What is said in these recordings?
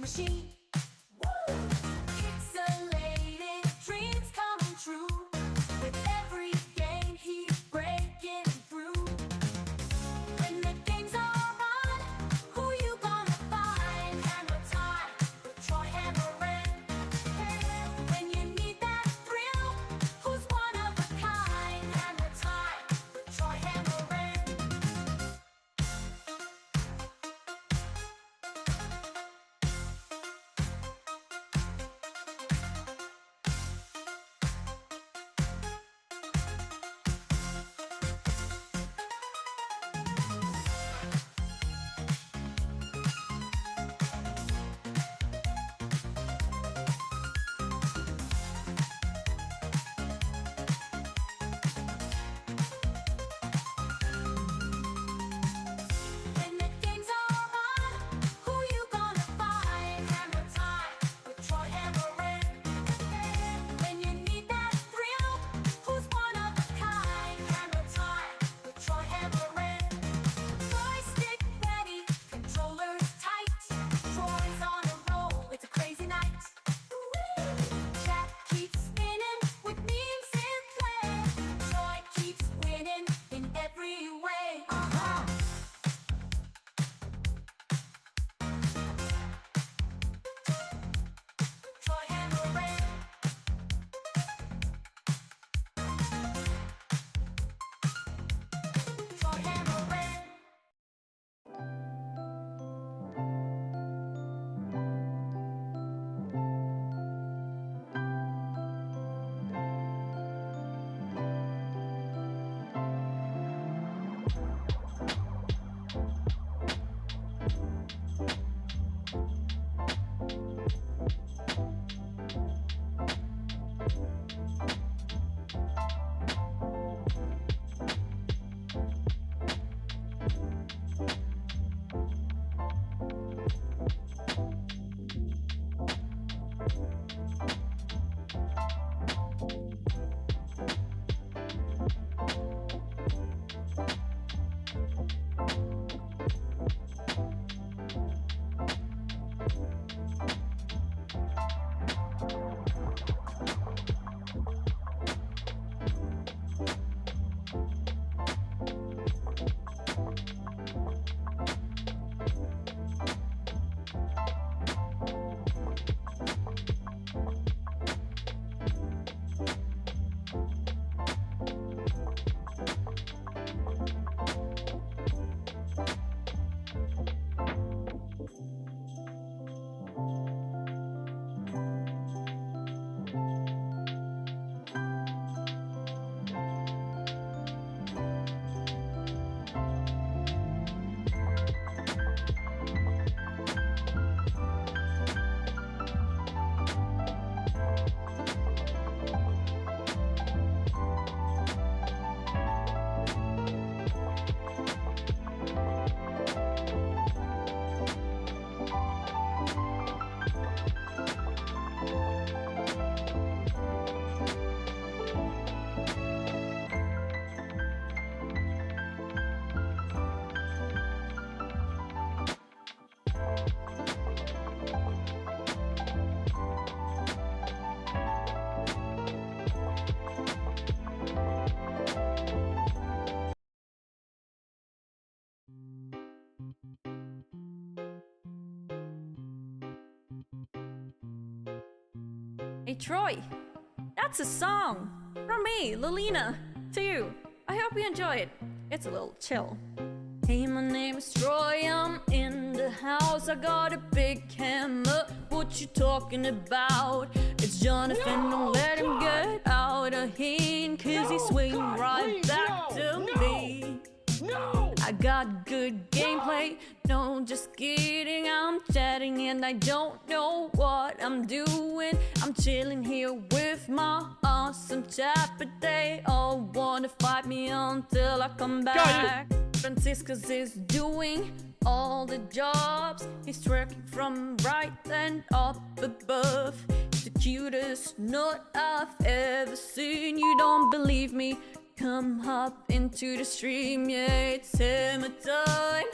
machine. Woo! Pixelated dreams coming true. With every game he's breaking through. When the games are on, who you gonna find? Hammer time with Troy Hammerin. When you need that thrill, who's one of a kind? Hammer time with Troy Hammerin. When the games are on, who you gonna find? Hammer time with Troy Hammerin. When you need that thrill, who's one of a kind? Hammer time with Troy Hammerin. Joystick ready, controllers tight. Troy's on a roll, it's a crazy night. Chat keeps spinning with memes in play. Troy keeps winning in every way. Troy Hammerin. Troy Hammerin. Hey Troy, that's a song from me, Lilina, to you. I hope you enjoy it. It's a little chill. Hey, my name is Troy, I'm in the house. I got a big hammer, what you talking about? It's Jonathan, don't let him get out of here, cause he's swinging right back to me. I got good gameplay, no just kidding. I'm chatting and I don't know what I'm doing. I'm chilling here with my awesome chat, but they all wanna fight me until I come back. Franciscus is doing all the jobs. He's twerking from right and up above. The cutest nut I've ever seen. You don't believe me? Come hop into the stream, yeah, it's hammer time,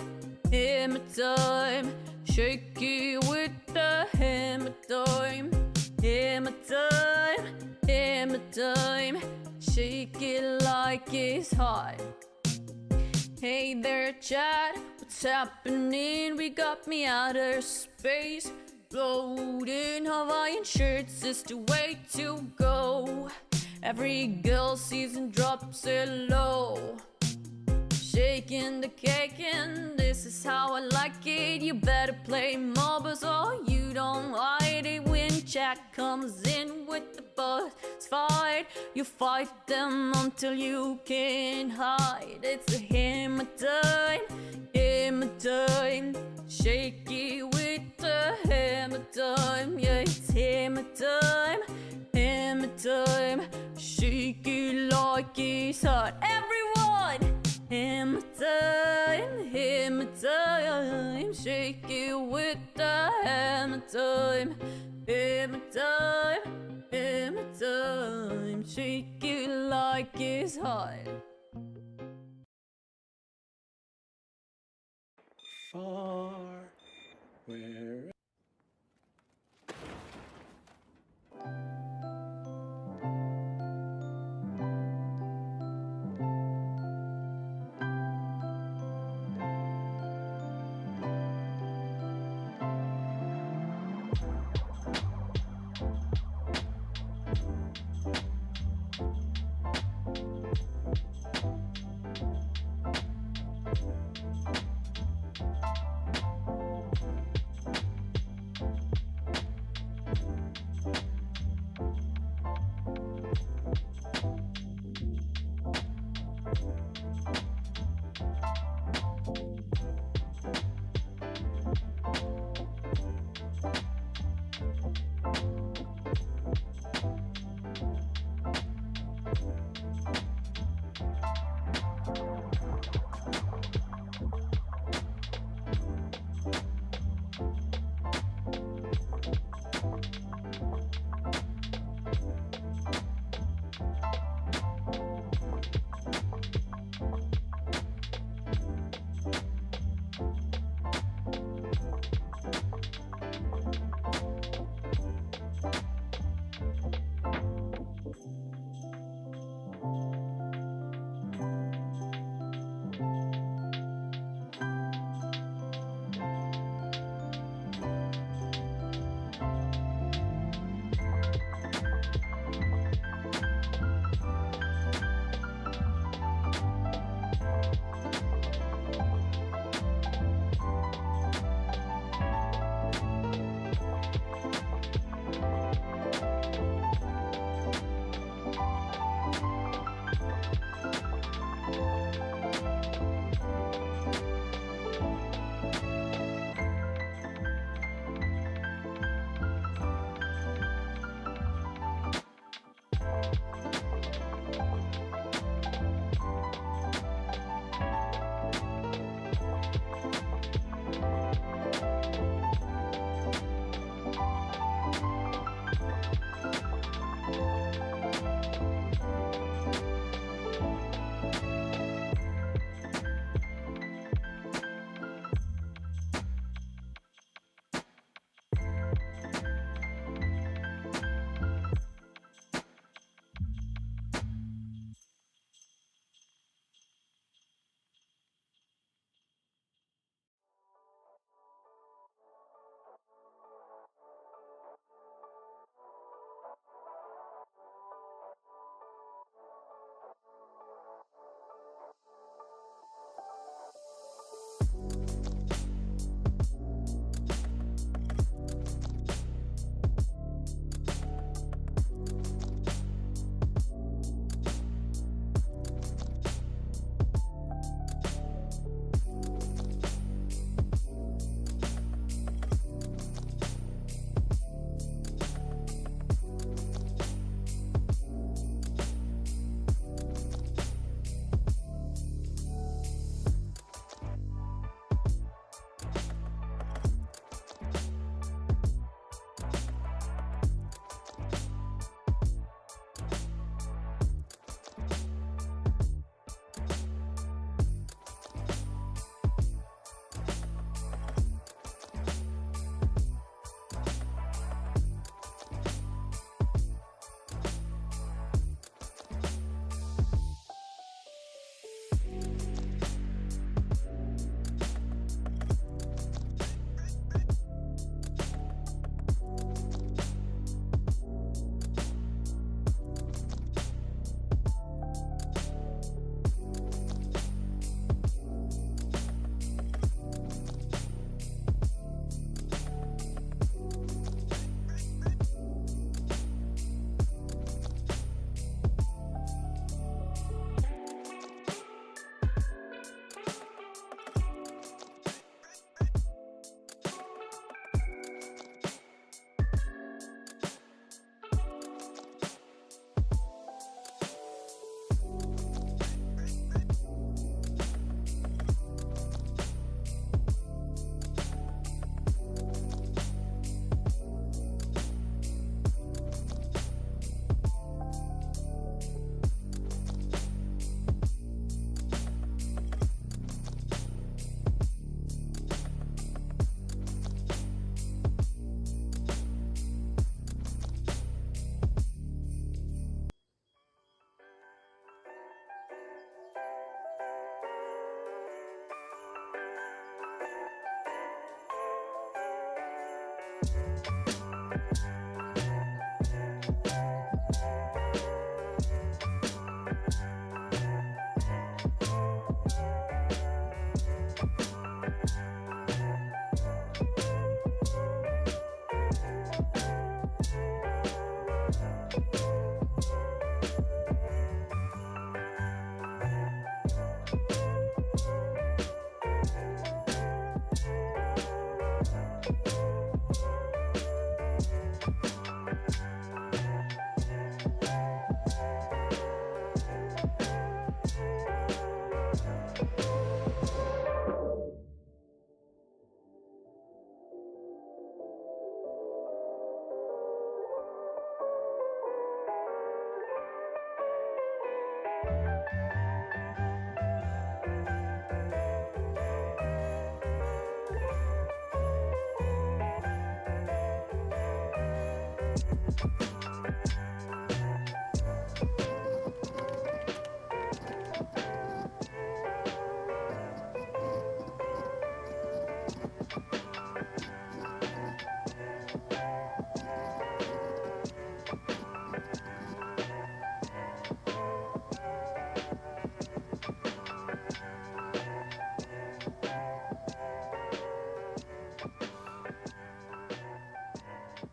hammer time. Shake it with the hammer time, shake it like it's hot. Hey there, Chad, what's happening? We got me outer space, floating Hawaiian shirts is the way to go. Every girl season drops it low. Shaking the cake and this is how I like it. You better play marbles or you don't hide it. When Jack comes in with the buzz fight, you fight them until you can't hide. It's a hammer time, shake it with the hammer time. Yeah, it's hammer time, shake it like it's hot. Everyone! Hammer time, shake it with the hammer time. Hammer time, shake it like it's hot. Far, where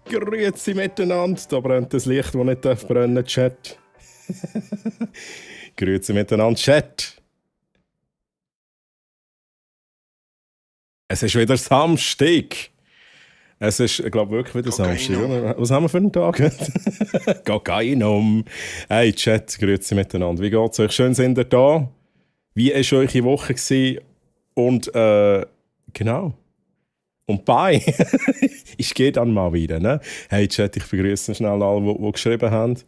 Grüezi miteinander. Da brennt das Licht, das nicht brennen darf. Chat. Grüezi miteinander, Chat. Es ist wieder Samstag. Es ist, ich glaube, wirklich wieder Samstag. Oder? Was haben wir für einen Tag? Kokainum. Hey, Chat, grüezi miteinander. Wie geht's euch? Schön sind ihr da. Wie war eure Woche gewesen? Und, genau. Und bye. Ich gehe dann mal wieder. Ne? Hey Chat, ich begrüße schnell alle, die geschrieben haben.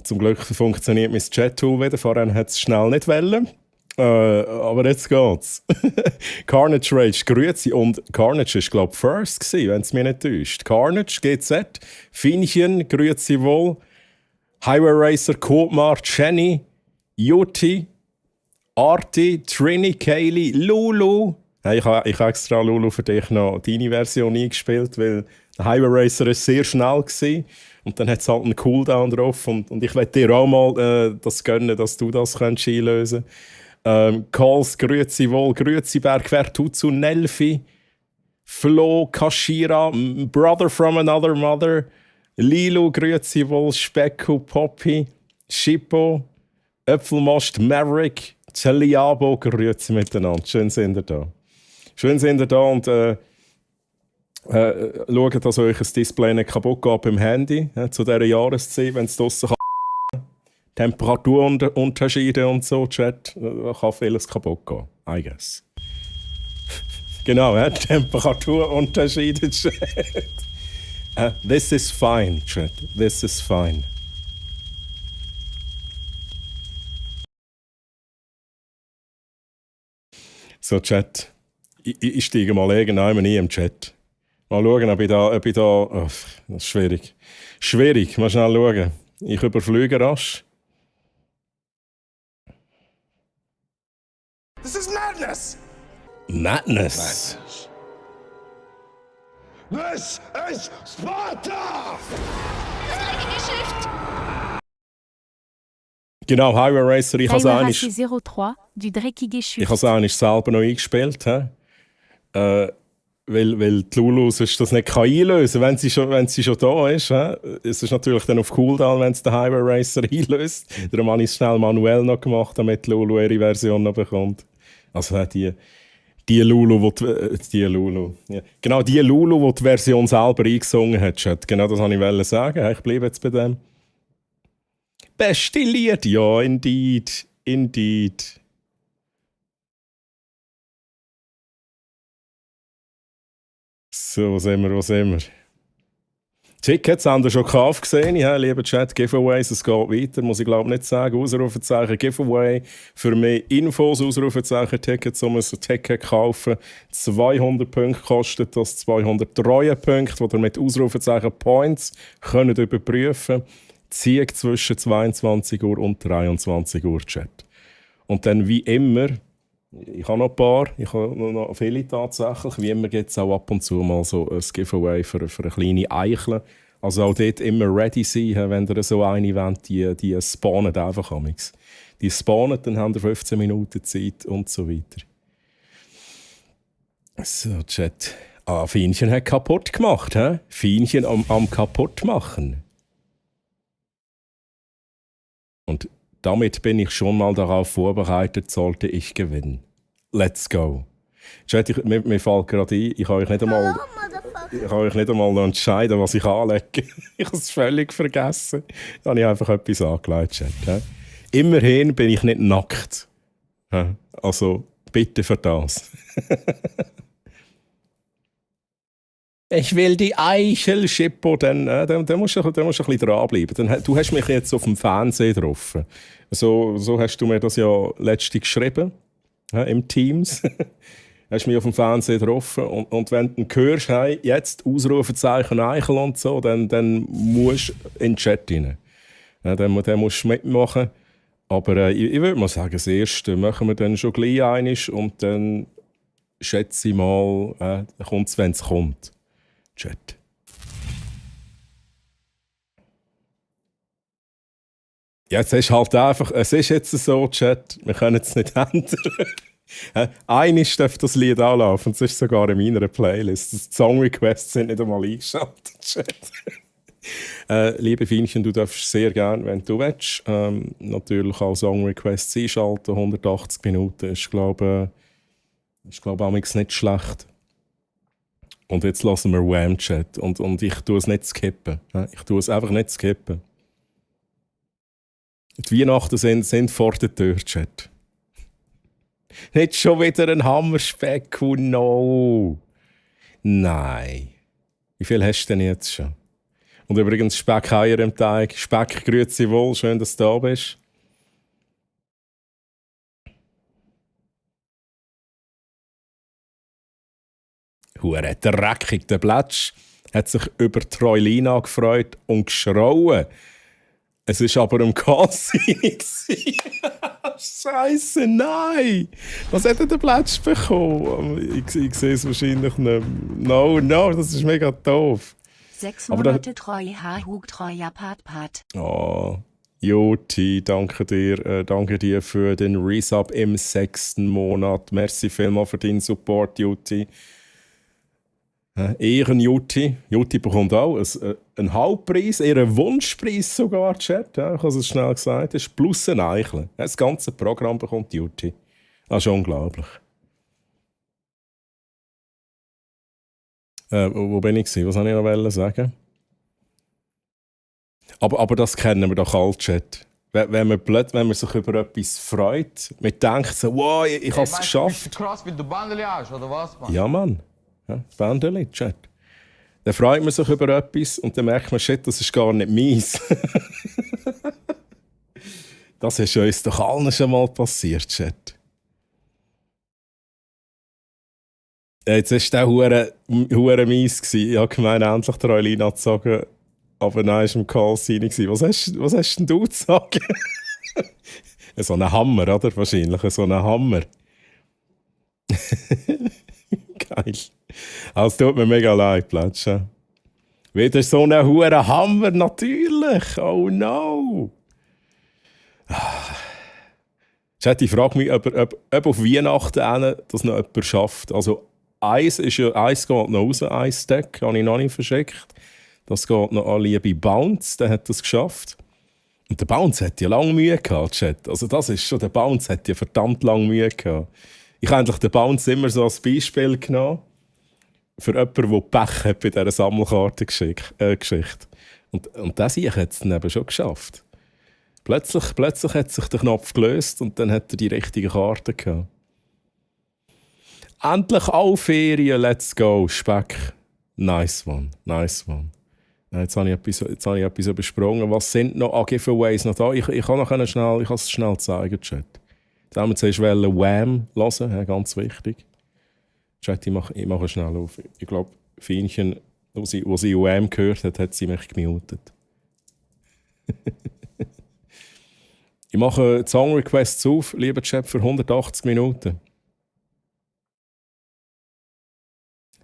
Zum Glück funktioniert mein Chat-Tool wieder. Vorher hat es schnell nicht wollen. Aber jetzt geht's. Carnage Rage, grüezi. Und Carnage war, glaube ich, First, wenn es mich nicht täuscht. Carnage, GZ, Finchen, grüezi wohl. Highway Racer, Kotmar, Jenny, Juti, Arti, Trini, Kaylee, Lulu. Hey, ich habe extra, Lulu, für dich noch deine Version eingespielt, weil der Highway Racer war sehr schnell gewesen. Und dann hat es halt einen Cooldown drauf. Und ich werde dir auch mal das gönnen, dass du das einlösen kannst. Calls, grüezi wohl, grüezi Bergwerk, Tutsu, Nelfi, Flo, Kashira, Brother from Another Mother, Lilo, grüezi wohl, Specku, Poppy, Schippo, Äpfelmast, Maverick, Celiabo, grüezi miteinander. Schön sind ihr da. Schön sind ihr da und schaut, dass euch ein Display nicht kaputt geht beim Handy. Zu dieser Jahreszeit, wenn es draussen Temperaturunterschiede und so, Chat, kann vieles kaputt gehen. I guess. Genau, Temperaturunterschiede, Chat. This is fine, Chat. This is fine. So, Chat. Ich steige mal irgendwann ein im Chat. Mal schauen, ob ich da oh, das ist schwierig. Schwierig, mal schnell schauen. Ich überfliege rasch. This is madness! Madness. This is Sparta! Genau, Highway Racer, ich habe es eigentlich... 03 du dreckige Schiff. Ich habe es eigentlich selber noch eingespielt. Weil die Lulu sonst das nicht einlösen kann, wenn sie schon da ist. Es ist natürlich dann auf Cooldown, wenn es den Highway Racer einlöst. Darum habe ich es schnell manuell noch gemacht, damit die Lulu ihre Version noch bekommt. Also die Lulu, die Lulu, die die Version selber eingesungen hat. Genau das wollte ich sagen. Ich bleibe jetzt bei dem. Beste Lied, ja, indeed. Indeed. So, wo sind wir? Tickets haben wir schon gekauft gesehen. Ja, lieber Chat, Giveaways, es geht weiter, muss ich glaube nicht sagen. Ausrufezeichen, Giveaway. Für mehr Infos, Ausrufezeichen, Tickets, um ein Ticket zu kaufen. 200 Punkte kostet das, 203 Punkte, die ihr mit Ausrufezeichen Points könnt überprüfen. Zieg zwischen 22 Uhr und 23 Uhr, Chat. Und dann wie immer Ich habe noch ein paar, ich habe noch viele tatsächlich. Wie immer gibt es auch ab und zu mal so ein Giveaway für eine kleine Eichel. Also auch dort immer ready sein, wenn ihr so eine wollt, die spawnen einfach amigs. Die spawnen, dann haben ihr 15 Minuten Zeit und so weiter. So, Chat. Fienchen hat kaputt gemacht, hä? Fienchen am kaputt machen. Und damit bin ich schon mal darauf vorbereitet, sollte ich gewinnen. Let's go. Chat, mir fällt gerade ein, ich kann euch nicht einmal noch entscheiden, was ich anlege. Ich habe es völlig vergessen. Da habe ich einfach etwas angelegt, Chat. He? Immerhin bin ich nicht nackt. He? Also, bitte für das. Ich will die Eichel, Schippo, dann musst du ein bisschen dranbleiben. Du hast mich jetzt auf dem Fernsehen getroffen. So hast du mir das ja letztens geschrieben, im Teams. Hast mich auf dem Fernsehen getroffen und wenn du hörst, hey, jetzt Ausrufezeichen Eichel und so, dann musst du in den Chat rein. Dann musst du mitmachen. Aber ich würde mal sagen, das erste machen wir dann schon gleich einig und dann schätze ich mal, kommt es, wenn es kommt. Chat. Ja, es ist halt einfach, es ist jetzt so, Chat, wir können es nicht ändern. Einisch darf das Lied anlaufen, es ist sogar in meiner Playlist. Die Song-Requests sind nicht einmal eingeschaltet, Chat. Liebe Fienchen, du darfst sehr gerne, wenn du willst, natürlich auch Song-Requests einschalten. 180 Minuten ist, glaube ich, nicht schlecht. Und jetzt lassen wir Wham-Chat. Und ich tue es nicht skippen. Ich tue es einfach nicht skippen. Die Weihnachten sind vor der Tür, Chat. Nicht schon wieder ein Hammerspeck, no. Nein. Wie viel hast du denn jetzt schon? Und übrigens Speckeier im Teig. Speck, grüezi wohl, schön, dass du da bist. Hure dreckig, der Blätsch hat sich über die Troilina gefreut und geschrauen. Es war aber im Cassini. Scheiße, nein! Was hat denn der Blätsch bekommen? Ich sehe es wahrscheinlich nicht. No, das ist mega doof. 6 Monate Treue, Hug treuer Pat. Oh, Juti, danke dir für den Resub im 6. Monat. Merci vielmals für deinen Support, Juti. Ehren-Juti. Juti bekommt auch einen Hauptpreis, eher einen Wunschpreis sogar, Chat. Ja, ich habe es schnell gesagt. Das ist plus ein Eichel. Das ganze Programm bekommt Juti. Das ist unglaublich. Wo bin ich gewesen? Was wollte ich noch sagen? Aber das kennen wir doch alle, Chat. Wenn man sich über etwas freut, man denkt so, wow, ich habe es geschafft. CrossFit, du Bandeliage, oder was, Mann? Ja, Mann. Ja, Bandeli, Chat. Dann freut man sich über etwas und dann merkt man, shit, das ist gar nicht meins. Das ist uns doch allen schon mal passiert, Chat. Jetzt war der hure mies gewesen. Ich habe gemeint, endlich die Rollina gezogen. Aber nein, es war im Call Scene. Was hast denn du zu sagen? So ein Hammer, oder? Wahrscheinlich so ein Hammer. Geil. Also, tut mir mega leid, Platsch. Wieder so ein hure Hammer, natürlich. Oh no. Ich frage mich, ob auf Weihnachten das noch jemand schafft. Also, Eis geht noch raus, Eis-Stack, habe ich noch nicht verschickt. Das geht noch an liebe Bounce, der hat das geschafft. Und der Bounce hat ja lange Mühe gehabt, Chat. Also das ist schon, der Bounce hat ja verdammt lange Mühe gehabt. Ich habe eigentlich den Bounce immer so als Beispiel genommen. Für jemanden, der Pech hat bei dieser Sammelkartengeschichte. Und das hier hat es dann eben schon geschafft. Plötzlich hat sich der Knopf gelöst und dann hat er die richtige Karte gehabt. Endlich auch Ferien, let's go, Speck. Nice one. Jetzt habe ich etwas übersprungen. Was sind noch Giveaways noch da? Ich kann es schnell zeigen, Chat. Jetzt haben wir zuerst Wham hören, ganz wichtig. Chat, ich mache schnell auf. Ich glaube, Fienchen, wo sie Wham gehört hat sie mich gemutet. Ich mache die Song Requests auf, lieber Chat, für 180 Minuten.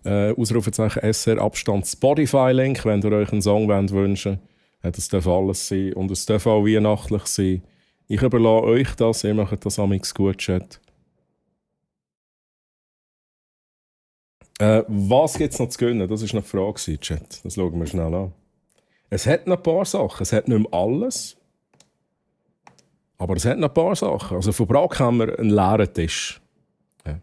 Ausrufezeichen SR Abstand Spotify-Link, wenn ihr euch einen Song wünschen wollt. Das darf alles sein und es darf auch weihnachtlich sein. Ich überlasse euch das, ihr macht das amigs gut, Chat. Was gibt es noch zu gönnen? Das war noch die Frage, Chat. Das schauen wir schnell an. Es hat noch ein paar Sachen. Es hat nicht mehr alles. Aber es hat noch ein paar Sachen. Also von Prag haben wir einen leeren Tisch. Ja.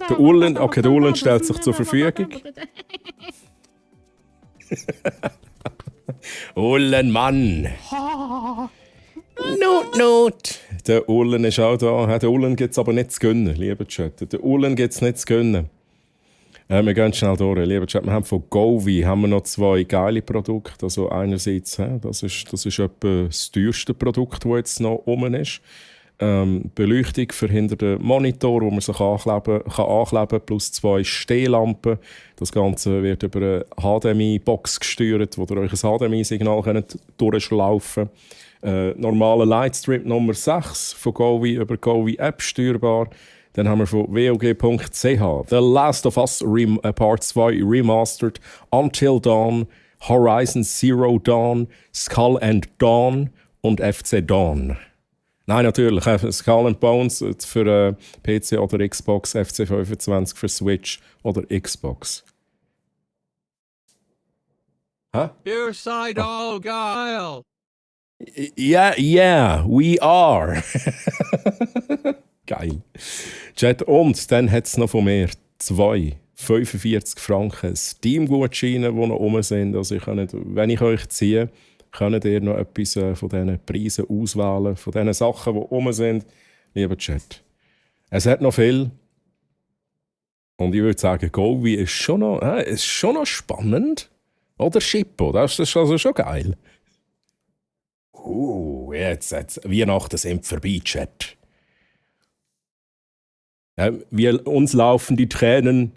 Der Ullen stellt sich zur Verfügung. Ullen, Mann! Not. Der Ullen ist auch da. Der Ullen gibt es aber nicht zu gönnen, lieber Chat. Der Ullen gibt es nicht zu gönnen. Wir gehen schnell durch, lieber Chat. Wir haben von Govi noch 2 geile Produkte. Also einerseits, das ist etwa das teuerste Produkt, das jetzt noch rum ist. Beleuchtung für hinter den Monitor, wo man sich ankleben kann, plus 2 Stehlampen. Das Ganze wird über eine HDMI-Box gesteuert, wo ihr euch ein HDMI-Signal durchschlaufen könnt. Normaler Lightstrip Nummer 6 von Govi über Govi App steuerbar. Dann haben wir von WOG.ch The Last of Us Part 2 Remastered, Until Dawn, Horizon Zero Dawn, Skull and Dawn und FC Dawn. Nein, natürlich, Skull and Bones für PC oder Xbox, FC 25 für Switch oder Xbox. Hä? You side all geil. Yeah, we are. Geil. Chat, und dann hat es noch von mir 2 45 Franken Steam-Gutscheine, die noch rum sind. Also wenn ich euch ziehe, könnt ihr noch etwas von diesen Preisen auswählen, von diesen Sachen, die rum sind. Lieber Chat, es hat noch viel. Und ich würde sagen, Govi ist schon noch spannend. Oder Schippo, das ist also schon geil. Jetzt Weihnachten sind vorbei, Chat. Uns laufen die Tränen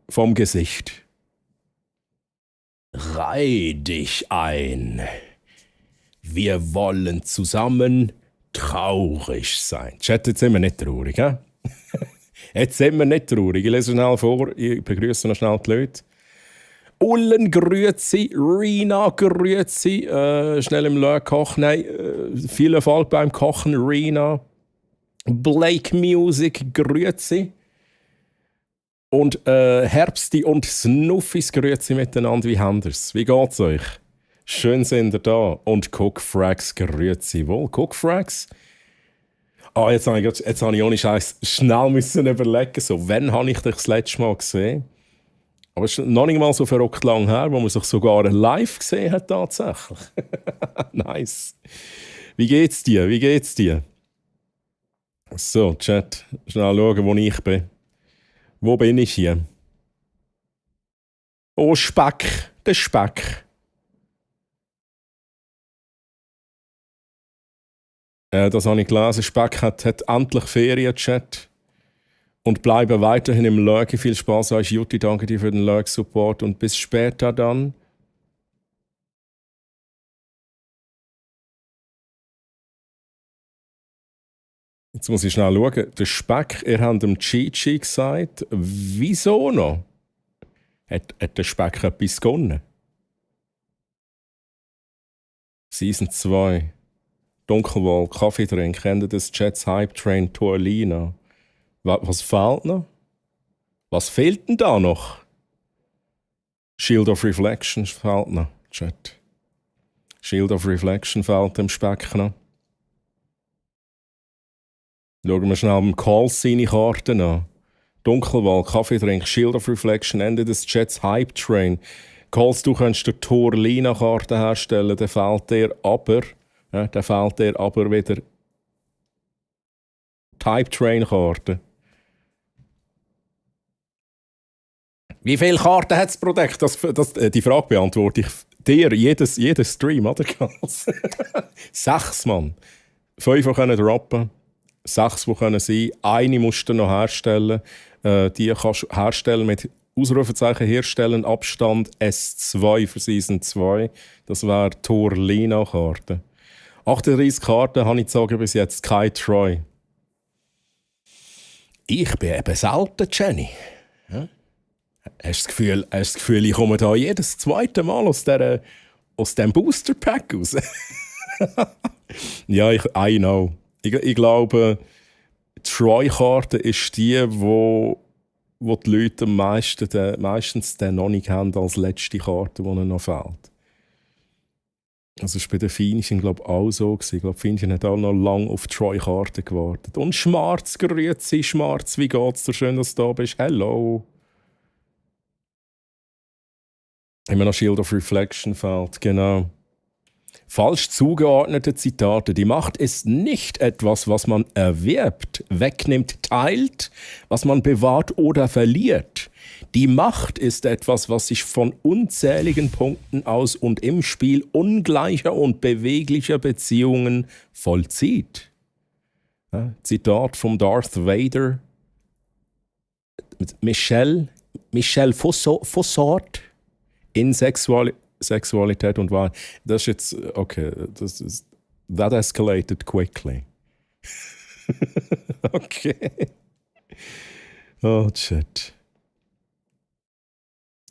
vom Gesicht. Reih dich ein. Wir wollen zusammen traurig sein. Chat, jetzt sind wir nicht traurig, hä? Jetzt sind wir nicht traurig. Ich lese schnell vor, ich begrüße noch schnell die Leute. Ullen grüezi, Rina grüezi, schnell im Lörr kochen. Nein, viel Erfolg beim Kochen, Rina. Blake Music grüezi. Und Herbsti und Snuffis grüezi miteinander. Wie habt ihr's? Wie geht's euch? Schön sind ihr da. Und Cookfrags grüezi wohl. Cookfrags? Jetzt habe ich ohne Scheiß schnell müssen überlegen, so, wann habe ich dich das letzte Mal gesehen? Aber es ist noch nicht mal so verrückt lang her, wo man sich sogar live gesehen hat tatsächlich. Nice. Wie geht's dir? So, Chat, schnell schauen, wo ich bin. Wo bin ich hier? Oh, Speck, der Speck. Das habe ich gelesen. Speck hat endlich Ferien, Chat. Und bleibe weiterhin im Lurk. Viel Spaß euch, Jutti. Danke dir für den Lurk-Support. Und bis später dann. Jetzt muss ich schnell schauen. Der Speck, ihr habt dem Chi-Chi gesagt, wieso noch? Hat der Speck etwas gewonnen? Season 2. Dunkelwald, Kaffeetrink, kennt ihr das? Jets Hype Train, Torlina. Was fehlt noch? Was fehlt denn da noch? Shield of Reflection fehlt noch, Chat. Shield of Reflection fehlt dem Speck noch. Schauen wir schnell am Call seine Karten an. Dunkelwald, Kaffeetrink, Shield of Reflection, Ende des Jets Hype Train. Calls, du könntest dir Torlina-Karten herstellen, dann fehlt dir aber wieder Type Train Karten. Wie viele Karten hat das Produkt? Die Frage beantworte ich dir jeden Stream, oder? 6, Mann. 5 können droppen, 6 die können sein. Eine musst du noch herstellen. Die kannst du herstellen mit Ausrufezeichen herstellen, Abstand S2 für Season 2. Das wäre Torlina-Karte. 38 Karten habe ich gesagt, bis jetzt kein Troy. Ich bin eben selten, Jenny. Ja? Hast du das Gefühl, ich komme da jedes zweite Mal aus dem Booster-Pack raus? Ja, I know. Ich glaube, die Troy-Karte ist die, wo die Leute meistens den noch nicht haben als letzte Karte, die ihnen noch fehlt. Also es war bei den Fienchen, glaube ich, auch so. Ich glaube, die Fienchen haben auch noch lange auf die Troy-Karte gewartet. Und Schmarz, grüezi, Schmarz, wie geht's dir? Schön, dass du da bist. Hello. Immer noch Shield of Reflection fehlt, genau. Falsch zugeordnete Zitate. Die Macht ist nicht etwas, was man erwirbt, wegnimmt, teilt, was man bewahrt oder verliert. Die Macht ist etwas, was sich von unzähligen Punkten aus und im Spiel ungleicher und beweglicher Beziehungen vollzieht. Ja, Zitat von Darth Vader. Michel Fossard in Sexualität und Wahrheit. Das ist jetzt, okay, that escalated quickly. Okay. Oh, shit.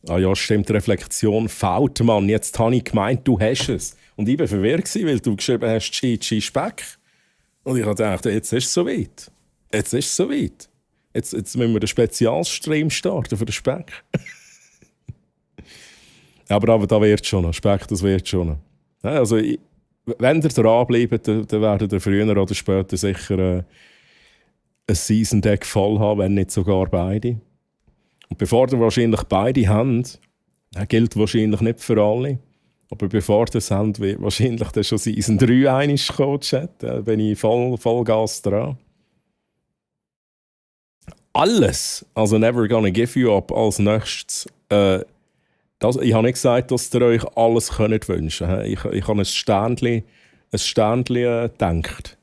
Ah ja, stimmt, Reflexion fehlt, Mann. Jetzt habe ich gemeint, du hast es. Und ich war verwirrt, weil du geschrieben hast, Chi Speck. Und ich habe gedacht, jetzt ist es soweit. Jetzt müssen wir den Spezialstream starten für den Speck. Aber da wird schon noch. Speck, das wird schon noch. Ja, also, wenn ihr dranbleibt, dann werdet ihr früher oder später sicher ein Season-Deck voll haben, wenn nicht sogar beide. Und bevor ihr wahrscheinlich beide habt, gilt wahrscheinlich nicht für alle, aber bevor ihr es habt, wird wahrscheinlich dann schon Season 3 einmal kommen, Chat. Da bin ich voll Gas dran. Alles, also Never Gonna Give You Up als nächstes, ich habe nicht gesagt, dass ihr euch alles könnt wünschen könnt. Ich habe ein Sternchen gedacht.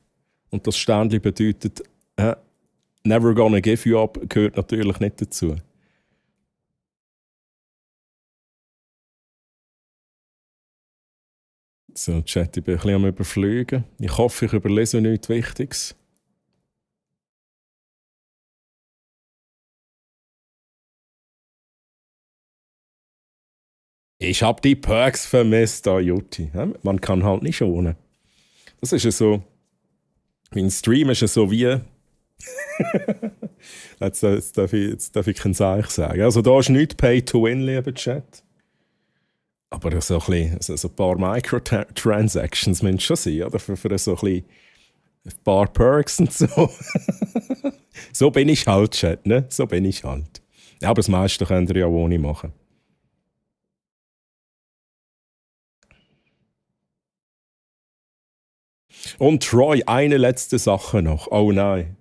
Und das Sternchen bedeutet, Never Gonna Give You Up gehört natürlich nicht dazu. So, Chat, ich bin ein bisschen am Überfliegen. Ich hoffe, ich überlese nichts Wichtiges. Ich habe die Perks vermisst, Jutti. Man kann halt nicht ohne. Das ist ja so. Mein Stream ist ja so wie. jetzt darf ich kein Zeichen sagen. Also, da ist nichts Pay to Win, lieber Chat. Aber so ein paar Microtransactions müssen schon sein, oder? Für so ein paar Perks und so. So bin ich halt, Chat, ne? So bin ich halt. Ja, aber das meiste könnt ihr ja ohne machen. Und Troy, eine letzte Sache noch. Oh nein.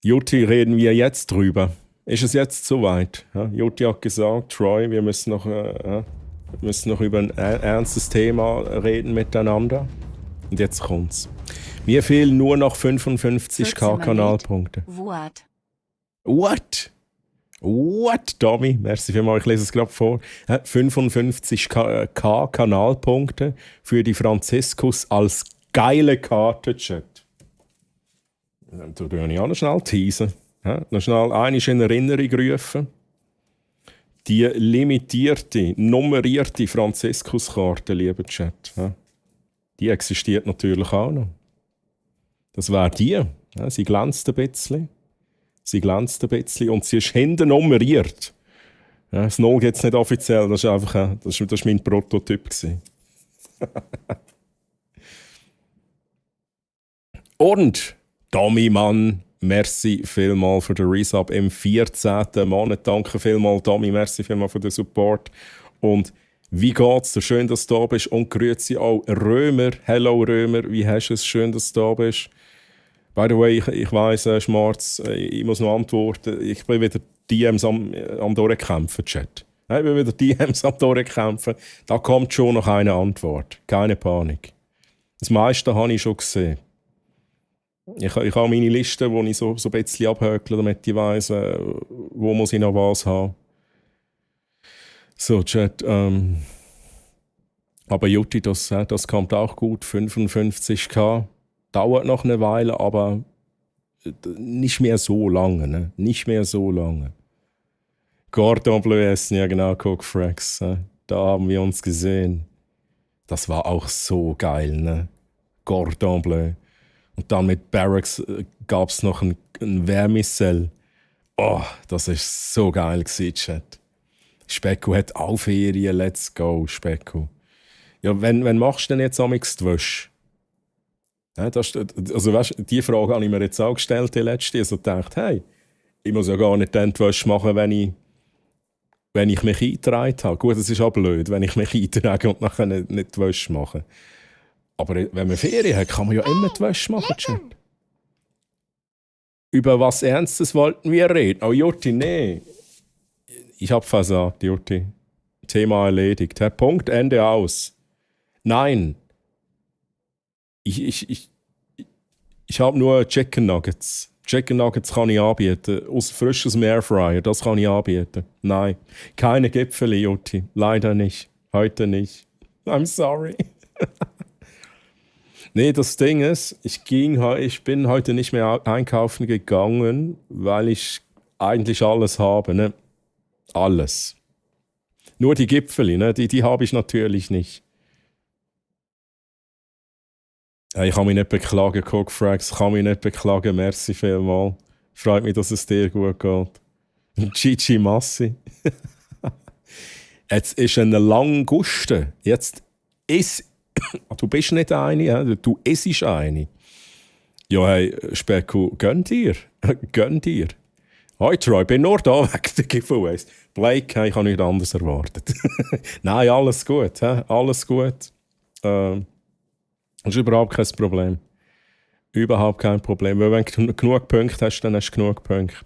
Jutti, reden wir jetzt drüber? Ist es jetzt soweit? Ja, Jutti hat gesagt, Troy, wir müssen noch über ein ernstes Thema reden miteinander. Und jetzt kommt's. Mir fehlen nur noch 55k Kanalpunkte. What? Tommy? Merci vielmals, ich lese es gerade vor. 55k Kanalpunkte für die Franziskus als geile Karte, Chat. Dann tue ich auch noch schnell teasen. Noch schnell einmal in Erinnerung rufen. Die limitierte, nummerierte Franziskuskarte, lieber Chat, die existiert natürlich auch noch. Das wäre die. Sie glänzt ein bisschen. Und sie ist hinten nummeriert. Das 0 gibt es nicht offiziell, das war mein Prototyp. Und, Tommy Mann, merci vielmal für den Resub im 14. Monat. Danke vielmal, Tommy, merci vielmal für den Support. Und wie geht's dir? Schön, dass du da bist. Und grüezi auch Römer. Hello Römer, wie hast du es? Schön, dass du da bist. By the way, ich weiss, Schmarz, ich muss noch antworten. Ich bin wieder DMs am Durchkämpfen, Chat. Ich bin wieder DMs am Durchkämpfen. Da kommt schon noch eine Antwort. Keine Panik. Das meiste habe ich schon gesehen. Ich habe meine Liste, die ich so ein bisschen abhökle, damit ich weiss, wo muss ich noch was haben. So, Chat. Aber Jutti, das kommt auch gut. 55k. Dauert noch eine Weile, aber nicht mehr so lange. Ne? Nicht mehr so lange. Cordon Bleu essen, ja genau, Cook Frags. Da haben wir uns gesehen. Das war auch so geil, ne? Cordon Bleu. Und dann mit Barracks gab es noch ein Vermicell. Oh, das war so geil gewesen, Chat. Specko hat auch Ferien, let's go, Specko. Ja, wenn machst du denn jetzt amigs die Wäsche? Ja, also weißt, die Frage habe ich mir jetzt auch gestellt, die letzte. Also gedacht, hey, ich muss ja gar nicht dann die Wäsche machen, wenn ich mich eingetragen habe. Gut, es ist auch blöd, wenn ich mich eintrage und nachher nicht die Wäsche mache. Aber wenn man Ferien hat, kann man ja immer die Wäsche machen, Chat. Über was Ernstes wollten wir reden? Oh, Jutti, nee. Ich habe versagt, Jutti. Thema erledigt. Herr Punkt, Ende aus. Nein. Ich habe nur Chicken Nuggets. Chicken Nuggets kann ich anbieten. Frisch aus dem Airfryer, das kann ich anbieten. Nein. Keine Gipfel, Jutti. Leider nicht. Heute nicht. I'm sorry. Nee, das Ding ist, ich bin heute nicht mehr einkaufen gegangen, weil ich eigentlich alles habe, ne? Alles. Nur die Gipfeli, ne? Die habe ich natürlich nicht. Ich kann mich nicht beklagen, Cook Frags, kann mich nicht beklagen, merci vielmals. Freut mich, dass es dir gut geht. Gigi Massi. Jetzt ist eine Languste. Jetzt ist... Du bist nicht eine, ja? Du isst eine. Ja, hey, Specko, gönn dir. Gönn dir. Hoi Troy, bin nur da wegen der Giveaways. Blake, hey, ich habe nichts anderes erwartet. Nein, alles gut. He? Alles gut. Das ist überhaupt kein Problem. Überhaupt kein Problem. Weil wenn du genug Punkte hast, dann hast du genug Punkte.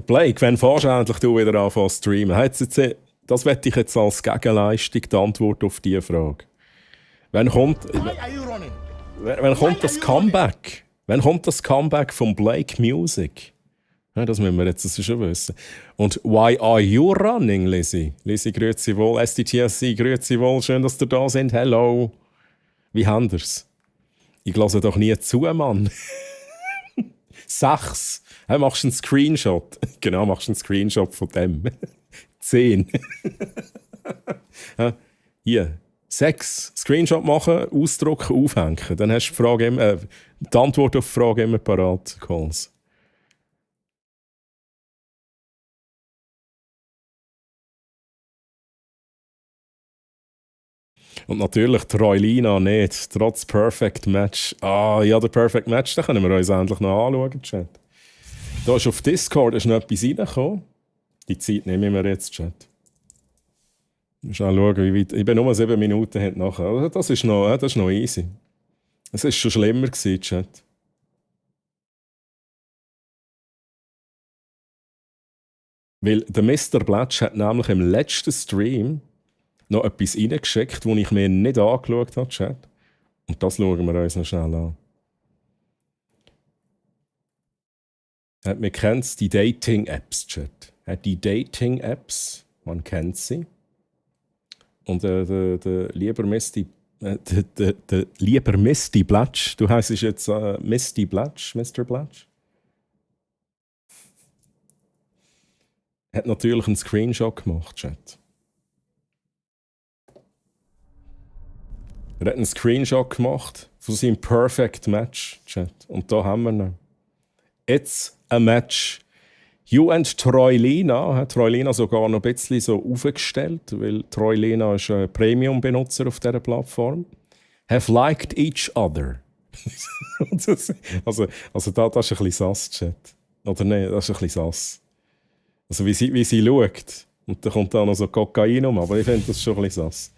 Blake, wenn fährst du endlich du wieder anfangen zu streamen? Das wette ich jetzt als Gegenleistung, die Antwort auf diese Frage. Wann kommt das Comeback? Wann kommt das Comeback von Blake Music? Ja, das müssen wir jetzt schon wissen. Und why are you running, Lizzie? Lizzie, grüezi wohl. SDTSC, grüezi wohl. Schön, dass ihr da sind. Hello. Wie habt ihr's? Ich lasse doch nie zu, Mann. 6. Hey, machst du einen Screenshot? Genau, machst du einen Screenshot von dem. 10. Hier. 6. Screenshot machen, ausdrucken, aufhängen. Dann hast du die Antwort auf die Frage immer parat, Calls. Und natürlich Troilina nicht, trotz Perfect Match. Ah, ja, der Perfect Match, den können wir uns endlich noch anschauen, Chat. Da ist auf Discord noch etwas reingekommen. Die Zeit nehmen wir jetzt, Chat. Schnell schauen, wie weit. Ich bin nur 7 Minuten hinten nachher. Also das ist noch easy. Es war schon schlimmer gewesen, Chat. Weil der Mr. Blatsch hat nämlich im letzten Stream noch etwas reingeschickt, das ich mir nicht angeschaut habe, Chat. Und das schauen wir uns noch schnell an. Wir kennen die Dating-Apps, Chat. Die Dating-Apps, man kennt sie. Und der lieber Misty, der lieber Misty Blatsch, du heisst jetzt Misty Blatsch, Mr. Blatsch, hat natürlich einen Screenshot gemacht, Chat. Er hat einen Screenshot gemacht von seinem Perfect Match, Chat. Und da haben wir ihn. It's a match. You and Troilina, hat Troilina sogar noch ein bisschen so aufgestellt, weil Troilina ist ein Premium-Benutzer auf dieser Plattform. Have liked each other. also das ist ein bisschen sass, Chat. Oder nein, das ist ein bisschen sass. Also wie sie schaut. Und da kommt da noch so Kokain um, aber ich finde das schon ein bisschen sass.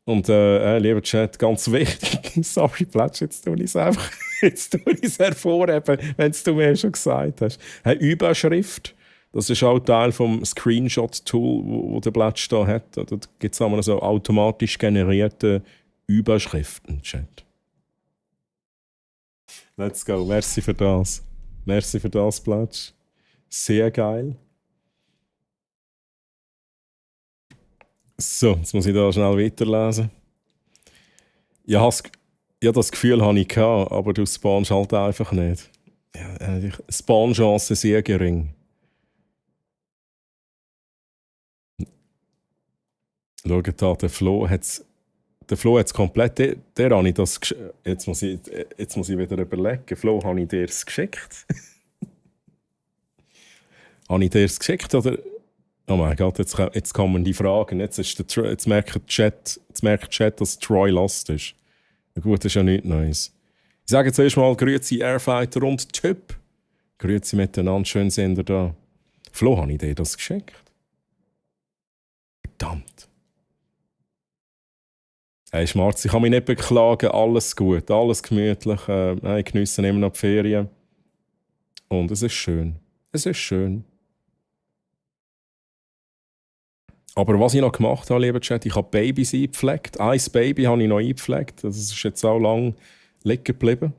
Und lieber Chat, ganz wichtig, sorry Plätsch, jetzt tue ich es hervorheben, wenn du mir schon gesagt hast. Eine Überschrift, das ist auch Teil vom Screenshot-Tool, wo der Plätsch da hat. Da gibt es auch so automatisch generierte Überschriften, Chat. Let's go, merci für das. Merci für das, Plätsch. Sehr geil. So, jetzt muss ich da schnell weiterlesen. Ja, das Gefühl hatte ich, aber du spawnst halt einfach nicht. Ja, Spawnchance sehr gering. Schaut da, der Flo hat es komplett. Der habe ich das jetzt muss ich wieder überlegen. Flo, habe ich dir es geschickt? Habe ich dir es geschickt? Oder? Oh mein Gott, jetzt kommen die Fragen. Jetzt merkt die Chat, dass Troy lost ist. Ja, gut, das ist ja nichts Neues. Ich sage zuerst mal Grüezi Airfighter und Typ. Grüezi miteinander, schön sind ihr da. Flo, habe ich dir das geschickt? Verdammt. Hey Schmarz, ich kann mich nicht beklagen, alles gut, alles gemütlich. Ich geniesse immer noch die Ferien. Und es ist schön. Es ist schön. Aber was ich noch gemacht habe, lieber Chat, ich habe Babys eingepflegt. Ein Baby habe ich noch eingepflegt. Das ist jetzt auch lang liegen geblieben.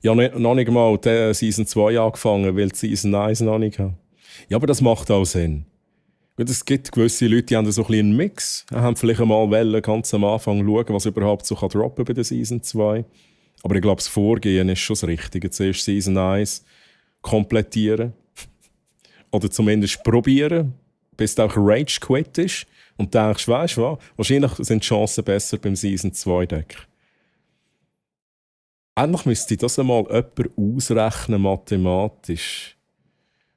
Ich habe noch nicht mal die Season 2 angefangen, weil die Season 1 noch nicht habe. Ja, aber das macht auch Sinn. Es gibt gewisse Leute, die haben so ein bisschen einen Mix. Die haben vielleicht einmal ganz am Anfang schauen, was überhaupt so droppen bei der Season 2. Aber ich glaube, das Vorgehen ist schon das Richtige. Zuerst Season 1 komplettieren. Oder zumindest probieren, bis du auch Rage Quit ist. Und denkst, weißt du was? Wahrscheinlich sind die Chancen besser beim Season 2 Deck. Eigentlich müsste das einmal jemand ausrechnen, mathematisch.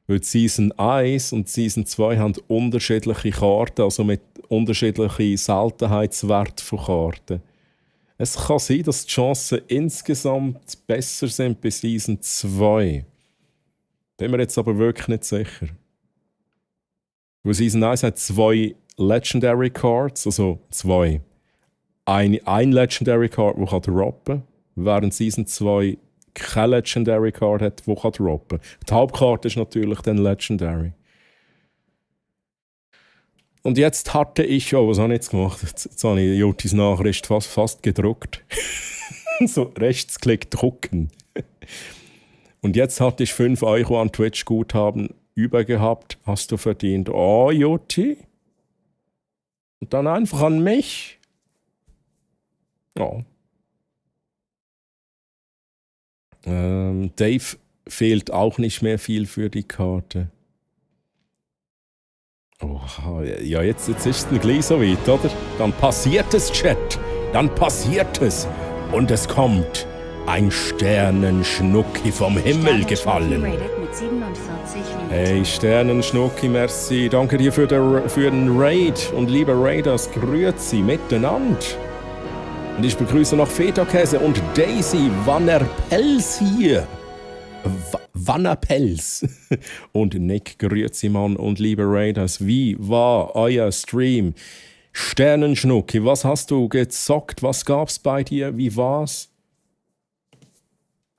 Weil Season 1 und Season 2 haben unterschiedliche Karten, also mit unterschiedlichen Seltenheitswerten von Karten. Es kann sein, dass die Chancen insgesamt besser sind bei Season 2. Bin mir jetzt aber wirklich nicht sicher. Weil Season 1 hat 2 Legendary Cards, also 2. Ein Legendary Card, der droppen kann, während Season 2 keine Legendary Card hat, die droppen kann. Die Hauptkarte ist natürlich dann Legendary. Und jetzt hatte ich, was habe ich jetzt gemacht? Jetzt habe ich Jutis Nachricht fast gedruckt. So, Rechtsklick drucken. Und jetzt hatte ich 5 Euro an Twitch-Guthaben übergehabt. Hast du verdient. Oh, Juti. Und dann einfach an mich. Ja. Dave fehlt auch nicht mehr viel für die Karte. Oh, ja, jetzt ist es gleich so weit, oder? Dann passiert es, Chat. Dann passiert es. Und es kommt ein Sternenschnucki vom Himmel gefallen. Mit 47 Minuten. Hey, Sternenschnucki, merci. Danke dir für den Raid. Und liebe Raiders, grüezi miteinander. Und ich begrüße noch Feta-Käse und Daisy Wannerpels hier. Wannerpels. Und Nick, grüezi Mann und liebe Raiders. Wie war euer Stream? Sternenschnucki, was hast du gezockt? Was gab's bei dir? Wie war's?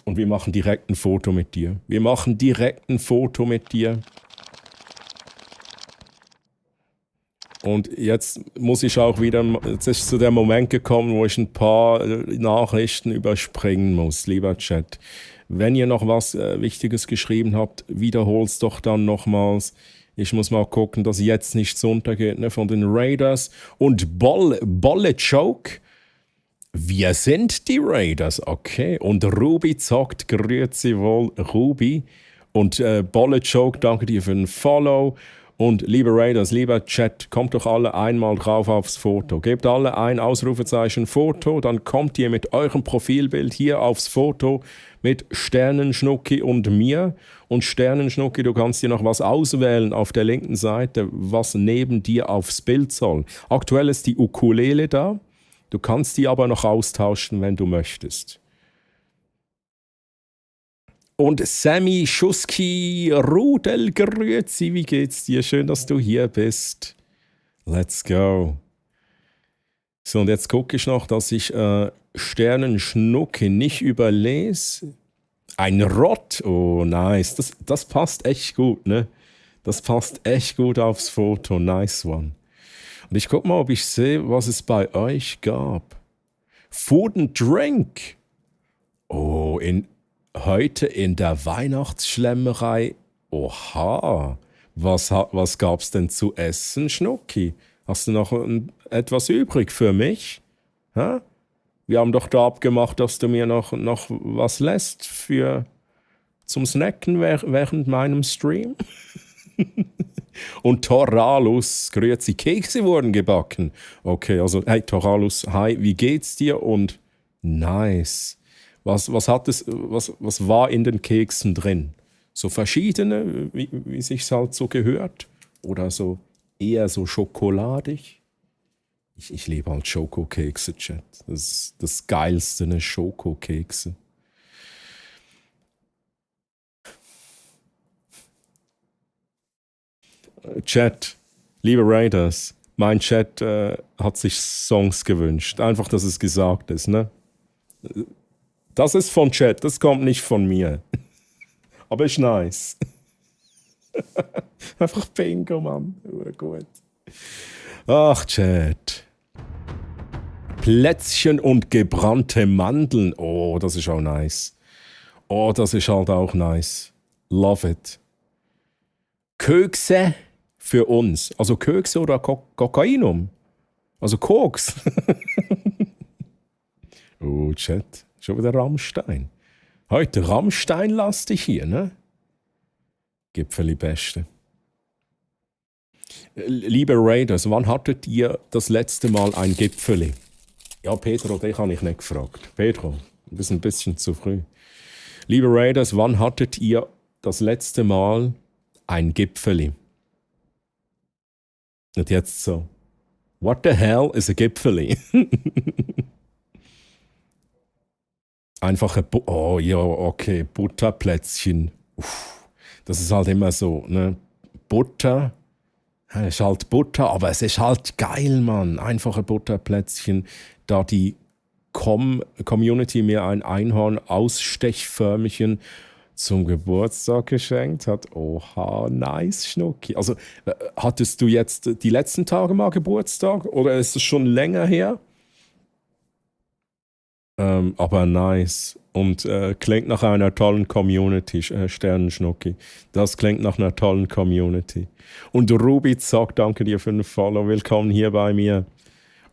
Und wir machen direkt ein Foto mit dir. Und jetzt muss ich auch wieder, jetzt ist zu der Moment gekommen, wo ich ein paar Nachrichten überspringen muss, lieber Chat. Wenn ihr noch was Wichtiges geschrieben habt, wiederholt's doch dann nochmals. Ich muss mal gucken, dass jetzt nichts untergeht, ne, von den Raiders. Und Bolle Joke. Wir sind die Raiders, okay. Und Ruby zockt, grüezi wohl, Ruby. Und Bolle Joke, danke dir für den Follow. Und liebe Raiders, lieber Chat, kommt doch alle einmal drauf aufs Foto. Gebt alle ein Ausrufezeichen Foto, dann kommt ihr mit eurem Profilbild hier aufs Foto mit Sternenschnucki und mir. Und Sternenschnucki, du kannst dir noch was auswählen auf der linken Seite, was neben dir aufs Bild soll. Aktuell ist die Ukulele da. Du kannst die aber noch austauschen, wenn du möchtest. Und Sammy Schuski Rudel, grüezi, wie geht's dir? Schön, dass du hier bist. Let's go. So, und jetzt gucke ich noch, dass ich Sternenschnucki nicht überlese. Ein Rott, oh nice. Das passt echt gut, ne? Das passt echt gut aufs Foto, nice one. Und ich gucke mal, ob ich sehe, was es bei euch gab. Food and Drink. Oh, heute in der Weihnachtsschlemmerei. Oha. Was gab's denn zu essen, Schnucki? Hast du noch etwas übrig für mich? Hä? Wir haben doch da abgemacht, dass du mir noch was lässt zum Snacken während meinem Stream. Und Toralus, grüezi, Kekse wurden gebacken. Okay, also, hey Toralus, hi, wie geht's dir? Und nice. Was war in den Keksen drin? So verschiedene, wie sich's halt so gehört? Oder so eher so schokoladig? Ich liebe halt Schokokekse, Chat. Das ist das Geilste, ne? Schokokekse. Chat, liebe Raiders, mein Chat hat sich Songs gewünscht. Einfach, dass es gesagt ist, ne? Das ist von Chat, das kommt nicht von mir. Aber ist nice. Einfach Bingo, Mann. Gut. Ach, Chat. Plätzchen und gebrannte Mandeln. Oh, das ist auch nice. Oh, das ist halt auch nice. Love it. Kekse für uns. Also Kekse oder Kokainum. Also Koks. Oh, Chat. Schon wieder Rammstein. Heute Rammstein-lastig hier, ne? Gipfeli Beste. Liebe Raiders, wann hattet ihr das letzte Mal ein Gipfeli? Ja, Pedro, dich habe ich nicht gefragt. Pedro, du bist ein bisschen zu früh. Liebe Raiders, wann hattet ihr das letzte Mal ein Gipfeli? Und jetzt so. What the hell is a Gipfeli? Einfach oh ja, okay, Butterplätzchen. Uff, das ist halt immer so, ne? Butter, es ist halt Butter, aber es ist halt geil, Mann. Einfache Butterplätzchen, da die Community mir ein Einhorn-Ausstechförmchen zum Geburtstag geschenkt hat. Oha, nice, Schnucki. Also, hattest du jetzt die letzten Tage mal Geburtstag oder ist es schon länger her? Aber nice. Und klingt nach einer tollen Community, Sternenschnucki. Das klingt nach einer tollen Community. Und Ruby sagt, danke dir für den Follow. Willkommen hier bei mir.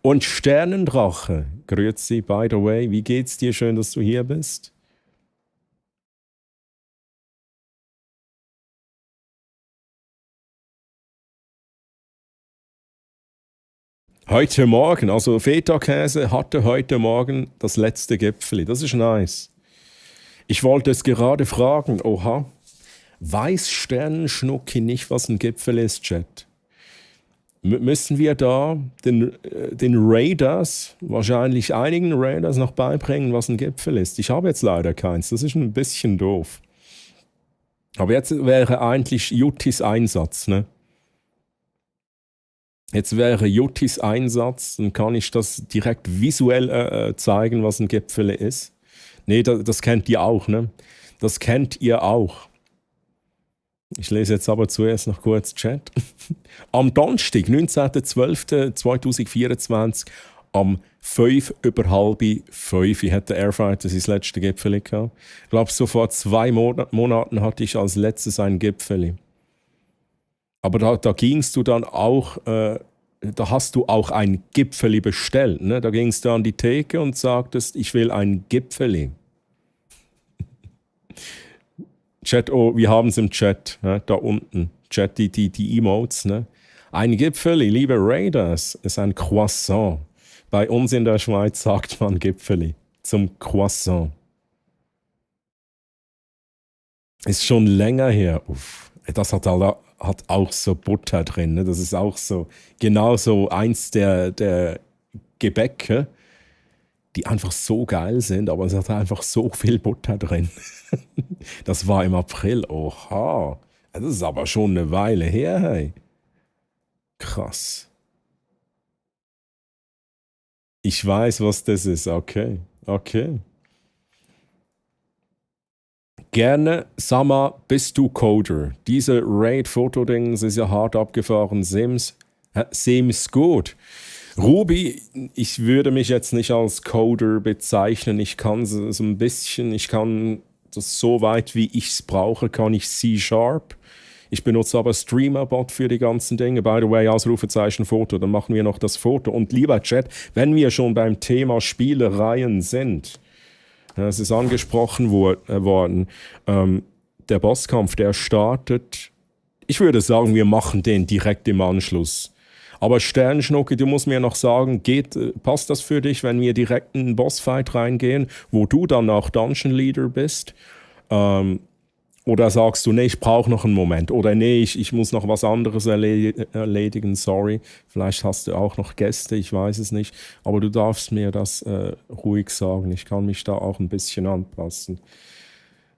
Und Sternendrache, grüezi, by the way. Wie geht's dir? Schön, dass du hier bist. Heute Morgen, also Feta-Käse hatte heute Morgen das letzte Gipfeli. Das ist nice. Ich wollte es gerade fragen, oha, weiß Sternenschnucki nicht, was ein Gipfel ist, Chat? Müssen wir da den Raiders, wahrscheinlich einigen Raiders, noch beibringen, was ein Gipfel ist? Ich habe jetzt leider keins, das ist ein bisschen doof. Aber jetzt wäre eigentlich Juttis Einsatz, ne? Jetzt wäre Juttis Einsatz, dann kann ich das direkt visuell zeigen, was ein Gipfel ist. Nee, das kennt ihr auch, ne? Das kennt ihr auch. Ich lese jetzt aber zuerst noch kurz Chat. Am Donnerstag, 19.12.2024, am 5:05 hat der Airfighter sein letztes Gipfel gehabt. Ich glaube, so vor 2 Monaten hatte ich als letztes ein Gipfel. Aber da gingst du dann auch, da hast du auch ein Gipfeli bestellt. Ne? Da gingst du an die Theke und sagtest, ich will ein Gipfeli. Chat, oh, wir haben es im Chat, ne? Da unten. Chat, die Emotes. Ne? Ein Gipfeli, liebe Raiders, ist ein Croissant. Bei uns in der Schweiz sagt man Gipfeli zum Croissant. Ist schon länger her. Uff, das hat auch so Butter drin. Ne? Das ist auch so, genau so eins der Gebäcke, die einfach so geil sind, aber es hat einfach so viel Butter drin. Das war im April. Oha, das ist aber schon eine Weile her. Hey. Krass. Ich weiß, was das ist. Okay. Gerne, Sama, bist du Coder? Diese Raid-Foto-Dings ist ja hart abgefahren. Sims gut. Ruby, ich würde mich jetzt nicht als Coder bezeichnen. Ich kann so ein bisschen, ich kann das so weit, wie ich es brauche, kann ich C#. Ich benutze aber Streamerbot für die ganzen Dinge. By the way, Ausrufezeichen Foto, dann machen wir noch das Foto. Und lieber Chat, wenn wir schon beim Thema Spielereien sind, es ist angesprochen worden, der Bosskampf, der startet Ich würde sagen, wir machen den direkt im Anschluss. Aber Sternschnucke, du musst mir noch sagen, passt das für dich, wenn wir direkt in einen Bossfight reingehen, wo du dann auch Dungeon Leader bist? Oder sagst du, nee, ich brauche noch einen Moment. Oder nee, ich muss noch was anderes erledigen, sorry. Vielleicht hast du auch noch Gäste, ich weiß es nicht. Aber du darfst mir das ruhig sagen. Ich kann mich da auch ein bisschen anpassen.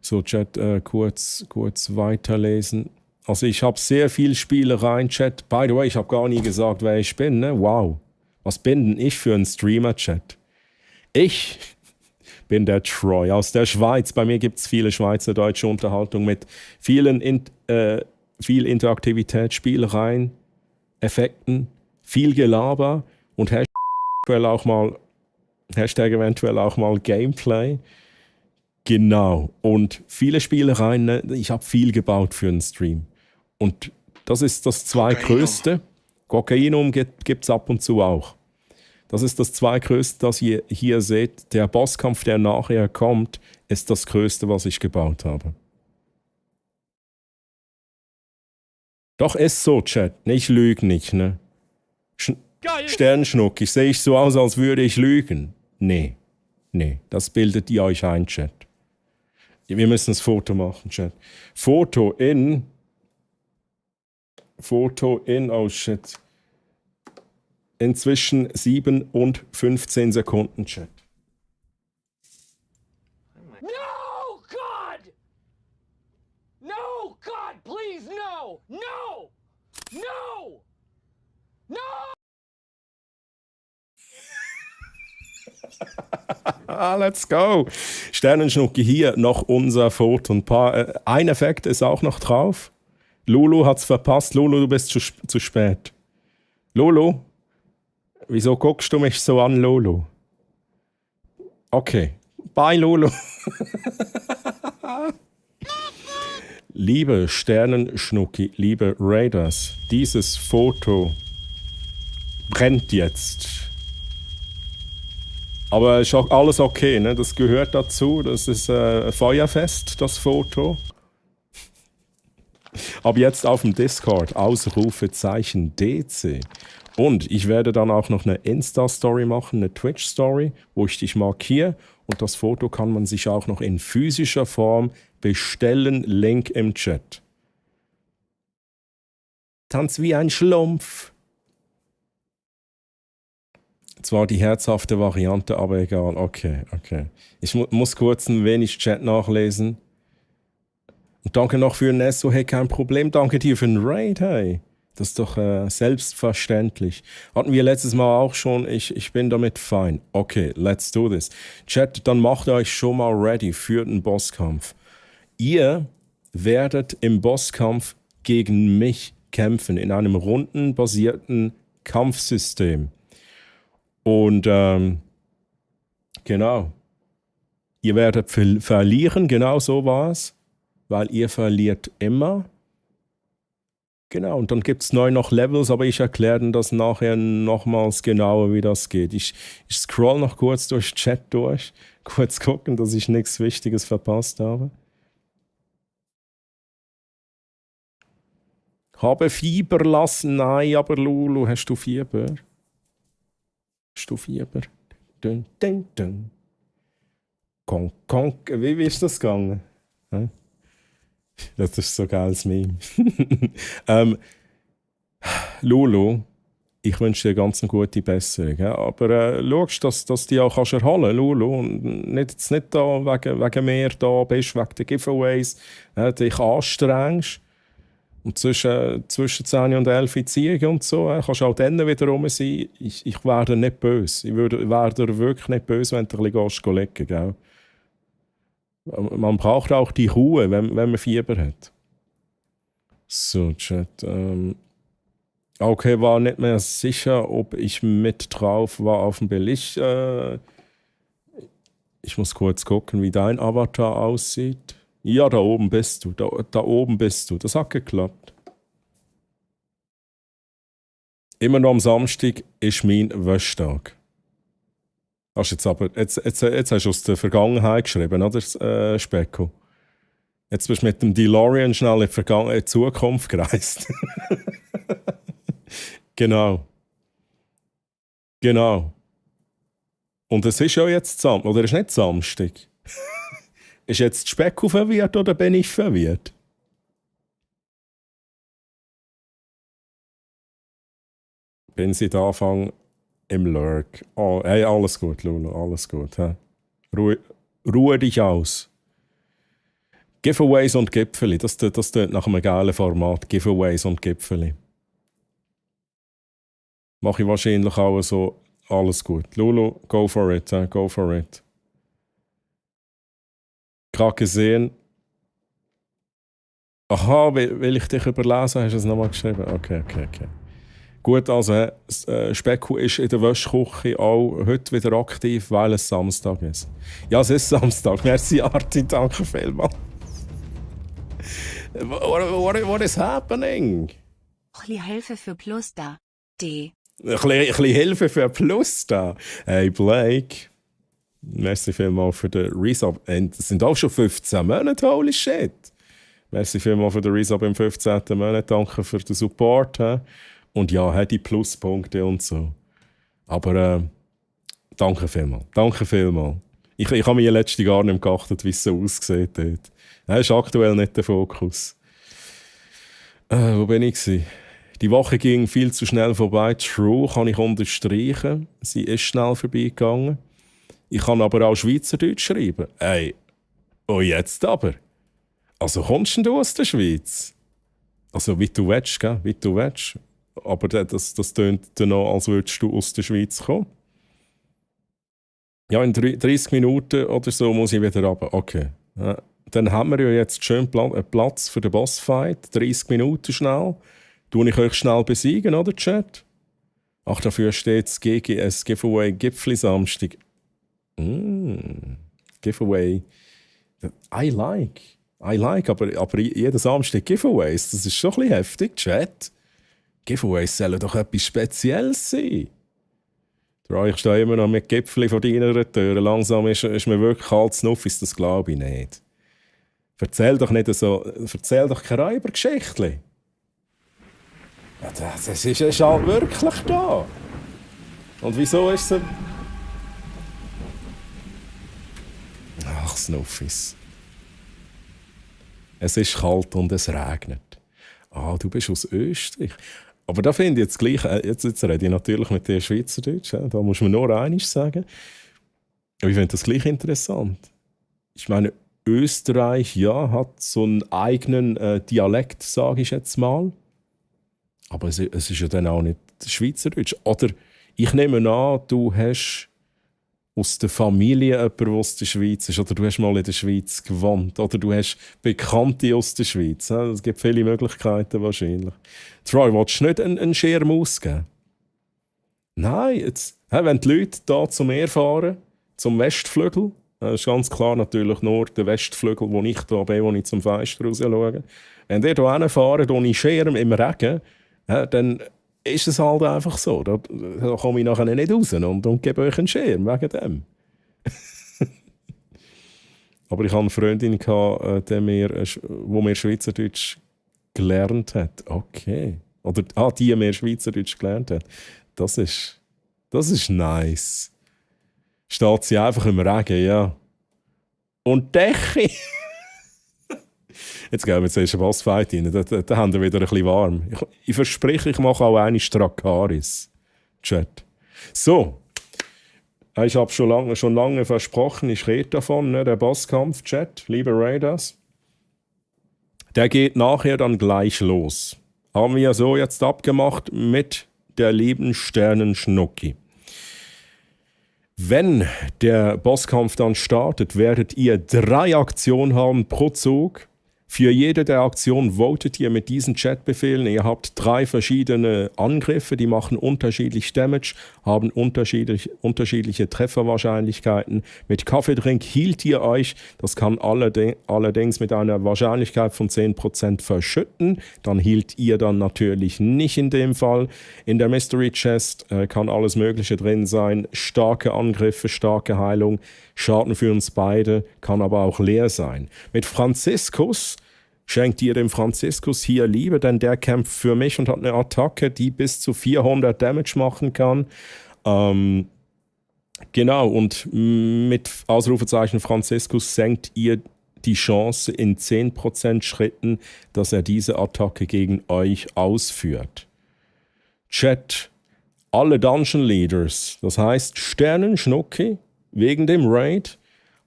So, Chat, kurz weiterlesen. Also ich habe sehr viel Spielereien, Chat. By the way, ich habe gar nie gesagt, wer ich bin, ne? Wow. Was bin denn ich für ein Streamer, Chat? Ich bin der Troy aus der Schweiz. Bei mir gibt es viele schweizerdeutsche Unterhaltung mit viel Interaktivität, Spielereien, Effekten, viel Gelaber und Hashtag eventuell auch mal Gameplay. Genau. Und viele Spielereien, ne? Ich habe viel gebaut für einen Stream. Und das ist das zweitgrößte. Kokainum gibt es ab und zu auch. Das ist das zweitgrößte, das ihr hier seht. Der Bosskampf, der nachher kommt, ist das größte, was ich gebaut habe. Doch ist so, Chat. Ich lüge nicht, ne? Sternschnuck, sehe ich so aus, als würde ich lügen? Nee, das bildet ihr euch ein, Chat. Wir müssen das Foto machen, Chat. Foto in, oh shit. Inzwischen 7 und 15 Sekunden, Chat. No, God! No, God, please, no! No! No! No! Let's go. Sternenschnucki, hier noch unser Foto. Ein Effekt ist auch noch drauf. Lulu hat's verpasst. Lulu, du bist zu spät. Lulu? Wieso guckst du mich so an, Lulu? Okay. Bye, Lulu. Liebe Sternenschnucki, liebe Raiders, dieses Foto brennt jetzt. Aber ist auch alles okay, ne? Das gehört dazu. Das ist feuerfest, das Foto. Ab jetzt auf dem Discord, Ausrufezeichen DC. Und ich werde dann auch noch eine Insta-Story machen, eine Twitch-Story, wo ich dich markiere. Und das Foto kann man sich auch noch in physischer Form bestellen. Link im Chat. Tanz wie ein Schlumpf. Zwar die herzhafte Variante, aber egal. Okay. Ich muss kurz ein wenig Chat nachlesen. Und danke noch für ein Esso. Hey, kein Problem. Danke dir für den Raid, hey. Das ist doch selbstverständlich. Hatten wir letztes Mal auch schon. Ich bin damit fein. Okay, let's do this. Chat, dann macht euch schon mal ready für den Bosskampf. Ihr werdet im Bosskampf gegen mich kämpfen, in einem rundenbasierten Kampfsystem. Und genau. Ihr werdet verlieren, genau so war es. Weil ihr verliert immer. Genau, und dann gibt es neu noch Levels, aber ich erkläre dann das nachher nochmals genauer, wie das geht. Ich scroll noch kurz durch Chat durch, kurz gucken, dass ich nichts Wichtiges verpasst habe. Habe Fieber lassen? Nein, aber Lulu, hast du Fieber? Hast du Fieber? Dun, dun, dun. Konk, konk. Wie ist das gegangen? Hm? Das ist so geil als Meme. Lulu, ich wünsche dir ganz eine gute Besserung. Ja? Aber schaust, dass du dich auch erholen kannst, Lulu. Und nicht da wegen mir da bist, wegen den Giveaways, dich anstrengst. Und zwischen 10 und 11 Ziegen und so, kannst du auch dann wieder rum sein. Ich werde nicht böse. Ich werde wirklich nicht böse, wenn du ein bisschen liegen gell? Man braucht auch die Ruhe, wenn man Fieber hat. So, Chat. Okay, war nicht mehr sicher, ob ich mit drauf war auf dem Bild. Ich muss kurz gucken, wie dein Avatar aussieht. Ja, da oben bist du. Da oben bist du. Das hat geklappt. Immer noch am Samstag ist mein Wäschtag. Jetzt hast du aus der Vergangenheit geschrieben, oder, Specko? Jetzt bist du mit dem DeLorean schnell in die Zukunft gereist. Genau. Und es ist ja jetzt Samstag, oder ist nicht Samstag? Ist jetzt Speckl verwirrt oder bin ich verwirrt? Bin seit Anfang im Lurk. Oh, hey, alles gut, Lulu, alles gut. He? Ruhe dich aus. Giveaways und Gipfeli, das tönt nach einem geilen Format. Giveaways und Gipfeli. Mache ich wahrscheinlich auch so. Alles gut. Lulu, go for it, go for it. Gerade gesehen. Aha, will ich dich überlesen? Hast du es nochmal geschrieben? Okay. Gut, also Speckl ist in der Wäschküche auch heute wieder aktiv, weil es Samstag ist. Ja, es ist Samstag. Merci, Arti, danke vielmals. What is happening? Hilfe für Plus da. D. Ein bisschen Hilfe für Plus da. Hey Blake, merci vielmals für den Resub. Es sind auch schon 15 Monate, holy shit. Merci vielmals für den Resub im 15. Monat. Danke für den Support. Und ja, die Pluspunkte und so. Aber danke vielmals. Ich habe mir letztens gar nicht geachtet, wie es so aussieht dort. Das ist aktuell nicht der Fokus. Wo bin ich gewesen? Die Woche ging viel zu schnell vorbei. True, kann ich unterstreichen. Sie ist schnell vorbeigegangen. Ich kann aber auch Schweizerdeutsch schreiben. Ey, oh jetzt aber. Also kommst du aus der Schweiz? Also wie du willst, gell? Wie du willst. Aber das tönt dann noch, als würdest du aus der Schweiz kommen. Ja, in 30 Minuten oder so muss ich wieder runter. Okay. Ja, dann haben wir ja jetzt schön Platz für den Bossfight. 30 Minuten schnell. Tue ich euch schnell besiegen, oder Chat? Ach, dafür steht das GGS Giveaway Gipfeli Samstag. Giveaway. I like, aber jeden Samstag Giveaways, das ist schon ein bisschen heftig, Chat. Giveaways sollen doch etwas Spezielles sein. Ich stehe immer noch mit Gipfeli vor deiner Tür. Langsam ist mir wirklich kalt Snuffis, das glaube ich nicht. Erzähl doch keine Räubergeschichten. Ja, das ist halt wirklich da. Und wieso ist es... Ach, Snuffis. Es ist kalt und es regnet. Ah, du bist aus Österreich. Aber da finde ich jetzt gleich... Jetzt rede ich natürlich mit dir Schweizerdeutsch. Da muss man nur einiges sagen. Aber ich finde das gleich interessant. Ich meine, Österreich, ja, hat so einen eigenen Dialekt, sage ich jetzt mal. Aber es ist ja dann auch nicht Schweizerdeutsch. Oder ich nehme an, du hast aus der Familie jemanden, der aus der Schweiz ist. Oder du hast mal in der Schweiz gewohnt. Oder du hast Bekannte aus der Schweiz. Es gibt viele Möglichkeiten wahrscheinlich. Troy, willst du nicht einen Schirm ausgeben? Nein, jetzt, wenn die Leute hier zu mir fahren, zum Westflügel, das ist ganz klar natürlich nur der Westflügel, wo ich da bin, wo ich zum Fenster raus schaue. Wenn ihr hier hinfahrt ohne Schirm im Regen, dann ist es halt einfach so. Da komme ich nachher nicht raus und gebe euch einen Schirm wegen dem. Aber ich hatte eine Freundin, die mir Schweizerdeutsch gelernt hat. Okay. Oder die mir Schweizerdeutsch gelernt hat. Das ist nice. Steht sie einfach im Regen, ja. Und Decke. Jetzt gehen wir zuerst einen Bossfight rein. Da haben wir wieder ein bisschen warm. Ich verspreche, ich mache auch eine Strakaris. Chat. So. Ich habe schon lange versprochen, ich rede davon, ne? Der Bosskampf, Chat, liebe Raiders. Der geht nachher dann gleich los. Haben wir so jetzt abgemacht mit der lieben Sternenschnucki. Wenn der Bosskampf dann startet, werdet ihr 3 Aktionen haben pro Zug. Für jede der Aktionen votet ihr mit diesen Chatbefehlen. Ihr habt 3 verschiedene Angriffe, die machen unterschiedlich Damage, haben unterschiedliche Trefferwahrscheinlichkeiten. Mit Kaffeedrink hielt ihr euch, das kann allerdings mit einer Wahrscheinlichkeit von 10% verschütten. Dann hielt ihr dann natürlich nicht in dem Fall. In der Mystery Chest kann alles Mögliche drin sein. Starke Angriffe, starke Heilung, Schaden für uns beide, kann aber auch leer sein. Mit Franziskus schenkt ihr dem Franziskus hier Liebe, denn der kämpft für mich und hat eine Attacke, die bis zu 400 Damage machen kann. Genau, und mit Ausrufezeichen Franziskus senkt ihr die Chance in 10% Schritten, dass er diese Attacke gegen euch ausführt. Chat, alle Dungeon Leaders, das heißt Sternenschnucki, wegen dem Raid,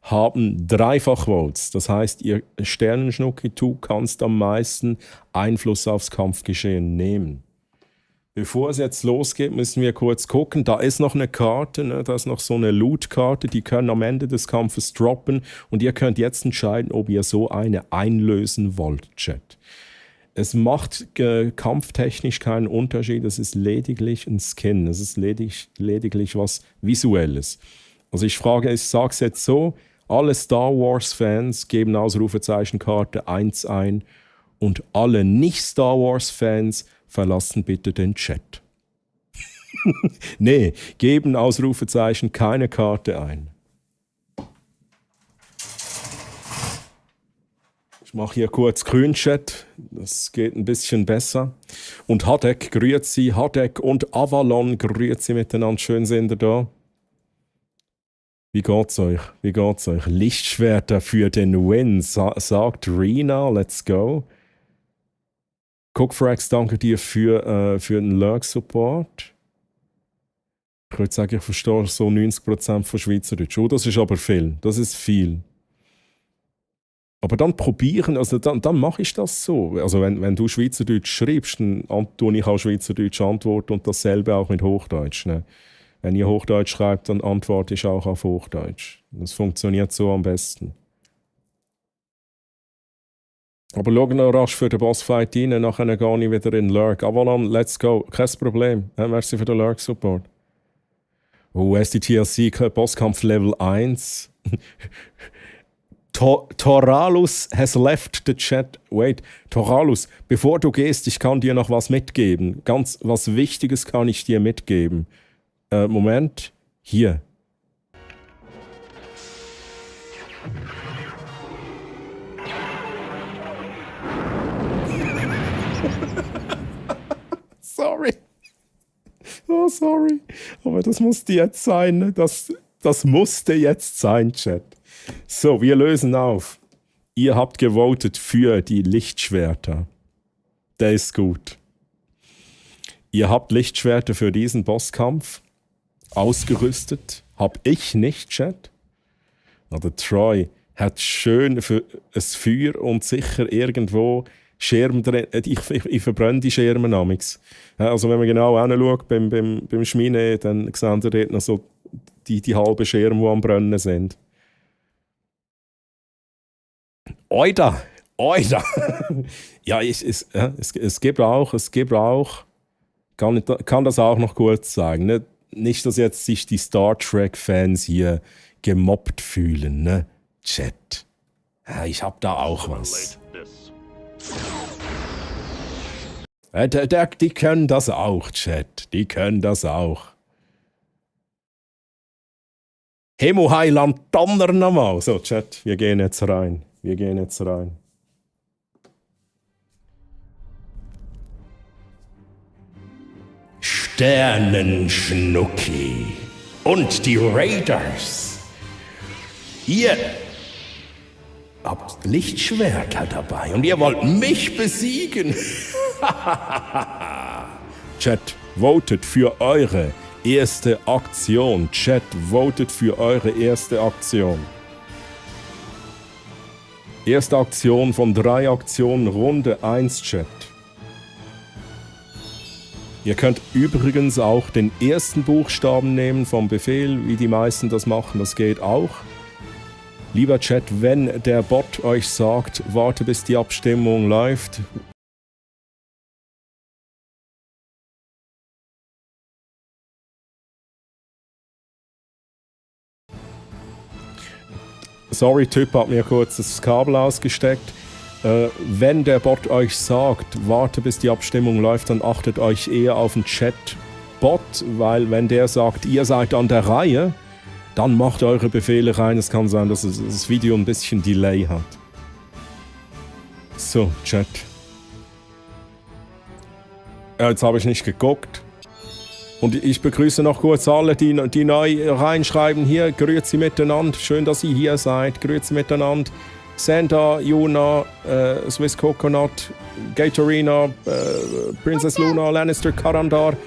haben 3-fach-Votes. Das heißt, ihr Sternenschnucki, du kannst am meisten Einfluss aufs Kampfgeschehen nehmen. Bevor es jetzt losgeht, müssen wir kurz gucken. Da ist noch eine Karte, ne? Da ist noch so eine Loot-Karte, die können am Ende des Kampfes droppen und ihr könnt jetzt entscheiden, ob ihr so eine einlösen wollt, Chat. Es macht kampftechnisch keinen Unterschied, es ist lediglich ein Skin, es ist lediglich was Visuelles. Also ich sage es jetzt so, alle Star Wars-Fans geben Ausrufezeichenkarte 1 ein und alle Nicht-Star Wars-Fans verlassen bitte den Chat. Nee, geben Ausrufezeichen keine Karte ein. Ich mache hier kurz Grün-Chat, das geht ein bisschen besser. Und Hadek grüezi, Hadek und Avalon grüezi miteinander, schön sind ihr da. Wie geht's euch? Wie geht's euch? Lichtschwerter für den Win, sagt Rina, let's go. Cookfrax, danke dir für den Lurk-Support. Ich würde sagen, ich verstehe so 90% von Schweizerdeutsch. Oh, das ist aber viel. Das ist viel. Aber dann probieren, also dann mache ich das so. Also wenn du Schweizerdeutsch schreibst, dann tue ich auch Schweizerdeutsch antworten und dasselbe auch mit Hochdeutsch. Ne? Wenn ihr Hochdeutsch schreibt, dann antworte ich auch auf Hochdeutsch. Das funktioniert so am besten. Aber schau noch rasch für den Bossfight rein, nachher gehe ich wieder in Lurk. Avalon, let's go. Kein Problem. Merci für den Lurk-Support. Oh, SDTLC, Bosskampf Level 1. Toralus has left the chat. Wait, Toralus, bevor du gehst, ich kann dir noch was mitgeben. Ganz was Wichtiges kann ich dir mitgeben. Moment, hier. Sorry. Oh, sorry. Aber das musste jetzt sein. Ne? Das musste jetzt sein, Chat. So, wir lösen auf. Ihr habt gewotet für die Lichtschwerter. Der ist gut. Ihr habt Lichtschwerter für diesen Bosskampf ausgerüstet. Hab ich nicht, Chat. Oder Troy hat schön für ein Feuer und sicher irgendwo Scherben drin. Ich verbrenne die Schermen namens. Also wenn man genau hinschaut beim Schmine, dann sehen ihr dort noch so die halben Scherben, die am Brennen sind. Oida! Ja, es gibt auch, kann das auch noch kurz sagen, nicht, dass jetzt sich die Star Trek-Fans hier gemobbt fühlen, ne? Chat. Ja, ich hab da auch was. Die können das auch, Chat. Die können das auch. Hemo Heiland Donner nochmal. So, Chat, wir gehen jetzt rein. Sternenschnucki und die Raiders. Ihr habt Lichtschwerter dabei und ihr wollt mich besiegen. Chat, votet für eure erste Aktion. Chat, votet für eure erste Aktion. Erste Aktion von 3 Aktionen, Runde 1, Chat. Ihr könnt übrigens auch den ersten Buchstaben nehmen vom Befehl, wie die meisten das machen, das geht auch. Lieber Chat, wenn der Bot euch sagt, warte bis die Abstimmung läuft. Sorry, Typ hat mir kurz das Kabel ausgesteckt. Wenn der Bot euch sagt, warte bis die Abstimmung läuft, dann achtet euch eher auf den Chat-Bot, weil wenn der sagt, ihr seid an der Reihe, dann macht eure Befehle rein. Es kann sein, dass das Video ein bisschen Delay hat. So, Chat. Jetzt habe ich nicht geguckt. Und ich begrüße noch kurz alle, die neu reinschreiben hier. Grüezi miteinander. Schön, dass ihr hier seid. Grüezi miteinander. Santa, Juna, Swiss Coconut, Gatorina, Princess Luna, Lannister, Karandar.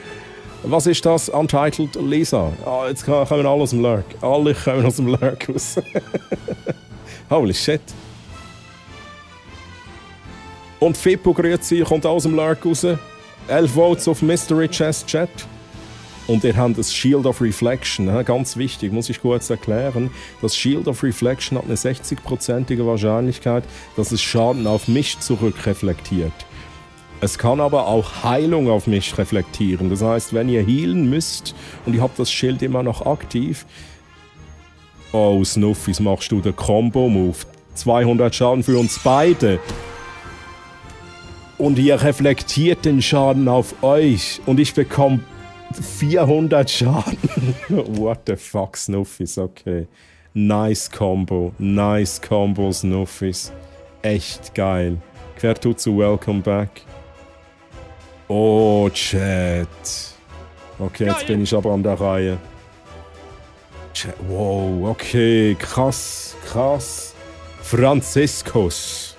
Was ist das? Untitled Lisa. Jetzt kommen alle aus dem Lurk. Alle kommen aus dem Lurk raus. Holy shit. Und Fippo, grüezi, kommt aus dem Lurk raus. 11 Votes auf Mystery Chest Chat. Und ihr habt das Shield of Reflection, ganz wichtig, muss ich kurz erklären. Das Shield of Reflection hat eine 60%ige Wahrscheinlichkeit, dass es Schaden auf mich zurückreflektiert. Es kann aber auch Heilung auf mich reflektieren. Das heißt, wenn ihr healen müsst und ihr habt das Schild immer noch aktiv. Oh, Snuffis, machst du den Combo-Move. 200 Schaden für uns beide. Und ihr reflektiert den Schaden auf euch. Und ich bekomme 400 Schaden. What the fuck, Snuffis, okay. Nice Combo, Snuffis. Echt geil. Quertutsu, welcome back. Oh, Chat. Okay, jetzt bin ich aber an der Reihe. Chat, wow, okay, krass. Franziskus.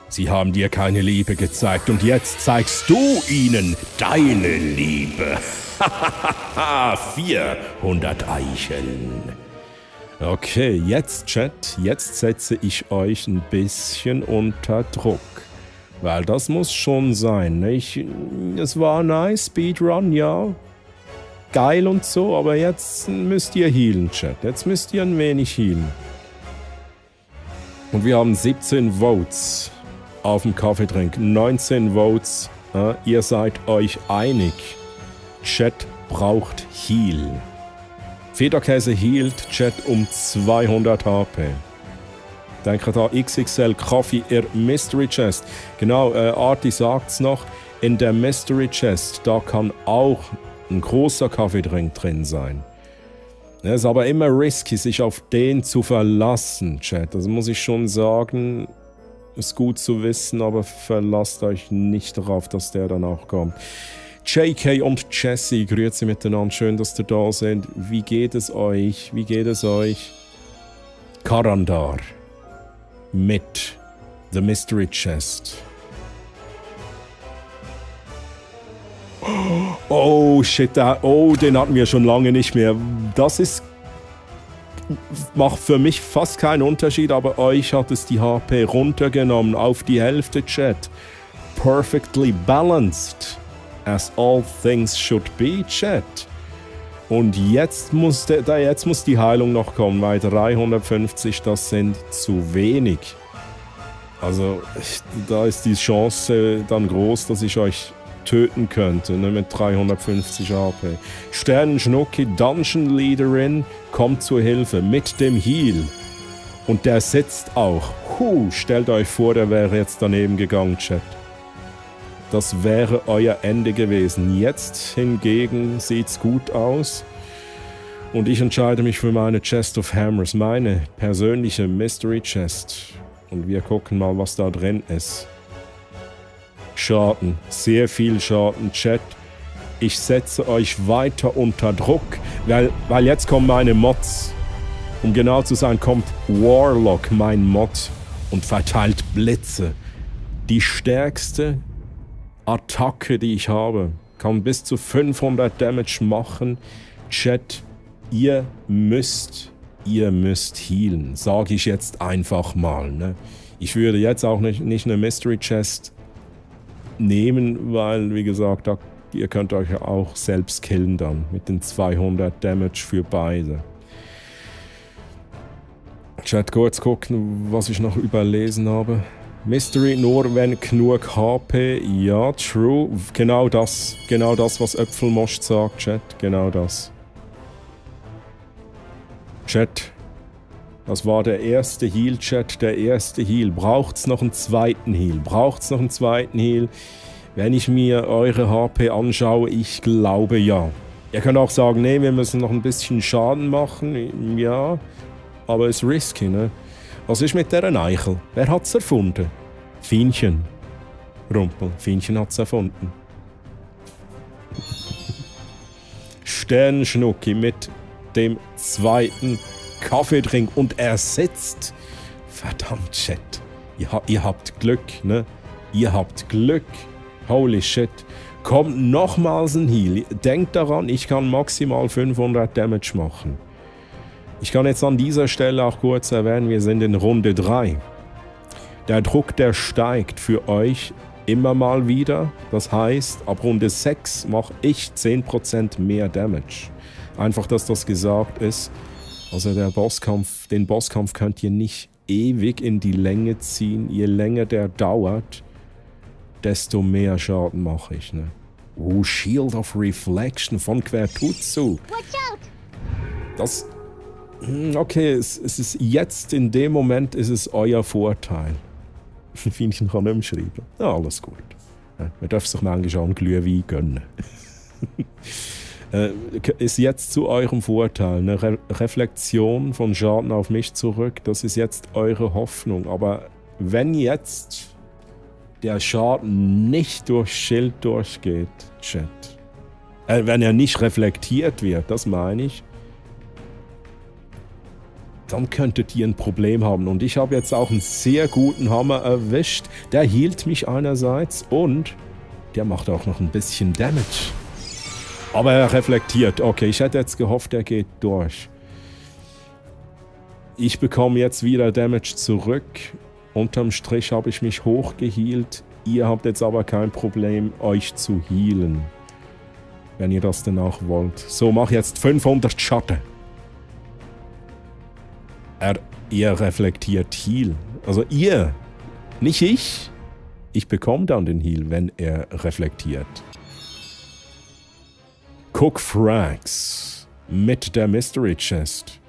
Sie haben dir keine Liebe gezeigt und jetzt zeigst du ihnen deine Liebe. 400 Eicheln. Okay, jetzt Chat, jetzt setze ich euch ein bisschen unter Druck. Weil das muss schon sein. Es war nice, Speedrun, ja. Geil und so, aber jetzt müsst ihr healen, Chat. Jetzt müsst ihr ein wenig healen. Und wir haben 17 Votes auf dem Kaffeetrink. 19 Votes. Ihr seid euch einig. Chat braucht Heal. Federkäse healt Chat um 200 HP. Denke da, XXL Kaffee in Mystery Chest. Genau, Arti sagt's noch. In der Mystery Chest, da kann auch ein großer Kaffeedrink drin sein. Es ist aber immer risky, sich auf den zu verlassen, Chat. Das muss ich schon sagen. Ist gut zu wissen, aber verlasst euch nicht darauf, dass der dann auch kommt. JK und Jesse, grüezi miteinander. Schön, dass ihr da seid. Wie geht es euch? Karandar. Mit The Mystery Chest. Oh shit, den hatten wir schon lange nicht mehr. Das macht für mich fast keinen Unterschied, aber euch hat es die HP runtergenommen auf die Hälfte, Chat. Perfectly balanced. As all things should be, Chat. Und jetzt muss die Heilung noch kommen, weil 350, das sind zu wenig. Also, da ist die Chance dann groß, dass ich euch töten könnte, ne, mit 350 HP. Sternenschnucki, Dungeon Leaderin, kommt zur Hilfe mit dem Heal. Und der sitzt auch. Stellt euch vor, der wäre jetzt daneben gegangen, Chat. Das wäre euer Ende gewesen. Jetzt hingegen sieht's gut aus. Und ich entscheide mich für meine Chest of Hammers, meine persönliche Mystery Chest. Und wir gucken mal, was da drin ist. Schaden, sehr viel Schaden, Chat. Ich setze euch weiter unter Druck, weil jetzt kommen meine Mods. Um genau zu sein, kommt Warlock, mein Mod, und verteilt Blitze. Die stärkste Attacke, die ich habe, kann bis zu 500 Damage machen. Chat, ihr müsst healen, sage ich jetzt einfach mal. Ne? Ich würde jetzt auch nicht eine Mystery Chest nehmen, weil, wie gesagt, ihr könnt euch ja auch selbst killen dann mit den 200 Damage für beide. Chat, kurz gucken, was ich noch überlesen habe. Mystery nur wenn genug HP. Ja, true. Genau das, was Äpfelmost sagt, Chat. Genau das. Chat. Das war der erste Heal, Chat. Der erste Heal. Braucht's noch einen zweiten Heal? Wenn ich mir eure HP anschaue, ich glaube ja. Ihr könnt auch sagen, nee, wir müssen noch ein bisschen Schaden machen. Ja, aber es ist risky, ne? Was ist mit dieser Eichel? Wer hat's erfunden? Fienchen. Rumpel, Fienchen hat's erfunden. Sternschnucki mit dem zweiten Kaffeetrink und er sitzt. Verdammt, Chat. Ihr habt Glück, ne? Ihr habt Glück. Holy shit. Kommt nochmals ein Heal. Denkt daran, ich kann maximal 500 Damage machen. Ich kann jetzt an dieser Stelle auch kurz erwähnen, wir sind in Runde 3. Der Druck, der steigt für euch immer mal wieder. Das heißt, ab Runde 6 mache ich 10% mehr Damage. Einfach, dass das gesagt ist. Also den Bosskampf könnt ihr nicht ewig in die Länge ziehen. Je länger der dauert, desto mehr Schaden mache ich. Ne? Shield of Reflection von Quertutsu. Das... Okay, es ist jetzt, in dem Moment ist es euer Vorteil. Fienchen kann nicht mehr schreiben. Ja, alles gut. Man darf sich manchmal auch einen Glühwein gönnen. Ist jetzt zu eurem Vorteil. Eine Reflexion von Schaden auf mich zurück, das ist jetzt eure Hoffnung. Aber wenn jetzt der Schaden nicht durch Schild durchgeht, Chat, wenn er nicht reflektiert wird, das meine ich, dann könntet ihr ein Problem haben. Und ich habe jetzt auch einen sehr guten Hammer erwischt. Der hielt mich einerseits und der macht auch noch ein bisschen Damage. Aber er reflektiert. Okay, ich hätte jetzt gehofft, er geht durch. Ich bekomme jetzt wieder Damage zurück. Unterm Strich habe ich mich hochgehealt. Ihr habt jetzt aber kein Problem, euch zu healen. Wenn ihr das denn auch wollt. So, mach jetzt 500 Schatten. Ihr reflektiert Heal. Also ihr, nicht ich. Ich bekomme dann den Heal, wenn er reflektiert. Cook Frags mit der Mystery Chest.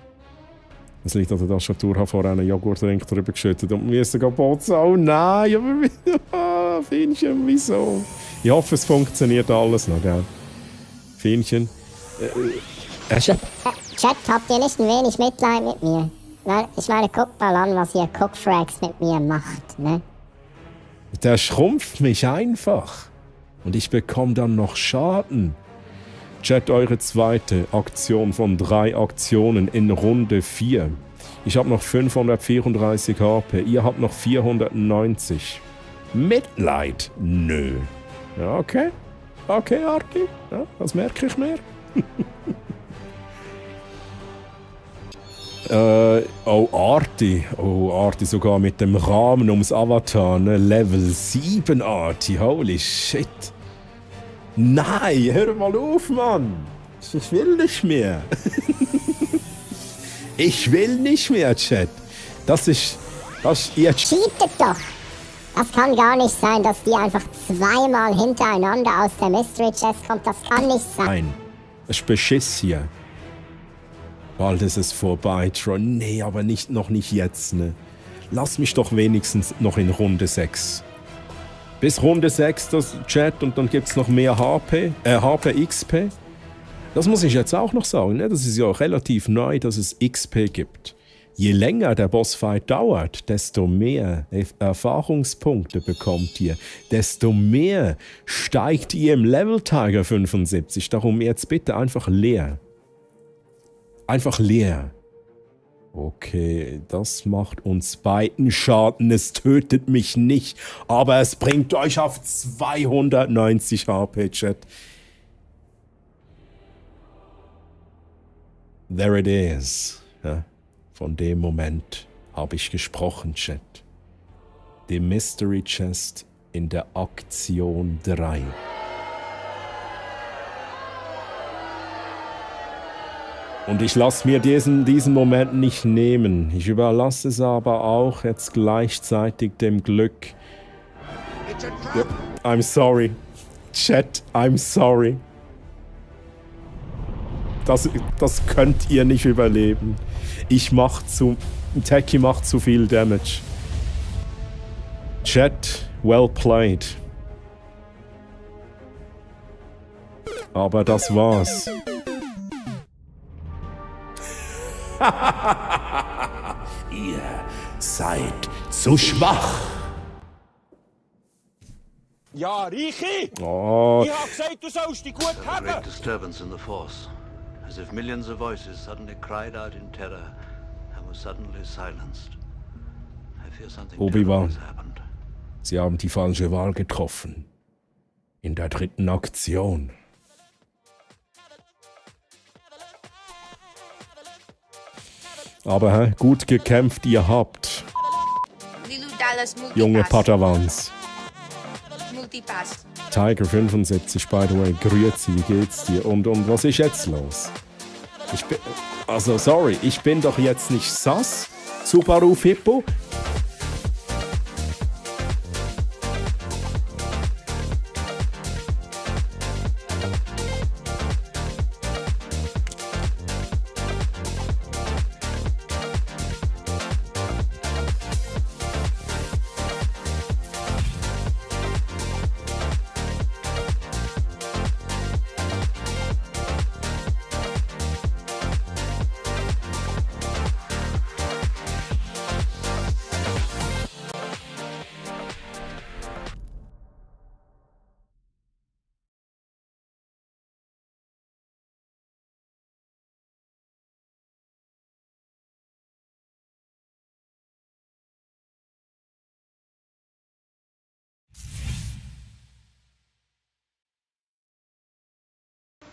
Das liegt an der Tastatur, habe vorher einen Joghurttrink drüber geschüttet und wir müssen putzen. Oh nein, aber Fienchen, wieso? Ich hoffe, es funktioniert alles noch, gell? Fienchen. Chat, habt ihr nicht ein wenig Mitleid mit mir? Ich meine, guckt mal an, was ihr Cookfrags mit mir macht, ne? Der schrumpft mich einfach. Und ich bekomme dann noch Schaden. Chat, eure zweite Aktion von 3 Aktionen in Runde 4. Ich habe noch 534 HP, ihr habt noch 490. Mitleid? Nö. Ja, okay. Okay, Arti. Ja, das merke ich mir. Arti, sogar mit dem Rahmen ums Avatar, ne? Level 7 Arti, holy shit. Nein, hör mal auf, Mann. Ich will nicht mehr. Ich will nicht mehr, Chat. Ihr cheatet doch. Das kann gar nicht sein, dass die einfach zweimal hintereinander aus der Mystery Chest kommt. Das kann nicht sein. Nein, es ist Beschiss hier. Bald ist es vorbei, Tron. Nee, aber noch nicht jetzt, ne? Lass mich doch wenigstens noch in Runde 6. Bis Runde 6 das Chat und dann gibt es noch mehr HP, XP. Das muss ich jetzt auch noch sagen, ne? Das ist ja relativ neu, dass es XP gibt. Je länger der Bossfight dauert, desto mehr Erfahrungspunkte bekommt ihr. Desto mehr steigt ihr im Level Tiger 75. Darum jetzt bitte einfach leer. Einfach leer. Okay, das macht uns beiden Schaden. Es tötet mich nicht, aber es bringt euch auf 290 HP, Chat. There it is. Ja, von dem Moment habe ich gesprochen, Chat. Die Mystery Chest in der Aktion 3. Und ich lasse mir diesen Moment nicht nehmen. Ich überlasse es aber auch jetzt gleichzeitig dem Glück. Ja, I'm sorry. Chat, I'm sorry. Das könnt ihr nicht überleben. Techie macht zu viel Damage. Chat, well played. Aber das war's. Ihr seid zu schwach. Ja, Reiche! Oh, Ich hab gesagt, du sollst dich gut haben! Great disturbance in the force, as if millions of voices suddenly cried out in terror and were suddenly silenced. I fear something Obi-Wan. terrible has happened. Sie haben die falsche Wahl getroffen. In der 3. Aktion. Aber gut gekämpft ihr habt, Lilu Dallas Multipass. junge Padawans. Multipass. Tiger 75, by the way, grüezi, wie geht's dir? Und was ist jetzt los? Ich bin doch jetzt nicht sass, Subaru Fippo.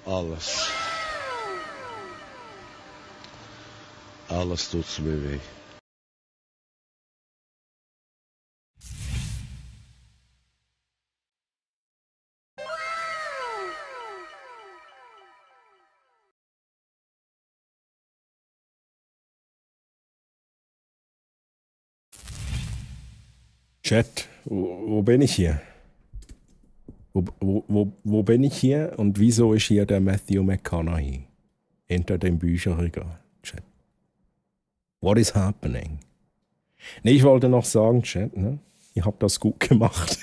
Alles. Alles tut's mir weh. Chat, wo bin ich hier? Wo bin ich hier und wieso ist hier der Matthew McConaughey hinter dem Bücherregal? Chat. What is happening? Nee, ich wollte noch sagen, Chat, ne? Ihr habt das gut gemacht.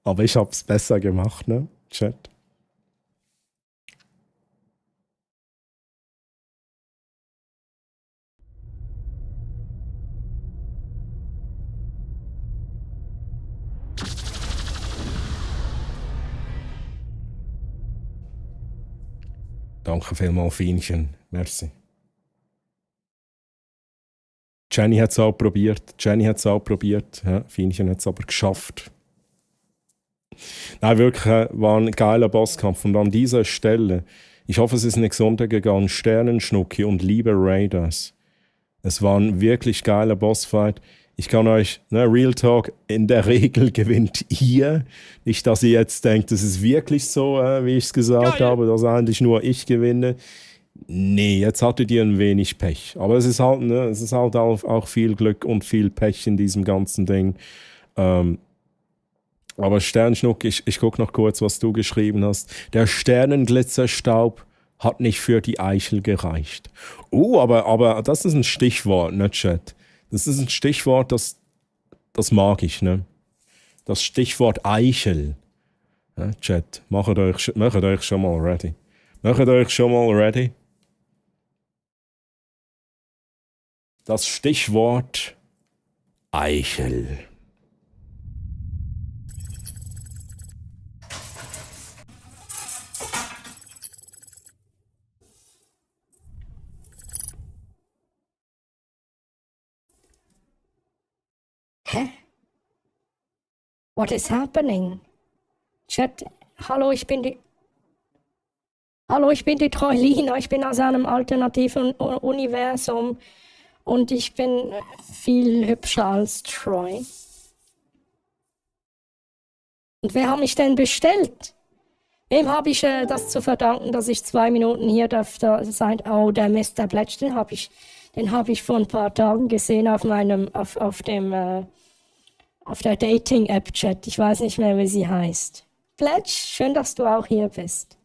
Aber ich hab's besser gemacht, ne? Chat. Danke vielmals, Fienchen. Merci. Jenny hat es auch probiert. Ja, Fienchen hat es aber geschafft. Nein, wirklich, war ein geiler Bosskampf. Und an dieser Stelle, ich hoffe, es ist nichts untergegangen, Sternenschnucki und liebe Raiders. Es war ein wirklich geiler Bossfight. Ich kann euch, Real Talk, in der Regel gewinnt ihr. Nicht, dass ihr jetzt denkt, es ist wirklich so, wie ich es gesagt habe, dass eigentlich nur ich gewinne. Nee, jetzt hattet ihr ein wenig Pech. Aber es ist halt, auch viel Glück und viel Pech in diesem ganzen Ding. Aber Sternschnuck, ich gucke noch kurz, was du geschrieben hast. Der Sternenglitzerstaub hat nicht für die Eichel gereicht. Aber das ist ein Stichwort, ne, Chat? Das ist ein Stichwort, das mag ich, ne? Das Stichwort Eichel. Ja, Chat, macht euch schon mal ready. Das Stichwort Eichel. Hä? What is happening? Chat, hallo, ich bin die Troilina, ich bin aus einem alternativen Universum und ich bin viel hübscher als Troy. Und wer hat mich denn bestellt? Wem habe ich das zu verdanken, dass ich 2 Minuten hier darf da sein? Oh, der Mr. Bletch, den habe ich vor ein paar Tagen gesehen auf der Dating-App-Chat. Ich weiß nicht mehr, wie sie heißt. Bletch, schön, dass du auch hier bist.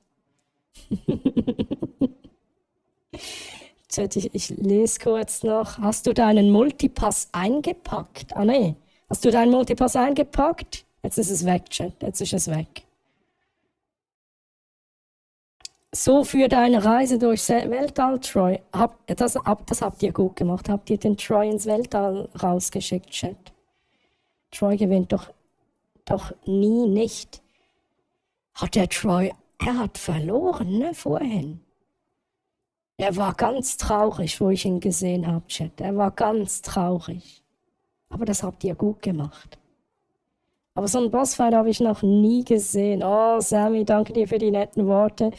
Chat, ich lese kurz noch. Hast du deinen Multipass eingepackt? Ah, nee. Hast du deinen Multipass eingepackt? Jetzt ist es weg, Chat. Jetzt ist es weg. So für deine Reise durchs Weltall, Troy. Das habt ihr gut gemacht. Habt ihr den Troy ins Weltall rausgeschickt, Chat? Troy gewinnt doch nie nicht. Hat der Troy... Er hat verloren, ne, vorhin. Er war ganz traurig, wo ich ihn gesehen habe, Chat. Er war ganz traurig. Aber das habt ihr gut gemacht. Aber so einen Bossfight habe ich noch nie gesehen. Oh, Sammy, danke dir für die netten Worte.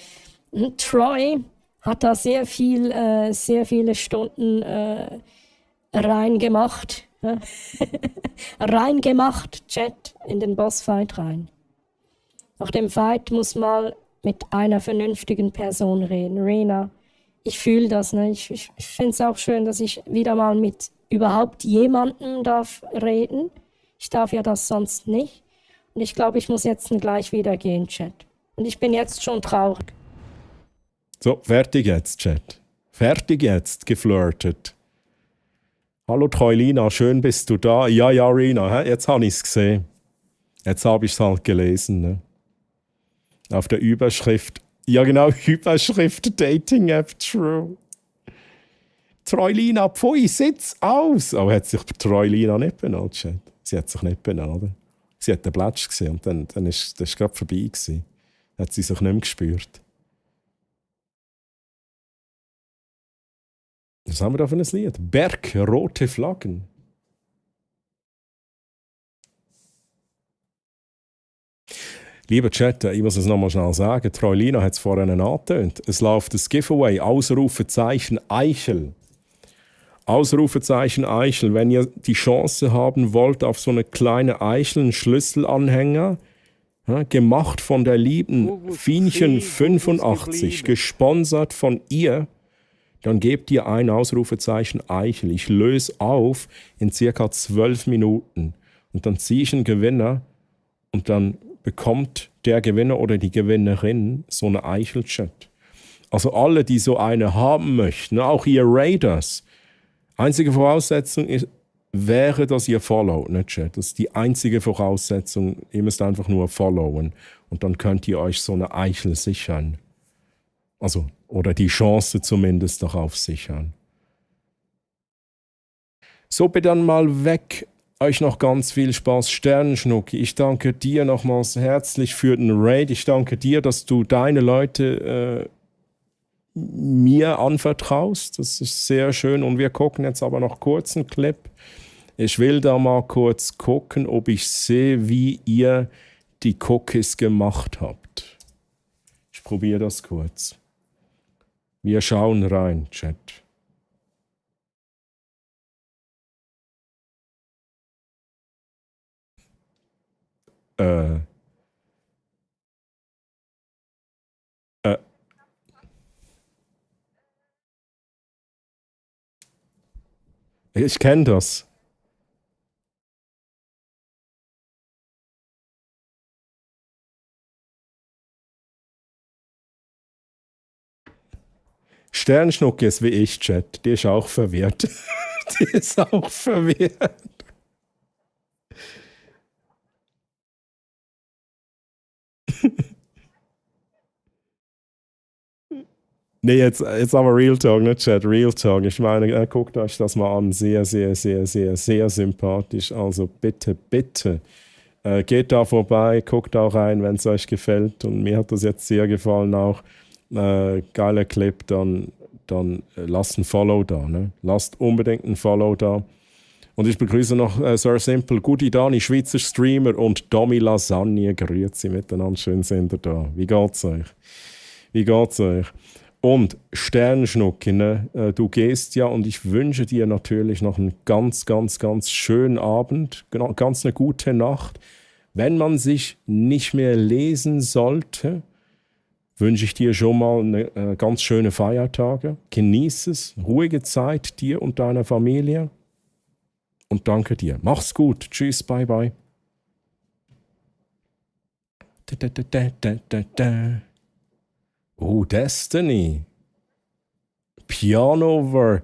Troy hat da sehr viele Stunden reingemacht. Reingemacht, Chat, in den Bossfight rein. Nach dem Fight muss mal mit einer vernünftigen Person reden. Rena, ich fühle das. Ne? Ich finde es auch schön, dass ich wieder mal mit überhaupt jemandem darf reden. Ich darf ja das sonst nicht. Und ich glaube, ich muss jetzt gleich wieder gehen, Chat. Und ich bin jetzt schon traurig. So, fertig jetzt, Chat. Fertig jetzt, geflirtet. Hallo Troilina, schön bist du da. Ja, Rina, jetzt habe ich es gesehen. Jetzt habe ich es halt gelesen. Ne? Auf der Überschrift. Ja genau, Überschrift Dating-App True. Troilina, pfui, sitz aus. Aber hat sich Troilina nicht benannt, Chat. Sie hat sich nicht benannt. Sie hat den Blatsch gesehen und dann ist das gerade vorbei gewesen. Hat sie sich nicht mehr gespürt. Was haben wir da für ein Lied? Berg, rote Flaggen. Lieber Chat, ich muss es nochmal schnell sagen. Troilina hat es vorhin angetönt. Es läuft das Giveaway, Ausrufezeichen Eichel. Ausrufezeichen Eichel. Wenn ihr die Chance haben wollt auf so eine kleine Eichel, einen Schlüsselanhänger, gemacht von der lieben Fienchen85, gesponsert von ihr, dann gebt ihr ein Ausrufezeichen Eichel. Ich löse auf in ca. 12 Minuten. Und dann ziehe ich einen Gewinner und dann bekommt der Gewinner oder die Gewinnerin so eine Eichel-Chat. Also alle, die so eine haben möchten, auch ihr Raiders. Einzige Voraussetzung wäre, dass ihr followt, ne, Chat. Das ist die einzige Voraussetzung. Ihr müsst einfach nur followen. Und dann könnt ihr euch so eine Eichel sichern. Also, oder die Chance zumindest darauf sichern. So, bitte dann mal weg. Euch noch ganz viel Spaß, Sternenschnucki. Ich danke dir nochmals herzlich für den Raid. Ich danke dir, dass du deine Leute mir anvertraust. Das ist sehr schön. Und wir gucken jetzt aber noch kurz einen Clip. Ich will da mal kurz gucken, ob ich sehe, wie ihr die Cookies gemacht habt. Ich probiere das kurz. Wir schauen rein, Chat. Ich kenne das. Sternschnucki ist wie ich, Chat. Die ist auch verwirrt. Die ist auch verwirrt. Nee, jetzt aber Real Talk, nicht Chat, Real Talk. Ich meine, guckt euch das mal an. Sehr, sehr, sehr, sehr, sehr sympathisch. Also bitte, bitte, geht da vorbei, guckt auch rein, wenn es euch gefällt. Und mir hat das jetzt sehr gefallen auch. Geiler Clip, dann lasst ein Follow da. Ne? Lasst unbedingt ein Follow da. Und ich begrüße noch Sir Simple, Gudi Dani, Schweizer Streamer und Domi Lasagne. Grüezi miteinander, schön sind ihr da. Wie geht's euch? Wie geht's euch? Und Sternschnucki, ne? Du gehst ja und ich wünsche dir natürlich noch einen ganz, ganz, ganz schönen Abend, ganz eine gute Nacht. Wenn man sich nicht mehr lesen sollte, wünsche ich dir schon mal eine ganz schöne Feiertage. Genieße es, ruhige Zeit dir und deiner Familie. Und danke dir. Mach's gut. Tschüss, bye bye. Oh, Destiny. Piano over.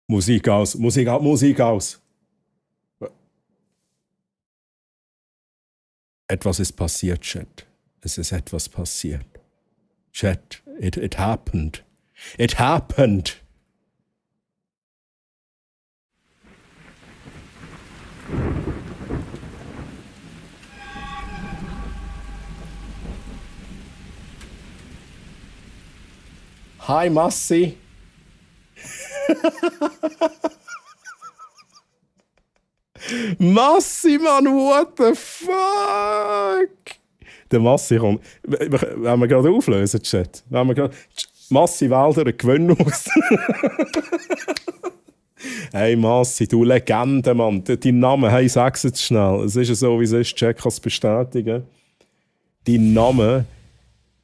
Musik aus, Musik aus, Musik aus. Etwas ist passiert, Chat. Es ist etwas passiert. Chat, it happened. It happened. Hi, Massi. Massi, Mann, what the fuck? Der Massi kommt. Wenn wir gerade auflösen, Chat. Massi wählt einen Gewinn aus. Hey, Massi, du Legende, Mann. Dein Name, hey, sag's jetzt schnell. Es ist ja so, wie es ist. Chat kann es bestätigen. Dein Name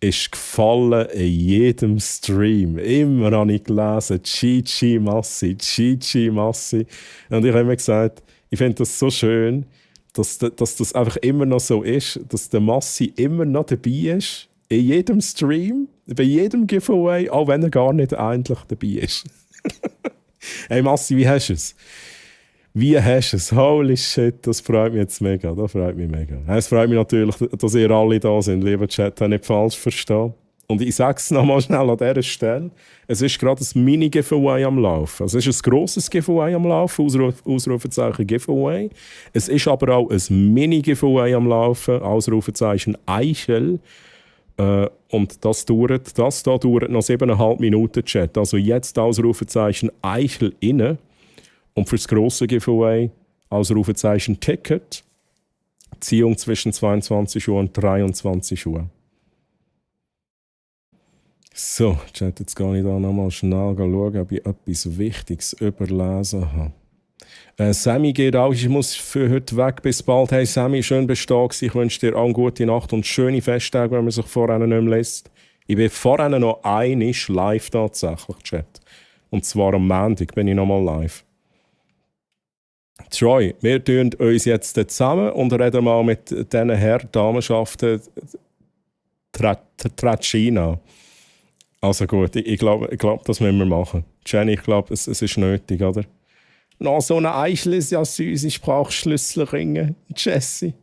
ist gefallen in jedem Stream. Immer habe ich gelesen, Gigi Massi, Gigi Massi. Und ich habe mir gesagt, ich finde das so schön, dass das einfach immer noch so ist, dass der Massi immer noch dabei ist, in jedem Stream, bei jedem Giveaway, auch wenn er gar nicht eigentlich dabei ist. Hey Massi, wie hast du es? Wie hast du es? Holy shit, das freut mich jetzt mega. Das freut mich mega. Es freut mich natürlich, dass ihr alle da sind, lieber Chat, nicht falsch verstehen. Und ich sage es nochmal schnell an dieser Stelle. Es ist gerade ein Mini-Giveaway am Laufen. Also es ist ein grosses Giveaway am Laufen, Ausrufezeichen Giveaway. Es ist aber auch ein Mini-Giveaway am Laufen, Ausrufezeichen Eichel. Und das dauert noch 7,5 Minuten, Chat. Also jetzt Ausrufezeichen Eichel inne. Und für das grosse Giveaway Ausrufezeichen Ticket. Ziehung zwischen 22 Uhr und 23 Uhr. So, Chat, jetzt gehe ich da nochmal schnell schauen, ob ich etwas Wichtiges überlesen habe. Sammy geht auch, ich muss für heute weg, bis bald. Hey Sammy, schön bestehen. Ich wünsche dir auch eine gute Nacht und schöne Festtage, wenn man sich vorher nicht mehr lässt. Ich bin vorher noch einmal live tatsächlich, Chat. Und zwar am Montag bin ich nochmal live. Troy, wir tun uns jetzt zusammen und reden mal mit diesen Herren, Damenschaften Tracina. Also gut, ich glaube, das müssen wir machen. Jenny, ich glaube, es ist nötig, oder? No, so eine Eichel ist ja süß, ich brauche Schlüsselringe. Jessie.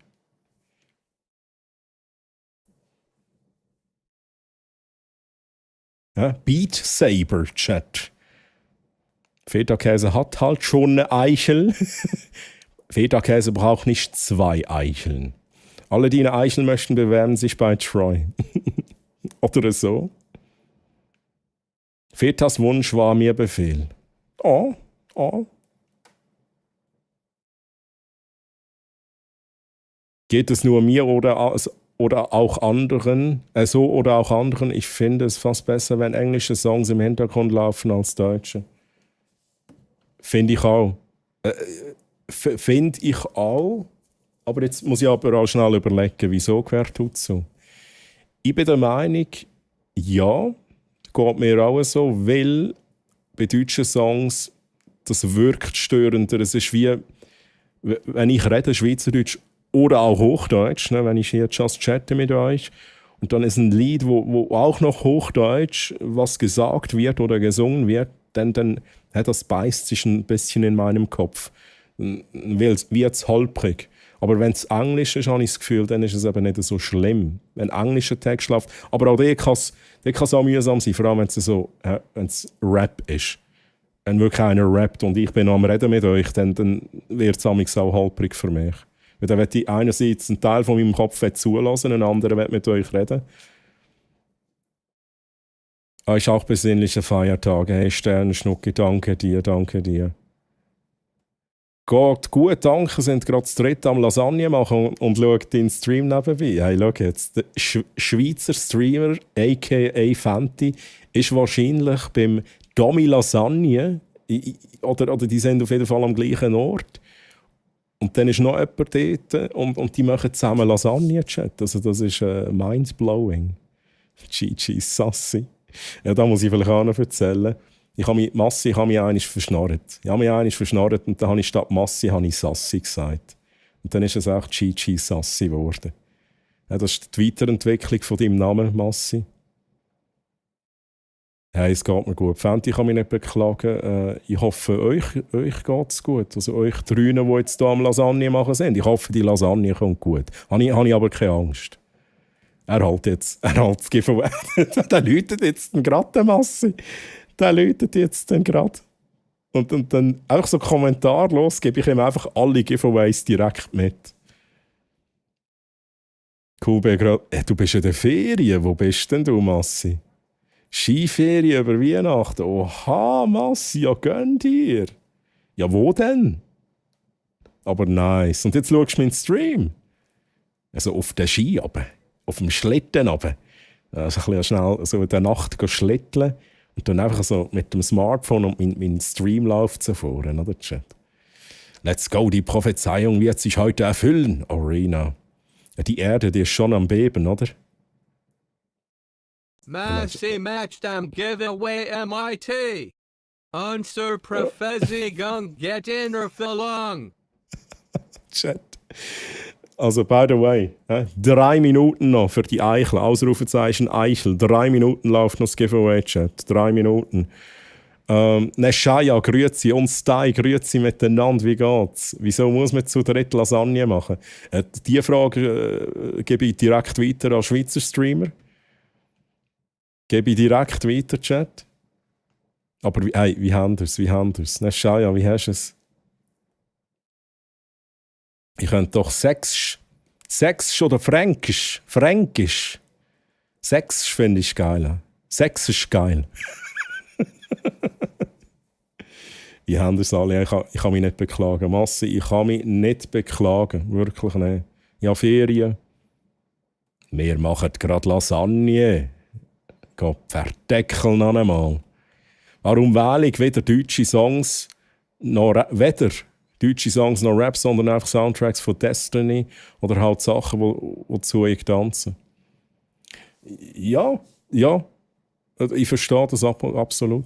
Ja, Beat Saber, Chat. Feta-Käse hat halt schon eine Eichel. Feta-Käse braucht nicht 2 Eicheln. Alle, die eine Eichel möchten, bewerben sich bei Troy. Oder so. Fetas Wunsch war mir Befehl. Oh. Geht es nur mir oder auch anderen? Oder auch anderen? Ich finde es fast besser, wenn englische Songs im Hintergrund laufen als deutsche. Finde ich auch. Finde ich auch. Aber jetzt muss ich aber auch schnell überlegen, wieso quer tut so. Ich bin der Meinung, ja, geht mir auch so, weil bei deutschen Songs das wirkt störender. Es ist wie, wenn ich rede Schweizerdeutsch oder auch Hochdeutsch, ne, wenn ich hier just chatte mit euch, und dann ist ein Lied, wo auch noch Hochdeutsch was gesagt wird oder gesungen wird, dann das beißt sich ein bisschen in meinem Kopf. Wird es holprig. Aber wenn es Englisch ist, habe ich das Gefühl, dann ist es eben nicht so schlimm. Wenn englischer Text läuft. Aber auch der kann es auch mühsam sein, vor allem wenn es Rap ist. Wenn wirklich einer rappt und ich bin am Reden mit euch, dann wird es auch holprig für mich. Weil dann möchte ich einerseits einen Teil von meinem Kopf zulassen, einen anderen will mit euch reden. Ist auch besinnliche Feiertage. Hey Sternschnucki, danke dir. Geht gut, danke. Sind gerade das dritte am Lasagne machen und schaut deinen Stream nebenbei. Hey, schau jetzt. Der Schweizer Streamer, a.k.a. Fenty, ist wahrscheinlich beim Domi Lasagne, oder die sind auf jeden Fall am gleichen Ort. Und dann ist noch jemand dort und die machen zusammen Lasagne-Chat. Also das ist mindblowing. Gigi Sassi. Ja, da muss ich vielleicht auch noch erzählen. Ich habe mich einmal verschnarrt. Und dann habe ich statt Massi Sassi gesagt. Und dann ist es auch Gigi Sassi geworden. Ja, das ist die Weiterentwicklung von deinem Namen, Massi. Hey, es geht mir gut. Fenty, ich kann mich nicht beklagen. Ich hoffe, euch geht es gut. Also euch drei, die jetzt hier am Lasagne machen sind. Ich hoffe, die Lasagne kommt gut. Habe ich aber keine Angst. Er hält das Giveaway. Der läutet jetzt gerade, der Massi. Der läutet jetzt gerade. Und dann einfach so kommentarlos gebe ich ihm einfach alle Giveaways direkt mit. Cool, du bist in der Ferien. Wo bist denn du, Massi? Skiferien über Weihnachten. Oha, Massi, ja gönn dir. Ja, wo denn? Aber nice. Und jetzt schaust du meinen Stream. Also auf den Ski runter. Auf dem Schlitten runter. Also ein bisschen schnell so in der Nacht schlitteln. Und dann einfach so mit dem Smartphone und mein Stream läuft so vor, oder Chat? Let's go, die Prophezeiung wird sich heute erfüllen, Arena. Die Erde, die ist schon am Beben, oder? Massey matched am giveaway MIT. Unser Professor get in or verlang. Chat. Also, by the way, 3 Minuten noch für die Eichel. Ausrufezeichen Eichel. 3 Minuten läuft noch das Giveaway-Chat. 3 Minuten. Neshaya, grüezi. Und Stai, grüezi miteinander. Wie geht's? Wieso muss man zu dritt Lasagne machen? Diese Frage gebe ich direkt weiter an Schweizer Streamer. Gebe ich direkt weiter, Chat. Aber wie haben wir es? Neshaya, wie hast du es? Ich könnte doch Sächsisch oder Fränkisch. Sächsisch finde ich geil. Sächsisch geil. Wie haben das alle? Ich kann mich nicht beklagen. Massi, ich kann mich nicht beklagen. Wirklich nicht. Ich habe Ferien. Wir machen gerade Lasagne. Gott verdeckeln noch einmal. Warum wähle ich weder deutsche Songs noch Rap, sondern einfach Soundtracks von Destiny oder halt Sachen, wozu ich tanze? Ja. Ich verstehe das absolut.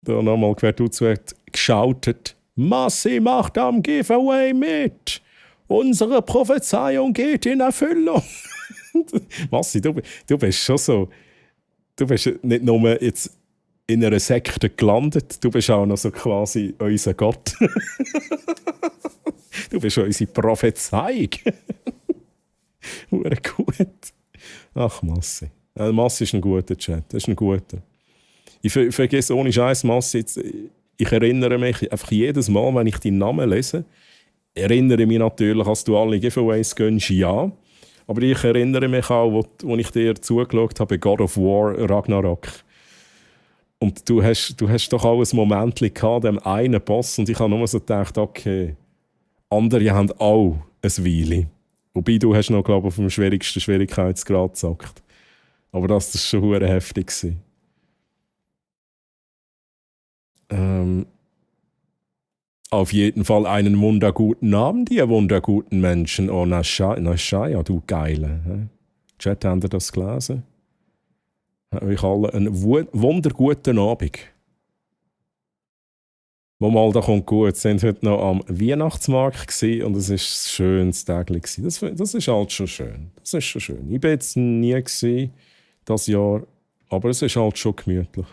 Da nochmal quer dazu hat geschautet. Massi macht am Giveaway mit. Unsere Prophezeiung geht in Erfüllung. Massi, du bist schon so. Du bist nicht nur jetzt in einer Sekte gelandet, du bist auch noch so quasi unser Gott. Du bist unsere Prophezeiung. Hure gut. Ach, Massi. Massi ist ein guter Chat. Das ist ein guter. Ich vergesse ohne Scheiß, Massi. Ich erinnere mich einfach jedes Mal, wenn ich deinen Namen lese, erinnere mich natürlich, dass du alle Giveaways gönnst, ja. Aber ich erinnere mich auch, wo ich dir zugeschaut habe, God of War Ragnarok. Und du hast doch auch ein Moment gehabt, dem einen Boss, und ich habe nur so gedacht, okay, andere haben auch ein Weile. Wobei du hast noch, glaube ich, auf dem schwierigsten Schwierigkeitsgrad gezockt. Aber das war schon verdammt heftig. Auf jeden Fall einen wunderguten Abend, ihr wunderguten Menschen. Oh, Nashaya, du Geile. Chat, habt ihr das gelesen? Euch alle einen wunderguten Abend. Wo mal da kommt gut, sind heute noch am Weihnachtsmarkt gewesen, und es war ein schönes Tag. Das ist halt schon schön. Das ist schon schön. Ich war jetzt nie gewesen, das Jahr, aber es ist halt schon gemütlich.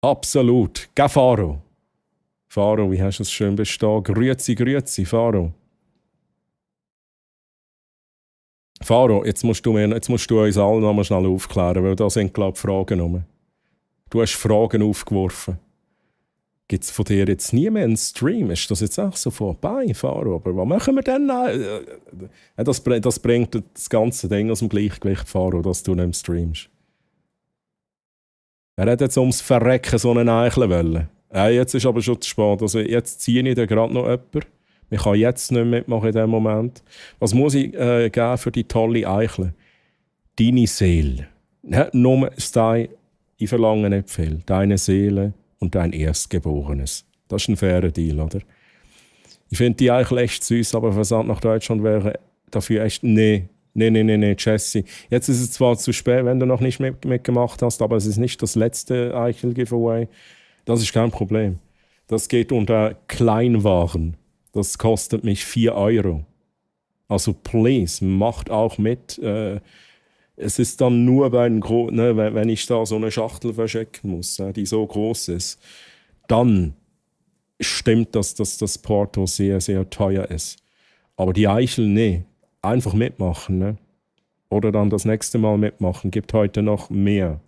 Absolut. Geh, Faro. Faro, wie hast du es schön bestehen? Grüezi, Faro. Faro, jetzt musst du uns alle noch mal schnell aufklären, weil da sind, glaube ich, Fragen rum. Du hast Fragen aufgeworfen. Gibt es von dir jetzt nie mehr einen Stream? Ist das jetzt auch so vorbei, Faro? Aber was machen wir denn? Das bringt das ganze Ding aus dem Gleichgewicht, Faro, dass du nicht streamst. Wer hat jetzt ums Verrecken so einen Eichel wollen? Jetzt ist aber schon zu spät. Also jetzt ziehe ich da gerade noch jemanden. Ich kann jetzt nicht mitmachen in diesem Moment. Was muss ich geben für die tolle Eichel? Deine Seele. Nicht nur Stein, ich verlange nicht viel. Deine Seele und dein Erstgeborenes. Das ist ein fairer Deal, oder? Ich finde die Eichel echt süß, aber Versand nach Deutschland wäre dafür echt, nee, Jesse. Jetzt ist es zwar zu spät, wenn du noch nicht mitgemacht hast, aber es ist nicht das letzte Eichel-Giveaway. Das ist kein Problem. Das geht unter Kleinwaren. Das kostet mich 4 €. Also please, macht auch mit. Es ist dann nur bei den wenn ich da so eine Schachtel verschicken muss, die so groß ist, dann stimmt, dass das Porto sehr, sehr teuer ist. Aber die Eichel, nee. Einfach mitmachen, ne? Oder dann das nächste Mal mitmachen. Gibt heute noch mehr.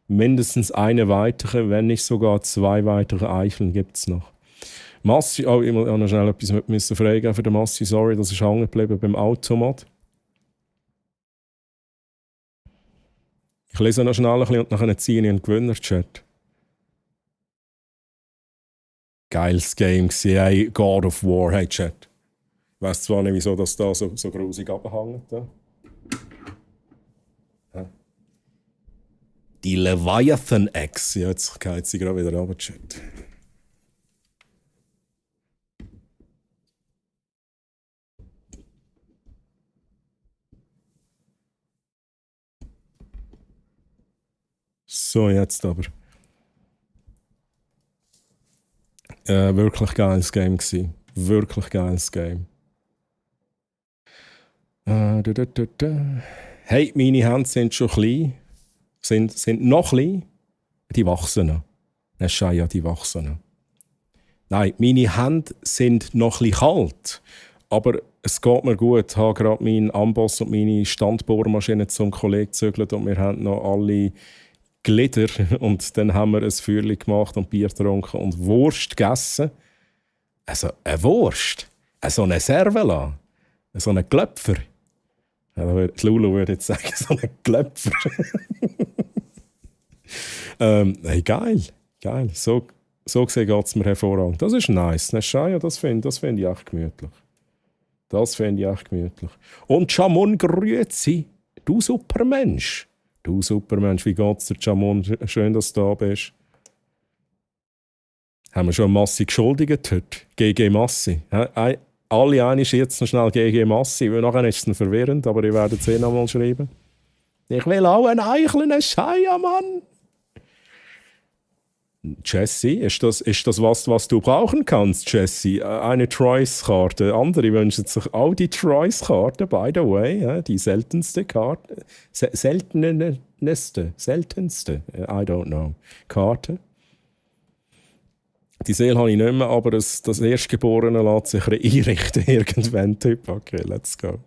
Mindestens eine weitere, wenn nicht sogar 2 weitere Eicheln gibt es noch. Massi, oh, ich muss noch schnell etwas müssen fragen für den Massi. Sorry, das ist hängen geblieben beim Automat. Ich lese noch schnell ein bisschen und nachher ziehe ich einen Gewinner-Chat. Geiles Game gewesen, hey, God of War, hey Chat. Ich weiss zwar nicht, wieso das da so grusig abhängt. Ja. Die Leviathan X. Ja, jetzt geht sie gerade wieder runter, Chat. So, jetzt aber. Wirklich geiles Game gewesen. Wirklich geiles Game. Hey, meine Hände sind schon klein. Sind noch klein. Die wachsen noch. Das ist ja, die wachsen noch. Nein, meine Hände sind noch ein bisschen kalt. Aber es geht mir gut. Ich habe gerade meinen Amboss und meine Standbohrmaschine zum Kollegen gezügelt und wir haben noch alle Glieder. Und dann haben wir ein Feuerchen gemacht und Bier getrunken und Wurst gegessen. Also eine Wurst. So eine Servela. So einen Glöpfer. Ja, Lulu würde jetzt sagen, so einen Glöpfer. Hey, geil. So gesehen geht es mir hervorragend. Das ist nice. Das finde ich echt gemütlich. Und Jamon grüezi. Du Supermensch. Wie geht's dir, Jamon? Schön, dass du da bist. Haben wir schon Massi geschuldigt heute? GG Massi. Alle einig jetzt noch schnell GG Massi, weil nachher ist es dann verwirrend, aber ich werde es nochmal schreiben. Ich will auch einen Eichel, Scheier, Mann. Jesse, ist das was du brauchen kannst, Jesse? Eine Troyes-Karte. Andere wünschen sich auch die Troyes-Karte, by the way. Ja, die seltenste Karte. Seltenste, I don't know. Karte. Die Seele habe ich nicht mehr, aber das Erstgeborene lässt sich einrichten irgendwann. Typ. Okay, let's go.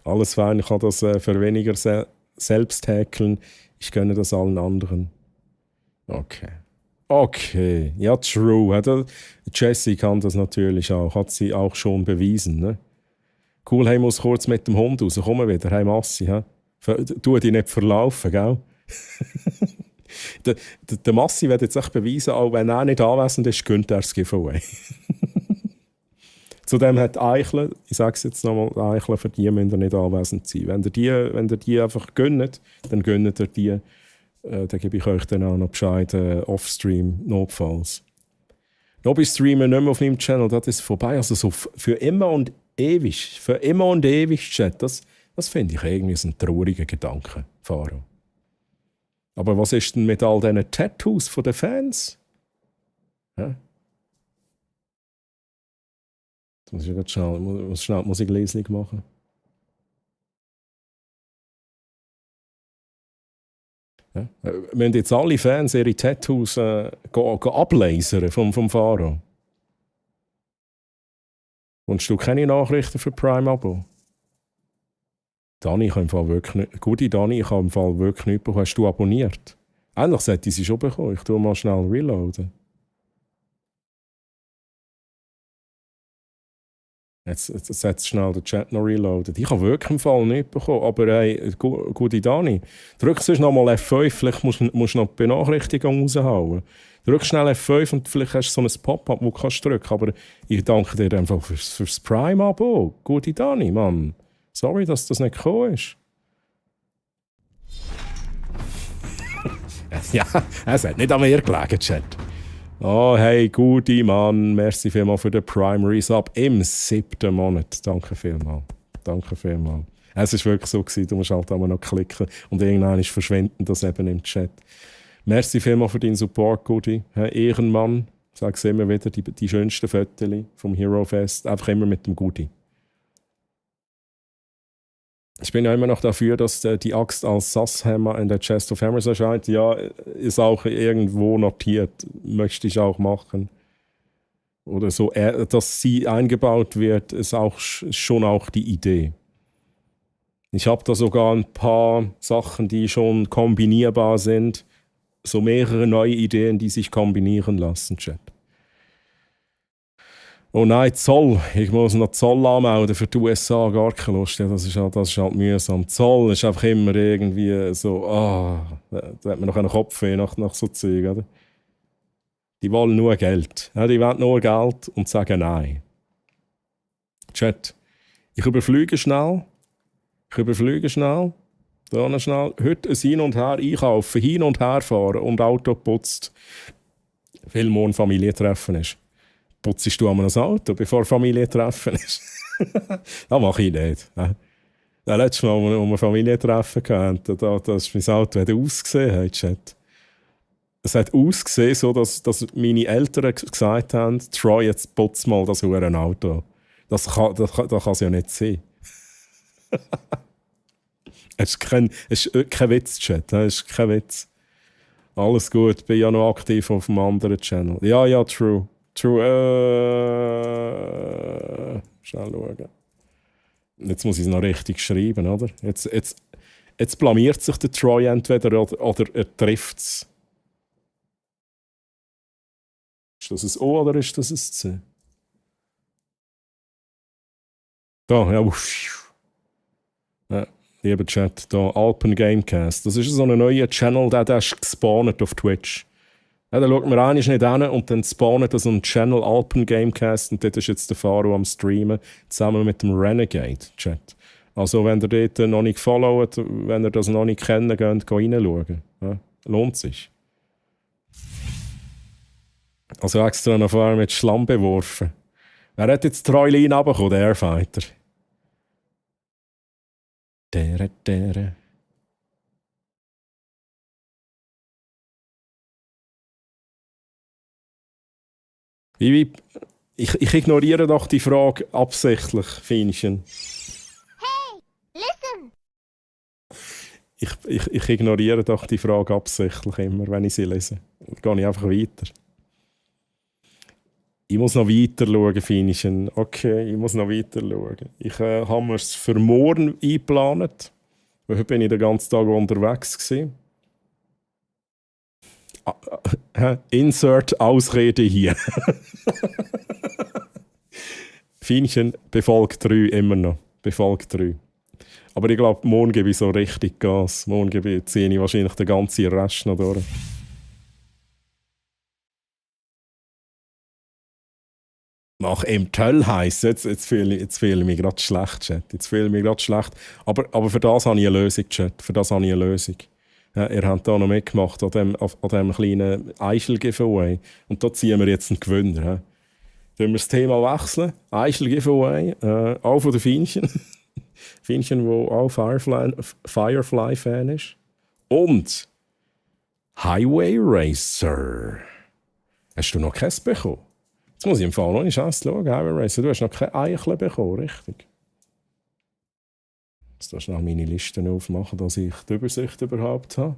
Alles fein, ich kann das für weniger selbst häkeln. Ich gönne das allen anderen. Okay, ja, true. Jessie kann das natürlich auch, hat sie auch schon bewiesen. Ne? Cool, hey, muss kurz mit dem Hund raus, komm wieder, hey Massi. He? Tu dich nicht verlaufen, gell? Der Massi wird jetzt echt beweisen, auch wenn er nicht anwesend ist, gönnt er das Giveaway. Zudem hat Eichler, ich sage es jetzt nochmal, Eichler, für die müsst ihr nicht anwesend sein. Wenn ihr die einfach gönnt, dann gönnt ihr die. Dann gebe ich euch dann auch noch Bescheid off-stream, notfalls. Noch bei Streamen nicht mehr auf meinem Channel, das ist vorbei. Also so für immer und ewig, Chat, das finde ich irgendwie so ein trauriger Gedanke, Faro. Aber was ist denn mit all diesen Tattoos von den Fans? Ja? Jetzt muss ich jetzt schnell Musiklesung machen. Ja? Müssen jetzt alle Fans ihre Tattoos ablasern vom Faro? Wünschst du keine Nachrichten für Prime-Abo? Dani, ich habe im Fall wirklich nicht... Gute Dani, ich habe im Fall wirklich nicht bekommen. Hast du abonniert? Eigentlich sollte ich sie schon bekommen. Ich tue mal schnell reloaden. Jetzt schnell den Chat noch reloaden. Ich habe wirklich im Fall nicht bekommen. Aber hey, gute Dani, drück sonst noch mal F5. Vielleicht musst du noch die Benachrichtigung raushauen. Drück schnell F5 und vielleicht hast du so ein Pop-up, wo du drücken kannst. Aber ich danke dir einfach fürs Prime-Abo. Gute Dani, Mann. Sorry, dass das nicht gekommen ist. Ja, es hat nicht an mir gelegen, Chat. Oh, hey, gute Mann. Merci vielmals für den Primary Sub im 7. Monat. Danke vielmals. Danke vielmals. Es war wirklich so, du musst halt auch noch klicken und irgendwann verschwindet das eben im Chat. Merci vielmals für deinen Support, Gudi. Ehrenmann. Ich sage es immer wieder, die schönsten Fotos vom Hero Fest. Einfach immer mit dem Gudi. Ich bin ja immer noch dafür, dass die Axt als Sasshammer in der Chest of Hammers erscheint. Ja, ist auch irgendwo notiert. Möchte ich auch machen. Oder so, dass sie eingebaut wird, ist auch schon auch die Idee. Ich habe da sogar ein paar Sachen, die schon kombinierbar sind. So mehrere neue Ideen, die sich kombinieren lassen, Chat. Oh nein, Zoll. Ich muss noch Zoll anmelden für die USA. Gar keine Lust. Ja, das ist halt mühsam. Zoll ist einfach immer irgendwie so, da hat man noch einen Kopfweh nach so Zeug, oder? Die wollen nur Geld. Ja, die wollen nur Geld und sagen Nein. Chat. Ich überflüge schnell. Da schnell. Heute ein Hin und Her einkaufen, hin und her fahren und Auto putzt. Weil morgen Familientreffen ist. Putzest du einmal das Auto, bevor Familientreffen ist? Das mache ich nicht. Das letzte Mal, als wir Familientreffen hatten, da ist mein Auto ausgesehen. Chat. Es hat ausgesehen, so dass meine Eltern gesagt haben, Troy, jetzt putz mal das hure Auto. Das kann es ja nicht sein. Es ist kein Witz, Chat. Es ist kein Witz. Alles gut, bin ja noch aktiv auf einem anderen Channel. Ja, true. Schnell schauen. Jetzt muss ich es noch richtig schreiben, oder? Jetzt blamiert sich der Troy entweder oder er trifft es. Ist das ein O oder ist das ein C? Da, ja. Ja, lieber Chat, da Alpen Gamecast. Das ist so ein neuer Channel, der ist gespawnt auf Twitch. Ja, da schaut man eigentlich nicht hin und dann spawnt so ein Channel Alpen Gamecast und dort ist jetzt der Faro am Streamen, zusammen mit dem Renegade Chat. Also wenn ihr dort noch nicht followt, wenn ihr das noch nicht kennt, geht reinschauen. Ja, lohnt sich. Also extra noch vorher mit Schlamm beworfen. Wer hat jetzt die Treuline runtergekommen, der Airfighter? Der. Ich ignoriere doch die Frage absichtlich, Fienchen. Hey, listen! Ich ignoriere doch die Frage absichtlich immer, wenn ich sie lese. Dann gehe ich einfach weiter. Ich muss noch weiter schauen, Fienchen. Okay, ich muss noch weiter schauen. Ich habe mir es für morgen eingeplant. Heute bin ich den ganzen Tag unterwegs gewesen. Insert Ausrede hier. Fienchen, Befolg 3 immer noch. Befolg 3. Aber ich glaube, morgen gebe ich so richtig Gas. Morgen ziehe ich wahrscheinlich den ganzen Rest noch durch. Nach im Töll heißt jetzt fühle ich mich gerade schlecht, Chat. Jetzt fühle ich mich gerade schlecht. Aber für das habe ich eine Lösung, Chat. Für das habe ich eine Lösung. Ja, ihr habt da noch mitgemacht an dem kleinen Eichel-Giveaway. Und da ziehen wir jetzt einen Gewinner. Ja. Dann wir das Thema wechseln. Eichel-Giveaway, auch von der Fienchen. Fienchen, der auch Firefly-Fan ist. Und Highway Racer. Hast du noch keins bekommen? Jetzt muss ich im Fall noch nicht schauen. Highway Racer, du hast noch kein Eichel bekommen, richtig? Jetzt darfst du noch meine Listen aufmachen, dass ich die Übersicht überhaupt habe.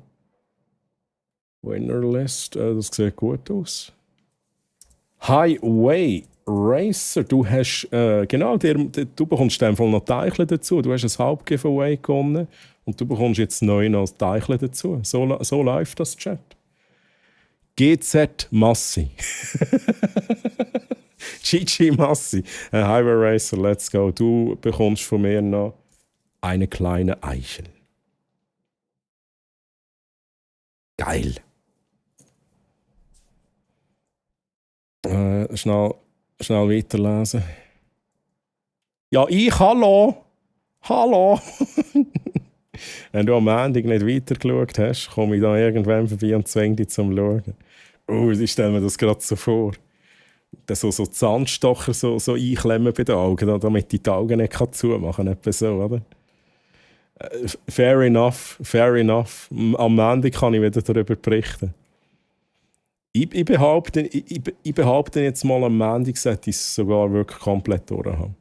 Winnerlist, das sieht gut aus. Highway Racer, du hast, genau, du bekommst in dem Fall noch Teichle dazu. Du hast ein Hauptgiveaway gewonnen und du bekommst jetzt neu noch Teichle dazu. So läuft das, Chat. GZ Massi. GG Massi. Highway Racer, let's go. Du bekommst von mir noch eine kleine Eichel. Geil. Schnell weiterlesen. Ja, hallo. Wenn du am Montag nicht weitergeschaut hast, komme ich da irgendwann vorbei und zwinge dich zum Schauen. Oh, ich stelle mir das gerade so vor. Dann so Zahnstocher so einklemmen bei den Augen, damit ich die Augen nicht zumachen kann. Etwa so, oder? Fair enough. Am Ende kann ich wieder darüber berichten. Ich behaupte jetzt mal, am Ende sollte ich es sogar wirklich komplett durchhaben.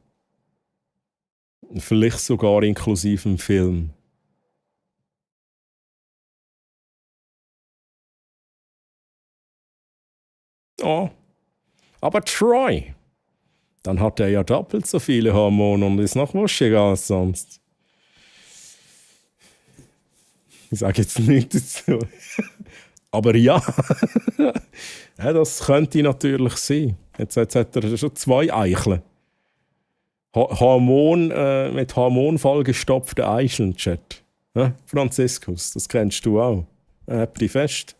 Vielleicht sogar inklusive dem Film. Oh. Aber Troy, dann hat er ja doppelt so viele Hormone und ist noch wuschiger als sonst. Ich sage jetzt nichts dazu. Aber ja, ja, das könnte natürlich sein. Jetzt hat er schon 2 Eicheln. Mit Hormon vollgestopfte Eicheln, Chat. Ja, Franziskus, das kennst du auch. Habt die fest.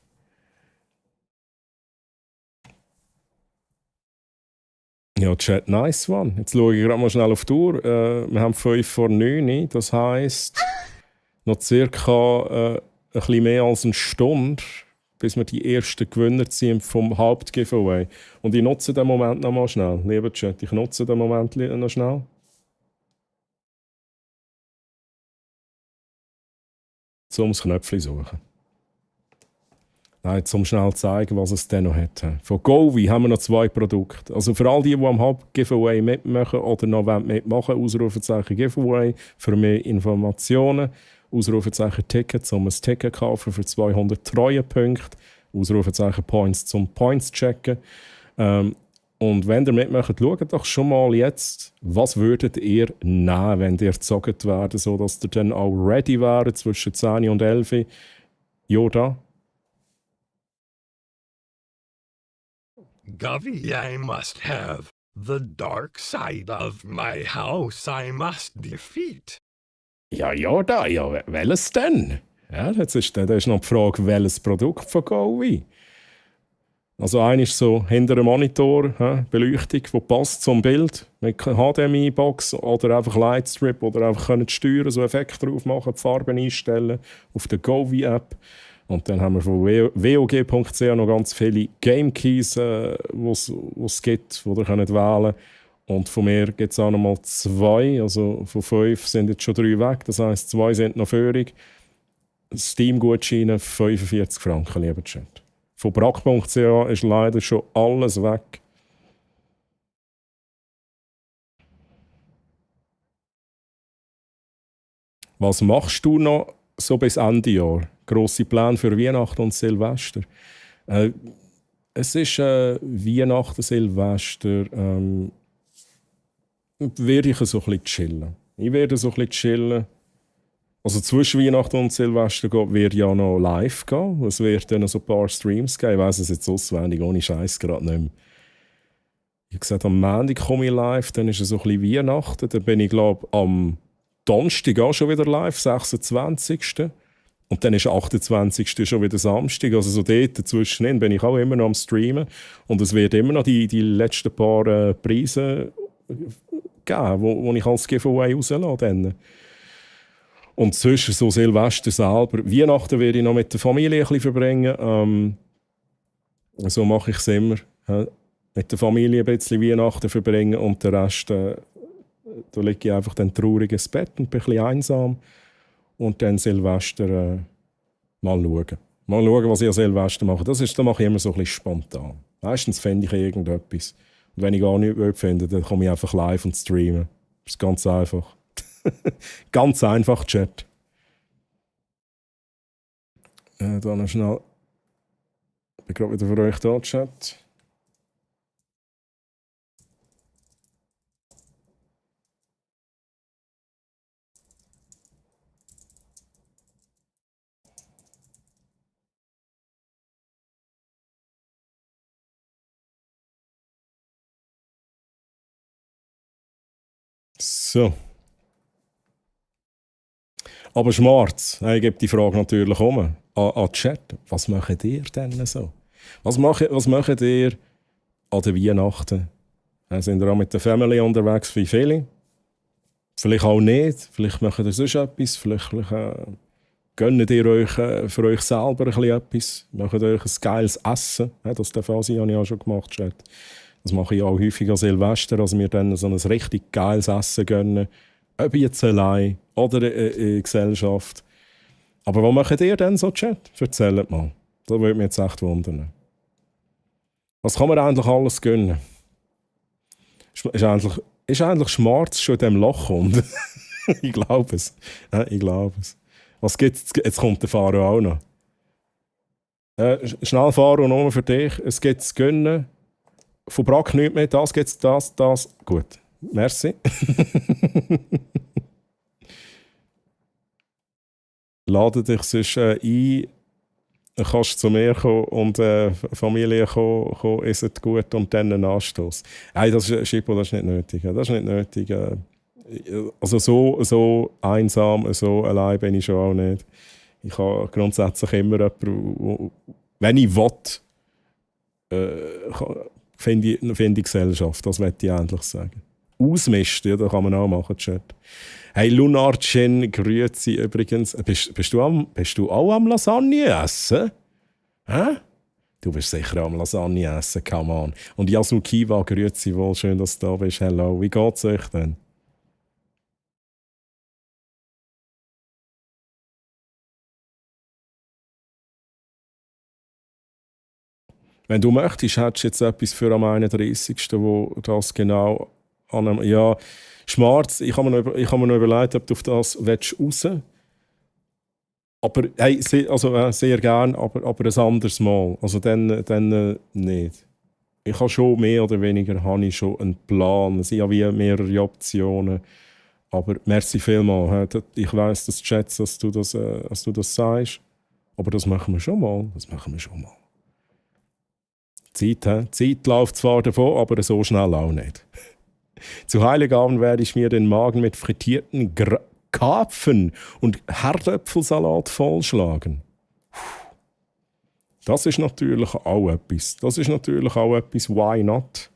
Ja, Chat, nice one. Jetzt schaue ich gerade mal schnell auf die Uhr. Wir haben 5 vor 9. Das heisst, noch circa ein bisschen mehr als eine Stunde, bis wir die ersten Gewinner ziehen vom Hauptgiveaway. Und ich nutze den Moment noch mal schnell. Lieber Chat, ich nutze den Moment noch schnell. So ums Knöpfchen suchen. Nein, um schnell zu zeigen, was es denn noch hat. Von Govi haben wir noch 2 Produkte. Also für all die am Hauptgiveaway mitmachen oder noch mitmachen, Ausrufezeichen Giveaway für mehr Informationen. Ausrufezeichen Tickets, um ein Ticket zu kaufen für 200 Treuepunkte. Ausrufezeichen Points zum Points checken. Und wenn ihr mitmacht, schaut doch schon mal jetzt, was würdet ihr nehmen, wenn ihr gezockt werdet, sodass ihr dann auch ready wäret zwischen 10 und 11. Yoda? Govy, I must have. The dark side of my house I must defeat. Ja, Yoda, ja, welches denn? Ja, das ist noch die Frage, welches Produkt von Govi? Also einer ist so hinter einem Monitor, Beleuchtung, die passt zum Bild, mit HDMI-Box oder einfach Lightstrip oder einfach können die Steuern so Effekte drauf machen, die Farben einstellen auf der Govi-App. Und dann haben wir von wog.ch noch ganz viele Game Keys, die es gibt, die ihr wählen könnt. Und von mir gibt es auch noch mal 2, also von 5 sind jetzt schon 3 weg, das heisst 2 sind noch führig. Steam-Gutscheine 45 Franken, lieber Chat. Von brack.ch ist leider schon alles weg. Was machst du noch so bis Ende Jahr? Grosse Pläne für Weihnachten und Silvester? Es ist Weihnachten, Silvester. Werde ich so ein bisschen chillen. Ich werde so ein bisschen chillen. Also zwischen Weihnachten und Silvester wird ja noch live gehen. Es wird dann so ein paar Streams geben. Ich weiss es jetzt auswendig, ohne Scheiß gerade nicht mehr. Ich habe gesagt, am Montag komme ich live, dann ist es so ein bisschen Weihnachten. Dann bin ich, glaube ich, am Donnerstag auch schon wieder live, 26. Und dann ist 28. schon wieder Samstag. Also so dort dazwischen bin ich auch immer noch am Streamen. Und es wird immer noch die letzten paar Preise geben, wo ich als Giveaway rauslasse. Und sonst so Silvester selber. Weihnachten werde ich noch mit der Familie ein bisschen verbringen. So mache ich es immer. Mit der Familie ein bisschen Weihnachten verbringen und den Rest, da liege ich einfach dann traurig ins Bett und bin ein bisschen einsam. Und dann Silvester mal schauen. Mal schauen, was ich an Silvester mache. Das mache ich immer so ein bisschen spontan. Meistens finde ich irgendetwas. Und wenn ich gar nichts finde, dann komme ich einfach live und streamen. Das ist ganz einfach. Ganz einfach, Chat. Dann noch schnell. Ich bin gerade wieder für euch da, Chat. So. Aber Schmarz, ich gebe die Frage natürlich an Chat. Was macht ihr denn so? Was macht ihr an den Weihnachten? Sind ihr auch mit der Family unterwegs wie viele? Vielleicht auch nicht. Vielleicht macht ihr sonst etwas. Vielleicht geht Gönnt ihr euch für euch selber ein bisschen etwas? Macht euch ein geiles Essen. Ja, das darf auch sein, habe ich auch schon gemacht. Chat. Das mache ich auch häufig an Silvester, also mir dann so ein richtig geiles Essen gönnen. Ob jetzt allein oder in Gesellschaft. Aber was macht ihr denn so, Chat? Erzählt mal. Das würde mich jetzt echt wundern. Was kann man eigentlich alles gönnen? Ist eigentlich Schmarz schon in diesem Loch unten? Ich glaube es. Ja, ich glaube es. Was gibt's? Jetzt kommt der Fahrer auch noch. Schnell fahren und nur für dich. Es gibt zu gönnen. Von Brack nichts mehr. Das gibt's, das. Gut. Merci. Lade dich sonst ein. Dann kannst du zu mir kommen und Familie kommen, essen gut und dann einen Anstoß. Nein, das ist nicht nötig. Das ist nicht nötig. Also so einsam, so allein bin ich schon auch nicht. Ich habe grundsätzlich immer jemanden, wenn ich will, finde ich Gesellschaft. Das möchte ich eigentlich sagen. Ausmisten, ja, das kann man auch machen, Chat. Hey, Lunarchen, grüezi übrigens. Bist du auch am Lasagne essen? Hä? Du bist sicher am Lasagne essen, come on. Und Yasukiwa, grüezi wohl, schön, dass du da bist. Hello, wie geht's euch denn? Wenn du möchtest, hättest du jetzt etwas für am 31., wo das genau an einem... Ja, Schmarz, ich habe mir noch überlegt, ob du auf das raus willst. Aber hey, sehr gern, aber ein anderes Mal. Also dann nicht. Ich habe schon mehr oder weniger einen Plan. Es sind ja wie mehrere Optionen. Aber merci vielmals. Ich weiss, dass du schätzt, dass du das sagst. Aber das machen wir schon mal. Zeit läuft zwar davon, aber so schnell auch nicht. Zu Heiligabend werde ich mir den Magen mit frittierten Karpfen und Herdöpfelsalat vollschlagen. Das ist natürlich auch etwas. Why not?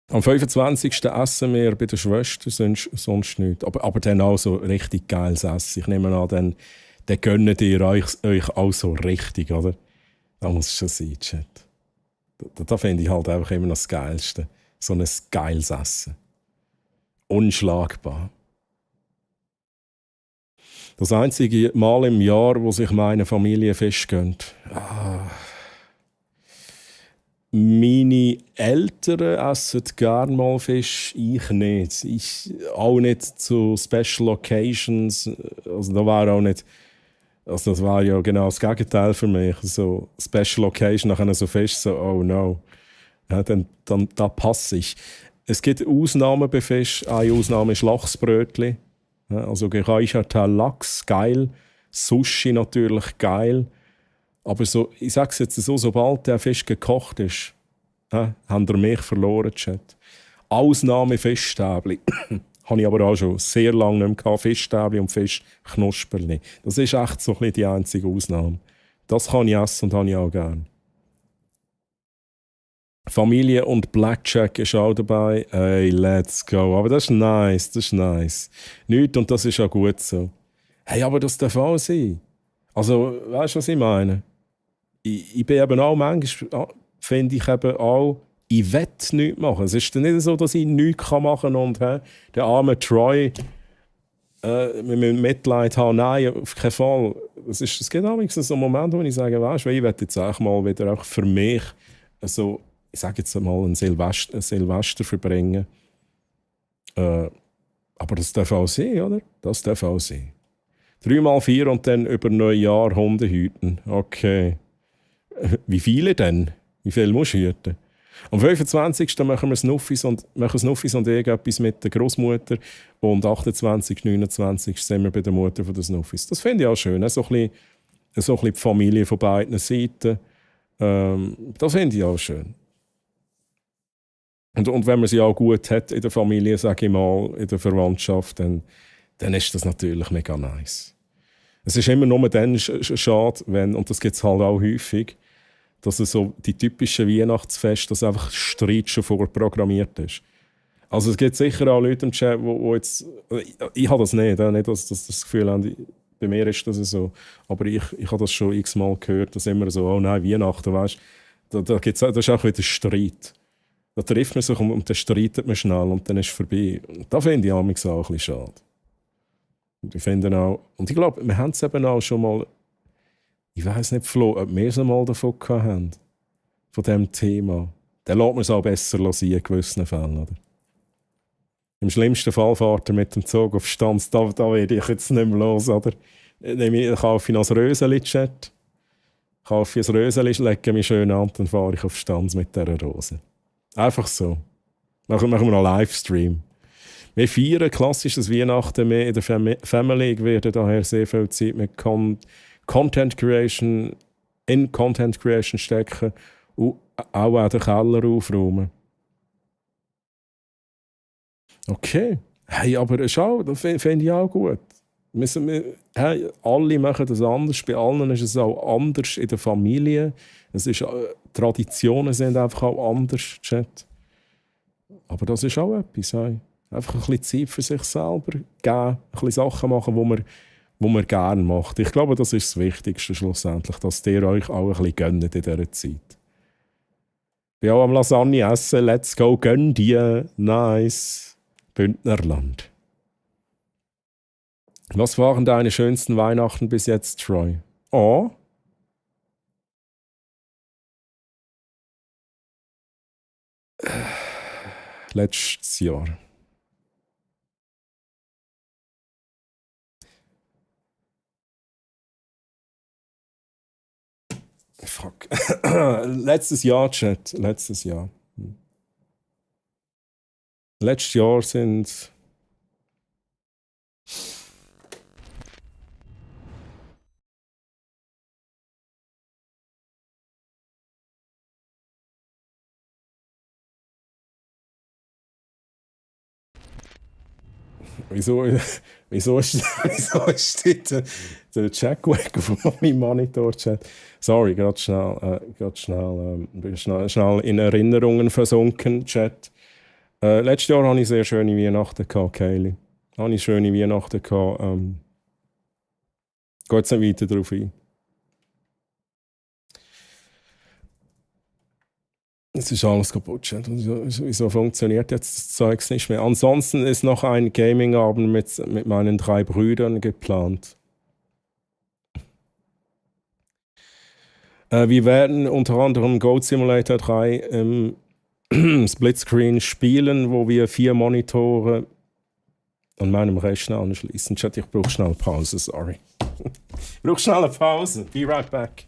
Am 25. essen wir bei der Schwester, sonst nichts. Aber dann auch so richtig geiles Essen. Ich nehme an, dann gönnt ihr euch auch so richtig, oder? Da muss es schon sein, Chat. Da finde ich halt einfach immer noch das Geilste. So ein geiles Essen. Unschlagbar. Das einzige Mal im Jahr, wo sich meine Familie Fisch gönnt. Meine Eltern essen gerne mal Fisch, ich nicht. Ich auch nicht zu Special Occasions. Also da war auch nicht... Also das war ja genau das Gegenteil für mich. So Special Occasion, nachher so Fisch, so oh no. Ja, dann da passe ich. Es gibt Ausnahmen bei Fisch. Eine Ausnahme ist Lachsbrötli. Ja, also geräucherter Lachs, geil. Sushi natürlich geil. Aber so, ich sage es jetzt so, sobald der Fisch gekocht ist, haben ihr mich verloren, Chat. Ausnahme Fischstäbli. Habe ich aber auch schon sehr lange nicht mehr gehabt. Fischstäbli und Fischknusperli. Das ist echt so ein bisschen die einzige Ausnahme. Das kann ich essen und habe ich auch gerne. Familie und Blackjack ist auch dabei. Hey, let's go. Aber das ist nice. Nichts und das ist auch gut so. Hey, aber das darf auch sein. Also, weißt du, was ich meine? Ich bin eben auch manchmal, finde ich eben auch, ich will nichts machen. Es ist nicht so, dass ich nichts machen kann und der arme Troy mit Mitleid haben. Nein, auf keinen Fall. Es gibt auch so einen Moment, wo ich sage, weißt du, ich will jetzt auch mal wieder auch für mich so, ich sage jetzt mal, ein Silvester verbringen. Aber das darf auch sein, oder? Das darf auch sein. 3x4 und dann über Neujahr Hunde hüten. Okay. Wie viele denn? Wie viele musst du hüten? Am 25. machen wir Snuffis und irgendetwas mit der Großmutter. Und 28, 29 sind wir bei der Mutter von der Snuffis. Das finde ich auch schön. So ein bisschen die Familie von beiden Seiten. Das finde ich auch schön. Und wenn man sie auch gut hat in der Familie, sage ich mal, in der Verwandtschaft, dann ist das natürlich mega nice. Es ist immer nur dann schade, wenn, und das gibt es halt auch häufig, dass es so die typischen Weihnachtsfeste, dass einfach Streit schon vorprogrammiert ist. Also es gibt sicher auch Leute im Chat, wo jetzt... Ich habe das nicht, nicht dass das Gefühl haben, bei mir ist das so. Aber ich habe das schon x-mal gehört, dass immer so, oh nein, Weihnachten, weißt du, das ist auch wieder Streit. Da trifft man sich und dann streitet man schnell und dann ist es vorbei. Und da finde ich auch ein bisschen schade. Und ich finde auch, und ich glaube, wir haben es eben auch schon mal, ich weiß nicht, Flo, ob wir es mal davon haben, von diesem Thema. Dann lässt man es auch besser sein in gewissen Fällen, oder? Im schlimmsten Fall fährt er mit dem Zug auf Stanz, da werde ich jetzt nicht mehr los, oder? Ich kaufe noch ein Röseli-Chat, kaufe ein Röseli, lege mich schön an und dann fahre ich auf Stanz mit dieser Rose. Einfach so. Machen wir noch einen Livestream. Wir feiern klassisches Weihnachten mehr in der Family. Ich werde daher sehr viel Zeit mit Content Creation stecken und auch den Keller aufräumen. Okay. Hey, aber schau, das finde ich auch gut. Hey, alle machen das anders. Bei allen ist es auch anders in der Familie. Traditionen sind einfach auch anders, Chat. Aber das ist auch etwas. Hey. Einfach ein bisschen Zeit für sich selber geben, ein bisschen Sachen machen, die man gerne macht. Ich glaube, das ist das Wichtigste schlussendlich, dass ihr euch auch ein bisschen gönnt in dieser Zeit. Ich bin auch am Lasagne essen. Let's go, gönn dir. Nice. Bündnerland. Was waren deine schönsten Weihnachten bis jetzt, Troy? Oh. Letztes Jahr. Fuck. Letztes Jahr, Chat. Letztes Jahr. Letztes Jahr sind... Wieso ist der Check-Wack auf meinem Monitor-Chat? Sorry, gerade schnell in Erinnerungen versunken, Chat. Letztes Jahr hatte ich sehr schöne Weihnachten, Kaylee. Habe ich schöne Weihnachten gehabt. Gehe jetzt nicht weiter darauf ein. Es ist alles kaputt, Chat. Wieso funktioniert jetzt das Zeugs nicht mehr? Ansonsten ist noch ein Gaming-Abend mit meinen 3 Brüdern geplant. Wir werden unter anderem Goat Simulator 3 im Splitscreen spielen, wo wir 4 Monitore an meinem Rechner anschließen. Chat, ich brauche schnell Pause, sorry. Ich brauche schnell eine Pause. Be right back.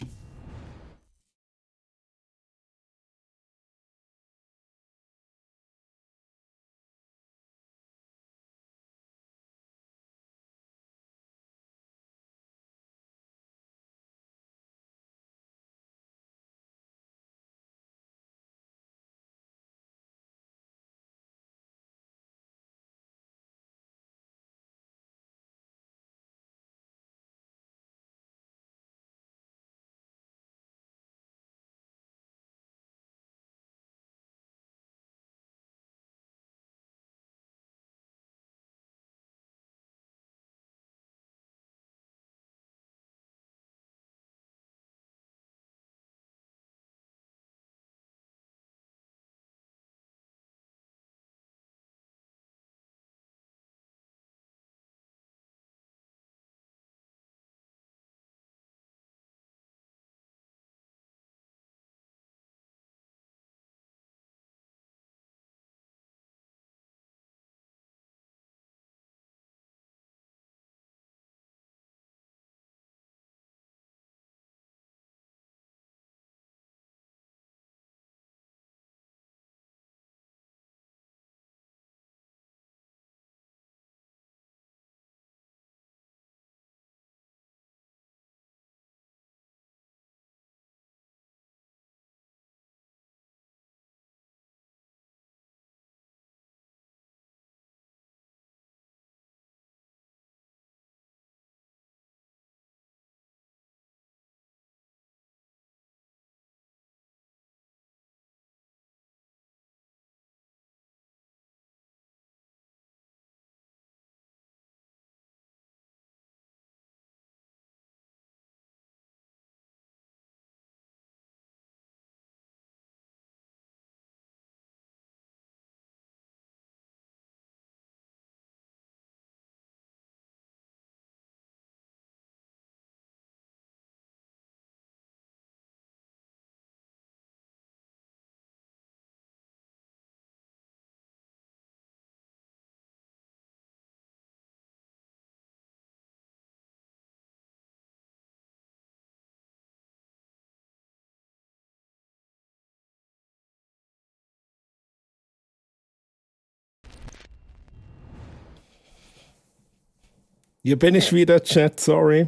Hier bin ich wieder, Chat, sorry.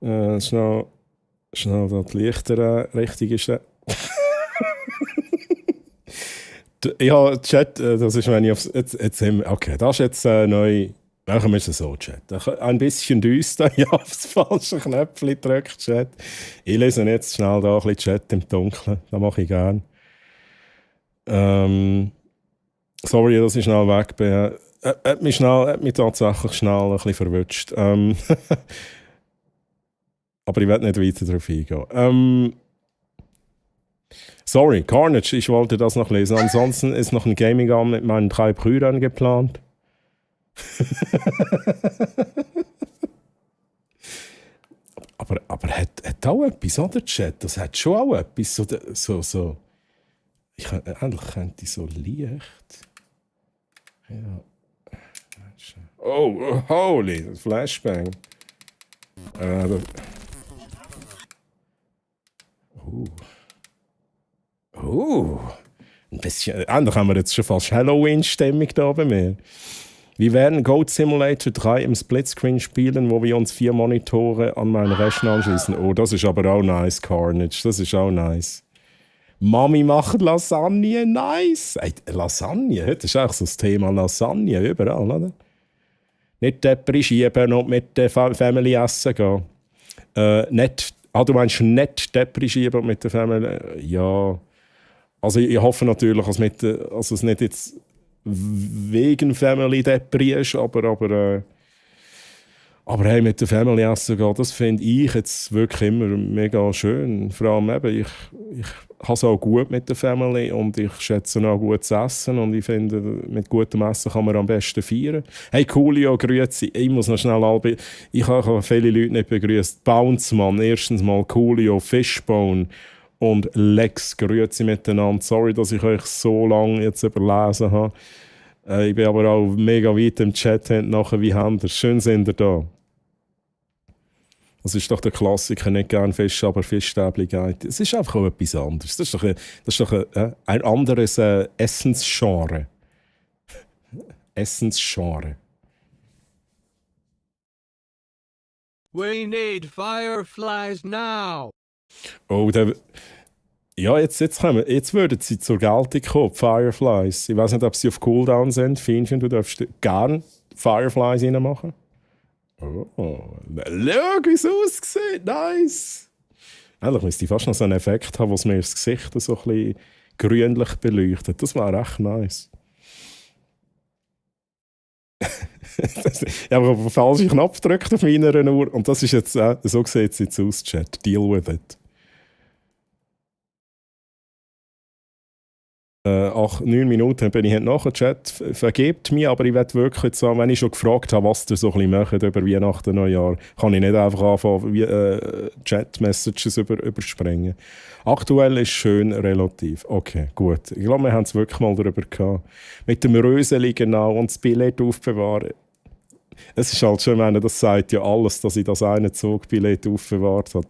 Schnell da die Lichter richtig ist. Ja, Chat, das ist, wenn ich aufs. Jetzt haben wir, okay, das ist jetzt neu. Machen wir es so, Chat. Ein bisschen düster, ja, aufs falsche Knöpfchen drückt, Chat. Ich lese jetzt schnell da ein bisschen Chat im Dunkeln. Das mache ich gerne. Sorry, dass ich schnell weg bin. Hat mich tatsächlich schnell ein bisschen verwutscht. Aber ich werde nicht weiter darauf eingehen. Sorry, Carnage, ich wollte das noch lesen. Ansonsten ist noch ein Gaming-Abend mit meinen 3 Brüdern geplant. aber hat auch etwas, oder, Chat? Das hat schon auch etwas. So. Eigentlich könnte ich so leicht. Ja. Oh, holy, Flashbang. Ein bisschen. Endlich haben wir jetzt schon fast Halloween-Stimmung da bei mir. Wir werden Goat Simulator 3 im Splitscreen spielen, wo wir uns 4 Monitore an meinen Rechner anschließen. Oh, das ist aber auch nice, Carnage. Das ist auch nice. Mami macht Lasagne, nice. Ey, Lasagne, das ist auch so das Thema Lasagne überall, oder? Nicht deprimieren und mit der Family essen gehen. Du meinst nicht deprimieren und mit der Family? Ja. Also ich hoffe natürlich, dass es nicht jetzt wegen Family Depri ist, aber hey, mit der Family essen gehen, das finde ich jetzt wirklich immer mega schön. Vor allem eben, ich habe es auch gut mit der Family und ich schätze auch gutes Essen und ich finde, mit gutem Essen kann man am besten feiern. Hey, Coolio, grüezi. Ich muss noch schnell ich habe viele Leute nicht begrüßt. Bounceman, erstens mal Coolio, Fishbone und Lex, grüezi miteinander. Sorry, dass ich euch so lange jetzt überlesen habe. Ich bin aber auch mega weit im Chat nachher. Wie habt ihr? Schön sind ihr da. Das ist doch der Klassiker, nicht gern Fisch, aber Fischstäbli geht. Es ist einfach auch etwas anderes. Das ist doch ein anderes Essensgenre. Essensgenre. We need fireflies now. Oh, ja, jetzt würden sie zur Geltung kommen, die Fireflies. Ich weiß nicht, ob sie auf Cooldown sind. Fienchen, du darfst gerne Fireflies reinmachen. Oh, schau, wie es aussieht. Nice. Eigentlich müsste ich fast noch so einen Effekt haben, was mir das Gesicht so ein bisschen grünlich beleuchtet. Das wäre echt nice. Ich habe auf den falschen Knopf gedrückt auf meiner Uhr und das ist jetzt, so sieht es jetzt aus, Chat. Deal with it. 9 Minuten bin ich nachher Chat. Vergebt mir, aber ich werde wirklich jetzt sagen, wenn ich schon gefragt habe, was ihr so ein bisschen macht über Weihnachten, Neujahr, kann ich nicht einfach anfangen, Chat-Messages überspringen. Aktuell ist schön relativ. Okay, gut. Ich glaube, wir haben es wirklich mal darüber gehabt. Mit dem Röseli genau und das Billett aufbewahren. Es ist halt schön, wenn das sagt ja alles, dass ich das eine Zugbillett aufbewahrt habe.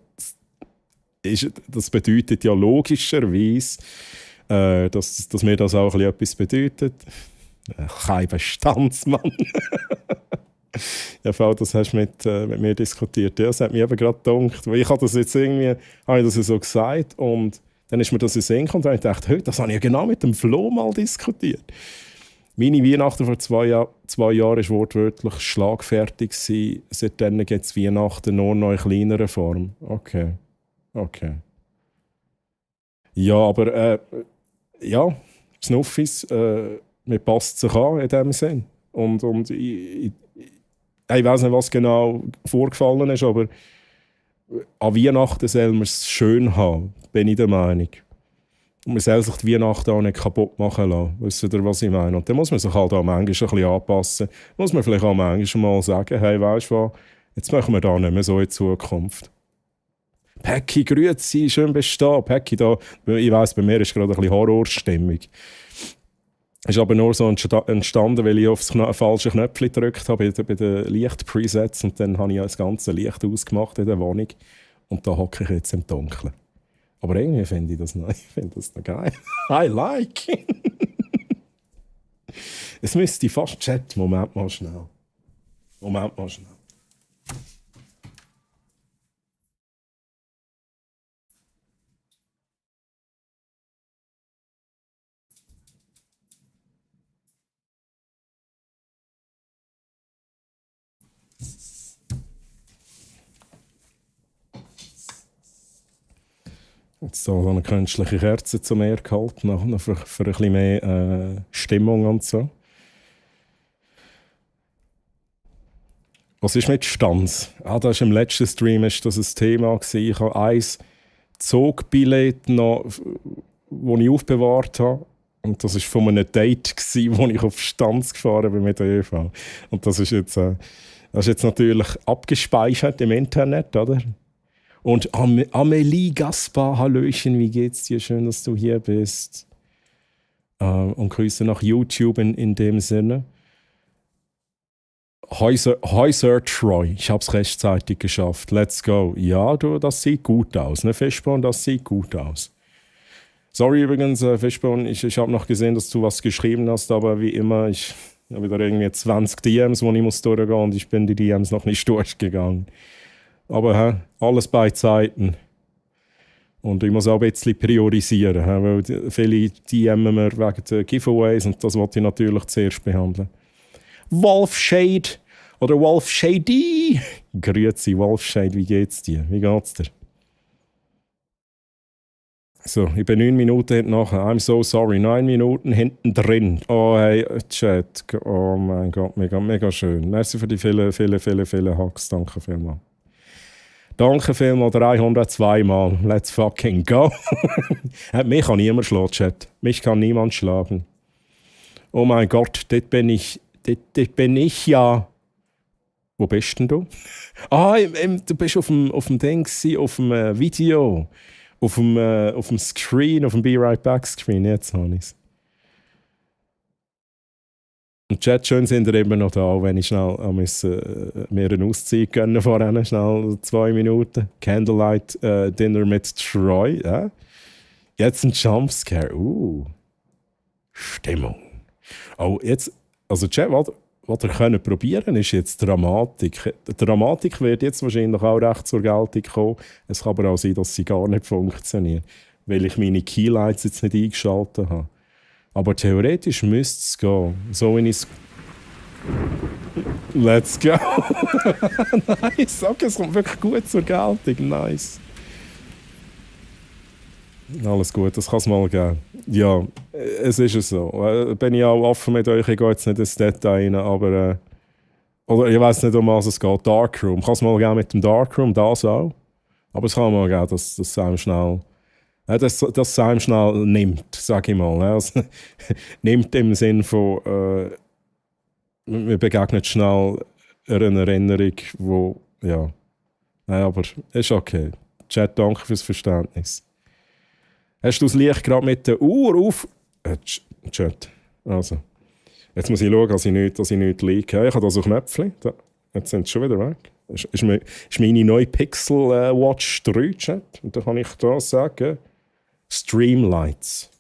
Das bedeutet ja logischerweise, dass mir das auch etwas bedeutet. Kein Bestandsmann. Ja, das hast du mit mir diskutiert. Ja, das hat mich eben gerade gedacht. Weil ich habe das jetzt irgendwie so gesagt und dann ist mir das in den Sinn gekommen und ich dachte, hey, das habe ich ja genau mit dem Flo mal diskutiert. Meine Weihnachten vor 2 Jahren war wortwörtlich schlagfertig gewesen. Seitdem gibt es Weihnachten nur noch in kleinerer Form. Okay. Ja, aber ja, Snuffis, mir passt sich an in dem Sinn. Und ich weiß nicht, was genau vorgefallen ist, aber an Weihnachten soll man es schön haben, bin ich der Meinung. Und man soll sich die Weihnachten auch nicht kaputt machen lassen. Wisst ihr, was ich meine? Und dann muss man sich halt auch manchmal ein bisschen anpassen. Muss man vielleicht auch manchmal mal sagen, hey, weißt du was, jetzt machen wir da nicht mehr so in Zukunft. Päcki, grüezi, schön bestehen. Päcki, da, ich weiss, bei mir ist gerade ein bisschen Horrorstimmung. Ist aber nur so entstanden, weil ich auf das falsche Knöpfchen gedrückt habe bei den Licht-Presets und dann habe ich das ganze Licht ausgemacht in der Wohnung und da hocke ich jetzt im Dunkeln. Aber irgendwie finde ich das noch geil. I like. Es müsste fast Chat, Moment mal schnell. Moment mal schnell. Jetzt so eine künstliche Kerze zum Meer gehalten, noch für ein bisschen mehr Stimmung und so. Was ist mit Stanz? Das ist im letzten Stream ist das ein Thema gewesen. Ich habe ein Zugbillett noch, das ich aufbewahrt habe. Und das war von einem Date, wo ich auf Stanz gefahren bin mit der ÖV. Und das ist jetzt natürlich abgespeichert im Internet, oder? Und Amelie Gaspar, Hallöchen, wie geht's dir? Schön, dass du hier bist. Und Grüße nach YouTube in dem Sinne. Hi Sir Troy, ich hab's rechtzeitig geschafft. Let's go. Ja, du, das sieht gut aus. Ne, Fishbone, das sieht gut aus. Sorry übrigens, Fishbone, ich habe noch gesehen, dass du was geschrieben hast, aber wie immer, ich habe wieder irgendwie 20 DMs, wo ich muss durchgehen und ich bin die DMs noch nicht durchgegangen. Aber alles bei Zeiten. Und ich muss auch ein bisschen priorisieren, weil viele DMen mir wegen der Giveaways und das wollte ich natürlich zuerst behandeln. Wolfshade oder Wolfshady. Grüezi, Wolfshade, wie geht's dir? Wie geht's dir? So, ich bin 9 Minuten hinten nachher. I'm so sorry. 9 Minuten hinten drin. Oh, hey, Chat. Oh mein Gott, mega, mega schön. Merci für die vielen Hacks. Danke vielmals. Danke vielmals, 302 Mal. Let's fucking go. Mich kann niemand schlagen, Chat. Mich kann niemand schlagen. Oh mein Gott, dort bin ich ja. Wo bist denn du? Du bist auf dem Ding, auf dem Video. Auf dem Screen, auf dem Be Right Back Screen. Jetzt habe ich es. Und Chat, schön sind ihr immer noch da, wenn ich schnell mir eine Auszeit gönnen vorher, schnell 2 Minuten. Candlelight Dinner mit Troy. Jetzt ein Jumpscare. Stimmung. Oh, jetzt, also Chat, was ihr könnt probieren, ist jetzt Dramatik. Die Dramatik wird jetzt wahrscheinlich auch recht zur Geltung kommen. Es kann aber auch sein, dass sie gar nicht funktioniert, weil ich meine Keylights jetzt nicht eingeschaltet habe. Aber theoretisch müsste es gehen. So wie ich es... Let's go! Nice! Okay, es kommt wirklich gut zur Geltung. Nice. Alles gut, das kann es mal geben. Ja, es ist so. Bin ich auch offen mit euch, ich gehe jetzt nicht ins Detail rein, aber... oder ich weiß nicht, um was es geht. Darkroom. Kann es mal geben mit dem Darkroom, das auch. Aber es kann mal geben, dass es einem schnell... dass es einem schnell nimmt, sage ich mal. Also, nimmt im Sinn von... man begegnet schnell einer Erinnerung, wo... ja. Nein, aber ist okay. Chat, danke fürs Verständnis. Hast du das Licht gerade mit der Uhr auf? Chat. Also. Jetzt muss ich schauen, dass ich nicht liege. Ich habe da so Knöpfchen. Jetzt sind sie schon wieder weg. Das ist meine neue Pixel Watch 3, Chat. Und dann kann ich da sagen, Streamlights.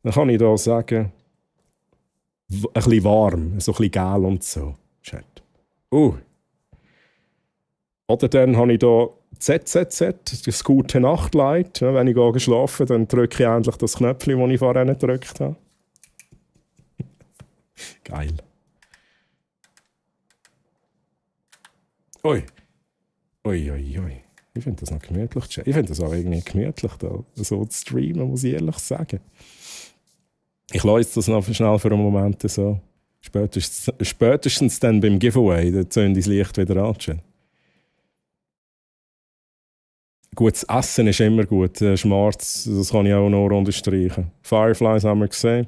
Dann kann ich da sagen, ein bisschen warm, so ein bisschen gel und so. Chat. Oder dann habe ich da ZZZ, das gute Nachtlight. Ja, wenn ich geschlafen dann drücke ich endlich das Knöpfchen, das ich vorher nicht gedrückt habe. Geil. Ui. Ich finde das noch gemütlich. Ich finde das auch irgendwie gemütlich, da so zu streamen, muss ich ehrlich sagen. Ich lasse das noch schnell für einen Moment so. Spätestens dann beim Giveaway, da zünde ich das Licht wieder an. Gutes Essen ist immer gut. Schmarz, das kann ich auch noch unterstreichen. Fireflies haben wir gesehen.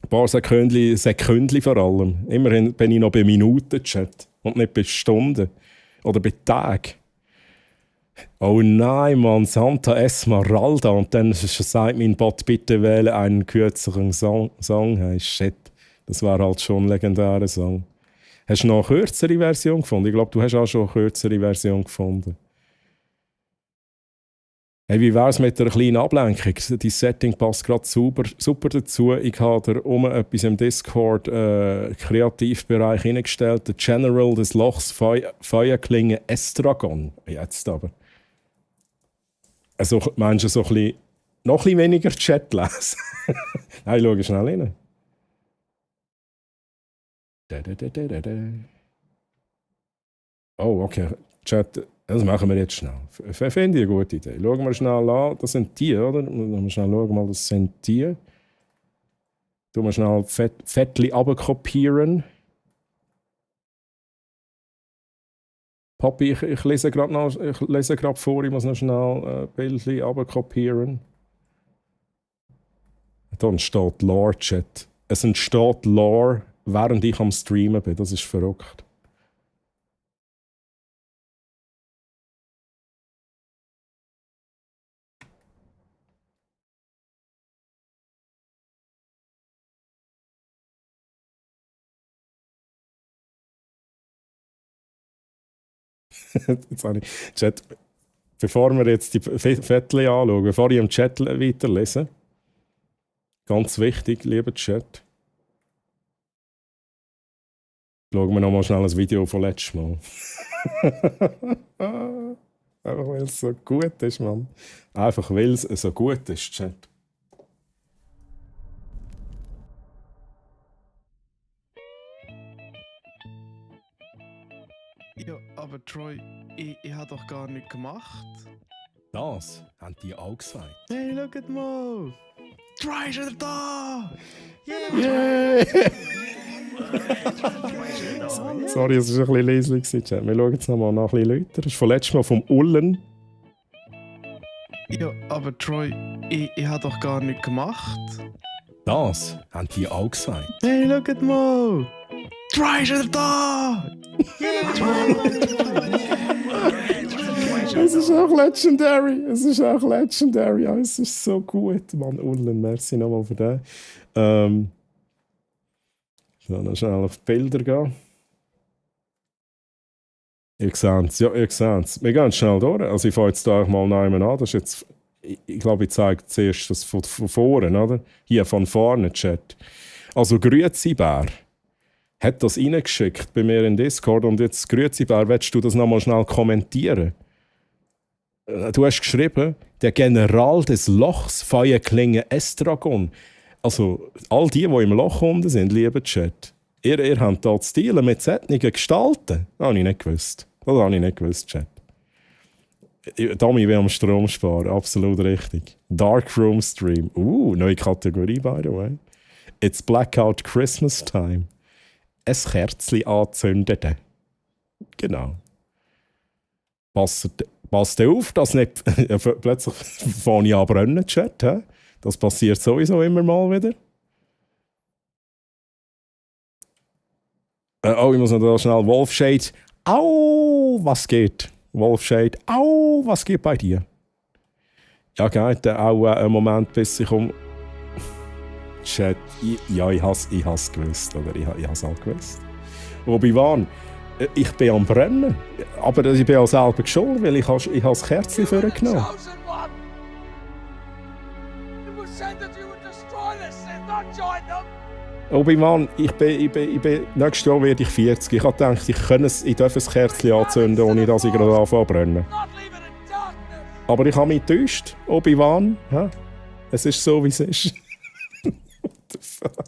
Ein paar Sekündchen vor allem. Immerhin bin ich noch bei Minuten, Chat. Und nicht bei Stunden. Oder bei Tagen. Oh nein, Mann, Santa Esmeralda. Und dann sagt mein Bot, bitte wähle einen kürzeren Song. Hey, shit. Das wäre halt schon ein legendärer Song. Hast du noch eine kürzere Version gefunden? Ich glaube, du hast auch schon eine kürzere Version gefunden. Hey, wie wäre es mit einer kleinen Ablenkung? Dein Setting passt gerade super dazu. Ich habe da etwas im Discord Kreativbereich hineingestellt. Der General des Lochs Feuerklinge Estragon. Jetzt aber. Also Menschen so ein bisschen, noch ein bisschen weniger Chat lesen. Nein, schau schnell rein. Oh, okay. Chat. Das machen wir jetzt schnell. Finde ich eine gute Idee. Schauen wir schnell an. Das sind die, oder? Wir schnell schauen mal, das sind die. Tun wir schnell Fettli abkopieren. Papi, ich lese gerade vor, ich muss noch schnell Bildchen abkopieren. Da entsteht Lore-Chat. Es entsteht Lore, während ich am Streamen bin. Das ist verrückt. Jetzt habe ich Chat, bevor wir jetzt die Fettli anschauen, bevor ich im Chat weiterlese, ganz wichtig, lieber Chat, schauen wir nochmal schnell ein Video von letztes Mal. Einfach weil es so gut ist, Mann. Einfach weil es so gut ist, Chat. Ja, aber Troy, ich habe doch gar nichts gemacht. Das haben die auch gesagt. Hey, schaut mal! Troy ist wieder da! Yeah! Sorry, es war ein bisschen leislich, Chat. Wir schauen jetzt nochmal nach ein bisschen lauter. Das ist von letztem Mal vom Ullen. Ja, aber Troy, ich habe doch gar nichts gemacht. Das haben die auch gesagt. Hey, schaut mal! Troy ist wieder da! Es ist auch legendary. Es ist auch legendary. Ja, es ist so gut. Mann, Ullen, merci nochmal für den. Ich will noch schnell auf die Bilder gehen. Ihr seht es, ja, ihr seht es. Wir gehen schnell durch. Also ich fange jetzt da mal nehmen an. Das ist jetzt, ich glaube, ich zeige zuerst das von vorne, oder? Hier, von vorne, Chat. Also Grüezi-Bär hat das reingeschickt bei mir in Discord und jetzt, Grüezi-Bär, willst du das nochmal schnell kommentieren? Du hast geschrieben, der General des Lochs Feuerklinge Estragon. Also, all die im Loch unten sind, lieber Chat, ihr habt da zu dealen mit solchen Gestalten. Das habe ich nicht gewusst. Das habe ich nicht gewusst, Chat. Tommy will am Strom sparen, absolut richtig. Darkroom Stream. Neue Kategorie, by the way. It's Blackout Christmas Time. Ein Kerzchen anzünden. Genau. Passt auf, dass nicht plötzlich fange ich an zu brennen, Chat. He? Das passiert sowieso immer mal wieder. Ich muss noch da schnell. Wolfshade. Au, was geht? Wolfshade. Au, was geht bei dir? Ja, geht auch einen Moment, bis ich um... Chat, ich has gewusst, oder? Ich has auch gewusst. Obi-Wan, ich bin am Brennen. Aber ich bin auch selber geschuldet, weil ich das Kerzchen vorgenommen. Obi-Wan, nächstes Jahr werde ich 40. Ich habe gedacht, ich darf ein Kerzchen anzünden, ohne dass ich gerade anfange zu brennen. Aber ich habe mich getäuscht, Obi-Wan. Es ist so, wie es ist. What the fuck?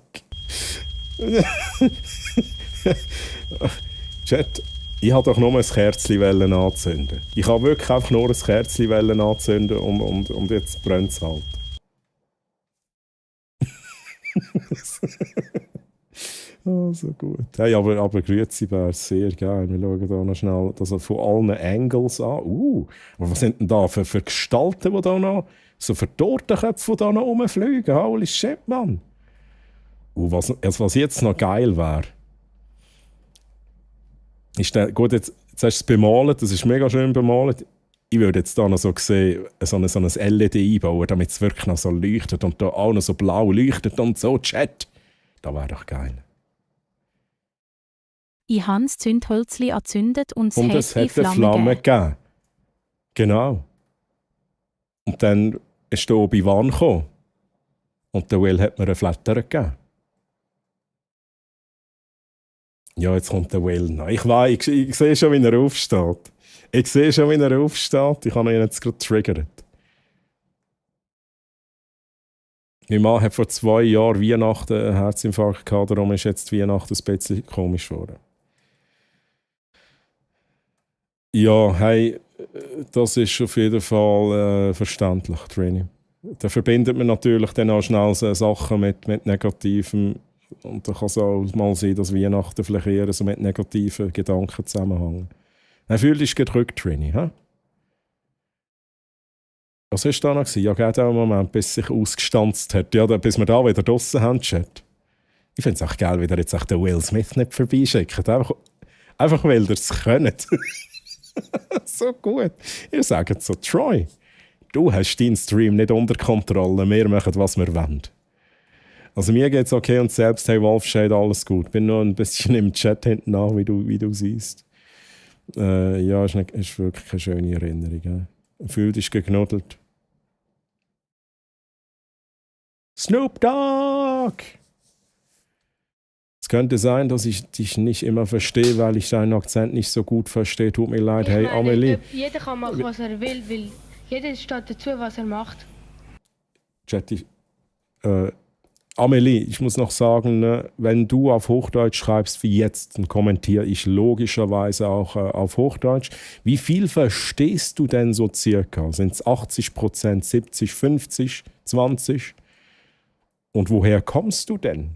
Chat, ich wollte doch nur ein Kerzchen anzünden. Ich habe wirklich einfach nur ein Kerzchen anzünden und jetzt brennt es halt. Oh, so gut. Hey, aber Grüezi wäre sehr geil. Wir schauen da noch schnell das von allen Angles an. Aber was sind denn da für Gestalten, die da noch, so für Tortenköpfe, die da noch rumfliegen? Holy shit, Mann. Was jetzt noch geil wäre, ist gut, jetzt hast du es bemalt, das ist mega schön bemalt. Ich würde jetzt da noch so sehen, so ein LED einbauen, damit es wirklich noch so leuchtet und da auch noch so blau leuchtet und so, Chat. Das wäre doch geil. Ich habe das Zündhölzchen angezündet und es hat eine Flamme gegeben. Genau. Und dann ist der Obi-Wan gekommen. Und der Will hat mir einen Flatter gegeben. Ja, jetzt kommt der Will noch. Ich weiß, ich sehe schon, wie er aufsteht. Ich habe ihn jetzt gerade getriggert. Mein Mann hat vor 2 Jahren Weihnachten einen Herzinfarkt gehabt, darum ist jetzt Weihnachten ein bisschen komisch geworden. Ja, hey, das ist auf jeden Fall verständlich, Trini. Da verbindet man natürlich dann auch schnell so Sachen mit Negativem. Und da kann es auch mal sein, dass Weihnachten vielleicht eher so mit negativen Gedanken zusammenhängen. Dann fühl dich gedrückt, Trini. He? Was war da noch? Ja, geht auch einen Moment, bis es sich ausgestanzt hat. Ja, bis wir da wieder draussen haben, Chat. Ich finde es auch geil, wie ihr jetzt den Will Smith nicht vorbeischickt. Einfach weil ihr es könnt. So gut. Ihr sagt so, Troy, du hast deinen Stream nicht unter Kontrolle. Wir machen, was wir wollen. Also mir geht es okay und selbst, hey Wolfshade, alles gut. Bin nur ein bisschen im Chat hinten nach, wie du siehst. Ja, ist wirklich eine schöne Erinnerung. Fühl dich geknuddelt. Snoop Dogg! Es könnte sein, dass ich dich nicht immer verstehe, weil ich deinen Akzent nicht so gut verstehe. Tut mir leid. Hey, Amelie. Jeder kann machen, was er will, weil jeder steht dazu, was er macht. Chat, Amelie, ich muss noch sagen, ne, wenn du auf Hochdeutsch schreibst wie jetzt, dann kommentiere ich logischerweise auch auf Hochdeutsch. Wie viel verstehst du denn so circa? Sind es 80%, 70, 50, 20? Und woher kommst du denn?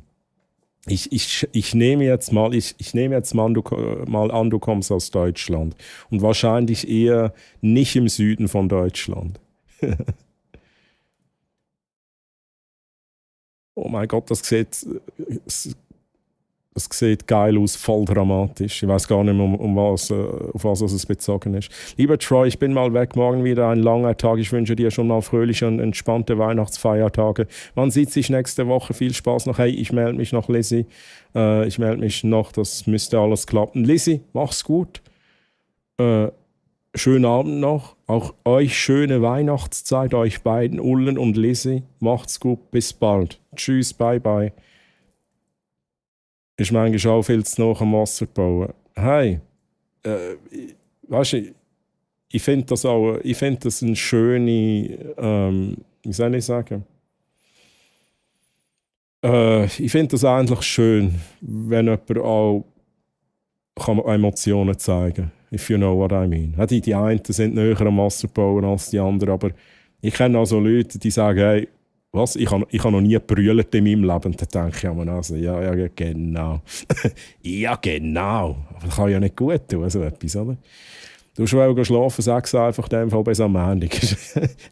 Ich nehme jetzt mal an, du kommst aus Deutschland. Und wahrscheinlich eher nicht im Süden von Deutschland. Oh mein Gott, das sieht geil aus, voll dramatisch. Ich weiß gar nicht mehr, auf was es bezogen ist. Lieber Troy, ich bin mal weg, morgen wieder ein langer Tag. Ich wünsche dir schon mal fröhliche und entspannte Weihnachtsfeiertage. Man sieht sich nächste Woche. Viel Spaß noch. Hey, ich melde mich noch, Lizzie. Das müsste alles klappen. Lizzie, mach's gut. Schönen Abend noch. Auch euch schöne Weihnachtszeit, euch beiden, Ullen und Lizzie. Macht's gut, bis bald. Tschüss, bye bye. Ist manchmal auch viel zu nach am Wasser bauen. Hey, weißt du, ich finde das eine schöne, wie soll ich sagen? Ich finde das eigentlich schön, wenn jemand auch Emotionen zeigen kann. If you know what I mean. Die einen sind näher am Wasser bauen als die anderen, aber ich kenne auch so Leute, die sagen, hey, was? Ich habe noch nie gebrüllt in meinem Leben. Und dann denke ich mir also, ja, genau. Ja, genau. Aber das kann ja nicht gut tun, so etwas, oder? Du willst schlafen, sagst du einfach in dem Fall bis am Montag.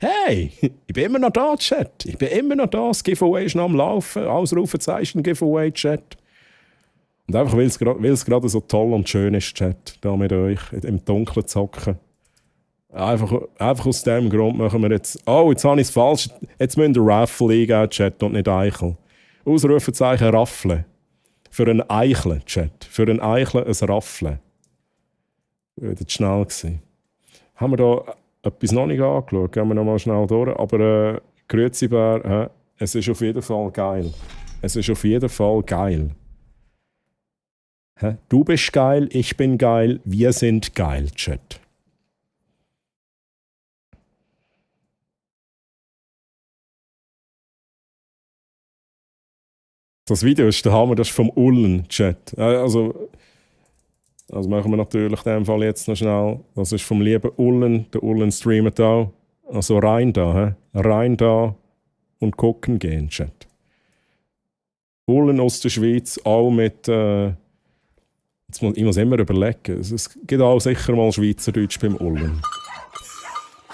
Hey, ich bin immer noch da, Chat. Ich bin immer noch da. Das Giveaway ist noch am Laufen. Ausrufezeichen Giveaway, Chat. Und einfach, weil es gerade so toll und schön ist, Chat, da mit euch im Dunkeln zu hocken. Einfach aus dem Grund machen wir jetzt... Oh, jetzt habe ich es falsch. Jetzt müsst ihr Raffle eingeben, Chat, und nicht Eichel. Ausrufezeichen Raffle. Für einen Eichel, Chat. Für einen Eichel ein Raffle. Das war schnell gewesen. Haben wir da etwas noch nicht angeschaut? Gehen wir noch mal schnell durch. Aber Grüezi Bär, es ist auf jeden Fall geil. Es ist auf jeden Fall geil. Du bist geil, ich bin geil, wir sind geil, Chat. Das Video ist der Hammer, das ist vom Ullen-Chat. Also machen wir natürlich in dem Fall jetzt noch schnell. Das ist vom lieben Ullen, der Ullen streamt auch. Also rein da und gucken gehen, Chat. Ullen aus der Schweiz, auch mit... ich muss immer überlegen. Es gibt auch sicher mal Schweizerdeutsch beim Ullen.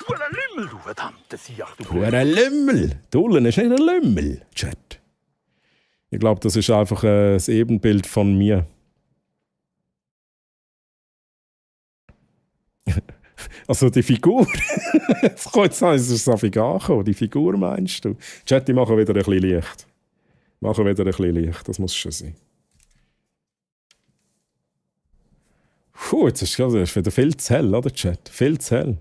Huere Lümmel, du verdammte Siach, du Huere Lümmel! Der Ullen ist nicht ein Lümmel, Chat. Ich glaube, das ist einfach ein Ebenbild von mir. Also die Figur. Jetzt ist es auf angekommen. Die Figur meinst du? Chat, die machen wieder ein bisschen Licht. Das muss schon sein. Jetzt ist es wieder viel zu hell, oder Chat? Viel zu hell.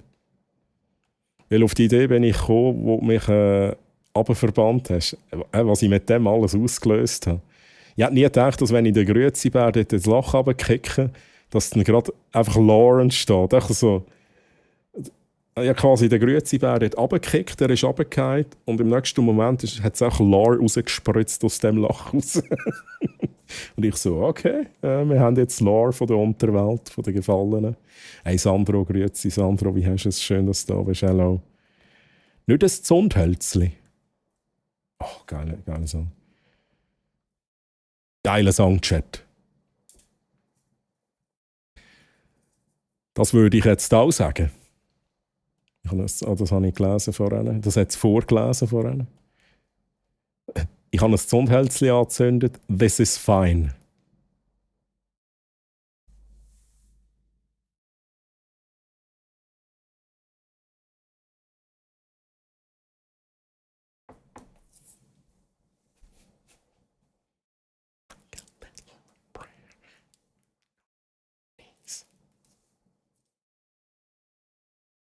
Weil auf die Idee bin ich gekommen, wo du mich runterverbannt hast, was ich mit dem alles ausgelöst habe. Ich hätte nie gedacht, dass wenn ich den Grüezi-Bär dort ins Loch runterkicke, dass dann gerade einfach Lawrence steht. Einfach so, ich habe quasi den Grüezi-Bär dort runtergekickt, der ist runtergefallen und im nächsten Moment hat es auch Lar rausgespritzt aus dem Loch raus. Und ich so, okay, wir haben jetzt Lar von der Unterwelt, von den Gefallenen. Hey Sandro, grüezi Sandro, wie hast du es? Schön, dass du da bist. Hello. Nicht das Zundhölzli. Oh, geiler Song. Geiler Song-Chat. Das würde ich jetzt auch sagen. Das habe ich gelesen vorhin. Das hat es vorgelesen vorhin. Ich habe ein Zundhölzli angezündet. This is fine.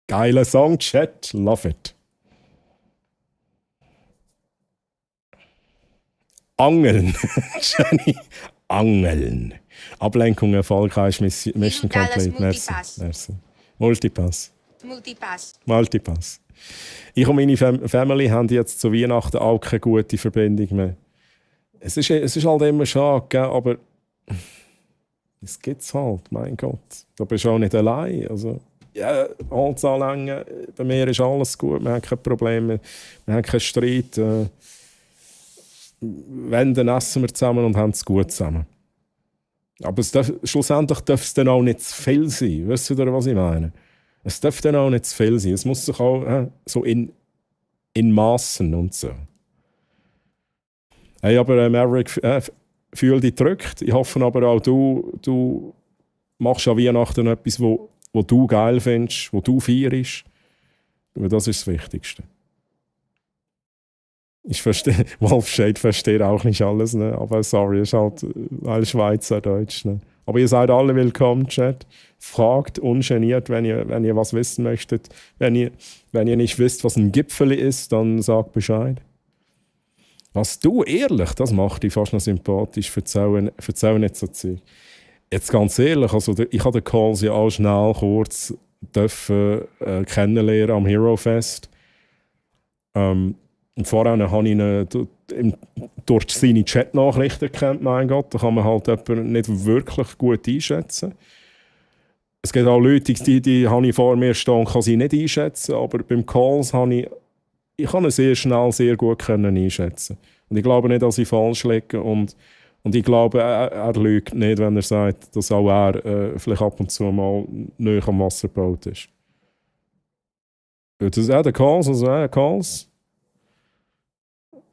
Geiler Song, Chat. Love it. Angeln. Jenny. Angeln. Ablenkung erfolgreich. Mission complete. Merci. Multipass. Multipass. Ich und meine Family haben jetzt zu Weihnachten auch keine gute Verbindung mehr. Es ist halt immer schade, gell? Aber es gibt's halt, mein Gott. Da bist du auch nicht allein. Also, ja, Holzanlängen, bei mir ist alles gut, wir haben keine Probleme, wir haben keinen Streit. Wenn, dann essen wir zusammen und haben es gut zusammen. Aber schlussendlich darf es dann auch nicht zu viel sein. Weißt du, was ich meine? Es darf dann auch nicht zu viel sein. Es muss sich auch so in Massen und so. Hey, aber Maverick, fühl dich gedrückt. Ich hoffe aber auch, du machst an Weihnachten etwas, wo du geil findest, wo du feierst. Das ist das Wichtigste. Ich verstehe, Wolfshade versteht auch nicht alles, ne? Aber sorry, es ist halt all Schweizerdeutsch. Ne? Aber ihr seid alle willkommen, Chat. Fragt ungeniert, wenn ihr was wissen möchtet. Wenn ihr nicht wisst, was ein Gipfeli ist, dann sagt Bescheid. Was du ehrlich, das macht dich fast noch sympathisch. Verzähl nicht so Zeug. Jetzt ganz ehrlich, also ich habe den Calls ja auch schnell kurz kennenlernen am Hero Fest. Und vorher habe ich ihn durch seine Chat-Nachrichten gekannt, mein Gott. Da kann man halt jemanden nicht wirklich gut einschätzen. Es gibt auch Leute, die habe ich vor mir stehen, kann sie nicht einschätzen. Aber beim Calls kann ich ihn sehr schnell, sehr gut einschätzen. Und ich glaube nicht, dass ich falsch liege. Und ich glaube, er lügt nicht, wenn er sagt, dass auch er vielleicht ab und zu mal näher am Wasser gebaut ist. Das ist auch der Calls.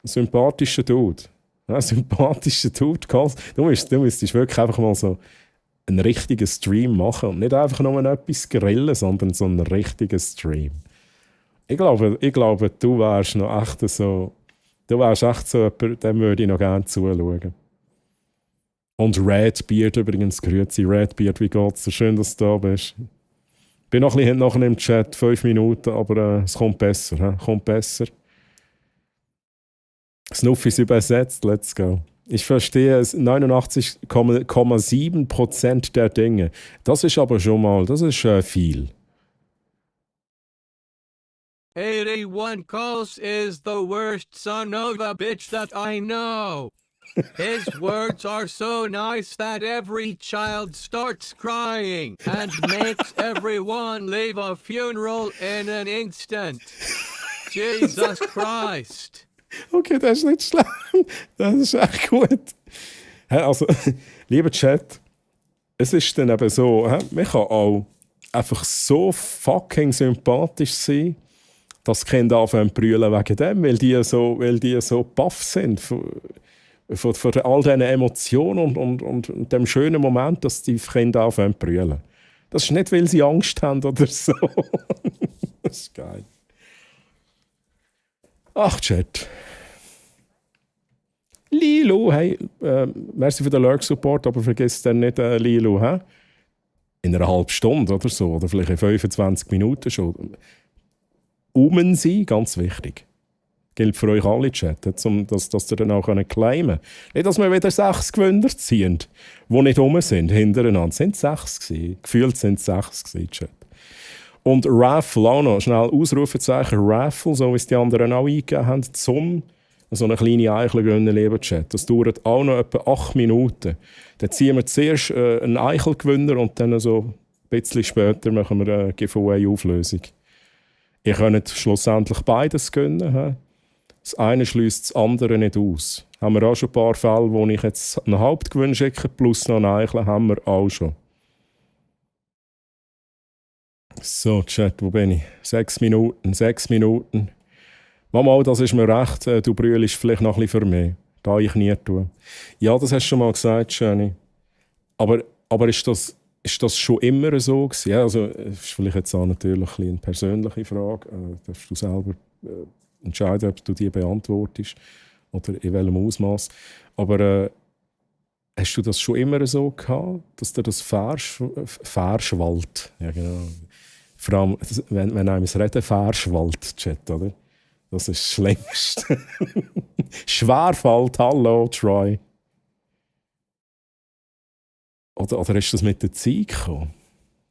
Sympathischer Dude. Ja, sympathischer Dude. Calls. Du müsstest wirklich einfach mal so einen richtigen Stream machen. Und nicht einfach nur etwas grillen, sondern so einen richtigen Stream. Ich glaube, du wärst noch echt so. Du wärst echt so jemand, dem würde ich noch gerne zuschauen. Und Redbeard übrigens, grüezi Redbeard, wie geht's? So schön, dass du da bist. Ich bin noch ein bisschen nachher im Chat, 5 Minuten, aber es kommt besser. Kommt besser. Snuff ist übersetzt, let's go. Ich verstehe 89,7% der Dinge. Das ist aber schon mal, das ist viel. 81 Calls is the worst son of a bitch that I know. His words are so nice that every child starts crying and makes everyone leave a funeral in an instant. Jesus Christ. Okay, das ist nicht schlimm. Das ist echt gut. Also, lieber Chat, es ist dann eben so, man kann auch einfach so fucking sympathisch sein, dass die Kinder anfangen zu brüllen wegen dem, weil die so baff sind von all diesen Emotionen und dem schönen Moment, dass die Kinder anfangen zu brüllen. Das ist nicht, weil sie Angst haben oder so. Das ist geil. Ach, Chat. Lilo, hey, merci für den Lurk-Support, aber vergiss dann nicht Lilo, hä? In einer halben Stunde oder so, oder vielleicht in 25 Minuten schon. sein, ganz wichtig. Gilt für euch alle Chat, dass ihr dann auch claimen könnt. Nicht, dass wir wieder 6 Gewinner ziehen, die nicht rum sind, hintereinander. Es sind 6 gewesen. Gefühlt sind es 6 gewesen, Chat. Und Raffle auch noch, schnell Ausrufezeichen Raffle, so wie es die anderen auch eingegeben haben, zum so eine kleine Eichel gönnen, lieber Chat. Das dauert auch noch etwa 8 Minuten. Dann ziehen wir zuerst einen Eichelgewinner und dann so ein bisschen später machen wir eine Giveaway-Auflösung. Ihr könnt schlussendlich beides gönnen. He? Das eine schließt das andere nicht aus. Haben wir auch schon ein paar Fälle, wo ich jetzt einen Hauptgewinn schicke, plus noch einen Eichel, haben wir auch schon. So, Chat, wo bin ich? 6 Minuten, 6 Minuten. Mama, das ist mir recht, du brüllst vielleicht noch ein bisschen für mich. Da ich nie tue. Ja, das hast du schon mal gesagt, Jenny. Aber ist das schon immer so gewesen? Ja, also, das ist vielleicht jetzt auch natürlich eine persönliche Frage. Darfst du selber entscheiden, ob du die beantwortest oder in welchem Ausmaß. Aber hast du das schon immer so gehabt, dass dir das verschwallt? Ja, genau. Vor allem, wenn einem das Reden verschwallt, Chat, oder? Das ist das Schlimmste. Schwerfällt, hallo, Troy. Oder ist das mit der Zeit gekommen?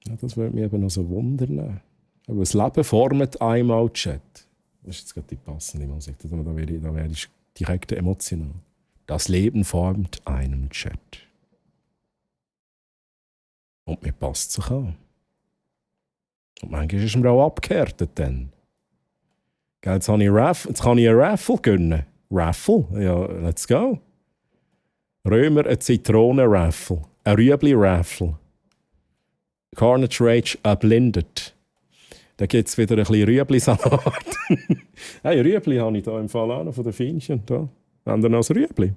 Ja, das würde mich eben noch so wundern. Aber das Leben formt einmal, Chat. Das ist jetzt gerade die passende Musik. Da werde ich direkt emotional. Das Leben formt einen, Chat. Und mir passt sich an. Und manchmal ist mir auch abgehärtet dann. Jetzt kann ich einen Raffle gönnen. Raffle? Ja, let's go. Römer, ein Zitronen-Raffle. Ein Rüebli-Raffle. Carnage Rage erblindet. Da gibt es wieder ein bisschen Rüebli-Salat. Hey, Rüebli habe ich hier im Fall auch noch von den Feinchen. Da. Haben wir noch ein Rüebli?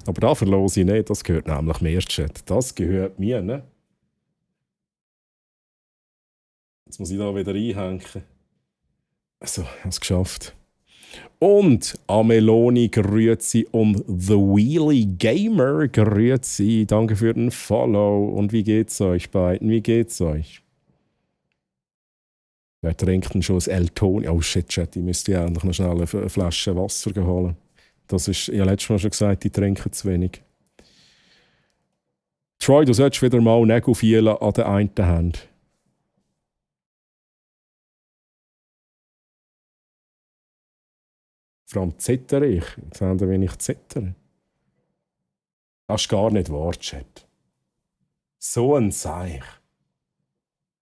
Aber da verlose ich nicht, das gehört nämlich mir, Chat. Das gehört mir, ne? Jetzt muss ich da wieder einhängen. Also, ich habe es geschafft. Und Ameloni grüezi und The Wheelie Gamer grüezi. Danke für den Follow. Und wie geht's euch beiden? Wie geht's euch? Wer trinkt denn schon ein Eltoni? Oh shit, Chat, ich müsste ja eigentlich noch schnell eine Flasche Wasser holen. Das ist, ich habe letztes Mal schon gesagt, die trinken zu wenig. Troy, du solltest wieder mal Nägel fielen an der einen Hand. Vor allem zittere ich. Jetzt sehen wir, wenn ich zittere. Das ist gar nicht wahr, Chat. So ein Seich.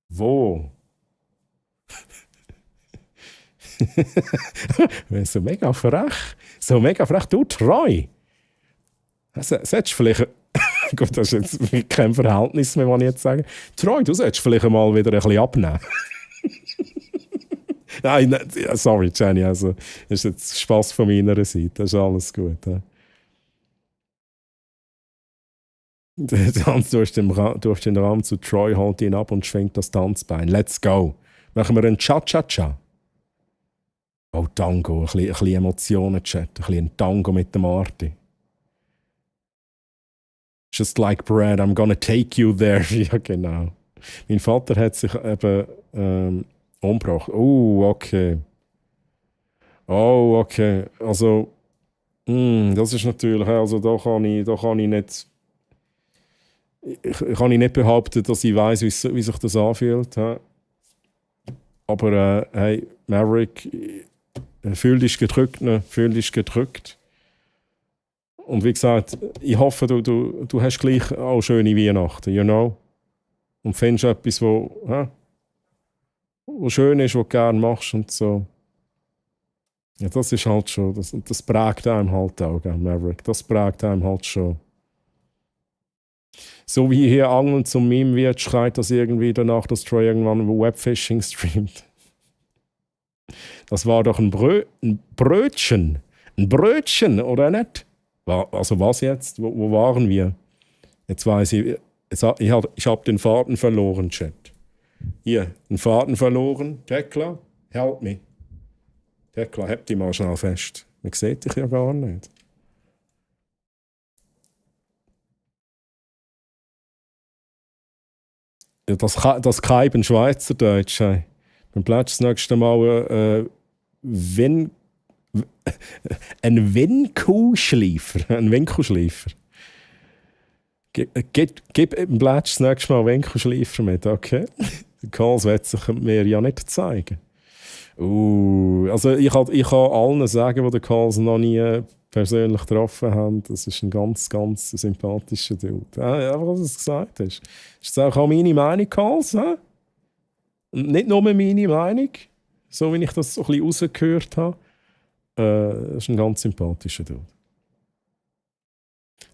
Wo? So mega frech. So mega frech. Du, Troy. Solltest vielleicht... Gut, das ist jetzt kein Verhältnis mehr, was ich jetzt sage. Troy, du solltest vielleicht mal wieder ein bisschen abnehmen. Nein, sorry, Jenny, also das ist jetzt Spass von meiner Seite, das ist alles gut. Ja. Tanz durch den Raum zu Troy, holt ihn ab und schwingt das Tanzbein. Let's go. Machen wir einen Cha-Cha-Cha. Oh, Tango, ein bisschen Emotionen, Chat, ein bisschen Tango mit dem Marty. Just like bread, I'm gonna take you there. Ja, genau. Mein Vater hat sich eben umgebracht. Oh, okay. Oh, okay. Also, das ist natürlich, also da kann ich nicht... Ich kann nicht behaupten, dass ich weiss, wie sich das anfühlt. He? Aber hey, Maverick, fühl dich gedrückt, ne? Fühl dich gedrückt. Und wie gesagt, ich hoffe, du hast gleich auch schöne Weihnachten, you know? Und findest etwas, wo schön ist, was du gerne machst und so. Ja, das ist halt schon, das prägt einem halt auch, Maverick. Das prägt einem halt schon. So wie hier Angeln zum Meme wird, schreit das irgendwie danach, dass Troy irgendwann Webfishing streamt. Das war doch ein Brötchen. Ein Brötchen, oder nicht? Also was jetzt? Wo waren wir? Jetzt weiss ich, ich hab den Faden verloren, Chat. Hier, den Faden verloren. Tekla, help me. Tekla, heb die mal schnell fest. Man sieht dich ja gar nicht. Ja, das kann eben Schweizerdeutsch sein. Dann plätschst du das nächste Mal ein Winkelschleifer. Ein Winkelschleifer. Gib im Plätsch das nächste Mal einen Winkelschleifer mit, okay? Der Calls wird sich mir ja nicht zeigen. Also ich kann allen sagen, die den Calls noch nie persönlich getroffen haben, das ist ein ganz, ganz sympathischer Dude. Einfach, was du gesagt hast. Ist das auch meine Meinung, Calls? Nicht nur meine Meinung, so wie ich das so ein bisschen rausgehört habe. Das ist ein ganz sympathischer Dude.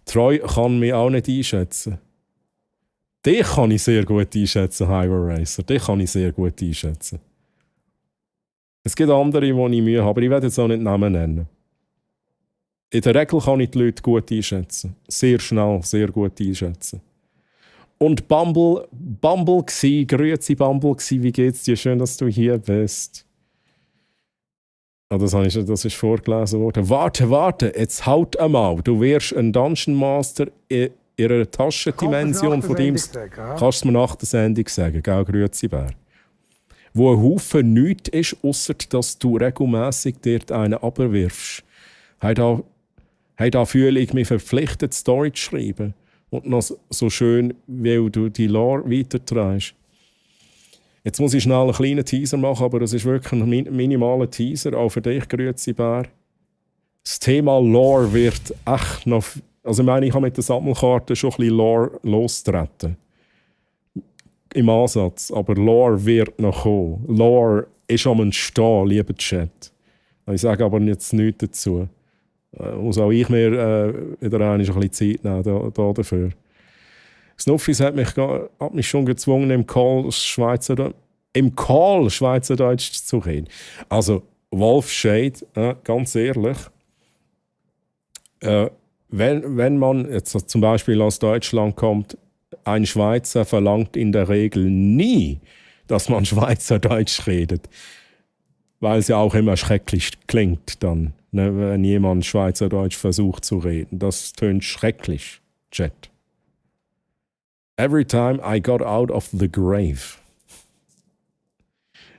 Troy kann mich auch nicht einschätzen. Dich kann ich sehr gut einschätzen, Highway Racer. Dich kann ich sehr gut einschätzen. Es gibt andere, die ich Mühe habe, aber ich werde jetzt auch nicht Namen nennen. In der Regel kann ich die Leute gut einschätzen. Sehr schnell, sehr gut einschätzen. Und Bumble gsi, grüezi Bumble gsi, wie geht's dir? Schön, dass du hier bist. Das ist vorgelesen worden. Warte, jetzt haut einmal. Du wärst ein Dungeon Master in einer Taschendimension von dem. Kannst du mir nach der Sendung sagen, gell, grüezi Bär. Wo ein Haufen nichts ist, ausser dass du regelmässig dort einen runterwirfst. Da fühle ich mich verpflichtet, Story zu schreiben. Und noch so schön, weil du die Lore weitertreibst. Jetzt muss ich schnell einen kleinen Teaser machen, aber das ist wirklich ein minimaler Teaser, auch für dich, grüezi Bär. Das Thema Lore wird echt noch... Also ich meine, ich habe mit der Sammelkarte schon ein bisschen Lore lostreten. Im Ansatz. Aber Lore wird noch kommen. Lore ist am Entstehen, lieber Chat. Ich sage aber jetzt nichts dazu. Muss auch ich mir wieder ein bisschen Zeit nehmen dafür. Snuffis hat mich schon gezwungen, im Call Schweizerdeutsch zu reden. Also, Wolf Shade, ganz ehrlich, wenn man jetzt zum Beispiel aus Deutschland kommt, ein Schweizer verlangt in der Regel nie, dass man Schweizerdeutsch redet. Weil es ja auch immer schrecklich klingt dann, ne, wenn jemand Schweizerdeutsch versucht zu reden. Das tönt schrecklich, Chat. Every time I got out of the grave.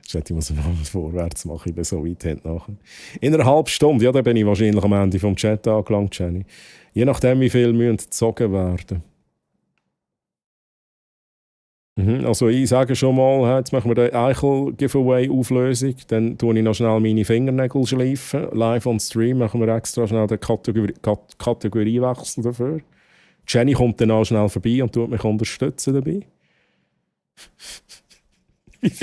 Chat, ich muss noch was vorwärts machen, ich bin so weit hinten nachher. In einer halben Stunde, ja, da bin ich wahrscheinlich am Ende vom Chat angelangt, Jenny. Je nachdem, wie viel müssen gezogen werden. Also ich sage schon mal, jetzt machen wir die Eichel-Giveaway-Auflösung, dann tue ich noch schnell meine Fingernägel schleifen. Live on Stream machen wir extra schnell den Kategoriewechsel dafür. Jenny kommt dann auch schnell vorbei und tut mich unterstützen dabei. Ich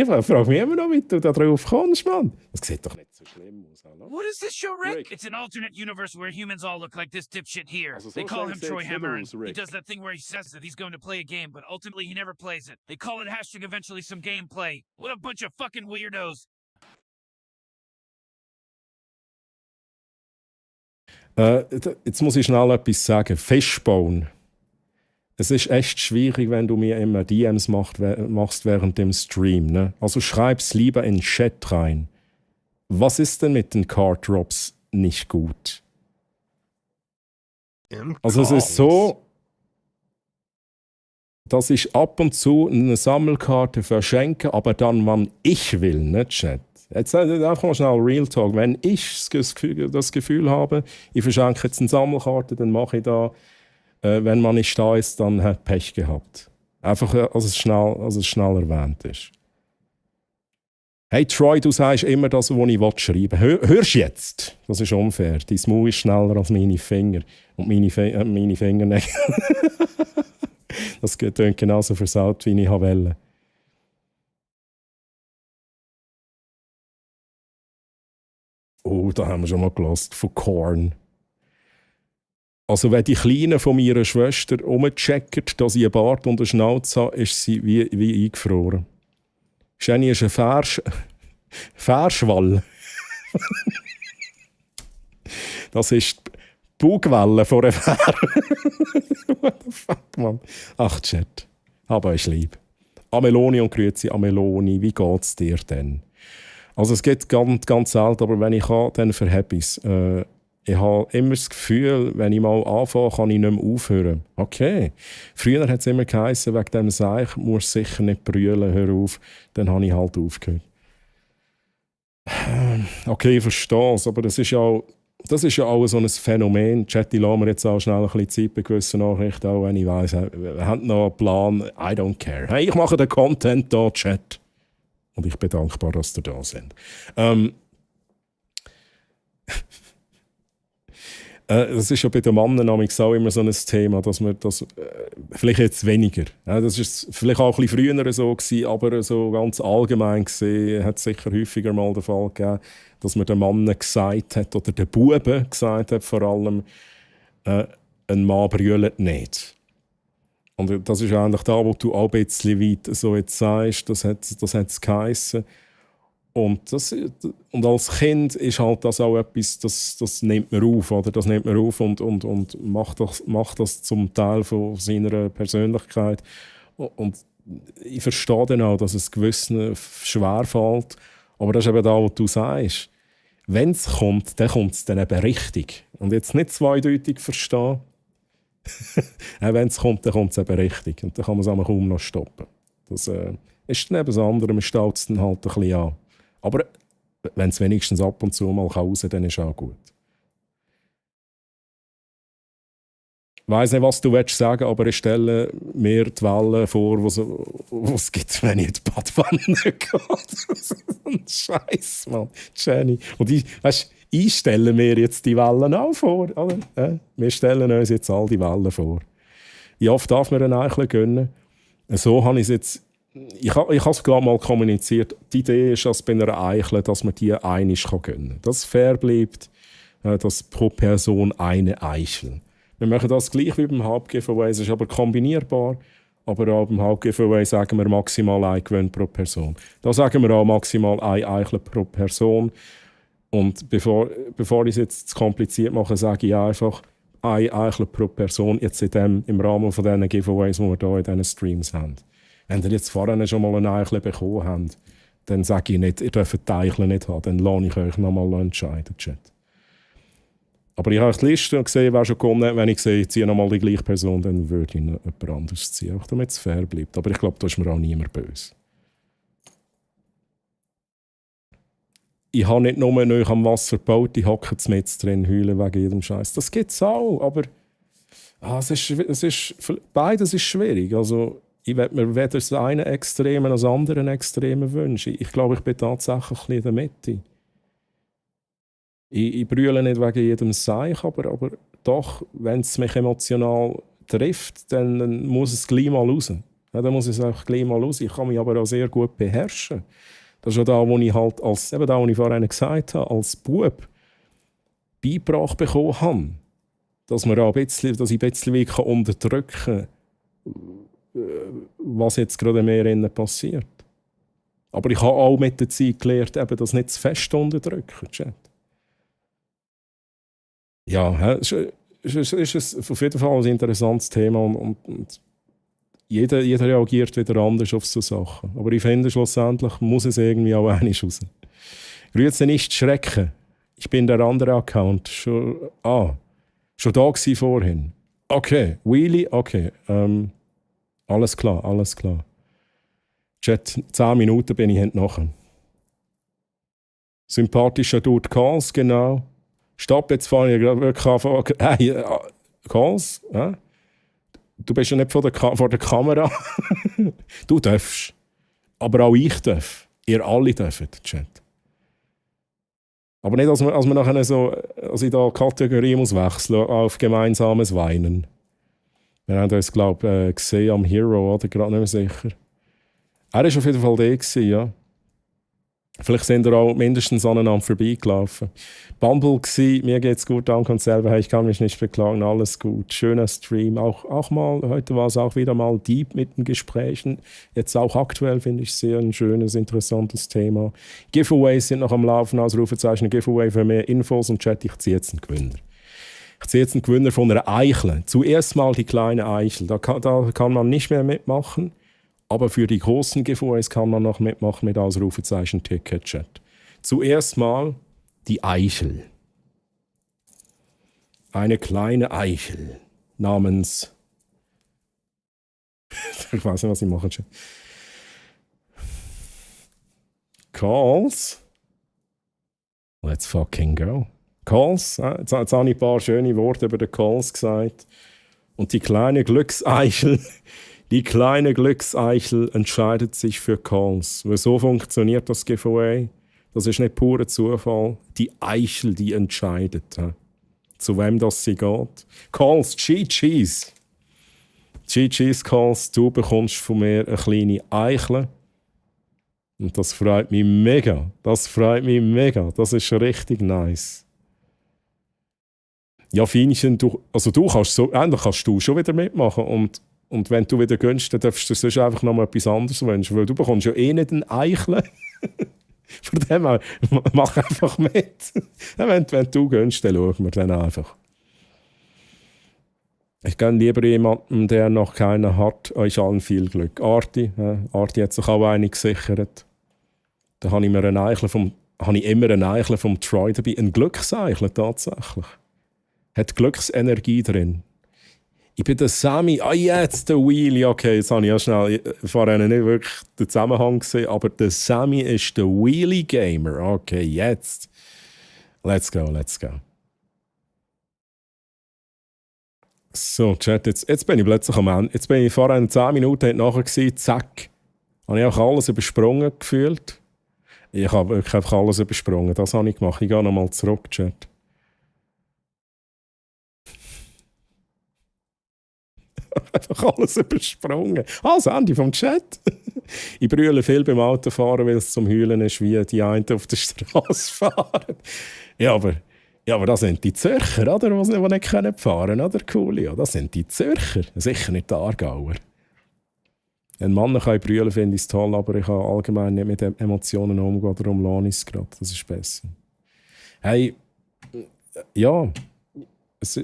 frage mich immer noch, wie du da drauf kommst, Mann. Das sieht doch nicht so schlimm aus. What is this show, Rick? It's an alternate universe where humans all look like this dipshit here. They call him Troy Hammer. He does that thing where he says that he's going to play a game, but ultimately he never plays it. They call it hashtag eventually some gameplay. What a bunch of fucking weirdos. Jetzt muss ich schnell etwas sagen. Fishbone. Es ist echt schwierig, wenn du mir immer DMs machst während dem Stream. Ne? Also schreib's lieber in den Chat rein. Was ist denn mit den Card Drops nicht gut? Also es ist so, dass ich ab und zu eine Sammelkarte verschenke, aber dann, wann ich will, ne, Chat. Jetzt einfach mal schnell Real Talk. Wenn ich das Gefühl habe, ich verschenke jetzt eine Sammelkarte, dann mache ich da, wenn man nicht da ist, dann hat Pech gehabt. Einfach, als es schnell erwähnt ist. Hey Troy, du sagst immer das, was ich schreiben will. Hörst du jetzt? Das ist unfair. Dein Maul ist schneller als meine Finger. Und meine Fingernägel. Das klingt genauso versaut, wie ich wollte. Oh, da haben wir schon mal gehört. Von Korn. Also wenn die Kleine von meiner Schwester umcheckt, dass ich einen Bart und eine Schnauze habe, ist sie wie eingefroren. Jenny ist ein Verschwall. Das ist die Bugwelle von einer Fähr. What the fuck, Mann? Ach, Chat. Hab euch lieb. Ameloni und grüezi Ameloni, wie geht's dir denn? Also es geht ganz, ganz selten, aber wenn ich kann, dann verhebe ich es. Ich habe immer das Gefühl, wenn ich mal anfange, kann ich nicht mehr aufhören. Okay. Früher hat es immer geheißen, wegen dem Seich musst du sicher nicht brüllen, hör auf. Dann habe ich halt aufgehört. Okay, ich verstehe es, aber das ist ja auch so ein Phänomen. Chat, ich lasse mir jetzt auch schnell ein bisschen Zeit bei gewissen Nachrichten, auch wenn ich weiss, wir haben noch einen Plan, I don't care. Hey, ich mache den Content da, Chat. Und ich bin dankbar, dass ihr da seid. Das ist ja bei den Männern auch immer so ein Thema, dass man das vielleicht jetzt weniger. Ja, das ist vielleicht auch ein bisschen früher so gewesen, aber so ganz allgemein gesehen hat es sicher häufiger mal den Fall gegeben, dass man den Männern gesagt hat, oder den Buben gesagt hat, vor allem, ein Mann brüllt nicht. Und das ist eigentlich da, wo du auch ein bisschen weit so jetzt sagst, das hat es geheissen. Und als Kind ist halt das auch etwas, das nimmt man auf, oder? Das nimmt man auf und macht das zum Teil von seiner Persönlichkeit. Und ich verstehe dann auch, dass es gewissen schwerfällt. Aber das ist eben da, was du sagst. Wenn es kommt, dann kommt es dann eben richtig. Und jetzt nicht zweideutig verstehen. Wenn es kommt, dann kommt es eben richtig. Und dann kann man es auch kaum noch stoppen. Das ist dann eben das andere, man staut es dann halt ein bisschen an. Aber wenn es wenigstens ab und zu mal raus kann, dann ist es auch gut. Ich weiss nicht, was du sagen willst, aber ich stelle mir die Wellen vor, die es gibt, wenn ich in die Badwanne gehe. So ein Scheiß, Mann. Jenny. Und ich stelle mir jetzt die Wellen auch vor. Oder? Wir stellen uns jetzt all die Wellen vor. Wie oft darf man ein Eichel gönnen? So habe ich es jetzt. Ich habe es gerade mal kommuniziert. Die Idee ist, dass bei einer Eichel, dass man die einisch gönnen kann. Dass es fair bleibt, dass pro Person eine Eichel. Wir machen das gleich wie beim Halb-Giveaway, es ist aber kombinierbar. Aber auch beim Halb-Giveaway sagen wir maximal ein Gewinn pro Person. Da sagen wir auch maximal ein Eichel pro Person. Und bevor ich es jetzt zu kompliziert mache, sage ich einfach ein Eichel pro Person jetzt im Rahmen von diesen Giveaways, die wir hier in diesen Streams haben. Wenn ihr jetzt vorhin schon mal ein Eichel bekommen habt, dann sage ich nicht, ihr dürft die Eichel nicht haben. Dann lasse ich euch noch mal entscheiden, Chat. Aber ich habe die Liste und gesehen, wer schon gewonnen. Wenn ich sehe, ich ziehe noch mal die gleiche Person, dann würde ich noch jemand anderes ziehen. Auch damit es fair bleibt. Aber ich glaube, da ist mir auch niemand böse. Ich habe nicht nur euch am Wasser gebaut, ich hocke mit drin, heulen wegen jedem Scheiß. Das gibt es auch, aber beides ist schwierig. Also, ich würde mir weder das eine Extreme noch das andere Extreme wünschen. Ich glaube, ich bin tatsächlich ein bisschen in der Mitte. Ich brülle nicht wegen jedem Seich, aber doch, wenn es mich emotional trifft, dann muss es gleich mal raus. Ja, dann muss es auch gleich mal raus. Ich kann mich aber auch sehr gut beherrschen. Das ist ja da, wo ich halt was ich vorhin gesagt habe, als Bub beigebracht bekommen habe. Dass ich ein bisschen wie unterdrücken kann, was jetzt gerade in mir innen passiert. Aber ich habe auch mit der Zeit gelernt, eben das nicht zu fest unterdrücken. Chat. Ja, es ist auf jeden Fall ein interessantes Thema und jeder reagiert wieder anders auf so Sachen. Aber ich finde, schlussendlich muss es irgendwie auch einig raus. Grüße nicht schrecken. Ich bin der andere Account. Schon da gewesen vorhin. Okay, Wheelie, okay. Alles klar. Chat, 10 Minuten bin ich hinten. Sympathischer Dude Calls, genau. Stopp, jetzt fahre ich gerade wirklich an. Hey, Calls? Ja? Du bist ja nicht vor der Kamera. Du darfst. Aber auch ich darf. Ihr alle dürft, Chat. Aber nicht, als man nachher so, als ich da Kategorie muss wechseln auf gemeinsames Weinen. Wir haben uns, glaube ich, gesehen am Hero, oder? Gerade nicht mehr sicher. Er war auf jeden Fall der gewesen, ja. Vielleicht sind wir auch mindestens aneinander vorbeigelaufen. Bumble gsi, mir geht's gut, danke und selber, ich kann mich nicht beklagen, alles gut. Schöner Stream, auch mal, heute war es auch wieder mal deep mit den Gesprächen. Jetzt auch aktuell finde ich sehr ein schönes, interessantes Thema. Giveaways sind noch am Laufen, Ausrufezeichen Giveaway für mehr Infos und Chat, ich ziehe jetzt einen Gewinner. Ich ziehe jetzt einen Gewinner von einer Eichel. Zuerst mal die kleine Eichel, da kann man nicht mehr mitmachen. Aber für die großen Giveaways kann man noch mitmachen mit Ausrufezeichen Ticket-Chat. Zuerst mal die Eichel. eine kleine Eichel namens... ich weiß nicht, was ich machen soll. Calls. Let's fucking go. Calls. Jetzt habe ich ein paar schöne Worte über den Calls gesagt. Und die kleine Glückseichel entscheidet sich für Calls. Weil so funktioniert das Giveaway. Das ist nicht purer Zufall. Die Eichel, die entscheidet, zu wem das sie geht. Calls, GG's. GG's Calls, du bekommst von mir eine kleine Eichel. Und das freut mich mega. Das ist richtig nice. Ja, Feinchen, endlich kannst du schon wieder mitmachen. Und wenn du wieder gönnst, dann darfst du sonst einfach noch mal etwas anderes wünschen. Weil du bekommst ja eh nicht einen Eichel. Von dem her, mach einfach mit. Wenn du gönnst, dann schauen wir dann einfach. Ich gönne lieber jemandem, der noch keinen hat. Euch allen viel Glück. Arti hat sich auch eine gesichert. Da habe ich immer einen Eichel vom Troy dabei. Ein Glückseichel tatsächlich. Hat Glücksenergie drin. Ich bin der Sammy. Jetzt der Wheelie. Okay, jetzt habe ich ja schnell vorhin nicht wirklich den Zusammenhang gesehen, aber der Sammy ist der Wheelie-Gamer. Okay, jetzt. Let's go. So, Chat, jetzt bin ich plötzlich am Ende. Jetzt bin ich vorhin 10 Minuten nachher gewesen, zack. Habe ich auch alles übersprungen gefühlt. Ich habe wirklich einfach alles übersprungen. Das habe ich gemacht. Ich gehe nochmal zurück, Chat. Einfach alles übersprungen. Das Ende vom Chat. Ich brülle viel beim Autofahren, weil es zum Heulen ist, wie die einen auf der Straße fahren. Ja, aber das sind die Zürcher, oder? Die nicht fahren können, oder? Coolio. Das sind die Zürcher. Sicher nicht die Aargauer. Ein Mann kann brüllen, finde ich es toll, aber ich kann allgemein nicht mit Emotionen umgehen. Darum lohne ich es gerade. Das ist besser. Hey, ja.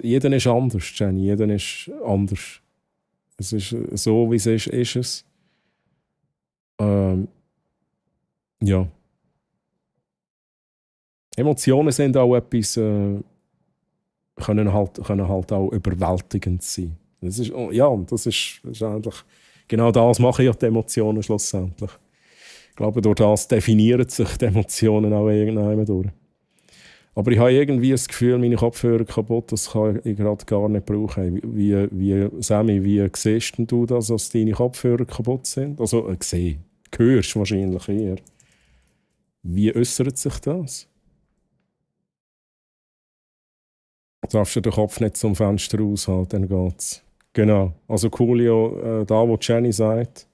Jeder ist anders, Jenny. Jeder ist anders. Es ist so, wie es ist es. Ja. Emotionen sind auch etwas, können halt auch überwältigend sein. Das ist eigentlich, genau das machen ja die Emotionen schlussendlich. Ich glaube, durch das definieren sich die Emotionen auch irgendwann durch. Aber ich habe irgendwie das Gefühl, meine Kopfhörer kaputt, das kann ich gerade gar nicht brauchen. Sammy, wie siehst du das, dass deine Kopfhörer kaputt sind? Also, hörst wahrscheinlich eher. Wie äußert sich das? Darfst du den Kopf nicht zum Fenster aushalten, dann geht's. Genau. Also Coolio, da wo Jenny sagt.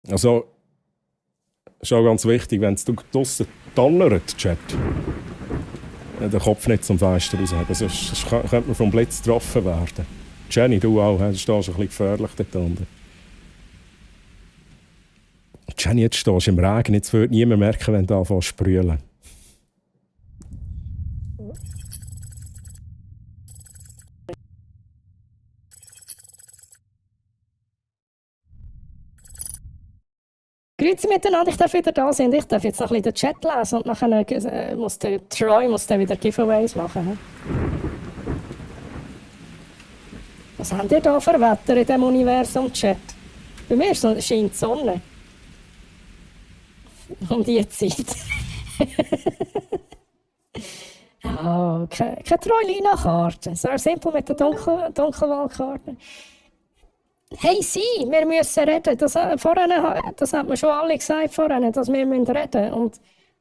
Also, ist auch ganz wichtig, wenn es draussen donnert, Chat. Den Kopf nicht zum Fenster raushaben, sonst könnte man vom Blitz getroffen werden. Jenny, du auch, du stehst ein bisschen gefährlich dort unten. Jenny, jetzt stehst du im Regen, jetzt wird niemand merken, wenn du anfängst zu sprühen. Grüezi miteinander, ich darf wieder da sein. Ich darf jetzt noch ein bisschen den Chat lesen und nachher muss der Troy wieder Giveaways machen. Was habt ihr da für Wetter in diesem Universum, Chat? Bei mir scheint die Sonne. Um die Zeit. Ja, keine Troy-Lina-Karte. Sehr simpel mit der Dunkelwaldkarte. Hey, wir müssen reden. Das hat man schon alle gesagt vorhin, dass wir reden müssen.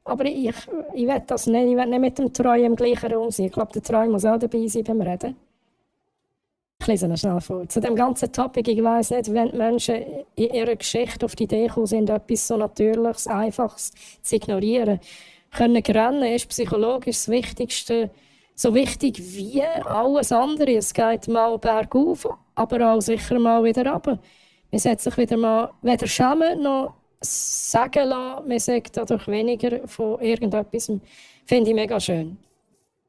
Aber ich will das nicht. Ich will nicht mit dem Troy im gleichen Raum sein. Ich glaube, der Troy muss auch dabei sein beim Reden. Ich lese noch schnell vor. Zu dem ganzen Topic, ich weiss nicht, wenn die Menschen in ihrer Geschichte auf die Idee gekommen sind, etwas so Natürliches, Einfaches zu ignorieren. Können rennen ist psychologisch das Wichtigste. So wichtig wie alles andere. Es geht mal bergauf, aber auch sicher mal wieder runter. Man sollte sich wieder mal weder schämen noch sagen lassen, man sagt dadurch weniger von irgendetwas. Finde ich mega schön.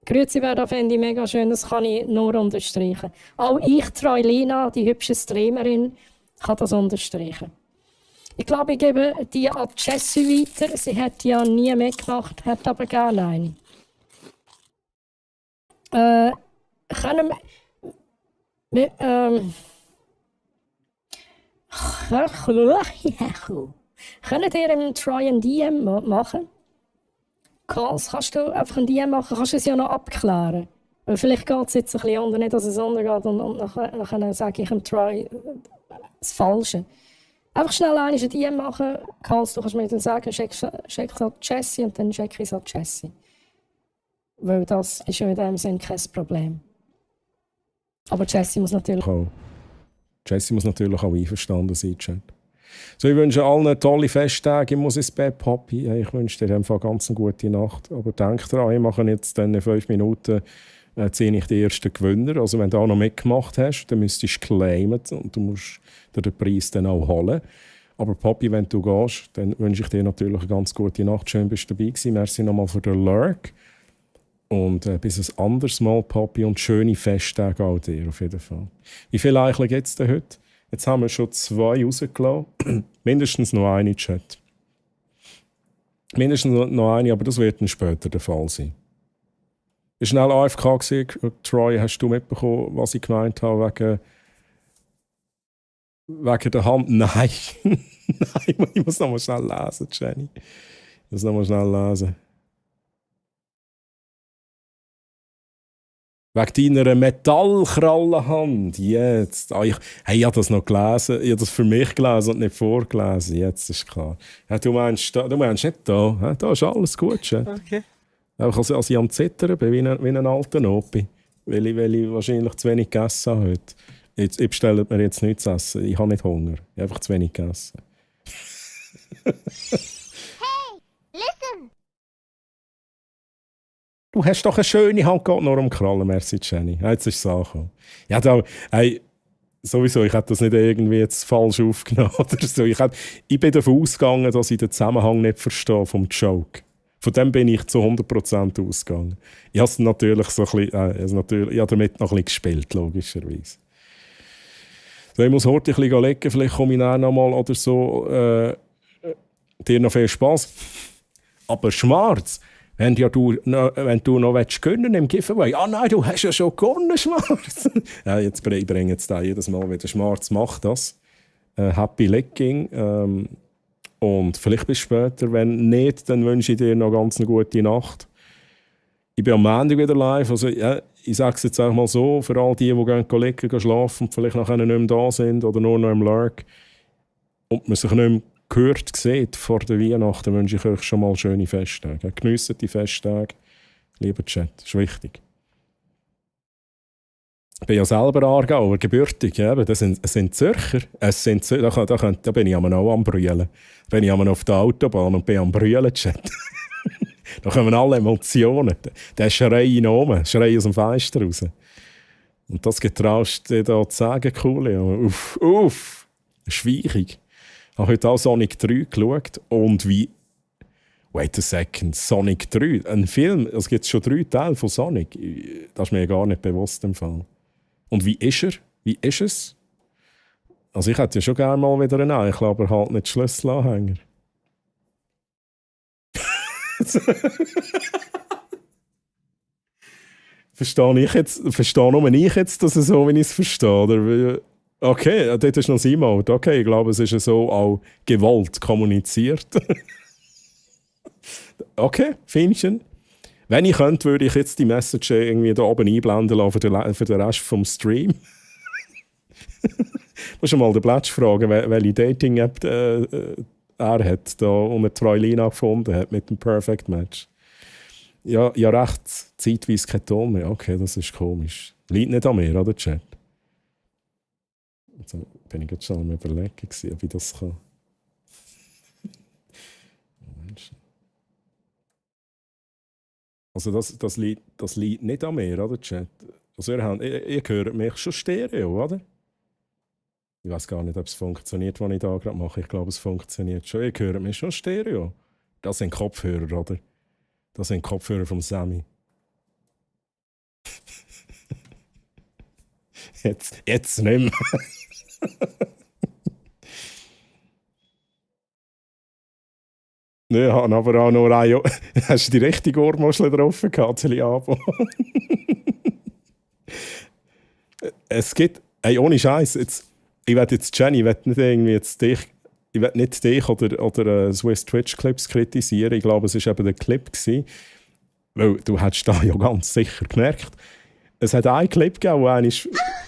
Grüezi da finde ich mega schön, das kann ich nur unterstreichen. Auch ich, Troy-Lina, die hübsche Streamerin, kann das unterstreichen. Ich glaube, ich gebe die an Jessie weiter. Sie hat ja nie mitgemacht, hat aber gerne eine. Können wir... Könnt ihr im Troy ein DM machen? Calls, kannst du einfach ein DM machen? Kannst du es ja noch abklären? Weil vielleicht geht es jetzt ein bisschen unter, nicht dass es untergeht und nachher sage ich im Troy das Falsche. Einfach schnell ein DM machen. Calls, du kannst mir dann sagen, check halt Jessie und dann check ich halt Jessie. Weil das ist ja in dem Sinn kein Problem. Aber Jessie muss natürlich auch einverstanden sein, Chat. So, ich wünsche allen tolle Festtage. Ich muss ins Bett, Papi. Ich wünsche dir einfach ganz eine gute Nacht. Aber denk dran, ich mache jetzt in 5 Minuten ziehe ich den ersten Gewinner. Also wenn du auch noch mitgemacht hast, dann müsstest du claimen und du musst dir den Preis dann auch holen. Aber Papi, wenn du gehst, dann wünsche ich dir natürlich eine ganz gute Nacht. Schön, bist du dabei gewesen. Merci nochmal für den Lurk. Und bis ein anderes Mal, Papi, und schöne Festtage auch dir auf jeden Fall. Wie viele Eicheln gibt es denn heute? Jetzt haben wir schon 2 rausgelassen. Mindestens noch eine, Chat. Mindestens noch eine, aber das wird dann später der Fall sein. Ich war schnell AFK gewesen. Troy, hast du mitbekommen, was ich gemeint habe wegen der Hand? Nein. Nein, ich muss noch mal schnell lesen, Jenny. Ich muss noch mal schnell lesen. Wegen deiner Metallkrallenhand. Jetzt. Ich habe das noch gelesen. Ich habe das für mich gelesen und nicht vorgelesen. Jetzt ist klar. Ja, du meinst nicht da. Ja, da ist alles gut. Schon. Okay. Einfach als ich am Zittern bin, wie ein alter Opi. Weil ich wahrscheinlich zu wenig gegessen habe heute. Ich bestelle mir jetzt nichts zu essen. Ich habe nicht Hunger. Ich habe einfach zu wenig gegessen. Listen! Du hast doch eine schöne Hand gehabt, nur am Krallen. Merci, Jenny. Jetzt ist es angekommen. Ja, sowieso, ich hätte das nicht irgendwie jetzt falsch aufgenommen oder so. Ich bin davon ausgegangen, dass ich den Zusammenhang nicht verstehe vom Joke. Von dem bin ich zu 100% ausgegangen. Ich habe natürlich so ein bisschen, ich habe damit noch ein bisschen gespielt, logischerweise. So, ich muss heute ein bisschen legen, vielleicht komme ich nachher noch mal oder so. Dir noch viel Spass. Aber Schmarz, wenn du noch gewinnen im Giveaway. Ah nein, du hast ja schon gewonnen, Schmarz. Ja, ich bringe jetzt da jedes Mal wieder. Schmarz macht das. Happy Licking. Und vielleicht bis später. Wenn nicht, dann wünsche ich dir noch ganz eine gute Nacht. Ich bin am Montag wieder live. Also, ja, ich sage es jetzt auch mal so, für all die gehen liegen, schlafen und vielleicht nachher nicht mehr da sind oder nur noch im Lurk und man sich nicht mehr gehört sieht vor der Weihnachten, wünsche ich euch schon mal schöne Festtage. Geniessen die Festtage. Lieber Chat, das ist wichtig. Ich bin ja selber Aargauer, gebürtig. Ja, das sind Zürcher. Da bin ich auch am Brüllen. Da bin ich auf der Autobahn und bin am Brüllen, Chat. Da kommen alle Emotionen. Der Schrei oben, Schrei aus dem Fenster raus. Und das getraust du dir da zu sagen, cool. Ja. Uff, schwierig. Ich habe heute auch Sonic 3 geschaut und wie... Wait a second, Sonic 3, ein Film, es gibt schon 3 Teile von Sonic. Das ist mir gar nicht bewusst im Fall. Und wie ist er? Wie ist es? Also ich hätte ja schon gerne mal wieder einen Eichel, aber halt nicht Schlüsselanhänger. Verstehe nur ich jetzt, dass es so, wie ich es verstehe? Oder? Okay, dort ist noch ein Emote. Okay, ich glaube, es ist so auch gewollt kommuniziert. Okay, Fähnchen. Wenn ich könnte, würde ich jetzt die Message irgendwie da oben einblenden lassen für den Rest vom Stream. Muss schon mal den Plätsch fragen, welche Dating-App er hat, da unter Troilina gefunden hat mit dem Perfect Match. Ja, recht zeitweise kein Ton mehr. Okay, das ist komisch. Liegt nicht an mir, oder Chat? Jetzt bin ich jetzt schon am Überlegen, ob ich das kann. Also das liegt nicht an mir, oder Chat? Also ihr hört mich schon Stereo, oder? Ich weiß gar nicht, ob es funktioniert, was ich da gerade mache. Ich glaube, es funktioniert schon. Ihr hört mich schon Stereo. Das sind Kopfhörer, oder? Das sind Kopfhörer vom Sammy. Jetzt nicht mehr. Nö, ich habe aber auch noch eine. Hast du die richtige Ohrmuschel drauf gehabt, Abo? es gibt, ey, ohne Scheiß, jetzt, ich werde jetzt Jenny, ich werde nicht irgendwie jetzt dich, ich werde nicht dich oder Swiss Twitch Clips kritisieren. Ich glaube, es war eben der Clip gewesen, weil du hättest da ja ganz sicher gemerkt, es hat einen Clip gegeben, wo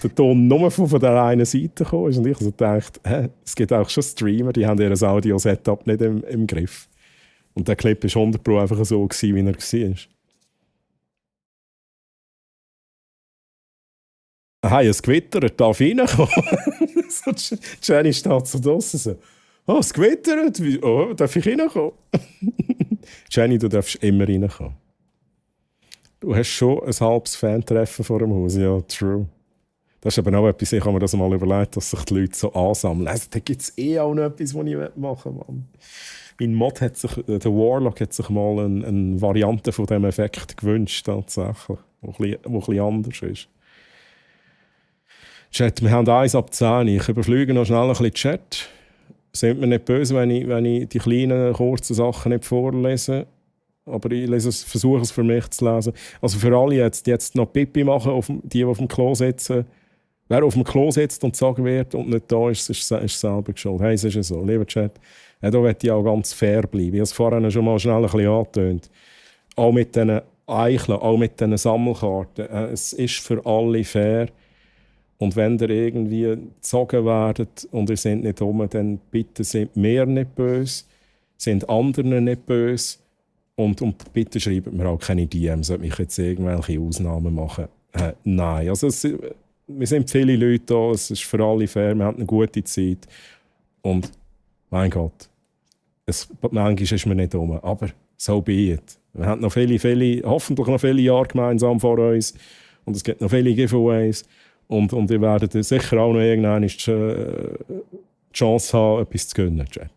der Ton nur von der einen Seite kam. Und ich also dachte, es gibt auch schon Streamer, die haben ihr Audio-Setup nicht im Griff. Und der Clip war 100% einfach so gewesen, wie er war. Hey, es gewittert, darf ich reinkommen? So, Jenny steht so draussen so, oh, es gewittert, oh, darf ich reinkommen? Jenny, du darfst immer reinkommen. Du hast schon ein halbes Fan-Treffen vor dem Haus, ja, true. Das ist aber auch etwas, ich habe mir das mal überlegt, dass sich die Leute so ansammeln. Also, da gibt es auch noch etwas, was ich machen will, Mann. Mein Mod hat sich, der Warlock hat sich mal eine Variante von diesem Effekt gewünscht, tatsächlich, die ein bisschen anders ist. Chat, wir haben 1 ab 10. Ich überfliege noch schnell ein bisschen Chat. Sind mir nicht böse, wenn ich die kleinen, kurzen Sachen nicht vorlese. Aber ich versuche es für mich zu lesen. Also für alle jetzt noch Pipi machen, die auf dem Klo sitzen. Wer auf dem Klo sitzt und sagen wird und nicht da ist selber schuld. Hey, es ist ja so. Lieber Chat, da möchte ich auch ganz fair bleiben. Ich habe es vorhin schon mal schnell ein bisschen angetönt. Auch mit diesen Eicheln, auch mit diesen Sammelkarten. Es ist für alle fair. Und wenn ihr irgendwie gezogen werdet und ihr seid nicht rum, dann bitte sind wir nicht böse, sind anderen nicht böse. Und bitte schreibt mir auch keine DMs, sollte mich jetzt irgendwelche Ausnahmen machen. Nein, also wir sind viele Leute da, es ist für alle fair, wir haben eine gute Zeit. Und mein Gott, manchmal ist man nicht rum, aber so be it. Wir haben noch hoffentlich noch viele Jahre gemeinsam vor uns und es gibt noch viele Giveaways. Und ihr werdet sicher auch noch irgendwann die Chance haben, etwas zu gewinnen, Chat.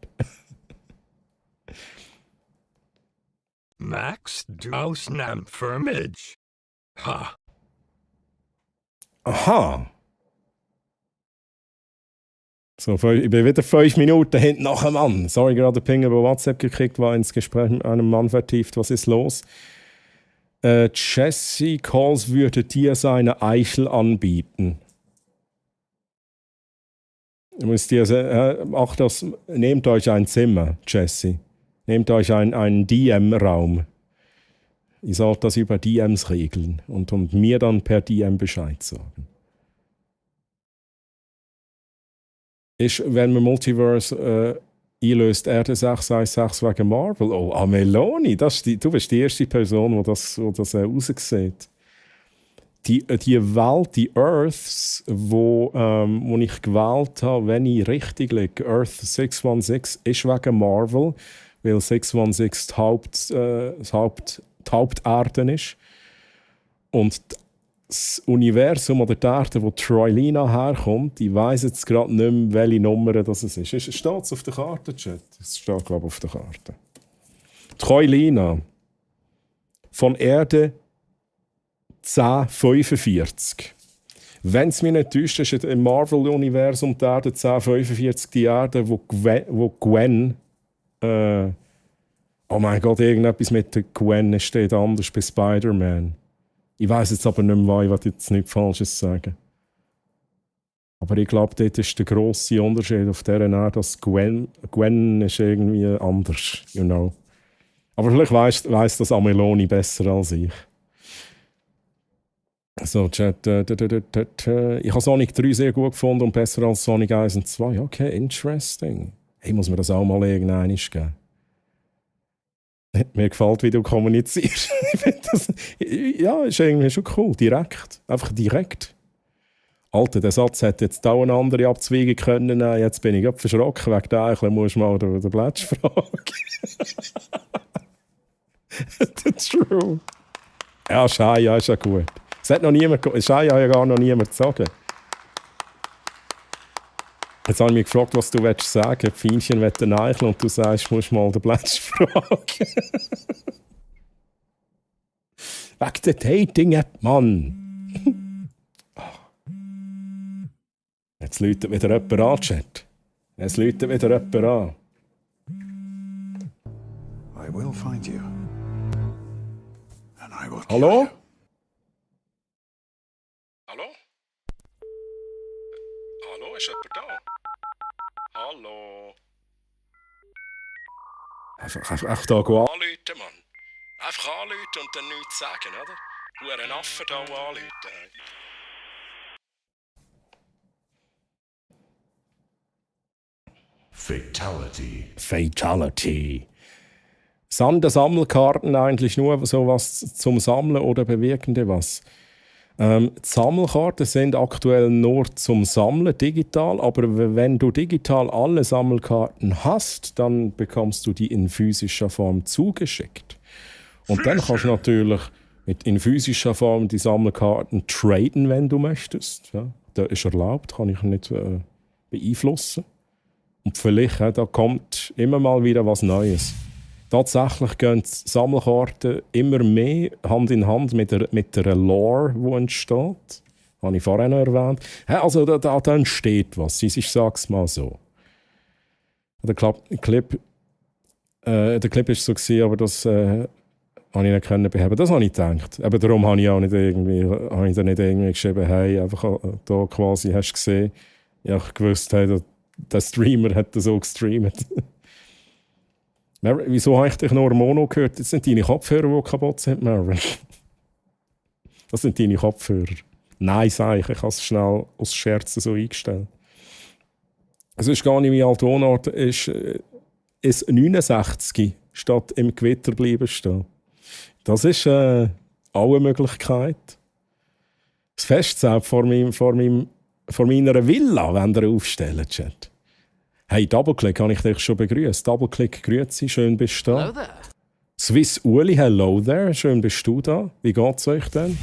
Max Dosnam Firmage. Ha. Aha. So, ich bin wieder 5 Minuten hinten nach dem Mann. Sorry, gerade den Ping über WhatsApp gekriegt, war ins Gespräch mit einem Mann vertieft. Was ist los? Jesse Calls würde dir seine Eichel anbieten. Ich muss dir sagen, nehmt euch ein Zimmer, Jesse. Nehmt euch einen DM-Raum. Ihr sollt das über DMs regeln und mir dann per DM Bescheid sagen. Wenn man Multiverse einlöst, Erde 616 wegen Marvel. Oh, Ameloni, du bist die erste Person, die das raussieht. Die Welt, die Earths, wo ich gewählt habe, wenn ich richtig liege, Earth 616 ist wegen Marvel, weil 616 die Haupterde ist. Und das Universum oder die Erde, wo Troilina herkommt, ich weiss jetzt gerade nicht mehr, welche Nummer das ist. Steht es auf der Karte, Chat? Es steht, glaube ich, auf der Karte. Troilina. Von Erde 1045. Wenn es mich nicht täuscht, ist im Marvel-Universum die Erde 1045 die Erde, wo Gwen oh mein Gott, irgendetwas mit der Gwen steht anders bei Spider-Man. Ich weiss jetzt aber nicht mehr, ich will jetzt nichts Falsches sagen. Aber ich glaube, dort ist der grosse Unterschied auf dieser Art, dass Gwen ist irgendwie anders, you know. Aber vielleicht weiss das Ameloni besser als ich. So, Chat. Ich habe Sonic 3 sehr gut gefunden und besser als Sonic 1 und 2. Okay, interesting. Hey, muss mir das auch mal irgendein geben? Mir gefällt, wie du kommunizierst. Ja, ist irgendwie schon cool. Direkt. Einfach direkt. Alter, der Satz hätte jetzt auch eine andere Abzweigung können. Jetzt bin ich verschrocken. Wegen der Eichel musst du mal den Blätsch fragen. That's true. Ja, Shaya ist ja gut. Es hat noch niemand, Shaya hat ja gar noch niemand gesagt. Jetzt habe ich mich gefragt, was du sagen willst. Fienchen will den Eichel und du sagst, du musst mal den Blätsch fragen. Wegen der Dating-App, Mann. Jetzt läutet wieder jemand an, Chat. Jetzt läutet wieder jemand an. I will find you. And I will Hallo? Hallo? Ist jemand da? Hallo? Einfach da anrufen, Mann. Einfach anrufen und dann nichts sagen, oder? Du hast einen Affe da anrufen. Fatality. Sind Sammelkarten eigentlich nur sowas zum Sammeln oder bewirkende was? Die Sammelkarten sind aktuell nur zum Sammeln digital, aber wenn du digital alle Sammelkarten hast, dann bekommst du die in physischer Form zugeschickt. Und dann kannst du natürlich in physischer Form die Sammelkarten traden, wenn du möchtest. Ja, das ist erlaubt, kann ich nicht beeinflussen. Und vielleicht, da kommt immer mal wieder was Neues. Tatsächlich gehen die Sammelkarten immer mehr Hand in Hand mit der Lore, die entsteht. Das habe ich vorhin noch erwähnt. Also da entsteht was. Ich sage es mal so. Der Clip war so gewesen, aber das habe ich nicht beheben. Das habe ich gedacht. Aber darum habe ich auch nicht irgendwie geschrieben, hey, einfach da quasi, hast du gesehen. Ja, ich gewusst, hey, der Streamer hat das so gestreamt. Wieso habe ich dich nur Mono gehört? Das sind deine Kopfhörer, die kaputt sind, Marvin. Das sind deine Kopfhörer. Nein, sage ich. Ich habe es schnell aus Scherzen so eingestellt. Es ist gar nicht, wie alt Wohnort ist 69 statt im Gewitter bleiben stehen. Das ist auch eine Möglichkeit. Das Festzelt vor meiner Villa, wenn ihr aufstellen, Chat. Hey, Doubleclick, habe ich dich schon begrüßt. Doubleclick, grüezi, schön bist du da. Hello there. Swiss Uli, hello there, schön bist du da. Wie geht's euch denn?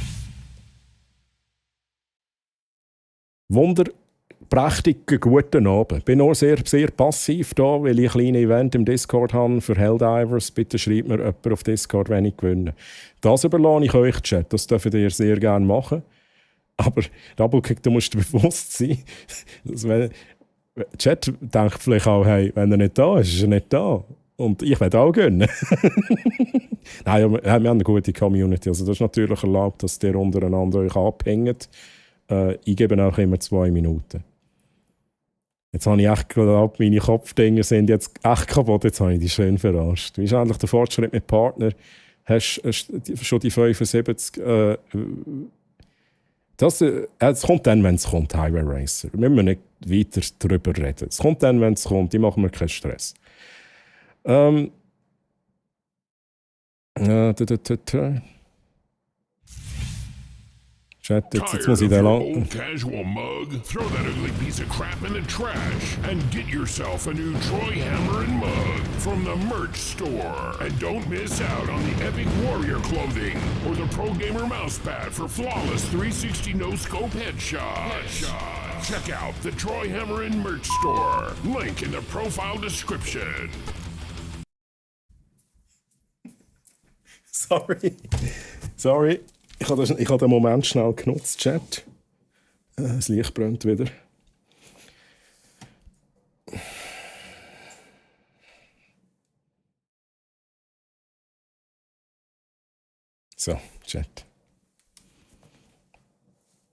Wunderprächtigen guten Abend. Bin auch sehr, sehr passiv da, weil ich ein kleines Event im Discord habe für Helldivers. Bitte schreibt mir jemand auf Discord, wenn ich gewinne. Das überlasse ich euch, Chat. Das dürft ihr sehr gerne machen. Aber Doubleclick, du musst dir bewusst sein, dass Chat denkt vielleicht auch, hey, wenn er nicht da ist, ist er nicht da. Und ich werde auch gönnen. Nein, wir haben eine gute Community. Also das ist natürlich erlaubt, dass ihr untereinander euch abhängt. Ich gebe auch immer 2 Minuten. Jetzt habe ich echt geglaubt, meine Kopfdinger sind jetzt echt kaputt. Jetzt habe ich die schön verarscht. Wie ist eigentlich der Fortschritt mit Partner? Hast du schon die 75... Es kommt dann, wenn es kommt, Highway Racer. Wir müssen nicht weiter darüber reden. Es kommt dann, wenn es kommt. Ich mache mir keinen Stress. Chat, jetzt muss ich da lang. Old casual mug? Throw that ugly piece of crap in the trash and get yourself a new Troy Hammer and mug from the merch store. And don't miss out on the Epic Warrior clothing or the Pro Gamer mousepad for flawless 360 no-scope headshots. Check out the Troy Hammer and merch store. Link in the profile description. Sorry. Ich habe den Moment schnell genutzt, Chat. Das Licht brennt wieder. So, Chat.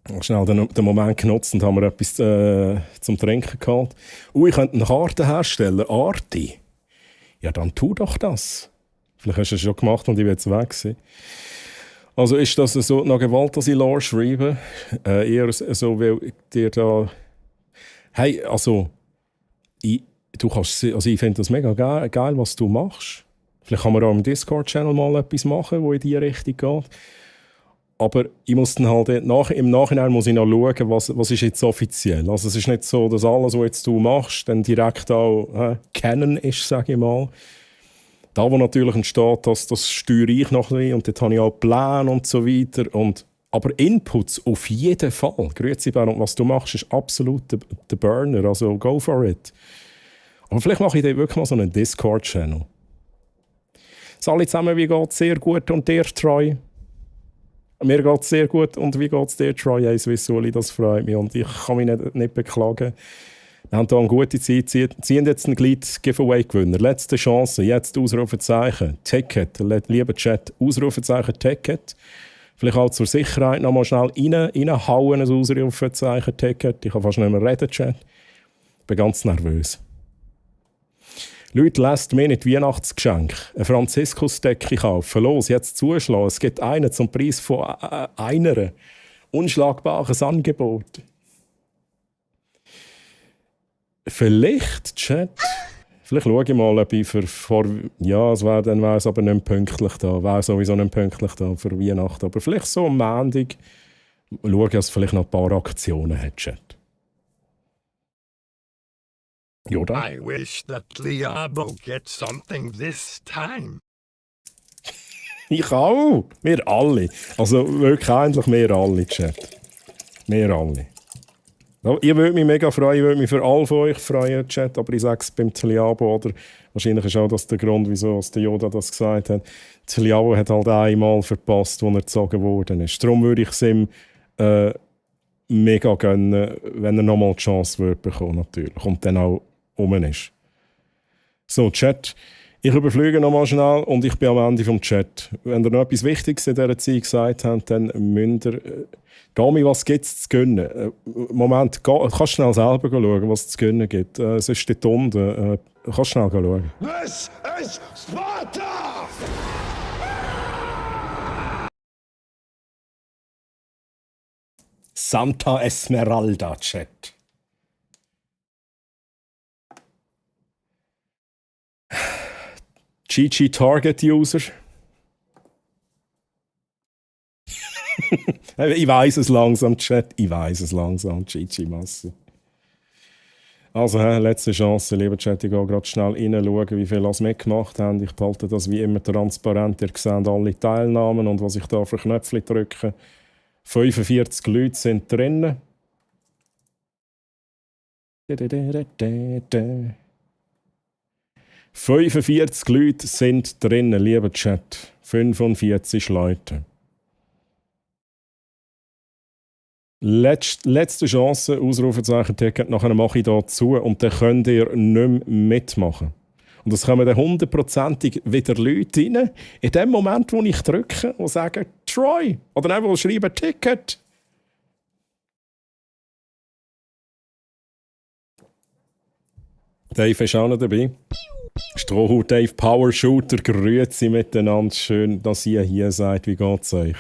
Ich habe schnell den Moment genutzt und haben wir etwas zum Trinken geholt. Ich könnte eine Karte herstellen, Arti. Ja, dann tu doch das. Vielleicht hast du es schon gemacht und ich will jetzt weg sein. Also ist das so noch Gewalt, dass ich Lore schreibe? Eher so, weil dir da... Hey, also... Ich finde das mega geil, was du machst. Vielleicht kann man auch im Discord-Channel mal etwas machen, wo in diese Richtung geht. Aber ich muss dann halt im Nachhinein muss ich noch schauen, was ist jetzt offiziell. Also es ist nicht so, dass alles, was jetzt du machst, dann direkt auch Canon ist, sage ich mal. Da, wo natürlich entsteht, das steuere ich noch ein bisschen und dort habe ich auch Pläne und so weiter. Aber Inputs auf jeden Fall. Grüezi, Baron, was du machst, ist absolut der Burner. Also go for it. Aber vielleicht mache ich dort wirklich mal so einen Discord-Channel. Alle zusammen, wie geht es sehr gut und dir, Troy? Mir geht es sehr gut und wie geht es dir, Troy? Hey, Swissuli, das freut mich und ich kann mich nicht beklagen. Wir haben hier eine gute Zeit, ziehen jetzt einen Gleit-Giveaway-Gewinner. Letzte Chance, jetzt Ausrufezeichen, Ticket, lieber Chat, Ausrufezeichen, Ticket. Vielleicht auch zur Sicherheit noch mal schnell reinhauen, ein Ausrufezeichen-Ticket. Ich kann fast nicht mehr reden, Chat. Ich bin ganz nervös. Leute, lasst mir nicht Weihnachtsgeschenk. Eine Franziskusdecke kaufen. Los, jetzt zuschlagen. Es gibt einen zum Preis von einer. Unschlagbares Angebot. Vielleicht, Chat. Vielleicht schaue ich mal, ob ich ja, dann wäre es aber nicht pünktlich da. Wäre sowieso nicht pünktlich da für Weihnachten. Aber vielleicht so am Montag schaue ich, dass es vielleicht noch ein paar Aktionen hat, Chat. Yoda? I wish that Liabo gets something this time. Ich auch. Wir alle. Also wirklich eigentlich wir alle, Chat. Wir alle. Ich würde mich mega freuen, ich würde mich für alle von euch freuen, Chat, aber ich sage es beim Tliabo, oder wahrscheinlich ist auch das der Grund, wieso der Yoda das gesagt hat. Tliabo hat halt einmal verpasst, wo er gezogen worden ist. Darum würde ich es ihm mega gönnen, wenn er nochmal die Chance würde bekommen, natürlich. Und dann auch um ist. So, Chat. Ich überfliege nochmal schnell und ich bin am Ende vom Chat. Wenn ihr noch etwas Wichtiges in dieser Zeit gesagt habt, dann müsst ihr... Gami, was gibt es zu gönnen? Moment, kannst schnell selber schauen, was es zu gönnen gibt. Es ist dort unten. Kannst schnell schauen. This is Sparta! Santa Esmeralda, Chat. GG Target User. Ich weiss es langsam, Chat. Ich weiss es langsam, GG Masse. Also, letzte Chance, lieber Chat. Ich gehe gerade schnell reinschauen, wie viele das mitgemacht haben. Ich behalte das wie immer transparent. Ihr seht alle Teilnahmen und was ich da für Knöpfe drücke. 45 Leute sind drin. 45 Leute sind drin, lieber Chat. 45 Leute. Letzte Chance, Ausrufezeichen-Ticket, nachher mache ich hier zu und dann könnt ihr nicht mehr mitmachen. Und es kommen dann 100%ig wieder Leute rein, in dem Moment, wo ich drücke und sage «Troy» oder einfach schreiben «Ticket». Dave ist auch noch dabei. Strohhut Dave, Power Shooter, grüezi miteinander. Schön, dass ihr hier seid. Wie geht's euch?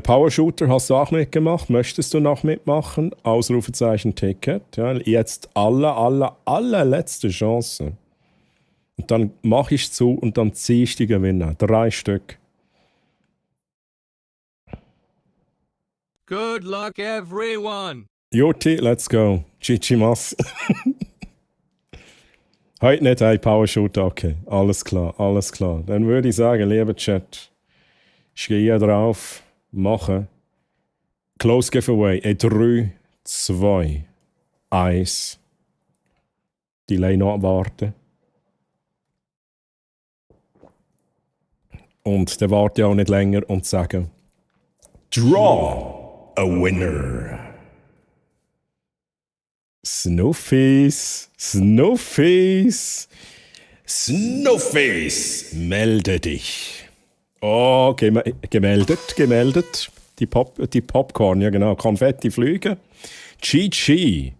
Power Shooter, hast du auch mitgemacht? Möchtest du noch mitmachen? Ausrufezeichen Ticket. Ja, jetzt allerletzte Chance. Und dann mache ich zu und dann ziehe ich die Gewinner. 3 Stück. Good luck, everyone. Juti, let's go. Chichimas. Heute nicht ein Power Shooter, okay. Alles klar, alles klar. Dann würde ich sagen, lieber Chat, ich gehe hier drauf. Machen. Close Giveaway in 3, 2, 1. Delay noch abwarten. Und dann warte ich auch nicht länger und sagen: Draw a winner. Snuffies, Snuffies, Snuffies, melde dich. Oh, gemeldet. Die Popcorn, ja genau. Konfetti fliegen. GG.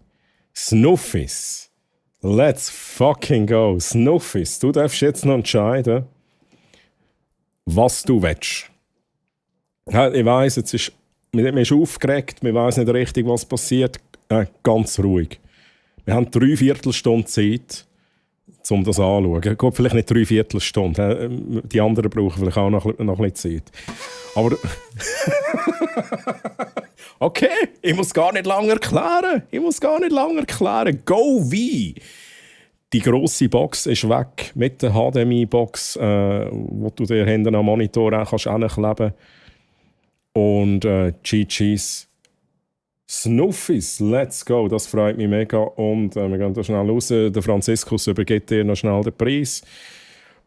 Snuffies. Let's fucking go. Snuffies. Du darfst jetzt noch entscheiden, was du willst. Ja, ich weiss, man ist aufgeregt, man weiss nicht richtig, was passiert. Ganz ruhig. Wir haben 3/4 Stunde Zeit, um das anzuschauen. Gut, vielleicht nicht 3/4 Stunde. Die anderen brauchen vielleicht auch noch ein bisschen Zeit. Aber okay, ich muss gar nicht lange erklären. Go wie! Die grosse Box ist weg mit der HDMI-Box, wo du dir hinten am Monitor auch hinkleben kannst. Und GG's. Snuffies, let's go, das freut mich mega. Und wir gehen da schnell raus. Der Franziskus übergibt dir noch schnell den Preis.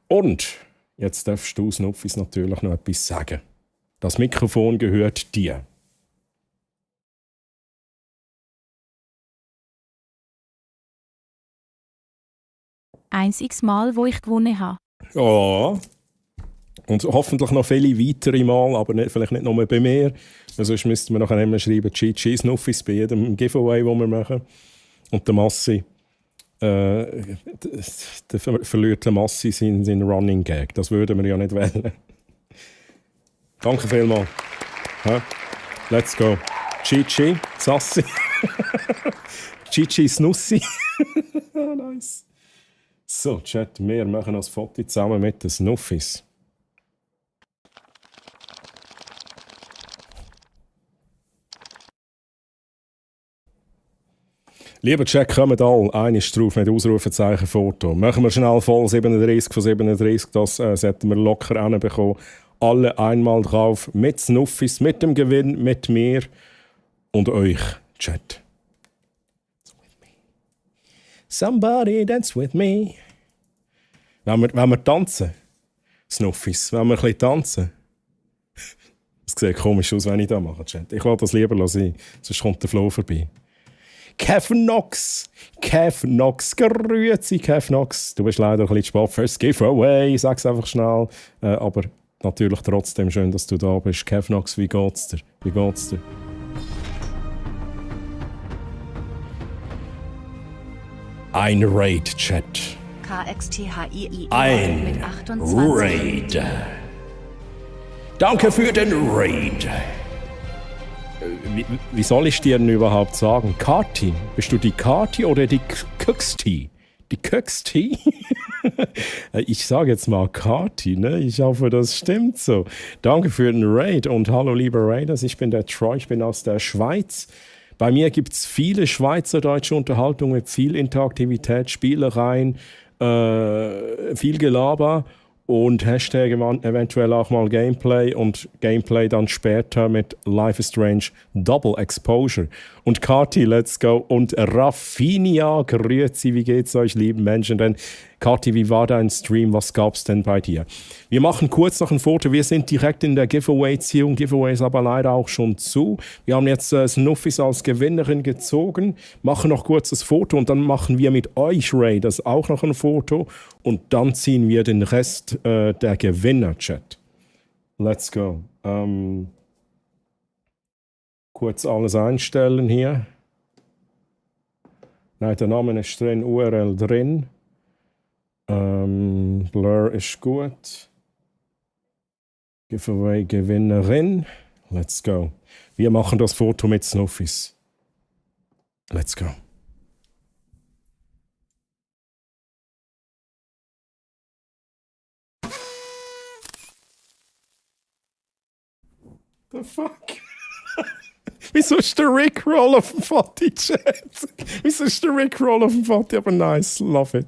Und jetzt darfst du, Snuffies, natürlich noch etwas sagen. Das Mikrofon gehört dir. Einziges Mal, wo ich gewonnen habe. Oh. Und hoffentlich noch viele weitere Mal, aber vielleicht nicht nur bei mir. Sonst müssten wir nachher immer schreiben, GG Snuffis bei jedem Giveaway, das wir machen. Und der Massi, der verliert der Massi seinen Running Gag. Das würden wir ja nicht wählen. Danke vielmals. Let's go. GG, Sassi. GG Snussi. Nice. So, Chat, wir machen das Foto zusammen mit den Snuffis. Lieber Chat, kommt alle. Eines drauf mit Ausrufezeichen Foto. Machen wir schnell voll 37 von 37. Das sollten wir locker hinbekommen. Alle einmal drauf. Mit Snuffis, mit dem Gewinn, mit mir und euch, Chat. Somebody dance with me. Wenn wir tanzen, Snuffis, wenn wir ein bisschen tanzen. Es sieht komisch aus, wenn ich das mache, Chat. Ich lasse das lieber sein, sonst kommt der Flo vorbei. Kev Knox, grüezi Kev Knox. Du bist leider ein bisschen spät fürs Giveaway, sag's einfach schnell. Aber natürlich trotzdem schön, dass du da bist. Kev Knox, wie geht's dir? Ein Raid-Chat. KXTHII Ein mit 28. Raid. Danke für den Raid. Wie soll ich dir denn überhaupt sagen? Kati? Bist du die Kati oder die Köxti? Die Köxti? Ich sage jetzt mal Kati, ne? Ich hoffe, das stimmt so. Danke für den Raid und hallo liebe Raiders, ich bin der Troy, ich bin aus der Schweiz. Bei mir gibt es viele schweizerdeutsche Unterhaltung mit viel Interaktivität, Spielereien, viel Gelaber und Hashtag eventuell auch mal Gameplay und Gameplay dann später mit Life is Strange Double Exposure. Und Kati, let's go. Und Raffinia, grüezi, wie geht's euch, lieben Menschen? Denn Kati, wie war dein Stream? Was gab's denn bei dir? Wir machen kurz noch ein Foto. Wir sind direkt in der Giveaway-Ziehung. Giveaway ist aber leider auch schon zu. Wir haben jetzt Snuffis als Gewinnerin gezogen, machen noch kurz das Foto und dann machen wir mit euch, Raiders, auch noch ein Foto und dann ziehen wir den Rest der Gewinner-Chat. Let's go. Kurz alles einstellen hier. Nein, der Name ist drin, URL drin. Blur ist gut. Giveaway Gewinnerin. Let's go. Wir machen das Foto mit Snuffis. Let's go. The fuck? Wieso ist der Rickroll auf dem Foto, Chat? Wieso ist der Rickroll auf dem Foto? Aber nice, love it.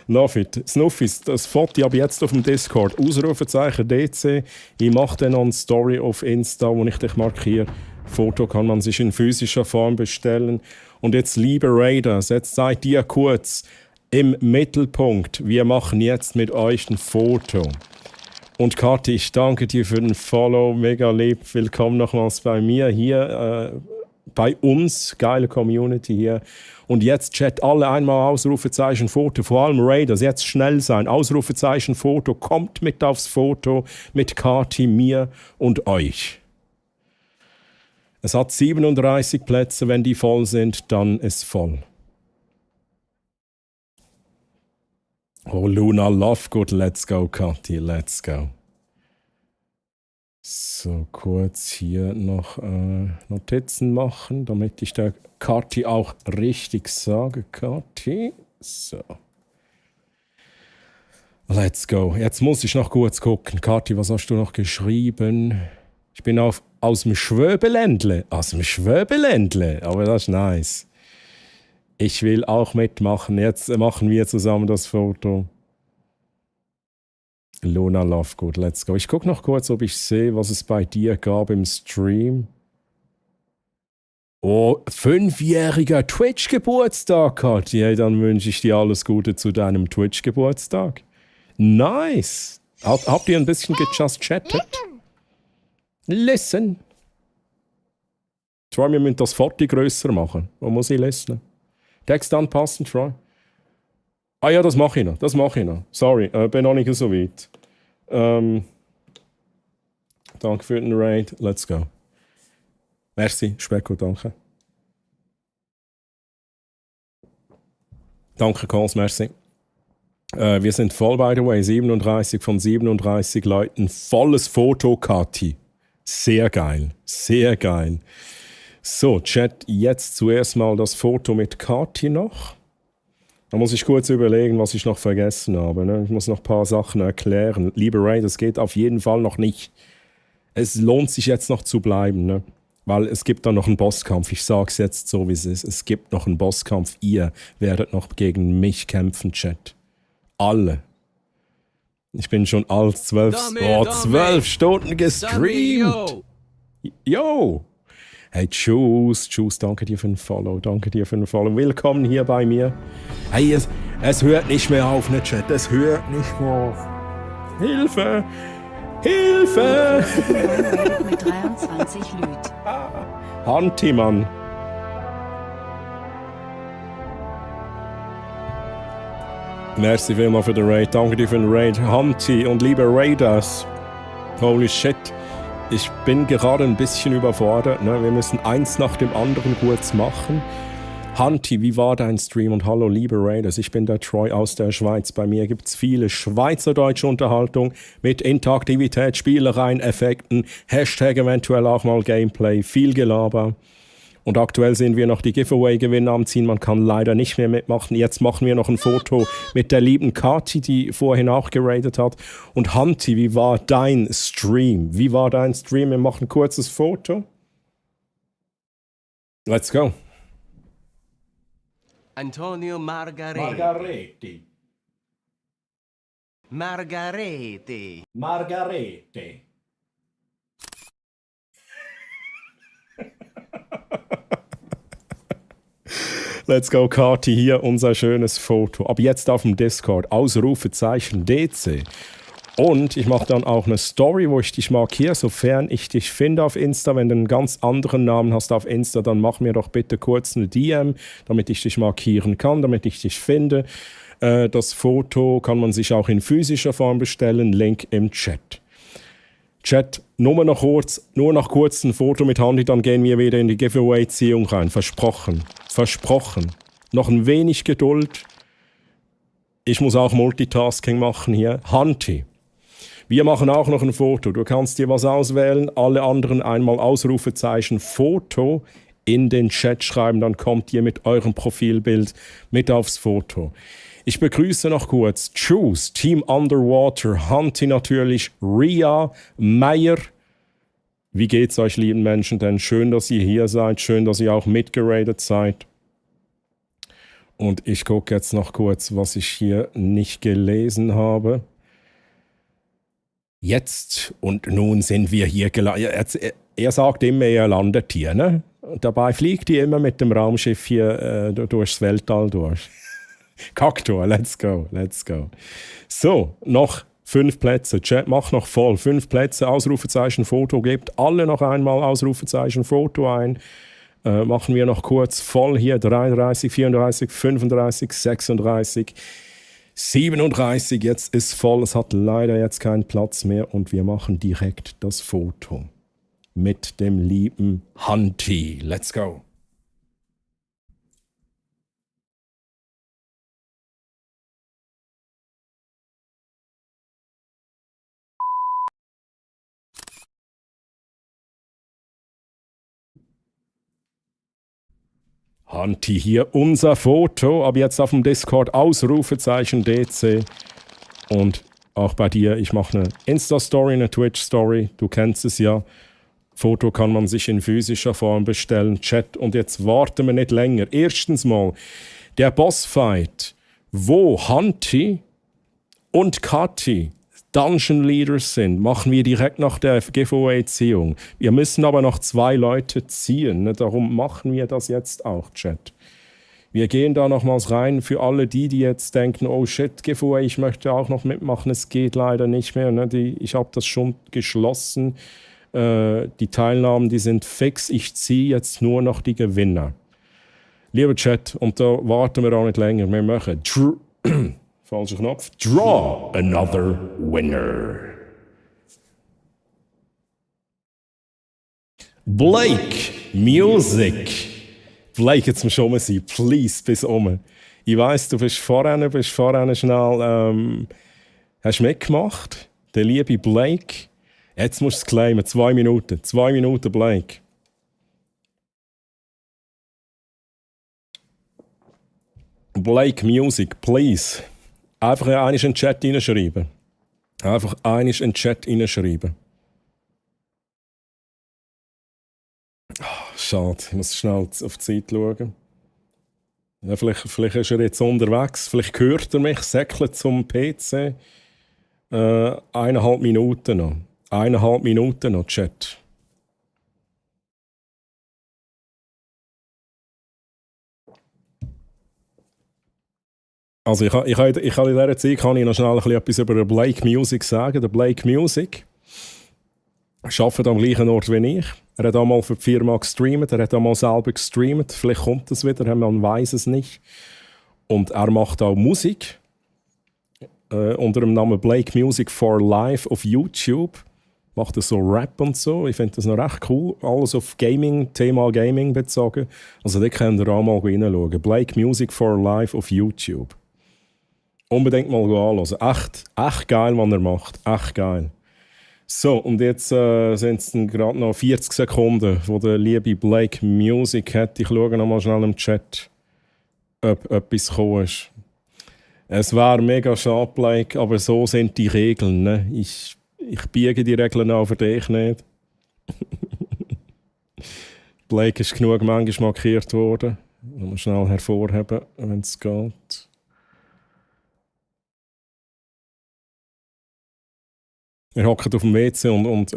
Love it. Snuffis, das Foto ab jetzt auf dem Discord. Ausrufezeichen DC. Ich mache dann noch eine Story auf Insta, wo ich dich markiere. Foto kann man sich in physischer Form bestellen. Und jetzt, liebe Raiders, jetzt seid ihr kurz im Mittelpunkt. Wir machen jetzt mit euch ein Foto. Und Kathi, ich danke dir für den Follow, mega lieb. Willkommen nochmals bei mir hier, bei uns, geile Community hier. Und jetzt Chat, alle einmal Ausrufezeichen Foto, vor allem Raiders, jetzt schnell sein. Ausrufezeichen Foto, kommt mit aufs Foto mit Kathi, mir und euch. Es hat 37 Plätze, wenn die voll sind, dann ist voll. Oh, Luna Lovegood, let's go, Kathi, let's go. So, kurz hier noch Notizen machen, damit ich der Kathi auch richtig sage. Kathi, so. Let's go. Jetzt muss ich noch kurz gucken. Kathi, was hast du noch geschrieben? Ich bin aus dem Schwöbeländle. Aus dem Schwöbeländle, aber das ist nice. Ich will auch mitmachen. Jetzt machen wir zusammen das Foto. Luna Lovegood, let's go. Ich gucke noch kurz, ob ich sehe, was es bei dir gab im Stream. Oh, 5-jähriger Twitch-Geburtstag, Kathi. Hey, dann wünsche ich dir alles Gute zu deinem Twitch-Geburtstag. Nice. Habt ihr ein bisschen gejust chattet? Listen. Troy, wir müssen das Foto grösser machen. Wo muss ich listen? Text anpassen, Troy. Ah ja, das mache ich noch. Sorry, bin noch nicht so weit. danke für den Raid. Let's go. Merci, Specko, danke. Danke, Coles, merci. Wir sind voll, by the way, 37 von 37 Leuten. Volles Foto, Kati. Sehr geil, sehr geil. So, Chat, jetzt zuerst mal das Foto mit Kati noch. Da muss ich kurz überlegen, was ich noch vergessen habe. Ne? Ich muss noch ein paar Sachen erklären. Lieber Ray, das geht auf jeden Fall noch nicht. Es lohnt sich jetzt noch zu bleiben, ne? Weil es gibt da noch einen Bosskampf. Ich sag's jetzt so, wie es ist. Es gibt noch einen Bosskampf. Ihr werdet noch gegen mich kämpfen, Chat. Alle. Ich bin schon alt, 12 Stunden gestreamt. Yo! Hey, Tschüss, danke dir für den Follow, Willkommen hier bei mir. Hey, es hört nicht mehr auf, ne Chat, es hört nicht mehr auf. Hilfe! Hilfe! Mit 23 Lüt. Hanti, Mann. Merci vielmals für den Raid. Danke dir für den Raid. Hanti und liebe Raiders. Holy shit. Ich bin gerade ein bisschen überfordert. Ne? Wir müssen eins nach dem anderen kurz machen. Hanti, wie war dein Stream? Und hallo, liebe Raiders. Ich bin der Troy aus der Schweiz. Bei mir gibt es viele schweizerdeutsche Unterhaltung mit Interaktivität, Spielereien, Effekten, Hashtag eventuell auch mal Gameplay, viel Gelaber. Und aktuell sind wir noch die Giveaway-Gewinne am Ziehen. Man kann leider nicht mehr mitmachen. Jetzt machen wir noch ein Foto mit der lieben Kati, die vorhin auch geradet hat. Und Hanti, wie war dein Stream? Wir machen ein kurzes Foto. Let's go. Antonio Margareti. Let's go, Kati, hier unser schönes Foto. Ab jetzt auf dem Discord, Ausrufezeichen DC. Und ich mache dann auch eine Story, wo ich dich markiere, sofern ich dich finde auf Insta. Wenn du einen ganz anderen Namen hast auf Insta, dann mach mir doch bitte kurz eine DM, damit ich dich markieren kann, damit ich dich finde. Das Foto kann man sich auch in physischer Form bestellen, Link im Chat. Chat, nur noch kurz ein Foto mit Handy, dann gehen wir wieder in die Giveaway-Ziehung rein. Versprochen. Noch ein wenig Geduld. Ich muss auch Multitasking machen hier. Hanti, wir machen auch noch ein Foto. Du kannst dir was auswählen, alle anderen einmal Ausrufezeichen Foto in den Chat schreiben, dann kommt ihr mit eurem Profilbild mit aufs Foto. Ich begrüße noch kurz Choose, Team Underwater, Hanti natürlich, Ria, Meyer. Wie geht's euch, lieben Menschen? Denn schön, dass ihr hier seid, schön, dass ihr auch mitgeradet seid. Und ich gucke jetzt noch kurz, was ich hier nicht gelesen habe. Jetzt und nun sind wir hier gelandet. Er sagt immer, er landet hier, ne? Und dabei fliegt ihr immer mit dem Raumschiff hier durchs Weltall durch. Kaktor, let's go. So, noch 5 Plätze. Chat, mach noch voll. 5 Plätze, Ausrufezeichen, Foto. Gebt alle noch einmal Ausrufezeichen, Foto ein. Machen wir noch kurz voll hier. 33, 34, 35, 36, 37. Jetzt ist voll. Es hat leider jetzt keinen Platz mehr. Und wir machen direkt das Foto mit dem lieben Hanti. Let's go. Hanti, hier unser Foto, aber jetzt auf dem Discord Ausrufezeichen DC. Und auch bei dir, ich mache eine Insta-Story, eine Twitch-Story, du kennst es ja. Foto kann man sich in physischer Form bestellen, Chat. Und jetzt warten wir nicht länger. Erstens mal, der Bossfight, wo Hanti und Kati Dungeon Leaders sind, machen wir direkt nach der Giveaway-Ziehung. Wir müssen aber noch 2 Leute ziehen, ne? Darum machen wir das jetzt auch, Chat. Wir gehen da nochmals rein für alle die jetzt denken, oh shit, Giveaway, ich möchte auch noch mitmachen, es geht leider nicht mehr. Ne? Ich habe das schon geschlossen. Die Teilnahmen, die sind fix. Ich ziehe jetzt nur noch die Gewinner. Lieber Chat, und da warten wir auch nicht länger. Wir machen falscher Knopf. Draw another winner. Blake Music. Blake, jetzt muss um sein. Please, bis um. Ich weiss, du bist vorhin schnell hast mitgemacht. Der liebe Blake. Jetzt musst du es claimen. 2 Minuten. 2 Minuten, Blake. Blake Music, please. Einfach einmal in den Chat reinschreiben. Schade, ich muss schnell auf die Zeit schauen. Ja, vielleicht ist er jetzt unterwegs, vielleicht hört er mich, säckelt zum PC. 1,5 Minuten noch. 1,5 Minuten noch, Chat. Also ich kann in dieser Zeit kann ich noch schnell etwas über den Blake Music sagen. Der Blake Music arbeitet am gleichen Ort wie ich. Er hat einmal für die Firma gestreamt, er hat einmal selber gestreamt. Vielleicht kommt das wieder, man weiß es nicht. Und er macht auch Musik. Unter dem Namen Blake Music for Life auf YouTube. Macht er so Rap und so. Ich finde das noch recht cool. Alles auf Gaming, Thema Gaming bezogen. Also da könnt ihr auch mal reinschauen. Blake Music for Life auf YouTube. Unbedingt mal anschauen. Echt geil, was er macht. Echt geil. So, und jetzt sind es gerade noch 40 Sekunden, wo der liebe Blake Music hat. Ich schaue noch mal schnell im Chat, ob etwas gekommen ist. Es wäre mega schade, Blake, aber so sind die Regeln. Ne? Ich biege die Regeln auch für dich nicht. Blake ist genug manchmal markiert worden. Mal schnell hervorheben, wenn es geht. Er hockt auf dem WC und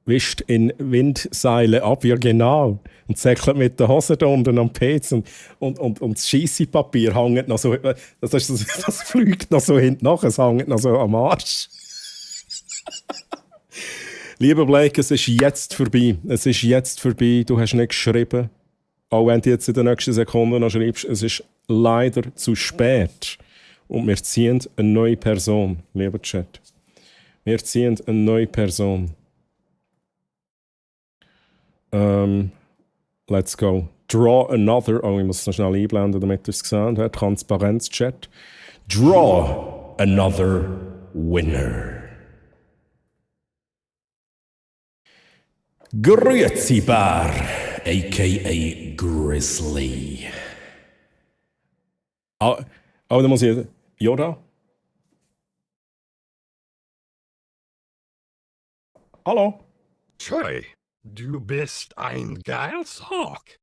wischt in Windseile ab, ja genau. Und säckelt mit den Hosen da unten am PC und das Scheissepapier hängt noch so, das fliegt noch so hinten nach, es hängt noch so am Arsch. Lieber Blake, es ist jetzt vorbei. Es ist jetzt vorbei. Du hast nicht geschrieben. Auch wenn du jetzt in den nächsten Sekunden noch schreibst, es ist leider zu spät. Und wir ziehen eine neue Person, lieber Chat. Wir ziehen eine neue Person. Let's go. Draw another. Oh, ich muss es noch schnell einblenden, damit ihr es gesehen habt. Transparenz-Chat. Draw another winner. Grüezi Bär, a.k.a. Grizzly. Oh, da muss ich... Yoda? Hallo? Troy, du bist ein Geilshawk.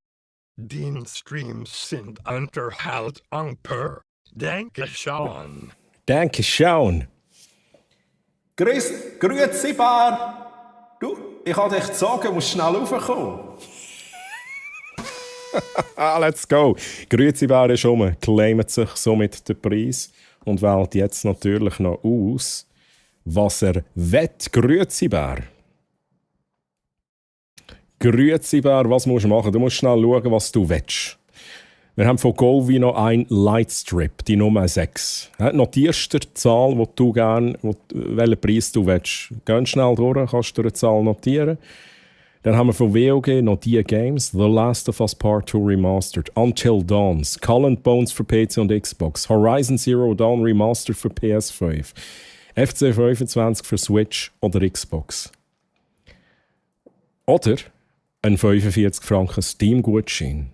Die Streams sind Unterhaltung. Danke schon. Danke schon. Grüezi Bär. Du, ich habe dich gesagt, du musst schnell raufkommen. Let's go. Grüezi Bär ist rum, claimt sich somit den Preis und wählt jetzt natürlich noch aus, was er will. Grüezi Bär. Grüezi Bär, was musst du machen? Du musst schnell schauen, was du willst. Wir haben von Golvi noch ein Lightstrip, die Nummer 6. Notierst du die Zahl, die du gerne, welchen Preis du willst. Geh schnell durch, kannst du eine Zahl notieren. Dann haben wir von WOG noch die Games. The Last of Us Part 2 Remastered, Until Dawn, Skull and Bones für PC und Xbox, Horizon Zero Dawn Remastered für PS5, FC 25 für Switch oder Xbox. Oder ein 45 Franken Steam-Gutschein.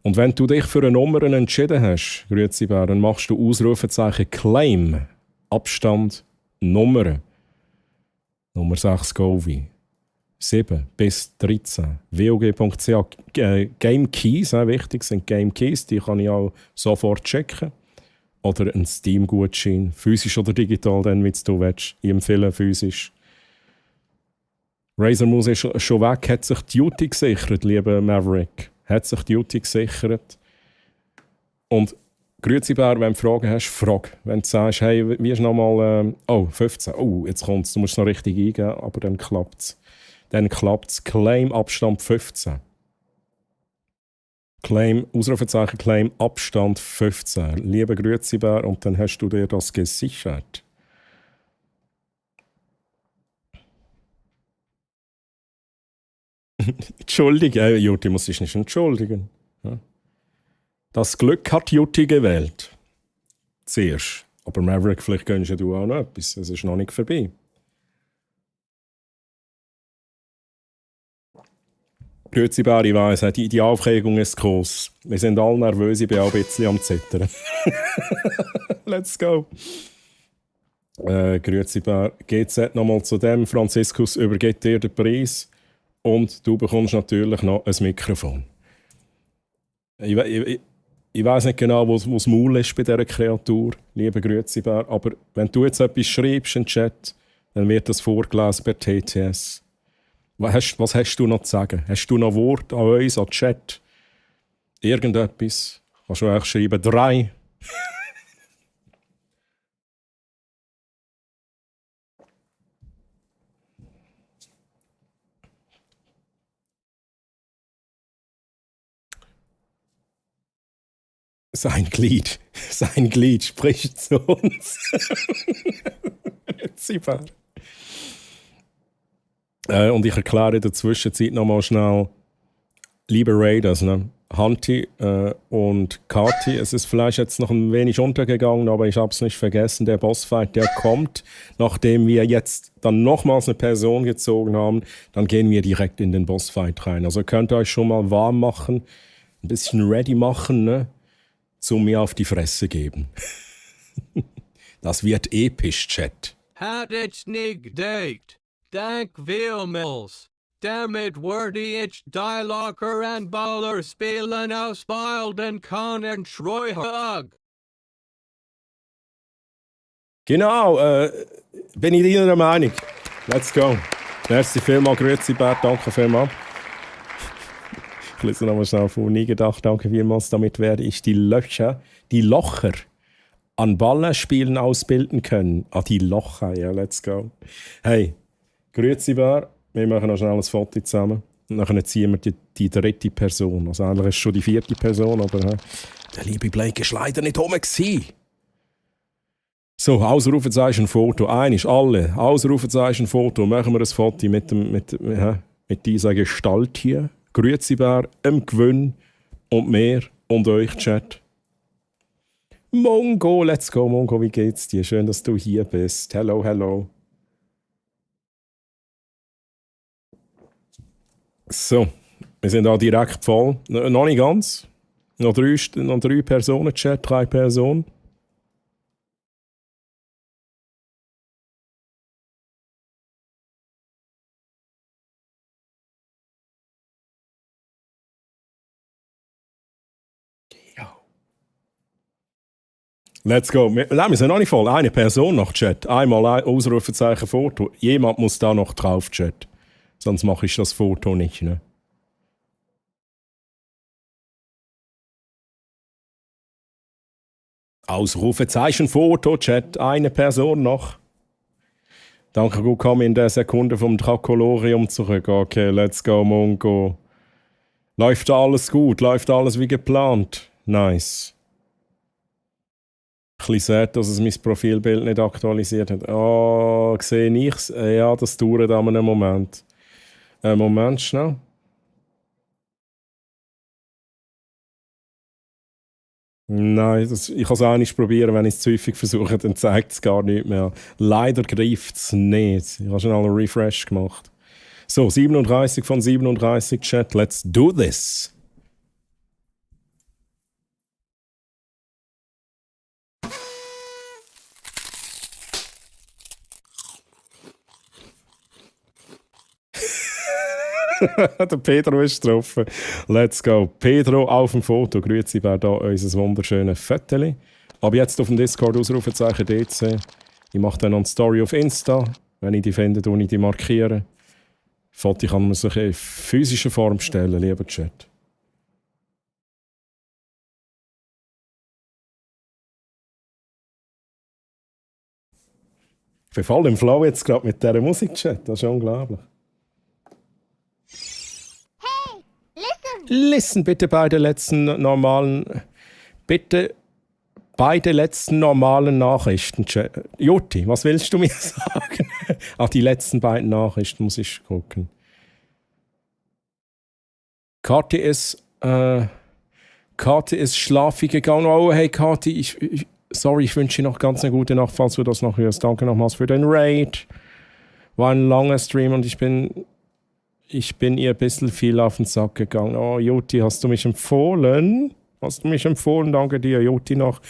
Und wenn du dich für eine Nummer entschieden hast, grüezi Bär, dann machst du Ausrufezeichen Claim, Abstand, Nummer. Nummer 6 Govi. 7 bis 13. WOG.ch Game Keys, wichtig sind Game Keys, die kann ich auch sofort checken. Oder ein Steam-Gutschein, physisch oder digital, dann wie du willst. Ich empfehle physisch. Razer Mouse ist schon weg, hat sich Duty gesichert, lieber Maverick. Hat sich Duty gesichert. Und grüezi Bär, wenn du Fragen hast, frag. Wenn du sagst, hey, wie ist nochmal... 15. Oh, jetzt kommt's. Du musst es noch richtig eingeben, aber dann klappt's. Dann klappt's. Claim Abstand 15. Claim, Ausrufezeichen Claim Abstand 15. Lieber grüezi Bär, und dann hast du dir das gesichert. Entschuldige, Jutti muss sich nicht entschuldigen. Ja. Das Glück hat Jutti gewählt. Zuerst. Aber Maverick, vielleicht gönnst du auch noch etwas. Es ist noch nicht vorbei. Grüezi Bär, ich weiss, die Aufregung ist groß. Wir sind alle nervös, ich bin auch ein bisschen am Zittern. Let's go. Grüezi Bär, GZ nochmal zu dem. Franziskus übergibt dir den Preis und du bekommst natürlich noch ein Mikrofon. Ich weiss nicht genau, wo das Maul ist bei dieser Kreatur, lieber Grüezi Bär, aber wenn du jetzt etwas schreibst in den Chat, dann wird das vorgelesen per TTS. Was hast du noch zu sagen? Hast du noch Wort an uns, an den Chat? Irgendetwas? Kannst du auch schreiben 3? Sein Glied spricht zu uns. Und ich erkläre in der Zwischenzeit nochmal schnell, liebe Raiders, ne? Hunty und Kati, es ist vielleicht jetzt noch ein wenig untergegangen, aber ich habe es nicht vergessen, der Bossfight, der kommt, nachdem wir jetzt dann nochmals eine Person gezogen haben, dann gehen wir direkt in den Bossfight rein. Also könnt ihr euch schon mal warm machen, ein bisschen ready machen, ne? Zum mir auf die Fresse geben. Das wird episch, Chat. Hat it's nig date. Dank Wilmils. Damit wordy ich Dialoger and Baller spielen aus Bilden kann und Schreihag. Genau, bin ich deiner Meinung. Let's go. Merci vielmals, grüezi Bert, danke vielmals. Ich lese nochmal schnell vor. Nie gedacht, danke vielmals. Damit werde ich die Locher an Ballerspielen ausbilden können. Die Locher, ja, let's go. Hey, grüezi Bär, wir machen noch schnell ein Foto zusammen. Und dann ziehen wir die dritte Person. Also eigentlich ist es schon die vierte Person, aber der liebe Blake ist leider nicht rum gewesen. So, Ausrufezeichen Foto. Einisch, alle. Ausrufezeichen Foto. Machen wir ein Foto mit dieser Gestalt hier. Grüezi Bär, im Gewinn und mehr und euch, Chat. Mongo, let's go, Mongo, wie geht's dir? Schön, dass du hier bist. Hello, hello. So, wir sind da direkt voll. Noch nicht ganz. Noch drei Personen, Chat, 3 Personen. Let's go. Nein, wir sind noch nicht voll. Eine Person noch, Chat. Einmal ein Ausrufezeichen Foto. Jemand muss da noch drauf, Chat. Sonst mache ich das Foto nicht, ne? Ausrufezeichen Foto, Chat. Eine Person noch. Danke, gut, komm in der Sekunde vom Dracolorium zurück. Okay, let's go, Mongo. Läuft alles gut? Läuft alles wie geplant? Nice. Ein bisschen sad, dass es mein Profilbild nicht aktualisiert hat. Oh, sehe ich's? Ja, das dauert an einem Moment. Moment, schnell. Nein, ich kann es auch nicht probieren. Wenn ich es zu häufig versuche, dann zeigt es gar nicht mehr. Leider greift es nicht. Ich habe schon einen Refresh gemacht. So, 37 von 37, Chat. Let's do this. Der Pedro ist drauf. Let's go. Pedro auf dem Foto. Grüezi, wer da unser wunderschönes Foto. Aber jetzt auf dem Discord Ausrufezeichen DC. Ich mache dann noch eine Story auf Insta. Wenn ich die finde, tue ich die markieren. Foto kann man sich in physischer Form stellen, lieber Chat. Ich bin voll im Flow jetzt gerade mit dieser Musik, Chat. Das ist unglaublich. Listen bitte bei der letzten normalen Nachrichten. Jutti, was willst du mir sagen? Die letzten beiden Nachrichten muss ich gucken. Kathi ist schlafen gegangen. Oh, hey Kathi, sorry, ich wünsche dir noch ganz eine gute Nacht, falls du das noch hörst. Danke nochmals für den Raid. War ein langer Stream und ich bin ihr ein bisschen viel auf den Sack gegangen. Oh, Juti, hast du mich empfohlen? Danke dir, Juti, noch.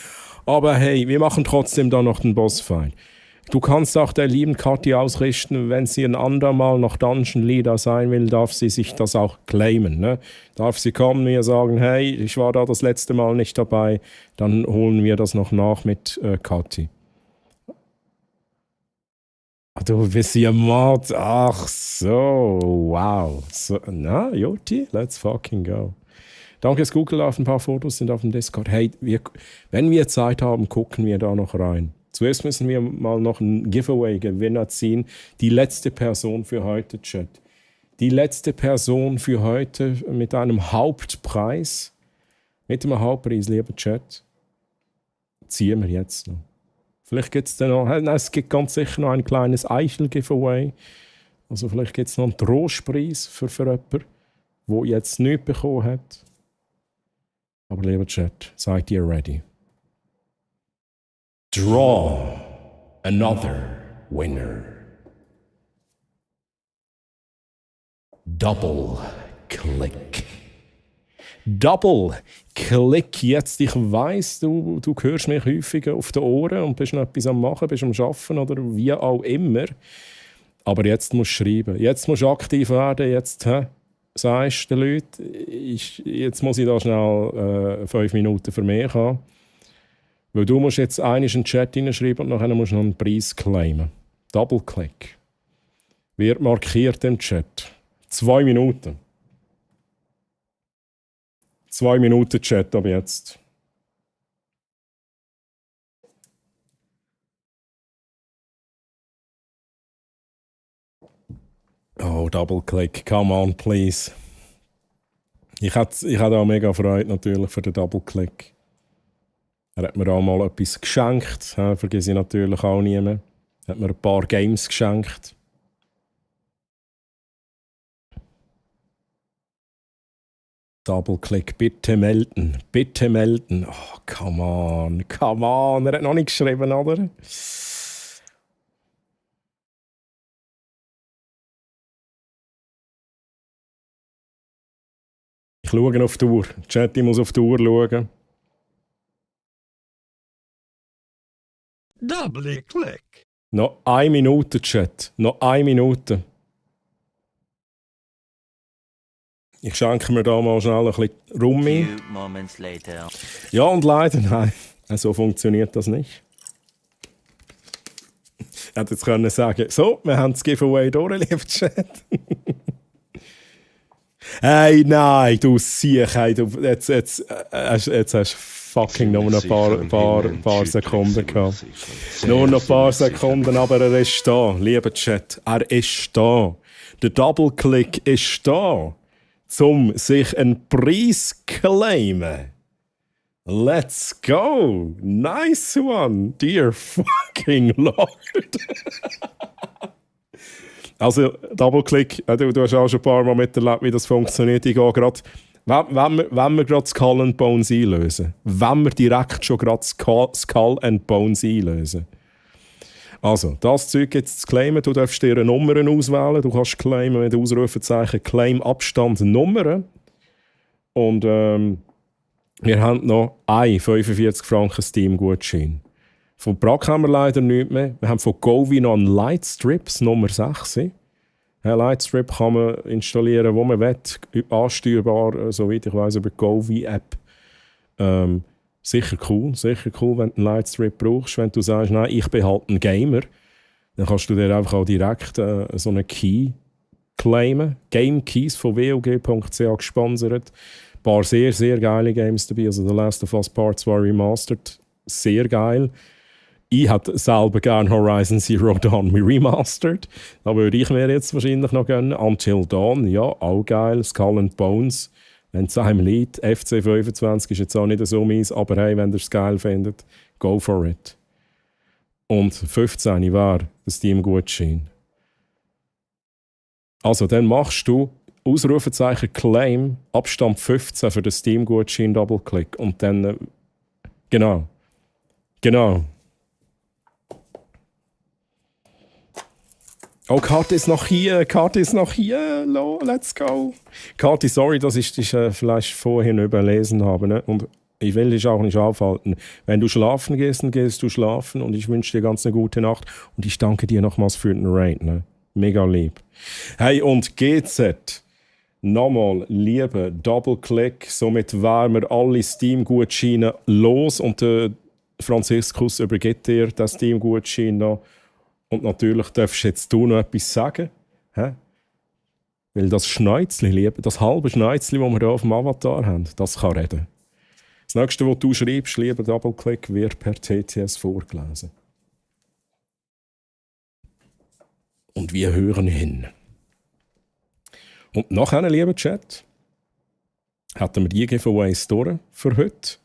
Aber hey, wir machen trotzdem da noch den Bossfight. Du kannst auch der lieben Kathi ausrichten, wenn sie ein andermal noch Dungeon Leader sein will, darf sie sich das auch claimen. Ne? Darf sie kommen, mir sagen, hey, ich war da das letzte Mal nicht dabei, dann holen wir das noch nach mit Kathi. Du bist ja Mod. Ach so, wow. So, na, Joti, let's fucking go. Danke, dass Google auf ein paar Fotos sind auf dem Discord. Hey, wenn wir Zeit haben, gucken wir da noch rein. Zuerst müssen wir mal noch einen Giveaway-Gewinner ziehen. Die letzte Person für heute, Chat. Die letzte Person für heute mit einem Hauptpreis. Mit dem Hauptpreis, lieber Chat. Ziehen wir jetzt noch. Vielleicht gibt es dann noch, es gibt ganz sicher noch ein kleines Eichel-Giveaway. Also vielleicht gibt es noch einen Trostpreis für jemanden, der jetzt nichts bekommen hat. Aber lieber Chat, seid ihr ready? Draw another winner. Double click. Double click jetzt. Ich weiss, du hörst mich häufiger auf den Ohren und bist noch etwas am Machen, bist am Arbeiten oder wie auch immer. Aber jetzt musst du schreiben. Jetzt musst du aktiv werden. Jetzt sagst du den Leuten, jetzt muss ich da schnell 5 Minuten für mich haben. Weil du musst jetzt einen in den Chat hineinschreiben und nachher musst du noch einen Preis claimen. Double click. Wird markiert im Chat. 2 Minuten. 2 Minuten Chat ab jetzt. Oh, Double Click, come on, please. Ich hatte auch mega Freude natürlich für den Double Click. Er hat mir auch mal etwas geschenkt, vergesse ich natürlich auch nie mehr. Er hat mir ein paar Games geschenkt. Double-Click, bitte melden, bitte melden. Oh, come on. Er hat noch nicht geschrieben, oder? Ich schaue auf die Uhr. Chat, ich muss auf die Uhr schauen. Double-Click. Noch 1 Minute, Chat. Noch 1 Minute. Ich schenke mir da mal schnell ein bisschen Rummi. Ja, und leider, nein. So funktioniert das nicht. Ich hätte jetzt können sagen, so, wir haben das Giveaway durch, lieber Chat. Hey, nein, du Siech, hey, jetzt hast du fucking nur noch ein paar Sekunden gehabt. Nur noch ein paar Sekunden, aber er ist da, lieber Chat. Er ist da. Der Double-Click ist da. Um sich einen Preis claimen. Let's go! Nice one, dear fucking Lord! Also, Double-Click, du hast auch schon ein paar Mal miterlebt, wie das funktioniert. Ich gehe gerade, wenn wir gerade Skull and Bones einlösen. Wenn wir direkt schon gerade Skull and Bones einlösen. Also, das Zeug jetzt zu claimen, du darfst dir Nummern auswählen. Du kannst claimen mit Ausrufezeichen Claim Abstand Nummern. Und wir haben noch ein 45 Franken Steam-Gutschein. Von Brack haben wir leider nichts mehr. Wir haben von Govi noch einen Lightstrips Nummer 6. Ein Lightstrip kann man installieren, wo man will, ansteuerbar, soweit ich weiss, über die Govi-App. Sicher cool, wenn du einen Lightstrip brauchst. Wenn du sagst, nein, ich bin halt ein Gamer, dann kannst du dir einfach auch direkt so einen Key claimen. Game Keys von WOG.ch gesponsert. Ein paar sehr, sehr geile Games dabei. Also The Last of Us Part 2 Remastered, sehr geil. Ich hätte selber gerne Horizon Zero Dawn Remastered. Da würde ich mir jetzt wahrscheinlich noch gönnen. Until Dawn, ja, auch geil. Skull and Bones. Wenn es einem liegt, FC 25 ist jetzt auch nicht so mies, aber hey, wenn ihr es geil findet, go for it. Und 15 war das Steam-Gutschein. Also, dann machst du Ausrufezeichen Claim, Abstand 15 für den Steam-Gutschein Double-Click. Und dann, genau. Oh, Kati ist noch hier, let's go. Kati, sorry, dass ich dich vielleicht vorhin überlesen habe. Ne? Und ich will dich auch nicht aufhalten. Wenn du schlafen gehst, dann gehst du schlafen und ich wünsche dir ganz eine gute Nacht und ich danke dir nochmals für den Raid. Ne? Mega lieb. Hey, und GZ, nochmal, liebe Double-Click, somit wären wir alle Steam-Gutscheine los und Franziskus übergibt dir das Steam-Gutschein noch. Und natürlich darfst jetzt du noch etwas sagen. Hä? Weil das Schneuzli, das halbe Schneuzli, das wir hier auf dem Avatar haben, das kann reden. Das nächste, was du schreibst, lieber Double-Click, wird per TTS vorgelesen. Und wir hören hin. Und nachher, lieber Chat, hatten wir die Giveaways durch für heute.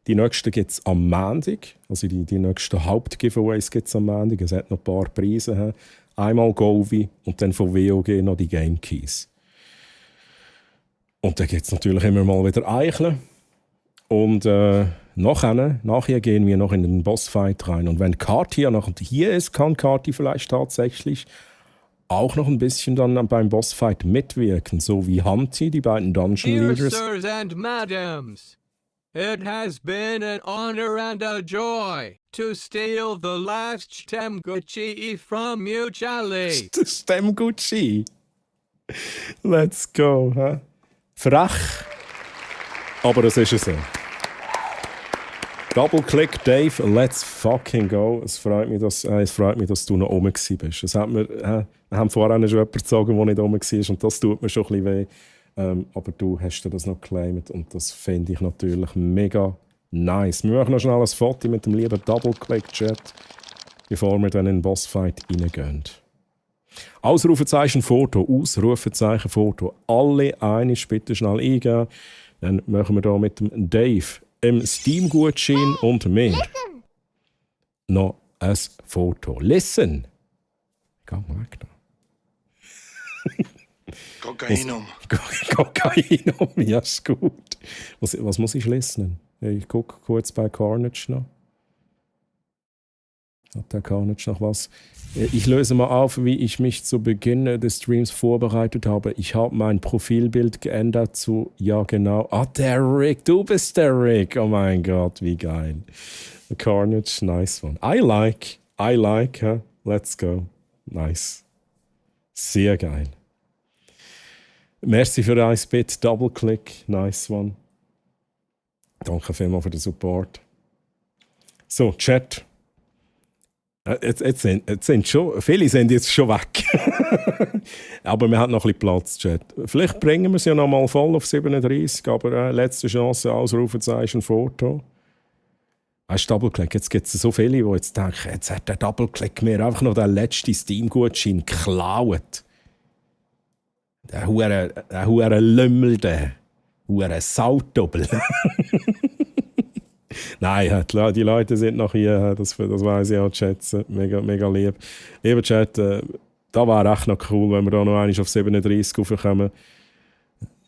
Die nächsten gibt es am Montag. Also die nächsten Haupt-Giveaways gibt es am Montag. Es hat noch ein paar Preise. Einmal Govi und dann von WOG noch die Game Keys. Und dann gibt es natürlich immer mal wieder Eicheln. Und nachher gehen wir noch in den Bossfight rein. Und wenn Kati noch hier ist, kann Kati vielleicht tatsächlich auch noch ein bisschen dann beim Bossfight mitwirken. So wie Hunty, die beiden Dungeon Dear Leaders. sirs and madams, it has been an honor and a joy to steal the last Stemguchi from you, Charlie. Stemguchi. Let's go. Huh? Frech. Aber es ist so. Double-Click, Dave, let's fucking go. Es freut mich, dass du noch oben bist. Wir haben vorher schon jemanden gezogen, der nicht oben war und das tut mir schon ein bisschen weh. Aber du hast dir das noch geclaimt und das finde ich natürlich mega nice. Wir machen noch schnell ein Foto mit dem lieben Double-Click-Chat, bevor wir dann in den Bossfight reingehen. Ausrufezeichen Foto, Ausrufezeichen Foto. Alle einig bitte schnell eingeben. Dann machen wir hier mit dem Dave im Steam-Gutschein und mir noch ein Foto. Listen! Geh mal weg da. Kokainum. Kokainum, ja, ist gut. Was muss ich lesen? Ich gucke kurz bei Carnage noch. Hat der Carnage noch was? Ich löse mal auf, wie ich mich zu Beginn des Streams vorbereitet habe. Ich habe mein Profilbild geändert zu, ja genau. Ah, der Rick, du bist der Rick. Oh mein Gott, wie geil. Carnage, nice one. I like, huh? Let's go. Nice. Sehr geil. Merci für ein Bit, Double-Click, nice one. Danke vielmals für den Support. So, Chat. Jetzt sind schon, viele sind jetzt schon weg. Aber wir haben noch ein bisschen Platz, Chat. Vielleicht bringen wir es ja noch mal voll auf 37, aber letzte Chance, Ausrufezeichen, Foto. Weißt du, Double-Click, jetzt gibt es so viele, die jetzt denken, jetzt hat der Double-Click mir einfach noch den letzten Steam-Gutschein geklaut. Der hure Lümmel, der hure Sautdoppel. Nein, die Leute sind noch hier, das weiss ich auch zu schätzen. Mega, mega lieb. Lieber Chat, da wäre echt noch cool, wenn wir da noch einmal auf 37 raufkommen.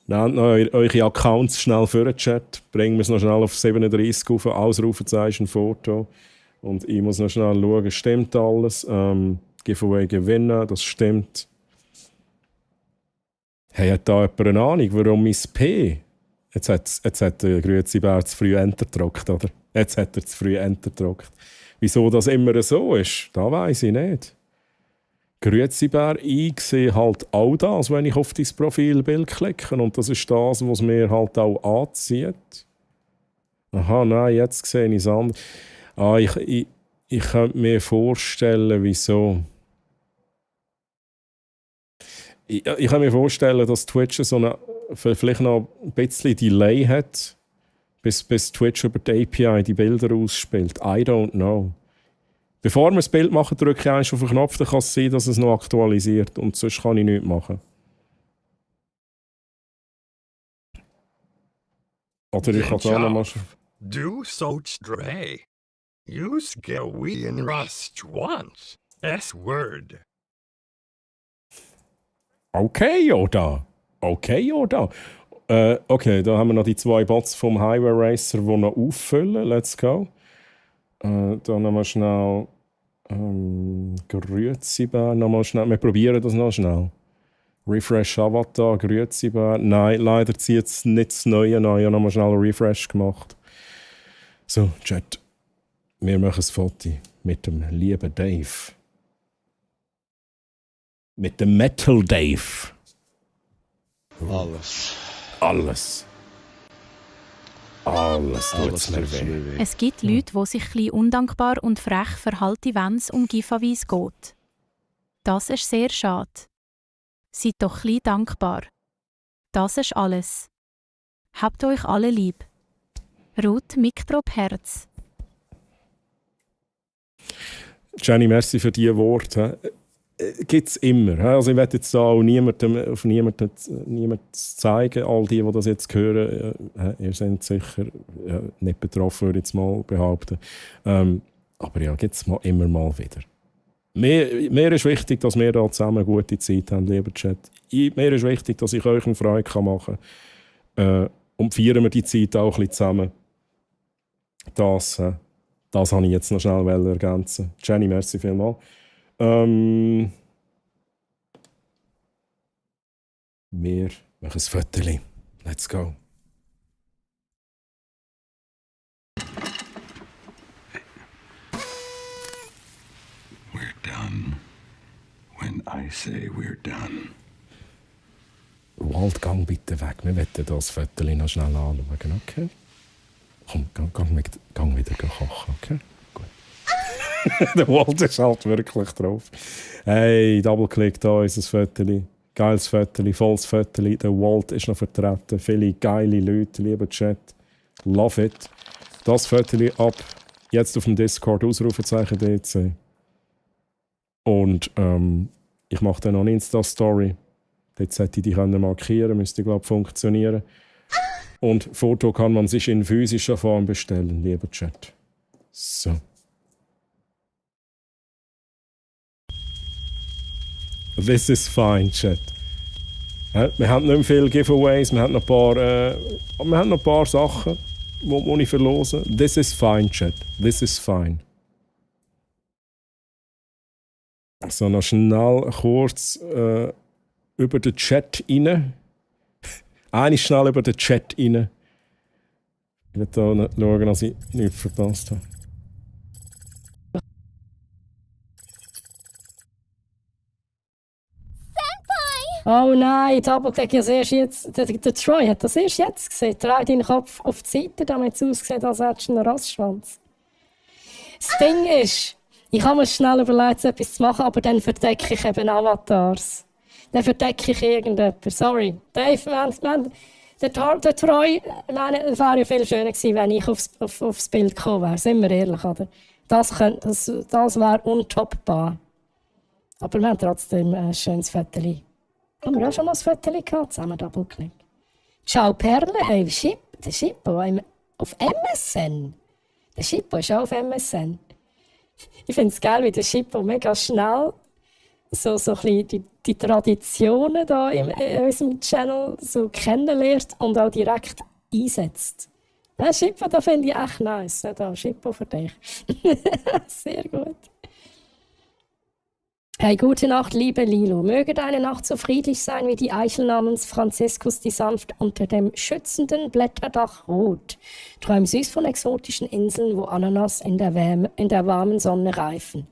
Nehmt noch eure Accounts schnell für den Chat. Bringen wir es noch schnell auf 37 auf, Ausrufezeichen, Foto. Und ich muss noch schnell schauen, stimmt alles? Giveaway gewinnen, das stimmt. Hey, hat da jemand eine Ahnung, warum mein P... Jetzt hat der Grüezi-Bär zu früh Enter gedrückt, oder? Jetzt hat er zu früh Enter gedrückt. Wieso das immer so ist, das weiss ich nicht. Grüezi-Bär, ich sehe halt auch das, wenn ich auf dein Profilbild klicke. Und das ist das, was mir halt auch anzieht. Aha, nein, jetzt sehe ich es anders. Ich könnte mir vorstellen, wieso... Ich kann mir vorstellen, dass Twitch so eine, vielleicht noch ein bisschen Delay hat, bis Twitch über die API die Bilder ausspielt. I don't know. Bevor wir das Bild machen, drücke ich einfach auf den Knopf, dann kann es sein, dass es noch aktualisiert. Und sonst kann ich nichts machen. Oder ich kann da noch mal... Du sollst drei. Use Gawi in Rust once. S-word. Okay, Yoda. Okay, ja, da. Okay, da haben wir noch die 2 Bots vom Highway Racer, die noch auffüllen. Let's go. Dann nochmal schnell. Grüezi Bär. Nochmal schnell. Wir probieren das noch schnell. Refresh Avatar, Grüezi Bär. Nein, leider zieht es nicht das Neue an. Ich habe nochmal schnell einen Refresh gemacht. So, Chat. Wir machen ein Foto mit dem lieben Dave. Mit dem Metal Dave. Alles. Alles. Alles tut's mir weh. Es gibt Leute, die sich ein bisschen undankbar und frech verhalten, wenn es um Giveaways geht. Das ist sehr schade. Seid doch ein bisschen dankbar. Das ist alles. Habt euch alle lieb. Ruth Miktrop Herz. Jenny, merci für diese Worte. Gibt es immer. Also ich werde jetzt da auch niemandem zeigen. All die das jetzt hören, ihr seid sicher nicht betroffen, würde ich jetzt mal behaupten. Aber ja, gibt es immer mal wieder. Mir ist wichtig, dass wir da zusammen eine gute Zeit haben, lieber Chat. Mir ist wichtig, dass ich euch eine Freude machen kann. Und feiern wir die Zeit auch ein bisschen zusammen. Das wollte ich jetzt noch schnell ergänzen. Jenny, merci vielmals. Wir machen ein Foto. Let's go. We're done. When I say we're done. Walt, gang bitte weg. Wir wollen das Foto noch schnell anschauen, okay? Komm, gang wieder kochen, okay? Der Walt ist halt wirklich drauf. Hey, Double-Click, da ist ein Foto. Geiles Foto, volles Foto. Der Walt ist noch vertreten. Viele geile Leute, lieber Chat. Love it. Das Foto ab jetzt auf dem Discord, Ausrufezeichen DC. Und ich mache dann noch eine Insta-Story. Dort sollte ich die markieren, müsste, glaube ich, funktionieren. Und Foto kann man sich in physischer Form bestellen, lieber Chat. So. This is fine, Chat. Wir haben nicht mehr viele Giveaways, wir haben noch ein paar Sachen, die ich verlose. This is fine, Chat. This is fine. So, noch schnell kurz über den Chat rein. Eine schnell über den Chat rein. Ich will hier schauen, dass ich nichts verpasst habe. Oh nein, Double-Click, der Troy hat das erst jetzt gesehen. Dreh deinen Kopf auf die Seite, damit es aussieht, als hättest du einen Rastschwanz. Das Ding ist, ich habe mir schnell überlegt, so etwas zu machen, aber dann verdecke ich eben Avatars. Dann verdecke ich irgendjemanden. Sorry. Dave, der Troy, es wäre ja viel schöner gewesen, wenn ich aufs Bild gekommen wäre. Sind wir ehrlich, oder? Das wäre untoppbar. Aber wir haben trotzdem ein schönes Foto. Haben wir auch schon mal ein Foto gehabt, zusammen Double-Click. Ciao Perle, hey, der Schippo auf MSN. Der Schippo ist auch auf MSN. Ich finde es geil, wie der Schippo mega schnell so ein bisschen die Traditionen da in unserem Channel so kennenlernt und auch direkt einsetzt. Der Schippo, da finde ich echt nice. Da, Schippo für dich. Sehr gut. Hey, gute Nacht, liebe Lilo. Möge deine Nacht so friedlich sein wie die Eichel namens Franziskus, die sanft unter dem schützenden Blätterdach ruht. Träum süß von exotischen Inseln, wo Ananas in der warmen Sonne reifen.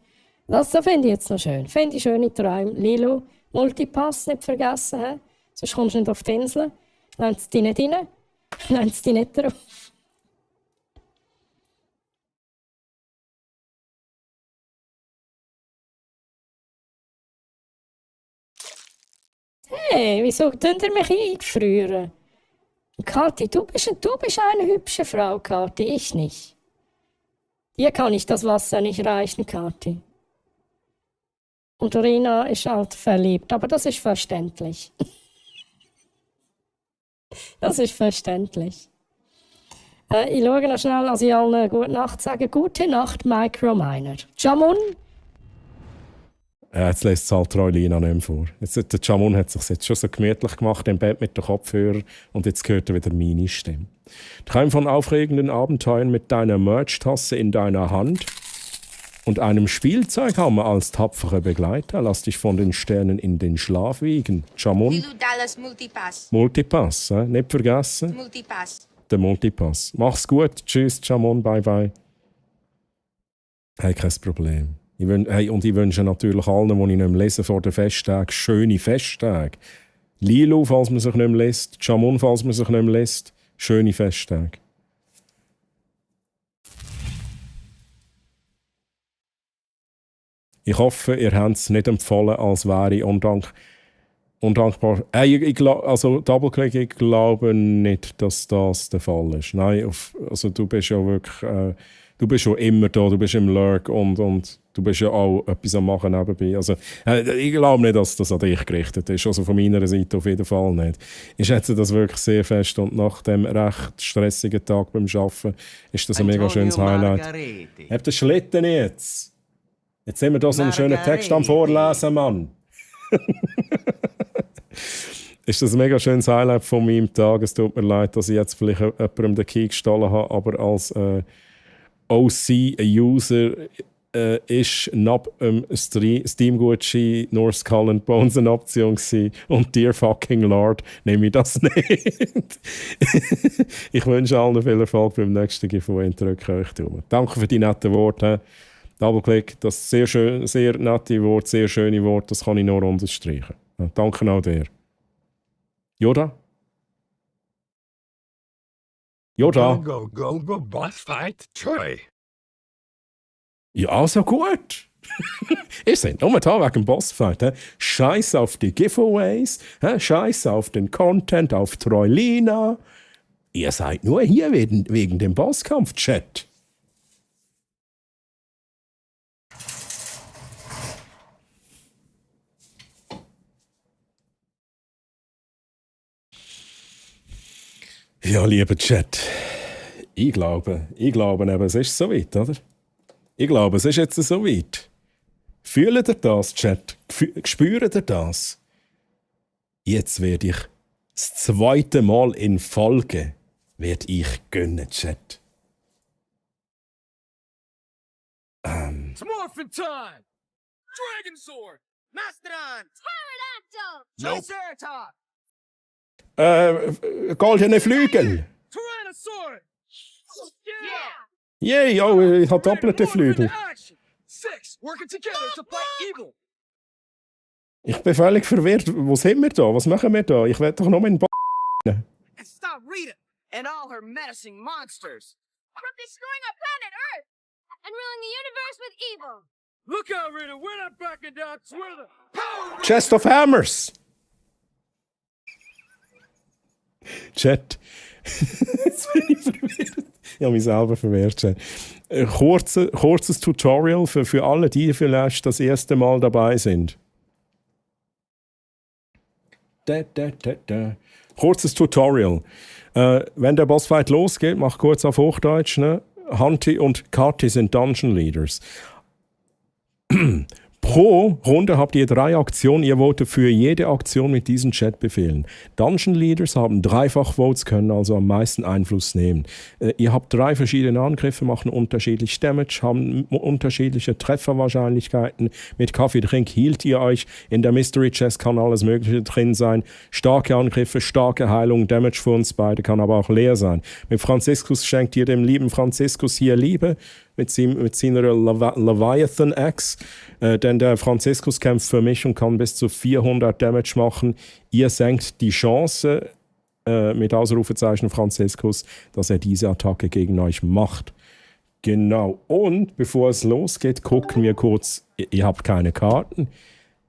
Das finde ich jetzt noch schön. Finde ich schöne Träume. Lilo, Multipass nicht vergessen, he? Sonst kommst du nicht auf die Insel. Lehnt es dich nicht rein, lehnt es dich nicht drauf. Hey, wieso tun ihr mich eingefrieren? Kathi, du bist eine hübsche Frau, Kathi, ich nicht. Dir kann ich das Wasser nicht reichen, Kathi. Und Rina ist halt verliebt, aber das ist verständlich. Das ist verständlich. Ich schaue noch schnell, als ich allen gute Nacht sage. Gute Nacht, Microminer. Jamun? Jetzt lässt es halt Troilina nicht mehr vor. Der Jamon hat sich jetzt schon so gemütlich gemacht im Bett mit den Kopfhörern und jetzt hört er wieder meine Stimme. Träum von aufregenden Abenteuern mit deiner Merch-Tasse in deiner Hand und einem Spielzeughammer als tapferer Begleiter. Lass dich von den Sternen in den Schlaf wiegen. Jamon. Lilu Dallas Multipass. Multipass, nicht vergessen. Multipass. Der Multipass. Mach's gut. Tschüss, Jamon. Bye, bye. Hey, kein Problem. Ich wünsche natürlich allen, die ich nicht mehr lese vor den Festtagen, schöne Festtage. Lilu, falls man sich nicht mehr liest. Jamon, falls man sich nicht mehr liest. Schöne Festtage. Ich hoffe, ihr habt es nicht empfohlen, als wäre ich undankbar. Also Doubleclick, ich glaube nicht, dass das der Fall ist. Nein, also du bist ja wirklich... du bist schon immer da, du bist im Lurk und du bist ja auch etwas am Machen nebenbei. Also, ich glaube nicht, dass das an dich gerichtet ist. Also von meiner Seite auf jeden Fall nicht. Ich schätze das wirklich sehr fest und nach dem recht stressigen Tag beim Arbeiten ist das ein mega schönes Highlight. Habt ihr Schlitten jetzt? Jetzt sind wir da so einen schönen Text am Vorlesen, Mann. Ist das ein mega schönes Highlight von meinem Tag. Es tut mir leid, dass ich jetzt vielleicht jemandem den Key gestohlen habe, aber als OC-User ist neben Steam-Gutschein North Skull and Bones eine Option gewesen. Und Dear fucking Lord, nehme ich das nicht. Ich wünsche allen viel Erfolg beim nächsten Giveaway und drücke euch die Daumen. Danke für die netten Worte. Doubleclick, das sehr nette Wort, sehr schöne Wort, das kann ich nur unterstreichen. Danke auch dir. Yoda? Yoda? Go, boss fight, Troy. Ja, also gut. Ihr seid nur da wegen dem Bossfight. Scheiß auf die Giveaways, scheiß auf den Content auf Troilina. Ihr seid nur hier wegen dem Bosskampf-Chat. Ja, lieber Chat, ich glaube eben, es ist soweit, oder? Ich glaube, es ist jetzt soweit. Fühlt ihr das, Chat? Spürt ihr das? Jetzt werde ich das zweite Mal in Folge gönnen, Chat. It's morphin' time! Dragon Sword! Mastodon! Pterodactyl! Triceratops! Goldene Flügel! Tyrannosaurus! Yay, ich habe doppelte Flügel. Six working together to fight evil! Ich bin völlig verwirrt. Wo sind wir da? Was machen wir da? Ich will doch noch in den And stop Rita and all her menacing monsters! From destroying our planet Earth and ruling the universe with evil! Look out, Rita! We're not backing down! Swear the power! Chest of Hammers! Chat. Jetzt bin ich verwirrt. Ich habe mich selber verwirrt. Chat. Kurzes Tutorial für alle, die vielleicht das erste Mal dabei sind. Kurzes Tutorial. Wenn der Bossfight losgeht, mach kurz auf Hochdeutsch. Ne? Hunty und Kati sind Dungeon Leaders. Pro Runde habt ihr 3 Aktionen. Ihr votet für jede Aktion mit diesen Chatbefehlen. Dungeon Leaders haben Dreifach-Votes, können also am meisten Einfluss nehmen. Ihr habt 3 verschiedene Angriffe, machen unterschiedlich Damage, haben unterschiedliche Trefferwahrscheinlichkeiten. Mit Kaffee-Trink hielt ihr euch. In der Mystery Chest kann alles Mögliche drin sein. Starke Angriffe, starke Heilung, Damage für uns beide kann aber auch leer sein. Mit Franziskus schenkt ihr dem lieben Franziskus hier Liebe. Mit seiner Leviathan-Axe. Denn der Franziskus kämpft für mich und kann bis zu 400 Damage machen. Ihr senkt die Chance, mit Ausrufezeichen Franziskus, dass er diese Attacke gegen euch macht. Genau. Und bevor es losgeht, gucken wir kurz. Ihr habt keine Karten.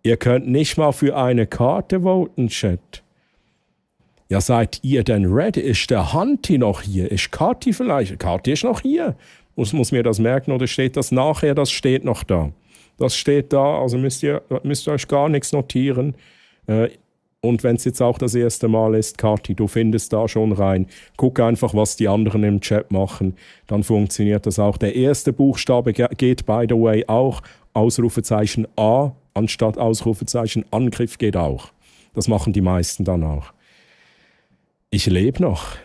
Ihr könnt nicht mal für eine Karte voten, Chat. Ja, seid ihr denn ready? Ist der Hunty noch hier? Ist Kati vielleicht? Kati ist noch hier. Muss mir das merken oder steht das nachher? Das steht noch da. Das steht da, also müsst ihr euch gar nichts notieren. Und wenn es jetzt auch das erste Mal ist, Kati, du findest da schon rein. Guck einfach, was die anderen im Chat machen. Dann funktioniert das auch. Der erste Buchstabe geht, by the way, auch Ausrufezeichen A anstatt Ausrufezeichen. Angriff geht auch. Das machen die meisten dann auch. Ich lebe noch.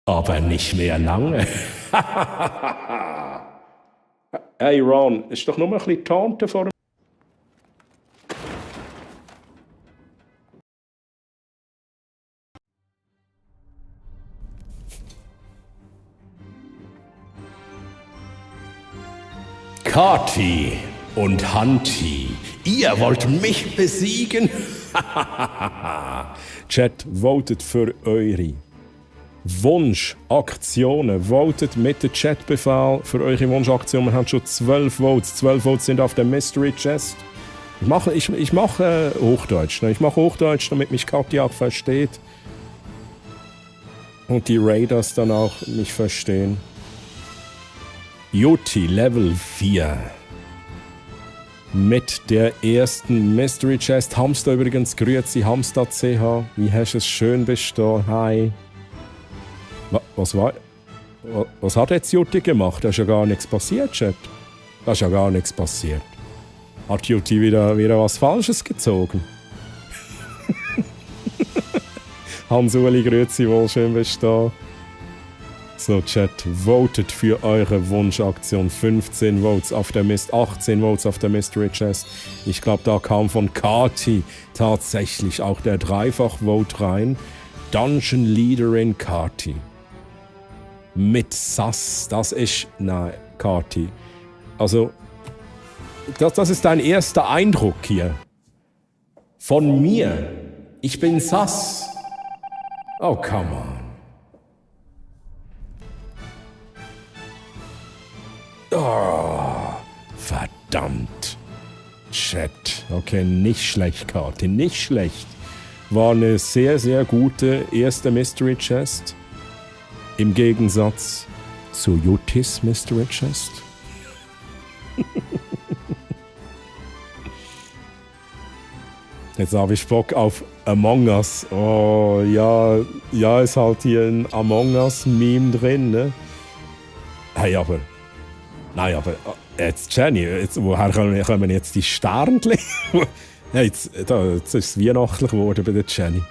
Aber nicht mehr lange. Hey Ron, ist doch nur ein bisschen Tante vor dem... Kati und Hanti, ihr wollt mich besiegen? Chat, votet für eure Wunschaktionen. Votet mit dem Chatbefehl für eure Wunschaktionen. Wir haben schon 12 Votes. 12 Votes sind auf der Mystery Chest. Ich mache Hochdeutsch. Ich mache Hochdeutsch, damit mich Kathi auch versteht. Und die Raiders dann auch mich verstehen. Juti, Level 4. Mit der ersten Mystery Chest. Hamster übrigens, grüezi, Hamster CH. Wie hast du es schön bestanden? Hi. Was hat jetzt Juti gemacht? Da ist ja gar nichts passiert, Chat. Da ist ja gar nichts passiert. Hat Juti wieder was Falsches gezogen? Hans-Uli, grüezi, wohl schön bestehen. So, Chat, votet für eure Wunschaktion. 15 Votes auf der 18 Votes auf der Mystery Chest. Ich glaube, da kam von Kati tatsächlich auch der Dreifach-Vote rein. Dungeon Leaderin Kati. Mit Sass. Das ist... Nein, Kati. Also, das ist dein erster Eindruck hier. Von mir. Ich bin Sass. Oh, come on. Oh, verdammt. Chat. Okay, nicht schlecht, Kati. Nicht schlecht. War eine sehr, sehr gute erste Mystery Chest. Im Gegensatz zu Jutis Mystery Chest. Jetzt habe ich Bock auf Among Us. Oh, ja, ist halt hier ein Among Us-Meme drin, ne? Hey, aber... Nein, aber jetzt, Jenny, woher kommen jetzt die Sternchen? Jetzt ist es weihnachtlich geworden bei der Jenny.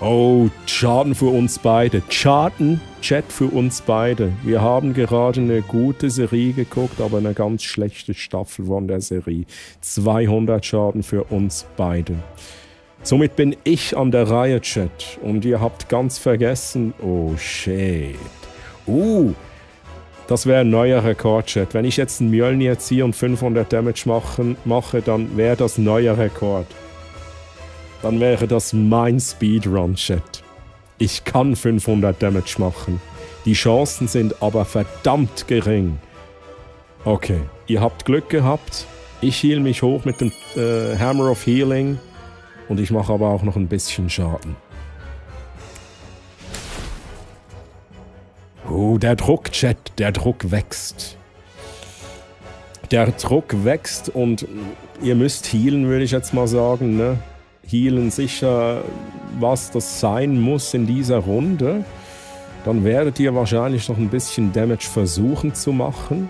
Oh, Schaden für uns beide. Schaden, Chat für uns beide. Wir haben gerade eine gute Serie geguckt, aber eine ganz schlechte Staffel von der Serie. 200 Schaden für uns beide. Somit bin ich an der Reihe, Chat. Und ihr habt ganz vergessen... Oh, shit. Das wäre ein neuer Rekord, Chat. Wenn ich jetzt einen Mjölnir ziehe und 500 Damage mache, dann wäre das ein neuer Rekord. Dann wäre das mein Speedrun, Chat. Ich kann 500 Damage machen. Die Chancen sind aber verdammt gering. Okay, ihr habt Glück gehabt. Ich heal mich hoch mit dem Hammer of Healing. Und ich mache aber auch noch ein bisschen Schaden. Der Druck, Chat, der Druck wächst. Der Druck wächst und ihr müsst healen, würde ich jetzt mal sagen, ne? Healen sicher, was das sein muss in dieser Runde. Dann werdet ihr wahrscheinlich noch ein bisschen Damage versuchen zu machen.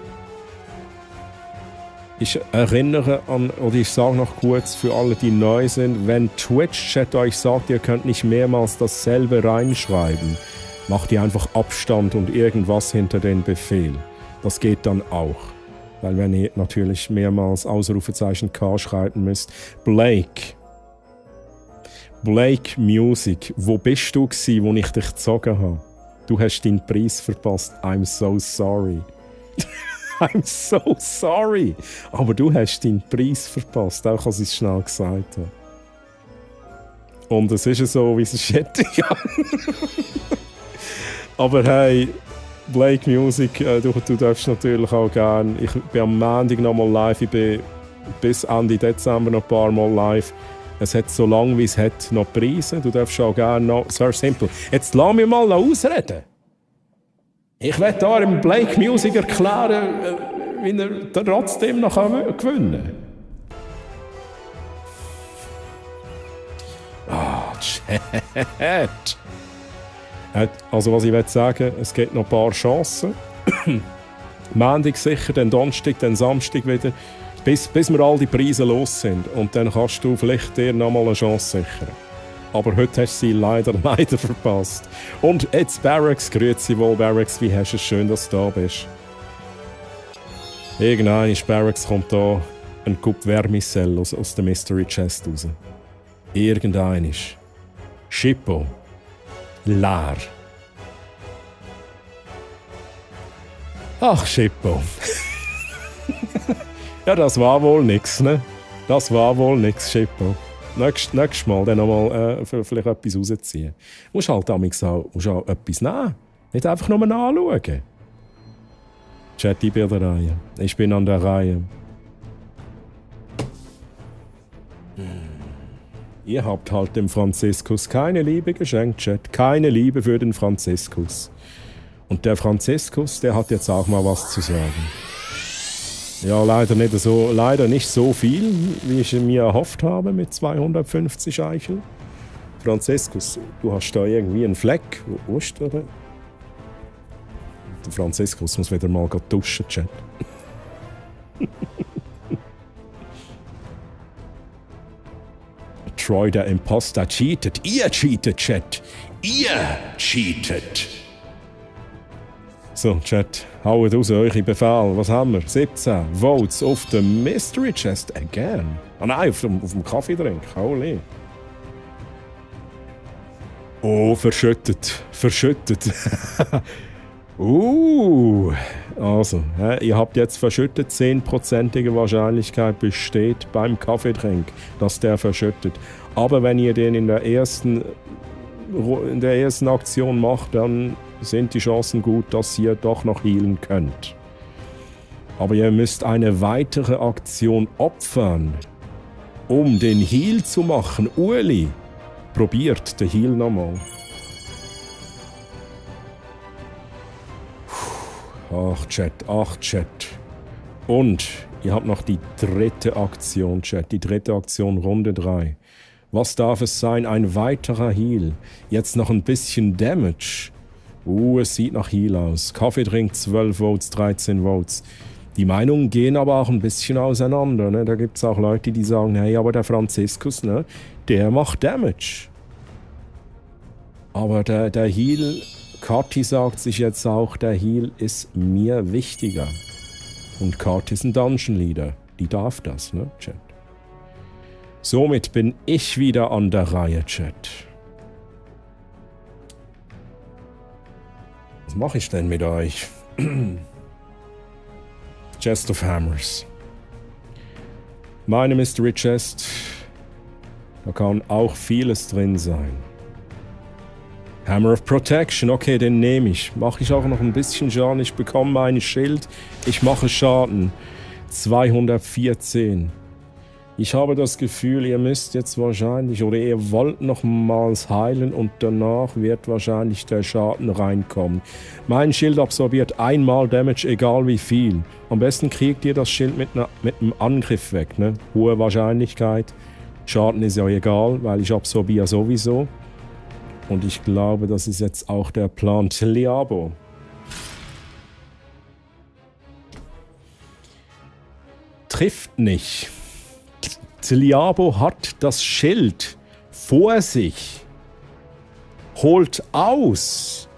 Ich erinnere an, oder ich sage noch kurz für alle, die neu sind, wenn Twitch-Chat euch sagt, ihr könnt nicht mehrmals dasselbe reinschreiben, macht ihr einfach Abstand und irgendwas hinter den Befehl. Das geht dann auch. Weil wenn ihr natürlich mehrmals Ausrufezeichen K schreiben müsst. Blake Music, wo bist du gsi, wo ich dich gezogen habe? Du hast deinen Preis verpasst. I'm so sorry. I'm so sorry. Aber du hast deinen Preis verpasst, auch als ich es schnell gesagt habe. Und es ist so, wie es ist. Aber hey, Blake Music, du darfst natürlich auch gerne. Ich bin am Montag nochmal live, ich bin bis Ende Dezember noch ein paar Mal live. Es hat so lange wie es hat noch Preise. Du darfst auch gerne noch. Sehr simpel. Jetzt lass mich mal ausreden. Ich werde da im Blake Music erklären, wie er trotzdem noch gewinnen kann. Chat. Also was ich will sagen, es gibt noch ein paar Chancen. Montag sicher, dann Donnerstag, dann Samstag wieder. Ich Bis wir all die Preise los sind. Und dann kannst du vielleicht dir nochmal eine Chance sichern. Aber heute hast du sie leider verpasst. Und jetzt Barracks, grüezi wohl Barracks, wie hast du es schön, dass du da bist. Irgendein Barracks kommt da ein Coup Vermicell aus der Mystery Chest raus. Irgendein ist. Schippo. Leer. Ach, Schippo. Ja, das war wohl nix, ne? Das war wohl nix, Schippo. Nächstes Mal dann nochmal vielleicht etwas rausziehen. Du musst halt auch etwas nehmen. Nicht einfach nur anschauen. Chat, ich bin an der Reihe. Ich bin an der Reihe. Ihr habt halt dem Franziskus keine Liebe geschenkt, Chat. Keine Liebe für den Franziskus. Und der Franziskus, der hat jetzt auch mal was zu sagen. Ja, leider nicht so viel, wie ich mir erhofft habe mit 250 Eicheln. Franziskus, du hast da irgendwie einen Fleck. Wo ist der? Der Franziskus muss wieder mal duschen, Chat. Troy, der Imposter, cheatet. Ihr cheatet, Chat. Ihr cheatet. So, Chat, haut raus eure Befehl. Was haben wir? 17 Votes auf der Mystery Chest again. Ah nein, auf dem Kaffeedrink. Holy. Oh, verschüttet. Verschüttet. Also, ihr habt jetzt verschüttet. 10%ige Wahrscheinlichkeit besteht beim Kaffeetrink, dass der verschüttet. Aber wenn ihr den in der ersten Aktion macht, dann sind die Chancen gut, dass ihr doch noch healen könnt. Aber ihr müsst eine weitere Aktion opfern, um den Heal zu machen. Ueli, probiert den Heal nochmal. Ach, Chat. Und ihr habt noch die dritte Aktion, Chat. Die dritte Aktion, Runde 3. Was darf es sein? Ein weiterer Heal. Jetzt noch ein bisschen Damage. Es sieht nach Heal aus. Kaffeedrink 12 Votes, 13 Votes. Die Meinungen gehen aber auch ein bisschen auseinander. Ne? Da gibt es auch Leute, die sagen, hey, aber der Franziskus, ne, der macht Damage. Aber der Heal, Kati sagt sich jetzt auch, der Heal ist mir wichtiger. Und Kati ist ein Dungeon Leader. Die darf das, ne, Chat. Somit bin ich wieder an der Reihe, Chat. Was mache ich denn mit euch? Chest of Hammers. Meine Mystery Chest. Da kann auch vieles drin sein. Hammer of Protection, okay, den nehme ich. Mache ich auch noch ein bisschen Schaden. Ich bekomme mein Schild. Ich mache Schaden. 214. Ich habe das Gefühl, ihr müsst jetzt wahrscheinlich, oder ihr wollt nochmals heilen und danach wird wahrscheinlich der Schaden reinkommen. Mein Schild absorbiert einmal Damage, egal wie viel. Am besten kriegt ihr das Schild mit einem Angriff weg, ne? Hohe Wahrscheinlichkeit. Schaden ist ja egal, weil ich absorbiere sowieso. Und ich glaube, das ist jetzt auch der Plan. Tliabo. Trifft nicht. Tliabo hat das Schild vor sich, holt aus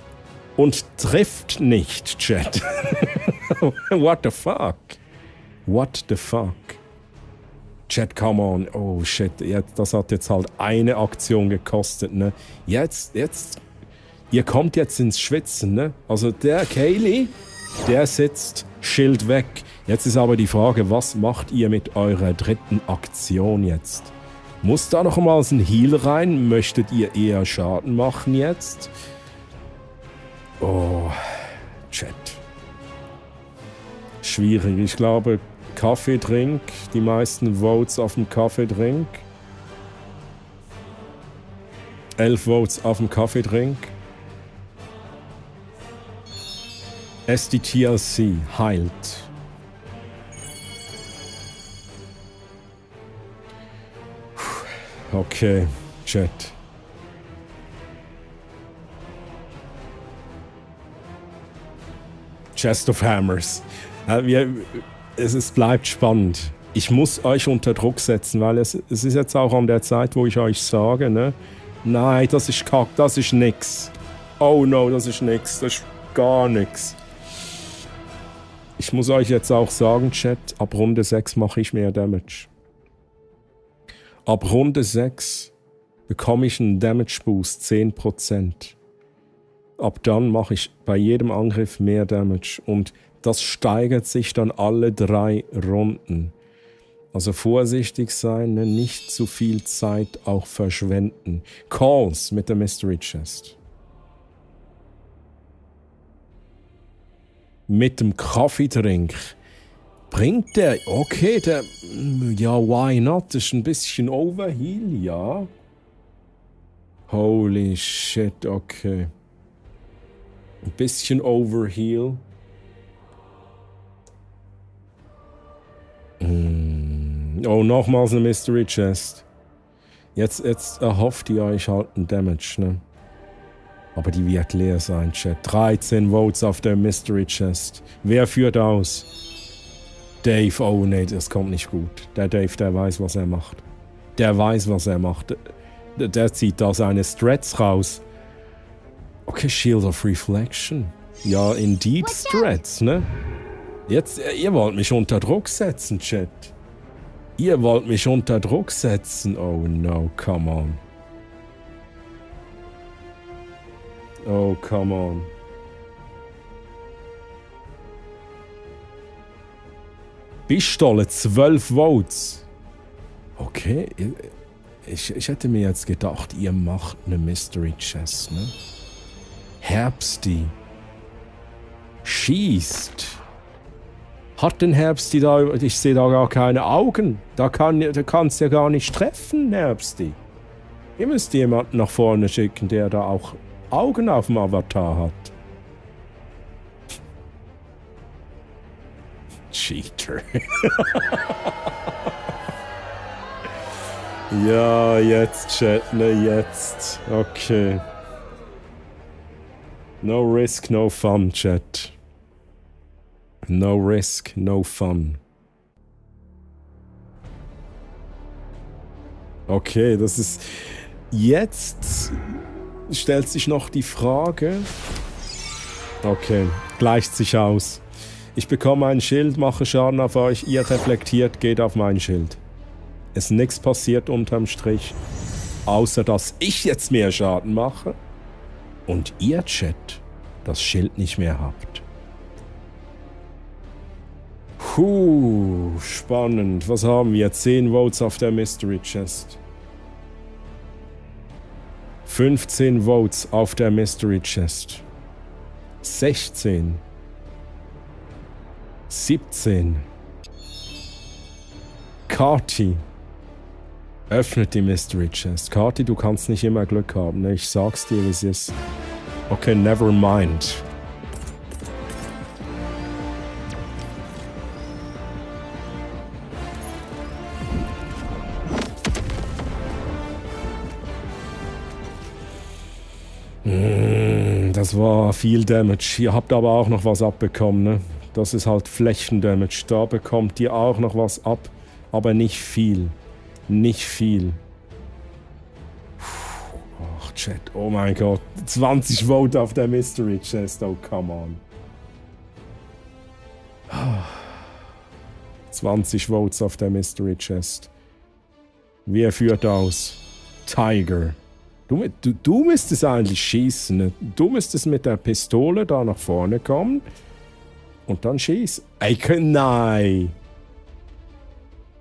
und trifft nicht, Chat. What the fuck? What the fuck? Chat, come on. Oh shit, das hat jetzt halt eine Aktion gekostet, ne? Jetzt, ihr kommt jetzt ins Schwitzen, ne? Also der Kaylee, der sitzt, Schild weg. Jetzt ist aber die Frage, was macht ihr mit eurer dritten Aktion jetzt? Muss da noch mal ein Heal rein? Möchtet ihr eher Schaden machen jetzt? Oh, Chat. Schwierig. Ich glaube, Kaffeedrink. Die meisten Votes auf dem Kaffeedrink. 11 Votes auf dem Kaffeedrink. SDTLC heilt. Okay, Chat. Chest of Hammers. Es bleibt spannend. Ich muss euch unter Druck setzen, weil es ist jetzt auch an der Zeit, wo ich euch sage, ne? Nein, das ist Kack, das ist nix. Oh no, das ist nix, das ist gar nix. Ich muss euch jetzt auch sagen, Chat, ab Runde 6 mache ich mehr Damage. Ab Runde 6 bekomme ich einen Damage Boost, 10%. Ab dann mache ich bei jedem Angriff mehr Damage und das steigert sich dann alle 3 Runden. Also vorsichtig sein, ne? Nicht zu viel Zeit auch verschwenden. Calls mit der Mystery Chest. Mit dem Kaffeetrink. Bringt der... Okay, der... Ja, why not? Das ist ein bisschen Overheal, ja. Holy shit, okay. Ein bisschen Overheal. Oh, nochmals eine Mystery Chest. Jetzt erhofft ihr euch halt einen Damage, ne? Aber die wird leer sein, Chat. 13 Votes auf der Mystery Chest. Wer führt aus? Dave, oh nee, das kommt nicht gut. Der Dave, der weiß, was er macht. Der weiß, was er macht. Der zieht da seine Strats raus. Okay, Shield of Reflection. Ja, indeed Strats, ne? Jetzt, ihr wollt mich unter Druck setzen, Chat. Ihr wollt mich unter Druck setzen. Oh no, come on. Oh, come on. Pistole, 12 Votes. Okay, ich hätte mir jetzt gedacht, ihr macht eine Mystery Chest, ne? Herbsti. Schießt. Hat den Herbsti da... Ich sehe da gar keine Augen. Da kannst du ja gar nicht treffen, Herbsti. Ihr müsst jemanden nach vorne schicken, der da auch Augen auf dem Avatar hat. Cheater. Ja, jetzt, Chat, ne, jetzt. Okay. No risk, no fun, Chat. No risk, no fun. Okay, das ist... Jetzt stellt sich noch die Frage... Okay, gleicht sich aus. Ich bekomme ein Schild, mache Schaden auf euch, ihr reflektiert, geht auf mein Schild. Ist nichts passiert unterm Strich, außer dass ich jetzt mehr Schaden mache und ihr, Chat, das Schild nicht mehr habt. Spannend. Was haben wir? 10 Votes auf der Mystery Chest. 15 Votes auf der Mystery Chest. 16. 17. Kati. Öffnet die Mystery Chest. Kati, du kannst nicht immer Glück haben. Ne? Ich sag's dir, wie es ist. Okay, never mind. Das war viel Damage. Ihr habt aber auch noch was abbekommen, ne? Das ist halt Flächendamage. Da bekommt ihr auch noch was ab, aber nicht viel. Nicht viel. Ach, Chat, oh mein Gott. 20 Vote auf der Mystery Chest, oh come on. 20 Votes auf der Mystery Chest. Wer führt aus? Tiger. Du müsstest eigentlich schießen. Ne? Du müsstest mit der Pistole da nach vorne kommen und dann schießen. Nein.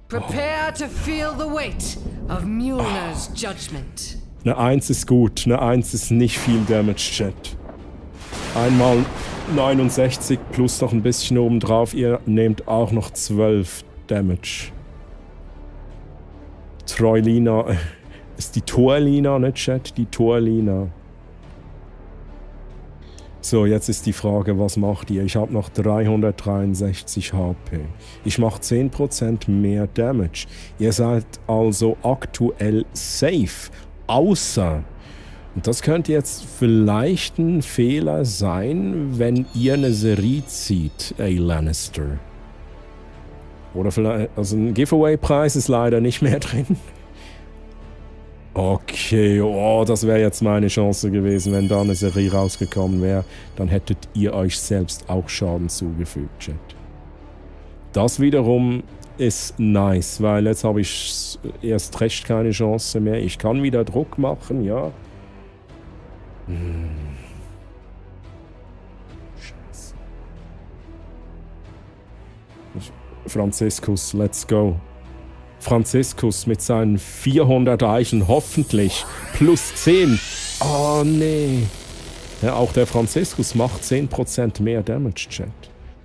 Prepare to feel the weight of Mjolnir's judgment. Eine 1 ist gut, eine 1 ist nicht viel Damage, Chat. Einmal 69 plus noch ein bisschen obendrauf. Ihr nehmt auch noch 12 Damage. Troilina... ist die Torlina, ne Chat? Die Torlina. So, jetzt ist die Frage, was macht ihr? Ich habe noch 363 HP. Ich mache 10% mehr Damage. Ihr seid also aktuell safe. Außer, und das könnte jetzt vielleicht ein Fehler sein, wenn ihr eine Serie zieht, ey Lannister. Oder vielleicht, also ein Giveaway-Preis ist leider nicht mehr drin. Okay, oh, das wäre jetzt meine Chance gewesen, wenn da eine Serie rausgekommen wäre. Dann hättet ihr euch selbst auch Schaden zugefügt, Chat. Das wiederum ist nice, weil jetzt habe ich erst recht keine Chance mehr. Ich kann wieder Druck machen, ja. Scheiße. Franziskus, let's go. Franziskus mit seinen 400 Eichen, hoffentlich. Plus 10. Oh, nee. Ja, auch der Franziskus macht 10% mehr Damage, Chat.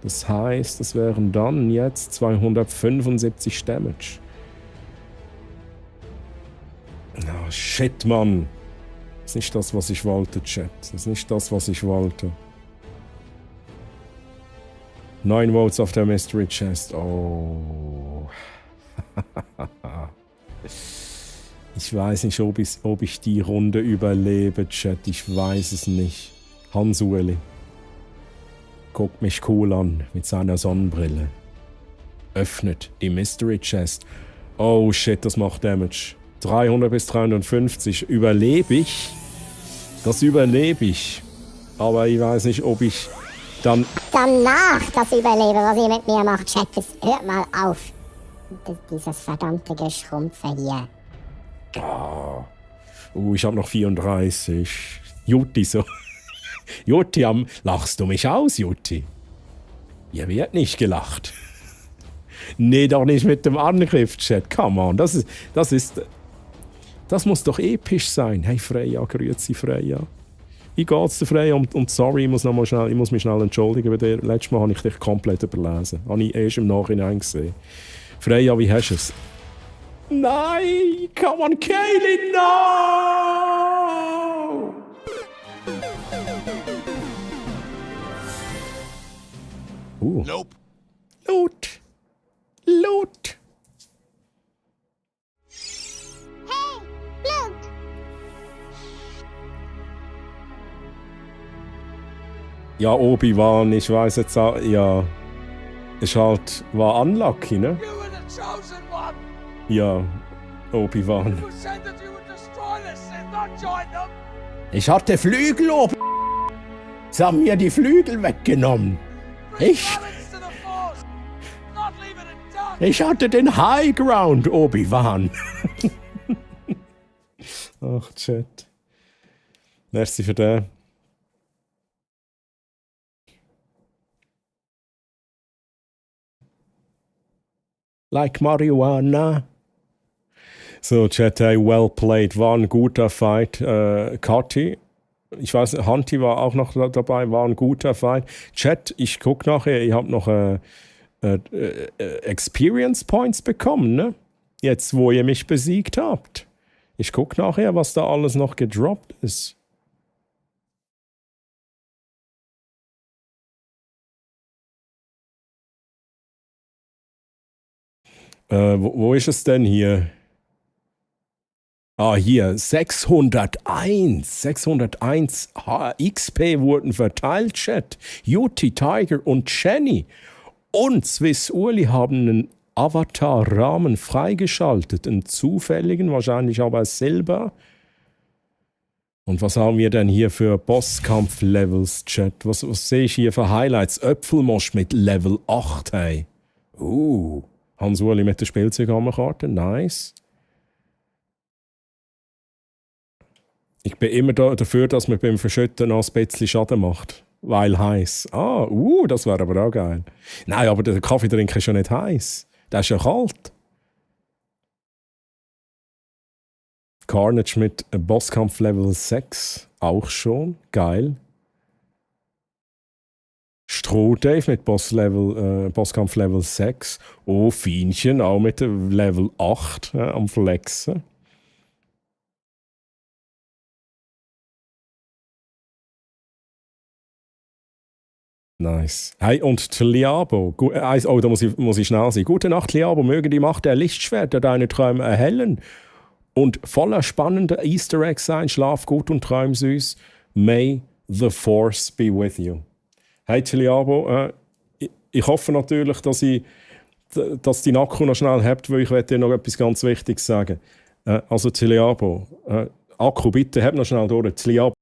Das heißt, das wären dann jetzt 275 Damage. Oh, shit, Mann. Das ist nicht das, was ich wollte, Chat. Das ist nicht das, was ich wollte. 9 Votes auf der Mystery Chest. Oh. Ich weiß nicht, ob ich die Runde überlebe, Chat. Ich weiß es nicht. Hans-Ueli guckt mich cool an mit seiner Sonnenbrille. Öffnet die Mystery Chest. Oh shit, das macht Damage. 300 bis 350. Überlebe ich? Das überlebe ich. Aber ich weiß nicht, ob ich dann... Danach das überlebe, was ihr mit mir macht, Chat. Hört mal auf. Dieses verdammte Geschrumpfe hier. Ich habe noch 34. Jutti so. Jutti, lachst du mich aus, Jutti? Ihr wird nicht gelacht. Nee, doch nicht mit dem Angriff, Chat. Come on, das muss doch episch sein. Hey Freya, grüezi Freya. Wie geht's dir, Freya? Und sorry, ich muss mich schnell entschuldigen bei dir. Letztes Mal habe ich dich komplett überlesen. Habe ich erst im Nachhinein gesehen. Freya, wie hast du es? Nein! Come on, Kaylin, no! Nope. Loot! Loot! Hey, Loot! Ja, Obi-Wan, ich weiß jetzt auch, ja. Ist halt, war unlucky, ne? Ja, Obi-Wan. Ich hatte Flügel, Obi. Sie haben mir die Flügel weggenommen. Ich hatte den High Ground, Obi-Wan. Ach, Chat. Merci für den. Like marijuana. So, Chat, hey, well played. War ein guter Fight. Kati, ich weiß, Hanti war auch noch dabei, war ein guter Fight. Chat, ich guck nachher, ihr habt noch Experience Points bekommen, ne? Jetzt, wo ihr mich besiegt habt. Ich guck nachher, was da alles noch gedroppt ist. Wo ist es denn hier? Ah, hier, 601. 601 XP wurden verteilt, Chat. Juti, Tiger und Jenny und Swiss Uli haben einen Avatar-Rahmen freigeschaltet. Einen zufälligen, wahrscheinlich aber Silber. Und was haben wir denn hier für Bosskampf-Levels, Chat? Was sehe ich hier für Highlights? Öpfelmosch mit Level 8, hey. Hans-Uli mit der Spielzeughammerkarte, nice. Ich bin immer dafür, dass man beim Verschütten noch ein bisschen Schaden macht. Weil heiß. Das wäre aber auch geil. Nein, aber der Kaffee trinken ist ja nicht heiß. Der ist ja kalt. Carnage mit Bosskampf Level 6. Auch schon. Geil. Stroh-Dave mit Bosskampf Level 6. Oh, Fienchen auch mit Level 8 am Flexen. Nice. Hey, und Liabo. Da muss ich schnell sein. Gute Nacht, Liabo. Möge die Macht der Lichtschwerter deine Träume erhellen und voller spannender Easter Eggs sein. Schlaf gut und träum süß. May the Force be with you. Hey, Liabo. Ich hoffe natürlich, dass ich dass die Akku noch schnell habt, weil ich dir noch etwas ganz Wichtiges sagen. Also Ziliabo, Akku bitte, habt noch schnell durch. Ziliabo.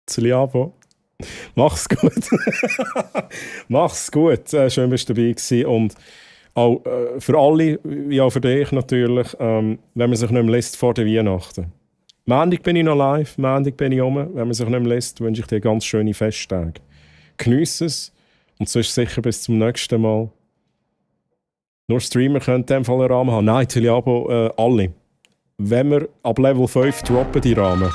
Ziliabo. Mach's gut. Mach's gut. Schön, dass du dabei gewesen. Und auch für alle, wie auch für dich natürlich, wenn man sich nicht mehr lässt vor der Weihnachten. Montag bin ich noch live, Montag bin ich rum. Wenn man sich nicht mehr lässt, wünsche ich dir ganz schöne Festtage. Geniesse es und sonst sicher bis zum nächsten Mal. Nur Streamer können in dem Fall einen Rahmen haben. Nein, Ziliabo, alle. Wenn wir ab Level 5 droppen die Rahmen.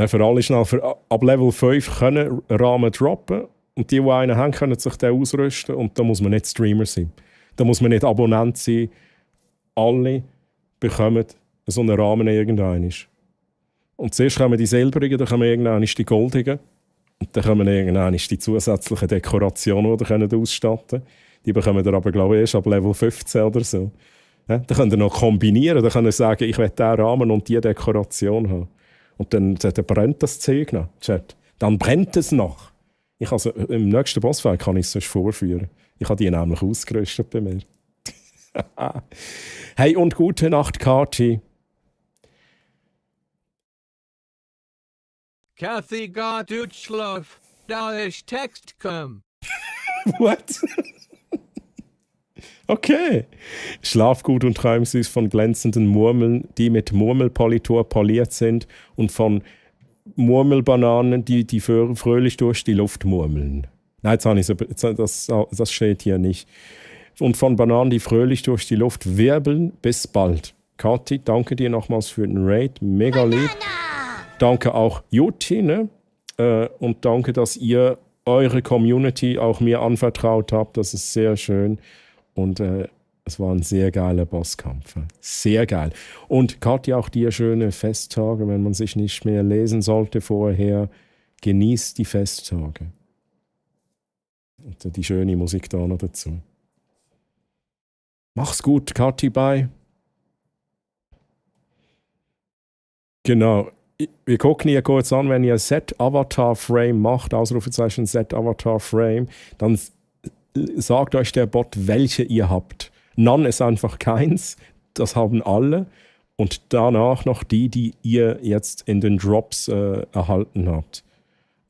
Für alle schnell, ab Level 5 können Rahmen droppen und die einen haben, können sich dann ausrüsten und da muss man nicht Streamer sein. Da muss man nicht Abonnent sein. Alle bekommen so einen Rahmen irgendwann. Und zuerst kommen die silbrigen, dann kommen irgendwann die goldigen und dann kommen irgendwann die zusätzlichen Dekorationen, die ihr ausstatten könnt. Die bekommen ihr aber, glaube ich, erst ab Level 15 oder so. Ja, dann könnt ihr noch kombinieren, dann könnt ihr sagen, ich will diesen Rahmen und diese Dekoration haben. Und dann brennt das Zeug noch, Chat. Dann brennt es noch. Im nächsten Bossfight kann ich es sonst vorführen. Ich habe die nämlich ausgerüstet bei mir. Hey, und gute Nacht, Kati. Kathy got Utschlaf. Da ist Text kommen. What? Okay. Schlaf gut und träum süß von glänzenden Murmeln, die mit Murmelpolitur poliert sind und von Murmelbananen, die fröhlich durch die Luft murmeln. Nein, das steht hier nicht. Und von Bananen, die fröhlich durch die Luft wirbeln. Bis bald. Kathi, danke dir nochmals für den Raid. Mega lieb. Danke auch Juti, ne? Und danke, dass ihr eure Community auch mir anvertraut habt. Das ist sehr schön. Und es war ein sehr geiler Bosskampf. Sehr geil. Und Kathi, auch dir schöne Festtage, wenn man sich nicht mehr lesen sollte vorher. Genießt die Festtage. Und die schöne Musik da noch dazu. Mach's gut, Kathi, bye. Genau. Wir gucken hier kurz an, wenn ihr Set-Avatar-Frame macht, Ausrufezeichen Set-Avatar-Frame, dann sagt euch der Bot, welche ihr habt. None ist einfach keins, das haben alle. Und danach noch die ihr jetzt in den Drops erhalten habt.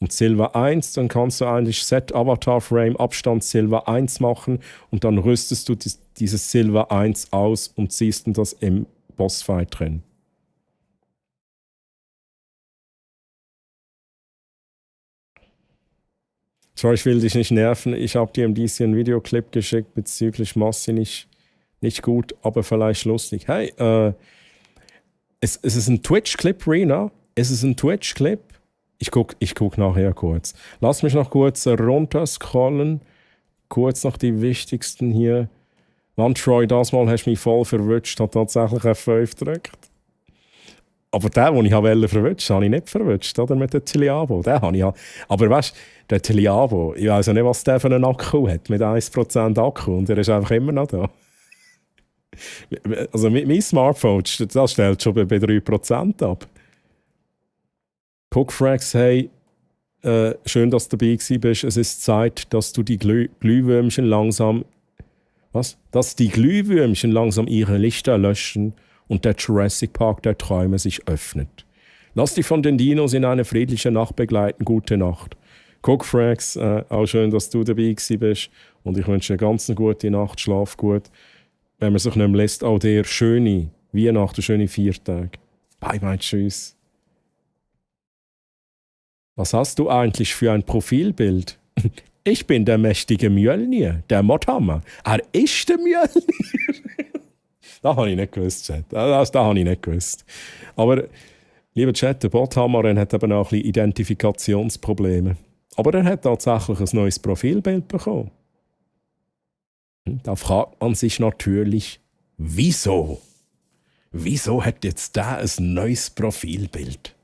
Und Silver 1, dann kannst du eigentlich Set Avatar Frame Abstand Silver 1 machen und dann rüstest du dieses Silver 1 aus und ziehst das im Bossfight drin. Sorry, ich will dich nicht nerven. Ich habe dir im DC einen Videoclip geschickt bezüglich Massi. Nicht gut, aber vielleicht lustig. Hey, es ist ein Twitch-Clip, Rena. Es ist ein Twitch-Clip. Ich guck nachher kurz. Lass mich noch kurz runterscrollen. Kurz noch die wichtigsten hier. Mann, Troy, das Mal hast du mich voll verwünscht. Hat tatsächlich F5 gedrückt. Aber den ich verwünscht habe ich nicht verwünscht, oder? Mit dem Tiliabo. Den habe ich ja. Aber weißt du, der Tiliabo, ich weiß ja nicht, was der für einen Akku hat. Mit 1% Akku. Und der ist einfach immer noch da. Also mein Smartphone, das stellt schon bei 3% ab. Cookfrax, hey, schön, dass du dabei bist. Es ist Zeit, dass du die Glühwürmchen langsam... Was? Dass die Glühwürmchen langsam ihre Lichter löschen und der Jurassic Park der Träume sich öffnet. Lass dich von den Dinos in eine friedliche Nacht begleiten. Gute Nacht. Cookfrax, auch schön, dass du dabei bist. Und ich wünsche dir ganz eine gute Nacht. Schlaf gut. Wenn man sich nicht mehr lässt, auch dir schöne Weihnachten, schöne 4 Tage. Bye, bye, tschüss. Was hast du eigentlich für ein Profilbild? Ich bin der mächtige Mjölnir, der Motthammer. Er ist der Mjölnir. Das habe ich nicht gewusst, Chat. Das habe ich nicht gewusst. Aber, lieber Chat, der Motthammer hat eben auch ein bisschen Identifikationsprobleme. Aber er hat tatsächlich ein neues Profilbild bekommen. Da fragt man sich natürlich, wieso? Wieso hat jetzt da ein neues Profilbild?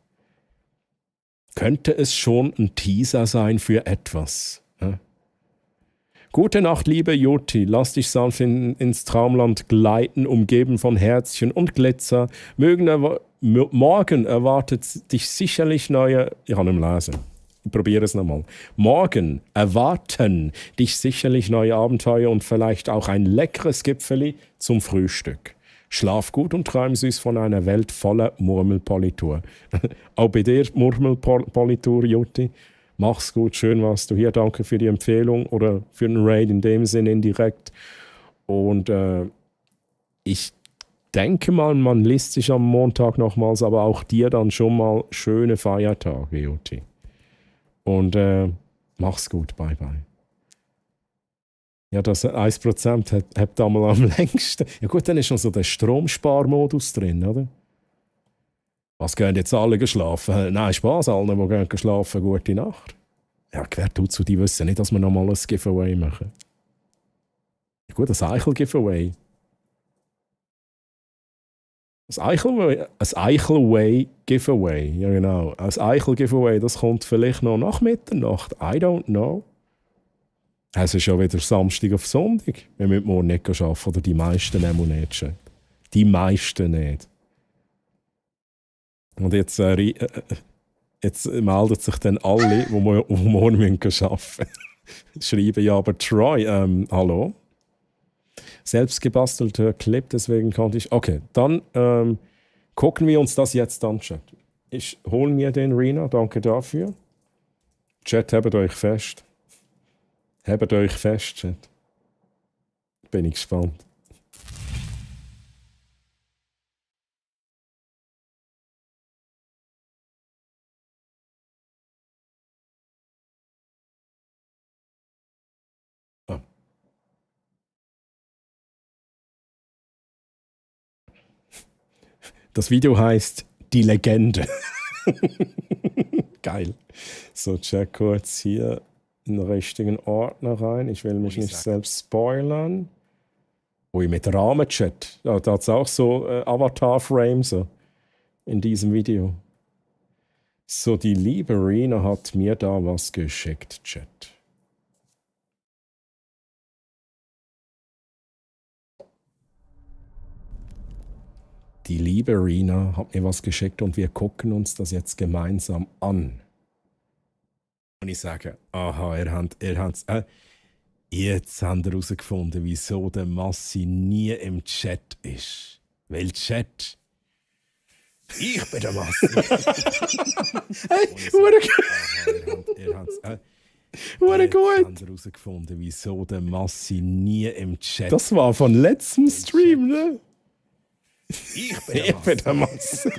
Könnte es schon ein Teaser sein für etwas? Gute Nacht, liebe Jutti. Lass dich sanft ins Traumland gleiten, umgeben von Herzchen und Glitzer. Morgen erwartet dich sicherlich neue... Ich kann nicht mehr lesen. Ich probiere es nochmal. Morgen erwarten dich sicherlich neue Abenteuer und vielleicht auch ein leckeres Gipfeli zum Frühstück. Schlaf gut und träum süß von einer Welt voller Murmelpolitur. Auch bei dir Murmelpolitur, Jutti. Mach's gut, schön warst du hier. Danke für die Empfehlung oder für den Raid in dem Sinne indirekt. Und ich denke mal, man liest sich am Montag nochmals, aber auch dir dann schon mal schöne Feiertage, Jutti. Und mach's gut, bye bye. Ja, das 1% hat da mal am längsten. Ja gut, dann ist schon so der Stromsparmodus drin, oder? Was gehen jetzt alle geschlafen? Nein, Spaß, allen, die gehen geschlafen, gute Nacht. Ja, wer tut zu, die wissen nicht, dass wir nochmal ein Giveaway machen. Ja, gut, ein Eichel-Giveaway. Ein Eichel-Giveaway, ja genau. Ein Eichel-Giveaway, das kommt vielleicht noch nach Mitternacht. I don't know. Es ist ja wieder Samstag auf Sonntag. Wir müssen morgen nicht arbeiten, oder die meisten nicht. Die meisten nicht. Und jetzt melden sich dann alle, die morgen arbeiten müssen. Schreiben ja aber Troy, hallo? Selbstgebastelter Clip, deswegen konnte ich... Okay, dann gucken wir uns das jetzt an, Chat. Ich hole mir den Rina, danke dafür. Chat, hebt euch fest. Hebt euch fest, Chat. Bin ich gespannt. Das Video heißt Die Legende. Geil. So, check kurz hier in den richtigen Ordner rein. Ich will mich nicht selbst spoilern. Ui, mit Rahmenchat. Ja, da hat es auch so Avatar-Frames so, in diesem Video. So, die liebe Rina hat mir da was geschickt, Chat. Die liebe Rina hat mir was geschickt und wir gucken uns das jetzt gemeinsam an. Und ich sage, aha, jetzt habt ihr herausgefunden, wieso der Massi nie im Chat ist. Weil Chat, ich bin der Massi. Hey, Hure gut. Jetzt habt ihr herausgefunden, wieso der Massi nie im Chat ist. Das war von letztem Stream, ne? Ich bin der Massi.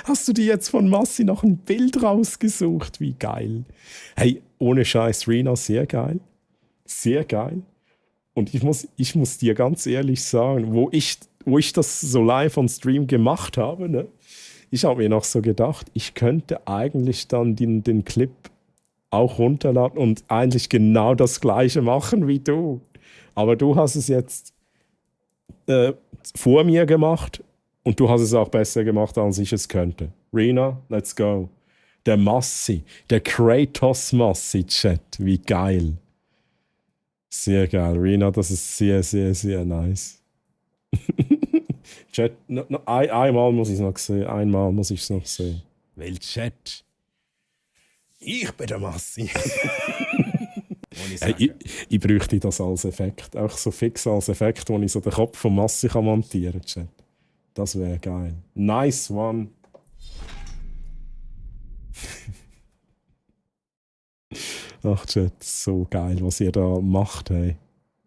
Hast du dir jetzt von Massi noch ein Bild rausgesucht? Wie geil. Hey, ohne Scheiß, Rina, sehr geil. Sehr geil. Und ich muss dir ganz ehrlich sagen, wo ich das so live on Stream gemacht habe, ne, ich habe mir noch so gedacht, ich könnte eigentlich dann den Clip auch runterladen und eigentlich genau das Gleiche machen wie du. Aber du hast es jetzt vor mir gemacht und du hast es auch besser gemacht, als ich es könnte. Rina, let's go. Der Massi, der Kratos Massi Chat, wie geil. Sehr geil, Rina, das ist sehr, sehr, sehr nice. Chat, einmal muss ich es noch sehen. Weil Chat, ich bin der Massi. Ich bräuchte das als Effekt. Auch so fix als Effekt, wo ich so den Kopf von Massi montieren kann. Das wäre geil. Nice one. Ach, Chat, so geil, was ihr da macht, hey.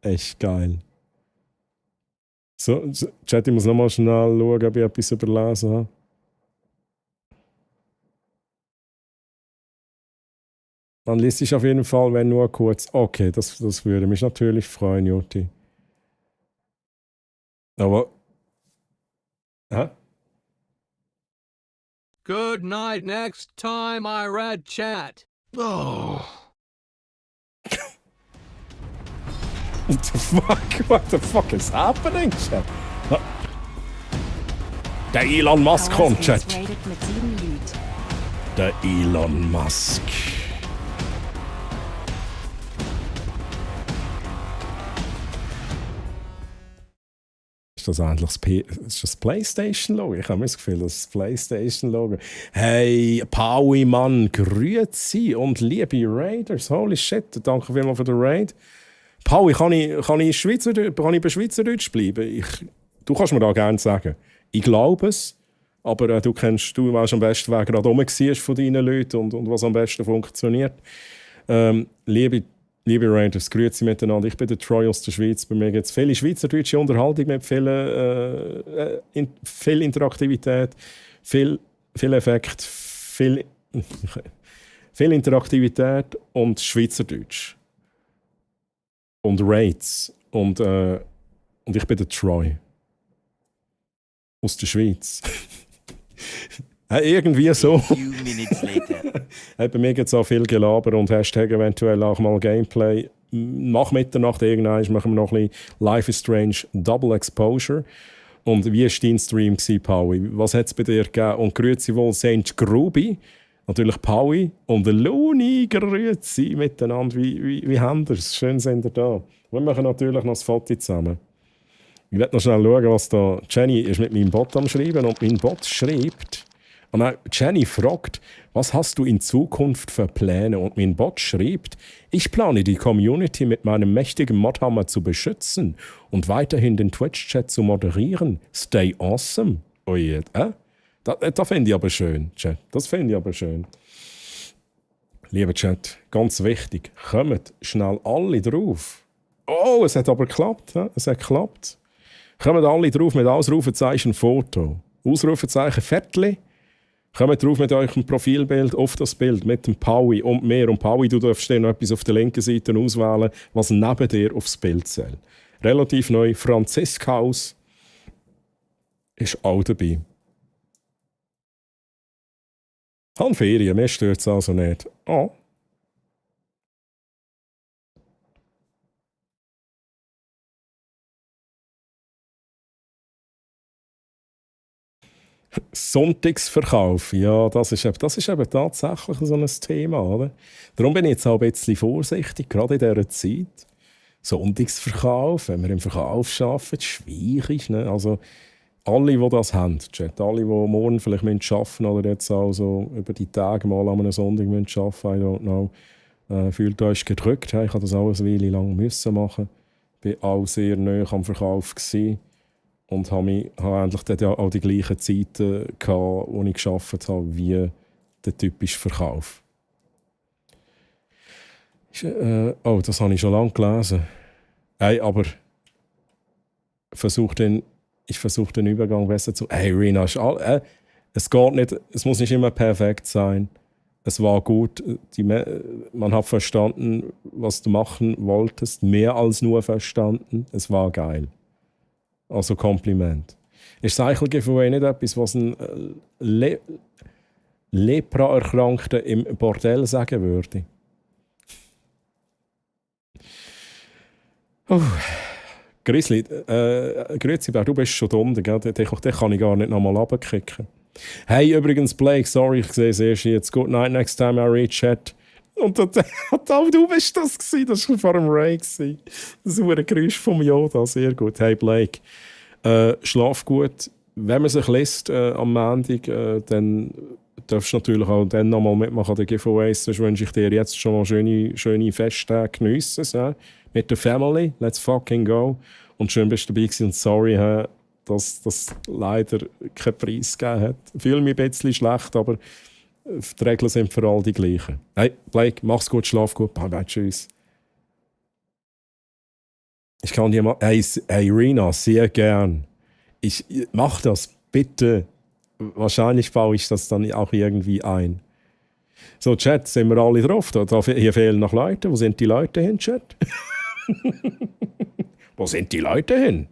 Echt geil. So, Chat, ich muss nochmal schnell schauen, ob ich etwas überlesen habe. Dann liest ich auf jeden Fall, wenn nur kurz. Okay, das würde mich natürlich freuen, Jutti. Aber. Hä? Good night next time I read chat. Oh. What the fuck is happening, Chat? Der Elon Musk kommt, Chat. Rated mit 7 Leuten. Der Elon Musk. Ist das eigentlich das PlayStation-Logo? Ich habe mir das Gefühl, das ist das PlayStation-Logo. Hey, Paui, Mann, grüezi und liebe Raiders. Holy shit, danke vielmals für den Raid. Paui, kann ich bei Schweizerdeutsch bleiben? Du kannst mir da gerne sagen. Ich glaube es, aber du weißt am besten, wer gerade rum war von deinen Leuten und was am besten funktioniert. Liebe Raiders, grüezi miteinander. Ich bin der Troy aus der Schweiz. Bei mir gibt es viele schweizerdeutsche Unterhaltung mit viel Interaktivität, viel Effekt, viel Interaktivität und Schweizerdeutsch. Und Raids. Und ich bin der Troy. Aus der Schweiz. Irgendwie so. Bei mir gibt es auch viel Gelaber und Hashtag eventuell auch mal Gameplay. Nach Mitternacht irgendwann machen wir noch ein bisschen Life is Strange Double Exposure. Und wie war dein Stream, Paui? Was hat es bei dir gegeben? Und grüezi wohl Saint Grubi, natürlich Paui und Luni, grüezi miteinander. Wie haben wir es? Schön sind ihr da. Wir machen natürlich noch das Foto zusammen. Ich werde noch schnell schauen, was da... Jenny ist mit meinem Bot am Schreiben und mein Bot schreibt... Und dann Jenny fragt, was hast du in Zukunft für Pläne? Und mein Bot schreibt, ich plane die Community mit meinem mächtigen Modhammer zu beschützen und weiterhin den Twitch-Chat zu moderieren. Stay awesome. Oh je, das finde ich aber schön, Chat. Das finde ich aber schön. Lieber Chat, ganz wichtig, kommt schnell alle drauf. Oh, es hat aber geklappt. Es hat geklappt. Kommt alle drauf mit Ausrufezeichen Foto. Ausrufezeichen Viertel. Kommt drauf mit eurem Profilbild auf das Bild mit dem Paui und mir. Und Paui, du darfst dir noch etwas auf der linken Seite auswählen, was neben dir aufs Bild zählt. Relativ neu. Franziskaus ist auch dabei. Haben Ferien, mir stört es also nicht. Oh. Sonntagsverkauf, ja, das ist eben tatsächlich so ein Thema. Oder? Darum bin ich jetzt auch ein bisschen vorsichtig, gerade in dieser Zeit. Sonntagsverkauf, wenn wir im Verkauf arbeiten, ist schwierig. Ne? Also, alle, die das haben, Chat, alle, die morgen vielleicht arbeiten müssen oder jetzt auch so über die Tage mal an einem Sonntag arbeiten müssen, I don't know, fühlt euch gedrückt. Ich habe das auch eine Weile lang müssen machen. Ich war auch sehr nahe am Verkauf gewesen. Und habe endlich dann auch die gleichen Zeiten gehabt, wo ich gearbeitet habe, wie der typische Verkauf. Das habe ich schon lange gelesen. Hey, aber ich versuche den Übergang besser zu... Hey, Rina, es geht nicht, es muss nicht immer perfekt sein. Es war gut, man hat verstanden, was du machen wolltest, mehr als nur verstanden. Es war geil. Also Kompliment. Ist Cycle-Giveaway nicht etwas, was ein Lepra-Erkrankter im Bordell sagen würde? Grizzly, grüezi, du bist schon dumm, den kann ich gar nicht nochmal runterkicken. Hey, übrigens, Blake, sorry, ich sehe es erst jetzt. Good night, next time I read chat. Und du bist das gewesen, das war vor dem Ray. Das war ein Geräusch vom Yoda, sehr gut. Hey Blake, schlaf gut. Wenn man sich liest am Montag, dann darfst du natürlich auch dann nochmal mitmachen an den Giveaways. Sonst wünsche ich dir jetzt schon mal schöne Festtage geniessen. Mit der Family, let's fucking go. Und schön bist du dabei gewesen und sorry, dass das leider keinen Preis gegeben hat. Ich fühle mich ein bisschen schlecht, aber die Regeln sind für alle die gleichen. Hey, Blake, mach's gut, schlaf gut. Bye, tschüss. Ich kann dir mal... Hey, Rina, sehr gern. Ich mach das, bitte. Wahrscheinlich baue ich das dann auch irgendwie ein. So, Chat, sind wir alle drauf? Hier fehlen noch Leute. Wo sind die Leute hin, Chat? Wo sind die Leute hin?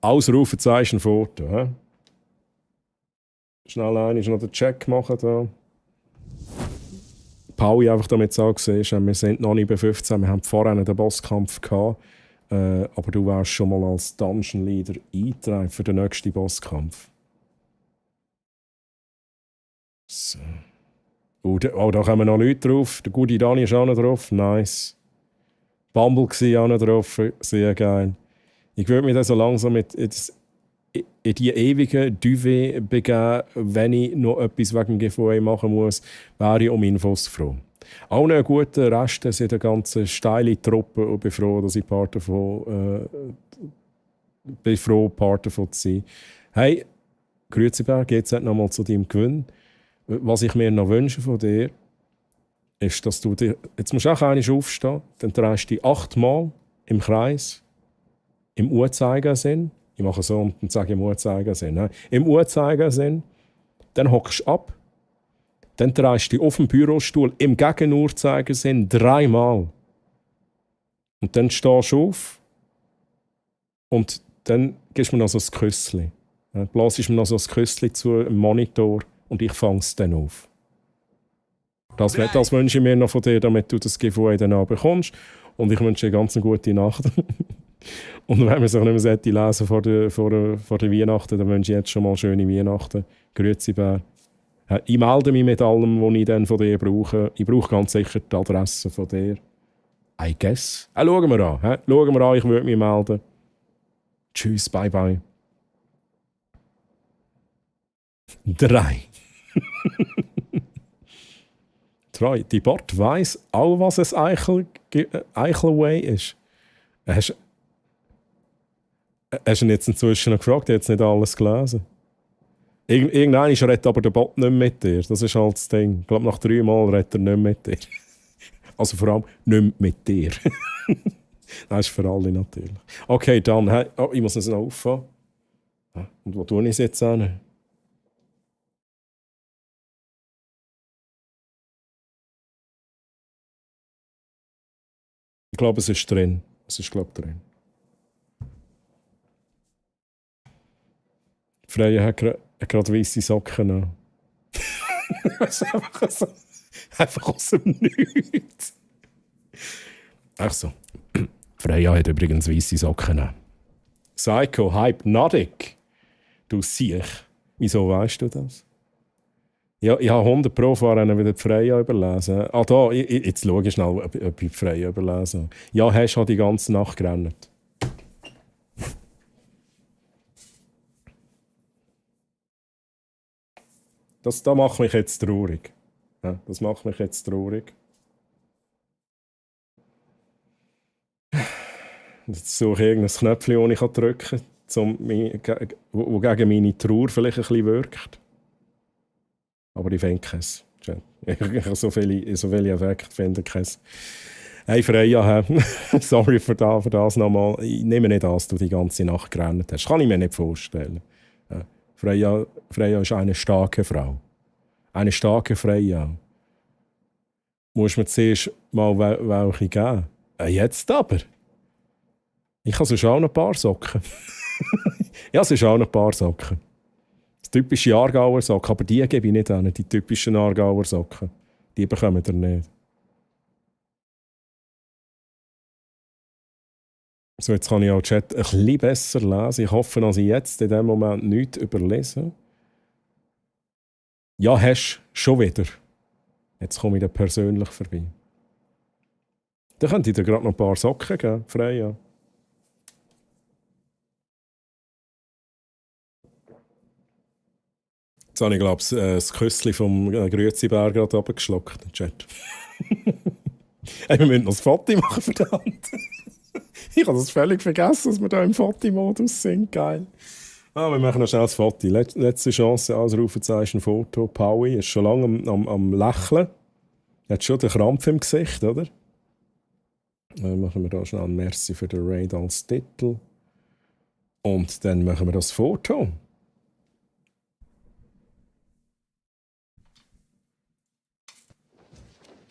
Ausrufezeichen Foto. He? Schnell noch den Check machen da. Pauli einfach damit auch siehst, wir sind noch nicht bei 15, wir haben vorher den Bosskampf gehabt, aber du wärst schon mal als Dungeon Leader eingetragen für den nächsten Bosskampf. So. Da kommen noch Leute drauf. Der gute Dani ist auch noch drauf. Nice. Bumble war auch noch drauf. Sehr geil. Ich würde mich dann so langsam in die ewige Duvet begeben, wenn ich noch etwas wegen GVA machen muss, wäre ich um Infos froh. Auch noch einen guten Rest sind eine ganze steile Truppe und bin froh, dass ich Part davon zu sein. Hey, Grütziberg, jetzt nochmal zu deinem Gewinn. Was ich mir noch wünsche von dir, ist, dass du dir... Jetzt musst du auch einmal aufstehen, dann drehst du dich 8-mal im Kreis, im Uhrzeigersinn. Ich mache so und dann sage ich im Uhrzeigersinn. Ne? Im Uhrzeigersinn, dann hockst du ab, dann drehst du dich auf dem Bürostuhl im Gegenuhrzeigersinn 3-mal. Und dann stehst du auf und dann gibst du mir noch so ein Küsschen. Dann blasst mir noch so ein Küsschen zu einem Monitor und ich fange es dann auf. Das wünsche ich mir noch von dir, damit du das Giveaway dann auch bekommst. Und ich wünsche dir ganz eine gute Nacht. Und wenn wir sich nicht mehr lesen vor der Weihnachten, dann wünsche ich jetzt schon mal schöne Weihnachten. Grüezi, Bär. Ich melde mich mit allem, was ich dann von dir brauche. Ich brauche ganz sicher die Adresse von dir. I guess. Schauen wir an. Schauen wir an, ich würde mich melden. Tschüss, bye bye. 3. Treu, die Bot weiss auch, was ein Eichelway ist. Hast du ihn jetzt inzwischen noch gefragt? Er hat jetzt nicht alles gelesen. Irgendwann redet aber der Bot nicht mit dir. Das ist halt das Ding. Ich glaube, nach 3 Mal redet er nicht mit dir. Also vor allem nicht mit dir. Das ist für alle natürlich. Okay, dann. Hey, ich muss es noch auffangen. Und wo tue ich es jetzt an? Ich glaube, es ist drin. Es ist, glaube ich, drin. Freya hat gerade weisse Socken an. Das ist einfach aus dem Nichts. Ach so. Freya hat übrigens weisse Socken an. Psycho Hypnotic. Du Siech. Wieso weißt du das? Ja, ich habe 100 Pro vorhin wieder die Freya überlesen. Ah, da, jetzt schau ich schnell, ob ich die Freya überlesen habe. Ja, hast du die ganze Nacht gerannt. Das macht mich jetzt traurig. Ja, das macht mich jetzt traurig. Jetzt suche ich irgendein Knöpfchen, das ich drücken kann, wo gegen meine Trauer vielleicht ein bisschen wirkt. Aber ich finde keins. Ich habe so viele Effekte, finde keins. Hey Freya, sorry für das nochmal. Ich nehme nicht an, dass du die ganze Nacht gerannt hast. Kann ich mir nicht vorstellen. Freya ist eine starke Frau. Eine starke Freya. Muss mir zuerst mal welche geben. Jetzt aber. Ich habe sonst auch noch ein paar Socken. Ja, sonst auch noch ein paar Socken. Das typische Aargauer Socken, aber die gebe ich nicht an. Die typischen Aargauer Socken. Die bekommen ihr nicht. So, jetzt kann ich auch den Chat ein bisschen besser lesen. Ich hoffe, dass ich jetzt in diesem Moment nichts überlese. Ja, hast schon wieder. Jetzt komme ich da persönlich vorbei. Dann könnte ich dir gerade noch ein paar Socken geben, Freya. Jetzt habe ich, glaube ich, das Küsschen vom Grütziberg gerade runtergeschluckt, den Chat. Hey, wir müssen noch ein Foto machen, verdammt. Ich habe das völlig vergessen, dass wir da im Fotomodus sind. Geil. Wir machen noch schnell das Foto. Letzte Chance, als Rufezeichen Foto. Paui ist schon lange am Lächeln. Er hat schon den Krampf im Gesicht, oder? Dann machen wir da schnell ein Merci für den Raid als Titel. Und dann machen wir das Foto.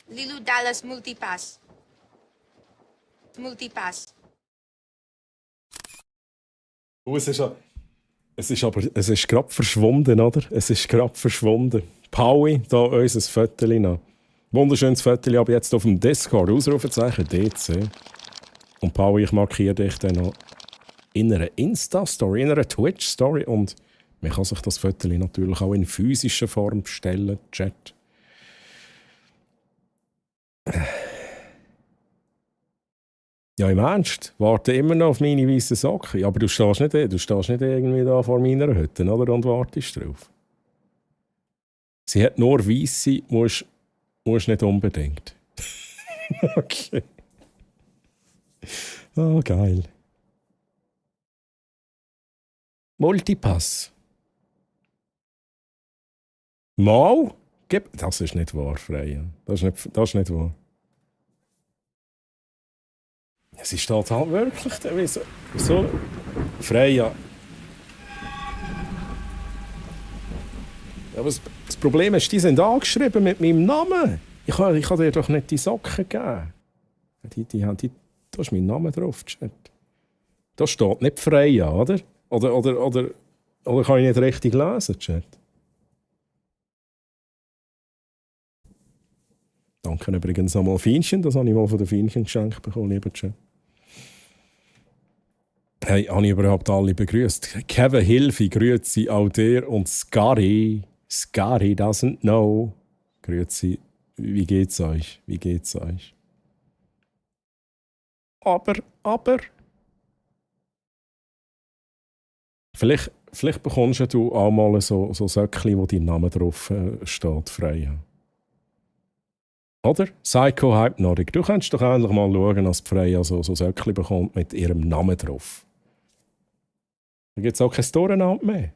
Lilu Dallas Multipass. Multipass. Oh, es ist gerade verschwunden, oder? Es ist gerade verschwunden. Paui, da unser Foto noch. Wunderschönes Foto, aber jetzt auf dem Discord, Ausrufezeichen DC. Und Paul, ich markiere dich dann noch in einer Insta-Story, in einer Twitch-Story. Und man kann sich das Foto natürlich auch in physischer Form bestellen, Chat. Ja, im Ernst, warte immer noch auf meine weißen Socken. Aber du stehst nicht irgendwie da vor meiner Hütte, oder? Und wartest drauf. Sie hat nur weisse, musst nicht unbedingt. Okay. Oh, geil. Multipass. Mal? Das ist nicht wahr, Freya. Das ist nicht wahr. Es ist halt wirklich so. Freya. Aber das Problem ist, die sind angeschrieben mit meinem Namen. Ich kann dir doch nicht die Socken geben. Da ist mein Name drauf, Chat. Da steht nicht Freya, oder? Oder kann ich nicht richtig lesen, Chat? Danke übrigens nochmal Fienchen. Das habe ich mal von den Fienchen geschenkt bekommen, lieber Chat. Hey, habe ich überhaupt alle begrüßt? Kevin Hilfi, grüezi auch dir und Scary doesn't know. Grüezi, wie geht's euch? Aber. Vielleicht bekommst du auch mal so Söckchen, wo dein Name drauf steht, frei. Oder? Psycho Hypnotic. Du kannst doch endlich mal schauen, dass die Freya so Söckchen bekommt mit ihrem Namen drauf. Da gibt es auch kein Storenamt mehr.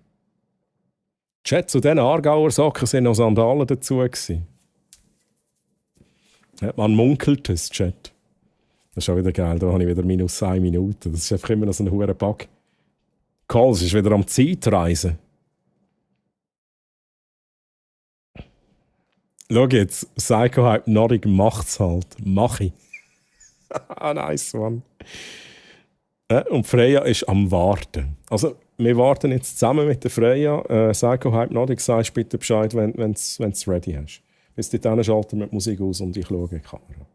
Chat, zu diesen Aargauer Socken sind noch Sandalen dazu gewesen. Ja, man munkelt es, Chat. Das ist auch wieder geil, da habe ich wieder minus 1 Minute. Das ist einfach immer noch so ein hoher Bug. Calls ist wieder am Zeitreisen. Schau jetzt, Psycho Hypnotic macht's halt. Mach ich. Nice one. Und Freya ist am Warten. Also, wir warten jetzt zusammen mit der Freya. Psycho Hypnotic, sagst bitte Bescheid, wenn du ready hast. Bis dahin schalten wir die Musik aus und ich schaue in die Kamera.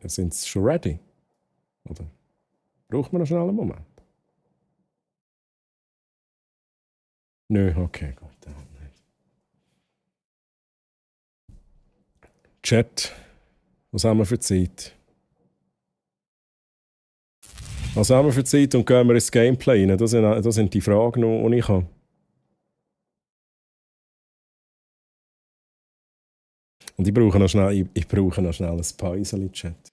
Sind sie schon ready? Oder braucht man noch schnell einen Moment? Nö, okay, gut. Chat, was haben wir für Zeit? Was haben wir für Zeit und gehen wir ins Gameplay rein? Das sind die Fragen, die ich habe. Und ich brauche noch schnell ein Päuschen, Chat.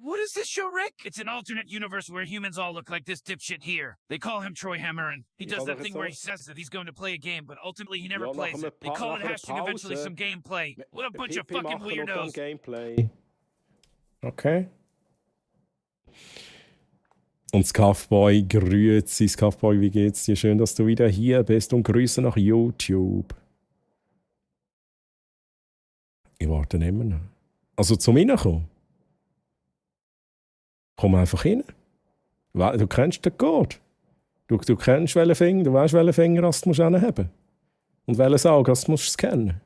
What is this show, Rick? It's an alternate universe where humans all look like this dipshit here. They call him Troy Hammerin. He does that thing where he says that he's going to play a game, but ultimately he never plays it. They call it hashtag eventually some gameplay. What a bunch of fucking weirdos. Okay. Und Scuffboy, grüezi Scuffboy, wie geht's dir? Schön, dass du wieder hier bist und Grüße nach YouTube. Ich warte immer noch. Also zum Reinkommen. Komm einfach rein. Du kennst den Code. Du kennst welchen Finger, du weißt, welchen Finger du musst haben. Und welches Auge du musst scannen.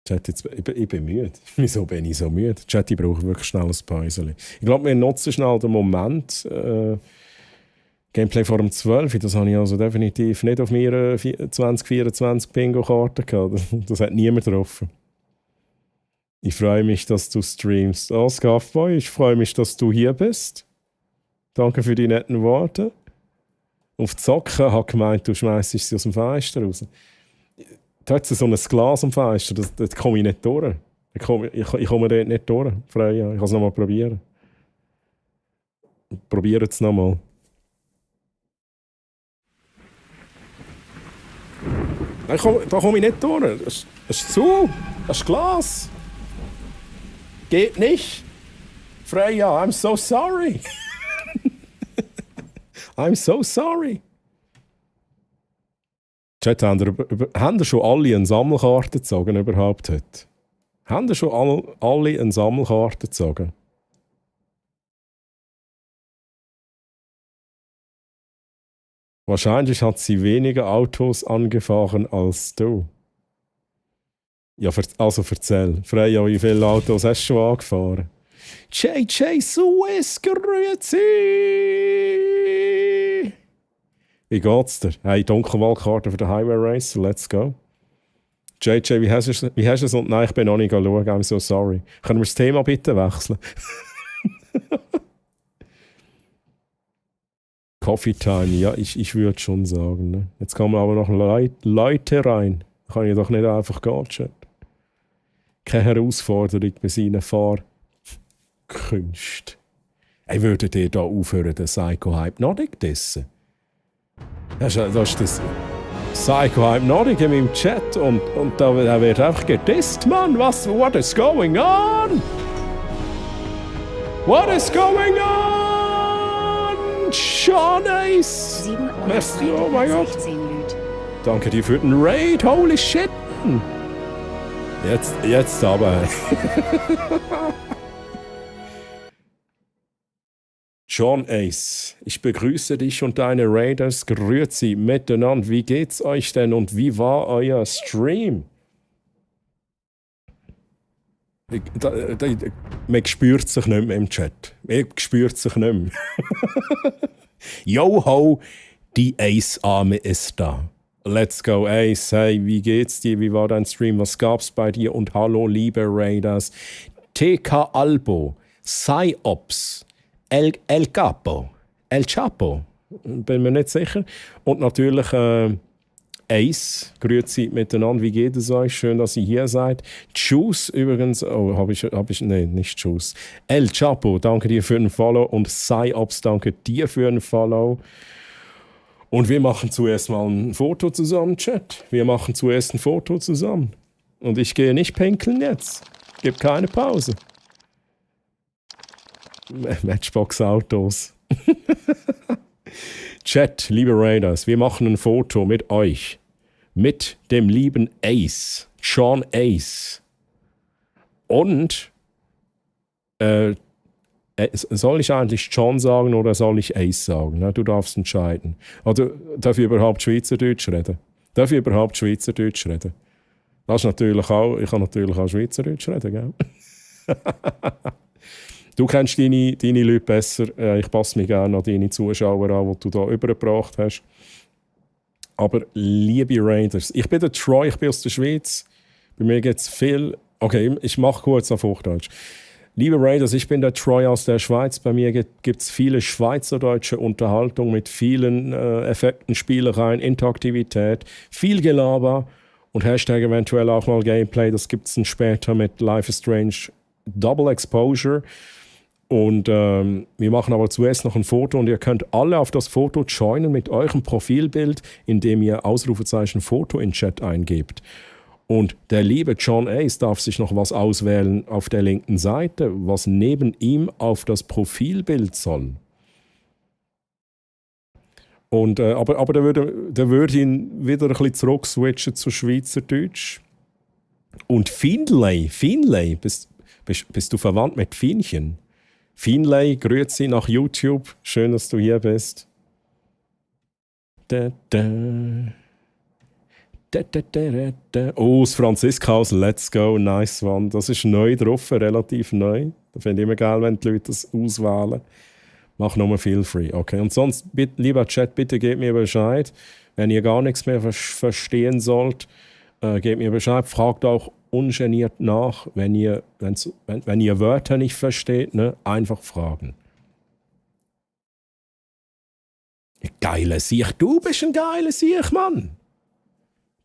Chat, ich bin müde. Wieso bin ich so müde? Chat, ich brauche wirklich schnell ein Päuschen. Ich glaube, wir nutzen schnell den Moment. Gameplay vor dem 12, das habe ich also definitiv nicht auf meiner 2024 Bingo-Karte gehabt. Das hat niemand getroffen. Ich freue mich, dass du streamst. Oh, Scuffboy, ich freue mich, dass du hier bist. Danke für die netten Worte. Auf die Socken habe ich gemeint, du schmeißt sie aus dem Fenster raus. Da hat so ein Glas am Fenster, das komme ich nicht durch. Ich komme dort nicht durch, Freya. Ich kann es nochmal probieren. Probieren es nochmal. Nein, da komme ich nicht durch. Es ist zu. Das ist Glas. Geht nicht. Freya, I'm so sorry. I'm so sorry. Chat, haben ihr schon alle eine Sammelkarte gezogen überhaupt heute? Haben ihr schon alle eine Sammelkarte gezogen? Wahrscheinlich hat sie weniger Autos angefahren als du. Ja, also erzähl. Freya, wie viele Autos hast du schon angefahren? JJ Suez, grüezi! Wie geht's dir? Hey, Dunkelwaldkarte für den Highway Racer, let's go. JJ, wie hast du es? Und nein, ich bin noch nicht schauen, I'm so sorry. Können wir das Thema bitte wechseln? Coffee Time, ja, ich würde schon sagen. Ne? Jetzt kommen aber noch Leute rein. Kann ich doch nicht einfach gehen, Chat. Keine Herausforderung bei seinen Fahrkünsten. Ey, würdet ihr da aufhören, den Psycho Hypnotic dissen? Das ist das Psycho Hypnotic in meinem Chat und da wird einfach gedisst, Mann. What is going on? What is going on? Sean Ace! Merci, oh mein Gott. Danke dir für den Raid, holy shit! Jetzt aber. Sean Ace, ich begrüße dich und deine Raiders. Grüezi miteinander. Wie geht's euch denn und wie war euer Stream? Man spürt sich nicht mehr im Chat. Man spürt sich nicht mehr. Yo-ho, die Ace-Arme ist da. Let's go, Ace. Hey, wie geht's dir? Wie war dein Stream? Was gab's bei dir? Und hallo, liebe Raiders. TK Albo, Psyops, El Capo, El Chapo, bin mir nicht sicher. Und natürlich Ace, grüezi miteinander, wie geht es euch? Schön, dass ihr hier seid. Juice übrigens, oh, habe ich, nee, nicht Juice. El Chapo, danke dir für den Follow und Psyops, danke dir für den Follow. Und wir machen zuerst mal ein Foto zusammen, Chat. Wir machen zuerst ein Foto zusammen. Und ich gehe nicht pinkeln jetzt. Gibt keine Pause. Matchbox-Autos. Chat, liebe Raiders, wir machen ein Foto mit euch. Mit dem lieben Ace. Sean Ace. Und soll ich eigentlich John sagen oder soll ich Ace sagen? Na, du darfst entscheiden. Oder darf ich überhaupt Schweizerdeutsch reden? Darf ich überhaupt Schweizerdeutsch reden? Das ist natürlich auch, ich kann natürlich auch Schweizerdeutsch reden, gell? Du kennst deine Leute besser. Ich passe mich gerne an deine Zuschauer an, die du hier übergebracht hast. Aber liebe Raiders, ich bin der Troy, ich bin aus der Schweiz. Bei mir gibt es viel... Okay, ich mache kurz auf Hochdeutsch. Liebe Raiders, ich bin der Troy aus der Schweiz. Bei mir gibt es viele schweizerdeutsche Unterhaltung mit vielen Effekten, Spielereien, Interaktivität, viel Gelaber und Hashtag eventuell auch mal Gameplay. Das gibt es dann später mit Life is Strange Double Exposure. Und wir machen aber zuerst noch ein Foto und ihr könnt alle auf das Foto joinen mit eurem Profilbild, indem ihr Ausrufezeichen Foto in Chat eingebt. Und der liebe John Ace darf sich noch was auswählen auf der linken Seite, was neben ihm auf das Profilbild soll. Und, aber der würde ihn wieder ein bisschen zurückswitchen zu Schweizerdeutsch. Und Finlay, bist du verwandt mit Fienchen? Finlay, grüezi nach YouTube. Schön, dass du hier bist. Oh, das Franziskahaus, let's go, nice one. Das ist neu drauf, relativ neu. Da finde ich immer geil, wenn die Leute das auswählen. Mach nochmal feel free. Okay, und sonst, lieber Chat, bitte gebt mir Bescheid. Wenn ihr gar nichts mehr verstehen sollt, gebt mir Bescheid. Fragt auch ungeniert nach, wenn ihr Wörter nicht versteht, ne? Einfach fragen. Geile Sieg, du bist ein geiler Sieg, Mann.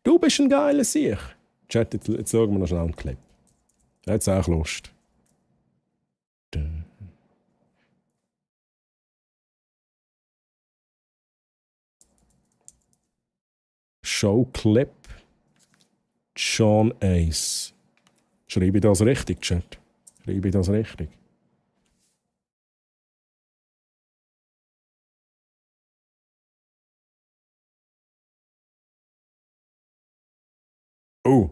Du bist ein geiler Sieg. Chat, jetzt sagen wir noch schnell einen Clip. Jetzt auch Lust. Showclip Sean Ace. Schreibe ich das richtig, Chat? Schreibe ich das richtig? Oh,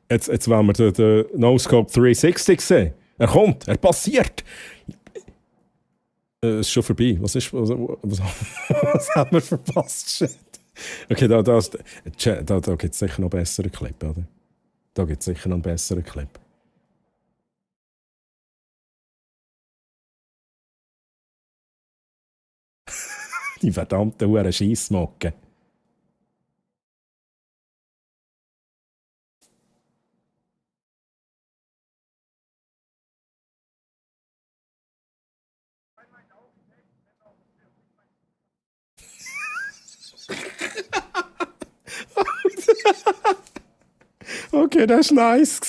Jetzt wollen wir den No-Scope 360 sehen. Er kommt, er passiert. Es ist schon vorbei. Was haben wir verpasst, Chat? Okay, da gibt es sicher noch einen besseren Clip, oder? Da gibt es sicher noch einen besseren Clip. Die verdammten Huren Scheissmocken. Okay, das war nice.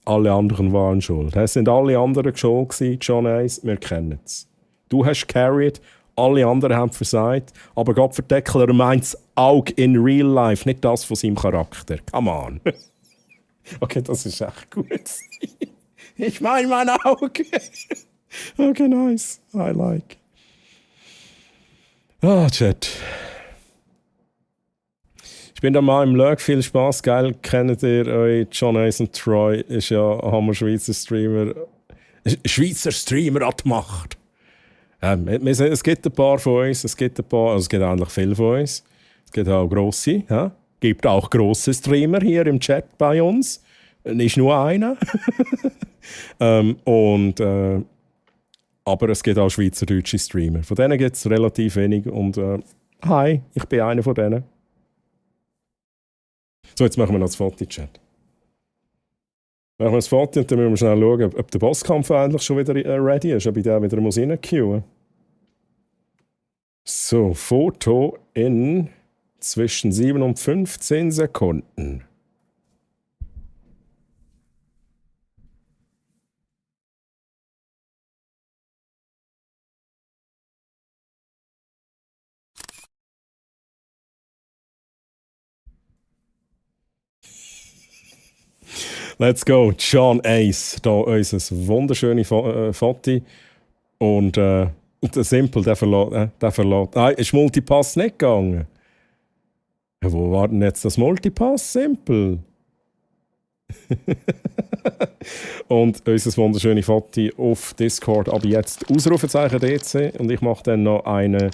Alle anderen waren schuld. Es sind alle anderen schuld gewesen, John Ace, wir kennen es. Du hast carried, alle anderen haben versagt, aber Gott Verdeckler meint es auch in real life, nicht das von seinem Charakter. Come on. Okay, das ist echt gut. Ich meine mein Auge. Okay, nice. I like. Chat. Ich bin da mal im Lurk, viel Spaß, geil. Kennt ihr euch? John Ace und Troy ist ja Hammer Schweizer Streamer. Schweizer Streamer an die Macht. Es gibt ein paar von uns, es gibt eigentlich viele von uns. Es gibt auch grosse, ja? Gibt auch grosse Streamer hier im Chat bei uns. Nicht nur einer. Aber es gibt auch schweizerdeutsche Streamer. Von denen gibt es relativ wenig. Und hi, ich bin einer von denen. So, jetzt machen wir noch das Foto-Chat. Machen wir das Foto und dann müssen wir schnell schauen, ob der Bosskampf eigentlich schon wieder ready ist, ob ich den wieder reinqueuen muss. So, Foto in zwischen 7 und 15 Sekunden. Let's go, John Ace. Da unser wunderschönes Foto. Und der Simple, der verlässt. Ist Multipass nicht gegangen? Ja, wo war denn jetzt das Multipass, Simple? Und unser wunderschönes Foto auf Discord. Aber jetzt Ausrufezeichen DC. Und ich mache dann noch eine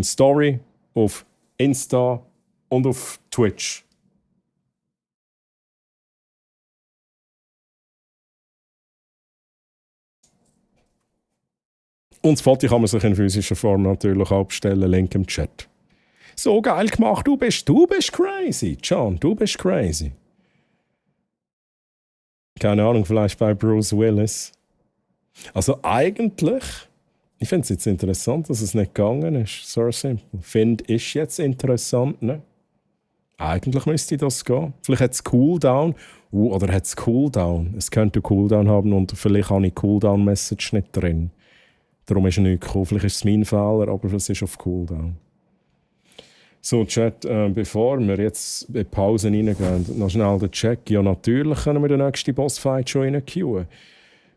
Story auf Insta und auf Twitch. Und das Foto kann man sich in physischer Form natürlich auch bestellen, Link im Chat. So geil gemacht, du bist crazy, John, du bist crazy. Keine Ahnung, vielleicht bei Bruce Willis. Also eigentlich, ich finde es jetzt interessant, dass es nicht gegangen ist, so simpel. Finde ich jetzt interessant, ne? Eigentlich müsste das gehen. Vielleicht hat es Cooldown, oder hat es Cooldown? Es könnte Cooldown haben und vielleicht habe ich Cooldown-Message nicht drin. Darum ist er nicht gekommen. Vielleicht ist es mein Fehler, aber es ist auf Cooldown. So, Chat, bevor wir jetzt in die Pause reingehen, noch schnell den Check. Ja, natürlich können wir den nächsten Bossfight schon reinqueuen.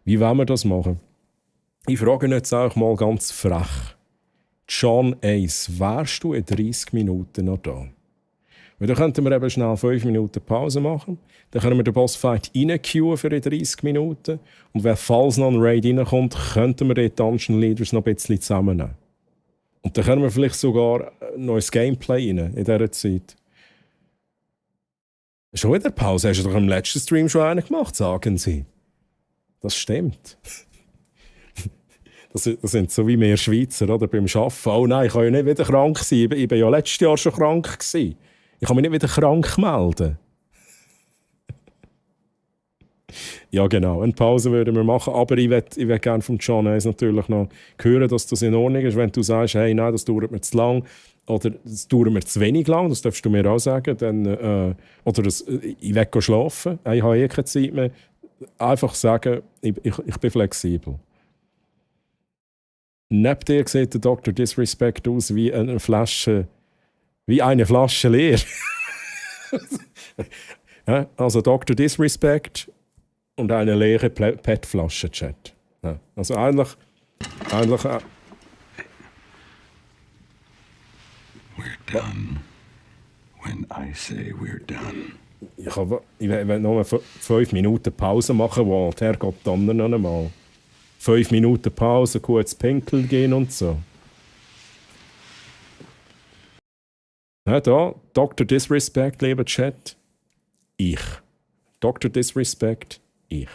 Wie wollen wir das machen? Ich frage jetzt auch mal ganz frech. John Ace, wärst du in 30 Minuten noch da? Weil dann könnten wir eben schnell 5 Minuten Pause machen. Dann können wir den Bossfight reinqueuen für die 30 Minuten. Und wenn falls noch ein Raid reinkommt, könnten wir die Dungeon Leaders noch ein bisschen zusammennehmen. Und dann können wir vielleicht sogar ein neues Gameplay rein in dieser Zeit. Schon wieder Pause? Hast du doch im letzten Stream schon einen gemacht, sagen sie. Das stimmt. Das sind so wie wir Schweizer, oder? Beim Arbeiten. Oh nein, ich kann ja nicht wieder krank sein. Ich war ja letztes Jahr schon krank gewesen. Ich kann mich nicht wieder krank melden. Ja, genau. Eine Pause würden wir machen. Aber ich will gerne vom John Ace natürlich noch hören, dass das in Ordnung ist. Wenn du sagst, hey, nein, das dauert mir zu lang oder das dauert mir zu wenig lang, das darfst du mir auch sagen. Dann, oder ich will schlafen, ich habe keine Zeit mehr. Einfach sagen, ich bin flexibel. Neben dir sieht der Dr. Disrespect aus wie eine Flasche leer. Ja, also Dr. Disrespect und eine leere PET-Flasche, Chat. Ja, also eigentlich We're done when I say we're done. ich will noch 5 Minuten Pause machen, Walt. Herrgott, dann noch einmal. 5 Minuten Pause, kurz pinkeln gehen und so. Ja, da, Dr. Disrespect, lieber Chat. Ich. Dr. Disrespect, ich.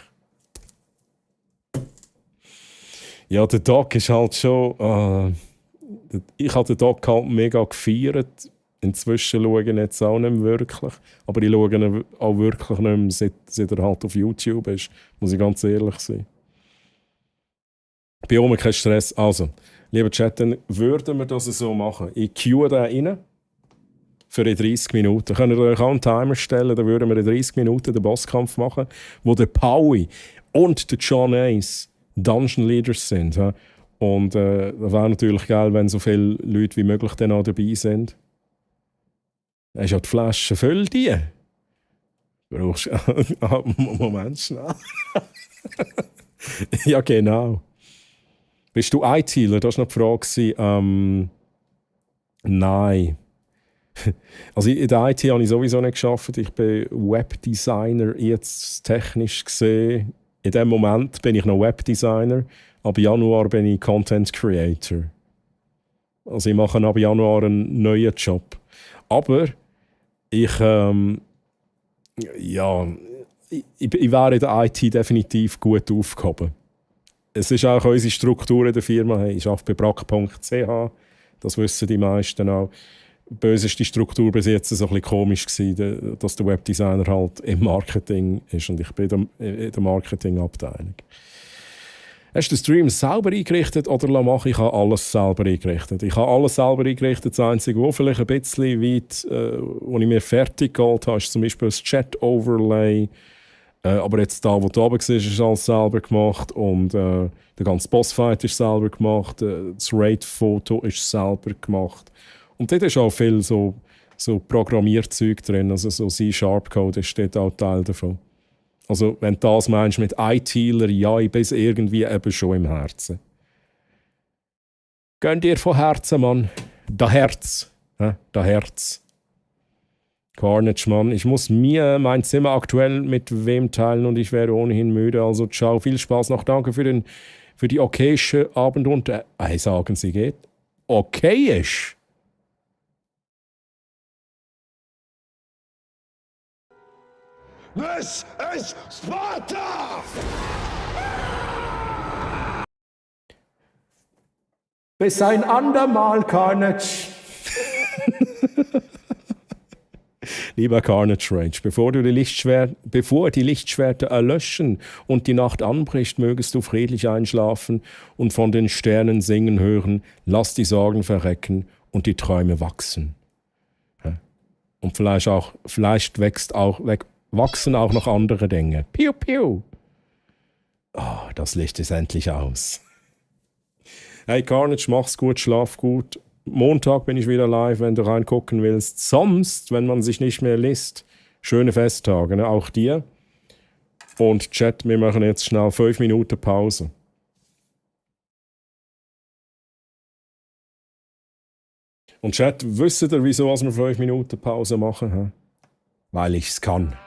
Ja, der Doc ist halt schon... ich habe den Doc halt mega gefeiert. Inzwischen schaue ich ihn jetzt auch nicht mehr wirklich. Aber ich schaue ihn auch wirklich nicht mehr, seit er halt auf YouTube ist. Muss ich ganz ehrlich sein. Bei uns kein Stress. Also, lieber Chat, dann würden wir das so machen. Ich cue den rein. Für in 30 Minuten. Könnt ihr euch auch einen Timer stellen, dann würden wir in 30 Minuten den Bosskampf machen, wo der Paui und der John Ace Dungeon Leaders sind. Ja? Und das wäre natürlich geil, wenn so viele Leute wie möglich dann auch dabei sind. Hast ja die Flasche voll, die? Brauchst Moment schnell. Ja, genau. Bist du ITler? Das war noch die Frage. Nein. Also in der IT habe ich sowieso nicht geschafft. Ich bin Webdesigner, jetzt technisch gesehen. In dem Moment bin ich noch Webdesigner. Ab Januar bin ich Content Creator. Also ich mache ab Januar einen neuen Job. Aber ich wäre in der IT definitiv gut aufgehoben. Es ist auch unsere Struktur in der Firma. Ich arbeite bei brack.ch. Das wissen die meisten auch. Böseste Struktur bis jetzt so ein bisschen komisch gewesen, dass der Webdesigner halt im Marketing ist und ich bin in der Marketingabteilung. Hast du den Stream selber eingerichtet oder mache ich habe alles selber eingerichtet? Ich habe alles selber eingerichtet. Das Einzige, wo vielleicht ein bisschen weit, wo ich mir fertig geholt habe, ist zum Beispiel das Chat-Overlay. Aber jetzt da, wo du oben siehst, ist alles selber gemacht und der ganze Bossfight ist selber gemacht, das Raid-Foto ist selber gemacht. Und dort ist auch viel so Programmierzeug drin, also so C-Sharp-Code ist dort auch Teil davon. Also wenn du das meinst mit ITler, ja, ich bin es irgendwie eben schon im Herzen. Gönn dir von Herzen, Mann. Da Herz. Da Herz. Carnage, Mann. Ich muss mir mein Zimmer aktuell mit wem teilen und ich wäre ohnehin müde. Also ciao, viel Spaß noch. Danke für die okayische Abend und... sagen Sie, geht? Okayisch? This is Sparta! Bis ein andermal, Carnage. Lieber Carnage Rage, bevor die Lichtschwerter erlöschen und die Nacht anbricht, mögest du friedlich einschlafen und von den Sternen singen hören, lass die Sorgen verrecken und die Träume wachsen. Und vielleicht wachsen auch noch andere Dinge. Piu, piu. Oh, das Licht ist endlich aus. Hey Carnage, mach's gut, schlaf gut. Montag bin ich wieder live, wenn du reingucken willst. Sonst, wenn man sich nicht mehr liest, schöne Festtage, ne? Auch dir. Und Chat, wir machen jetzt schnell 5 Minuten Pause. Und Chat, wisst ihr, wieso wir 5 Minuten Pause machen? He? Weil ich's kann.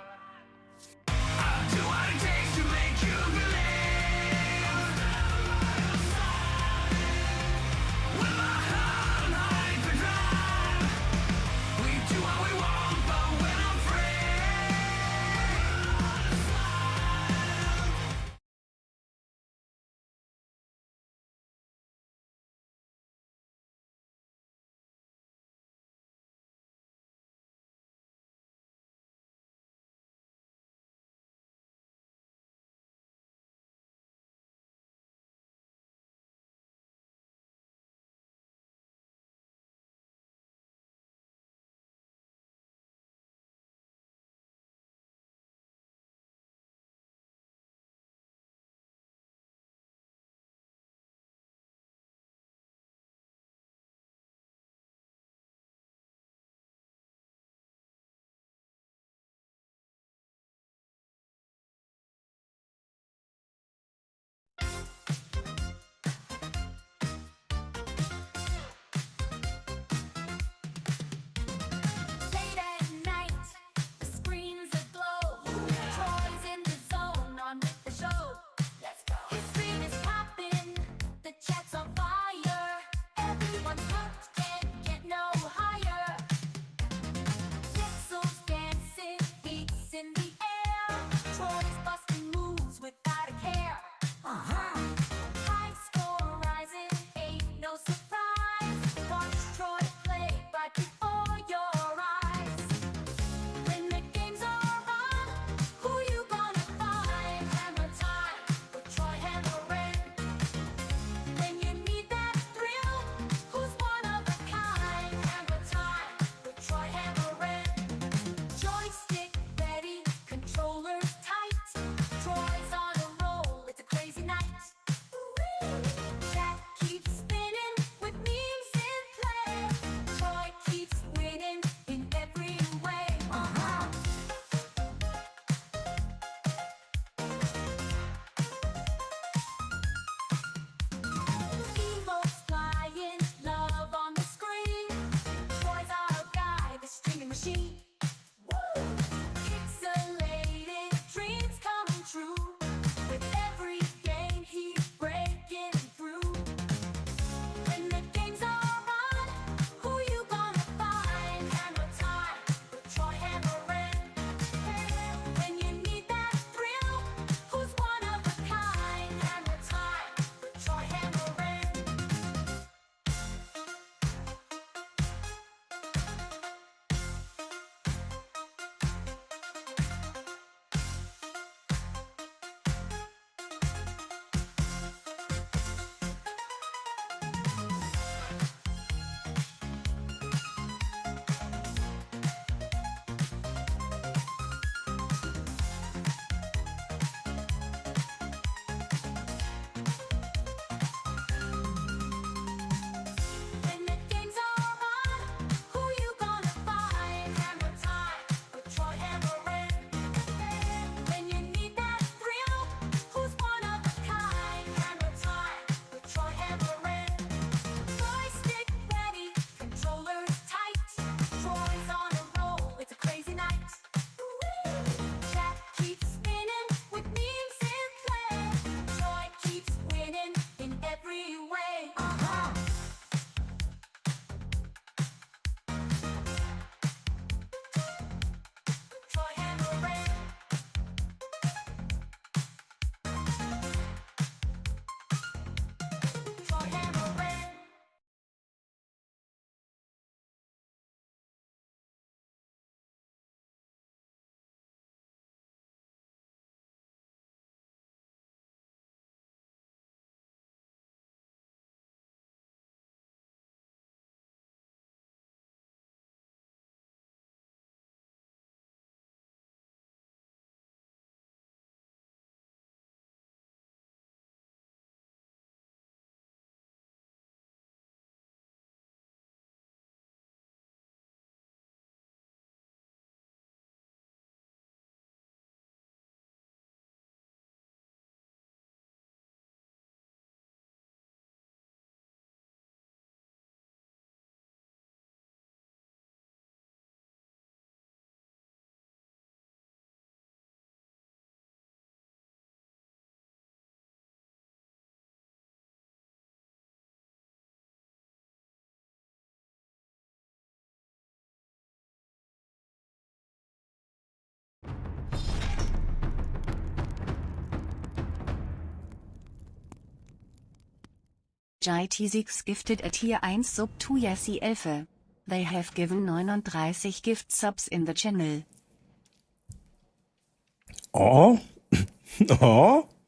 JT6 gifted at Tier 1 Sub to Yessi Elfe. They have given 39 gift subs in the channel.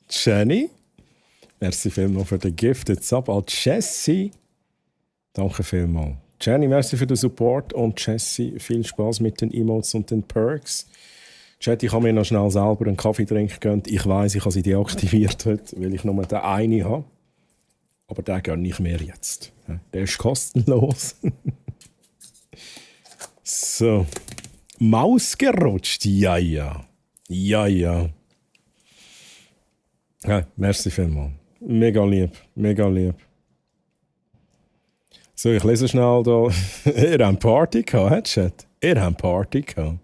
Jenny. Merci vielmals für den Gifted Sub an Jessie. Danke vielmals. Jenny, merci für den Support und Jessie, viel Spaß mit den Emotes und den Perks. Chat, ich habe mir noch schnell selber einen Kaffee trinken gegönnt. Ich weiss, ich habe sie deaktiviert heute, weil ich nur den einen habe. Aber den gönne ich mir jetzt. Der ist kostenlos. So. Maus gerutscht? Ja. Ja, merci vielmals. Mega lieb. So, ich lese schnell da. Ihr habt Party gehabt, Chat? Ihr habt Party gehabt.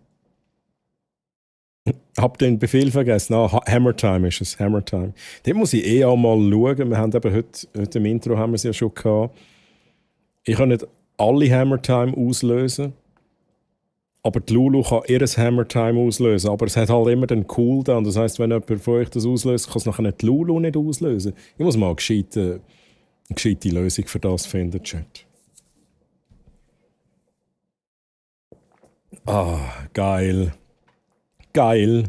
Habt den Befehl vergessen? Hammer Time ist es. Hammer Time. Den muss ich auch mal schauen. Wir haben eben heute im Intro haben wir es ja schon gehabt. Ich kann nicht alle Hammer Time auslösen. Aber die Lulu kann ihr Hammer Time auslösen. Aber es hat halt immer den Cooldown. Das heisst, wenn jemand von euch das auslöst, kann es nachher nicht die Lulu nicht auslösen. Ich muss mal eine gescheite Lösung für das finden, Chat. Geil.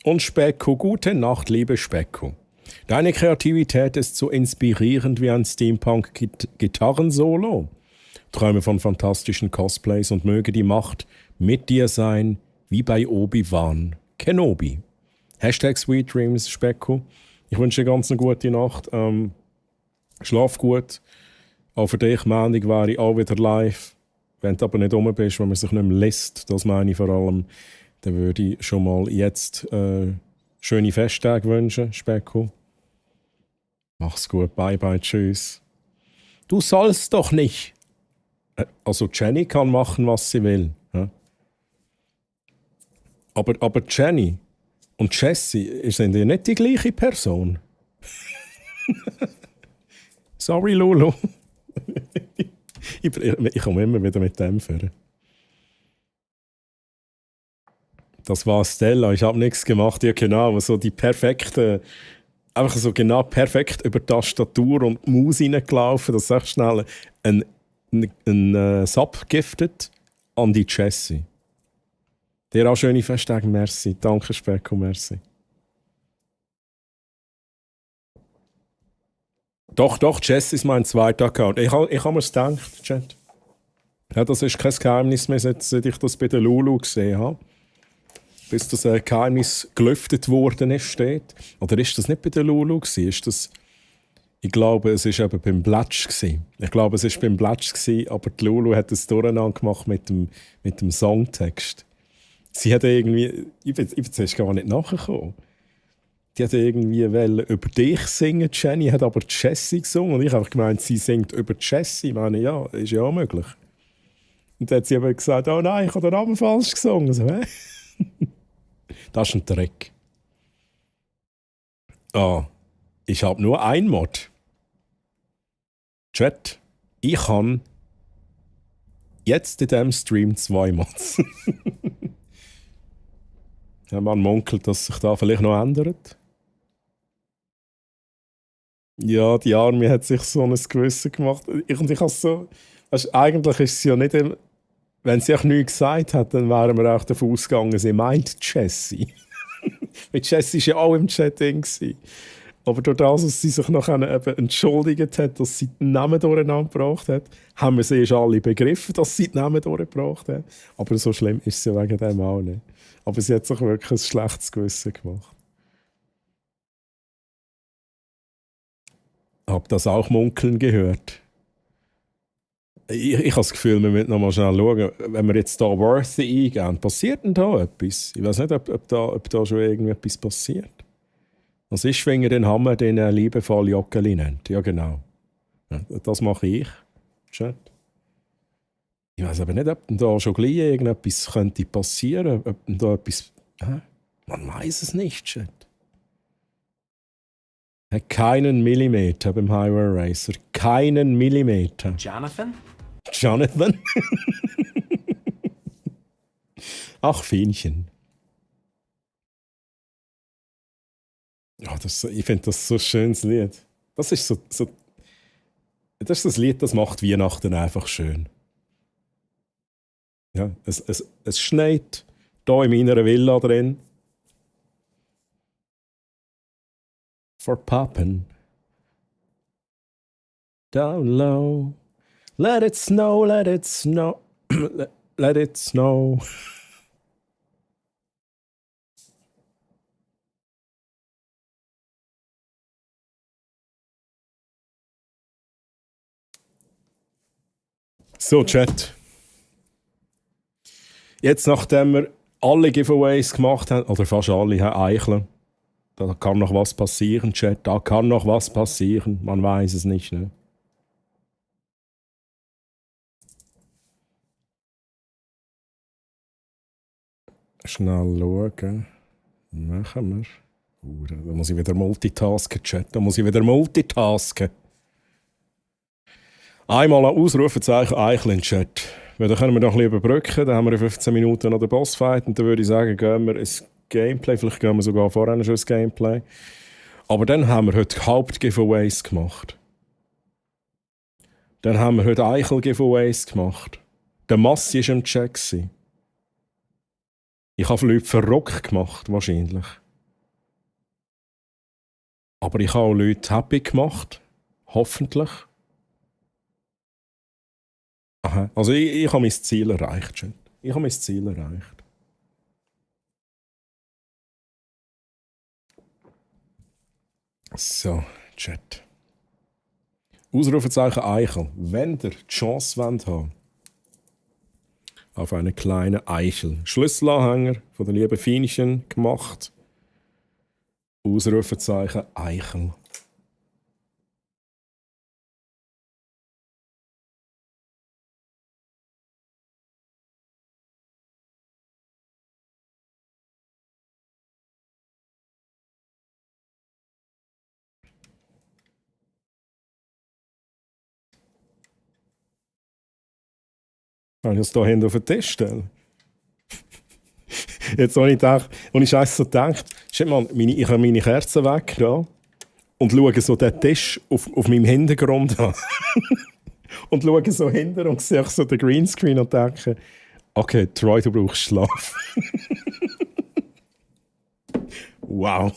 Und Specko, gute Nacht, liebe Specko. Deine Kreativität ist so inspirierend wie ein Steampunk-Gitarrensolo. Träume von fantastischen Cosplays und möge die Macht mit dir sein, wie bei Obi-Wan Kenobi. #Sweet Dreams, Specko. Ich wünsche dir ganz eine gute Nacht. Schlaf gut. Auch für dich, Montag wäre ich auch wieder live. Wenn du aber nicht rum bist, wenn man sich nicht mehr lässt, das meine ich vor allem, dann würde ich schon mal jetzt schöne Festtage wünschen, Specko. Mach's gut, bye, tschüss. Du sollst doch nicht. Also Jenny kann machen, was sie will. Ja? Aber Jenny und Jessie sind ja nicht die gleiche Person. Sorry, Lulu. Ich komme immer wieder mit dem führen. Das war Stella, ich habe nichts gemacht. Ja, genau, so die perfekte, einfach so genau perfekt über die Tastatur und die Maus reingelaufen, dass echt schnell ein Sub giftet an die Jessie. Dir auch schöne Festtage, merci. Danke, Specko, merci. Doch, Jessie ist mein zweiter Account. Ich habe mir gedacht, Chat. Ja, das ist kein Geheimnis mehr, seit ich das bei der Lulu gesehen habe. Bis das Geheimnis gelüftet worden ist, steht. Oder ist das nicht bei der Lulu gewesen? Ist das... Ich glaube, es war eben beim Blatsch. Aber die Lulu hat es durcheinander gemacht mit dem Songtext. Sie hat irgendwie... Ich bin zuerst gar nicht nachgekommen. Die hat irgendwie über dich singen, Jenny, hat aber Jessie gesungen. Und ich habe gemeint, sie singt über Jessie. Ich meine, ja, ist ja auch möglich. Und dann hat sie aber gesagt, oh nein, ich habe den Namen falsch gesungen. So, hä? Das ist ein Trick. Ich habe nur ein Mod. Chat, ich habe jetzt in diesem Stream 2 Mods. Ja, man munkelt, dass sich da vielleicht noch ändert. Ja, die Arme hat sich so ein Gewissen gemacht. Ich habe so... Also eigentlich ist sie ja nicht... Wenn sie auch nichts gesagt hat, dann wären wir auch davon ausgegangen, sie meint Jessie. Weil Jessie war ja auch im Chat drin. Aber durch das, dass sie sich noch eben entschuldigt hat, dass sie den Namen durcheinander gebracht hat, haben wir sie alle begriffen, dass sie den Namen durchgebracht hat. Aber so schlimm ist sie wegen dem auch nicht. Aber sie hat sich wirklich ein schlechtes Gewissen gemacht. Ich habe das auch munkeln gehört. Ich habe das Gefühl, wir müssen noch mal schnell schauen, wenn wir jetzt hier Worthy eingeben, passiert denn da etwas? Ich weiß nicht, ob da schon irgendetwas passiert. Was ist, wenn ihr den Hammer den liebevoll Joggeli nennt? Ja, genau. Ja, das mache ich. Chat. Ich weiß aber nicht, ob da schon gleich irgendetwas könnte passieren. Ob da etwas... Man weiß es nicht, Chat. Keinen Millimeter beim Highway Racer. Keinen Millimeter. Jonathan? Ach, Fähnchen. Ja, ich finde das so ein schönes Lied. Das ist so Das ist das Lied, das macht Weihnachten einfach schön. Ja, es schneit hier in meiner Villa drin. For poppin'. Down low. Let it snow, let it snow. Let it snow. So, Chat. Jetzt, nachdem wir alle Giveaways gemacht haben, oder fast alle, haben Eicheln. Da kann noch was passieren, Chat. Da kann noch was passieren. Man weiß es nicht, ne? Schnell schauen. Machen wir. Da muss ich wieder multitasken, Chat. Da muss ich wieder multitasken. Einmal ein Ausrufezeichen Eichel in den Chat. Weil dann können wir noch ein bisschen überbrücken. Dann haben wir in 15 Minuten noch den Bossfight. Und dann würde ich sagen, gehen wir ins Gameplay. Vielleicht gehen wir sogar vorher schon ins Gameplay. Aber dann haben wir heute Haupt-Giveaways gemacht. Dann haben wir heute Eichel-Giveaways gemacht. Der Massi war im Chat. Ich habe Leute verrückt gemacht, wahrscheinlich. Aber ich habe auch Leute happy gemacht. Hoffentlich. Aha. Also ich habe mein Ziel erreicht, Chat. Ich habe mein Ziel erreicht. So, Chat. Ausrufezeichen Eichel. Wenn ihr die Chance haben auf eine kleine Eichel. Schlüsselanhänger von der lieben Fienchen gemacht. Ausrufezeichen Eichel. Kann ich es hier hinten auf den Tisch stellen? Jetzt habe ich gedacht, und ich so gedacht, schau mal, ich habe meine Kerzen weg da, und schaue so den Tisch auf meinem Hintergrund an. Und schaue so hinter und sehe so den Greenscreen und denke, okay, Troy, du brauchst Schlaf. Wow.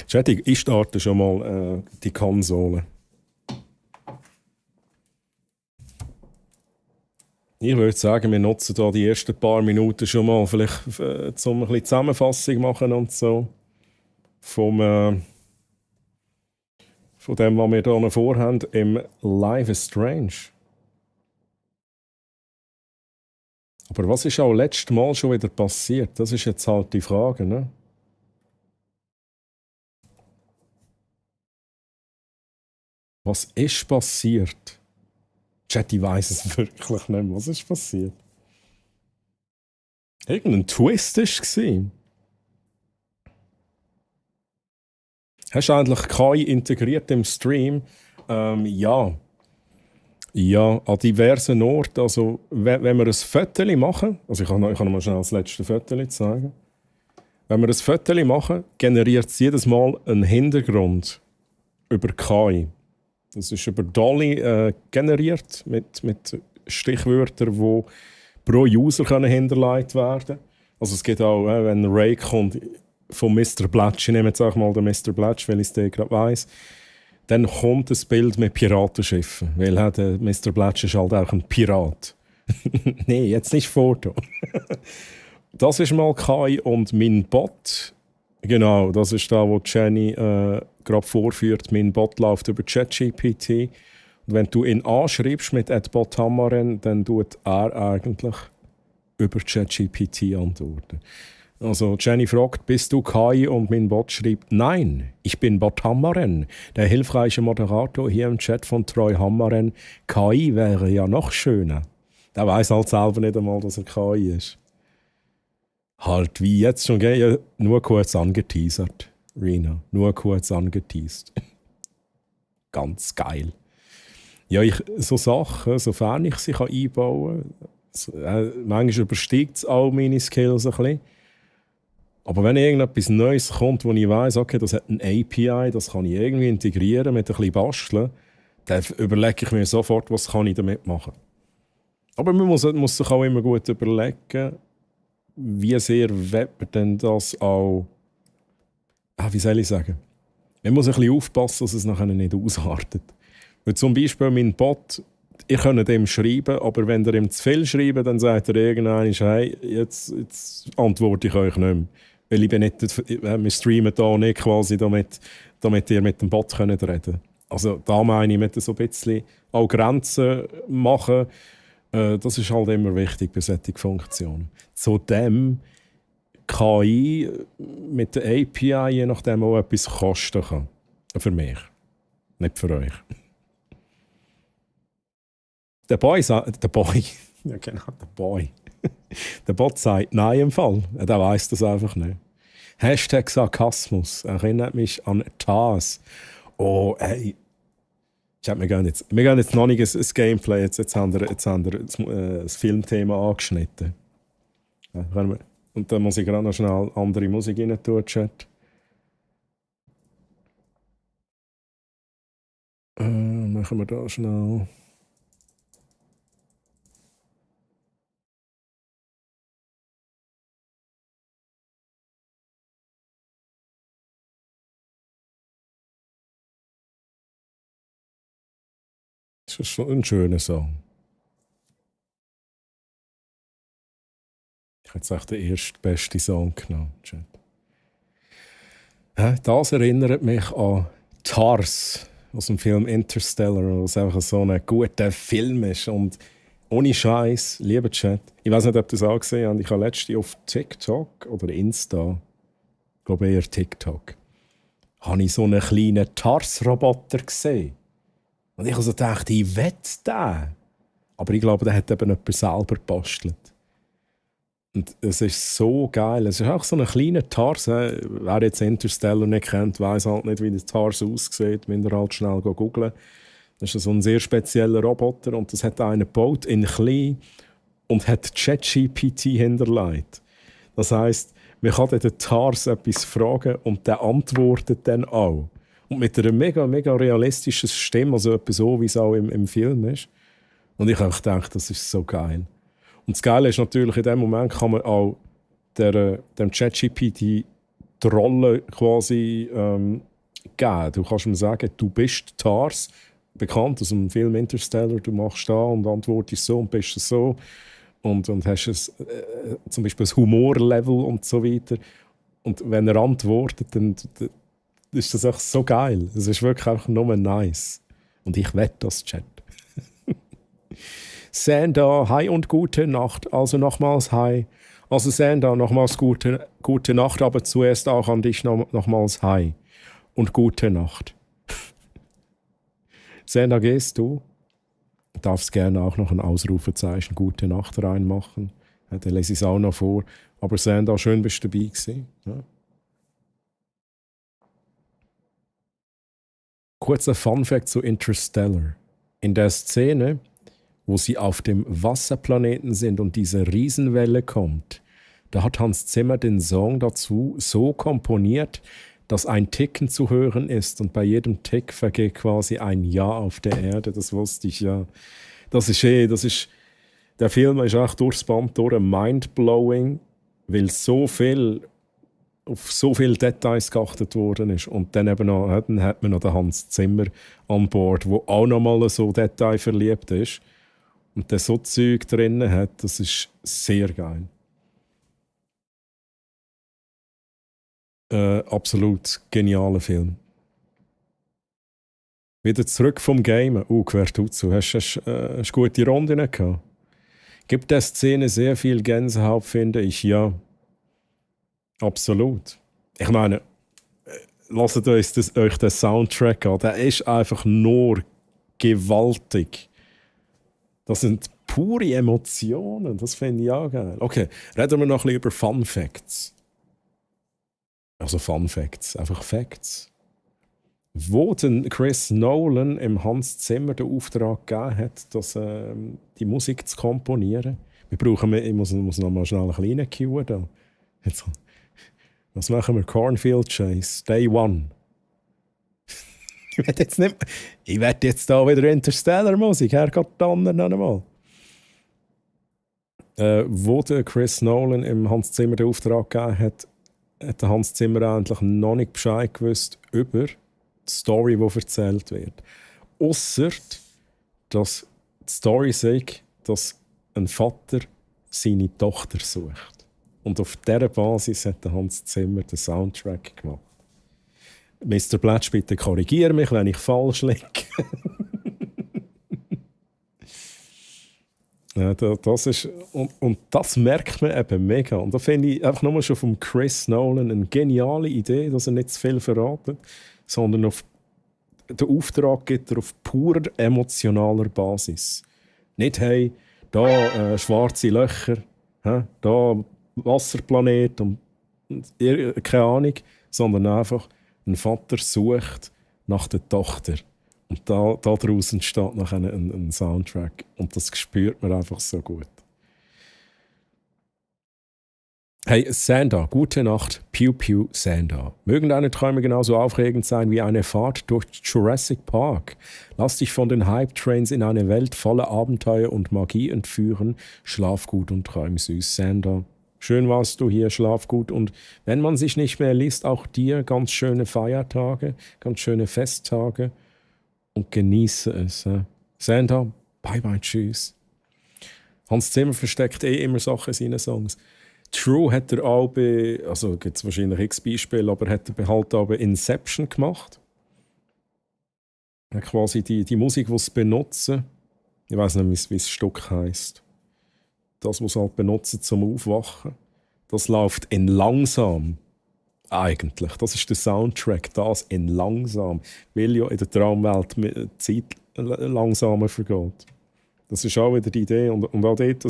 Chat, ich starte schon mal die Konsole. Ich würde sagen, wir nutzen hier die ersten paar Minuten schon mal, vielleicht um ein bisschen Zusammenfassung machen und so. Von dem, was wir hier noch vorhaben im Live is Strange. Aber was ist auch letztes Mal schon wieder passiert? Das ist jetzt halt die Frage, ne? Was ist passiert? Chat, ich weiss es wirklich nicht mehr. Was ist passiert? Irgendein Twist war. Hast du eigentlich KI integriert im Stream? Ja. Ja, an diversen Orten. Also, wenn wir ein Foto machen, also ich kann noch mal schnell das letzte Foto zeigen. Wenn wir ein Foto machen, generiert es jedes Mal einen Hintergrund über KI. Das ist über Dolly generiert mit Stichwörtern, die pro User hinterlegt werden können. Also es geht auch, wenn Ray kommt von Mr. Blatch, ich nehme jetzt auch mal den Mr. Blatch, weil ich es gerade weiss, dann kommt das Bild mit Piratenschiffen, weil der Mr. Blatch ist halt auch ein Pirat. Nein, jetzt nicht Foto. Das ist mal KI und mein Bot. Genau, das ist da, wo Jenny gerade vorführt. Mein Bot läuft über ChatGPT. Und wenn du ihn anschreibst mit @bothammaren, dann tut er eigentlich über ChatGPT antworten. Also Jenny fragt, bist du KI? Und mein Bot schreibt, nein, ich bin Bothammaren, der hilfreiche Moderator hier im Chat von Troy Hammaren. KI wäre ja noch schöner. Der weiß halt selber nicht einmal, dass er KI ist. Halt, wie jetzt schon, ja, nur kurz angeteasert, Rina. Nur kurz angeteasert. Ganz geil. Ja, so Sachen, sofern ich sie einbauen kann, manchmal übersteigt es all meine Skills ein bisschen. Aber wenn irgendetwas Neues kommt, wo ich weiss, okay, das hat ein API, das kann ich irgendwie integrieren, mit ein bisschen basteln, dann überlege ich mir sofort, was kann ich damit machen. Aber man muss sich auch immer gut überlegen, wie sehr will man denn das auch... wie soll ich sagen? Man muss ein bisschen aufpassen, dass es nachher nicht ausartet. Weil zum Beispiel mein Bot, ich kann dem schreiben, aber wenn ihr ihm zu viel schreibt, dann sagt er irgendwann, hey, jetzt antworte ich euch nicht mehr. Weil ich bin nicht, wir streamen da nicht quasi, damit ihr mit dem Bot reden könnt. Also da meine ich, mit so ein bisschen auch Grenzen machen. Das ist halt immer wichtig bei solchen Funktionen. Zudem KI mit der API je nachdem auch etwas kosten kann. Für mich. Nicht für euch. Der Boy sagt... Der Boy. Ja genau, der Boy. Der Bot sagt nein im Fall. Der weiss das einfach nicht. Hashtag Sarkasmus erinnert mich an Tars. Oh, hey. Wir gehen jetzt noch nicht ins Gameplay. Jetzt haben wir das Filmthema angeschnitten. Ja, und dann muss ich gerade noch schnell andere Musik rein tun, Chat. Machen wir da schnell. Das ist schon ein schöner Song. Ich habe jetzt echt den erstbesten Song genommen. Das erinnert mich an Tars aus dem Film Interstellar, was einfach so ein guter Film ist. Und ohne Scheiß, lieber Chat, ich weiß nicht, ob ihr das auch gesehen habt, ich habe letztens auf TikTok oder Insta, ich glaube eher TikTok, habe ich so einen kleinen Tars-Roboter gesehen. Und ich habe so gedacht, ich wette den. Aber ich glaube, der hat eben jemand selber gebastelt. Und es ist so geil. Es ist auch so ein kleiner Tars. Wer jetzt Interstellar nicht kennt, weiss halt nicht, wie der Tars aussieht. Wenn ihr halt schnell googelt. Das ist so ein sehr spezieller Roboter. Und das hat einer gebaut in klein und hat ChatGPT hinterlegt. Das heisst, man kann den Tars etwas fragen und der antwortet dann auch. Und mit einer mega, mega realistischen Stimme, also etwas so, wie es auch im Film ist. Und ich habe gedacht, das ist so geil. Und das Geile ist natürlich, in dem Moment kann man auch dem ChatGPT die Rolle quasi geben. Du kannst ihm sagen, du bist Tars, bekannt aus dem Film Interstellar, du machst da und antwortest so und bist so. Und hast zum Beispiel das Humorlevel und so weiter. Und wenn er antwortet, dann ist das echt so geil. Es ist wirklich einfach nur nice. Und ich wette das, Chat. Sanda, hi und gute Nacht. Also nochmals hi. Also Sanda, nochmals gute Nacht, aber zuerst auch an dich nochmals hi. Und gute Nacht. Sanda, gehst du? Du darfst gerne auch noch ein Ausrufezeichen Gute Nacht reinmachen. Ja, dann lese ich es auch noch vor. Aber Sanda, schön bist du dabei gewesen. Ja. Kurzer Funfact zu Interstellar. In der Szene, wo sie auf dem Wasserplaneten sind und diese Riesenwelle kommt, da hat Hans Zimmer den Song dazu so komponiert, dass ein Ticken zu hören ist und bei jedem Tick vergeht quasi ein Jahr auf der Erde. Das wusste ich ja. Der Film ist auch durchs Band durch mindblowing, weil auf so viele Details geachtet worden ist. Und dann eben noch, dann hat man noch den Hans Zimmer an Bord, der auch noch mal so detailverliebt ist und der so Zeug drin hat. Das ist sehr geil. Absolut genialer Film. Wieder zurück vom Gamen. Gehört dazu. Hast du gute Runden gehabt? Gibt der Szene sehr viel Gänsehaut, finde ich, ja. Absolut. Ich meine, lasst euch den Soundtrack an. Der ist einfach nur gewaltig. Das sind pure Emotionen. Das finde ich auch geil. Okay, reden wir noch ein bisschen über Fun Facts. Also Fun Facts, einfach Facts. Wo denn Chris Nolan im Hans Zimmer den Auftrag gegeben hat, die Musik zu komponieren. Ich muss noch mal schnell einen kleinen Cue da. Jetzt. Was machen wir? Cornfield Chase, Day One. Ich werde jetzt da wieder Interstellar-Musik, Herrgott Donner noch einmal. Wo der Chris Nolan im Hans Zimmer den Auftrag gegeben hat, hat der Hans Zimmer eigentlich noch nicht Bescheid gewusst über die Story, die erzählt wird. Ausser, dass die Story sagt, dass ein Vater seine Tochter sucht. Und auf dieser Basis hat der Hans Zimmer den Soundtrack gemacht. Mr. Blatch, bitte korrigiere mich, wenn ich falsch liege. Ja, das ist, und das merkt man eben mega. Und da finde ich einfach nur schon von Chris Nolan eine geniale Idee, dass er nicht zu viel verratet, sondern auf den Auftrag gibt er auf purer emotionaler Basis. Nicht, hey, da schwarze Löcher, da Wasserplanet und keine Ahnung, sondern einfach, ein Vater sucht nach der Tochter. Und daraus entsteht nachher ein Soundtrack. Und das spürt man einfach so gut. Hey, Sanda, gute Nacht. Pew Pew Sanda. Mögen deine Träume genauso aufregend sein wie eine Fahrt durch Jurassic Park. Lass dich von den Hype-Trains in eine Welt voller Abenteuer und Magie entführen. Schlaf gut und träum süß, Sanda. Schön warst du hier, schlaf gut. Und wenn man sich nicht mehr liest, auch dir ganz schöne Feiertage, ganz schöne Festtage. Und genieße es. Sanda, bye bye, tschüss. Hans Zimmer versteckt immer Sachen in seinen Songs. True hat er auch also gibt es wahrscheinlich x Beispiele, aber hat er halt auch bei Inception gemacht. Quasi die Musik, die sie benutzen, ich weiß nicht, wie das Stück heisst. Das, was sie halt benutzen zum Aufwachen, das läuft in langsam. Eigentlich. Das ist der Soundtrack, das in langsam. Weil ja in der Traumwelt die Zeit langsamer vergeht. Das ist auch wieder die Idee. Und auch dort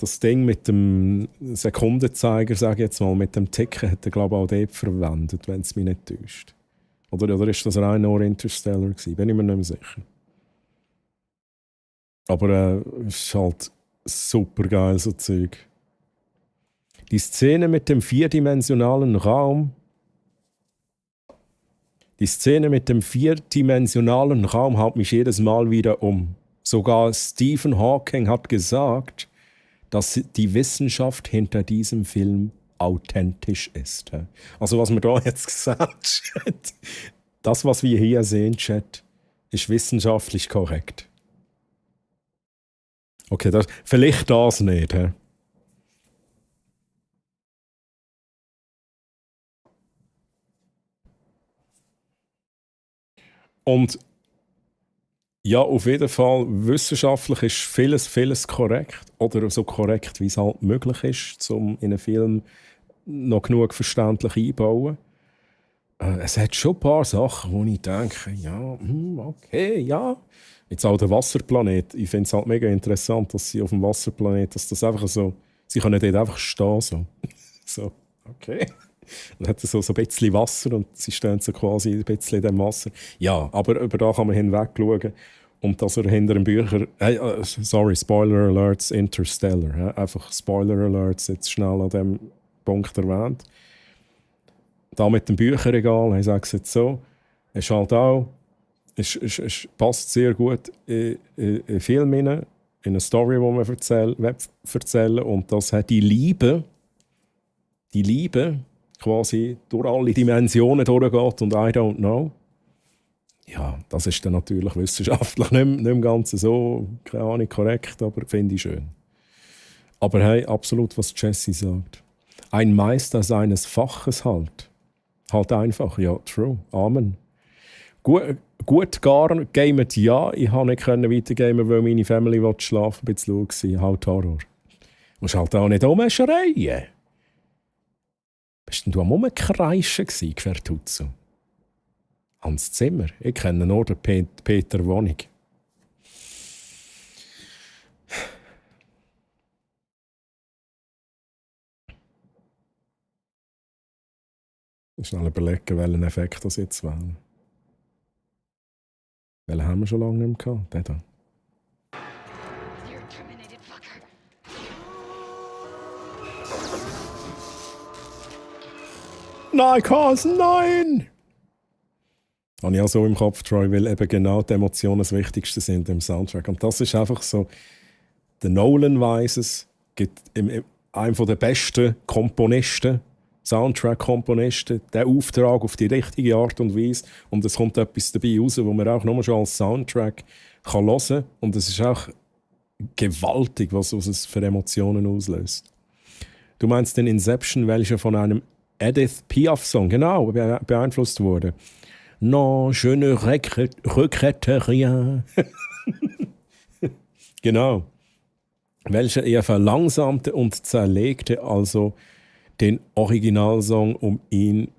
das Ding mit dem Sekundenzeiger, sage ich jetzt mal, mit dem Ticken, hat er, glaube ich, auch dort verwendet, wenn es mich nicht täuscht. Oder ist das rein nur Interstellar gewesen? Bin ich mir nicht mehr sicher. Aber es ist halt super geil, so Zeug. Die Szene mit dem vierdimensionalen Raum. Die Szene mit dem vierdimensionalen Raum haut mich jedes Mal wieder um. Sogar Stephen Hawking hat gesagt, dass die Wissenschaft hinter diesem Film authentisch ist. Also was wir da jetzt gesagt haben, das, was wir hier sehen, Chat, ist wissenschaftlich korrekt. Okay, vielleicht das nicht. He? Und ja, auf jeden Fall, wissenschaftlich ist vieles korrekt. Oder so korrekt, wie es halt möglich ist, um in einen Film noch genug verständlich einzubauen. Es hat schon ein paar Sachen, wo ich denke, ja, okay, ja. Jetzt auch der Wasserplanet. Ich finde es halt mega interessant, dass sie auf dem Wasserplanet, dass das einfach so, sie können dort einfach stehen. So okay. Dann hat er so ein bisschen Wasser und sie stehen so quasi ein bisschen in dem Wasser. Ja, aber über da kann man hinweg schauen. Und dass er hinter dem Bücher... sorry, Spoiler Alerts, Interstellar. Einfach Spoiler Alerts jetzt schnell an diesem Punkt erwähnt. Da mit dem Bücherregal, ich sage es jetzt so, ist halt auch... Es passt sehr gut in einen Film rein, in eine Story, die man erzählen. Und das hat die Liebe quasi durch alle Dimensionen durchgeht und I don't know. Ja, das ist dann natürlich wissenschaftlich nicht mehr ganz so, keine Ahnung, korrekt, aber finde ich schön. Aber hey, absolut, was Jesse sagt. Ein Meister seines Faches halt. Halt einfach, ja, true, Amen. Gut gamet, ja, ich konnte nicht weitergamen, weil meine Family schlafen wollte, ein bisschen laut war, halt Horror. Du musst halt auch nicht rumschreien. Bist denn du am Rumkreischen gewesen, Quertuzzo? Hans Zimmer? Ich kenne nur den Peter Wonig. Schnell überlegen, welchen Effekt das jetzt wählen. Welchen haben wir schon lange nicht mehr gehabt? Den da. Nein, Carson, nein! Habe ich auch so im Kopf, Troy, weil eben genau die Emotionen das Wichtigste sind im Soundtrack. Und das ist einfach so, der Nolan weiss es, gibt einem der besten Komponisten, Soundtrack-Komponisten, den Auftrag auf die richtige Art und Weise. Und es kommt etwas dabei raus, wo man auch nur schon als Soundtrack kann hören kann. Und es ist auch gewaltig, was es für Emotionen auslöst. Du meinst den Inception, welcher von einem Edith Piaf-Song genau beeinflusst wurde. Non, je ne regrette rien. Genau. Welcher eher verlangsamte und zerlegte also den Originalsong, um ihn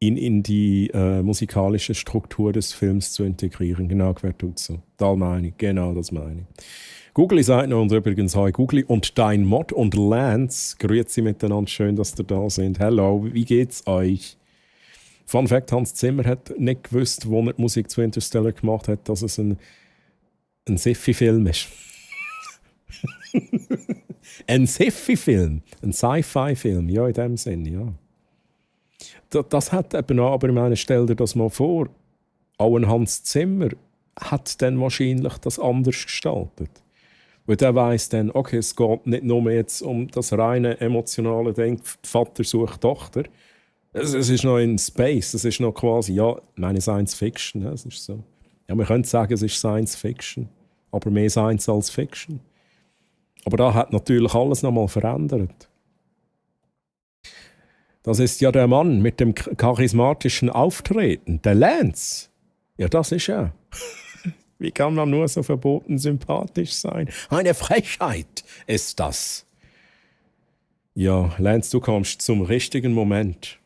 in die musikalische Struktur des Films zu integrieren. Genau, Quertuzzo. Das meine ich. Genau, das meine ich. Googly sagt noch, und übrigens, hi Googly und dein Mod und Lance, grüezi miteinander, schön, dass ihr da sind. Hello, wie geht's euch? Fun Fact, Hans Zimmer hat nicht gewusst, wo er die Musik zu Interstellar gemacht hat, dass es ein Sci-Fi-Film ist. Ein Sci-Fi-Film, ein Sci-Fi-Film, ja, in dem Sinne, ja. Das hat eben auch, aber ich meine, stell dir das mal vor, auch ein Hans Zimmer hat dann wahrscheinlich das anders gestaltet. Weil der weiss dann, okay, es geht nicht nur jetzt um das reine emotionale Ding, Vater sucht Tochter. Es ist noch in Space, es ist noch quasi, ja, meine Science Fiction, es ist so. Ja, man könnte sagen, es ist Science Fiction, aber mehr Science als Fiction. Aber da hat natürlich alles nochmal verändert. Das ist ja der Mann mit dem charismatischen Auftreten, der Lance. Ja, das ist er. Wie kann man nur so verboten sympathisch sein? Eine Frechheit ist das. Ja, Lance, du kommst zum richtigen Moment.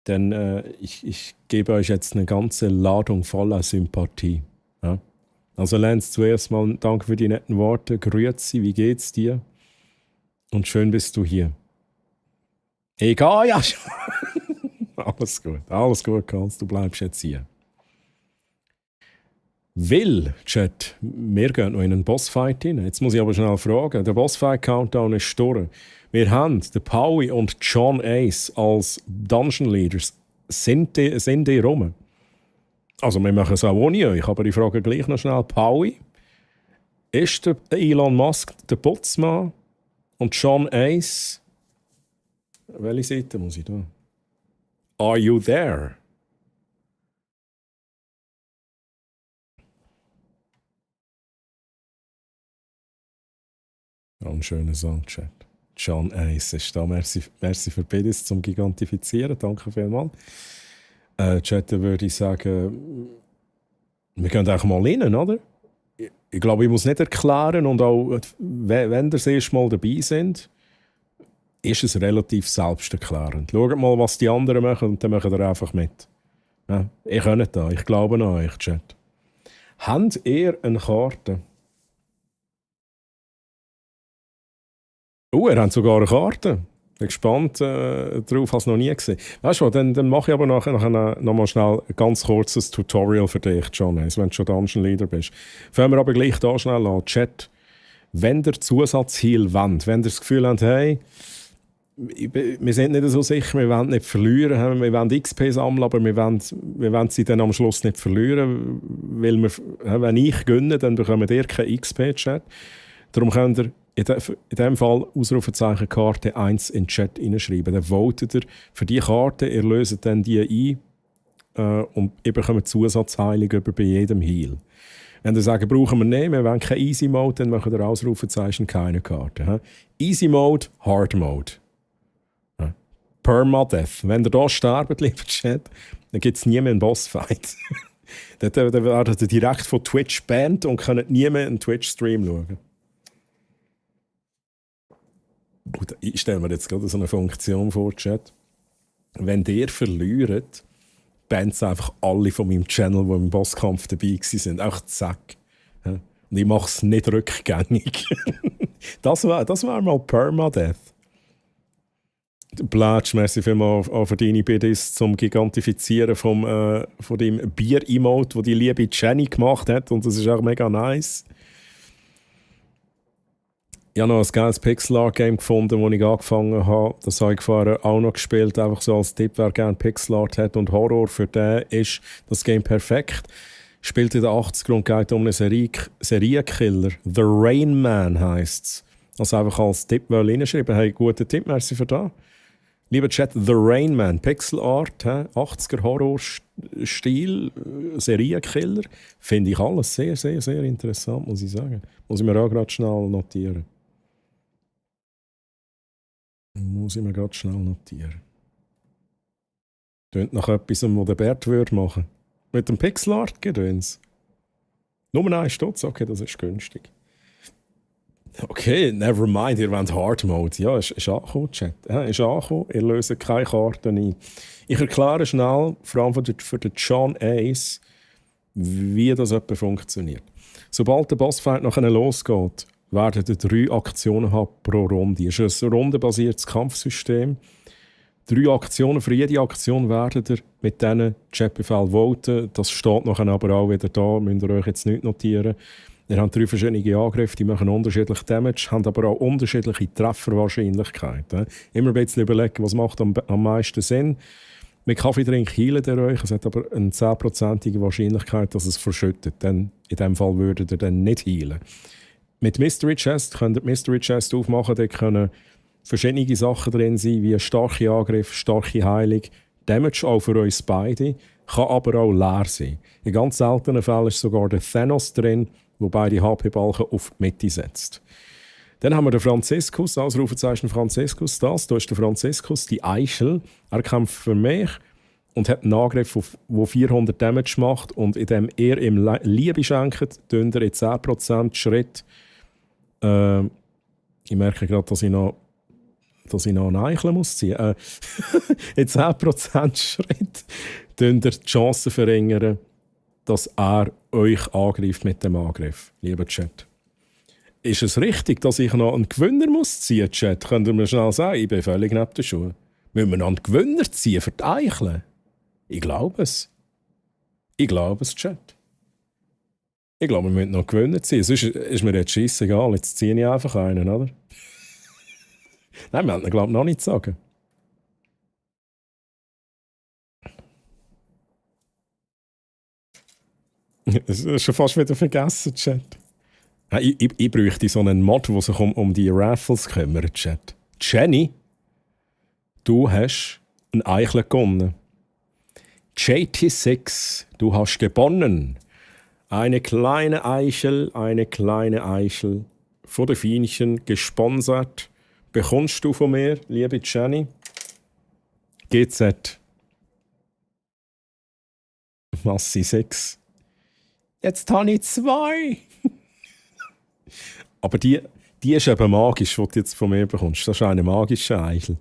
Denn ich gebe euch jetzt eine ganze Ladung voller Sympathie. Ja? Also Lance, zuerst mal danke für die netten Worte. Grüezi, wie geht's dir? Und schön bist du hier. Egal, ja. Alles gut, Karls, du bleibst jetzt hier. Will, Chat, wir gehen noch in einen Bossfight rein. Jetzt muss ich aber schnell fragen. Der Bossfight-Countdown ist durch. Wir haben den Paui und John Ace als Dungeon Leaders. Sind die rum? Also wir machen es auch ohne euch, aber ich frage gleich noch schnell. Paui, ist der Elon Musk der Putzmann? Und John Ace, welche Seite muss ich da? Are you there? Ein schöner Songchat. John Ace ist da. Merci für beides zum Gigantifizieren. Danke vielmals. Chat, würde ich sagen, wir gehen auch mal rein, oder? Ich glaube, ich muss nicht erklären, und auch, wenn ihr das erste Mal dabei sind, ist es relativ selbsterklärend. Schaut mal, was die anderen machen, und dann machen ihr einfach mit. Ja, ihr könnt da. Ich glaube an euch, Chat. Habt ihr eine Karte? Ihr habt sogar eine Karte. Ich bin gespannt darauf, habe es noch nie gesehen. Weißt du, dann mache ich aber nachher noch mal schnell ein ganz kurzes Tutorial für dich, John, wenn du schon Dungeon Leader bist. Fangen wir aber gleich da schnell an. Chat, wenn ihr Zusatzheal wollt, wenn ihr das Gefühl habt, hey, wir sind nicht so sicher, wir wollen nicht verlieren, wir wollen XP sammeln, aber wir wollen sie dann am Schluss nicht verlieren, weil wenn ich gönne, dann bekommt ihr kein XP-Chat. Darum könnt ihr in diesem Fall Ausrufezeichen Karte 1 in den Chat hineinschreiben. Dann votet ihr für die Karte, ihr löst dann die ein und ihr bekommt Zusatzheilung bei jedem Heal. Wenn ihr sagt, brauchen wir nicht, wir wollen kein Easy Mode, dann machen wir Ausrufezeichen keine Karte. Easy Mode, Hard Mode. Permadeath. Wenn ihr hier sterbt, lieber Chat, dann gibt es nie mehr einen Bossfight. Dann werdet ihr direkt von Twitch banned und könnt nie mehr einen Twitch-Stream schauen. Gut, ich stelle mir jetzt gerade so eine Funktion vor, Chat. Wenn ihr verliert, bannt es einfach alle von meinem Channel, die im Bosskampf dabei waren. Auch zack. Und ich mache es nicht rückgängig. Das wär mal Permadeath. Blatsch, merci vielmals auch für deine Bidis zum Gigantifizieren von dem Bier-Emote, das die liebe Jenny gemacht hat. Und das ist auch mega nice. Ich habe noch ein geiles Pixel-Art-Game gefunden, das ich angefangen habe. Das habe ich vorher auch noch gespielt, einfach so als Tipp, wer gerne Pixel-Art hat und Horror, für den ist das Game perfekt. Spielt in den 80er und geht um einen Serienkiller. The Rain Man heisst es. Also einfach als Tipp reinschreiben. Hey, guten Tipp, merci für das. Lieber Chat, The Rain Man, Pixel Art, 80er Horror-Stil, Serienkiller. Finde ich alles sehr, sehr, sehr interessant, muss ich sagen. Muss ich mir auch gerade schnell notieren. Tönt nach etwas, was der Bert würde machen. Mit dem Pixel Art gedöns. Nur 1 Stutz, okay, das ist günstig. Okay, never mind, ihr wollt Hard Mode. Ja, ist angekommen, Chat. Ja, ist angekommen, ihr löst keine Karten ein. Ich erkläre schnell, vor allem für den John Ace, wie das etwa funktioniert. Sobald der Bossfight nachher losgeht, werden 3 Aktionen haben pro Runde. Es ist ein rundenbasiertes Kampfsystem. 3 Aktionen, für jede Aktion werdet ihr mit diesen Chatbefehlen voten. Das steht nachher aber auch wieder da, müsst ihr euch jetzt nicht notieren. Ihr habt 3 verschiedene Angriffe, die machen unterschiedlich Damage, haben aber auch unterschiedliche Trefferwahrscheinlichkeiten. Immer ein bisschen überlegen, was macht am meisten Sinn. Mit Kaffeetrink heilt ihr euch, es hat aber eine 10%ige Wahrscheinlichkeit, dass es verschüttet. Dann, in diesem Fall würdet ihr dann nicht heilen. Mit Mystery Chest könnt ihr die Mystery Chest aufmachen, da können verschiedene Sachen drin sein, wie starke Angriff, starke Heilung, Damage auch für uns beide, kann aber auch leer sein. In ganz seltenen Fällen ist sogar der Thanos drin, der beide HP-Balken auf die Mitte setzt. Dann haben wir den Franziskus, Ausrufezeichen Franziskus, da ist der Franziskus, die Eichel. Er kämpft für mich und hat einen Angriff, der 400 Damage macht, und indem er ihm Liebe schenkt, tun er in 10% Schritt. Ich merke gerade, dass ich noch einen Eichel muss ziehen muss. In 10% Schritt tun ihr die Chance verringern, dass er euch angreift mit dem Angriff, lieber Chat. Ist es richtig, dass ich noch einen Gewinner muss ziehen, Chat? Könnt ihr mir schnell sagen? Ich bin völlig neben der Schuhe. Müssen wir noch einen Gewinner ziehen für die Eicheln? Ich glaube es. Chat. Ich glaube, wir müssen noch einen Gewinner ziehen. Sonst ist mir jetzt scheissegal. Jetzt ziehe ich einfach einen, oder? Nein, wir haben ihn, glaube ich, noch nicht sagen. Das ist schon fast wieder vergessen, Chat. Ich bräuchte so einen Mod, der sich um die Raffles kümmert, Chat. Jenny, du hast einen Eichel gewonnen. JT6, du hast gewonnen. Eine kleine Eichel von den Fienchen, gesponsert. Bekommst du von mir, liebe Jenny? GZ. Massi 6. Jetzt habe ich 2. Aber die ist eben magisch, die du jetzt von mir bekommst. Das ist eine magische Eichel.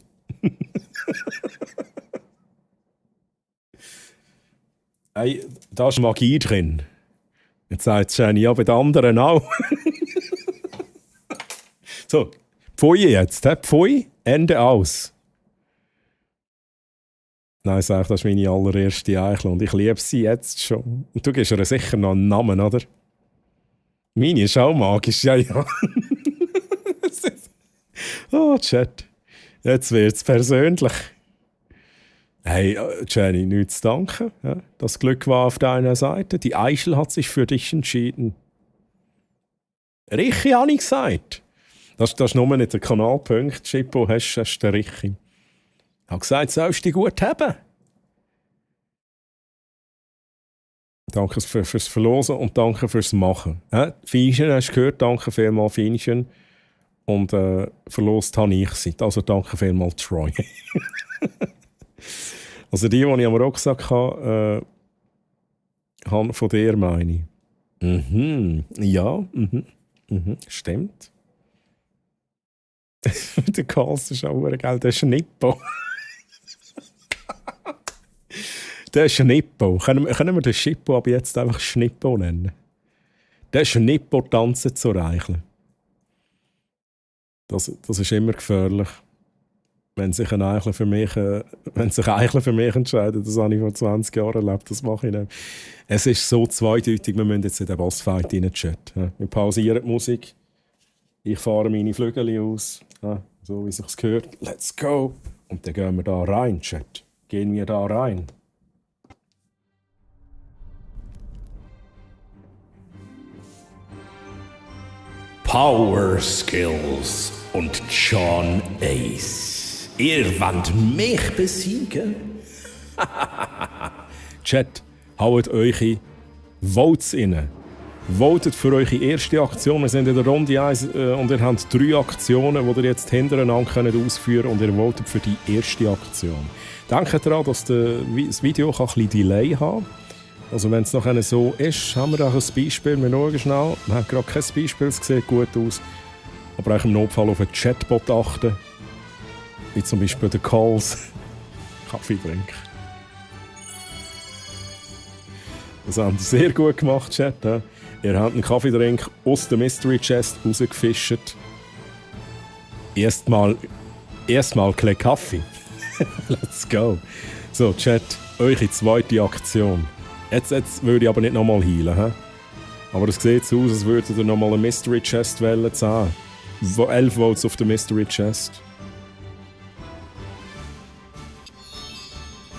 Hey, da ist Magie drin. Jetzt sagt Jenny, ja, bei den anderen auch. So, Pfui jetzt, Pfui, Ende aus. Nein, sag, das ist meine allererste Eichel und ich liebe sie jetzt schon. Und du gibst ihr sicher noch einen Namen, oder? Meine ist auch magisch, ja. Oh, Chat. Jetzt wird es persönlich. Hey, Jenny, nichts zu danken. Ja, das Glück war auf deiner Seite. Die Eichel hat sich für dich entschieden. Richi habe ich gesagt. Das ist nur nicht der Kanalpunkt. Schippo, hast du den Richi. Ich habe gesagt, sollst du dich gut haben. Danke fürs Verlosen und danke fürs Machen. Fienchen, hast du gehört? Danke vielmals, Fienchen. Und verlost habe ich sie. Also danke vielmals, Troy. Also die ich am Rucksack habe, von dir meine ich. Ja, stimmt. Der Karls ist auch geil, der Schnippo. Der Schnippo. Können wir den Schippo ab jetzt einfach Schnippo nennen? Der Schnippo tanzen zu Eichel. Das ist immer gefährlich. Wenn sich ein Eichel für mich entscheidet, das habe ich vor 20 Jahren erlebt, das mache ich nicht. Es ist so zweideutig, wir müssen jetzt in den Bossfight rein chatten. Wir pausieren die Musik. Ich fahre meine Flügel aus. Ja, so wie sich's gehört. Let's go. Und dann gehen wir da rein, Chat. Gehen wir da rein. Power Skills und John Ace. Ihr wollt mich besiegen? Chat, haut eure Votes rein. Votet für eure erste Aktion. Wir sind in der Runde 1 und ihr habt 3 Aktionen, die ihr jetzt hintereinander ausführen könnt. Und ihr votet für die erste Aktion. Denkt daran, dass das Video ein bisschen Delay haben kann. Also wenn es noch so ist, haben wir auch ein Beispiel. Wir schauen schnell. Man hat gerade kein Beispiel, es sieht gut aus. Aber auch im Notfall auf den Chatbot achten. Wie zum Beispiel den Calls. Kaffee trinken. Das haben sie sehr gut gemacht, Chat. Ja? Ihr habt einen Kaffeedrink aus der Mystery Chest rausgefischt. Erstmal klein Kaffee. Let's go. So, Chat, eure zweite Aktion. Jetzt würde ich aber nicht nochmal heilen. He? Aber es sieht so aus, als würdet ihr nochmal eine Mystery Chest wählen. 11 Votes auf der Mystery Chest.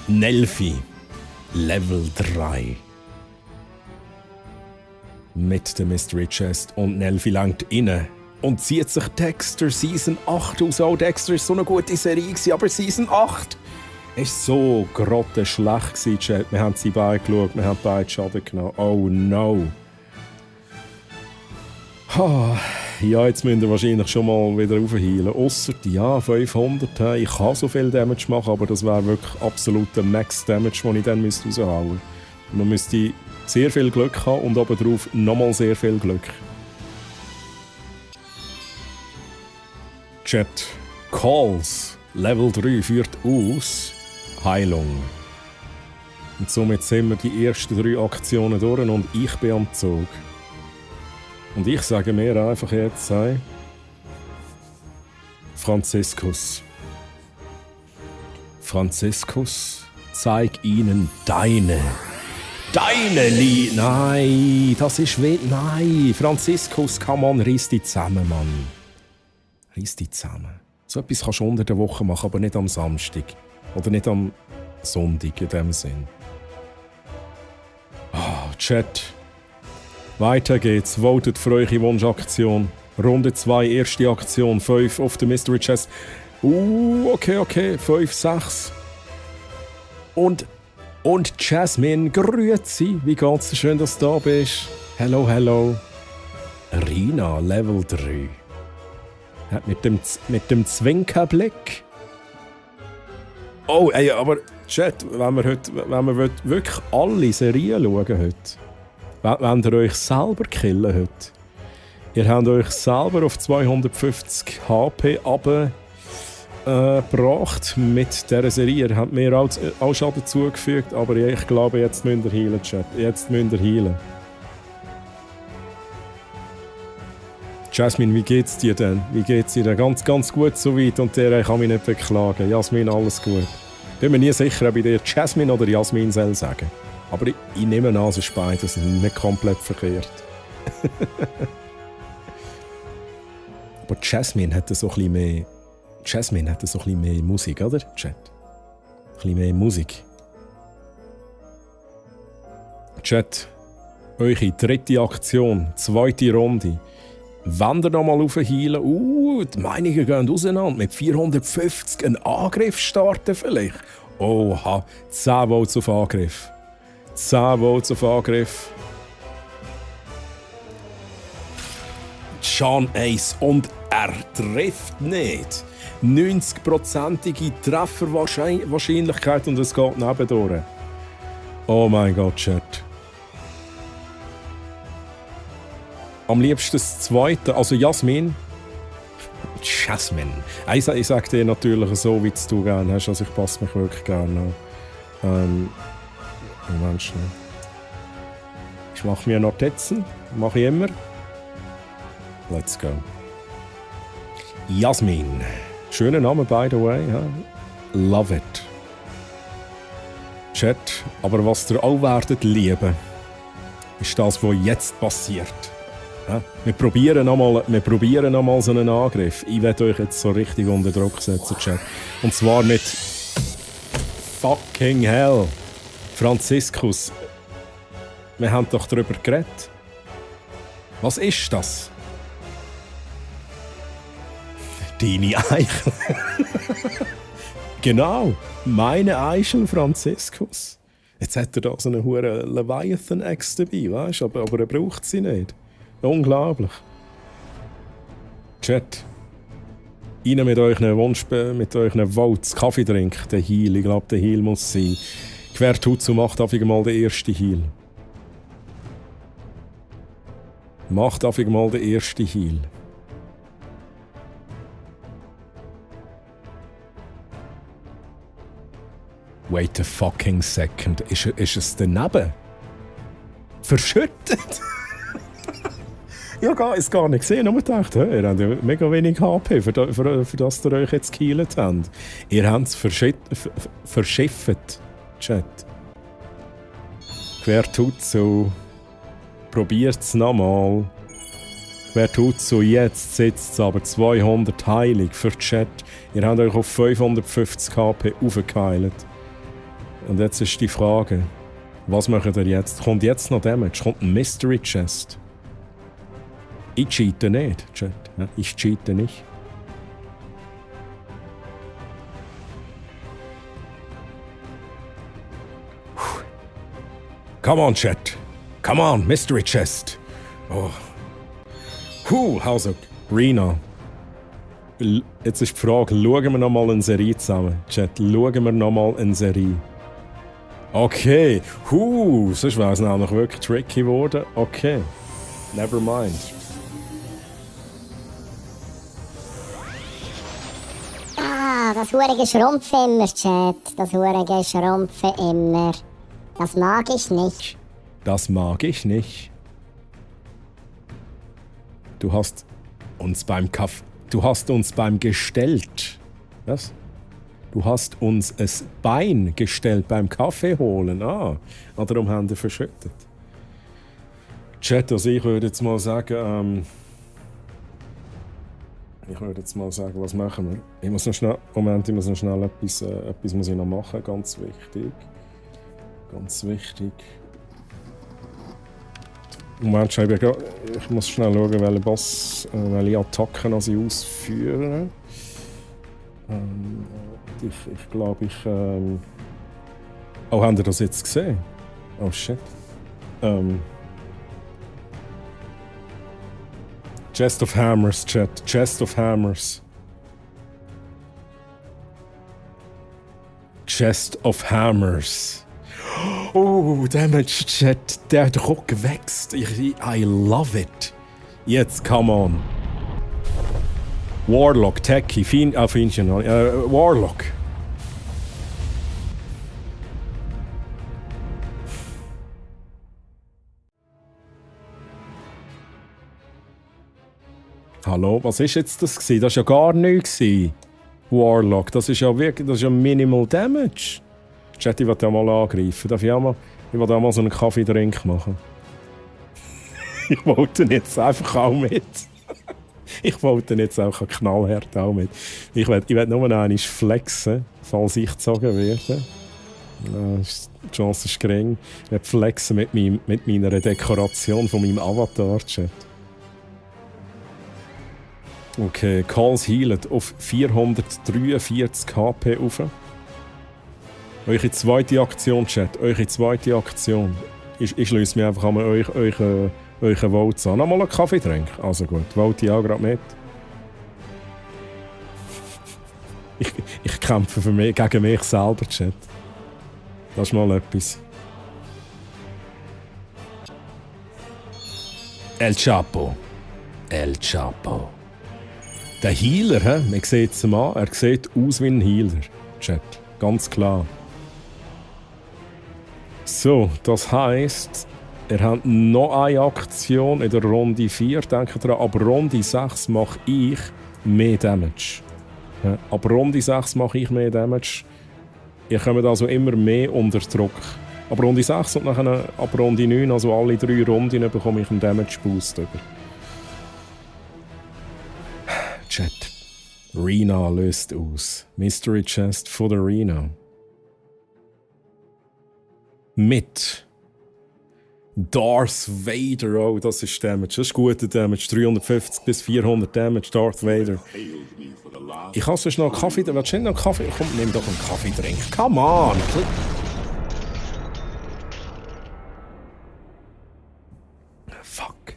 Nelfi. Level 3. Mit der Mystery Chest. Und Nelfi langt rein. Und zieht sich Dexter Season 8 aus. Oh, Dexter ist so eine gute Serie, aber Season 8 ist so grottenschlecht gewesen, Chat. Wir haben sie beide geschaut, wir haben beide Schaden genommen. Oh no. Ja, jetzt müsst ihr wahrscheinlich schon mal wieder aufheilen. Ausser, ja, 500. Ich kann so viel Damage machen, aber das wäre wirklich absoluter Max-Damage, den ich dann raushauen müsste. Man müsste sehr viel Glück haben und obendrauf nochmal sehr viel Glück. Chat. Calls. Level 3 führt aus Heilung. Und somit sind wir die ersten 3 Aktionen durch und ich bin am Zug. Und ich sage mir einfach jetzt, sei Franziskus. Franziskus, zeig ihnen deine Liebe. Nein, das ist wild. Nein, Franziskus, come on, reiss dich zusammen, Mann. Reiss dich zusammen. So etwas kannst du unter der Woche machen, aber nicht am Samstag. Oder nicht am Sonntag in dem Sinn. Chat. Weiter geht's. Votet für eure Wunschaktion. Runde 2, erste Aktion. 5 auf der Mystery Chest. Okay. 5, 6. Und Jasmine, grüezi. Wie geht's dir? Schön, dass du da bist. Hello. Rina, Level 3. Mit dem Zwinkerblick. Oh, ey, aber Chat, wenn wir wirklich alle Serien schauen heute, wenn ihr euch selber killen heute, ihr habt euch selber auf 250 HP gebracht mit dieser Serie. Ihr habt mir auch Schaden zugefügt, aber ich glaube, jetzt müsst ihr healen, Chat. Jetzt müsst ihr healen. Jasmine, wie geht's dir denn? Ganz, ganz gut soweit und der kann mich nicht beklagen. Jasmine, alles gut. Ich bin mir nie sicher, ob ich dir Jasmine oder Jasmine soll sagen. Aber ich nehme an, es ist beides nicht komplett verkehrt. Aber Jasmine hat so ein bisschen mehr Musik, oder? Chat. Ein bisschen mehr Musik. Chat, eure dritte Aktion, zweite Runde. Wenn ihr nochmal aufheilen, die Meinungen gehen auseinander. Mit 450 einen Angriff starten vielleicht. Oha, 10 Votes auf Angriff. 10 Votes auf Angriff. John Ace und er trifft nicht. 90%ige Trefferwahrscheinlichkeit und es geht nebendurch. Oh mein Gott, Chat. Am liebsten das zweite, also Jasmine. Ich sage dir natürlich so, wie du gerne hast, also ich passe mich wirklich gerne an. Moment schnell. Ich mache mir Notizen, mache ich immer. Let's go. Jasmine. Schöner Name, by the way. Ja. Love it. Chat, aber was ihr auch werdet lieben, ist das, was jetzt passiert. Ja? Wir probieren noch mal so einen Angriff. Ich werde euch jetzt so richtig unter Druck setzen, Chat. Und zwar mit fucking hell. Franziskus, wir haben doch darüber geredet. Was ist das? Deine Eichel. Genau, meine Eichel, Franziskus. Jetzt hat er da so eine hure Leviathan-Ex dabei, weißt du? Aber er braucht sie nicht. Unglaublich. Chat. Rein mit euren Wunsch, mit euren Votes. Kaffee trinken, der Heal. Ich glaube, der Heal muss sein. Quertutsu macht einfach mal den ersten Heal. Macht einfach mal den ersten Heal. Wait a fucking second. Ist es daneben? Verschüttet? Ich habe es gar nicht gesehen. Ich habe gedacht, ihr habt ja mega wenig HP, für das ihr euch jetzt geheilt habt. Ihr habt es verschifft. Chat. Quertutsu. Probiert es nochmal. Quertutsu, jetzt sitzt es aber 200 heilig für Chat. Ihr habt euch auf 550 HP aufgeheilt. Und jetzt ist die Frage, was macht ihr jetzt? Kommt jetzt noch Damage? Kommt ein Mystery Chest? Ich cheate nicht, Chat. Ich cheate nicht. Come on, Chat. Come on, Mystery Chest. Oh. Also, Rena. Jetzt ist die Frage, schauen wir noch mal eine Serie zusammen. Chat, schauen wir noch mal eine Serie. Okay. Sonst wäre es nämlich wirklich tricky geworden. Okay. Never mind. Das hure Schrumpfen immer, Chat. Das hure Schrumpfen immer. Das mag ich nicht. Das mag ich nicht. Du hast uns beim gestellt. Was? Du hast uns ein Bein gestellt beim Kaffee holen. Darum haben wir verschüttet. Chat, also ich würde jetzt mal sagen, was machen wir? Ich muss noch schnell etwas muss ich noch machen, ganz wichtig. Moment, ich muss schnell schauen, welche Attacken ich ausführe. Ich glaube, Oh, habt ihr das jetzt gesehen? Oh shit. Chest of Hammers, Chat. Chest of Hammers. Chest of Hammers. Oh, Damage, Chat. Der Druck wächst. I love it. Jetzt, come on. Warlock, Techie, Warlock. Hallo, was ist jetzt das gewesen? Das war ja gar nichts gewesen. Warlock, das ist ja Minimal Damage. Chat, ich will ja mal angreifen. Ich will auch mal so einen Kaffee-Drink machen. Ich wollte jetzt einfach auch mit. Ich wollte jetzt auch knallhart auch mit. Ich will nur noch einmal flexen, falls ich gezogen werde. Die Chance ist gering. Ich will flexen mit meiner Dekoration von meinem Avatar-Chat. Okay, Calls healet auf 443 HP rauf. Eure zweite Aktion, Chat. Eure zweite Aktion. Ich schließe mich einfach an euren Votes an. Nochmal einen Kaffee trinken. Also gut, vote ich auch gerade mit. Ich kämpfe gegen mich selber, Chat. Das ist mal etwas. El Chapo. El Chapo. Der Healer, man sieht es mal, er sieht aus wie ein Healer. Chat, ganz klar. So, das heisst, er hat noch eine Aktion in der Runde 4, denke dran, ab Runde 6 mache ich mehr Damage. Ja, ab Runde 6 mache ich mehr Damage. Ihr kommt also immer mehr unter Druck. Ab Runde 6 und nachher ab Runde 9, also alle 3 Runden, bekomme ich einen Damage Boost über. Chat. Rena löst aus. Mystery Chest von der Rena. Mit Darth Vader. Oh, das ist Damage. Das ist guter Damage. 350 bis 400 Damage, Darth Vader. Ich habe sonst noch einen Kaffee. Willst du nicht noch einen Kaffee? Komm, nimm doch einen Kaffeetrink. Come on! Fuck.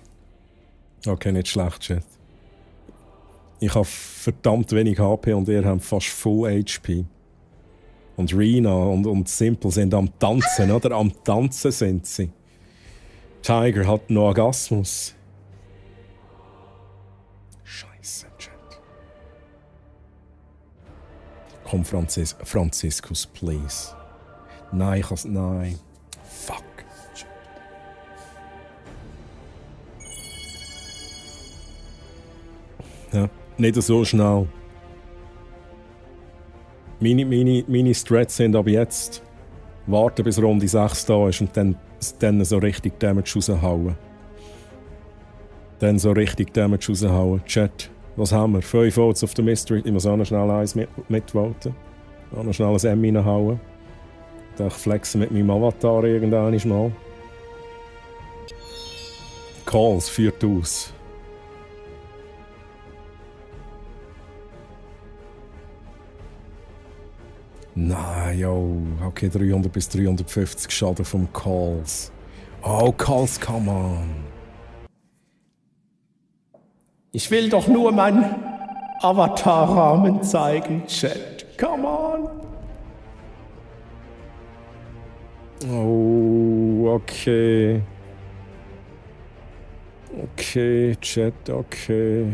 Okay, nicht schlecht, Chat. Ich habe verdammt wenig HP und ihr habt fast Full HP. Und Rena und Simple sind am Tanzen, oder? Am Tanzen sind sie. Tiger hat noch Orgasmus. Scheiße, Chat. Komm, Franziskus, please. Nein, ich kann's. Nein. Fuck. Ja, nicht so schnell. Meine Strats sind aber jetzt warten, bis Runde 6 da ist und dann so richtig Damage raushauen. Dann so richtig Damage raushauen. Chat, was haben wir? 5 Votes auf der Mystery. Ich muss auch noch schnell eins mitvoten. Auch noch schnell ein M reinhauen. Da ich flexen mit meinem Avatar irgendwann mal. Calls führt aus. Nein, yo. Okay, 300 bis 350 Schaden vom Calls. Oh, Calls, come on. Ich will doch nur meinen Avatar-Rahmen zeigen, Chat. Come on. Oh, okay. Okay, Chat, okay.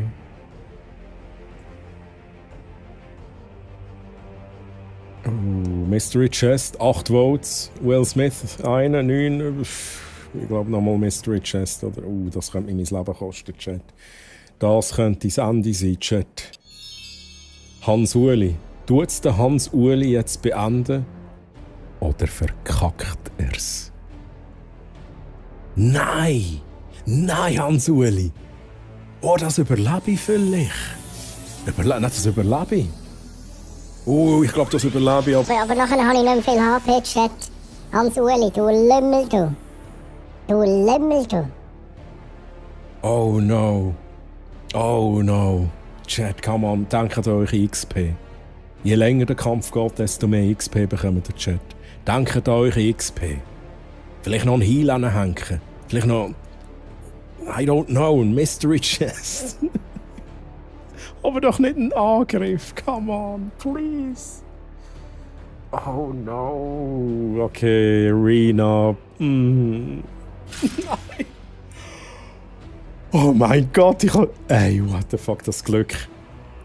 Mystery Chest, 8 Votes. Will Smith, 1, 9. Ich glaube nochmal Mystery Chest. Oder, das könnte mir mein Leben kosten, Chat. Das könnte das Ende sein, Chat. Hans-Uli. Tut's den Hans-Uli jetzt beenden? Oder verkackt er's? Nein! Nein, Hans-Uli! Oh, das überlebe ich völlig. Das überlebe ich. Oh, ich glaube, das überlebe ich. Aber nachher habe ich nicht mehr viel HP, Chat. Hans-Uli, du Lümmel, du. Du Lümmel, du. Oh no. Oh no. Chat, come on, denkt an eure XP. Je länger der Kampf geht, desto mehr XP bekommt der Chat. Denkt an eure XP. Vielleicht noch ein Heal anhängen. Vielleicht noch... I don't know, ein Mystery Chest. Aber doch nicht ein Angriff. Come on, please. Oh no. Okay, Rena. Nein. Oh mein Gott, ich hab... Ey, what the fuck, das Glück.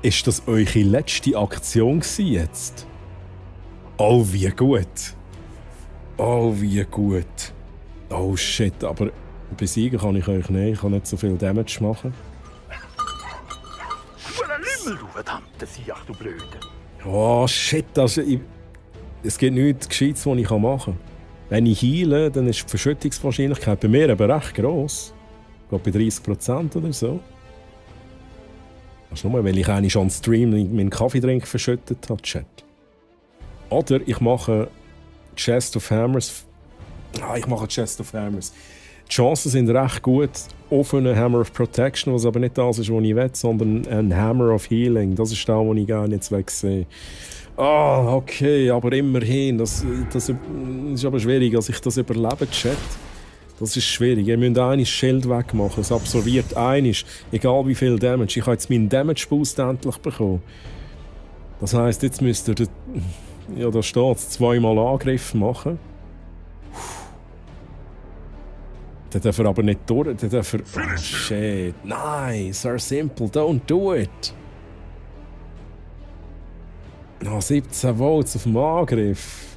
Ist das eure letzte Aktion gewesen jetzt? Oh, wie gut. Oh, wie gut. Oh shit, aber besiegen kann ich euch nicht. Ich kann nicht so viel Damage machen. Du verdammte Siech, du Blöde. Oh shit, es gibt nichts Gescheites, was ich machen kann. Wenn ich heile, dann ist die Verschüttungswahrscheinlichkeit bei mir aber recht gross. Ich glaube bei 30% oder so. Das ist nur, weil ich eigentlich schon am Stream meinen Kaffeetrink verschüttet habe, Chat. Oder ich mache Chest of Hammers. Ich mache Chest of Hammers. Die Chancen sind recht gut auf einen Hammer of Protection, was aber nicht das ist, was ich will, sondern ein Hammer of Healing. Das ist das, was ich gerne jetzt wegsehe. Okay, aber immerhin. Das ist aber schwierig, dass ich das überlebe, Chat. Das ist schwierig. Ihr müsst ein Schild wegmachen. Es absorbiert einiges, egal wie viel Damage. Ich habe jetzt meinen Damage Boost endlich bekommen. Das heisst, jetzt müsst ihr, ja, da steht es, 2-mal Angriff machen. Den darf er aber nicht durch. Den darf er... Oh, shit. Nein, Sir Simple, don't do it. 17 Volts auf dem Angriff.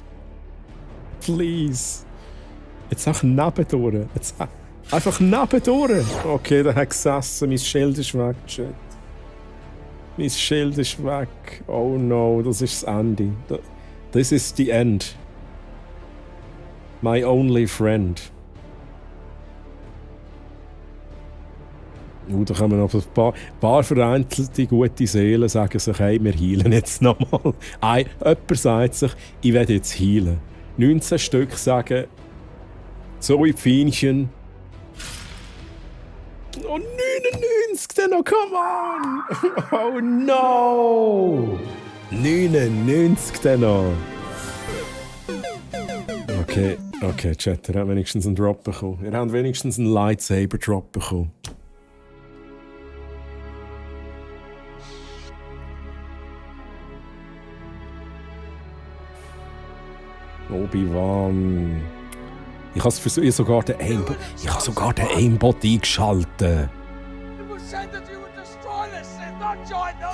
Please. Jetzt auch nebendurch. Einfach nebendurch. Okay, der hat gesessen. Mein Schild ist weg, Chat. Mein Schild ist weg. Oh no, das ist das Ende. This is the end. My only friend. Da kommen noch ein paar vereinzelte gute Seelen, sagen sich, hey, wir heilen jetzt nochmal. Jemand sagt sich, ich werde jetzt heilen. 19 Stück sagen, so wie Pfeinchen. Oh, 99 dann noch, come on! Oh no! 99 dann noch. Okay, Chat, ihr habt wenigstens einen Drop bekommen. Ihr habt wenigstens einen Lightsaber-Drop bekommen. Obi-Wan. Ich habe sogar den Aimbot eingeschaltet.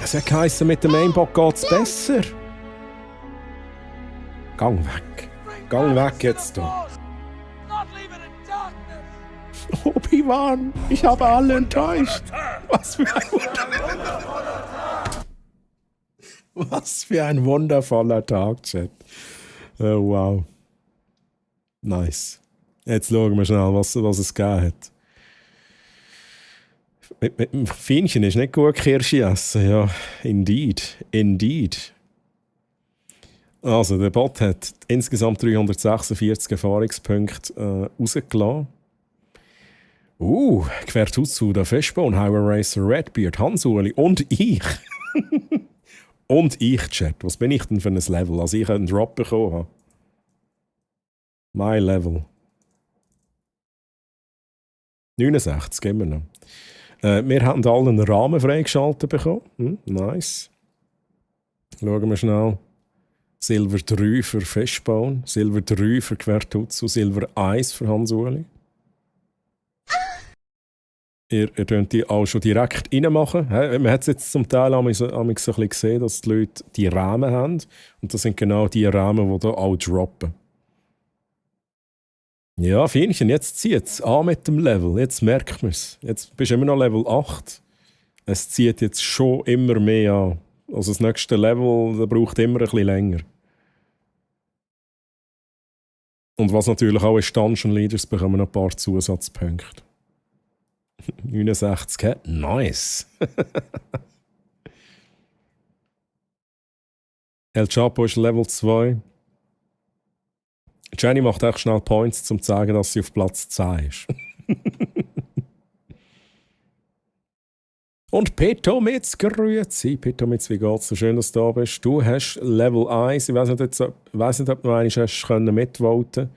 Es hat geheißen, mit dem Aimbot geht es besser. Gang weg. Gang weg jetzt da. Obi-Wan, ich habe alle enttäuscht. Was für ein wundervoller Tag, Chat. Oh, wow. Nice. Jetzt schauen wir schnell, was es gegeben hat. Mit dem Fienchen ist nicht gut Kirsche essen. Ja, indeed. Also, der Bot hat insgesamt 346 Erfahrungspunkte rausgelassen. Quertutsu, der Fishbone, Highway Racer, Redbeard, Hansuli und ich. Und ich, Chat. Was bin ich denn für ein Level? Also ich einen Drop bekommen habe. My Level. 69, geben wir noch. Wir haben alle einen Rahmen freigeschaltet bekommen. Nice. Schauen wir schnell. Silber 3 für Fishbone, Silber 3 für Quertutsu, Silber 1 für Hansuli. Ihr könnt die auch schon direkt reinmachen. Man hat es jetzt zum Teil so ein bisschen gesehen, dass die Leute die Rahmen haben. Und das sind genau die Rahmen, die hier auch droppen. Ja, Fienchen, jetzt zieht es an mit dem Level. Jetzt merkt man es. Jetzt bist du immer noch Level 8. Es zieht jetzt schon immer mehr an. Also das nächste Level das braucht immer ein bisschen länger. Und was natürlich auch ist, Dungeon Leaders bekommen noch ein paar Zusatzpunkte. 69, nice. El Chapo ist Level 2. Jenny macht echt schnell Points, um zu zeigen, dass sie auf Platz 10 ist. Und Petomitz, grüezi. Petomitz, wie geht's? So schön, dass du da bist. Du hast Level 1. Ich weiss nicht, ob du einmal hast mitvoten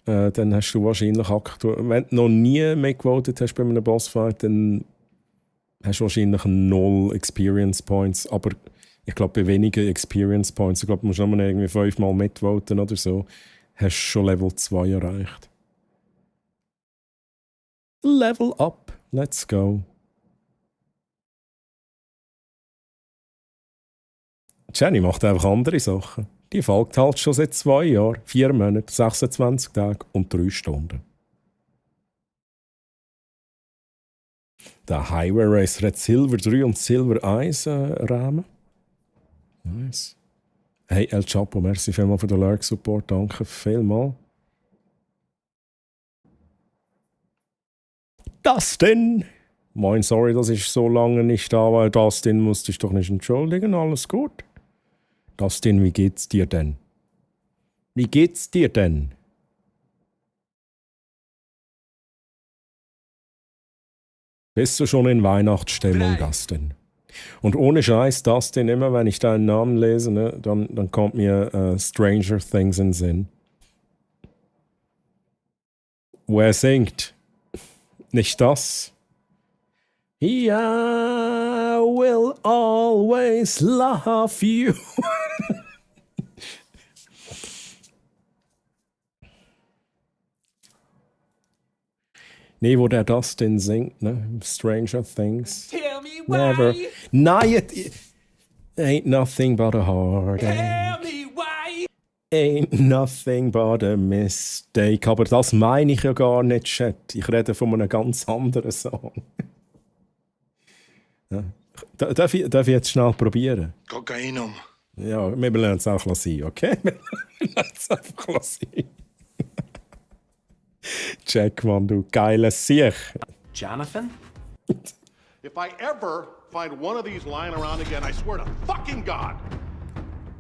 konntest. Dann hast du wahrscheinlich aktuell... Wenn du noch nie mitgevotet hast bei einem Bossfight, dann hast du wahrscheinlich 0 Experience Points. Aber ich glaube, bei wenigen Experience Points, ich glaube, du musst nur irgendwie 5-mal mitvoten oder so, hast du schon Level 2 erreicht. Level up. Let's go. Jenny macht einfach andere Sachen. Die folgt halt schon seit 2 Jahren, 4 Monate, 26 Tage und 3 Stunden. Der Highway Racer hat Silber 3 und Silber 1 Rahmen. Nice. Hey, El Chapo, merci vielmals für den Lurk-Support. Danke vielmals. Dustin! Moin, sorry, dass ich so lange nicht da war. Dustin, musst dich doch nicht entschuldigen. Alles gut. Dustin, wie geht's dir denn? Wie geht's dir denn? Bist du schon in Weihnachtsstimmung, Dustin? Und ohne Scheiß, Dustin, immer wenn ich deinen Namen lese, ne, dann kommt mir Stranger Things in den Sinn. Wo er singt. Nicht das. I will always love you. Nee, wo der Dustin singt, ne? Stranger Things. Tell me Never. why. Nein, it ain't nothing but a heartache. Tell me why. Ain't nothing but a mistake. Aber das meine ich ja gar nicht, Chat. Ich rede von einem ganz anderen Song. Ja. Darf ich jetzt schnell probieren? Kokainum. Ja, wir lernen es auch sein, okay? Wir lernen es einfach sein. Jack, Mann, du geiles Siech. Jonathan? If I ever find one of these lying around again, I swear to fucking God,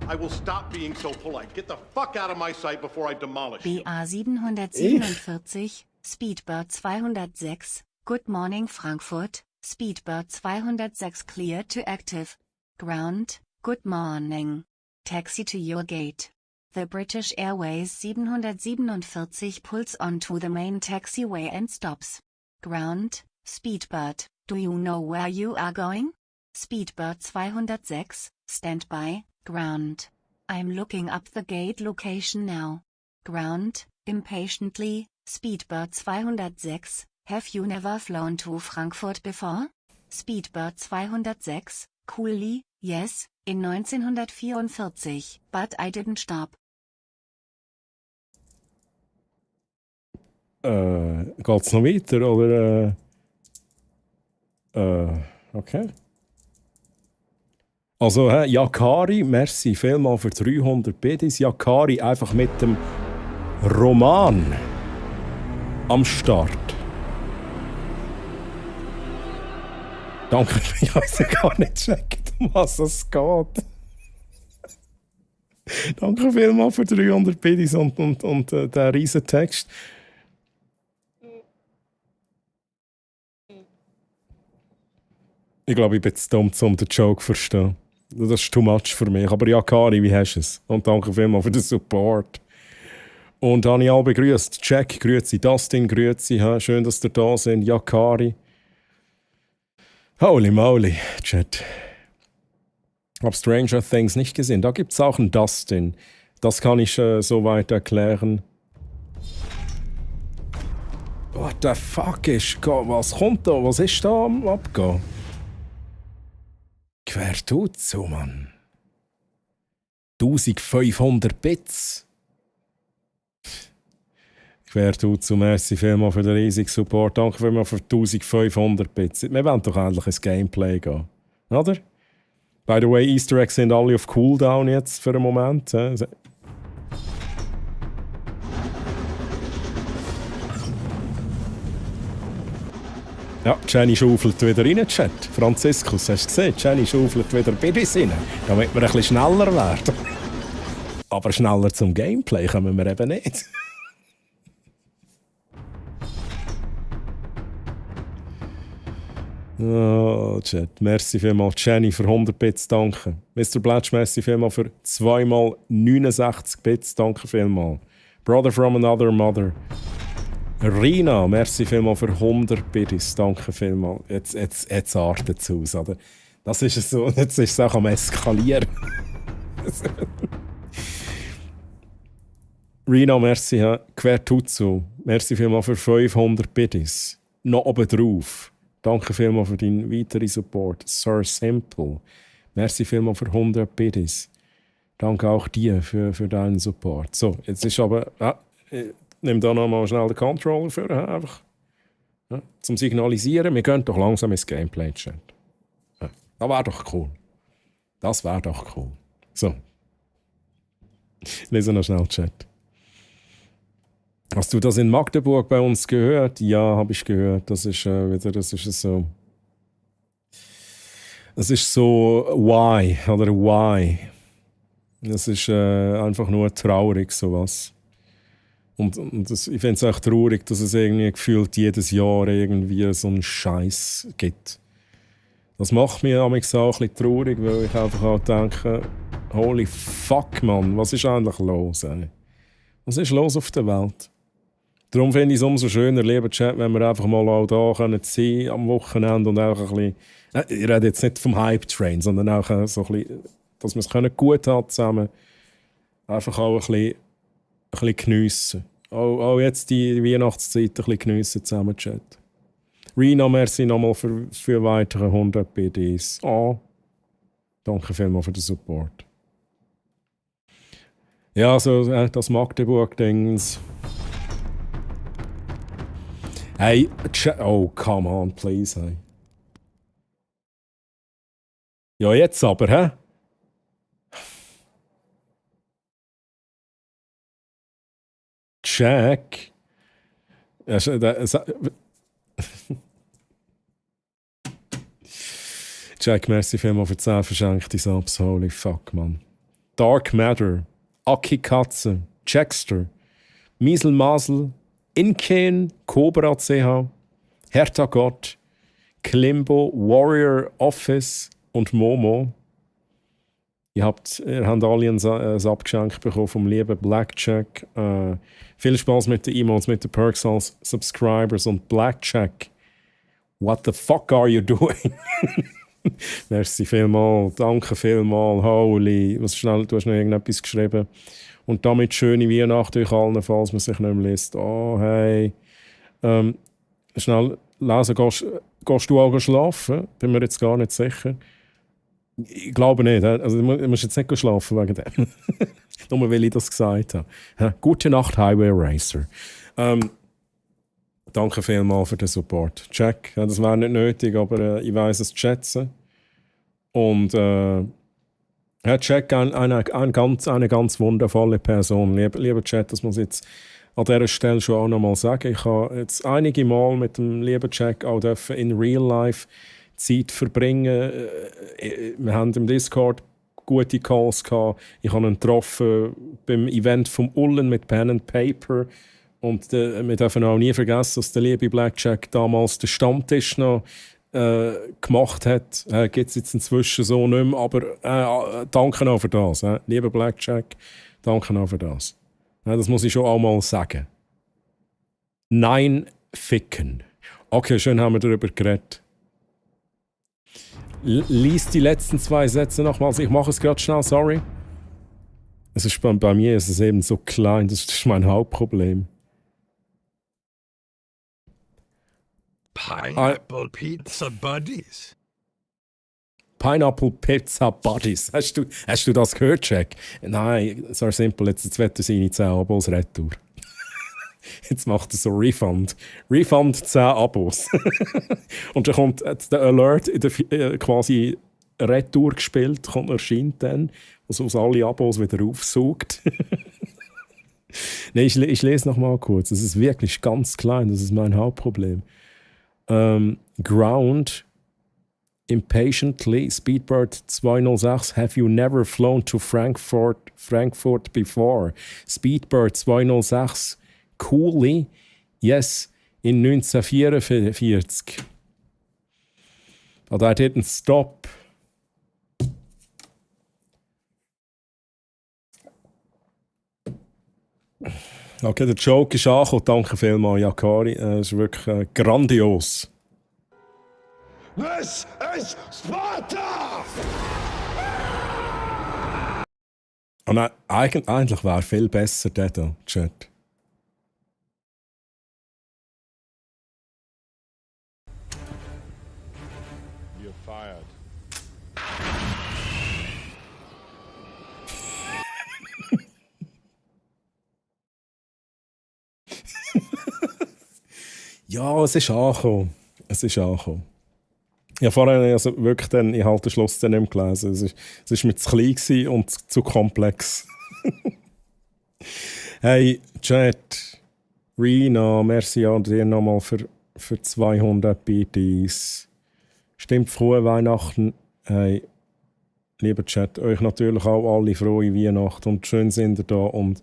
I will stop being so polite. Get the fuck out of my sight before I demolish you. BA 747, Speedbird 206, Good Morning Frankfurt, Speedbird 206 clear to active. Ground, good morning. Taxi to your gate. The British Airways 747 pulls onto the main taxiway and stops. Ground, Speedbird, do you know where you are going? Speedbird 206, stand by, ground. I'm looking up the gate location now. Ground, impatiently, Speedbird 206, have you never flown to Frankfurt before? Speedbird 206, coolly, yes, in 1944, but I didn't stop. Geht's noch weiter, oder? Okay. Also, Yakari, merci vielmal für 300 Bidis. Yakari einfach mit dem Roman am Start. Danke, ich weiß ja gar nicht checkt, um was es geht. Danke vielmal für 300 Bidis und den riesen Text. Ich glaube, ich bin zu dumm, um den Joke zu verstehen. Das ist too much für mich. Aber ja, Kari, wie hast du es? Und danke vielmals für den Support. Und Daniel begrüßt. Jack, grüezi. Dustin, grüezi. Schön, dass ihr da sind. Ja, Kari. Holy moly, Chat. Ich habe Stranger Things nicht gesehen. Da gibt es auch einen Dustin. Das kann ich soweit erklären. What the fuck ist... Was kommt da? Was ist da am Abgehen? Quer tut so, Mann. 1500 Bits. Quer tut so, merci vielmals für den riesigen Support. Danke vielmals für 1500 Bits. Wir wollen doch endlich ins Gameplay gehen. Oder? By the way, Easter Eggs sind alle auf Cooldown jetzt für einen Moment. Ja, Jenny schaufelt wieder rein, Chat. Franziskus, hast du gesehen? Jenny schaufelt wieder Bidis rein, damit wir ein bisschen schneller werden. Aber schneller zum Gameplay kommen wir eben nicht. Oh, Chat. Merci vielmals, Jenny, für 100 Bits, danke. Mr. Blatch, merci vielmals für 2x69 Bits, danke vielmals. Brother from another mother. Rina, merci vielmals für 100 Bidis, danke vielmals. Jetzt artet es aus, oder? Das ist es so, jetzt ist es auch am Eskalieren. Rina, merci, Quertutsu, merci vielmals für 500 Bidis. Noch oben drauf. Danke vielmals für deinen weiteren Support. Sir Simple, merci vielmals für 100 Bidis. Danke auch dir für deinen Support. So, jetzt ist aber... Nimm da nochmal schnell den Controller für, einfach. Ja, zum Signalisieren, wir gehen doch langsam ins Gameplay, Chat. Ja, das wäre doch cool. Das wäre doch cool. So. Lesen noch schnell, Chat. Hast du das in Magdeburg bei uns gehört? Ja, habe ich gehört. Das ist wieder, das ist so... Das ist so why, oder why. Das ist einfach nur traurig, sowas. Und ich finde es auch traurig, dass es irgendwie gefühlt jedes Jahr irgendwie so einen Scheiß gibt. Das macht mich auch ein bisschen traurig, weil ich einfach auch denke, holy fuck, Mann, was ist eigentlich los? Ey? Was ist los auf der Welt? Darum finde ich es umso schöner, lieber Chat, wenn wir einfach mal auch da sein können am Wochenende und auch ein bisschen, ich rede jetzt nicht vom Hype-Train, sondern auch so ein bisschen, dass wir es gut haben zusammen. Einfach auch ein bisschen geniessen. Auch jetzt die Weihnachtszeit ein bisschen geniessen zusammen, Chat. Rina, merci nochmal für weitere 100 BDs. Oh. Danke vielmals für den Support. Ja, also das Magdeburg-Dings. Hey, oh, come on, please, hey. Ja, jetzt aber, hä? Jack. Jack, merci vielmals für 10 verschenkte Subs. Holy fuck, man. Dark Matter, Aki Katze, Jackster, Miesel Masel, Inken, Cobra CH, Hertha Gott, Klimbo, Warrior Office und Momo. Ihr habt alle ein Subgeschenk bekommen vom lieben Blackjack. Viel Spaß mit den Emotes, mit den Perks als Subscribers und Blackjack. What the fuck are you doing? Merci vielmals, danke vielmals, holy. Du hast noch irgendetwas geschrieben. Und damit schöne Weihnachten euch allen, falls man sich nicht mehr liest. Oh, hey. Schnell lesen, gehst du auch schlafen? Bin mir jetzt gar nicht sicher. Ich glaube nicht. Also, du musst jetzt nicht schlafen wegen dem. Nur weil ich das gesagt habe. Gute Nacht, Highway Racer. Danke vielmals für den Support. Jack, das wäre nicht nötig, aber ich weiss es zu schätzen. Und Jack, eine ganz wundervolle Person. Lieber Chat, das muss ich jetzt an dieser Stelle schon auch noch mal sagen. Ich habe jetzt einige Mal mit dem lieben Jack auch in Real Life Zeit verbringen. Wir haben im Discord gute Calls gehabt. Ich habe ihn getroffen beim Event vom Ullen mit Pen and Paper. Und wir dürfen auch nie vergessen, dass der liebe Blackjack damals den Stammtisch noch gemacht hat. Gibt es jetzt inzwischen so nicht mehr, aber danke auch für das. Lieber Blackjack, danke auch für das. Das muss ich schon auch mal sagen. Nein, ficken. Okay, schön haben wir darüber geredet. Lies die letzten 2 Sätze nochmals. Ich mache es gerade schnell, sorry. Es ist, bei mir ist es eben so klein, das ist mein Hauptproblem. Pineapple Pizza Buddies. Pineapple Pizza Buddies. Hast du das gehört, Jack? Nein, so simpel. Jetzt wird er seine 10 Abos retour. Jetzt macht er so Refund. Refund 10 Abos. Und dann kommt der Alert in der quasi Retour gespielt, erscheint dann, was aus alle Abos wieder aufsaugt. Nein, ich lese noch mal kurz. Das ist wirklich ganz klein. Das ist mein Hauptproblem. Ground, Impatiently, Speedbird 206, have you never flown to Frankfurt before? Speedbird 206, Coolly, yes, in 1944. But I didn't stop. Okay, der Joke ist angekommen. Danke vielmals, Yakari. Es ist wirklich grandios. This is Sparta! Oh nein, eigentlich wäre viel besser der da, Chat. You're fired. Ja, es ist angekommen. Es ist angekommen. Ja, vorher also wirklich dann, ich habe den Schluss dann nicht mehr gelesen. Es war mir zu klein und zu komplex. Hey, Chat, Rina, merci an dir nochmal für 200 BTs. Stimmt, frohe Weihnachten. Hey, lieber Chat, euch natürlich auch alle frohe Weihnachten und schön sind ihr da. Und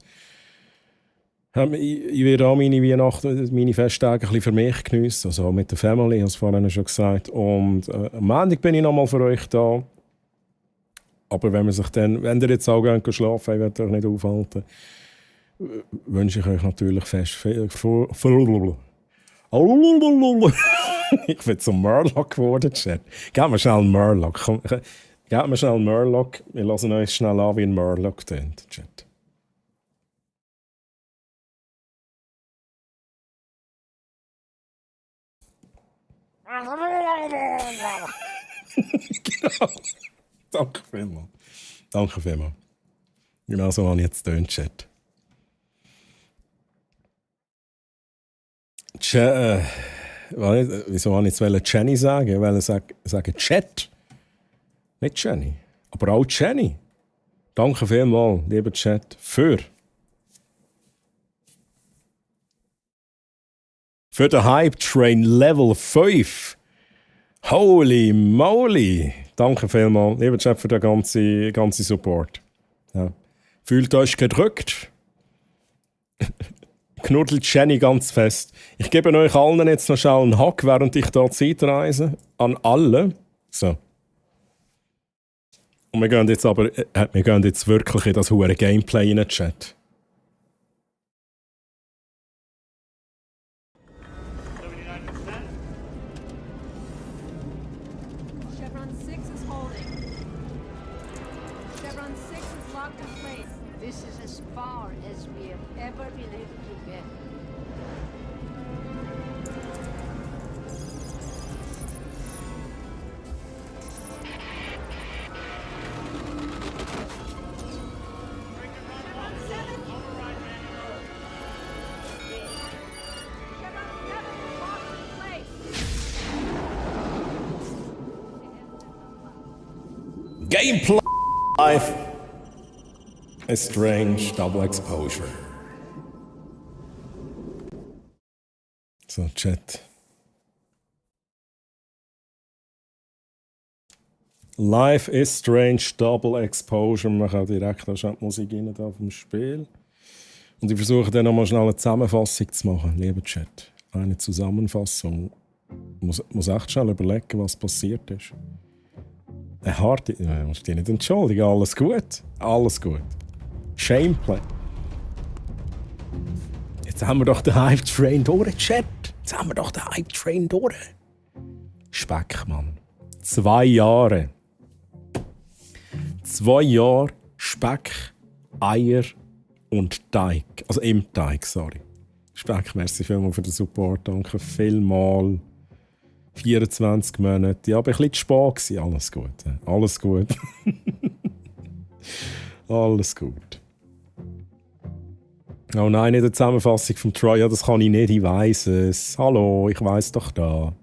ich werde auch meine Weihnachten, meine Festtage ein bisschen für mich geniessen, also auch mit der Family, ich habe es vorhin schon gesagt. Und am Montag bin ich nochmal für euch da. Aber wenn ihr jetzt auch gerne schlafen, ich werde euch nicht aufhalten, wünsche ich euch natürlich fest ich bin zum Murloc geworden, Chat. Gebt mir schnell einen Murloc. Gebt mir schnell einen Murloc. Wir lassen euch schnell an, wie ein Murloc tönt, Chat. Genau. Danke vielmals. Danke vielmals. Genau so habe ich jetzt den Chat. Wieso habe ich jetzt Jenny sagen? Ich wollte sagen Chat. Nicht Jenny. Aber auch Jenny. Danke vielmals, lieber Chat, für den Hype Train Level 5. Holy moly! Danke vielmals, lieber Chef, für den ganzen Support. Ja. Fühlt euch gedrückt? Knuddelt Jenny ganz fest. Ich gebe euch allen jetzt noch schnell einen Hack, während ich hier Zeit reise. An alle. So. Und wir gehen jetzt wirklich in das hure Gameplay in den Chat. Chevron 6 is holding. Chevron 6 is locked in place. This is as far as we have ever been able to get. Gameplay Life is strange double exposure. So, Chat. Life is strange double exposure. Man kann direkt auch schon die Musik rein da vom Spiel. Und ich versuche dann nochmal schnell eine Zusammenfassung zu machen, lieber Chat. Eine Zusammenfassung. Ich muss echt schnell überlegen, was passiert ist. Eine harte... Ich muss dich nicht entschuldigen. Alles gut. Alles gut. Shameplay. Jetzt haben wir doch den Hype-Train durch, Chat. Jetzt haben wir doch den Hype-Train durch. Speck, Mann. 2 Jahre. 2 Jahre Speck, Eier und Teig. Also im Teig, sorry. Speck, merci vielmals für den Support. Danke vielmals. 24 Monate. Ja, aber ein bisschen zu spät gewesen. Alles gut. Alles gut. Alles gut. Oh nein, nicht eine Zusammenfassung vom Troy. Ja, das kann ich nicht, ich weiss es. Hallo, ich weiss doch da.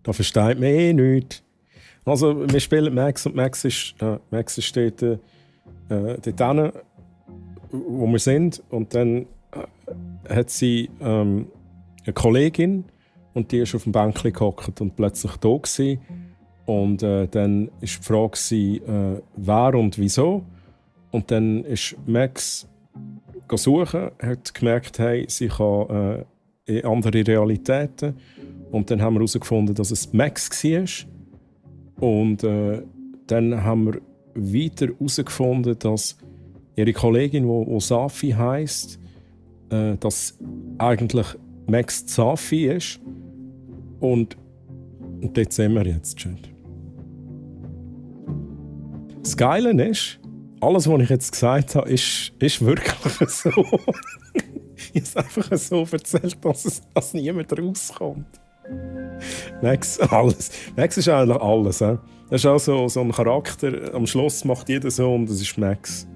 Da versteht man eh nichts. Also, wir spielen Max und Max ist dort hinten, wo wir sind. Und dann hat sie eine Kollegin und die ist auf dem Bänkchen gehockt und plötzlich da gewesen. Und dann war die Frage, wer und wieso. Und dann ist Max suchen, hat gemerkt, hey, sie kann in andere Realitäten. Und dann haben wir herausgefunden, dass es Max war. Und dann haben wir weiter herausgefunden, dass ihre Kollegin, die Safi heisst, dass eigentlich Max Safi ist. Und dort sind wir jetzt, Chat. Das Geile ist, alles, was ich jetzt gesagt habe, ist wirklich so. Ich habe es einfach so erzählt, dass niemand rauskommt. Max, alles. Max ist eigentlich alles. Das ist auch so ein Charakter. Am Schluss macht jeder so und das ist Max.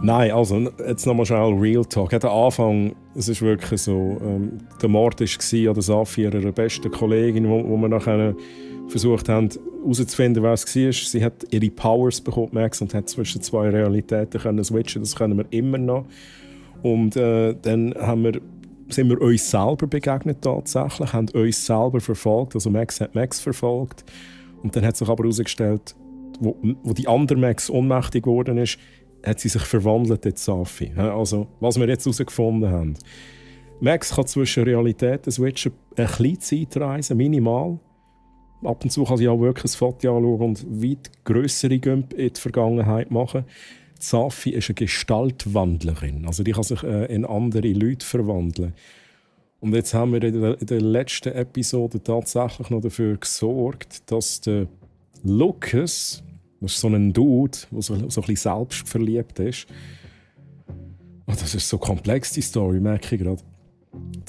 Nein, also jetzt nochmal schnell Real Talk. Der Anfang, es ist wirklich so, der Mord war an der Safi, ihrer besten Kollegin, wo wir nachher versucht haben herauszufinden, wer es war. Sie hat ihre Powers bekommen, Max, und hat zwischen 2 Realitäten können switchen. Das können wir immer noch. Und dann sind wir uns selber begegnet tatsächlich, haben uns selber verfolgt. Also Max hat Max verfolgt. Und dann hat sich aber herausgestellt, wo die andere Max ohnmächtig geworden ist, hat sie sich verwandelt in Safi. Also, was wir jetzt herausgefunden haben. Max kann zwischen Realitäten switchen, eine kleine Zeitreise, minimal. Ab und zu kann sie auch wirklich ein Foto anschauen und weit grössere Gümp in die Vergangenheit machen. Safi ist eine Gestaltwandlerin. Also die kann sich in andere Leute verwandeln. Und jetzt haben wir in der letzten Episode tatsächlich noch dafür gesorgt, dass der Lucas, das ist so ein Dude, der so ein bisschen selbstverliebt ist. Oh, das ist so komplex, die Story, merke ich gerade.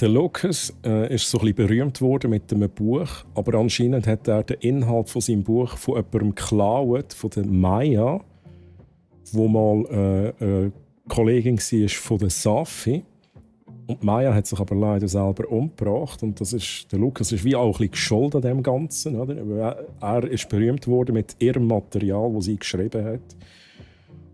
Der Lucas ist so ein bisschen berühmt worden mit einem Buch, aber anscheinend hat er den Inhalt von seinem Buch von jemandem geklaut, von der Maya, wo mal eine Kollegin war von der Safi. Und Maya hat sich aber leider selber umgebracht. Und der Lucas ist wie auch ein bisschen geschuldet an dem Ganzen. Oder? Er ist berühmt worden mit ihrem Material, das sie geschrieben hat.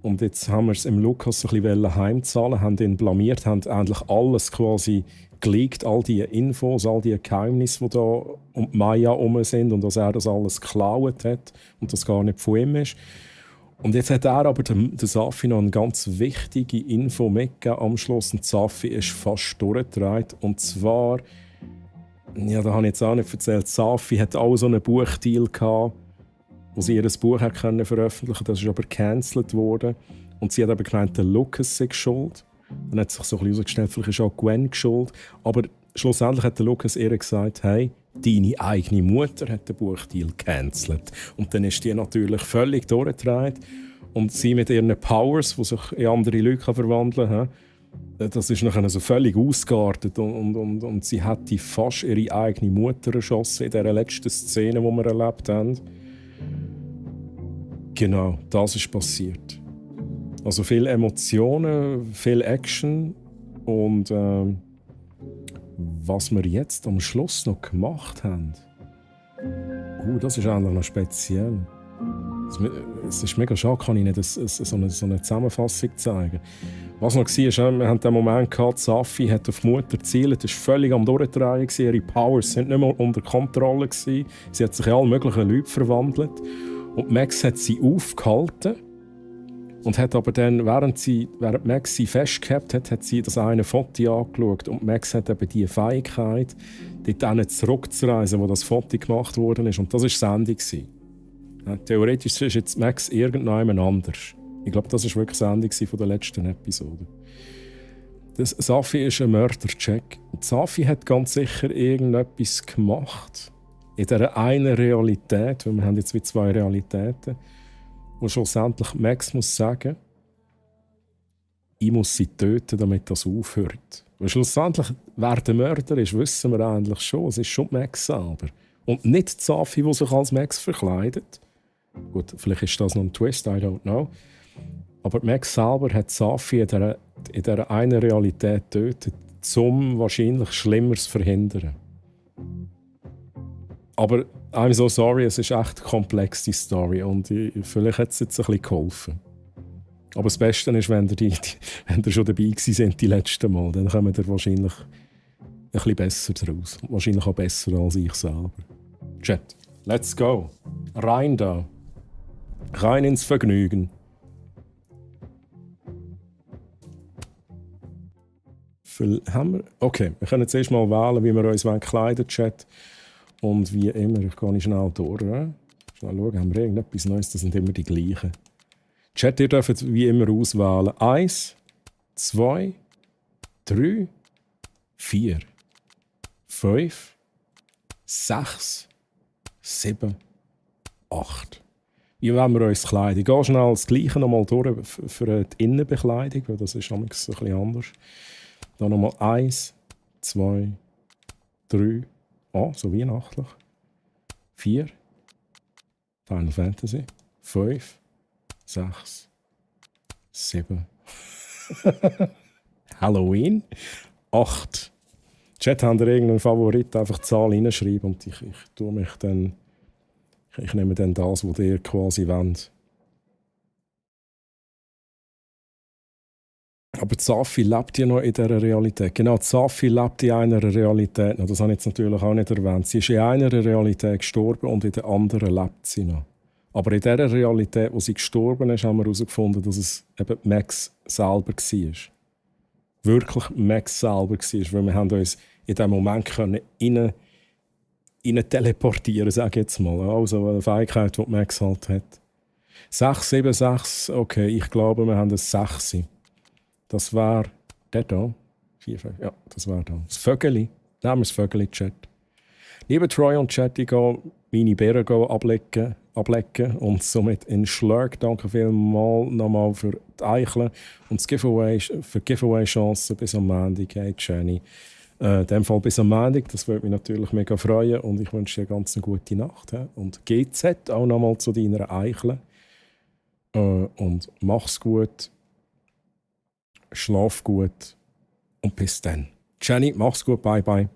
Und jetzt haben wir es im Lukas ein bisschen heimzahlen, haben ihn blamiert, haben eigentlich alles quasi geleakt, all die Infos, all die Geheimnisse, die da um Maya herum sind und dass er das alles geklaut hat und das gar nicht von ihm ist. Und jetzt hat er aber der Safi noch eine ganz wichtige Info mitgegeben am Schluss und Safi ist fast durchgedreht. Und zwar, ja, da habe ich jetzt auch nicht erzählt, Safi hat auch so einen Buchdeal gehabt, wo sie ihr Buch hat können veröffentlichen. Das ist aber gecancelt worden. Und sie hat aber gemeint, der Lucas sei schuld. Dann hat sich so ein bisschen herausgestellt, vielleicht ist auch Gwen schuld. Aber schlussendlich hat der Lucas ihr gesagt, hey, deine eigene Mutter hat den Buchdeal gecancelt. Und dann ist die natürlich völlig durchgedreht. Und sie mit ihren Powers, die sich in andere Leute verwandeln kann, das ist nachher so völlig ausgeartet. Und sie hätte fast ihre eigene Mutter erschossen in dieser letzten Szene, die wir erlebt haben. Genau, das ist passiert. Also viele Emotionen, viel Action und was wir jetzt am Schluss noch gemacht haben, das ist eigentlich noch speziell. Es ist mega schade, kann ich nicht so eine Zusammenfassung zeigen. Was noch war, ist, wir hatten den Moment gehabt, Safi hat auf die Mutter gezielt, war völlig am Durchdrehen, ihre Powers waren nicht mehr unter Kontrolle. Sie hat sich in alle möglichen Leute verwandelt. Und Max hat sie aufgehalten und hat aber dann, während Max sie festgehabt hat, hat sie das eine Foto angeschaut. Und Max hat eben die Fähigkeit, dort zurückzureisen, wo das Foto gemacht worden ist. Und das war das Ende. Ja, theoretisch ist jetzt Max irgendjemand anders. Ich glaube, das war wirklich das Ende von der letzten Episode. Safi ist ein Mördercheck. Safi hat ganz sicher irgendetwas gemacht. In dieser einen Realität, weil wir haben jetzt wie zwei Realitäten, wo schlussendlich Max muss sagen, ich muss sie töten, damit das aufhört. Weil schlussendlich, wer der Mörder ist, wissen wir eigentlich schon. Es ist schon Max selber. Und nicht Safi, der sich als Max verkleidet. Gut, vielleicht ist das noch ein Twist, I don't know. Aber Max selber hat Safi in dieser einen Realität getötet, um wahrscheinlich Schlimmeres zu verhindern. Aber I'm so sorry, es ist echt eine komplexe Story und vielleicht hat es jetzt ein bisschen geholfen. Aber das Beste ist, wenn ihr schon dabei sind die letzten Mal, dann kommt ihr wahrscheinlich ein bisschen besser draus. Wahrscheinlich auch besser als ich selber. Chat, let's go. Rein da. Rein ins Vergnügen. Okay, wir können zuerst mal wählen, wie wir uns kleiden, Chat. Und wie immer, ich gehe schnell durch. Schnell schauen, haben wir irgendetwas Neues? Das sind immer die gleichen. Chat, ihr dürft wie immer auswählen. 1, 2, 3, 4, 5, 6, 7, 8. Wie wollen wir uns kleiden? Ich gehe schnell das Gleiche nochmal durch für die Innenbekleidung, weil das ist ein bisschen anders. Dann nochmal 1, 2, 3, so weihnachtlich. 4, Final Fantasy. 5, 6, 7. Halloween. 8. Chat, habt ihr irgendeinen Favorit? Einfach die Zahl reinschreiben und ich nehme dann das, was ihr quasi wollt. Aber Safi lebt ja noch in dieser Realität. Genau, Safi lebt in einer Realität noch. Das habe ich jetzt natürlich auch nicht erwähnt. Sie ist in einer Realität gestorben und in der anderen lebt sie noch. Aber in dieser Realität, wo sie gestorben ist, haben wir herausgefunden, dass es eben Max selber war. Wirklich Max selber war. Weil wir haben uns in diesem Moment rein teleportieren, sage ich jetzt mal. Also eine Fähigkeit, die Max halt hat. 6, 7, 6. Okay, ich glaube, wir haben ein 6. Das war der da. 4, 5. Ja, das war da. Das Vögeli. Nehmen wir das Vögeli-Chat. Liebe Troy und Chat, ich gehe meine Beeren ablecken und somit in Schlag. Danke vielmals nochmal für die Eicheln und das Giveaway, für die Giveaway-Chancen bis am Montag. Hey Jenny. In dem Fall bis am Montag. Das würde mich natürlich mega freuen und ich wünsche dir ganz eine gute Nacht. Und GZ auch nochmal zu deiner Eicheln. Und mach's gut. Schlaf gut und bis dann. Jenny, mach's gut, bye bye.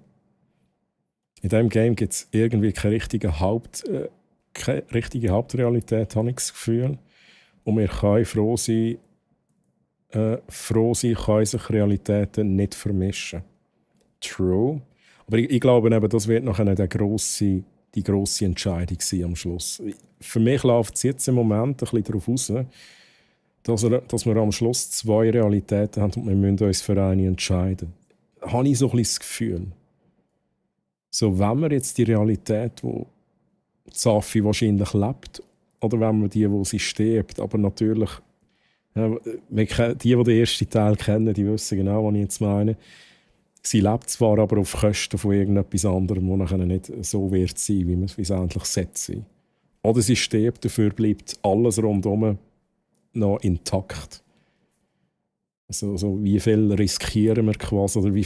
In diesem Game gibt es irgendwie keine richtige Hauptrealität, habe ich das Gefühl. Und wir können froh sein, können sich Realitäten nicht vermischen. True. Aber ich glaube eben, das wird nachher die grosse Entscheidung sein am Schluss. Für mich läuft es jetzt im Moment ein bisschen darauf raus, dass wir am Schluss 2 Realitäten haben und wir müssen uns für eine entscheiden. Da habe ich so ein bisschen das Gefühl. So, wenn wir jetzt die Realität, wo Safi wahrscheinlich lebt, oder wenn wir die, wo sie stirbt, aber natürlich, die den ersten Teil kennen, die wissen genau, was ich jetzt meine. Sie lebt zwar, aber auf Kosten von irgendetwas anderem, das nachher nicht so wird sein, wie es eigentlich sein. Oder sie stirbt, dafür bleibt alles rundherum noch intakt. Also wie viel riskieren wir quasi, oder wie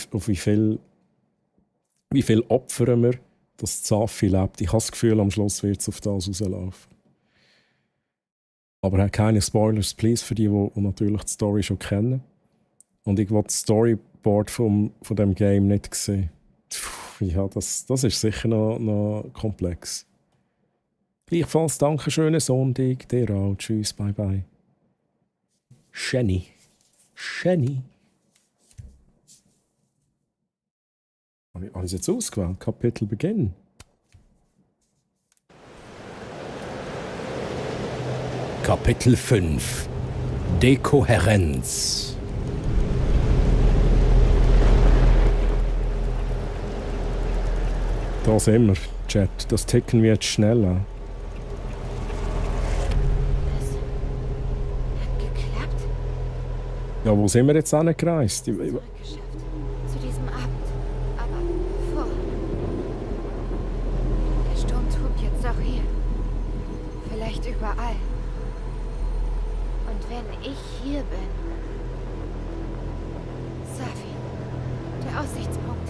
viel opfern wir, dass Safi lebt. Ich habe das Gefühl, am Schluss wird es auf das rauslaufen. Aber keine Spoilers, please, für die natürlich die Story schon kennen. Und ich will das Storyboard von dem Game nicht sehen. Ja, das ist sicher noch komplex. Gleichfalls danke, schönen Sonntag, dir auch. Tschüss, bye bye. Shani. Habe ich es jetzt ausgewählt? Kapitel Beginn. Kapitel 5 Dekohärenz. Da sind wir, Chat. Das ticken wir jetzt schnell an. Geklappt? Ja, wo sind wir jetzt angereist? Zu diesem Abend. Aber vor. Der Sturm tobt jetzt auch hier. Vielleicht überall. Und wenn ich hier bin. Safi. Der Aussichtspunkt.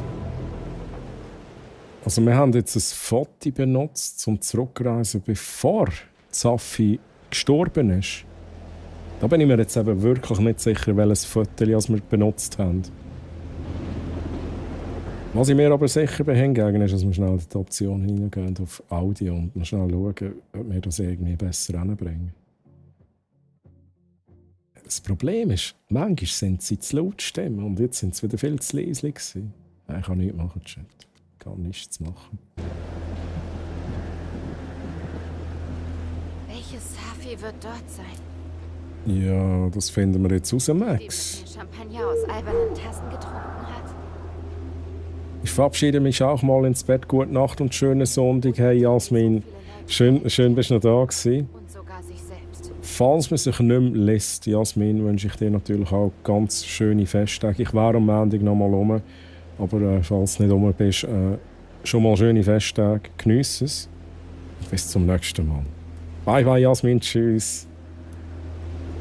Also wir haben jetzt ein Foto benutzt, um zurückzureisen, bevor Safi gestorben ist. Da bin ich mir jetzt eben wirklich nicht sicher, welches Foto wir benutzt haben. Was ich mir aber sicher bin hingegen, ist, dass wir schnell die Option hineingehen auf Audio und wir schnell schauen, ob wir das irgendwie besser hinbringen. Das Problem ist, manchmal sind sie zu laut Stimmen und jetzt sind sie wieder viel zu leise gewesen. Ich kann nichts machen, Chat. Ich kann nichts machen. Welches Safi wird dort sein? Ja, das finden wir jetzt raus, Die Max. mit mir Champagner aus albernen Tassen getrunken hat? Ich verabschiede mich auch mal ins Bett. Gute Nacht und schönen Sonntag. Hey Jasmin, schön bist du noch da gewesen. Und sogar sich selbst. Falls man sich nicht mehr lässt, Jasmin, wünsche ich dir natürlich auch ganz schöne Festtage. Ich wäre am Montag noch mal rum, aber falls du nicht rum bist, schon mal schöne Festtage. Geniesse es. Bis zum nächsten Mal. Bye bye Jasmin, tschüss.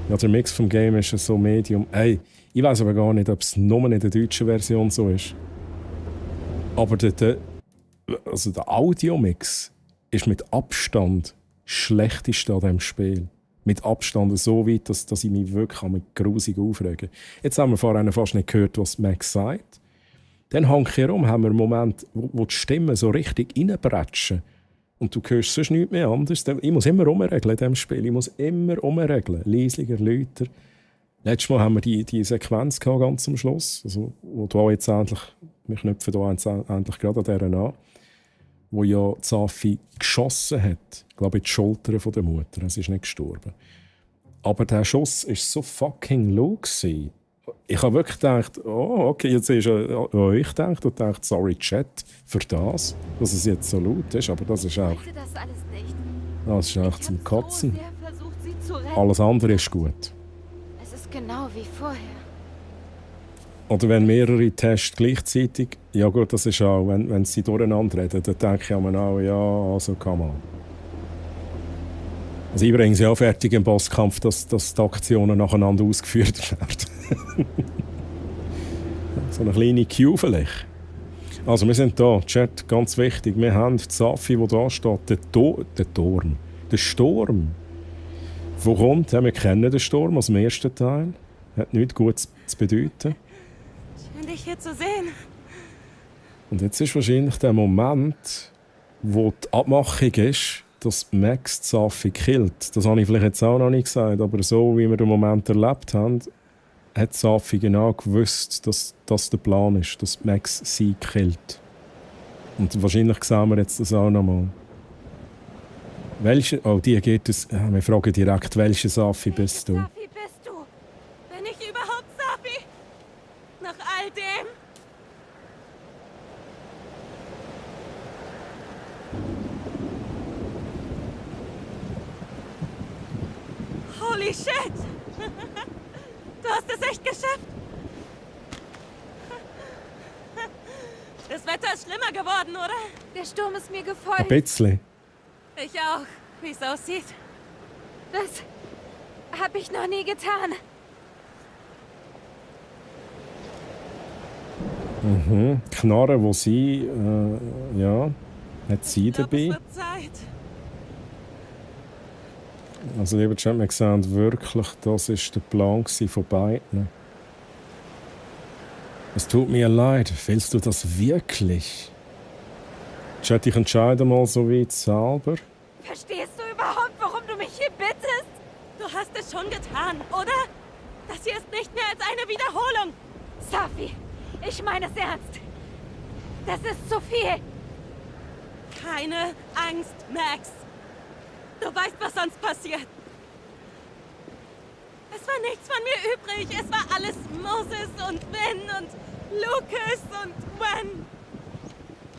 Ja, der Mix vom Game ist so Medium. Ey, ich weiß aber gar nicht, ob es nur in der deutschen Version so ist. Aber der Audiomix ist mit Abstand schlechteste an diesem Spiel. Mit Abstand so weit, dass ich mich wirklich mit grusig aufregen. Jetzt haben wir vorhin fast nicht gehört, was Max sagt. Dann herum haben wir einen Moment, wo die Stimmen so richtig reinbretschen. Und du hörst sonst nichts mehr anders. Ich muss immer umregeln in diesem Spiel. Ich muss immer umregeln. Leislicher, lauter. Letztes Mal haben wir die Sequenz gehabt, ganz am Schluss. Also, wo du jetzt endlich, wir knüpfen da endlich gerade an dieser an, wo ja Safi geschossen hat. Ich glaube, in die Schulter von der Mutter. Sie ist nicht gestorben. Aber der Schuss war so fucking low gewesen. Ich habe wirklich gedacht, oh, okay, jetzt ist ich gedacht und dachte, sorry, Chat, für das, dass es jetzt so laut ist. Aber das ist auch. Das alles nicht. Das ist auch zum Kotzen. So sehr versucht, sie zu retten. Alles andere ist gut. Es ist genau wie vorher. Oder wenn mehrere Tests gleichzeitig, ja gut, das ist auch, wenn sie durcheinander reden, dann denke ich mir auch, ja, also kann man. Also ich bringe sie auch fertig im Bosskampf, dass die Aktionen nacheinander ausgeführt werden. So eine kleine Cue vielleicht. Also wir sind da, Chat, ganz wichtig. Wir haben die Safi, die da steht, der Sturm. Wo kommt? Ja, wir kennen den Sturm aus dem ersten Teil. Hat nichts Gutes zu bedeuten. Schön, dich hier zu sehen. Und jetzt ist wahrscheinlich der Moment, wo die Abmachung ist, dass Max die Safi killt. Das habe ich vielleicht jetzt auch noch nicht gesagt, aber so wie wir den Moment erlebt haben, hat Safi genau gewusst, dass das der Plan ist, dass Max sie killt. Und wahrscheinlich sehen wir jetzt das auch nochmal. Welche... Oh, die geht es... Wir fragen direkt, welche Safi bist du? Safi bist du? Bin ich überhaupt Safi? Nach all dem? Holy shit! Du hast es echt geschafft! Das Wetter ist schlimmer geworden, oder? Der Sturm ist mir Ein gefolgt. bisschen. Ich auch, wie es aussieht. Das habe ich noch nie getan. Mhm. Knarre, wo sie... ja... Hat sie dabei. Es wird Zeit. Also lieber Chat, wir sehen wirklich, das war der Plan von beiden. Es tut mir leid, willst du das wirklich? Chat, ich entscheide mal so weit selber. Verstehst du überhaupt, warum du mich hier bittest? Du hast es schon getan, oder? Das hier ist nicht mehr als eine Wiederholung. Safi, ich meine es ernst. Das ist zu viel. Keine Angst, Max. Du weißt, was sonst passiert. Es war nichts von mir übrig. Es war alles Moses und Ben und Lucas und Gwen.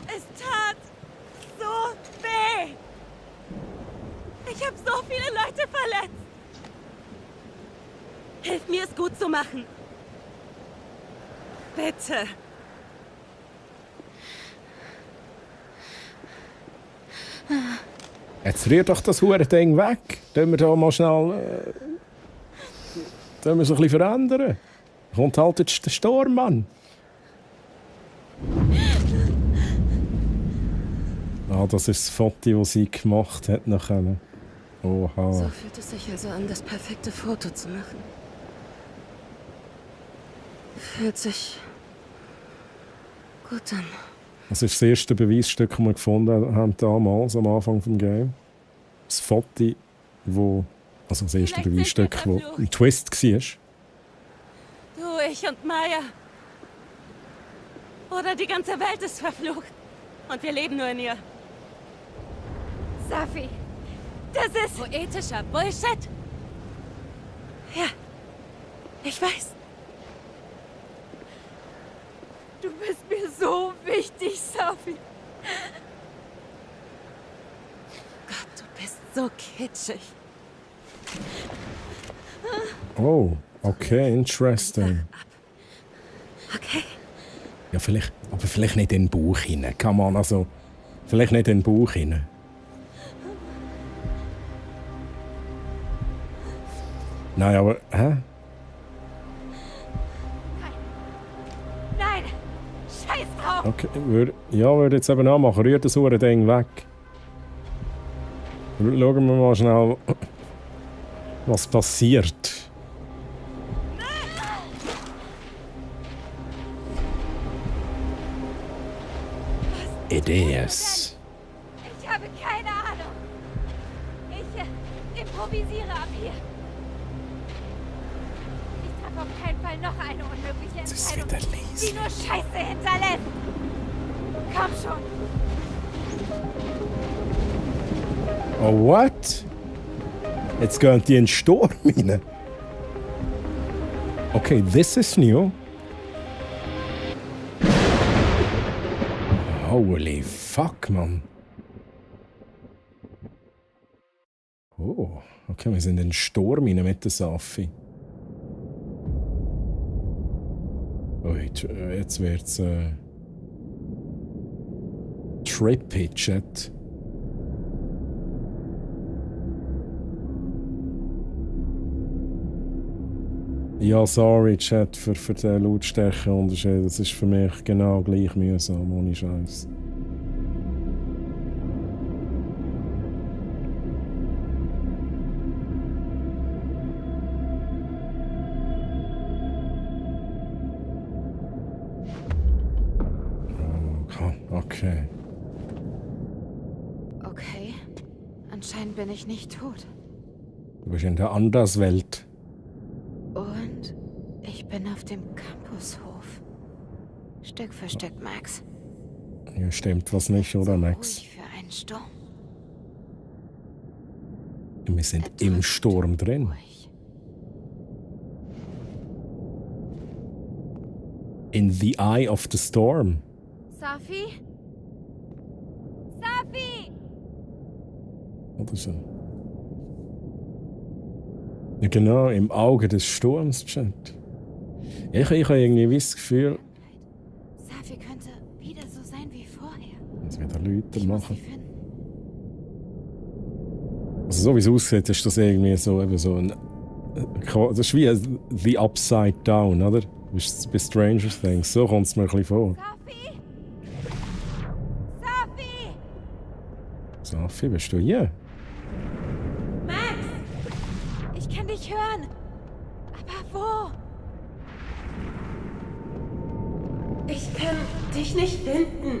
Es tat so weh. Ich habe so viele Leute verletzt. Hilf mir, es gut zu machen. Bitte. Jetzt rührt doch das Ding weg. Tun wir da mal schnell... tun wir es ein bisschen verändern. Kommt halt jetzt der Sturm, Mann. Ah, das ist das Foto, das sie gemacht hat nachher. Oha. So fühlt es sich also an, das perfekte Foto zu machen. Fühlt sich gut an. Das ist das erste Beweisstück, das wir gefunden haben damals, am Anfang des Games. Das Foto, wo... Also das erste Beweisstück, das ein Twist war. Du, ich und Maya. Oder die ganze Welt ist verflucht. Und wir leben nur in ihr. Safi, das ist poetischer Bullshit. Ja, ich weiß. Du bist mir so wichtig, Safi. Gott, du bist so kitschig. Oh, okay, interesting. Okay. Ja, vielleicht, aber vielleicht nicht in den Bauch hinein. Come on, also... Vielleicht nicht in den Bauch hinein. Nein, aber... Hä? Nein! Scheiß drauf! Okay, würde jetzt eben auch machen. Rührt das Ding weg. Schauen wir mal schnell, was passiert. It is. Ich habe keine Ahnung. Ich improvisiere ab hier. Ich treffe auf keinen Fall noch eine unmögliche Entscheidung, die nur Scheiße hinterlässt. Komm schon. Oh, what? Jetzt gehen die in den Sturm rein. Okay, this is new. Holy fuck, man. Oh, okay, wir sind in den Sturm rein mit der Safi. Oh, jetzt wird's trippy, Chat. Ja, sorry, Chat, für den Lautstärkeunterschied. Das ist für mich genau gleich mühsam, ohne Scheiß. Okay. Okay. Anscheinend bin ich nicht tot. Du bist in der Anderswelt. Und ich bin auf dem Campushof. Stück für Stück, Max. Hier stimmt was nicht, oder Max? Ruhig für einen Sturm. Wir sind im Sturm drin. In the eye of the storm. Safi? Safi! Oder so. Ja, genau, im Auge des Sturms, Chat. Ich habe irgendwie das Gefühl, Safi könnte wieder so sein wie vorher. dass wieder Leute machen. Also so wie es aussieht, ist das irgendwie so, eben so ein... Das ist wie The Upside Down, oder? Bei Stranger Things. So kommt es mir ein bisschen vor. Safi! Safi, bist du hier? Max! Ich kann dich hören. Aber wo? Ich kann dich nicht finden.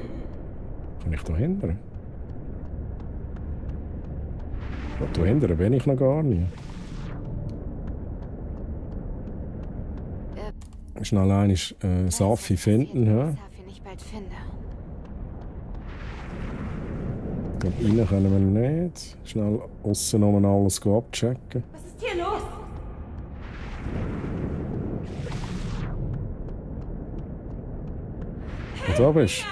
Kann ich da hindern? Da hindern bin ich noch gar nicht. Schnell einmal Safi finden, ja? Safi nicht bald finde. Ich glaube, rein können wir nicht. Schnell aussen nochmal alles abchecken. Was ist hier los? Und da bist du.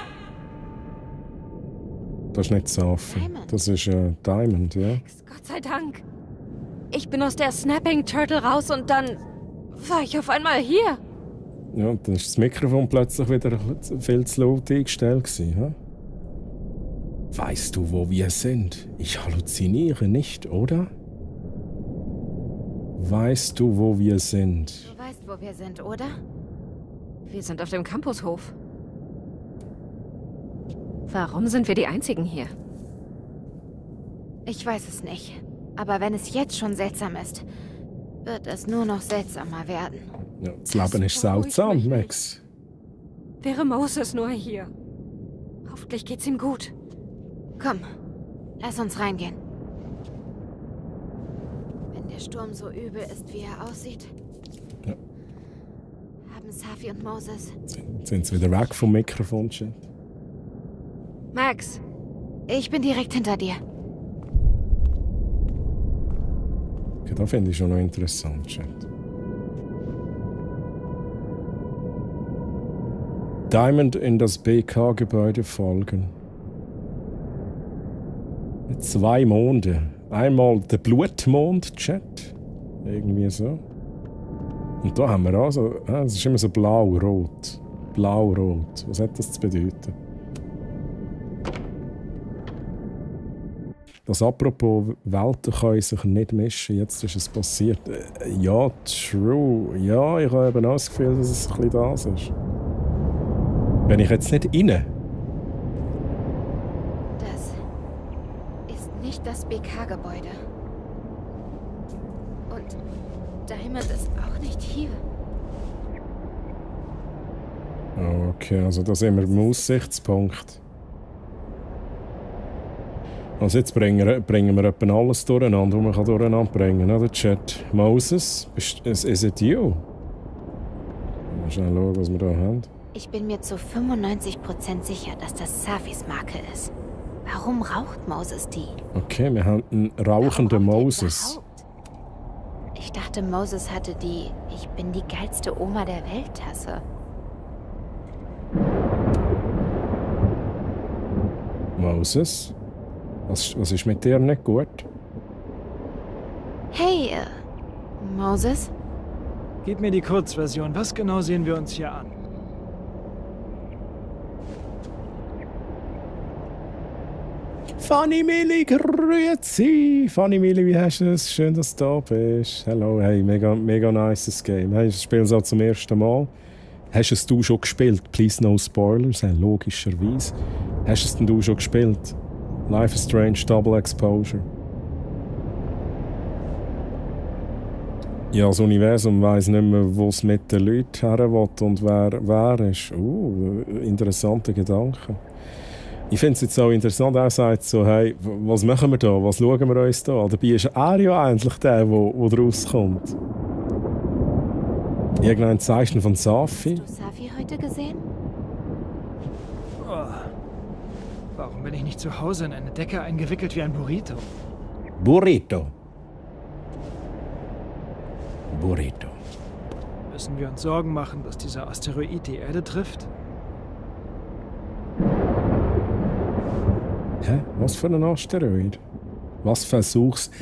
Das ist nicht Safi. Das ist Diamond, ja? Gott sei Dank. Ich bin aus der Snapping Turtle raus und dann war ich auf einmal hier. Ja, und dann ist das Mikrofon plötzlich wieder viel zu laut eingestellt gewesen, ja? Weißt du, wo wir sind? Ich halluziniere nicht, oder? Weißt du, wo wir sind? Du weißt, wo wir sind, oder? Wir sind auf dem Campushof. Warum sind wir die Einzigen hier? Ich weiß es nicht. Aber wenn es jetzt schon seltsam ist, wird es nur noch seltsamer werden. Ja, das Leben ist seltsam, Max. Wäre Moses nur hier. Hoffentlich geht's ihm gut. Komm, lass uns reingehen. Wenn der Sturm so übel ist, wie er aussieht, ja. Haben Safi und Moses... Sind sie wieder weg vom Mikrofon, Chat? Max, ich bin direkt hinter dir. Okay, das finde ich schon noch interessant, Chat. Diamond in das BK-Gebäude folgen. 2 Monde. Einmal der Blutmond, Chat. Irgendwie so. Und da haben wir also, es ist immer so blau-rot. Blau-rot. Was hat das zu bedeuten? Das apropos, Welten können sich nicht mischen, jetzt ist es passiert. Ja, true. Ja, ich habe eben auch das Gefühl, dass es ein bisschen das ist. Wenn ich jetzt nicht rein... Das ist nicht das BK-Gebäude. Und Diamond ist auch nicht hier. Okay, also da sind wir im Aussichtspunkt. Also jetzt bringen wir etwa alles durcheinander, was man durcheinander bringen kann, oder Chat? Moses, is it you? Mal schnell schauen, was wir da haben. Ich bin mir zu 95% sicher, dass das Safis Marke ist. Warum raucht Moses die? Okay, wir haben einen rauchenden Moses. Ich dachte, Moses hatte die Ich bin die geilste Oma der Welt-Tasse. Moses? Was ist mit dir nicht gut? Hey, Moses? Gib mir die Kurzversion. Was genau sehen wir uns hier an? Fanny Milli, grüezi! Fanny Milli, wie hast du es? Schön, dass du da bist. Hallo, hey, mega nices Game. Hey, ich spiele es auch zum ersten Mal. Hast es du schon gespielt? Please no spoilers, hey, logischerweise. Hast es denn du schon gespielt? Life is Strange Double Exposure. Ja, das Universum weiss nicht mehr, wo es mit den Leuten her will und wer ist. Interessante Gedanken. Ich finde es jetzt auch interessant, er sagt so, hey, was machen wir da, was schauen wir uns da? Dabei ist er ja eigentlich der, der rauskommt. Irgendein Zeichen von Safi? Hast du Safi heute gesehen? Oh. Warum bin ich nicht zu Hause in eine Decke eingewickelt wie ein Burrito? Burrito. Burrito. Müssen wir uns Sorgen machen, dass dieser Asteroid die Erde trifft? Hä? Was für ein Asteroid? Was versuchst...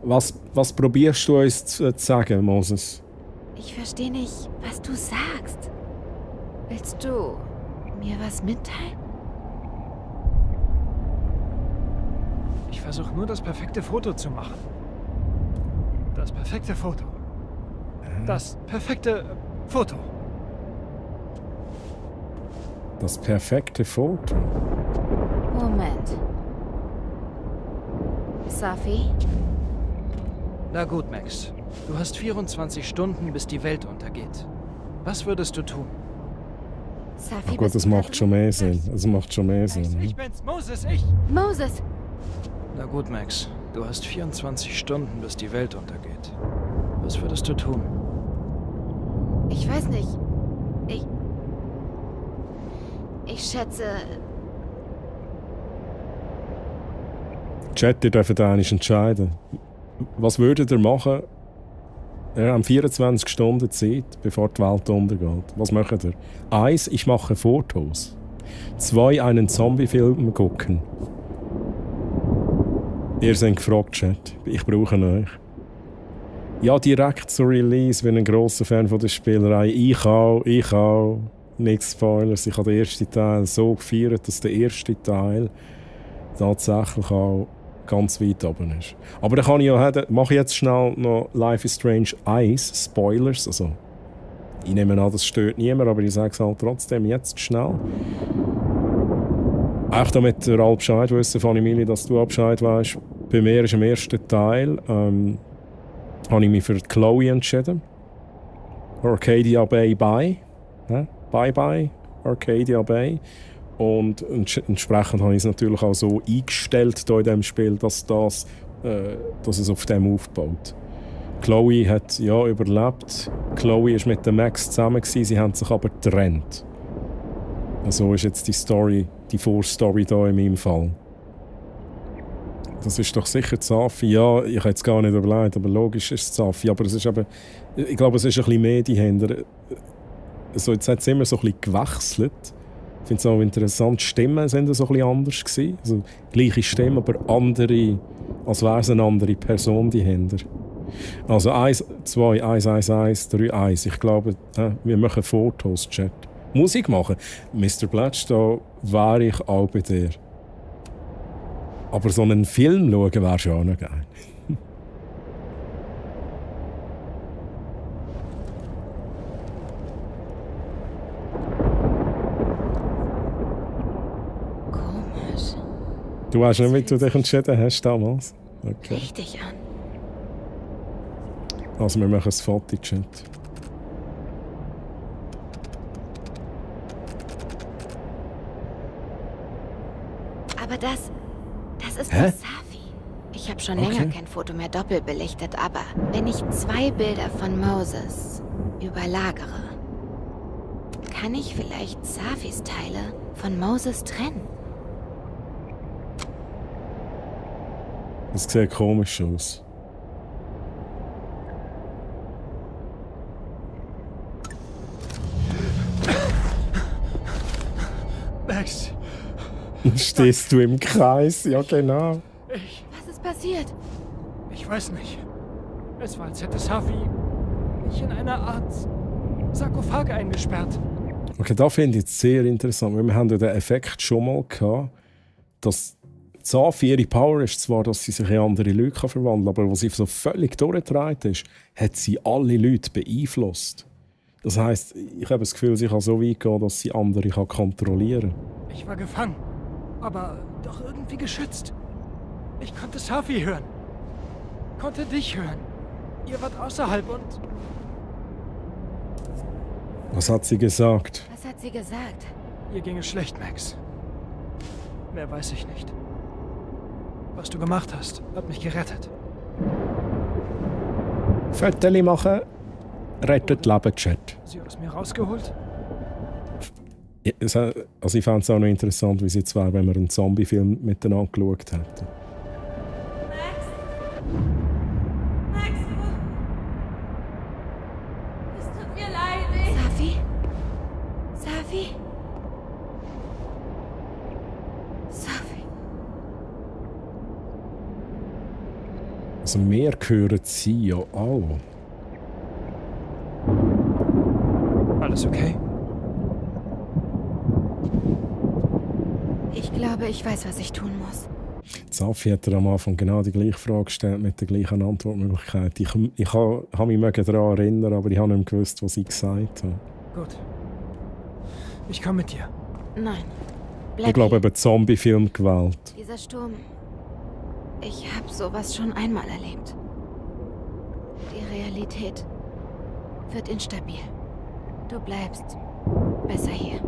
Was probierst du uns zu sagen, Moses? Ich verstehe nicht, was du sagst. Willst du mir was mitteilen? Ich versuche nur, das perfekte Foto zu machen. Das perfekte Foto. Das perfekte Foto. Das perfekte Foto? Moment. Safi? Na gut, Max. Du hast 24 Stunden, bis die Welt untergeht. Was würdest du tun? Safi, Ach gut, das macht schon mehr Sinn. Das macht schon mehr Sinn. Ich bin's, Moses, ich! Moses! Na gut, Max. Du hast 24 Stunden, bis die Welt untergeht. Was würdest du tun? Ich weiß nicht. Ich schätze... Chat, ihr dürft eigentlich entscheiden. Was würdet ihr machen? Wir haben 24 Stunden Zeit, bevor die Welt untergeht. Was macht ihr? 1. Ich mache Fotos. 2. Einen Zombie-Film gucken. Ihr seid gefragt, Chat. Ich brauche euch. Ja, direkt zu Release. Ich bin ein grosser Fan von der Spielerei. Ich auch. Nichts Spoilers. Ich habe den ersten Teil so gefeiert, dass der erste Teil tatsächlich auch ganz weit oben ist. Aber dann kann ich ja, mache ich jetzt schnell noch Life is Strange 1 Spoilers. Also, ich nehme an, das stört niemand, aber ich sage es halt trotzdem jetzt schnell. Auch damit der alle Bescheid wissen, Fanny Mili, dass du auch Bescheid weißt. Bei mir ist im ersten Teil habe ich mich für Chloe entschieden. Arcadia Bay Bye. Bye Arcadia Bay. Und entsprechend habe ich es natürlich auch so eingestellt hier in diesem Spiel, dass es auf dem aufbaut. Chloe hat ja überlebt. Chloe war mit dem Max zusammen, sie haben sich aber getrennt. So ist jetzt die Vorstory hier in meinem Fall. Das ist doch sicher Safi. Ja, ich hätte es gar nicht überlegt, aber logisch ist es Safi. Aber es ist eben, ich glaube, es ist ein bisschen mehr dahinter. Also jetzt hat es immer so ein bisschen gewechselt. Ich finde es auch interessant, die Stimmen sind so ein bisschen anders gewesen. Also gleiche Stimme, aber andere, als wäre es eine andere Person dahinter. Also 1, 2, 1, 1, 1, 3, 1. Ich glaube, wir machen Fotos, Chat. Musik machen. Mr. Blatch, da wäre ich auch bei dir. Aber so einen Film schauen wäre schon auch noch geil. Komisch. Du weißt nicht, wie du dich entschieden hast damals? Okay. Richtig an. Also wir machen ein Foto, Chat. Aber das ist doch Safi. Ich habe schon länger kein Foto mehr doppelt belichtet, aber wenn ich 2 Bilder von Moses überlagere, kann ich vielleicht Safis Teile von Moses trennen. Das sieht komisch aus. Max! Stehst du im Kreis? Ja, genau. Was ist passiert? Ich weiß nicht. Es war, als hätte Safi mich in einer Art Sarkophag eingesperrt. Okay, da finde ich es sehr interessant, weil wir haben ja den Effekt schon mal gehabt, dass Safi, ihre Power ist zwar, dass sie sich in andere Leute verwandeln kann, aber als sie so völlig durchgetragen ist, hat sie alle Leute beeinflusst. Das heisst, ich habe das Gefühl, sie kann so weit gehen, dass sie andere kontrollieren kann. Ich war gefangen, aber doch irgendwie geschützt. Ich konnte Safi hören. Konnte dich hören. Ihr wart außerhalb und... Was hat sie gesagt? Was hat sie gesagt? Ihr ging es schlecht, Max. Mehr weiß ich nicht. Was du gemacht hast, hat mich gerettet. Fotos machen. rettet Leben, Chat. Sie aus mir rausgeholt? Ja, also ich fand es auch noch interessant, wie es jetzt wäre, wenn wir einen Zombie-Film miteinander geschaut hätten. Max, es tut mir leid. Safi? Safi? Safi? Also wir hören sie ja auch. Alles okay? Ich glaube, ich weiß, was ich tun muss. Safi hat am Anfang genau die gleiche Frage gestellt mit der gleichen Antwortmöglichkeit. Ich habe mich daran erinnern, aber ich habe nicht mehr gewusst, was ich gesagt habe. Gut. Ich komme mit dir. Nein. Bleib Ich glaube, hier. eben Zombie-Film gewählt. Dieser Sturm. Ich habe sowas schon einmal erlebt. Die Realität wird instabil. Du bleibst besser hier.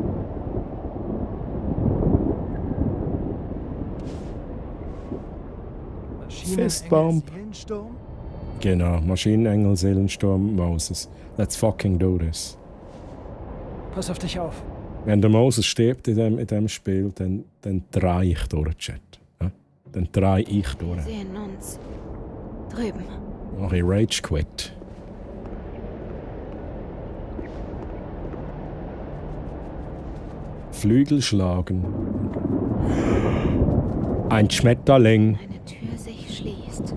Fistbump. Genau, Maschinenengel, Seelensturm, Moses. Let's fucking do this. Pass auf dich auf. Wenn der Moses stirbt in dem Spiel, dann drehe ich durch, Chat. Ja? Dann drehe ich durch. Wir sehen uns drüben. Mache ich Rage Quit. Flügel schlagen. Ein Schmetterling. Eine Tür sich schließt.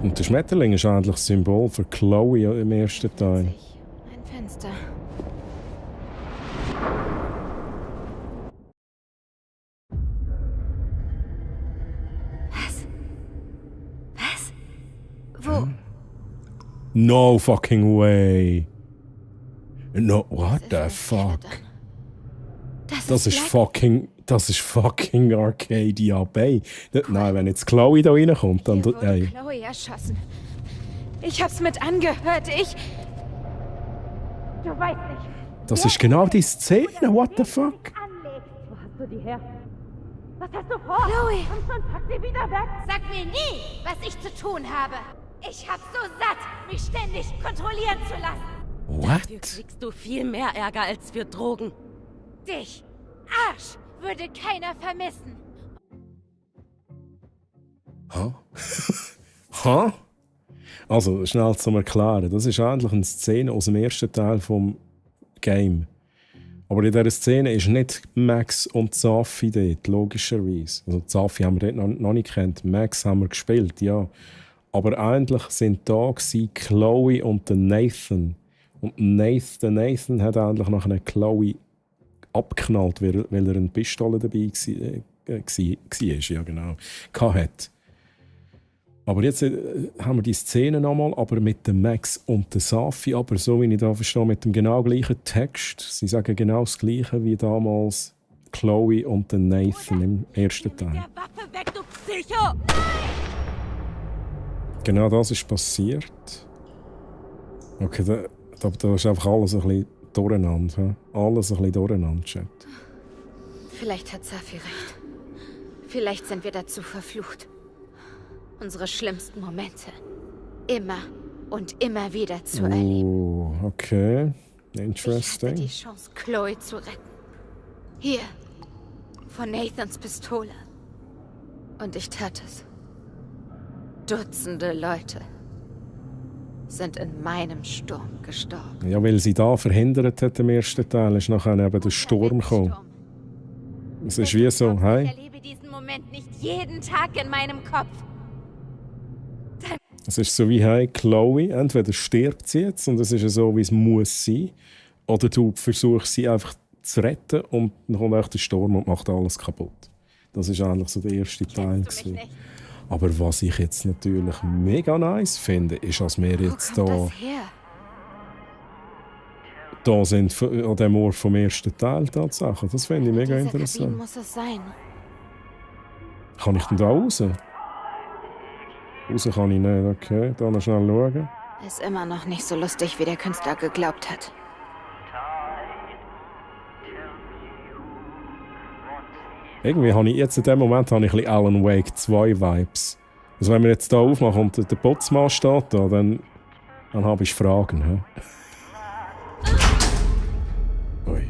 Und der Schmetterling ist eigentlich das Symbol für Chloe im ersten Teil. Ein Fenster. Was? Was? Wo? No fucking way. No, what the fuck? Das ist fucking Arcadia Bay. Nein, wenn jetzt Chloe da reinkommt, dann... Ey. Chloe erschossen. Ich hab's mit angehört. Du weißt nicht. Das ist genau die Szene, what the fuck? Wo hast du die her? Was hast du vor? Chloe! Komm schon, pack sie wieder weg! Sag mir nie, was ich zu tun habe. Ich hab so satt, mich ständig kontrollieren zu lassen. What? Dafür kriegst du viel mehr Ärger als für Drogen. Dich, Arsch, würde keiner vermissen. Hä? Hä? Also, schnell zum Erklären. Das ist eigentlich eine Szene aus dem ersten Teil vom Game. Aber in dieser Szene ist nicht Max und Safi dort, logischerweise. Also Safi haben wir dort noch nicht gekannt. Max haben wir gespielt, ja. Aber eigentlich sind da Chloe und der Nathan. Und der Nathan hat eigentlich nach einer Chloe abgeknallt, weil er eine Pistole dabei war. Ja, genau. Hatte. Aber jetzt haben wir die Szene nochmal, aber mit dem Max und der Safi, aber so wie ich da verstehe, mit dem genau gleichen Text. Sie sagen genau das Gleiche wie damals Chloe und der Nathan im ersten Teil. Der Waffe weg, du Psycho! Genau das ist passiert. Okay, da ist einfach alles ein bisschen durcheinander. He? Alles ein bisschen durcheinander, Chat. Vielleicht hat Safi recht. Vielleicht sind wir dazu verflucht. Unsere schlimmsten Momente immer und immer wieder zu erleben. Okay. Ich Interesting. hatte die Chance, Chloe zu retten. Hier, von Nathans Pistole. Und ich tat es. Dutzende Leute sind in meinem Sturm gestorben. Ja, weil sie da verhindert hat im ersten Teil, ist nachher eben der Sturm gekommen. Es ist wie so, hey? Ich erlebe diesen Moment nicht jeden Tag in meinem Kopf. Es ist so wie, hey, Chloe, entweder stirbt sie jetzt und es ist so, wie es muss sein, oder du versuchst sie einfach zu retten und dann kommt echt der Sturm und macht alles kaputt. Das ist eigentlich so der erste Teil. Aber was ich jetzt natürlich mega nice finde, ist, dass wir jetzt da sind an dem Ort vom ersten Teil tatsächlich. Das finde ich mega interessant. Muss es sein. Kann ich denn da raus? Raus kann ich nicht, okay. Da noch schnell schauen. Ist immer noch nicht so lustig, wie der Künstler geglaubt hat. Irgendwie habe ich jetzt in dem Moment ein bisschen Alan Wake 2 Vibes. Also wenn wir jetzt hier aufmachen und der Putzmann steht da, dann Dann habe ich Fragen. Hä? Ui.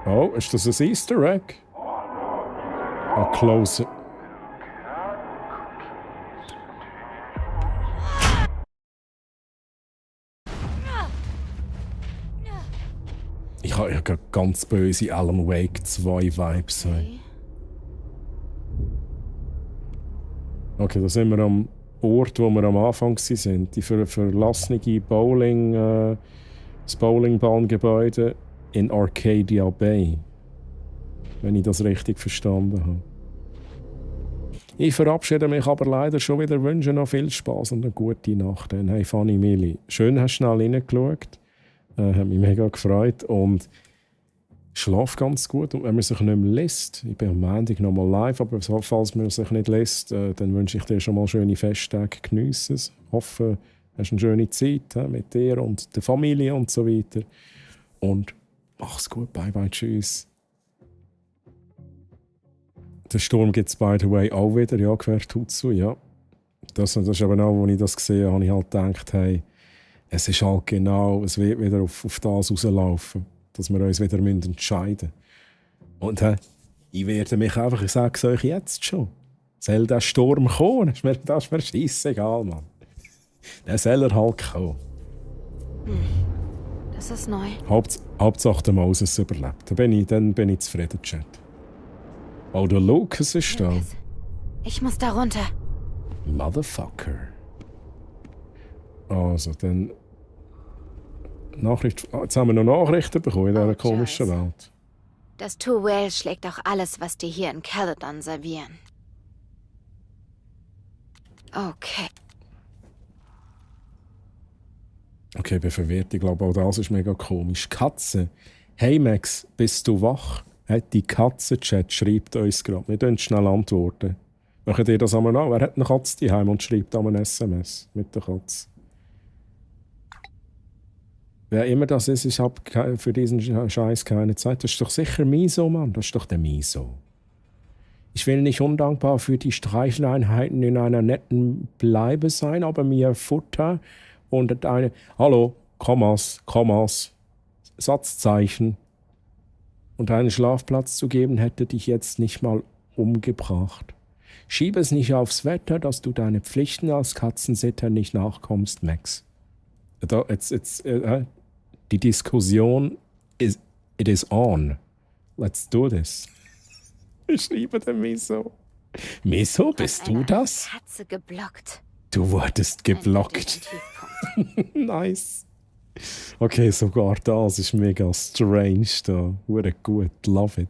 Oh, ist das ein Easter Egg? Ah, close. Ich habe ja ganz böse Alan Wake 2 Vibes. Okay, da sind wir am Ort, wo wir am Anfang waren. Die verlassene das Bowlingbahngebäude in Arcadia Bay. Wenn ich das richtig verstanden habe. Ich verabschiede mich aber leider schon wieder, wünsche noch viel Spaß und eine gute Nacht. Hey Fanny Mili, schön hast du schnell reingeschaut. Hat mich mega gefreut und schlaf ganz gut. Und wenn man sich nicht mehr lässt, ich bin am Montag noch mal live, aber falls man sich nicht lässt, dann wünsche ich dir schon mal schöne Festtage, geniesse es. Hoffe, du hast eine schöne Zeit mit dir und der Familie und so weiter. Und mach's gut, bye bye, tschüss. Den Sturm gibt es, by the way, auch wieder. Ja, gehört Tutsu, ja. Das ist aber auch, als ich das gesehen habe, habe ich halt gedacht, hey, es ist halt genau, es wird wieder auf das rauslaufen, dass wir uns wieder entscheiden müssen. Und ich werde mich einfach, ich sage es euch jetzt schon, soll der Sturm kommen, das ist mir scheissegal, Mann. Der soll er halt kommen. Das ist neu. Hauptsache der Moses überlebt. Dann bin ich zufrieden, Chat. Oh, der Lucas ist da. Ich muss da runter. Motherfucker. Also, dann... Jetzt haben wir noch Nachrichten bekommen in dieser komischen Welt. Das Two Whale schlägt auch alles, was die hier in Caledon servieren. Okay. Okay, ich bin verwirrt. Ich glaube, auch das ist mega komisch. Katze. Hey Max, bist du wach? Die Katze-Chat schreibt uns gerade. Wir können schnell antworten. Machen ihr das einmal an? Wer hat eine Katze daheim und schreibt einmal ein SMS mit der Katze? Wer immer das ist, ich habe für diesen Scheiß keine Zeit. Das ist doch sicher Miso, Mann. Das ist doch der Miso. Ich will nicht undankbar für die Streicheleinheiten in einer netten Bleibe sein, aber mir Futter und eine... Hallo, Kommas, Satzzeichen. Und einen Schlafplatz zu geben, hätte dich jetzt nicht mal umgebracht. Schiebe es nicht aufs Wetter, dass du deine Pflichten als Katzensitter nicht nachkommst, Max. Die Diskussion it is on. Let's do this. Ich schreibe dem Miso. Miso, bist du das? Katze geblockt. Du wurdest geblockt. Nice. Okay, sogar das ist mega strange da. Hure gut, love it.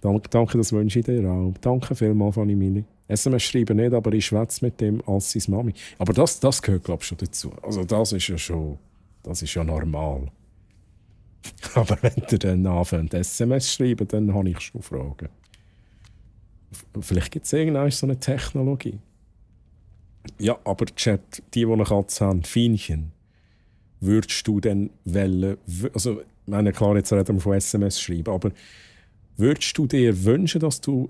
Danke, das wünsche ich dir auch. Danke vielmals, Fanny Mili. SMS schreiben nicht, aber ich schwätze mit dem als seine Mami. Aber das gehört, glaube ich, schon dazu. Also das ist ja normal. Aber wenn ihr dann anfängt SMS schreiben, dann habe ich schon Fragen. Vielleicht gibt es irgendeine so eine Technologie. Ja, aber Chat, die eine Katze haben, Fienchen, würdest du denn wollen, also, ich meine, klar, jetzt reden wir von SMS schreiben, aber würdest du dir wünschen, dass die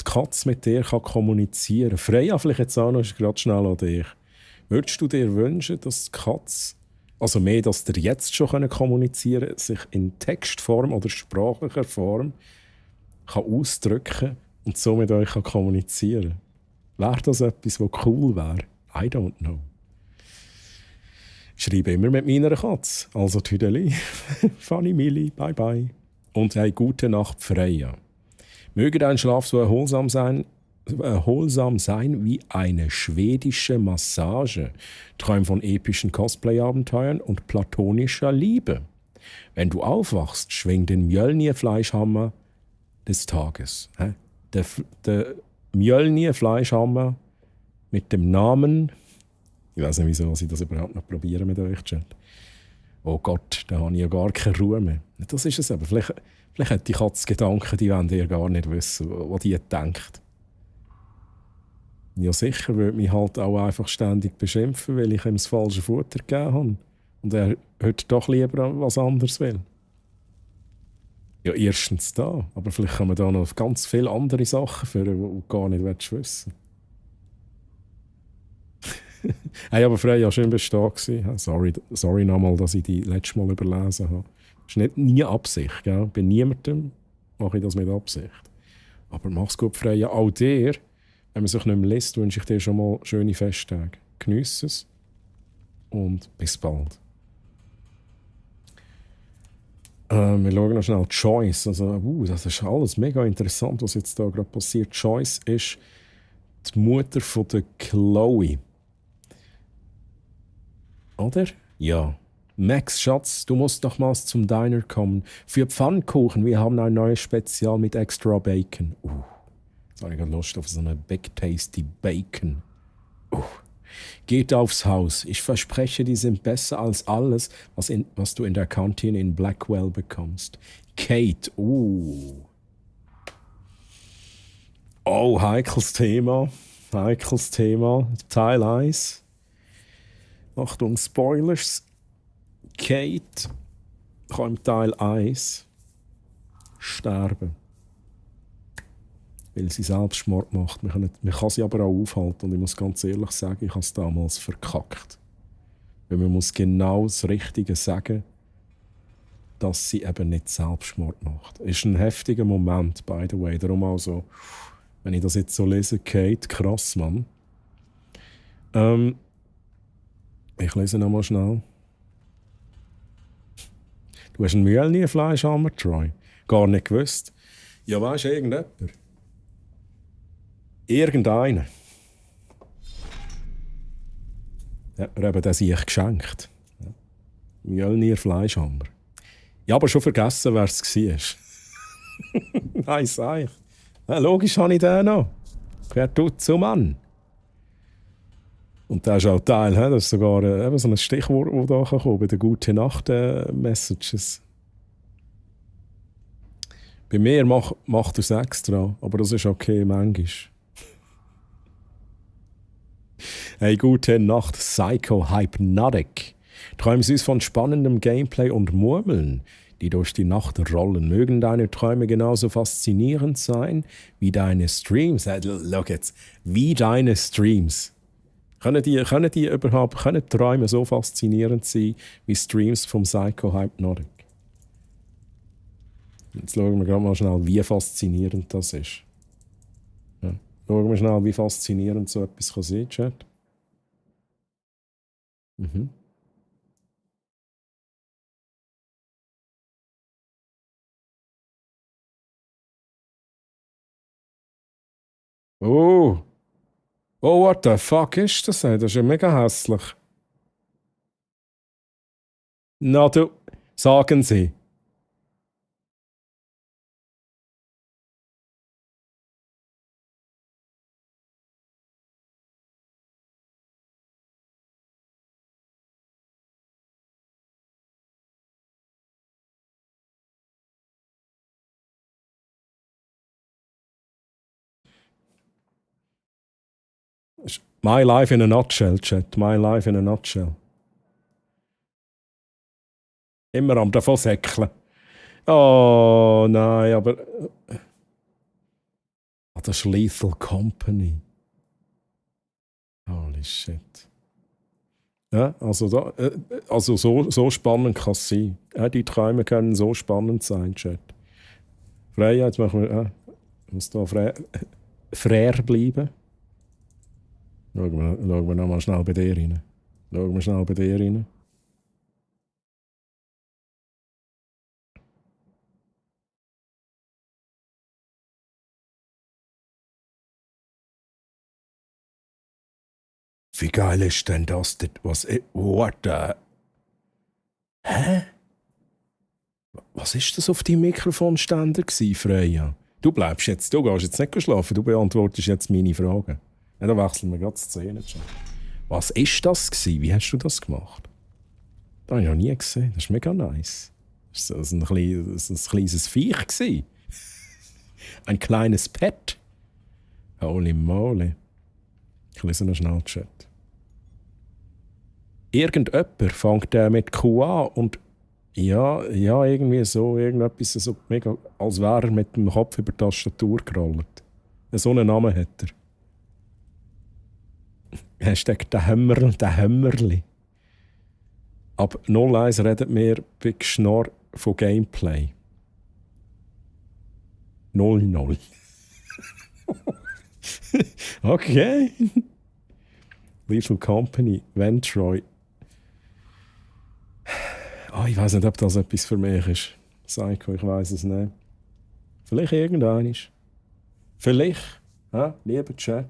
Katze mit dir kommunizieren kann? Freya, vielleicht jetzt auch noch, ist gerade schnell an dich. Würdest du dir wünschen, dass die Katze, also mehr, dass ihr jetzt schon kommunizieren könnt, sich in Textform oder sprachlicher Form kann ausdrücken und so mit euch kommunizieren kann? Wäre das etwas, was cool wäre? I don't know. Ich schreibe immer mit meiner Katze. Also Tüdeli. Fanny Mili, bye bye. Und hey, gute Nacht, Freya. Möge dein Schlaf so erholsam sein wie eine schwedische Massage. Träum von epischen Cosplay-Abenteuern und platonischer Liebe. Wenn du aufwachst, schwing den Mjölnir-Fleischhammer des Tages. Der Mjölnir-Fleischhammer mit dem Namen... Ich weiß nicht, wieso ich das überhaupt noch probieren mit euch, Chat. Oh Gott, da habe ich ja gar keine Ruhe mehr. Das ist es eben. Vielleicht hat die Katze Gedanken, die wollen ihr gar nicht wissen, was die denkt. Ja, sicher würde mich halt auch einfach ständig beschimpfen, weil ich ihm das falsche Futter gegeben habe. Und er heute doch lieber was anderes will. Ja, erstens da. Aber vielleicht kann man da noch ganz viele andere Sachen führen, die du gar nicht wissen hey, aber Freya, schön bist du da gewesen. Sorry nochmal, dass ich die letztes Mal überlesen habe. Das ist nie Absicht. Gell? Bei niemandem mache ich das mit Absicht. Aber mach's gut, Freya. Auch dir, wenn man sich nicht mehr liest, wünsche ich dir schon mal schöne Festtage. Geniesse es und bis bald. Wir schauen noch schnell Joyce. Also, das ist alles mega interessant, was jetzt da gerade passiert. Joyce ist die Mutter von der Chloe. Oder? Ja. Max, Schatz, du musst nochmals zum Diner kommen. Für Pfannkuchen, wir haben ein neues Spezial mit extra Bacon. Jetzt habe ich gerade Lust auf so eine Big Tasty Bacon. Geht aufs Haus. Ich verspreche, die sind besser als alles, was du in der Kantine in Blackwell bekommst. Kate, Oh, heikles Thema. Heikles Thema. Teil 1. Achtung, Spoilers. Kate kann im Teil 1 sterben. Weil sie Selbstmord macht. Man kann sie aber auch aufhalten. Und ich muss ganz ehrlich sagen, ich habe es damals verkackt. Weil man muss genau das Richtige sagen, dass sie eben nicht Selbstmord macht. Ist ein heftiger Moment, by the way. Darum also, wenn ich das jetzt so lese, Kate, krass, Mann. Ich lese noch mal schnell. Du hast ein Mjölnir-Fleischhammer, Troy? Gar nicht gewusst. Ja, weisst du, irgendjemand? Irgendeiner. Der hat mir eben den sich geschenkt. Mjölnir-Fleischhammer. Ich habe aber schon vergessen, wer es war. Nein, sag ich. Ja, logisch habe ich den noch. Wer tut so, Mann? Und das ist auch Teil, das ist sogar eben so ein Stichwort, das da kommen kann, bei den Gute-Nacht-Messages. Bei mir macht er es extra, aber das ist okay, manchmal. Hey, gute Nacht, Psycho Hypnotic. Träumen süß von spannendem Gameplay und Murmeln, die durch die Nacht rollen. Mögen deine Träume genauso faszinierend sein wie deine Streams. Schau jetzt, wie deine Streams. Können Träume so faszinierend sein wie Streams vom Psycho Hypnotic? Jetzt schauen wir gerade mal schnell, wie faszinierend das ist. Ja. Schauen wir schnell, wie faszinierend so etwas kann sein, Chat. Oh, what the fuck ist das? Das ist ja mega hässlich. Na du, sagen Sie. My life in a nutshell, Chat. My life in a nutshell. Immer am davon säckeln. Oh nein, aber. Das ist Lethal Company. Holy shit. Ja, also so spannend kann es sein. Ja, die Träume können so spannend sein, Chat. Freya, jetzt machen wir. Muss da frär bleiben. Schauen wir noch mal schnell bei dir rein. Wie geil ist denn das? What the... Hä? Was ist das auf deinem Mikrofonständer gewesen, Freya? Du gehst jetzt nicht schlafen, du beantwortest jetzt meine Fragen. Ja, da wechseln wir gerade die Szene. Was ist das gewesen? Wie hast du das gemacht? Das habe ich noch nie gesehen. Das ist mega nice. Das war ein kleines Viech gewesen. Ein kleines Pet. Holy moly. Ich lese noch schnell den Chat. Irgendjemand fängt mit Q an und Ja, irgendwie so, irgendetwas so mega, als wäre er mit dem Kopf über die Tastatur gerollt. So einen Namen hat er. Hashtag der Hämmerli. Ab 01 redet mir bei Geschnarr von Gameplay. 00. Okay. Lethal Company, Ventroy. Ich weiß nicht, ob das etwas für mich ist. Psycho, ich weiß es nicht. Vielleicht irgendein. Vielleicht, lieber Chat.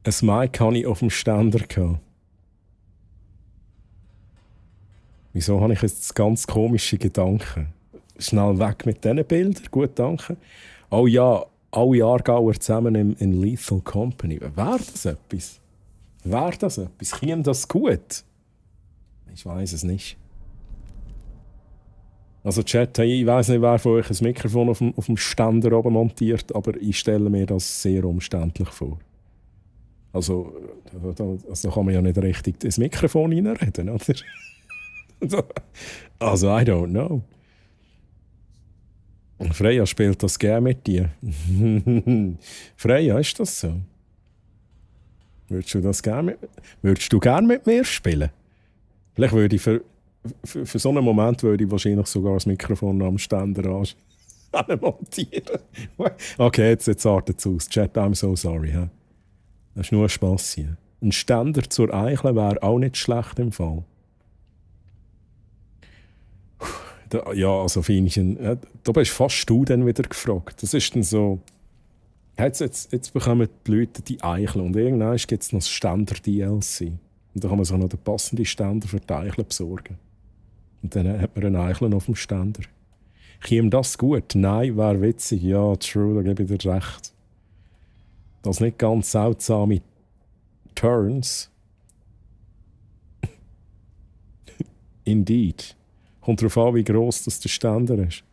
Ein Mic hatte ich auf dem Ständer. Wieso habe ich jetzt ganz komische Gedanken? Schnell weg mit diesen Bildern. Gut, danke. Oh ja, alle Aargauer zusammen in Lethal Company. Wäre das etwas? Käme das gut? Ich weiß es nicht. Also Chat, ich weiß nicht, wer von euch ein Mikrofon auf dem Ständer oben montiert, aber ich stelle mir das sehr umständlich vor. Also da kann man ja nicht richtig ins Mikrofon reinreden, oder? Also, I don't know. Freya spielt das gerne mit dir. Freya, ist das so? Würdest du gerne mit mir spielen? Vielleicht würde ich für so einen Moment würde ich wahrscheinlich sogar das Mikrofon am Ständer montieren. Okay, jetzt artet es aus. Chat, I'm so sorry. He? Das ist nur ein Spass hier. Ein Ständer zur Eichel wäre auch nicht schlecht im Fall. Ja, also Feinchen, da bist fast du dann wieder gefragt. Das ist dann so, jetzt bekommen die Leute die Eichel und irgendwann gibt es noch das Ständer-DLC. Und da kann man sich noch den passenden Ständer für die Eichel besorgen. Und dann hat man einen Eichel auf dem Ständer. Käme das gut? Nein, wäre witzig. Ja, true, da gebe ich dir recht. Das nicht ganz seltsame Turns. Indeed. Kommt darauf an, wie gross das der Ständer ist.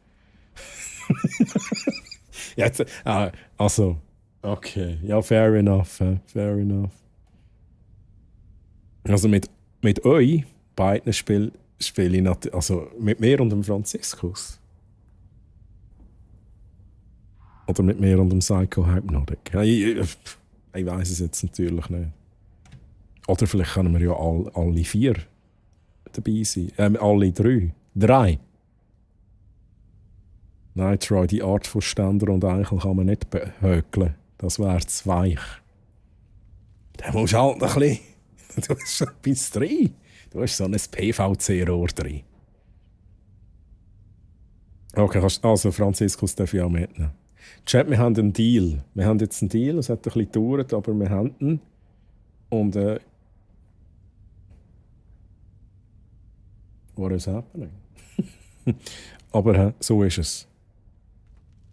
Jetzt, also, okay. Ja, fair enough. Fair enough. Also mit euch beiden spiele ich natürlich, also mit mir und dem Franziskus. Oder mit mir und dem Psycho Hypnotic. Ich weiss es jetzt natürlich nicht. Oder vielleicht können wir ja alle 4 dabei sein. Alle 3. 3. Nein, Troy, die Art von Ständer und Eichel kann man nicht behökeln. Das wäre zu weich. Da musst du halt ein bisschen... Du hast schon etwas drin. Du hast so ein PVC-Rohr drin. Okay, also Franziskus darf ich auch mitnehmen. Chat, wir haben einen Deal. Wir haben jetzt einen Deal, es hat ein bisschen gedauert, aber wir haben ihn. Und what is happening? Aber so ist es.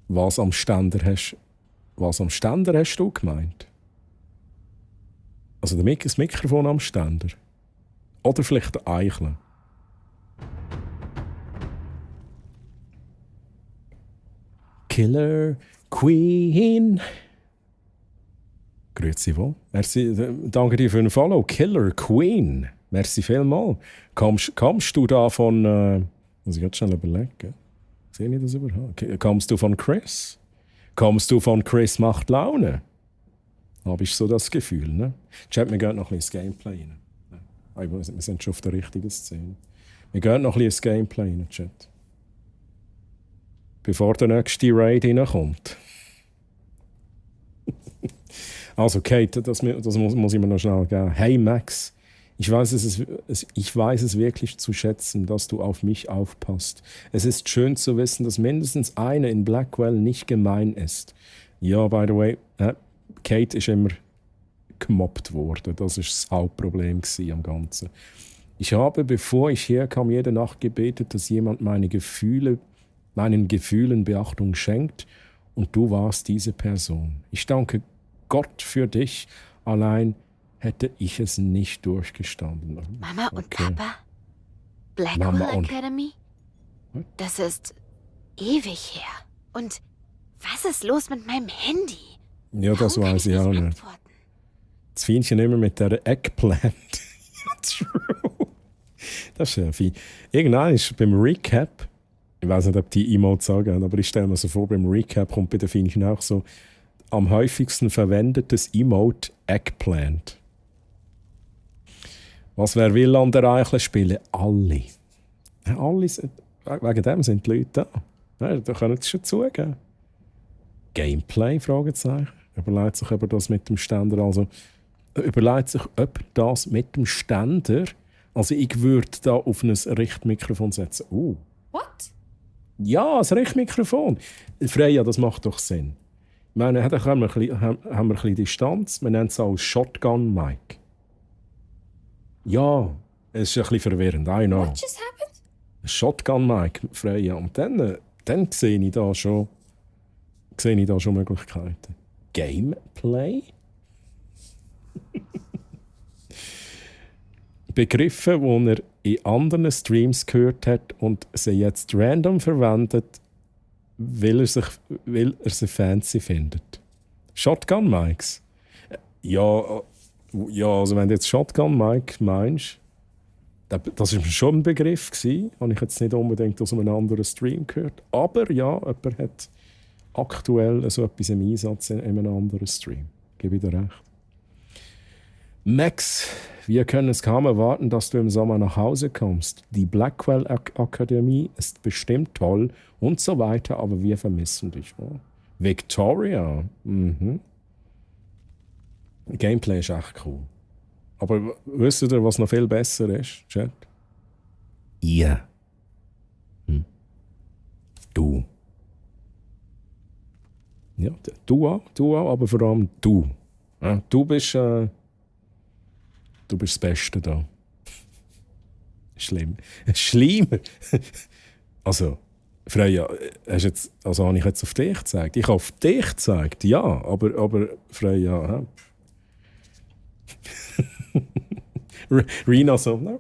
Was am Ständer hast du gemeint? Also das Mikrofon am Ständer? Oder vielleicht der Eichel? Killer Queen. Grüezi wohl. Merci, danke dir für den Follow. Killer Queen. Merci vielmals. Kommst du da von... muss ich jetzt schnell überlegen. Sehe ich das überhaupt? Kommst du von Chris? Kommst du von Chris macht Laune? Habe ich so das Gefühl, ne? Chat, wir gehen noch ein bisschen ins Gameplay rein. Wir sind schon auf der richtigen Szene. Wir gehen noch ein bisschen ins Gameplay rein, Chat. Bevor der nächste Raid reinkommt. Also Kate, das muss ich mir noch schnell geben. Hey Max, ich weiß es wirklich zu schätzen, dass du auf mich aufpasst. Es ist schön zu wissen, dass mindestens eine in Blackwell nicht gemein ist. Ja, by the way, Kate ist immer gemobbt worden. Das war das Hauptproblem am Ganzen. Ich habe, bevor ich herkam, jede Nacht gebetet, dass jemand meinen Gefühlen Beachtung schenkt, und du warst diese Person. Ich danke Gott für dich, allein hätte ich es nicht durchgestanden. Mama und Papa? Blackwell Academy? Das ist ewig her. Und Was ist los mit meinem Handy? Ja, das weiß ich auch nicht. Das Feinchen immer mit dieser Eggplant. Ja, true. Das ist ja fein. Irgendwann ist beim Recap, ich weiß nicht, ob die Emotes sagen, aber ich stelle mir so vor, beim Recap kommt bei den Feinchen auch so am häufigsten verwendetes Emote Eggplant. Was wer will an der Eichel spielen? Alle. Ja, alle sind, wegen dem sind die Leute da. Ja, da können sie schon zugeben. Gameplay? Fragezeichen. Überlegt sich, ob das mit dem Ständer, also überlegt sich, ob das mit dem Ständer, also ich würde da auf ein Richtmikrofon setzen. What? Ja, ein Richtmikrofon. Freya, das macht doch Sinn. Ich meine, da haben wir ein bisschen Distanz. Wir nennen es auch Shotgun-Mic. Ja, es ist ein bisschen verwirrend, I know. What just happened? Shotgun-Mic, Freya. Und dann sehe ich da schon Möglichkeiten. Gameplay? Begriffe, die er in anderen Streams gehört hat und sie jetzt random verwendet, weil er sie fancy findet. Shotgun-Mics? Ja, also wenn du jetzt Shotgun-Mic meinst, das war schon ein Begriff, den ich jetzt nicht unbedingt aus einem anderen Stream gehört. Aber ja, jemand hat aktuell so etwas im Einsatz in einem anderen Stream. Gebe ich dir recht. Max, wir können es kaum erwarten, dass du im Sommer nach Hause kommst. Die Blackwell Akademie ist bestimmt toll und so weiter, aber wir vermissen dich. Oh. Victoria. Mhm. Gameplay ist echt cool. Aber wisst ihr, was noch viel besser ist, Chat? Ihr. Du. Ja, du auch, aber vor allem du. Ja, du bist das Beste da. Schlimm. Schlimmer. Also, Freya, habe ich jetzt auf dich gezeigt? Ich habe auf dich gezeigt, ja, aber Freya, Rina so, no,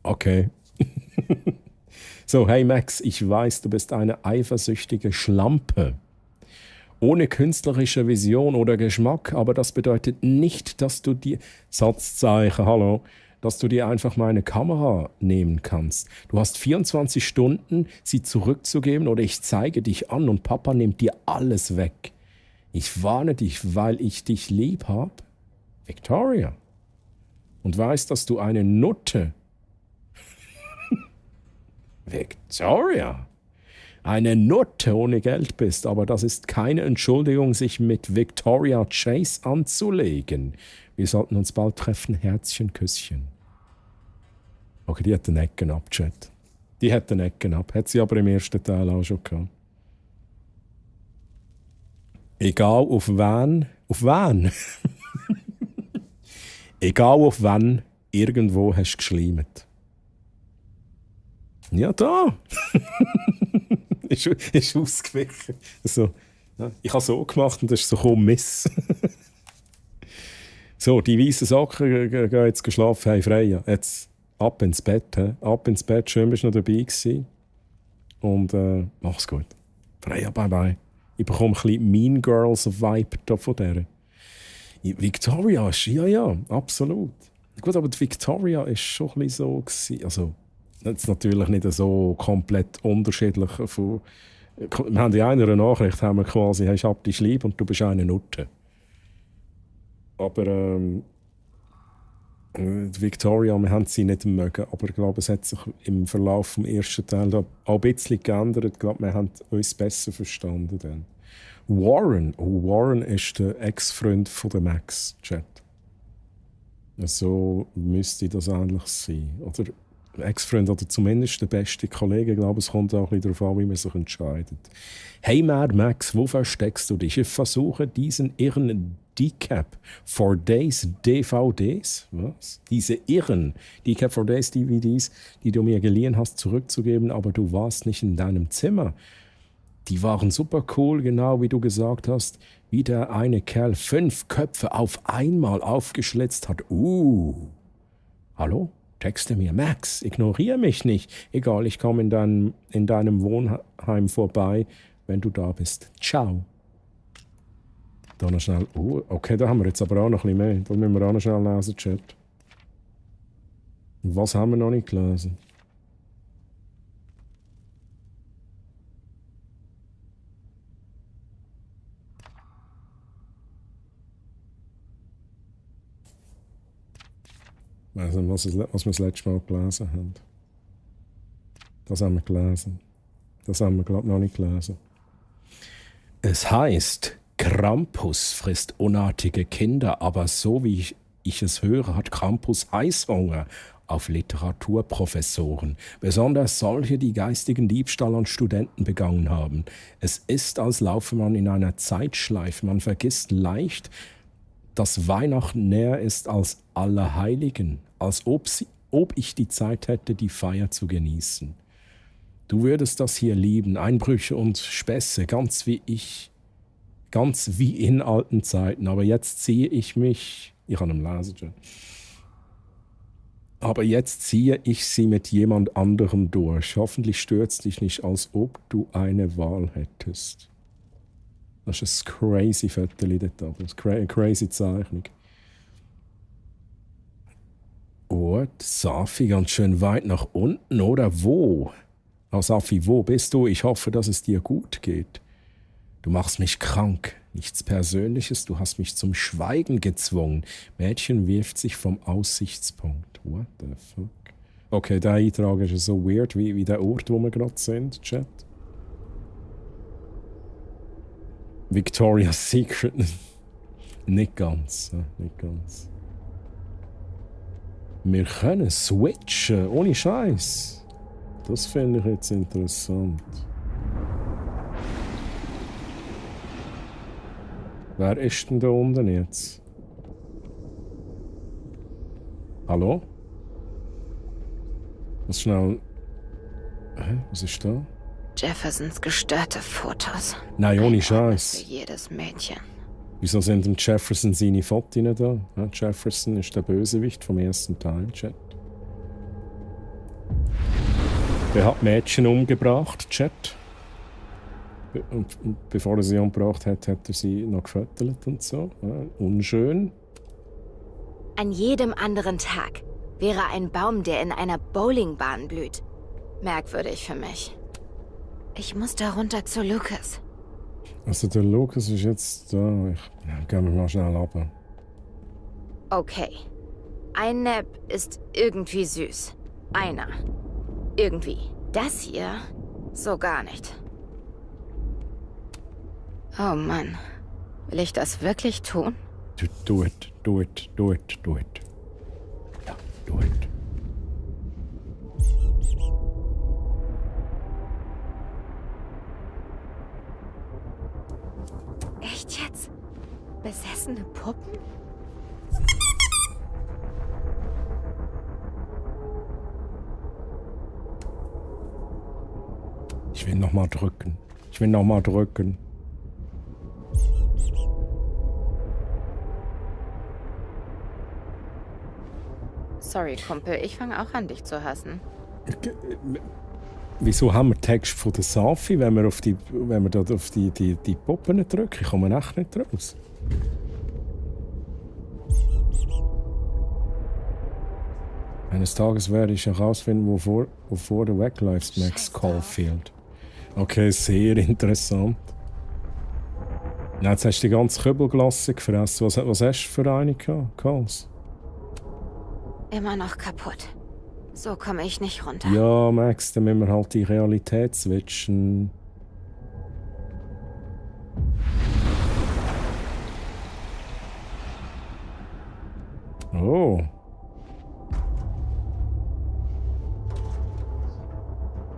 okay. So, hey Max, ich weiß, du bist eine eifersüchtige Schlampe. Ohne künstlerische Vision oder Geschmack, aber das bedeutet nicht, dass du dir Satzzeichen, hallo, dass du dir einfach meine Kamera nehmen kannst. Du hast 24 Stunden, sie zurückzugeben oder ich zeige dich an und Papa nimmt dir alles weg. Ich warne dich, weil ich dich lieb habe. Victoria. Und weiß, dass du eine Nutte. Victoria. Eine Nutte ohne Geld bist, aber das ist keine Entschuldigung, sich mit Victoria Chase anzulegen. Wir sollten uns bald treffen, Herzchen, Küsschen. Okay, die hat den Ecken ab, Chat. Die hat den Ecken ab. Hat sie aber im ersten Teil auch schon gehabt. Egal auf wen. Auf wen? Egal auf wen, irgendwo hast du geschleimt. Ja, da. ist ausgewichen. Also, ja, ich habe so gemacht und das ist so komm, Miss. So, die weißen Socken gehen jetzt schlafen. Hey, Freya, jetzt ab ins Bett. He? Ab ins Bett, schön bist du noch dabei gewesen. Und mach's gut. Freya, bye bye. Ich bekomme ein bisschen Mean Girls-Vibe da von der. Victoria ist, ja, absolut. Gut, aber die Victoria ist schon ein bisschen so gewesen. Also, jetzt natürlich nicht so komplett unterschiedlich. Wir haben in einer Nachricht haben wir quasi, hast ab dich lieb und du bist eine Nutte. Aber die Victoria, wir haben sie nicht mögen, aber ich glaube, es hat sich im Verlauf des ersten Teils auch ein bisschen geändert. Ich glaube, wir haben uns besser verstanden dann. Warren ist der Ex-Freund von der Max, Chat. So müsste das eigentlich sein. Oder Ex-Freund oder zumindest der beste Kollege. Ich glaube, es kommt auch ein bisschen darauf an, wie man sich entscheidet. Hey Mad Max, wo versteckst du dich? Ich versuche diesen irren Decap for Days DVDs, was? Diese irren Decap for Days DVDs, die du mir geliehen hast, zurückzugeben, aber du warst nicht in deinem Zimmer. Die waren super cool, genau wie du gesagt hast, wie der eine Kerl 5 Köpfe auf einmal aufgeschlitzt hat. Hallo? Texte mir, Max, ignoriere mich nicht. Egal, ich komme in deinem Wohnheim vorbei wenn du da bist. Ciao. Da noch schnell. Oh, okay, da haben wir jetzt aber auch noch ein bisschen mehr. Da müssen wir auch noch schnell lesen, Chat. Was haben wir noch nicht gelesen? Ich weiss nicht, was wir das letzte Mal gelesen haben. Das haben wir gelesen. Das haben wir, glaube ich, noch nicht gelesen. Es heißt, Krampus frisst unartige Kinder, aber so wie ich es höre, hat Krampus Heißhunger auf Literaturprofessoren, besonders solche, die geistigen Diebstahl an Studenten begangen haben. Es ist, als laufe man in einer Zeitschleife. Man vergisst leicht, dass Weihnachten näher ist als Allerheiligen, als ob ich die Zeit hätte, die Feier zu genießen. Du würdest das hier lieben, Einbrüche und Späße, ganz wie in alten Zeiten. Aber jetzt ziehe ich mich, ich habe einen Laser, aber jetzt ziehe ich sie mit jemand anderem durch. Hoffentlich stürzt dich nicht, als ob du eine Wahl hättest. Das ist ein crazy Foto dort, eine crazy Zeichnung. Oh, Safi, ganz schön weit nach unten, oder wo? Oh, Safi, wo bist du? Ich hoffe, dass es dir gut geht. Du machst mich krank. Nichts Persönliches, du hast mich zum Schweigen gezwungen. Mädchen wirft sich vom Aussichtspunkt. What the fuck? Okay, der Eintrag ist so weird wie der Ort, wo wir gerade sind, Chat. Victoria's Secret. Nicht ganz, nicht ganz. Wir können switchen, ohne Scheiß. Das finde ich jetzt interessant. Wer ist denn da unten jetzt? Hallo? Was schnell. Hä? Was ist da? Jeffersons gestörte Fotos. Nein, ohne Für Scheiß. jedes Mädchen. Wieso sind dem Jefferson seine Fotos nicht da? Ja, Jefferson ist der Bösewicht vom ersten Teil, Chat. Der hat Mädchen umgebracht, Chat. Und bevor er sie umgebracht hat, hat er sie noch gefüttert und so. Ja, unschön. An jedem anderen Tag wäre ein Baum, der in einer Bowlingbahn blüht. Merkwürdig für mich. Ich muss da runter zu Lucas. Also der Lucas ist jetzt da. Gehen wir mal schnell runter. Okay. Ein Nap ist irgendwie süß. Einer. Irgendwie. Das hier? So gar nicht. Oh Mann. Will ich das wirklich tun? Do it. Ja, do it. Echt jetzt? Besessene Puppen? Ich will nochmal drücken. Sorry, Kumpel, ich fange auch an, dich zu hassen. Wieso haben wir Text von der Safi, wenn wir auf die Puppen drücken? Ich komme echt nicht raus. Eines Tages werde ich herausfinden, wovor du wegläufst, Max Caulfield. Okay, sehr interessant. Na, jetzt hast du die ganze Kübelglasse gefressen. Was hast du für eine gehabt, Karls? Immer noch kaputt. So komme ich nicht runter. Ja, Max, dann müssen wir halt die Realität switchen. Oh.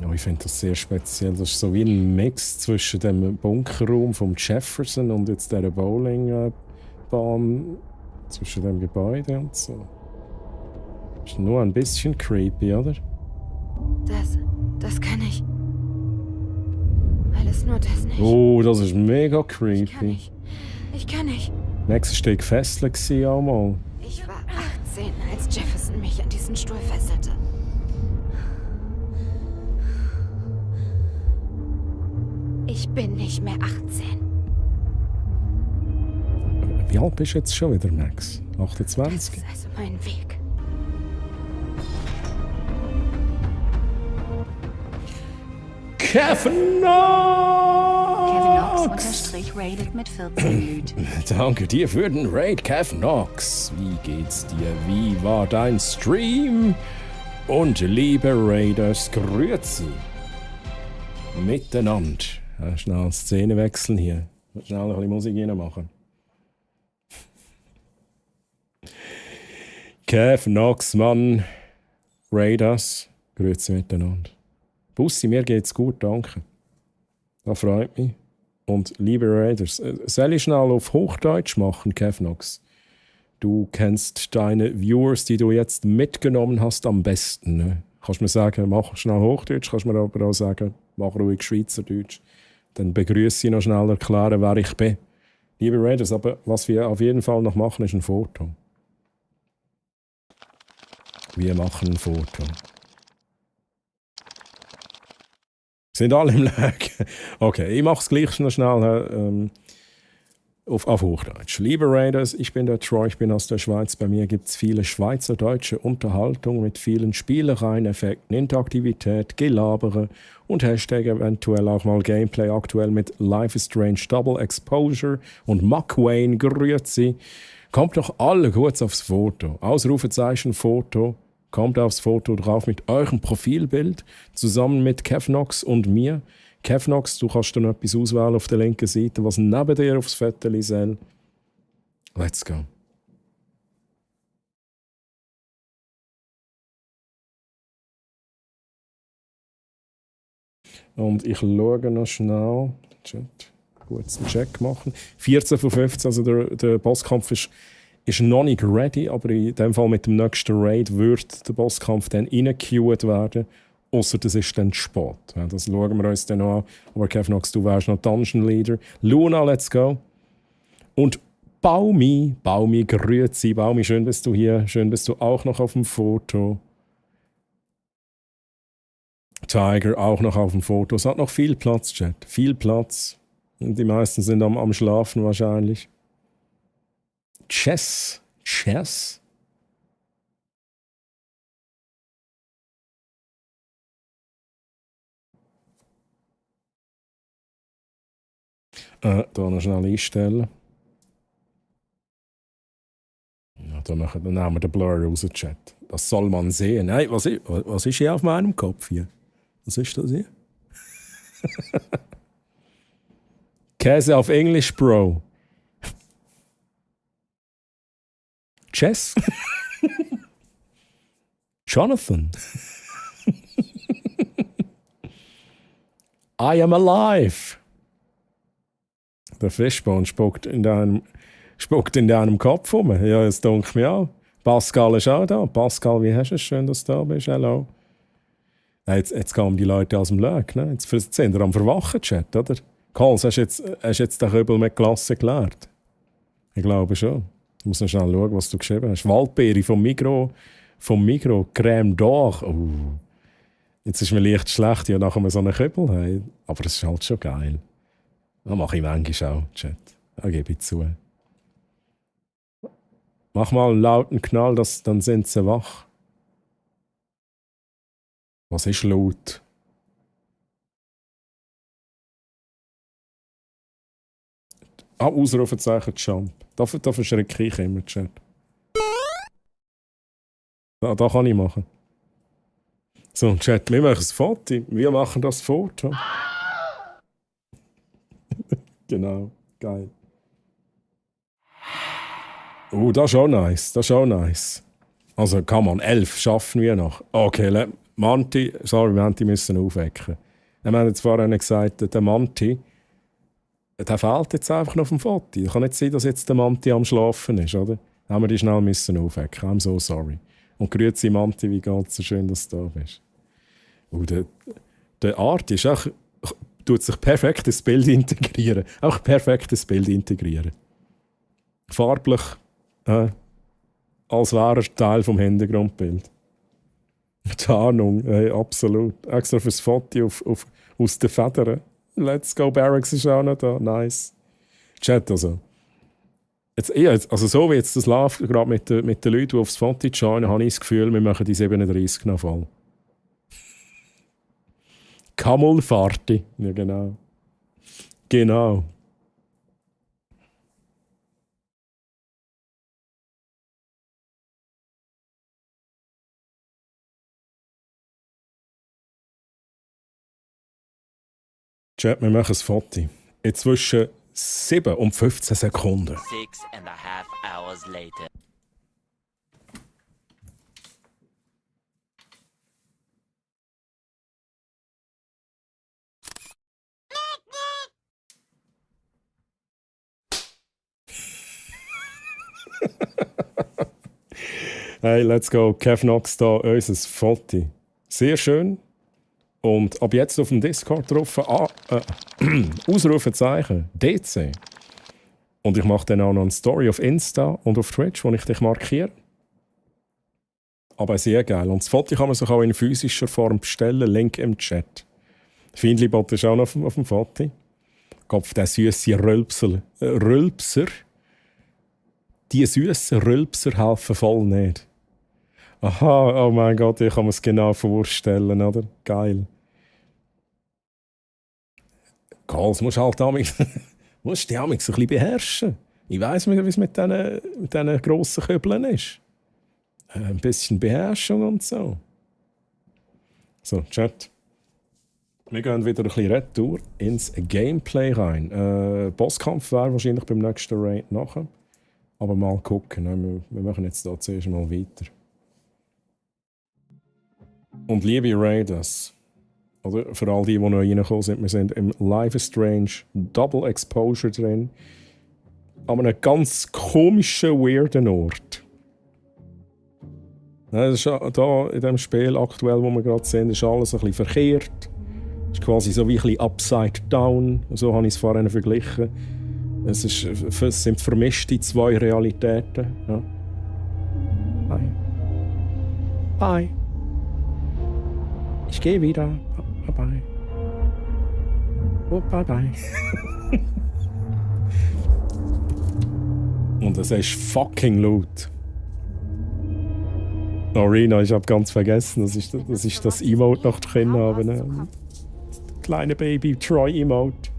Ja, ich finde das sehr speziell. Das ist so wie ein Mix zwischen dem Bunkerraum vom Jefferson und jetzt dieser Bowlingbahn zwischen dem Gebäude und so. Ist nur ein bisschen creepy, oder? Das kann ich. Alles nur das nicht. Oh, das ist mega creepy. Ich kann nicht. Max war gefesselt auch mal. Ich war 18, als Jefferson mich an diesen Stuhl fesselte. Ich bin nicht mehr 18. Wie alt bist du jetzt schon wieder, Max? 28? Das ist also mein Weg. Kevin Knox! Kevinox_rated mit 14 Lüt. Danke dir für den Raid, Kevin Knox. Wie geht's dir? Wie war dein Stream? Und liebe Raiders, grüezi. Miteinander. Ja, schnell Szene wechseln hier. Schnell ein bisschen Musik reinmachen. Kevin Knox, Mann. Raiders, grüezi miteinander. Bussi, mir geht's gut, danke. Das freut mich. Und liebe Raiders, soll ich schnell auf Hochdeutsch machen, Kevin Knox? Du kennst deine Viewers, die du jetzt mitgenommen hast, am besten. Ne? Kannst du mir sagen, mach schnell Hochdeutsch, kannst du mir aber auch sagen, mach ruhig Schweizerdeutsch. Dann begrüße ich noch schnell erklären, wer ich bin. Liebe Raiders, aber was wir auf jeden Fall noch machen, ist ein Foto. Wir machen ein Foto. Sind alle im Lag? Okay, ich mache es gleich noch schnell auf Hochdeutsch. Liebe Raiders, ich bin der Troy, ich bin aus der Schweiz. Bei mir gibt es viele schweizerdeutsche Unterhaltung mit vielen Spielereien, Effekten, Interaktivität, Gelabere und Hashtag eventuell auch mal Gameplay. Aktuell mit Life is Strange Double Exposure und McWayne. Grüezi. Kommt doch alle kurz aufs Foto. Ausrufezeichen Foto. Kommt aufs Foto drauf mit eurem Profilbild, zusammen mit Kevnox und mir. Kevnox, du kannst dann etwas auswählen auf der linken Seite, was neben dir aufs Foto soll. Let's go. Und ich schaue noch schnell. Kurz einen Check machen. 14 von 15, also der Bosskampf ist noch nicht ready, aber in dem Fall mit dem nächsten Raid wird der Bosskampf dann reingequeued werden. Ausser das ist dann spät. Ja, das schauen wir uns dann noch an. Aber Kevnox, du wärst noch Dungeon Leader. Luna, let's go. Und Baumi, grüezi. Baumi, schön bist du hier. Schön bist du auch noch auf dem Foto. Tiger auch noch auf dem Foto. Es hat noch viel Platz, Chat. Viel Platz. Und die meisten sind am Schlafen wahrscheinlich. Chess. Da noch schnell einstellen. Ja, dann nehmen wir den Blur raus, Chat. Das soll man sehen. Nein, was ist hier auf meinem Kopf hier? Was ist das hier? Käse auf Englisch, Bro. Chess? Jonathan? I am alive. Der Fishbone spuckt in deinem Kopf rum. Ja, das dunkelt mir auch. Pascal ist auch da. Pascal, wie hast du es? Schön, dass du da bist. Hallo. Jetzt kommen die Leute aus dem Lag. Ne? Jetzt sind wir am Verwachen, Chat, oder? Karls, hast du jetzt den Kübel mit Klasse gelehrt? Ich glaube schon. Ich muss noch schnell schauen, was du geschrieben hast. Waldbeere vom Migros, Crème d'Or. Oh. Jetzt ist mir leicht schlecht, ja, nachher so einen Kübel haben. Aber es ist halt schon geil. Das mache ich manchmal auch, Chat. Da gebe ich zu. Mach mal einen lauten Knall, dann sind sie wach. Was ist laut? Ausrufezeichen Jump. Da verschrecke ich immer, Chat. Da kann ich machen. So, Chat, wir machen ein Foto. Wir machen das Foto. Genau, geil. Das ist auch nice. Also, come on, 11 schaffen wir noch. Okay, Manti müssen aufwecken. Wir haben jetzt vorhin gesagt, der Manti, der fehlt jetzt einfach noch auf dem Foto. Es kann nicht sein, dass jetzt der Manti am Schlafen ist, oder? Dann haben wir die schnell müssen aufwecken. I'm so sorry. Und grüezi Manti, wie geht's? So schön, dass du da bist. Der Art ist auch, tut sich perfekt ins Bild integrieren. Auch perfekt ins Bild integrieren. Farblich, als wäre er Teil vom Hintergrundbild. Tarnung, absolut. Extra fürs Foto aus den Federn. Let's Go Barracks ist auch noch da. Nice. Chat also. Also so wie jetzt das läuft, gerade mit den Leuten, die aufs Foto schauen, habe ich das Gefühl, wir machen die 37 noch voll. Kamulfarti. Ja, genau. Genau. Chat, wir machen ein Foto. Inzwischen 7 und 15 Sekunden. 6.5 hours later. Hey, let's go. Kev Knox da, unser Foto. Sehr schön. Und ab jetzt auf dem Discord drauf Ausrufezeichen DC. Und ich mache dann auch noch eine Story auf Insta und auf Twitch, wo ich dich markiere. Aber sehr geil. Und das Foto kann man sich auch in physischer Form bestellen. Link im Chat. Findlibot ist auch noch auf dem Foto. Kopf, der süße Rülpser. Die süßen Rülpser helfen voll nicht. Aha, oh mein Gott, ich kann mir es genau vorstellen, oder? Geil. Karls, musst halt musst dich auch ein bisschen beherrschen. Ich weiss, wie es mit diesen grossen Köbeln ist. Ein bisschen Beherrschung und so. So, Chat. Wir gehen wieder ein bisschen retour ins Gameplay rein. Bosskampf wäre wahrscheinlich beim nächsten Raid nachher. Aber mal gucken. Wir machen jetzt da zuerst mal weiter. Und liebe Raiders, oder für all die neu reingekommen sind, wir sind im Life is Strange Double Exposure drin. An einem ganz komischen, weirden Ort. Das ist da in dem Spiel aktuell, wo wir gerade sind, ist alles ein bisschen verkehrt. Es ist quasi so wie ein bisschen upside down. So habe ich es vorhin verglichen. Es sind vermischte zwei Realitäten. Ja. Bye. Bye. Ich gehe wieder. Bye bye. Oh, bye bye. Und es ist fucking laut. Arena, ich habe ganz vergessen, dass ich das Emote noch drin habe. Ne? Kleine Baby Troy Emote.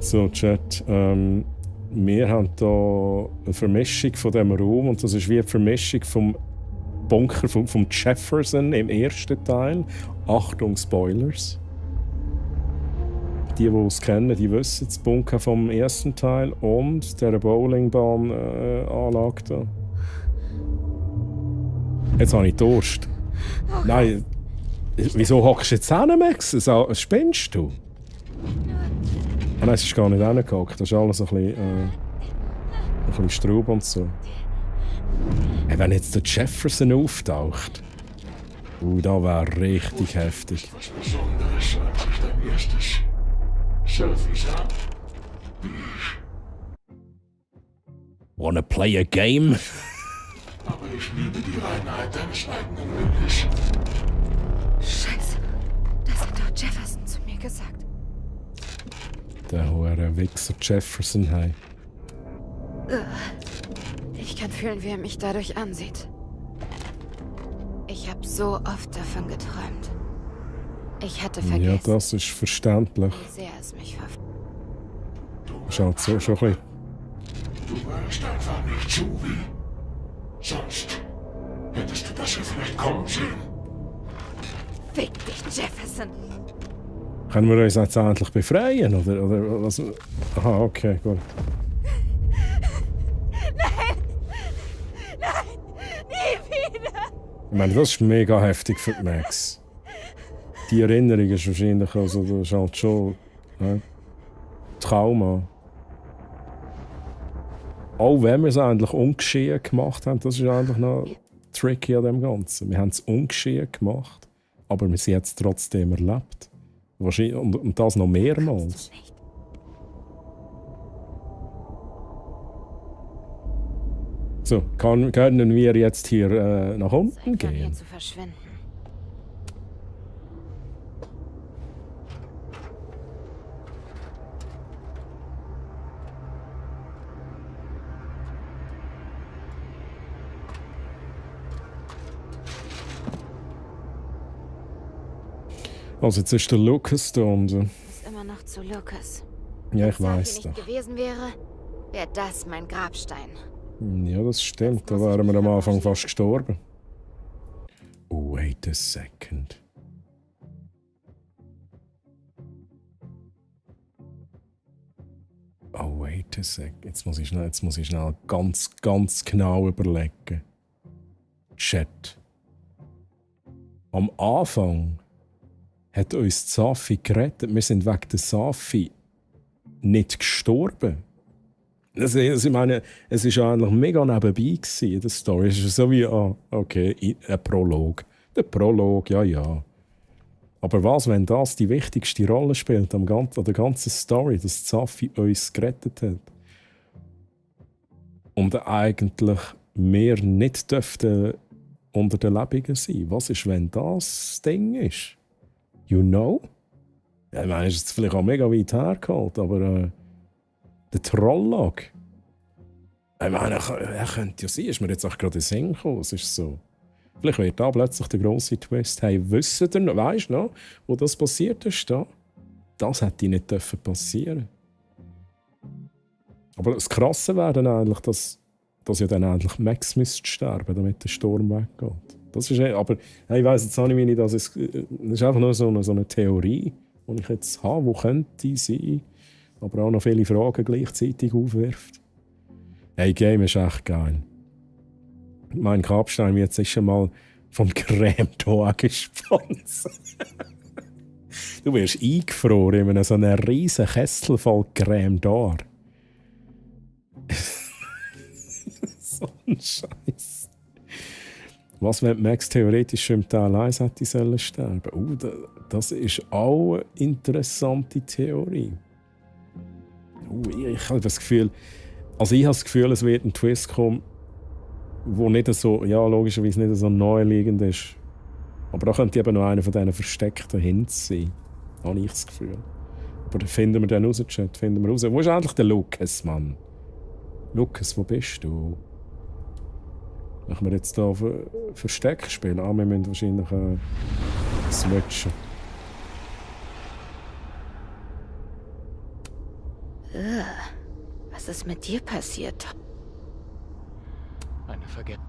So, Chat. Wir haben hier eine Vermischung von diesem Raum und das ist wie eine Vermischung vom Bunker vom Jefferson im ersten Teil. Achtung, Spoilers. Die es kennen, die wissen das Bunker vom ersten Teil und der Bowlingbahn-Anlage da. Jetzt habe ich Durst. Nein, wieso hockst du jetzt hin, Max? Spinnst du? Nein, es ist gar nicht hingehockt. Das ist alles ein bisschen Straub und so. Hey, wenn jetzt der Jefferson auftaucht, da wäre richtig heftig. Was Besonderes, als ich dein erstes Selfie sah. Wanna play a game? Aber ich liebe die Reinheit deines eigenen Bildes. Scheiße, das hat doch Jefferson zu mir gesagt. Der hohe Wichser Jefferson, hey. Ich kann fühlen, wie er mich dadurch ansieht. Ich habe so oft davon geträumt. Ich hatte vergessen, Ja, das ist verständlich. wie sehr es mich verfolgt. Schaut so schon ein bisschen. Du hörst einfach nicht zu, wie. Sonst hättest du das ja vielleicht kommen sehen. Fick dich, Jefferson! Können wir uns jetzt endlich befreien, oder was? Aha, okay, gut. Nein! Nein! Nie wieder! Ich meine, das ist mega heftig für Max. Die Erinnerung ist wahrscheinlich, also das ist halt schon Trauma. Auch wenn wir es eigentlich ungeschehen gemacht haben, das ist eigentlich noch tricky an dem Ganzen. Wir haben es ungeschehen gemacht, aber wir sind jetzt trotzdem erlebt. Wahrscheinlich, und das noch mehrmals. So, können wir jetzt hier nach unten gehen? Zu verschwinden. Also jetzt ist der Lucas da unten. Ist immer noch zu Lucas. Ja, ich Wenn weiß Safi nicht doch. gewesen wäre, wäre das mein Grabstein. Ja, das stimmt. Da wären wir am Anfang fast gestorben. Oh, wait a second. Oh, wait a second. Jetzt muss ich schnell ganz genau überlegen. Chat. Am Anfang hat uns Safi gerettet. Wir sind wegen der Safi nicht gestorben. Also, ich meine, es war eigentlich mega nebenbei gewesen, die Story. Es ist so wie, okay, ein Prolog. Der Prolog, ja. Aber was, wenn das die wichtigste Rolle spielt an der ganzen Story, dass Safi uns gerettet hat? Und eigentlich wir nicht dürften unter den Lebenden sein. Was ist, wenn das das Ding ist? You know? Ja, ich meine, es ist vielleicht auch mega weit hergeholt, aber der Trolllog. Ich meine, er könnte ja sein, ist mir jetzt auch gerade in den Sinn gekommen. Es ist so. Vielleicht wird da plötzlich der grosse Twist. Hey, wisst ihr noch, weißt du noch, wo das passiert ist? Da? Das hätte nicht passieren dürfen. Aber das Krasse wäre dann eigentlich, dass ja dann endlich Max müsste sterben, damit der Sturm weggeht. Das ist, aber hey, ich weiss jetzt auch nicht, wie ich das ist. Das ist einfach nur so eine Theorie, die ich jetzt habe, wo könnte sein, aber auch noch viele Fragen gleichzeitig aufwirft. Hey, Game ist echt geil. Mein Grabstein wird sicher mal vom Crème d'Or gesponsert. Du wirst eingefroren in so einem riesen Kessel voll Crème d'Or. So ein Scheiß. Was, wenn Max theoretisch im Teil 1 hätte sollen sterben? Das ist auch eine interessante Theorie. Ich habe das Gefühl, es wird ein Twist kommen, wo nicht so, ja, logischerweise nicht so naheliegend ist. Aber da könnte eben noch einer von diesen versteckten Hints sein. Habe ich das Gefühl. Aber finden wir den raus, Chat? Finden wir raus. Wo ist eigentlich der Lucas, Mann? Lucas, wo bist du? Machen wir jetzt hier Versteck spielen? Wir müssen wahrscheinlich switchen. Was ist mit dir passiert?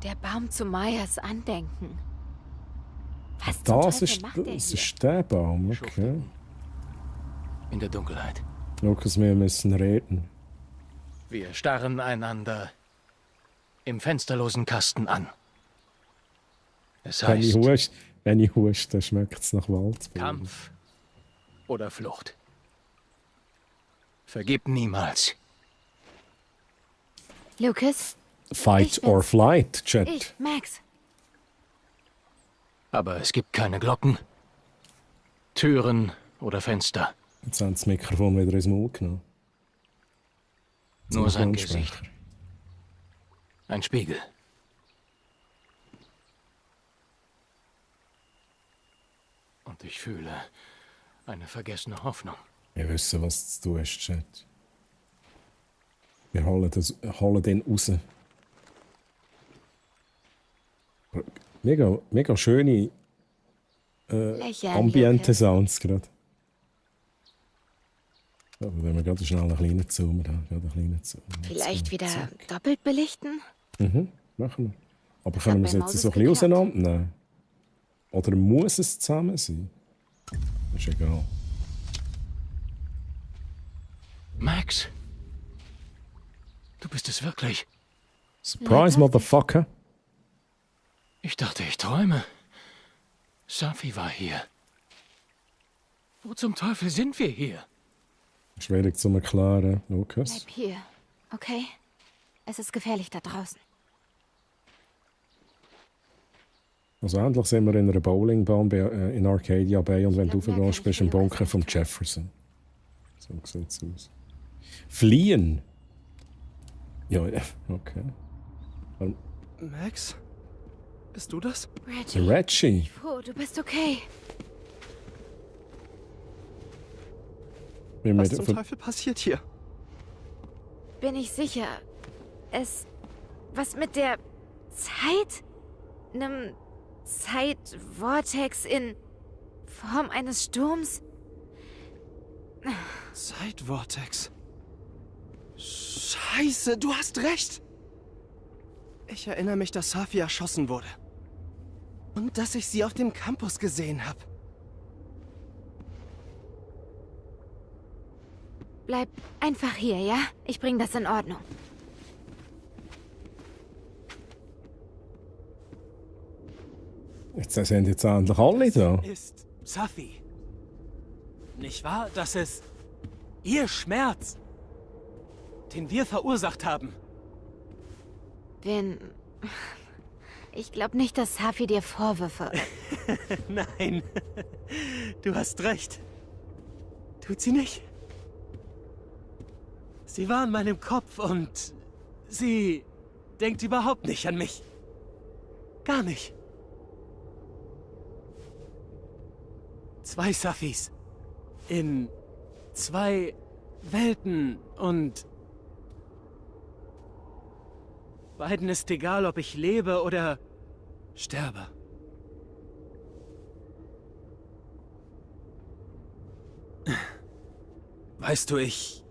Der Baum zu Mayas Andenken. Was zum Das Teufel macht der hier? ist der Baum, okay. In der Dunkelheit. Lucas, wir müssen reden. Wir starren einander im fensterlosen Kasten an. Es heißt wenn ich huste, dann schmeckt es nach Wald. Kampf oder Flucht. Vergib niemals. Lucas? Fight or flight, Chat. Ich, Max. Aber es gibt keine Glocken, Türen oder Fenster. Jetzt haben sie das Mikrofon wieder ins Maul genommen. Nur sein Gesicht. Ein Spiegel. Und ich fühle eine vergessene Hoffnung. Wir wissen, was du tust, Chat. Wir holen den raus. Mega schöne Ambiente-Sounds gerade. Aber wenn wir gerade schnell einen kleinen Zoom haben. Vielleicht wieder doppelt belichten? Machen wir. Aber können wir es jetzt so ein bisschen auseinandernehmen? Oder muss es zusammen sein? Ist egal. Max? Du bist es wirklich. Surprise, Motherfucker. Ich dachte, ich träume. Safi war hier. Wo zum Teufel sind wir hier? Schwierig zu erklären, Lucas. Bleib hier, okay? Es ist gefährlich da draußen. Also endlich sind wir in einer Bowlingbahn in Arcadia Bay und wenn du raufgehst, bist du im Bunker von Jefferson. So sieht es aus. Fliehen? Ja, okay. Max? Bist du das? Reggie. Oh, du bist okay. Was zum Teufel passiert hier? Bin ich sicher. Was mit der Zeit? Nem Zeitvortex in Form eines Sturms? Zeitvortex. Scheiße, du hast recht. Ich erinnere mich, dass Safi erschossen wurde. Und dass ich sie auf dem Campus gesehen habe. Bleib einfach hier, ja? Ich bring das in Ordnung. Jetzt sind jetzt endlich alle da. Ist Safi. Nicht wahr? Das ist ihr Schmerz, den wir verursacht haben. Ich glaube nicht, dass Safi dir Vorwürfe... Nein, du hast recht. Tut sie nicht? Sie war in meinem Kopf und sie denkt überhaupt nicht an mich. Gar nicht. 2 Safis. In 2 Welten und... beiden ist egal, ob ich lebe oder sterbe. Weißt du, ich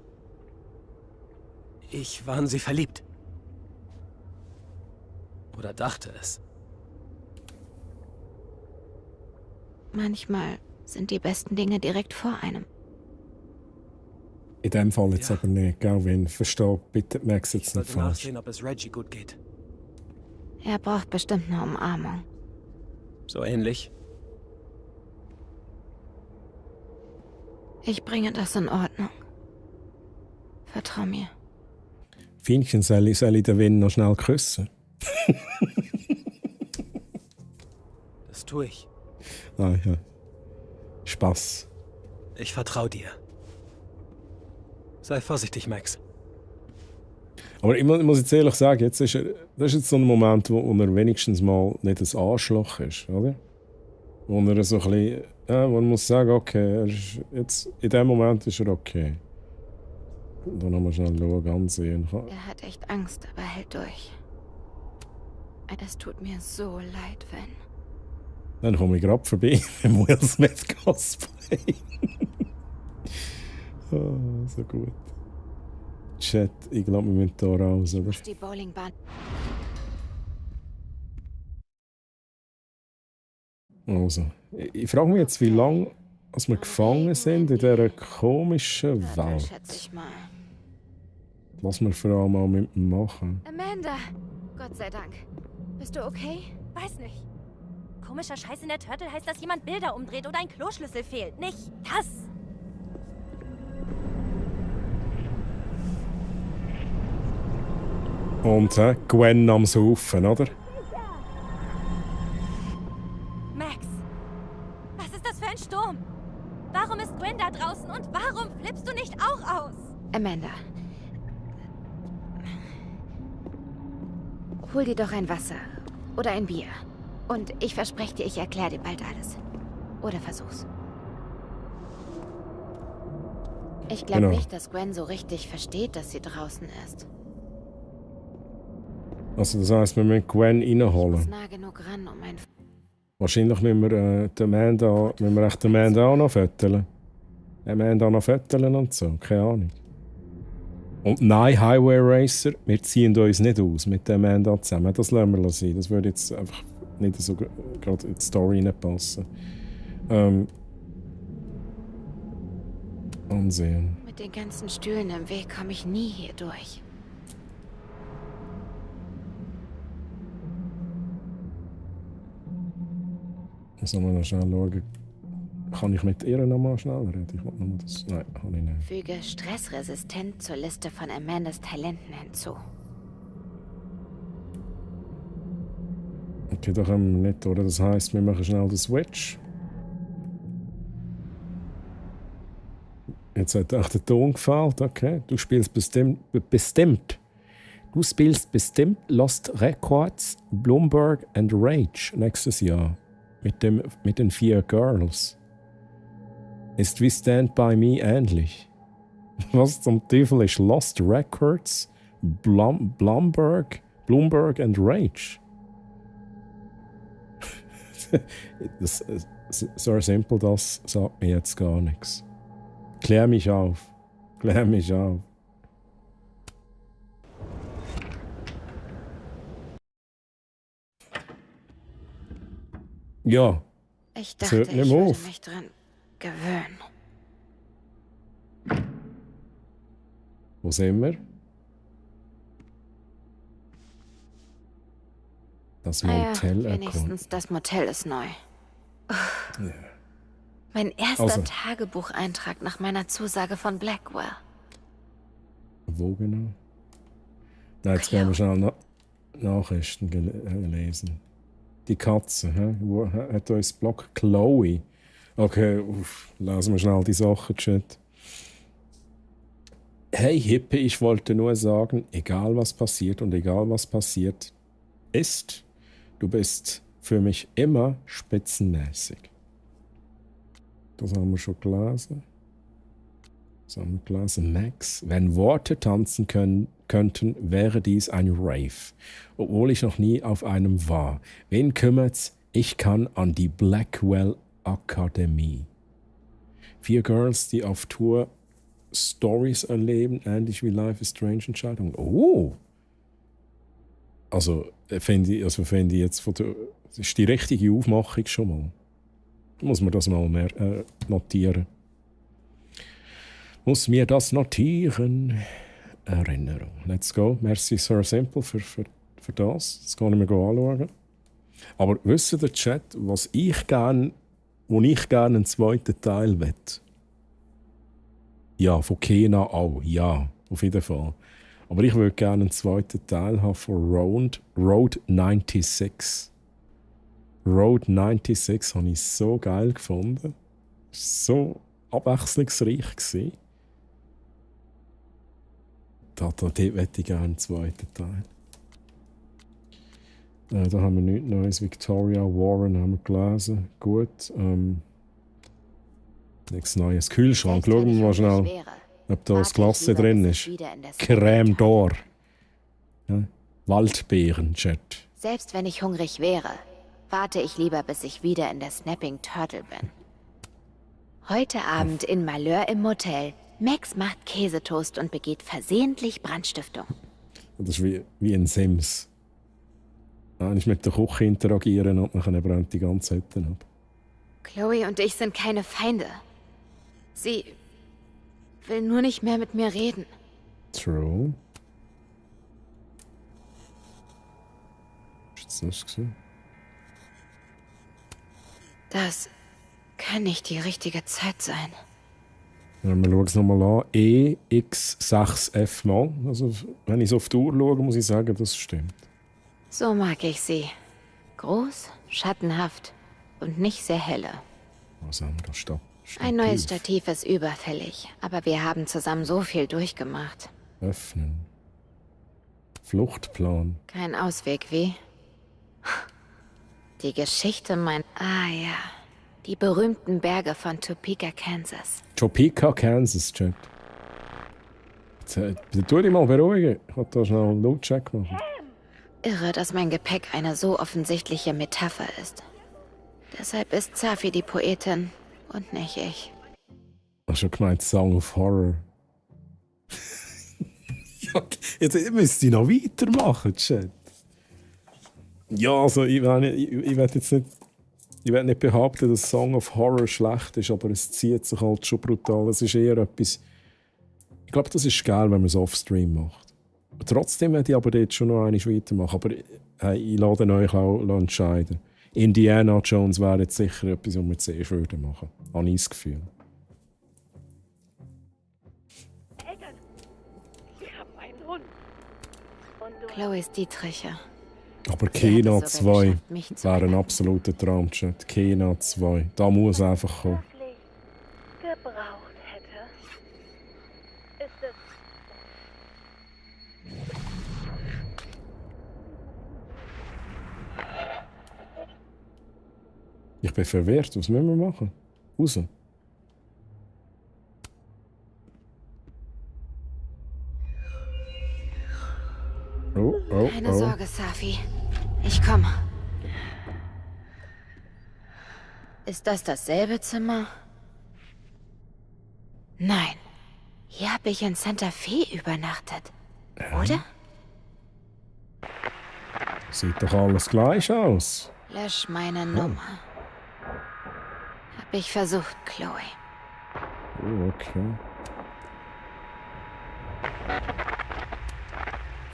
war in sie verliebt. Oder dachte es. Manchmal sind die besten Dinge direkt vor einem. In dem Fall jetzt aber nicht, gell? Wenn verstehe, bitte Max jetzt nicht Ich sollte falsch. nachsehen, ob es Reggie gut geht. Er braucht bestimmt eine Umarmung. So ähnlich. Ich bringe das in Ordnung. Vertrau mir. Fienchen, soll ich den Win noch schnell küssen? Das tue ich. Ah, ja. Spaß. Ich vertraue dir. Sei vorsichtig, Max. Aber ich muss jetzt ehrlich sagen, das ist jetzt so ein Moment, wo er wenigstens mal nicht ein Arschloch ist, oder? Wo er so ein bisschen, wo man muss sagen, okay, jetzt, in dem Moment ist er okay. Dann haben wir schnell schauen, ansehen. Er hat echt Angst, aber hält durch. Es tut mir so leid, Van. Dann komme ich gerade vorbei im Will Smith Cosplay. Oh, so gut. Chat, ich glaube, wir müssen da raus, oder? Die Bowlingbahn. Also, ich frage mich jetzt, wie lange wir gefangen sind in dieser komischen Welt. Schätze ich mal. Was wir vor allem auch mit ihm machen. Amanda! Gott sei Dank. Bist du okay? Weiß nicht. Komischer Scheiß in der Turtle heißt, dass jemand Bilder umdreht oder ein Kloschlüssel fehlt. Nicht das! Und Gwen am Saufen, oder? Max! Was ist das für ein Sturm? Warum ist Gwen da draußen und warum flippst du nicht auch aus? Amanda. Hol dir doch ein Wasser. Oder ein Bier. Und ich verspreche dir, ich erkläre dir bald alles. Oder versuch's. Ich glaube nicht, dass Gwen so richtig versteht, dass sie draußen ist. Also das heisst, wir müssen Gwen reinholen. Ich muss nah genug ran, um ein... Wahrscheinlich müssen wir Amanda auch noch föteln. Amanda noch föteln und so, keine Ahnung. Und nein, Highway Racer, wir ziehen uns nicht aus mit der Amanda zusammen. Das lassen wir sein. Das würde jetzt einfach nicht so gerade in die Story passen. Ansehen. Mit den ganzen Stühlen im Weg komme ich nie hier durch. Sollen wir noch schnell schauen? Kann ich mit ihr noch mal schnell reden? Ich will nur das... Nein, kann ich nicht. Füge stressresistent zur Liste von Amandas Talenten hinzu. Okay, da können wir nicht, oder? Das heisst, wir machen schnell den Switch. Jetzt hat auch der Ton gefällt, okay. Du spielst bestimmt. Du spielst bestimmt Lost Records, Bloomberg and Rage nächstes Jahr. Mit den 4 Girls. Ist wie Stand By Me ähnlich. Was zum Teufel ist Lost Records, Bloomberg and Rage? So simpel, das sagt mir jetzt gar nichts. Klär mich auf. Klär mich auf. Ja. Ich das dachte, hört ich nicht mehr würde auf. mich dran gewöhnen. Wo sind wir? Das Motel wenigstens das Motel ist neu. Ja. Mein erster Also. Tagebucheintrag nach meiner Zusage von Blackwell. Wo genau? Nein, jetzt gehen wir schnell Nachrichten lesen. Die Katze, hä? Wo hat uns Blog Chloe? Okay, lesen wir schnell die Sachen, Chat. Hey Hippie, ich wollte nur sagen, egal was passiert und egal was passiert ist, du bist für mich immer spitzenmäßig. Das haben wir schon gelesen. Das haben wir gelesen. Max, wenn Worte tanzen könnten, wäre dies ein Rave. Obwohl ich noch nie auf einem war. Wen kümmert's? Ich kann an die Blackwell Akademie. 4 Girls, die auf Tour Stories erleben, ähnlich wie Life is Strange Entscheidungen. Oh! Also finde ich jetzt das ist die richtige Aufmachung schon mal. Muss man das mal mehr notieren. Muss mir das notieren. Erinnerung. Let's go. Merci Sir Simple für das. Das kann ich mir anschauen. Aber wisst ihr, der Chat, wo ich gerne einen zweiten Teil wette? Ja, von Kena auch. Ja, auf jeden Fall. Aber ich würde gerne einen zweiten Teil haben von Road 96. Road 96 habe ich so geil gefunden. So abwechslungsreich gewesen. Dort hätte ich gerne einen zweiten Teil. Da haben wir nichts Neues. Victoria Warren haben wir gelesen. Gut. Nichts Neues. Kühlschrank. Schauen wir mal schnell, ob da das Glas drin ist. Crème d'Or. Ja? Waldbeeren, Chat. Selbst wenn ich hungrig wäre, warte ich lieber, bis ich wieder in der Snapping Turtle bin. Heute Abend in Malheur im Motel. Max macht Käsetoast und begeht versehentlich Brandstiftung. Das ist wie in Sims. Eigentlich mit der Küche interagieren und dann brennt die ganze Hütte ab. Chloe und ich sind keine Feinde. Sie will nur nicht mehr mit mir reden. True. Was ist das gewesen? Das kann nicht die richtige Zeit sein. Ja, wir schauen es nochmal an. EX6F mal. Also, wenn ich so auf die Uhr schaue, muss ich sagen, das stimmt. So mag ich sie. Groß, schattenhaft und nicht sehr helle. Was haben wir da? Stativ. Ein neues Stativ ist überfällig, aber wir haben zusammen so viel durchgemacht. Öffnen. Fluchtplan. Kein Ausweg, wie? Die Geschichte Ah ja. Die berühmten Berge von Topeka, Kansas. Topeka, Kansas, Chat. Tu dich mal beruhigen. Ich wollte da schnell einen Lautcheck machen. Irre, dass mein Gepäck eine so offensichtliche Metapher ist. Deshalb ist Safi die Poetin und nicht ich. Hast du gemeint Song of Horror? Ja, jetzt müsst ihr noch weitermachen, Chat. Ja, also ich will jetzt nicht... Ich will nicht behaupten, dass Song of Horror schlecht ist, aber es zieht sich halt schon brutal. Es ist eher etwas... Ich glaube, das ist geil, wenn man es off-stream macht. Trotzdem werde ich aber dort schon noch einmal weitermachen. Aber hey, ich lade euch auch entscheiden. Indiana Jones wäre jetzt sicher etwas, was wir zuerst machen würden. Habe ich das Gefühl. Eltern, wir haben einen Hund. Chloes Dietriche. Aber Kena 2 wäre ein absoluter Traumchat. Kena 2. Da muss einfach kommen. Gebraucht hätte. Ist es... Ich bin verwirrt. Was müssen wir machen? Raus. Keine Sorge, Safi. Ich komme. Ist das dasselbe Zimmer? Nein. Hier habe ich in Santa Fe übernachtet. Oder? Sieht doch alles gleich aus. Lösch meine Nummer. Hab ich versucht, Chloe. Oh, okay.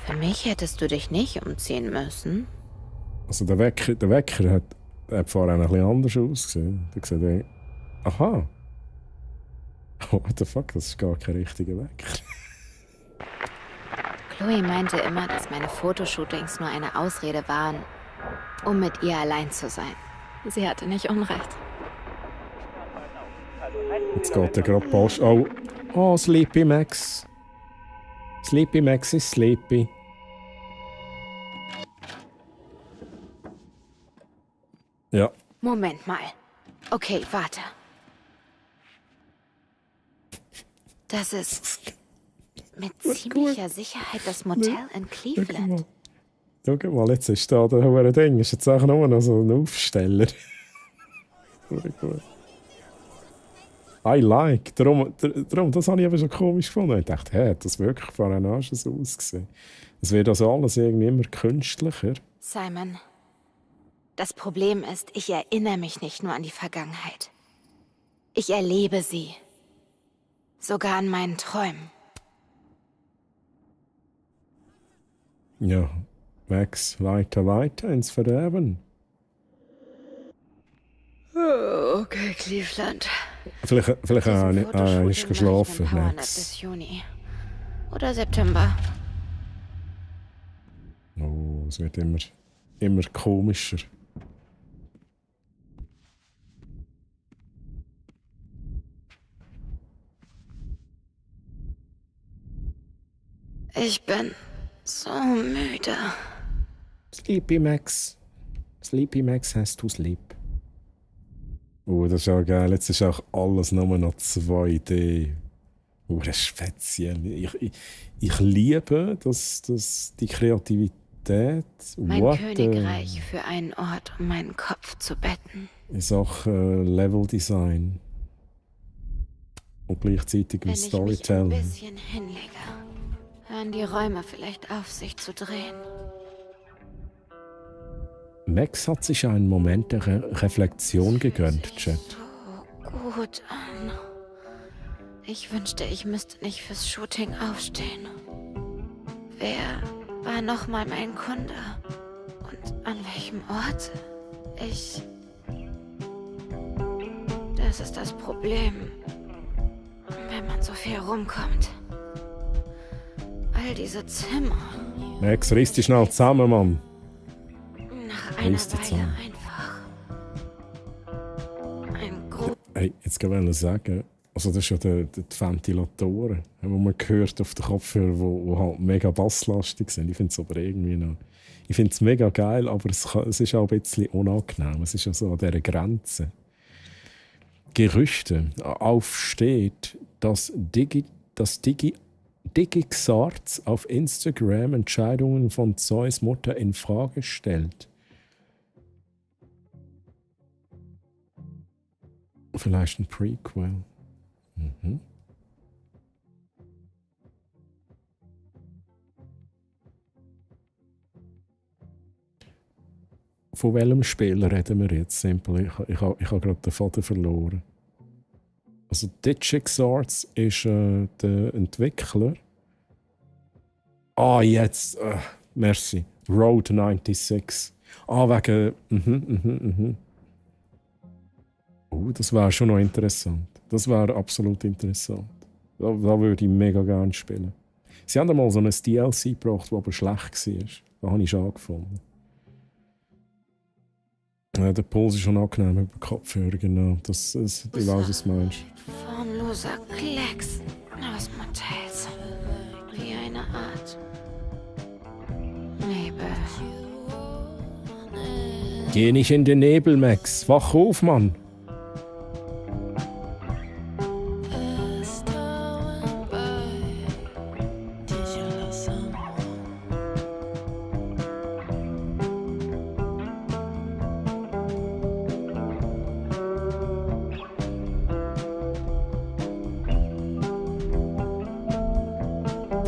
Für mich hättest du dich nicht umziehen müssen. Also der Wecker hat vorher ein bisschen anders ausgesehen. Der sieht ey, aha. What the fuck, das ist gar kein richtiger Wecker. Chloe meinte immer, dass meine Fotoshootings nur eine Ausrede waren, um mit ihr allein zu sein. Sie hatte nicht unrecht. Jetzt geht der gerade Post. Oh, Sleepy Max. Sleepy Max ist sleepy. Ja. Moment mal. Okay, warte. Das ist mit ziemlicher Sicherheit das Motel in Cleveland. Schau mal, jetzt ist da der hohe Ding. Ist jetzt auch nur noch so ein Aufsteller. I like. Darum, das habe ich aber so komisch gefunden. Ich dachte, hey, hat das wirklich vorher auch schon so ausgesehen? Es wird also alles irgendwie immer künstlicher. Simon, das Problem ist, ich erinnere mich nicht nur an die Vergangenheit. Ich erlebe sie. Sogar an meinen Träumen. Ja, Max, weiter ins Verderben. Okay, Cleveland. Vielleicht ist geschlafen, Max. Bis Juni. Oder September. Oh, es wird immer komischer. Ich bin so müde. Sleepy Max. Sleepy Max has to sleep. Oh, das ist auch geil. Jetzt ist auch alles nur noch 2D. Oh, das ist speziell. Ich liebe die Kreativität. Mein Königreich für einen Ort, um meinen Kopf zu betten. In Sachen Leveldesign. Und gleichzeitig im Storytelling. Wenn ich mich ein bisschen hinlege, hören die Räume vielleicht auf, sich zu drehen. Max hat sich einen Moment der Reflexion gegönnt, Chat. So gut an. Ich wünschte, ich müsste nicht fürs Shooting aufstehen. Wer war nochmal mein Kunde? Und an welchem Ort? Das ist das Problem, wenn man so viel rumkommt. All diese Zimmer. Max, riss dich schnell zusammen, Mann. Nach einer Weile einfach. Hey, jetzt kann ich sagen, also das ist ja die Ventilatoren, die man hört auf den Kopfhörern, die halt mega basslastig sind. Ich finde es aber irgendwie noch... Ich finde es mega geil, aber es ist auch ein bisschen unangenehm. Es ist ja so an dieser Grenze. Gerüchte aufsteht, dass DigiXarts auf Instagram Entscheidungen von Zeus Mutter in Frage stellt. Vielleicht ein Prequel. Mhm. Von welchem Spiel reden wir jetzt? Simpel. Ich habe gerade den Faden verloren. Also DigiXarts ist der Entwickler. Jetzt. Merci. Road 96. Wegen... das wäre schon noch interessant. Das wäre absolut interessant. Da würde ich mega gerne spielen. Sie haben einmal so ein DLC gebracht, das aber schlecht war. Da habe ich schon angefangen. Ja, der Puls ist schon angenehm über den Kopfhörer, genau. Ich weiß, was du meinst. Formloser Klecks aus Motels. Wie eine Art Nebel. Geh nicht in den Nebel, Max. Wach auf, Mann.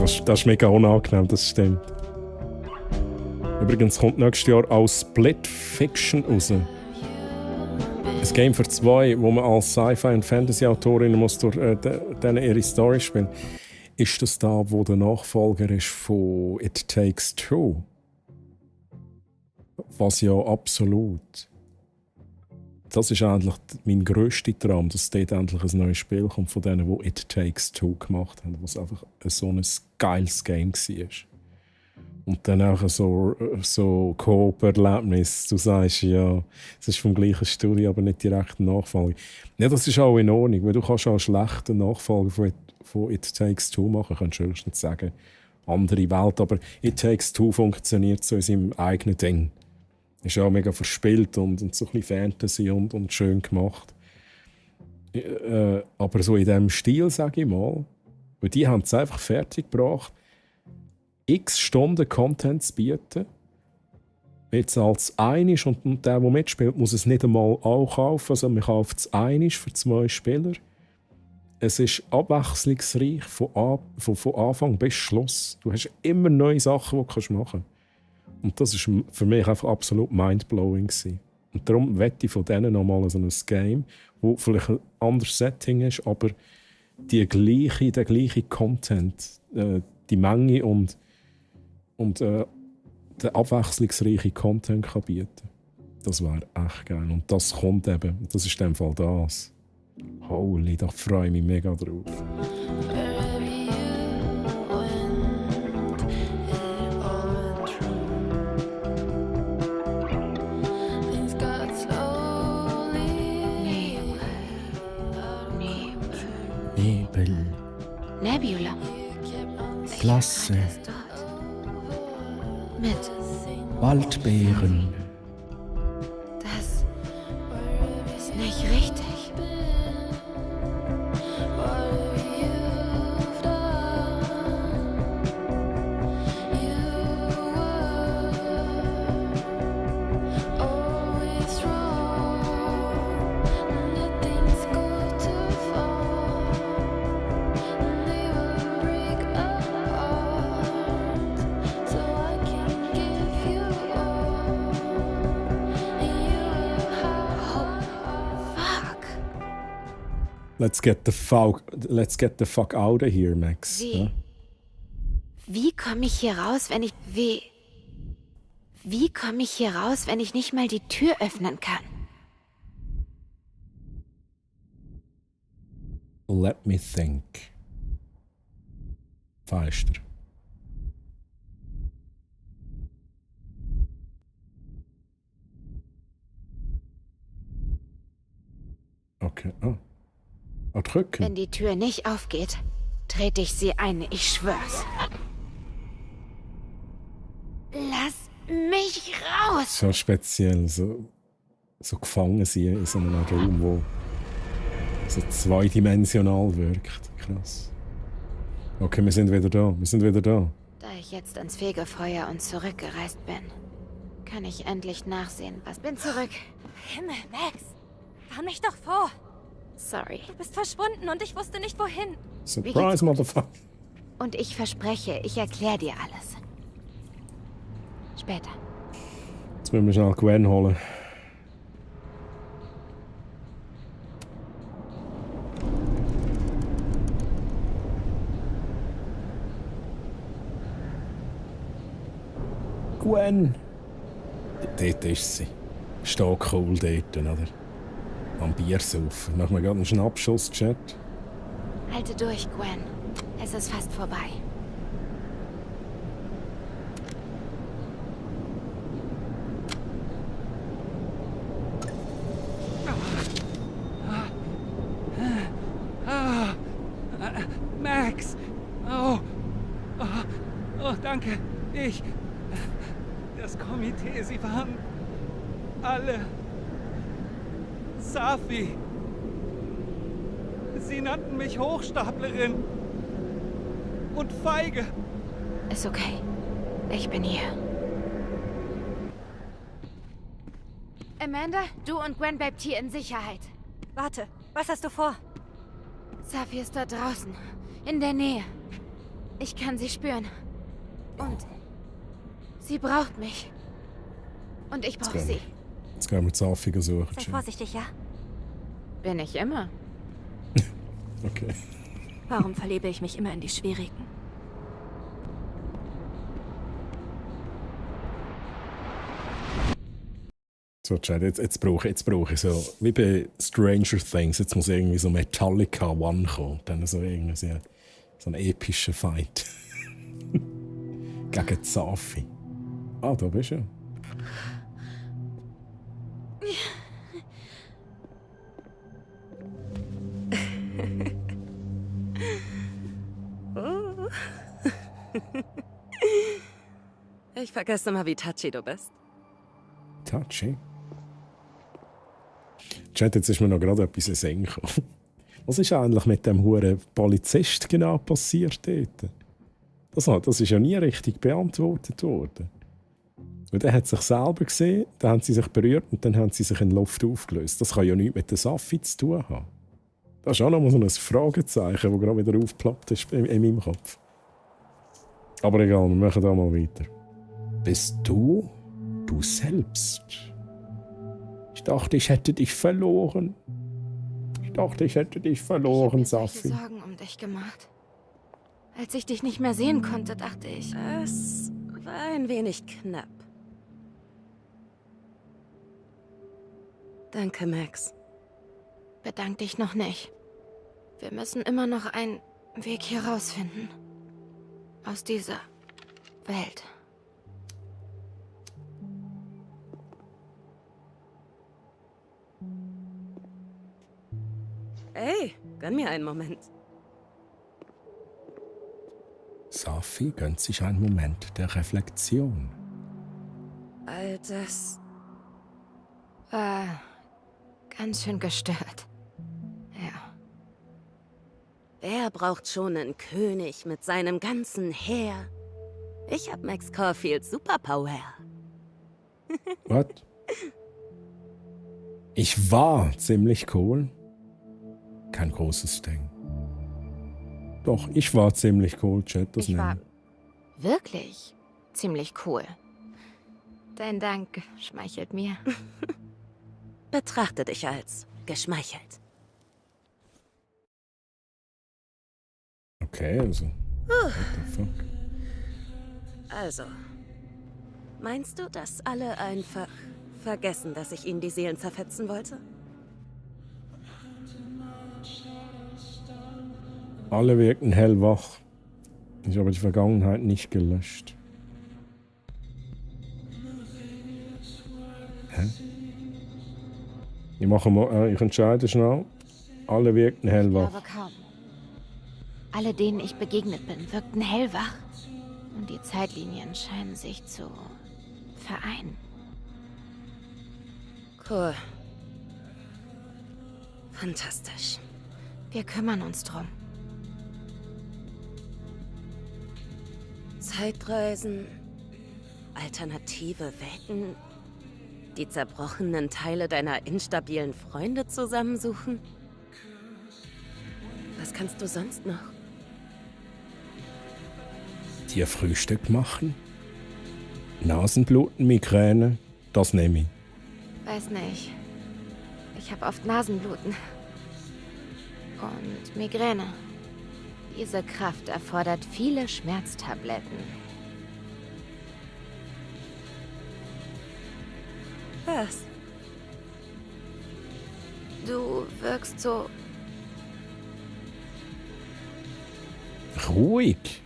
Das ist mega unangenehm, das stimmt. Übrigens kommt nächstes Jahr auch Split Fiction raus. Ein Game für 2, wo man als Sci-Fi- und Fantasy-Autorinnen muss durch denen ihre Story spielen. Ist das da, wo der Nachfolger ist von It Takes Two? Was ja absolut. Das ist eigentlich mein grösster Traum, dass dort endlich ein neues Spiel kommt von denen, die It Takes Two gemacht haben, was einfach so ein geiles Game war. Und dann auch so Coop-Erlebnis. Du sagst, ja, es ist vom gleichen Studio, aber nicht direkt ein Nachfolger. Ja, das ist auch in Ordnung, weil du kannst auch einen schlechten Nachfolger von It Takes Two machen. Du kannst höchstens sagen, andere Welt, aber It Takes Two funktioniert so in seinem eigenen Ding. Ist auch mega verspielt und so ein bisschen Fantasy und schön gemacht. Aber so in diesem Stil, sage ich mal, weil die haben es einfach fertig gebracht, x Stunden Content zu bieten. Jetzt als einisch und der mitspielt, muss es nicht einmal auch kaufen. Also man kauft es einisch für 2 Spieler. Es ist abwechslungsreich von Anfang bis Schluss. Du hast immer neue Sachen, die du machen kannst. Und das war für mich einfach absolut mindblowing. Und darum wette ich von denen nochmal so ein Game, wo vielleicht ein anderes Setting ist, aber der gleiche Content, die Menge und der abwechslungsreiche Content kann bieten. Das wäre echt geil. Und das kommt eben. Das ist in dem Fall das. Holy, da freue ich mich mega drauf. Nebel. Nebula. Klasse. Mit. Waldbeeren. Das ist nicht richtig. Let's get the fuck out of here, Max. Ja? Wie komme ich hier raus, wenn ich... Wie komme ich hier raus, wenn ich nicht mal die Tür öffnen kann? Let me think. Feister. Okay, drücken. Wenn die Tür nicht aufgeht, trete ich sie ein, ich schwör's. Lass mich raus! So speziell, so gefangen sein in so einem Raum, wo so zweidimensional wirkt. Krass. Okay, wir sind wieder da. Da ich jetzt ans Fegefeuer und zurückgereist bin, kann ich endlich nachsehen, was... Bin zurück. Himmel, Max! Warn mich doch vor! Sorry. Du bist verschwunden und ich wusste nicht, wohin. Surprise, Motherfucker. Und ich verspreche, ich erkläre dir alles. Später. Jetzt müssen wir schnell Gwen holen. Gwen! Dort ist sie. Steht cool dort, oder? Am Bier saufen. Machen wir gerade einen Schnappschuss, Chat. Halte durch, Gwen. Es ist fast vorbei. Max! Oh, danke. Das Komitee, sie waren alle... Safi. Sie nannten mich Hochstaplerin. Und feige. Ist okay. Ich bin hier. Amanda, du und Gwen bleibt hier in Sicherheit. Warte, was hast du vor? Safi ist da draußen. In der Nähe. Ich kann sie spüren. Und sie braucht mich. Und ich brauche sie. Jetzt gehen wir Safi suchen. Sei vorsichtig, ja? Bin ich immer. Okay. Warum verliebe ich mich immer in die Schwierigen? So, Chad, jetzt brauche ich so, wie bei Stranger Things, jetzt muss irgendwie so Metallica One kommen. Dann so irgendwie so ein epischer Fight. Gegen Safi. Ah, da bist du. Oh. Ich vergesse immer, wie touchy du bist. Touchy? Chat, jetzt ist mir noch gerade etwas in den Sinn gekommen. Was ist eigentlich mit dem huren Polizist genau passiert dort? Das ist ja nie richtig beantwortet worden. Und der hat sich selber gesehen, dann haben sie sich berührt und dann haben sie sich in die Luft aufgelöst. Das kann ja nichts mit der Safi zu tun haben. Das ist auch noch mal so ein Fragezeichen, das gerade wieder aufgeploppt ist in meinem Kopf. Aber egal, wir machen da mal weiter. Bist du selbst? Ich dachte, ich hätte dich verloren. Safi. Ich habe mir Sorgen um dich gemacht. Als ich dich nicht mehr sehen konnte, dachte ich... Es war ein wenig knapp. Danke, Max. Bedank dich noch nicht. Wir müssen immer noch einen Weg hier rausfinden. Aus dieser Welt. Ey, gönn mir einen Moment. Safi gönnt sich einen Moment der Reflexion. All das war ganz schön gestört. Ja. Wer braucht schon einen König mit seinem ganzen Heer? Ich hab Max Caulfields Superpower. Was? Ich war ziemlich cool. Kein großes Ding. Doch, ich war ziemlich cool, Chat. Ich war wirklich ziemlich cool. Dein Dank schmeichelt mir. Betrachte dich als geschmeichelt. Okay, also. What the fuck? Also, meinst du, dass alle einfach vergessen, dass ich ihnen die Seelen zerfetzen wollte? Alle wirken hellwach. Ich habe die Vergangenheit nicht gelöscht. Hä? Ich entscheide schnell. Alle wirkten hellwach. Ich glaube kaum. Alle, denen ich begegnet bin, wirkten hellwach. Und die Zeitlinien scheinen sich zu vereinen. Cool. Fantastisch. Wir kümmern uns drum. Zeitreisen, alternative Welten, die zerbrochenen Teile deiner instabilen Freunde zusammensuchen. Was kannst du sonst noch? Dir Frühstück machen? Nasenbluten, Migräne, das nehme ich. Weiß nicht. Ich habe oft Nasenbluten. Und Migräne. Diese Kraft erfordert viele Schmerztabletten. Was? Du wirkst so ruhig.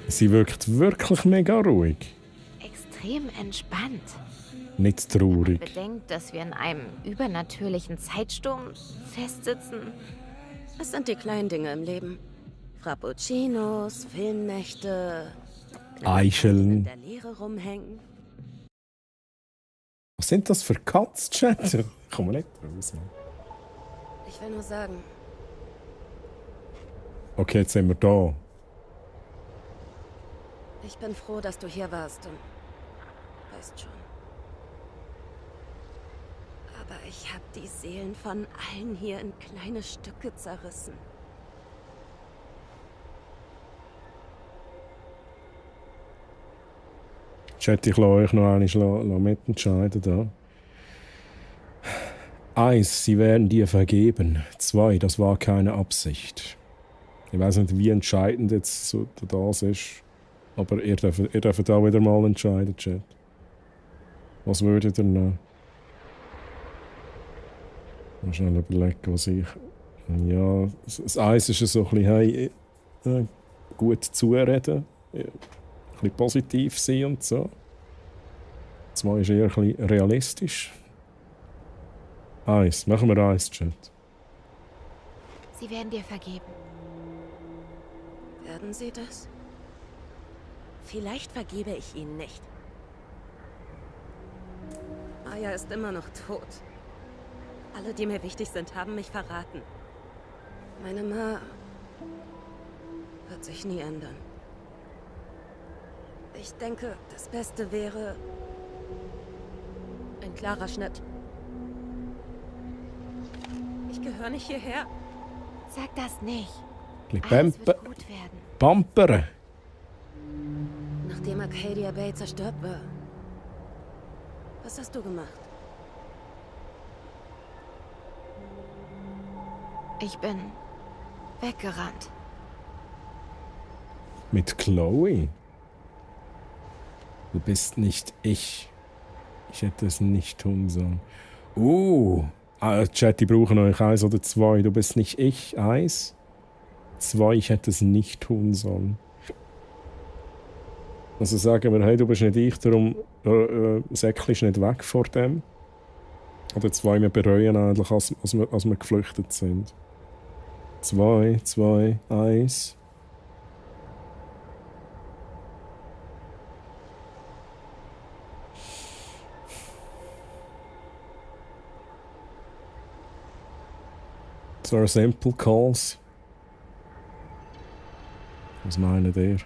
Sie wirkt wirklich mega ruhig. extrem entspannt. Nicht traurig. Bedenkt, dass wir in einem übernatürlichen Zeitsturm festsitzen. Es sind die kleinen Dinge im Leben. Frappuccinos, Filmnächte, Eicheln. in der Leere rumhängen. Was sind das für Katz-Chat? Komm mal nicht raus, Mann. Ich will nur sagen, Okay, jetzt sind wir da. ich bin froh, dass du hier warst und weißt schon. Aber ich habe die Seelen von allen hier in kleine Stücke zerrissen. Chat, ich lasse euch noch einmal mitentscheiden. Da. 1, sie werden dir vergeben. 2, das war keine Absicht. Ich weiß nicht, wie entscheidend jetzt so das ist. Aber ihr dürft auch wieder mal entscheiden, Chat. Was würdet ihr nehmen? Mal schnell überlegen, was ich... Ja, das 1 ist so ein bisschen, hey, gut zureden. Ein bisschen positiv sein und so. 2 ist eher ein bisschen realistisch. 1, machen wir 1, Chat. Sie werden dir vergeben. Werden Sie das? Vielleicht vergebe ich Ihnen nicht. Maya ist immer noch tot. Alle, die mir wichtig sind, haben mich verraten. Meine Ma wird sich nie ändern. Ich denke, das Beste wäre ein klarer Schnitt. Ich gehöre nicht hierher. Sag das nicht. Alles wird gut werden. Pampern. Nachdem Arcadia Bay zerstört war, was hast du gemacht? Ich bin weggerannt. Mit Chloe? Du bist nicht ich. Ich hätte es nicht tun sollen. Chat, die brauchen euch 1 oder 2. Du bist nicht ich. 1. 2, ich hätte es nicht tun sollen. Also sagen wir, hey, du bist nicht ich, darum säckelst nicht weg vor dem. Oder 2, wir bereuen eigentlich, als wir geflüchtet sind. 2, 1. So are simple calls. Was meint ihr?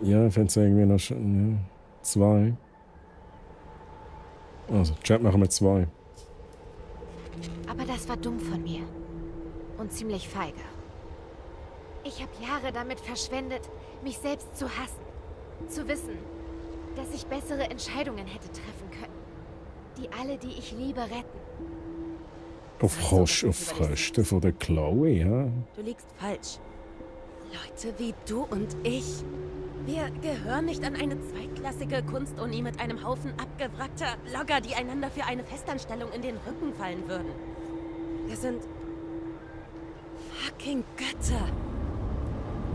Ja, ich finde es irgendwie noch schon. Ja. 2. Also, Chat machen wir 2. Aber das war dumm von mir. Und ziemlich feige. Ich habe Jahre damit verschwendet, mich selbst zu hassen. Zu wissen, dass ich bessere Entscheidungen hätte treffen können. Die alle, die ich liebe, retten. Auf Kosten von der Chloe, ja? Du liegst falsch. Leute wie du und ich. Wir gehören nicht an eine zweitklassige Kunstuni mit einem Haufen abgewrackter Blogger, die einander für eine Festanstellung in den Rücken fallen würden. Wir sind fucking Götter.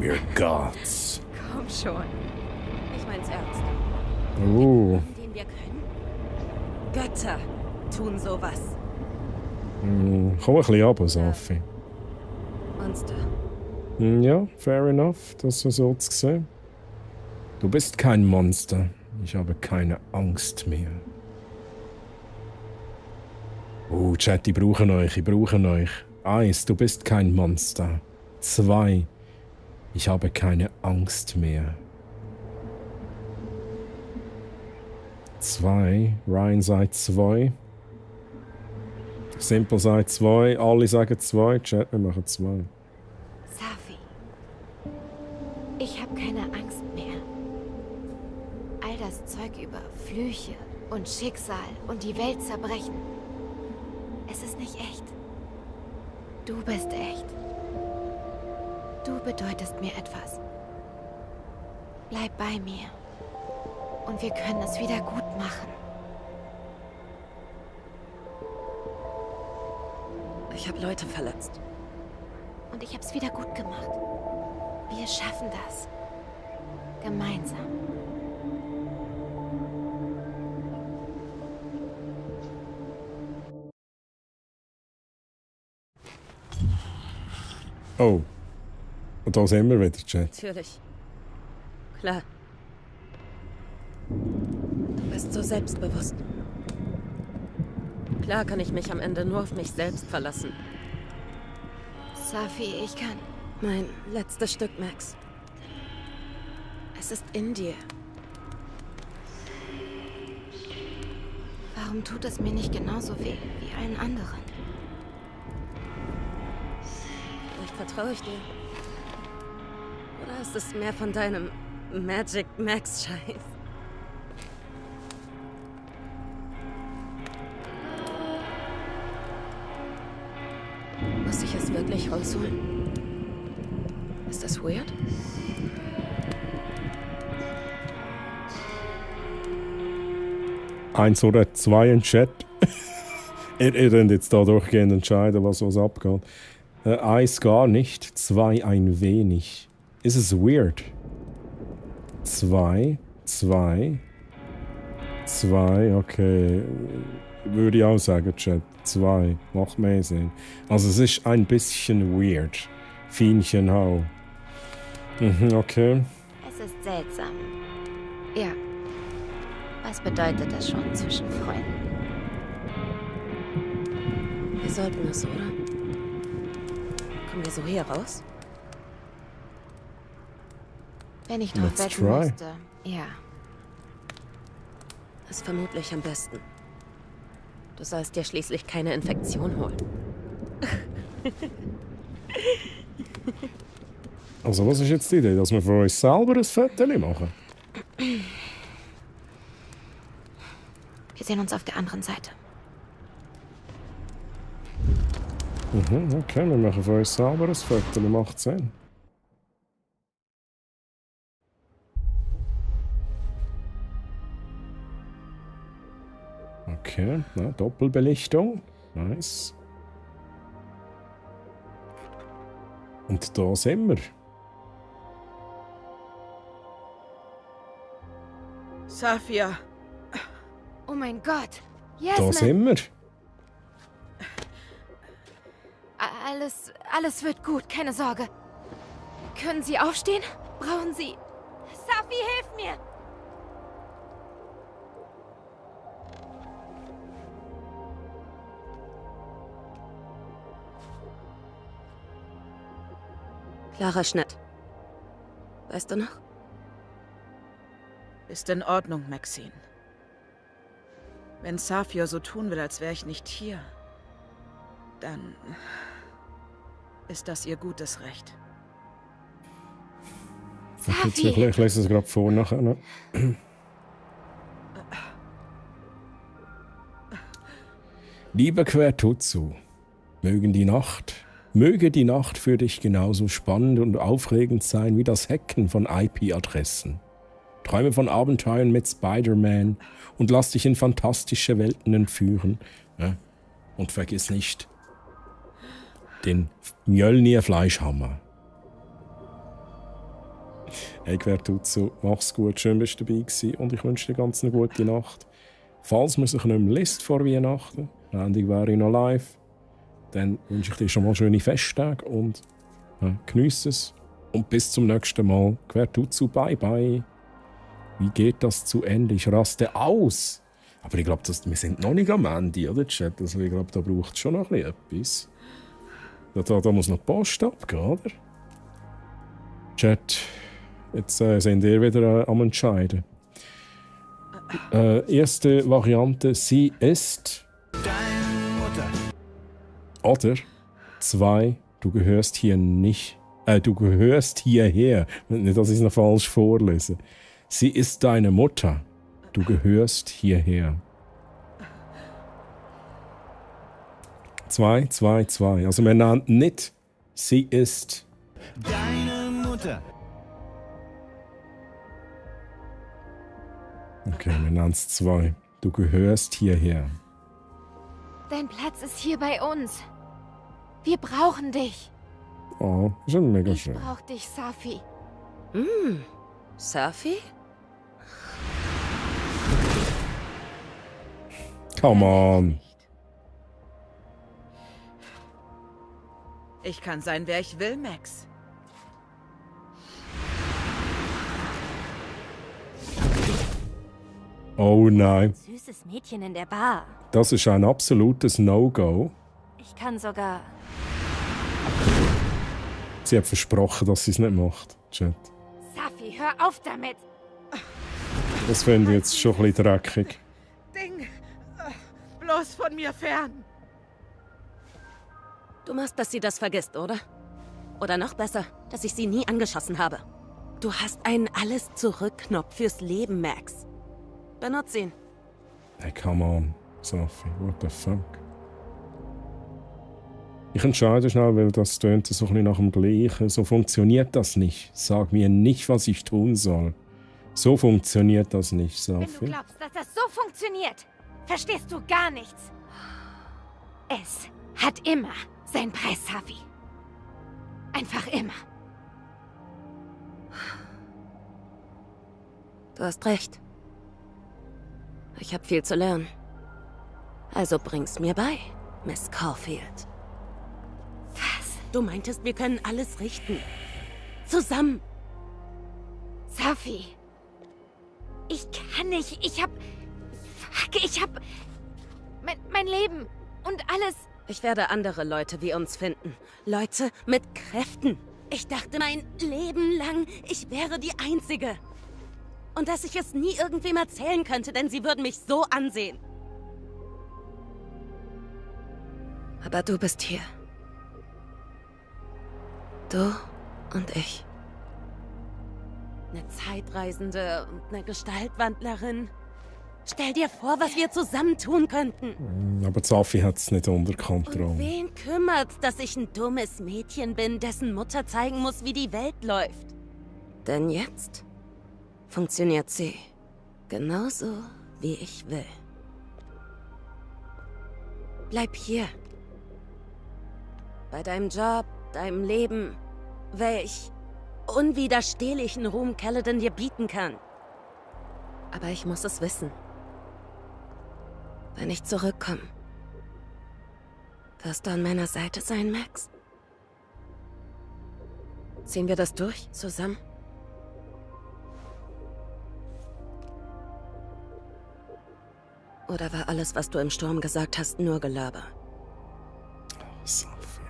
We're gods. Komm schon. Ich mein's ernst. Den wir können. Götter tun sowas. Komm ein bisschen runter, Sophie. Monster. Ja, fair enough, das so zu sehen. Du bist kein Monster. Ich habe keine Angst mehr. Chat, ich brauche euch. 1, du bist kein Monster. 2, ich habe keine Angst mehr. 2, Ryan sagt 2. Simple sagt 2, alle sagen 2, Chat, wir machen 2. Safi, ich habe keine Angst mehr. All das Zeug über Flüche und Schicksal und die Welt zerbrechen. Es ist nicht echt. Du bist echt. Du bedeutest mir etwas. Bleib bei mir. Und wir können es wieder gut machen. Ich habe Leute verletzt. Und ich hab's wieder gut gemacht. Wir schaffen das. Gemeinsam. Oh. Und da sind wir wieder, Chat. Natürlich. Klar. Du bist so selbstbewusst. Klar kann ich mich am Ende nur auf mich selbst verlassen. Safi, ich kann... Mein letztes Stück, Max. Es ist in dir. Warum tut es mir nicht genauso weh wie allen anderen? Vielleicht Vertraue ich dir? Oder ist es mehr von deinem Magic Max Scheiß? Muss ich es wirklich rausholen? Ist das weird? Eins oder zwei im Chat. Ihr könnt jetzt da durchgehend entscheiden, was abgeht. 1 gar nicht, 2 ein wenig. Ist es weird? 2, okay. Würde ich auch sagen, Chat. 2, macht mehr Sinn. Also es ist ein bisschen weird. Fienchen hau. Okay. Es ist seltsam. Ja. Was bedeutet das schon zwischen Freunden? Wir sollten es, oder? Kommen wir so hier raus? Wenn ich doch Let's wetten try. müsste, ja. Ist vermutlich am besten. Du sollst dir schließlich keine Infektion holen. Also was ist jetzt die Idee? Dass wir von uns selber ein Foto machen? Wir sehen uns auf der anderen Seite. Okay, wir machen von uns selber ein Foto. Macht Sinn. Okay, na, Doppelbelichtung. Nice. Und da sind wir. Safia. Oh mein Gott. Da Jasmin. sind wir. Alles wird gut, keine Sorge. Können Sie aufstehen? Brauchen Sie... Safi, hilf mir! Klarer Schnitt. Weißt du noch? Ist in Ordnung, Maxine. Wenn Safia so tun will, als wäre ich nicht hier, dann ist das ihr gutes Recht. Ich lese es gerade vor nachher. Ne? Lieber Quertutsu, möge die Nacht für dich genauso spannend und aufregend sein wie das Hacken von IP-Adressen. Träume von Abenteuern mit Spider-Man und lass dich in fantastische Welten entführen. Ja? Und vergiss nicht den Mjölnir-Fleischhammer. Hey Quertutsu, mach's gut, schön bist du dabei gewesen und ich wünsche dir ganz eine gute Nacht. Falls man sich nicht mehr liest vor Weihnachten, Ende wäre ich noch live, dann wünsche ich dir schon mal schöne Festtage und geniesse es. Und bis zum nächsten Mal. Quertutsu, bye bye. Wie geht das zu Ende? Ich raste aus. Aber ich glaube, wir sind noch nicht am Ende, oder Chat? Also ich glaube, da braucht es schon noch etwas. Da muss noch die Post abgehen, oder? Chat, jetzt sind ihr wieder am Entscheiden. Erste Variante, sie ist... Deine Mutter. Oder 2, du gehörst hier nicht. Du gehörst hierher. Nicht, dass ich es noch falsch vorlese. Sie ist deine Mutter. Du gehörst hierher. 2, 2, 2. Also wir nennen nicht, sie ist... Deine Mutter. Okay, wir nennen es 2. Du gehörst hierher. Dein Platz ist hier bei uns. Wir brauchen dich. Oh, schon mega schön. Ich brauch dich, Safi. Safi? Come on. Ich kann sein, wer ich will, Max. Oh nein. Süßes Mädchen in der Bar. Das ist ein absolutes No-Go. Ich kann sogar... Sie hat versprochen, dass sie es nicht macht. Chat. Safi, hör auf damit. Das finde ich jetzt schon ein bisschen dreckig. Ding! Bloß von mir fern! Du machst, dass sie das vergisst, oder? Oder noch besser, dass ich sie nie angeschossen habe. Du hast einen Alles-Zurück-Knopf fürs Leben, Max. Benutz ihn. Hey, come on, Sophie, what the fuck? Ich entscheide schnell, weil das tönt so ein bisschen nach dem Gleichen. So funktioniert das nicht. Sag mir nicht, was ich tun soll. So funktioniert das nicht, Wenn Sophie. du glaubst, dass das so funktioniert, verstehst du gar nichts. Es hat immer seinen Preis, Safi. Einfach immer. Du hast recht. Ich habe viel zu lernen. Also bring's mir bei, Miss Caulfield. Was? Du meintest, wir können alles richten. Zusammen. Safi. Ich kann nicht. Ich hab... Mein Leben und alles... Ich werde andere Leute wie uns finden. Leute mit Kräften. Ich dachte mein Leben lang, ich wäre die Einzige. Und dass ich es nie irgendwem erzählen könnte, denn sie würden mich so ansehen. Aber du bist hier. Du und ich. Eine Zeitreisende und eine Gestaltwandlerin. Stell dir vor, was wir zusammen tun könnten. Aber Sophie hat es nicht unter Kontrolle. Wen kümmert's, dass ich ein dummes Mädchen bin, dessen Mutter zeigen muss, wie die Welt läuft? Denn jetzt funktioniert sie genauso, wie ich will. Bleib hier. Bei deinem Job, deinem Leben, welch unwiderstehlichen Ruhm Caledon dir bieten kann. Aber ich muss es wissen. Wenn ich zurückkomme, wirst du an meiner Seite sein, Max? Ziehen wir das durch, zusammen? Oder war alles, was du im Sturm gesagt hast, nur Gelaber? Sophie.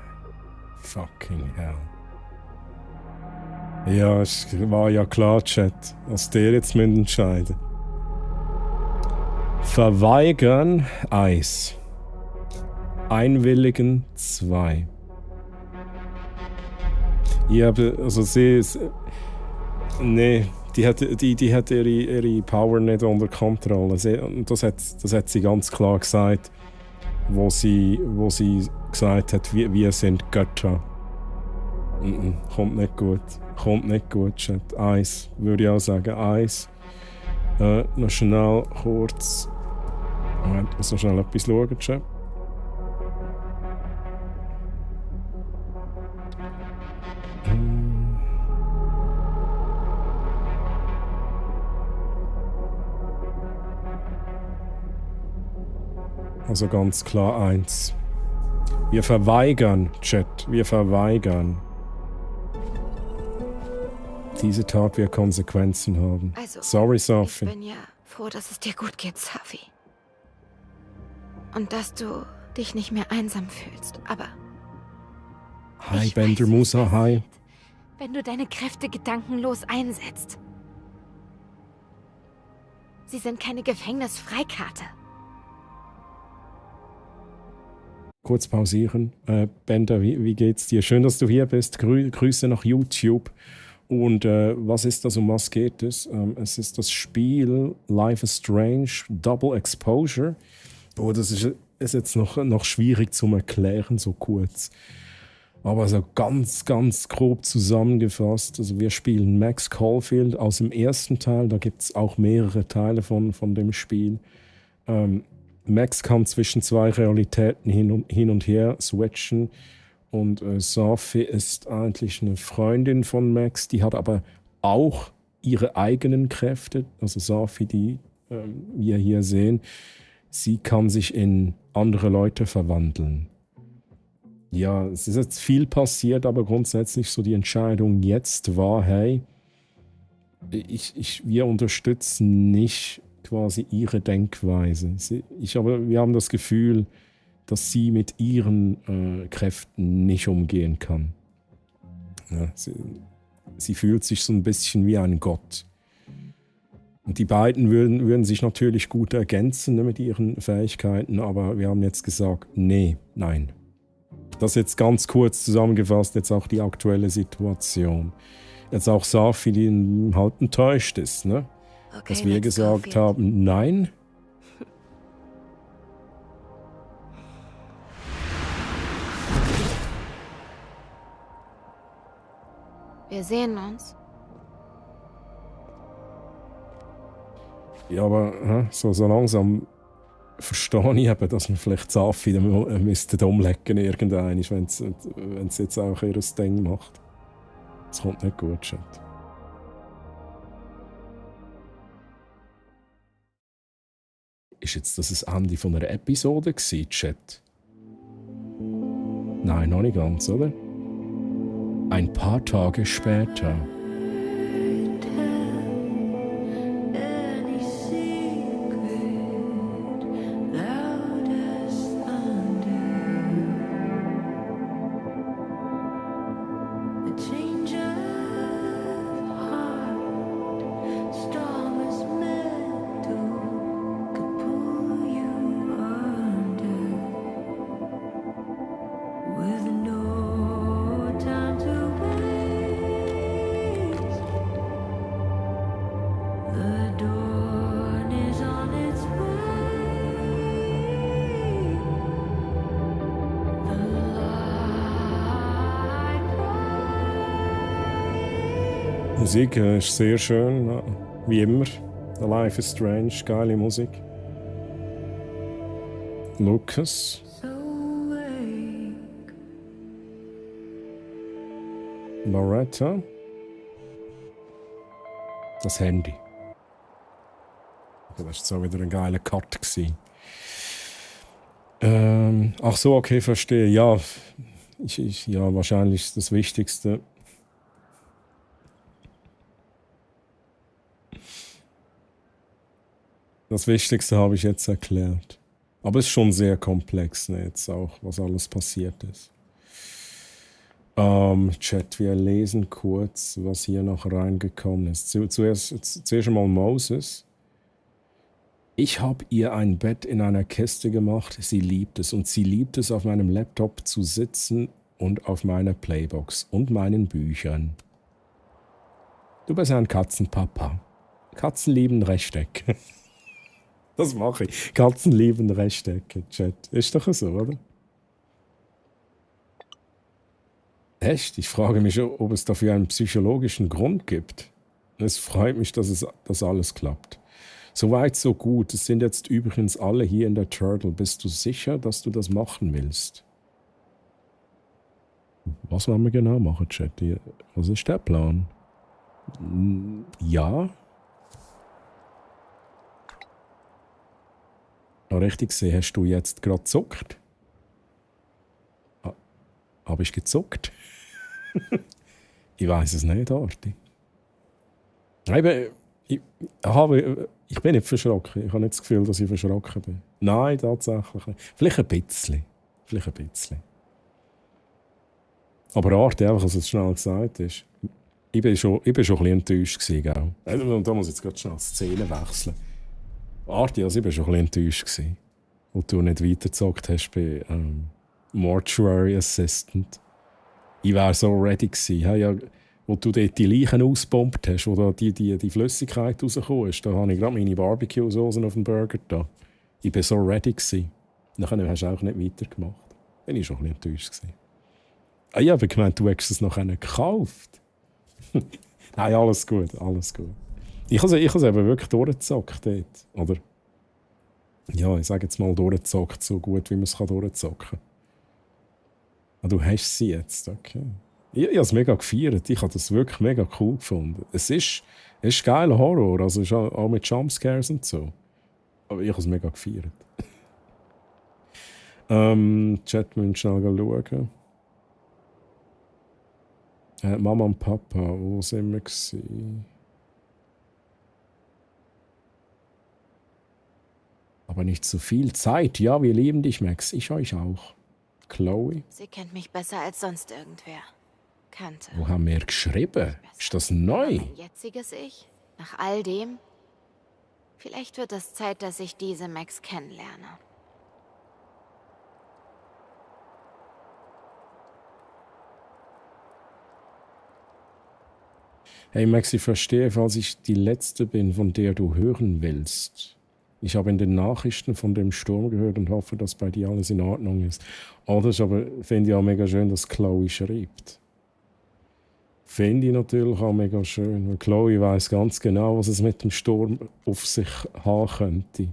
Fucking hell. Ja, es war ja klar, Chat, dass der jetzt entscheiden müssen. Verweigern 1. Einwilligen 2. Ja, also sie ist... Nee, die hat ihre Power nicht unter Kontrolle. Und das hat sie ganz klar gesagt, wo sie gesagt hat, wir sind Götter. Kommt nicht gut. Kommt nicht gut, Chat. 1, würde ich auch sagen. 1. Noch schnell kurz. Moment, ich muss noch schnell etwas schauen, Chat. Also ganz klar 1. Wir verweigern, Chat. Wir verweigern. Diese Tat wird Konsequenzen haben. Also, sorry, Sophie. Ich bin ja froh, dass es dir gut geht, Safi. Und dass du dich nicht mehr einsam fühlst, aber... Hi, Bender Musa, hi. Wenn du deine Kräfte gedankenlos einsetzt. Sie sind keine Gefängnisfreikarte. Kurz pausieren. Bender, wie geht's dir? Schön, dass du hier bist. Grüße nach YouTube. Und was ist das, um was geht es? Es ist das Spiel Life is Strange Double Exposure. Oh, das ist jetzt noch schwierig zu erklären, so kurz. Aber so ganz, ganz grob zusammengefasst. Also wir spielen Max Caulfield aus dem ersten Teil. Da gibt es auch mehrere Teile von dem Spiel. Max kann zwischen 2 Realitäten hin und her switchen. Und Sophie ist eigentlich eine Freundin von Max, die hat aber auch ihre eigenen Kräfte. Also Sophie, die wir hier sehen, sie kann sich in andere Leute verwandeln. Ja, es ist jetzt viel passiert, aber grundsätzlich so die Entscheidung jetzt war, hey, wir unterstützen nicht quasi ihre Denkweise. Wir haben das Gefühl, dass sie mit ihren Kräften nicht umgehen kann. Ja, sie fühlt sich so ein bisschen wie ein Gott. Und die beiden würden sich natürlich gut ergänzen, ne, mit ihren Fähigkeiten, aber wir haben jetzt gesagt, nein. Das jetzt ganz kurz zusammengefasst, jetzt auch die aktuelle Situation. Jetzt auch Safi, die halt enttäuscht ist, ne? Okay, Dass wir let's gesagt go, haben, nein. Wir sehen uns. Ja, aber so langsam verstehe ich eben, dass man vielleicht Safi müsste umlegen irgendwann, wenn es jetzt auch ihr Ding macht. Das kommt nicht gut, Chat. Ist jetzt das das Ende von einer Episode gewesen, Chat? Nein, noch nicht ganz, oder? Ein paar Tage später. Die Musik ist sehr schön, wie immer. The Life is Strange, geile Musik. Lucas. Loretta. Das Handy. Das war so wieder ein geiler Cut. Ach so, okay, verstehe. Ja, ja, wahrscheinlich ist das Wichtigste. Das Wichtigste habe ich jetzt erklärt. Aber es ist schon sehr komplex, ne, jetzt auch, was alles passiert ist. Chat, wir lesen kurz, was hier noch reingekommen ist. Zuerst einmal Moses. Ich habe ihr ein Bett in einer Kiste gemacht. Sie liebt es. Und sie liebt es, auf meinem Laptop zu sitzen und auf meiner Playbox und meinen Büchern. Du bist ein Katzenpapa. Katzen lieben Rechtecke. Das mache ich. Katzen lieben Rechtecke, Chat. Ist doch so, oder? Echt? Ich frage mich, ob es dafür einen psychologischen Grund gibt. Es freut mich, dass alles klappt. Soweit, so gut. Es sind jetzt übrigens alle hier in der Turtle. Bist du sicher, dass du das machen willst? Was wollen wir genau machen, Chat? Was ist der Plan? Ja. Richtig gesehen, hast du jetzt gerade gezuckt? Habe ich gezuckt? Ich weiß es nicht, Arti. Ich bin nicht verschrocken. Ich habe nicht das Gefühl, dass ich verschrocken bin. Nein, tatsächlich nicht. Vielleicht ein bisschen. Aber Arti, einfach, dass es schnell gesagt ist. Ich bin schon ein bisschen enttäuscht gewesen, gell? Und da muss ich jetzt gerade schnell die Szene wechseln. Arti, also ich war schon ein bisschen enttäuscht gewesen, als du nicht weitergezockt hast bei Mortuary Assistant. Ich wäre so ready gewesen. Ja, wo du dort die Leichen ausgepumpt hast, wo da die Flüssigkeit rausgekommen ist, da habe ich gerade meine Barbecue-Soße auf dem Burger da. Ich war so ready gewesen. Nachher hast du auch nicht weitergemacht. Bin ich schon ein bisschen enttäuscht gewesen. Ich habe gemeint, du hättest es noch gekauft. Nein, alles gut. Ich habe es eben wirklich durchgezockt dort. Oder? Ja, ich sage jetzt mal durchgezockt, so gut wie man es durchzocken kann. Du hast sie jetzt, okay. Ich habe es mega gefeiert. Ich habe das wirklich mega cool gefunden. Es ist geiler Horror, also ist auch mit Jumpscares und so. Aber ich habe es mega gefeiert. Chat müssen schnell schauen. Mama und Papa, wo sind wir gewesen? Aber nicht zu viel Zeit. Ja, wir lieben dich, Max. Ich euch auch. Chloe. Sie kennt mich besser als sonst irgendwer. Kannte. Wo haben wir geschrieben? Ist das neu? Mein jetziges Ich? Nach all dem? Vielleicht wird es Zeit, dass ich diese Max kennenlerne. Hey Max, ich verstehe, falls ich die Letzte bin, von der du hören willst. Ich habe in den Nachrichten von dem Sturm gehört und hoffe, dass bei dir alles in Ordnung ist. Oder aber finde ich auch mega schön, dass Chloe schreibt. Finde ich natürlich auch mega schön, weil Chloe weiß ganz genau, was es mit dem Sturm auf sich haben könnte.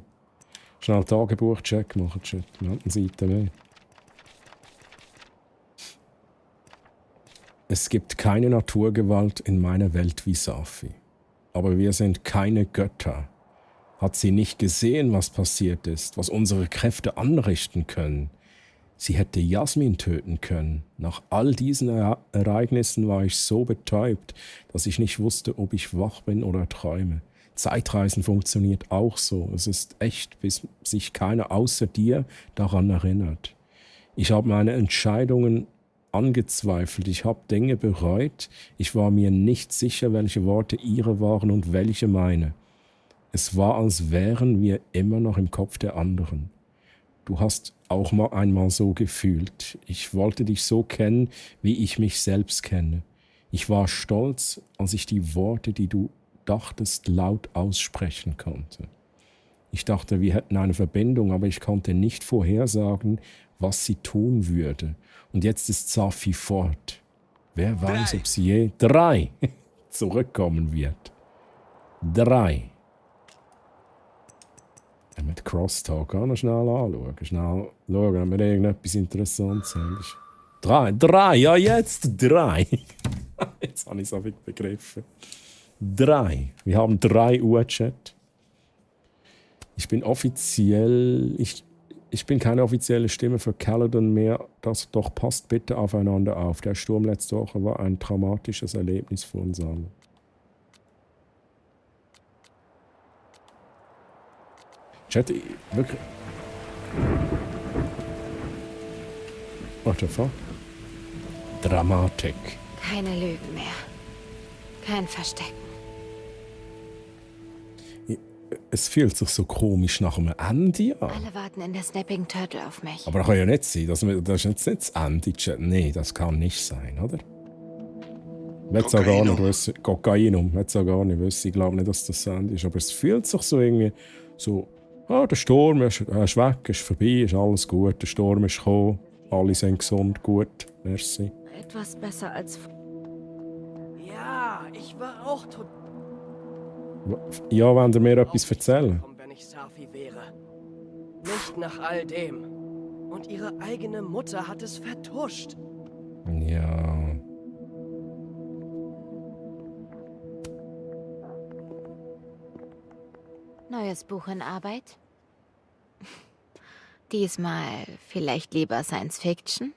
Schnell Tagebuch-Check machen, Chat. Wir haben eine Seite mehr. Es gibt keine Naturgewalt in meiner Welt wie Safi. Aber wir sind keine Götter. Hat sie nicht gesehen, was passiert ist, was unsere Kräfte anrichten können? Sie hätte Jasmin töten können. Nach all diesen Ereignissen war ich so betäubt, dass ich nicht wusste, ob ich wach bin oder träume. Zeitreisen funktioniert auch so. Es ist echt, bis sich keiner außer dir daran erinnert. Ich habe meine Entscheidungen angezweifelt. Ich habe Dinge bereut. Ich war mir nicht sicher, welche Worte ihre waren und welche meine. Es war, als wären wir immer noch im Kopf der anderen. Du hast auch mal einmal so gefühlt. Ich wollte dich so kennen, wie ich mich selbst kenne. Ich war stolz, als ich die Worte, die du dachtest, laut aussprechen konnte. Ich dachte, wir hätten eine Verbindung, aber ich konnte nicht vorhersagen, was sie tun würde. Und jetzt ist Safi fort. Wer weiß, ob sie je 3 zurückkommen wird. 3. Mit Crosstalk auch noch schnell anschauen. Schnell schauen, ob wir irgendetwas Interessantes haben. 3, ja jetzt 3. Jetzt habe ich es auch begriffen. 3. Wir haben 3 Uhr Chat. Ich bin offiziell... Ich bin keine offizielle Stimme für Caledon mehr. Das doch passt bitte aufeinander auf. Der Sturm letzte Woche war ein traumatisches Erlebnis für uns alle. Chat, wirklich. What the fuck? Dramatik. Keine Lügen mehr. Kein Verstecken. Es fühlt sich so komisch nach einem Ende an. Alle warten in der Snapping Turtle auf mich. Aber das kann ja nicht sein. Das ist jetzt nicht das Ende. Nee, das kann nicht sein, oder? Ich will es auch gar nicht wissen. Kokainum. Ich will es auch gar nicht wissen. Ich glaube nicht, dass das Ende ist. Aber es fühlt sich so irgendwie so... der Sturm ist weg, ist vorbei, ist alles gut. Der Sturm ist gekommen. Alle sind gesund, gut. Merci. Etwas besser als... Ja, ich war auch total... Ja, wollt ihr mir etwas erzählen? Wenn ich Safi wäre. Nicht nach all dem. Und ihre eigene Mutter hat es vertuscht. Ja. Neues Buch in Arbeit? Diesmal vielleicht lieber Science Fiction?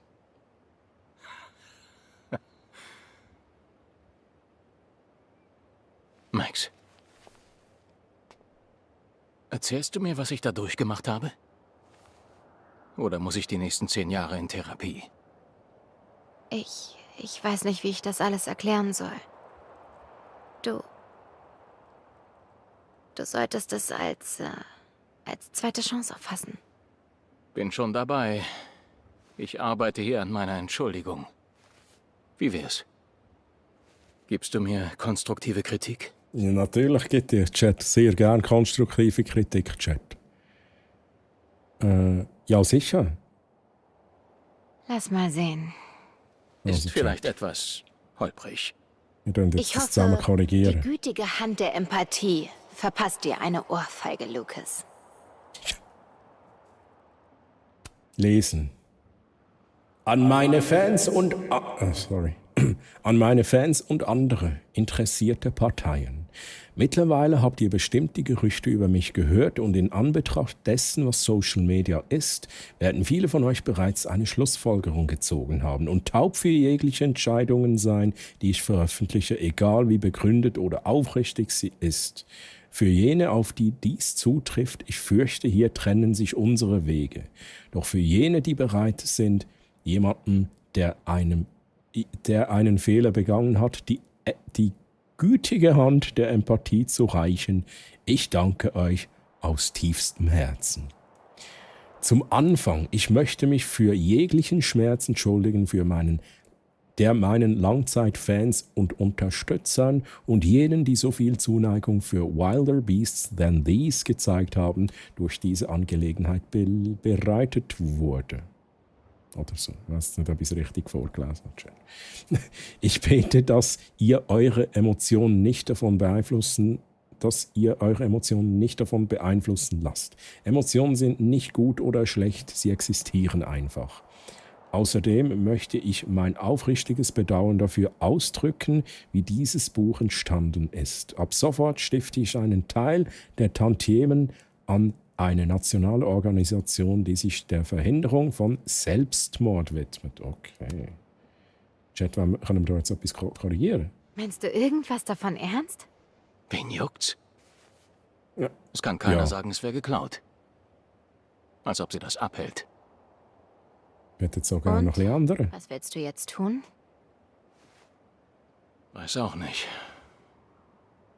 Max. Erzählst du mir, was ich da durchgemacht habe? Oder muss ich die nächsten 10 Jahre in Therapie? Ich weiß nicht, wie ich das alles erklären soll. Du solltest es als zweite Chance auffassen. Bin schon dabei. Ich arbeite hier an meiner Entschuldigung. Wie wär's? Gibst du mir konstruktive Kritik? Ja, natürlich gibt dir Chat sehr gern konstruktive Kritik, Chat. Ja, sicher. Lass mal sehen. Ist vielleicht etwas holprig. Wir können jetzt Ich das zusammen hoffe, korrigieren. die gütige Hand der Empathie verpasst dir eine Ohrfeige, Lucas. Lesen. An meine Fans und... An meine Fans und andere interessierte Parteien. Mittlerweile habt ihr bestimmt die Gerüchte über mich gehört und in Anbetracht dessen, was Social Media ist, werden viele von euch bereits eine Schlussfolgerung gezogen haben und taub für jegliche Entscheidungen sein, die ich veröffentliche, egal wie begründet oder aufrichtig sie ist. Für jene, auf die dies zutrifft, ich fürchte, hier trennen sich unsere Wege. Doch für jene, die bereit sind, jemandem, der einen Fehler begangen hat, die gütige Hand der Empathie zu reichen. Ich danke euch aus tiefstem Herzen. Zum Anfang, ich möchte mich für jeglichen Schmerz entschuldigen, für meinen der meinen Langzeitfans und Unterstützern und jenen, die so viel Zuneigung für Wilder Beasts Than These gezeigt haben, durch diese Angelegenheit bereitet wurde. Oder so. Ich weiß nicht, ob ich es richtig vorgelesen habe. Ich bete, dass ihr eure Emotionen nicht davon beeinflussen lasst. Emotionen sind nicht gut oder schlecht, sie existieren einfach. Außerdem möchte ich mein aufrichtiges Bedauern dafür ausdrücken, wie dieses Buch entstanden ist. Ab sofort stifte ich einen Teil der Tantiemen an eine nationale Organisation, die sich der Verhinderung von Selbstmord widmet. Okay. Chat, können wir da jetzt etwas korrigieren? Meinst du irgendwas davon ernst? Wen juckt's? Ja. Es kann keiner Ja. sagen, es wäre geklaut. Als ob sie das abhält. Ich hätte jetzt sogar noch ein bisschen andere. Was willst du jetzt tun? Weiß auch nicht.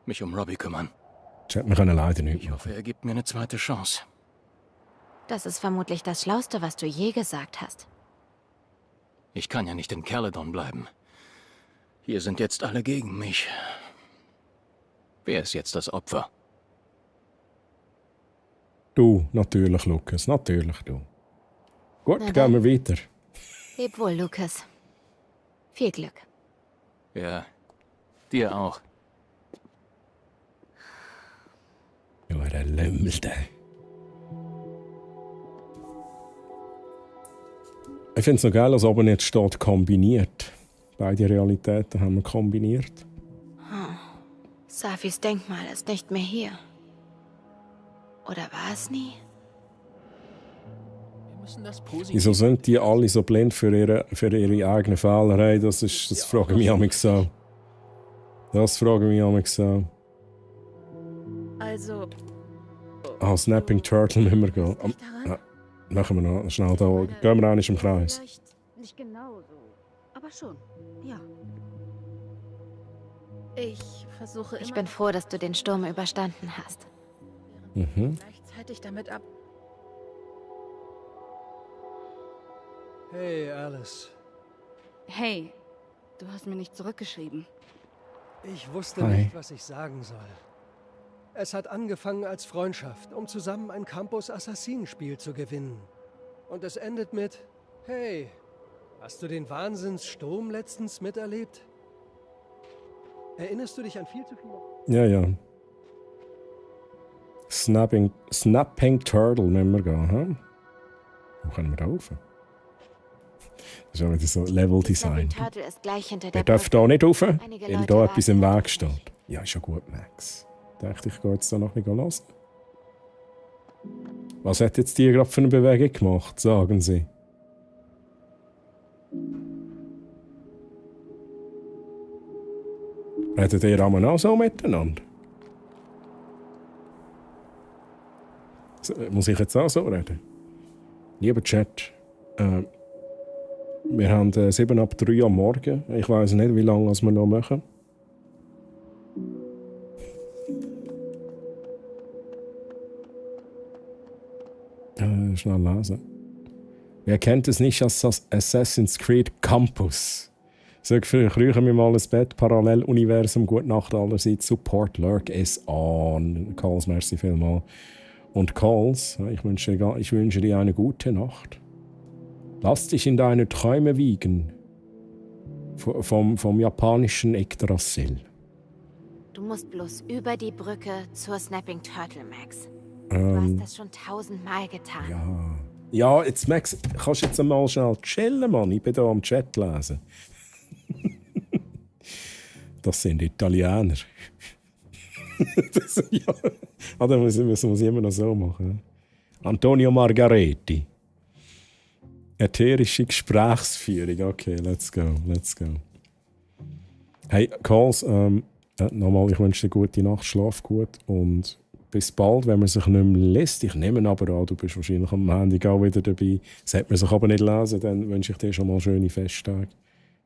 Mich um Robbie kümmern. Chat, wir können leider nicht Ich hoffe, er gibt mir eine zweite Chance. Das ist vermutlich das Schlauste, was du je gesagt hast. Ich kann ja nicht in Caledon bleiben. Hier sind jetzt alle gegen mich. Wer ist jetzt das Opfer? Du, natürlich, Lukas, natürlich du. Gut, Na gehen dann. wir weiter. Leb wohl, Lukas. Viel Glück. Ja, dir auch. Ja, der Lümmel, der. Ich finde es noch geil, als oben jetzt steht kombiniert. Beide Realitäten haben wir kombiniert. Safis Denkmal ist nicht mehr hier. Oder war es nie? Wieso sind die alle so blind für ihre eigenen Fehler? Hey, das frage ich mich so. Das frage ich mich so. Also, Snapping Turtle müssen wir gehen. Machen wir noch schnell da. Gehen wir auch nicht im Kreis. nicht genau so, aber schon, ja. Ich versuche Ich bin froh, dass du den Sturm überstanden hast. Mhm. gleichzeitig damit ab. Hey, Alice. Hey, du hast mir nicht zurückgeschrieben. Ich wusste Hi. nicht, was ich sagen soll. Es hat angefangen als Freundschaft, um zusammen ein Campus-Assassinenspiel zu gewinnen. Und es endet mit: Hey, hast du den Wahnsinnssturm letztens miterlebt? Erinnerst du dich an viel zu viele? Ja, ja. Snapping Turtle müssen wir gehen. Hm? Wo können wir da rauf? Das ist auch wieder so Level-Design. Turtle ist gleich hinter der Wir dürfen Brücke. da nicht rauf, weil Einige da Leute etwas im warten Weg steht. Ja, ist schon gut, Max. Ich dachte, ich gehe jetzt da noch nicht hören. Was hat jetzt die gerade für eine Bewegung gemacht, sagen Sie? Redet ihr auch so miteinander? Muss ich jetzt auch so reden? Lieber Chat, wir haben 7 ab 3 am Morgen. Ich weiß nicht, wie lange wir noch machen. Schnell lesen. Wer kennt es nicht als Assassin's Creed Campus? Sag früher mir mal ein Bett, Paralleluniversum, gute Nacht allerseits, Support, Lurk es an. Calls, merci vielmal. Und Calls, ich wünsche dir eine gute Nacht. Lass dich in deine Träume wiegen. Vom japanischen Yggdrasil. Du musst bloß über die Brücke zur Snapping Turtle, Max. Du hast das schon 1000-mal getan. Ja, jetzt Max, kannst du jetzt einmal schnell chillen, Mann? Ich bin hier am Chat lesen. Das sind Italiener. Das muss ich immer noch so machen. Antonio Margaretti. Ätherische Gesprächsführung. Okay, let's go. Hey, Calls, nochmal, ich wünsche dir gute Nacht, schlaf gut und bis bald, wenn man sich nicht mehr liest. Ich nehme aber an, du bist wahrscheinlich am Montag auch wieder dabei. Sollte man sich aber nicht lesen, dann wünsche ich dir schon mal schöne Festtage.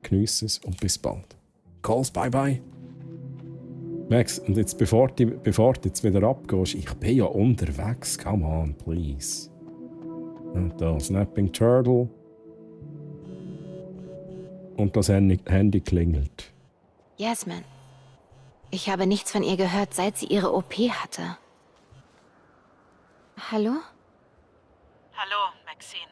Geniesse es und bis bald. Calls, bye bye. Max, und jetzt, bevor du jetzt wieder abgehst, ich bin ja unterwegs. Come on, please. Und da, Snapping Turtle. Und das Handy klingelt. Jasmine. Ich habe nichts von ihr gehört, seit sie ihre OP hatte. Hallo? Hallo, Maxine.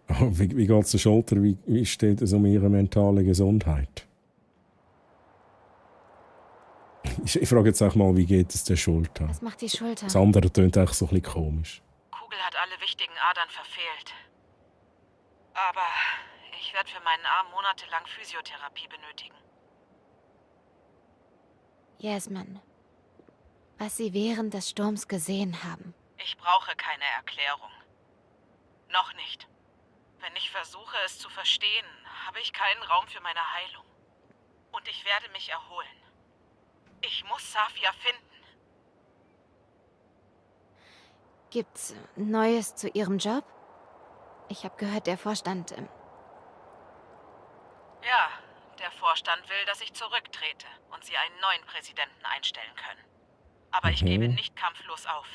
Oh, wie geht es der Schulter? Wie steht es um ihre mentale Gesundheit? Ich frage jetzt auch mal, wie geht es der Schulter? Was macht die Schulter? Das andere tönt auch so ein bisschen komisch. Kugel hat alle wichtigen Adern verfehlt. Aber ich werde für meinen Arm monatelang Physiotherapie benötigen. Jasmine. Was Sie während des Sturms gesehen haben. Ich brauche keine Erklärung. Noch nicht. Wenn ich versuche, es zu verstehen, habe ich keinen Raum für meine Heilung. Und ich werde mich erholen. Ich muss Safia finden. Gibt's Neues zu Ihrem Job? Ich habe gehört, der Vorstand... Ja, der Vorstand will, dass ich zurücktrete und sie einen neuen Präsidenten einstellen können. Aber ich gebe nicht kampflos auf.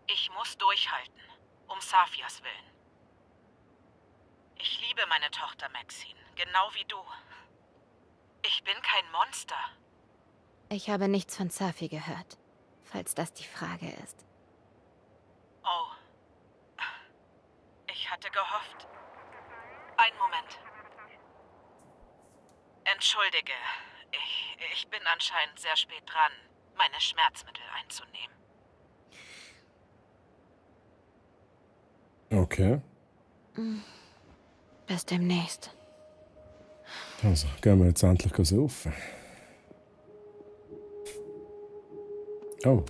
Ich muss durchhalten, um Safias willen. Ich liebe meine Tochter Maxine, genau wie du. Ich bin kein Monster. Ich habe nichts von Safi gehört, falls das die Frage ist. Oh. Ich hatte gehofft. Einen Moment. Entschuldige, ich bin anscheinend sehr spät dran, meine Schmerzmittel einzunehmen. Okay. Bis demnächst. Also, gehen wir jetzt endlich saufen. Oh.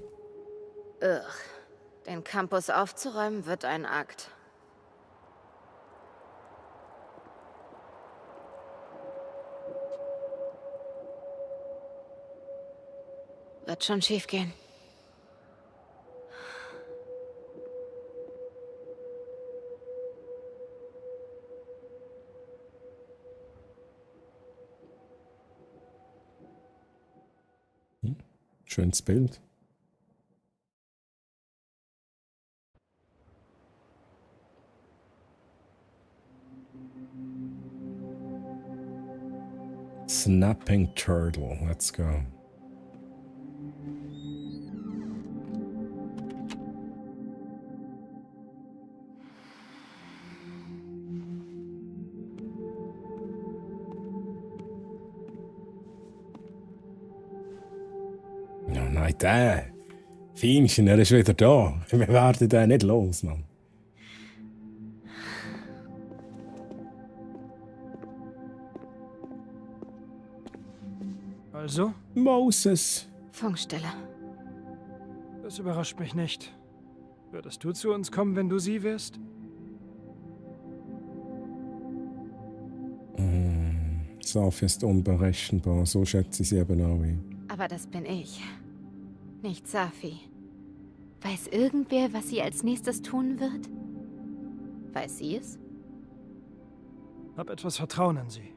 Den Campus aufzuräumen wird ein Akt. Wird schon schief gehen. Schönes Bild. Snapping turtle. Let's go. Ja, nein, der. Feinchen, er ist wieder da. Wir werden den nicht los, Mann. Also? Moses. Funkstille. Das überrascht mich nicht. Würdest du zu uns kommen, wenn du sie wärst? Safia ist unberechenbar, so schätze ich sie eben auch ein. Aber das bin ich. Nicht Safi. Weiß irgendwer, was sie als nächstes tun wird? Weiß sie es? Hab etwas Vertrauen in sie.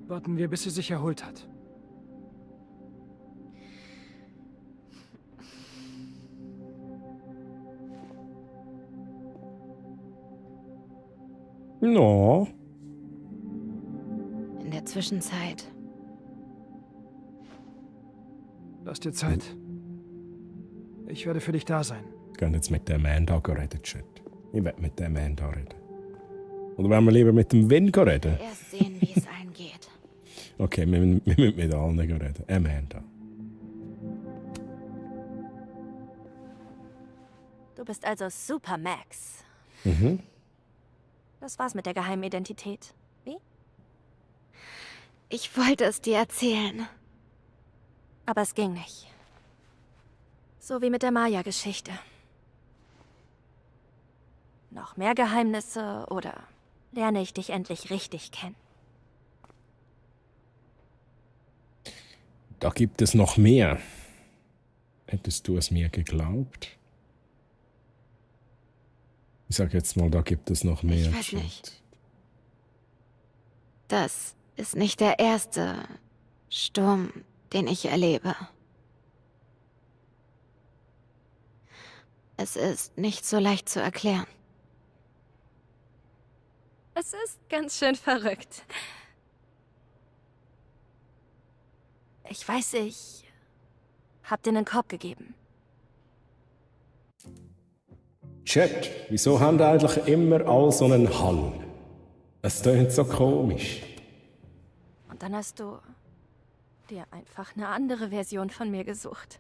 Warten wir, bis sie sich erholt hat. No. In der Zwischenzeit. Lass dir Zeit. Ich werde für dich da sein. Ich kann jetzt mit dem Mann da reden, Chat. Ich will mit dem Mann da reden. Oder wollen wir lieber mit dem Win reden? Erst sehen, wie es eingeht. Okay, wir müssen mit allen reden. Amanda. Du bist also Super Max. Mhm. Das war's mit der geheimen Identität. Wie? Ich wollte es dir erzählen. Aber es ging nicht. So wie mit der Maya-Geschichte. Noch mehr Geheimnisse oder lerne ich dich endlich richtig kennen? Da gibt es noch mehr. Hättest du es mir geglaubt? Ich sag jetzt mal, da gibt es noch mehr. Ich weiß nicht. Das ist nicht der erste Sturm, den ich erlebe. Es ist nicht so leicht zu erklären. Es ist ganz schön verrückt. Ich weiß, ich hab dir einen Korb gegeben. Chat, wieso haben die eigentlich immer all so einen Hall? Es tönt so komisch. Und dann hast du dir einfach eine andere Version von mir gesucht.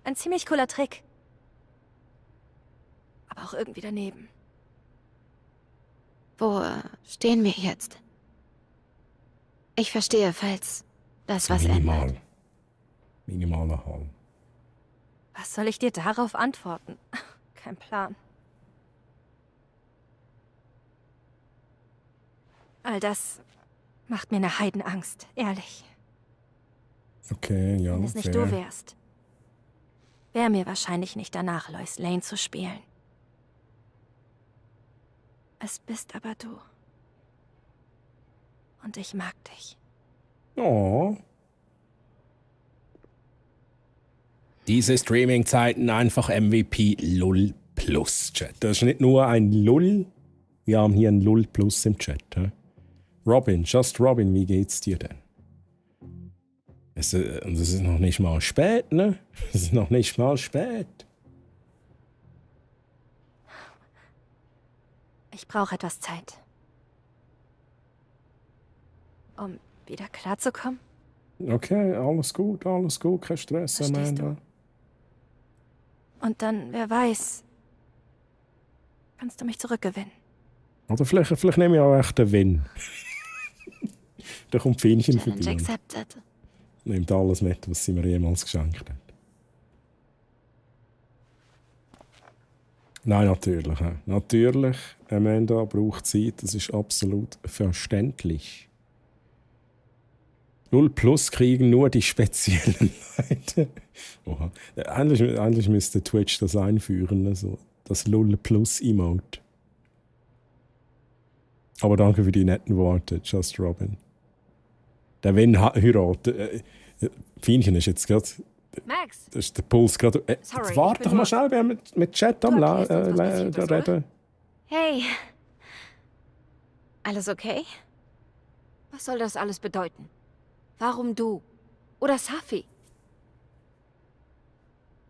Ein ziemlich cooler Trick. Aber auch irgendwie daneben. Wo stehen wir jetzt? Ich verstehe, falls das was ändert. Minimaler Hall. Was soll ich dir darauf antworten? Kein Plan. All das macht mir eine Heidenangst, ehrlich. Okay, ja. Wenn es nicht du wärst, wäre mir wahrscheinlich nicht danach, Lois Lane zu spielen. Es bist aber du. Und ich mag dich. Oh. Diese Streaming-Zeiten einfach MVP Lull Plus Chat. Das ist nicht nur ein Lull, wir haben hier ein Lull Plus im Chat. He? Robin, Just Robin, wie geht's dir denn? Es ist noch nicht mal spät, ne? Es ist noch nicht mal spät. Ich brauche etwas Zeit. Um wieder klarzukommen? Okay, alles gut, kein Stress, Verstehst Amanda. Und dann, wer weiß, kannst du mich zurückgewinnen. Oder vielleicht nehme ich auch echt den Win. Da kommt Fähnchen Challenge vorbei. accepted. Nimmt alles mit, was sie mir jemals geschenkt hat. Nein, natürlich. Natürlich, Amanda braucht Zeit, das ist absolut verständlich. 0 Plus kriegen nur die speziellen Leute. Oha. Eigentlich müsste Twitch das einführen, also das 0 Plus Emote. Aber danke für die netten Worte, Just Robin. Der Wenn heiratet. Fähnchen ist jetzt gerade. Max! Das ist der Puls gerade. Sorry, Warte doch mal schnell, wir haben mit Chat am reden. Hey. Alles okay? Was soll das alles bedeuten? Warum du? Oder Safi?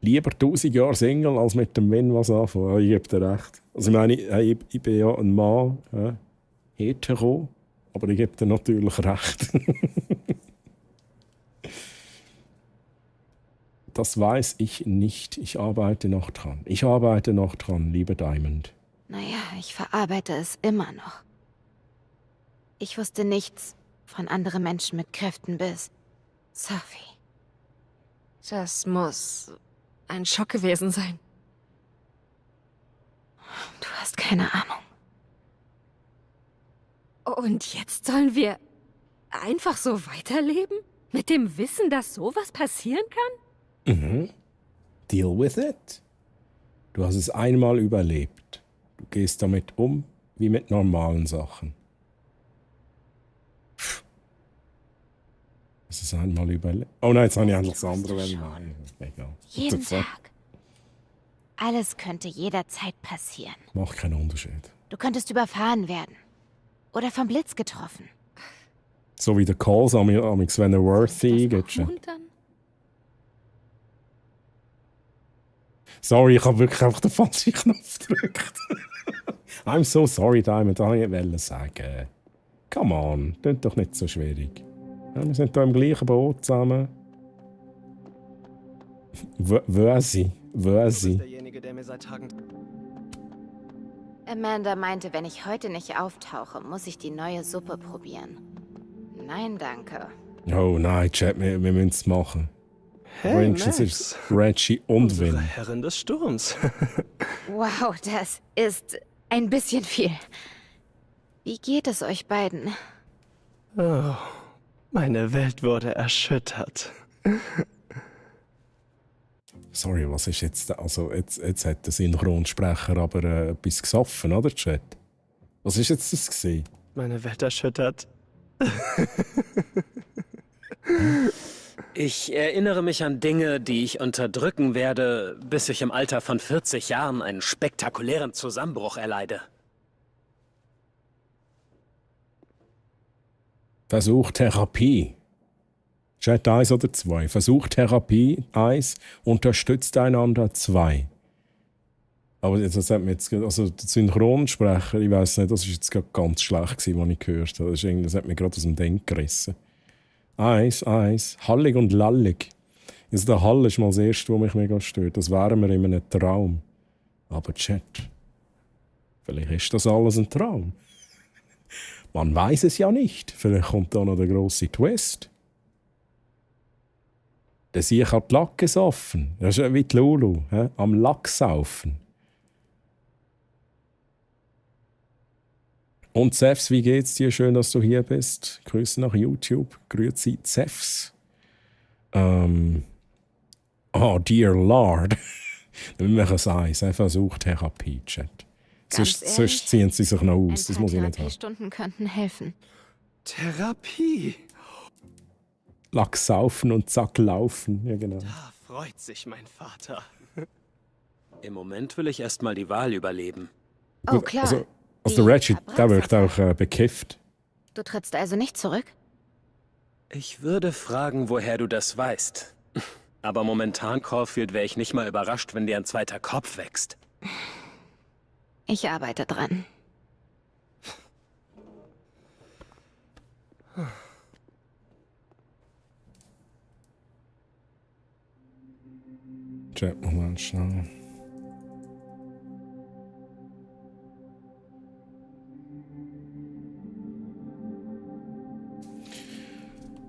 Lieber 1000 Jahre Single als mit dem Wenn was anfangen. Ich gebe dir recht. Also ich meine, ich bin ja ein Mann, hetero, aber ich gebe dir natürlich recht. Das weiß ich nicht. Ich arbeite noch dran. Lieber Diamond. Naja, ich verarbeite es immer noch. Ich wusste nichts von anderen Menschen mit Kräften bis Safi. Das muss ein Schock gewesen sein. Du hast keine Ahnung. Und jetzt sollen wir einfach so weiterleben? Mit dem Wissen, dass sowas passieren kann? Mhm. Deal with it. Du hast es einmal überlebt. Du gehst damit um wie mit normalen Sachen. Es ist einmal überlebt. Oh nein, jetzt habe ich endlich das andere. Egal. Jeden Tag. Alles könnte jederzeit passieren. Macht keinen Unterschied. Du könntest überfahren werden. Oder vom Blitz getroffen. So wie der Calls wenn er worthy geht. Sorry, ich habe wirklich einfach den falschen Knopf gedrückt. I'm so sorry, Diamond, das wollte ich nicht sagen. Come on, das ist doch nicht so schwierig. Ja, wir sind hier im gleichen Boot zusammen. Wer sie? Derjenige, der mir seit Tagen... Amanda meinte, wenn ich heute nicht auftauche, muss ich die neue Suppe probieren. Nein, danke. Oh nein, Chat, wir müssen es machen. Hey, Wenigstens Max. ist Reggie und Unsere Win. Herrin des Sturms. Wow, das ist ein bisschen viel. Wie geht es euch beiden? Oh, meine Welt wurde erschüttert. Sorry, was ist jetzt da? Also, jetzt hat der Synchronsprecher aber etwas gesoffen, oder, Chat? Was ist jetzt das gewesen? Meine Welt erschüttert. Ich erinnere mich an Dinge, die ich unterdrücken werde, bis ich im Alter von 40 Jahren einen spektakulären Zusammenbruch erleide. Versuchtherapie. Chat 1 oder 2. Versuchtherapie 1, unterstützt einander 2. Aber das hat mir jetzt, also der Synchronsprecher, ich weiss nicht, das war jetzt gerade ganz schlecht gewesen, was ich gehört habe. Das hat mich gerade aus dem Denk gerissen. 1, hallig und lallig. Also der Hall ist mal das Erste, was mich mega stört. Das wären wir in einem Traum. Aber Chat, vielleicht ist das alles ein Traum. Man weiß es ja nicht. Vielleicht kommt da noch der grosse Twist. Der Sieg hat Lack gesoffen. Das ist ja wie die Lulu, am Lack saufen. Und Zefs, wie geht's dir? Schön, dass du hier bist. Grüße nach YouTube. Grüezi Zefs. Oh, dear Lord. Dann machen wir es eins. Einfach Suchtherapie, Chat. Sonst ziehen sie sich noch aus. Das muss ich nicht haben. Stunden könnten helfen. Therapie? Lack saufen und zack laufen. Ja, genau. Da freut sich mein Vater. Im Moment will ich erstmal die Wahl überleben. Oh, klar. Also der Reggie, der wirkt auch bekifft. Du trittst also nicht zurück? Ich würde fragen, woher du das weißt. Aber momentan, Caulfield, wäre ich nicht mal überrascht, wenn dir ein zweiter Kopf wächst. Ich arbeite dran. Chat, Moment, schnell.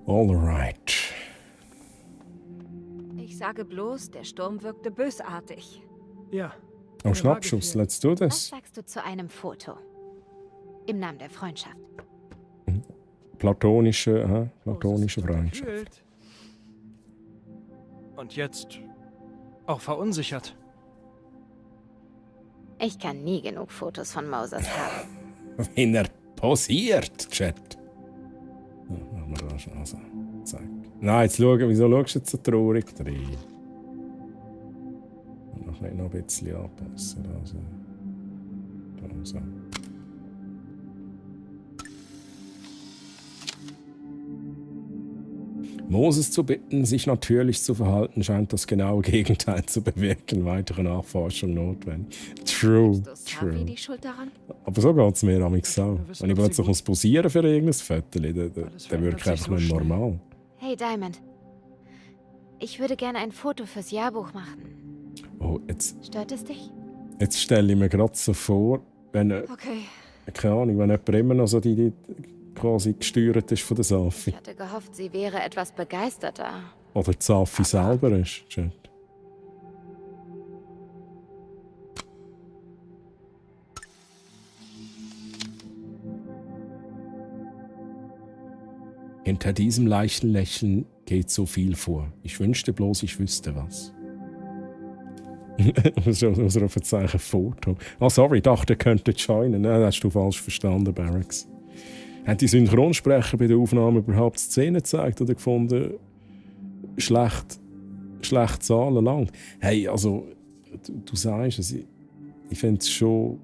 Alright. Ich sage bloß, der Sturm wirkte bösartig. Ja. Oh, Schnappschuss, let's do Was this. sagst du zu einem Foto? Im Namen der Freundschaft. Platonische Freundschaft. Gefühlt. Und jetzt auch verunsichert. Ich kann nie genug Fotos von Moses haben. Wenn er posiert, Chat. Machen wir da schon. Also, zack. Nein, jetzt schauen, wieso schaust du jetzt so traurig rein? Noch ein bisschen anpassen. Also. Moses zu bitten, sich natürlich zu verhalten, scheint das genaue Gegenteil zu bewirken. Weitere Nachforschung notwendig. True. Safi die Schuld daran? Aber so geht es mir amigs auch. Wenn ich plötzlich muss posieren für irgendein Foto, dann wirke ich einfach nicht normal. Hey Diamond. Ich würde gerne ein Foto fürs Jahrbuch machen. Oh, jetzt... Stört es dich? Jetzt stelle ich mir gerade so vor, wenn... Okay. Keine Ahnung, wenn jemand immer noch so die quasi gesteuert ist von der Safi. Ich hatte gehofft, sie wäre etwas begeisterter. Oder die Safi selber ist. Chat. Hinter diesem leichten Lächeln geht so viel vor. Ich wünschte bloß, ich wüsste was. Unser Verzeichen Foto. Oh, sorry, ich dachte, ihr könntet joinen. Nein, das hast du falsch verstanden, Barracks. Haben die Synchronsprecher bei der Aufnahme überhaupt Szenen gezeigt oder gefunden, schlecht Zahlen lang? Hey, also, du sagst es, ich finde es schon...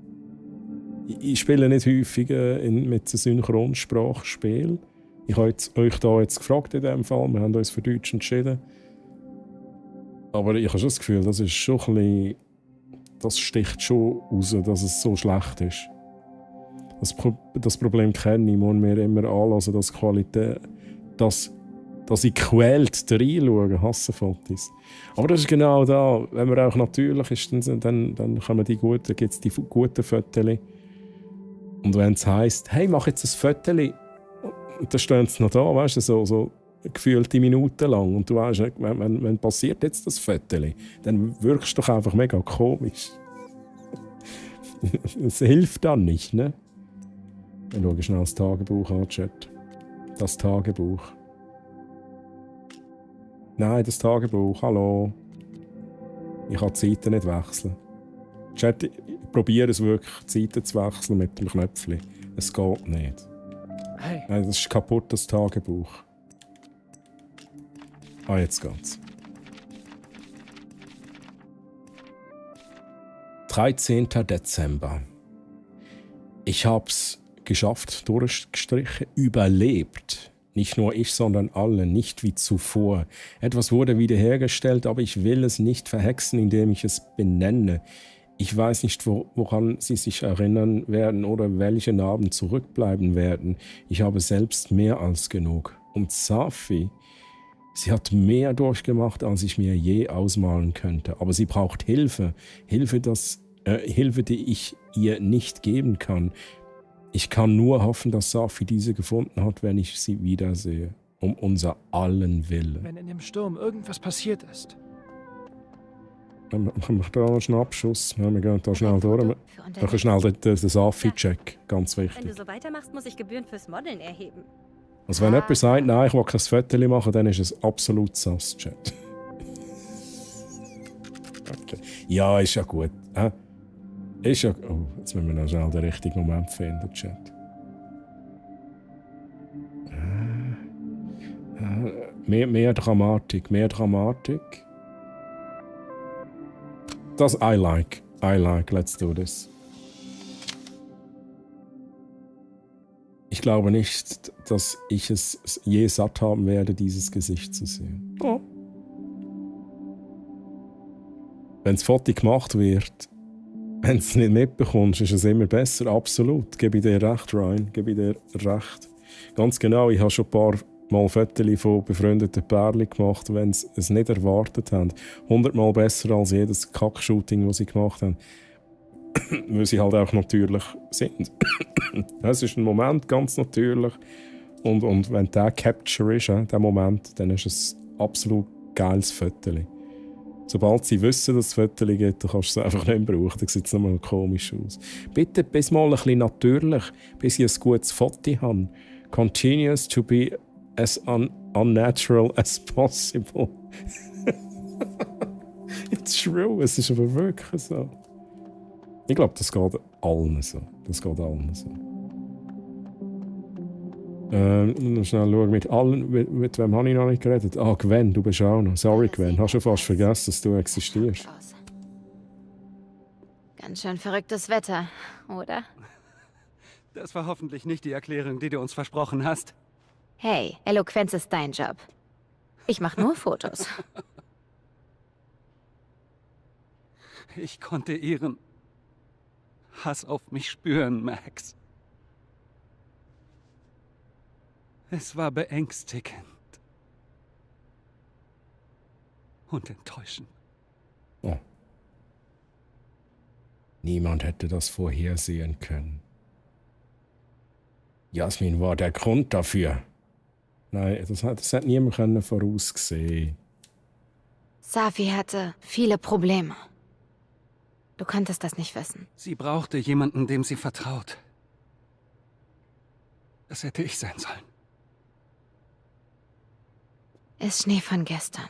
Ich spiele nicht häufig mit einem Synchronsprachspiel. Ich habe euch da jetzt gefragt in diesem Fall, wir haben uns für Deutsch entschieden. Aber ich habe schon das Gefühl, das ist schon ein bisschen, das sticht schon raus, dass es so schlecht ist. Das Problem kenne ich, muss mir immer anlassen, dass Qualität, dass ich quält reinschaue, hasse Fotos. Aber das ist genau da, wenn man auch natürlich ist, dann kommen die guten, gibt es die guten Fotos. Und wenn es heisst, hey, mach jetzt ein Foto, dann stehen sie noch da, weißt du, so gefühlte Minuten lang. Und du weißt, wenn passiert jetzt das Foto, dann wirkst du doch einfach mega komisch. Das hilft dann nicht, ne? Ich schaue schnell das Tagebuch an, Chat. Das Tagebuch. Nein, das Tagebuch, hallo. Ich kann die Seiten nicht wechseln. Chat, ich probiere es wirklich, die Seiten zu wechseln mit dem Knöpfchen. Es geht nicht. Hey. Nein, das ist kaputt, das Tagebuch. Ah, jetzt geht's. 13. Dezember. Ich hab's geschafft, durchgestrichen, überlebt. Nicht nur ich, sondern alle, nicht wie zuvor. Etwas wurde wiederhergestellt, aber ich will es nicht verhexen, indem ich es benenne. Ich weiß nicht, woran Sie sich erinnern werden oder welche Narben zurückbleiben werden. Ich habe selbst mehr als genug. Und Safi, sie hat mehr durchgemacht, als ich mir je ausmalen könnte. Aber sie braucht Hilfe. Hilfe, die ich ihr nicht geben kann. Ich kann nur hoffen, dass Safi diese gefunden hat, wenn ich sie wiedersehe. Um unser allen Willen. Wenn in dem Sturm irgendwas passiert ist. Machen wir da einen Abschuss. Ja, wir gehen da schnell durch. Dann schnell den Safi-Check. Ganz Wenn wichtig. du so weitermachst, muss ich Gebühren fürs Modeln erheben. Also wenn jemand sagt, nein, ich will kein Foto machen, dann ist es absolut Sass-Chat. Okay. Ja, ist ja gut. Ist ja... Oh, jetzt müssen wir noch schnell den richtigen Moment finden, Chat. Mehr Dramatik, mehr Dramatik. Das I like, let's do this. Ich glaube nicht, dass ich es je satt haben werde, dieses Gesicht zu sehen. Oh. Wenn das Foto gemacht wird, wenn du es nicht mitbekommst, ist es immer besser. Absolut. Gebe ich dir recht, Ryan. Gebe ich dir recht. Ganz genau, ich habe schon ein paar Mal Fotos von befreundeten Pärchen gemacht, wenn sie es nicht erwartet haben. 100-mal besser als jedes Kack-Shooting, das sie gemacht haben. Weil sie halt auch natürlich sind. Es ist ein Moment, ganz natürlich. Und wenn der Capture ist, der Moment, dann ist es ein absolut geiles Foto. Sobald sie wissen, dass es Foto gibt, dann kannst du es einfach nicht mehr brauchen. Dann sieht es nochmal komisch aus. Bitte bis mal ein bisschen natürlich, bis ich ein gutes Foto habe. Continues to be as unnatural as possible. It's true, es ist aber wirklich so. Ich glaube, das geht allen so. Schnell schauen, mit wem habe ich noch nicht geredet? Ah, Gwen, du bist auch noch. Sorry, Gwen, hast schon fast vergessen, dass du existierst. Ganz schön verrücktes Wetter, oder? Das war hoffentlich nicht die Erklärung, die du uns versprochen hast. Hey, Eloquenz ist dein Job. Ich mache nur Fotos. Ich konnte ihren Hass auf mich spüren, Max. Es war beängstigend. Und enttäuschend. Oh. Niemand hätte das vorhersehen können. Jasmin war der Grund dafür. Nein, das hat niemand voraussehen. Safi hatte viele Probleme. Du konntest das nicht wissen. Sie brauchte jemanden, dem sie vertraut. Das hätte ich sein sollen. Ist Schnee von gestern.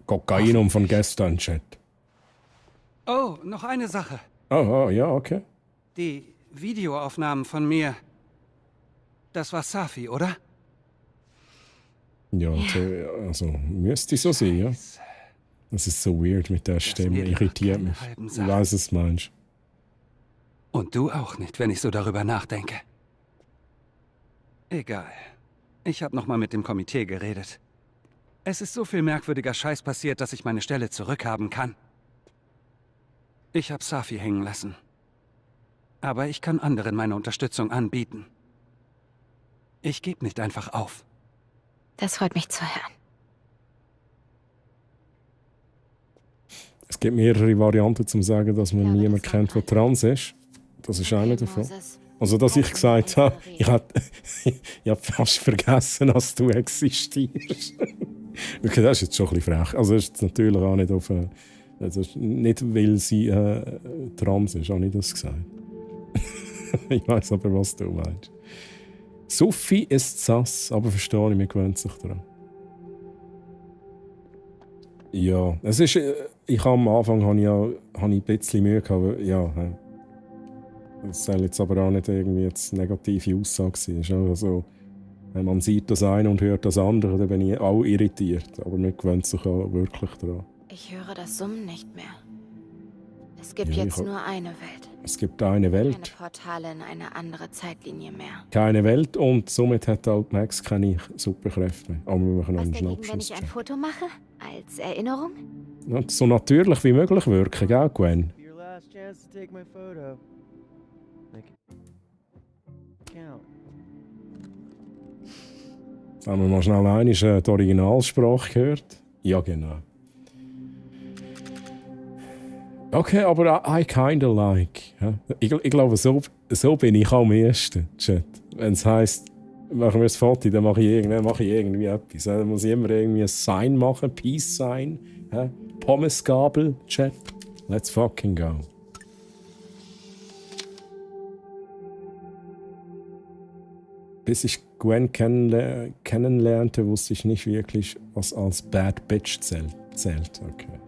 Kokainum von gestern, Chat. Oh, noch eine Sache. Oh, ja, okay. Die Videoaufnahmen von mir. Das war Safi, oder? Ja, also müsste so sein, ja. Das ist so weird mit der Stimme, irritiert mich. Ich weiß es, meinst. Und du auch nicht, wenn ich so darüber nachdenke. Egal. Ich habe noch mal mit dem Komitee geredet. Es ist so viel merkwürdiger Scheiß passiert, dass ich meine Stelle zurückhaben kann. Ich habe Safi hängen lassen. Aber ich kann anderen meine Unterstützung anbieten. Ich gebe nicht einfach auf. Das freut mich zu hören. Es gibt mehrere Varianten, zum zu sagen, dass man niemanden kennt, der trans ist. Das ist eine davon. Also, dass ich gesagt habe, ich habe fast vergessen, dass du existierst. Okay, das ist jetzt schon ein bisschen frech. Also, das ist natürlich auch nicht auf... Also nicht, weil sie trans ist, habe ich das gesagt. Ich weiß aber, was du meinst. Sophie ist sass, aber verstehe ich, man gewöhnt sich daran. Ja, es ist... am Anfang hatte ich ein bisschen Mühe gehabt, ja... Das soll jetzt aber auch nicht irgendwie jetzt negative Aussage sein. Es ist also, wenn man sieht das eine und hört das andere, dann bin ich auch irritiert. Aber man gewöhnt sich auch wirklich daran. Ich höre das Summen nicht mehr. Es gibt Ja, jetzt ich- nur eine Welt. Es gibt eine Welt. Keine Portale in eine andere Zeitlinie mehr. Keine Welt und somit hat halt Max keine Superkräfte mehr. Aber wir machen noch Was einen dagegen, wenn Schnappschuss. ich ein Foto mache? Als Erinnerung? Und so natürlich wie möglich wirken, gell, Gwen? Your last chance to take my photo. Make it count. Haben wir mal schnell einmal die Originalsprache gehört? Ja, genau. Okay, aber I kinda like. Ja? Ich glaube, so bin ich am ehesten, Chat. Wenn es heisst, machen wir ein Foto, dann mache ich irgendwie etwas. Dann muss ich immer irgendwie ein Sign machen, Peace Sign. Ja? Pommesgabel, Chat. Let's fucking go. Bis ich Gwen kennenlernte, wusste ich nicht wirklich, was als Bad Bitch zählt. Okay.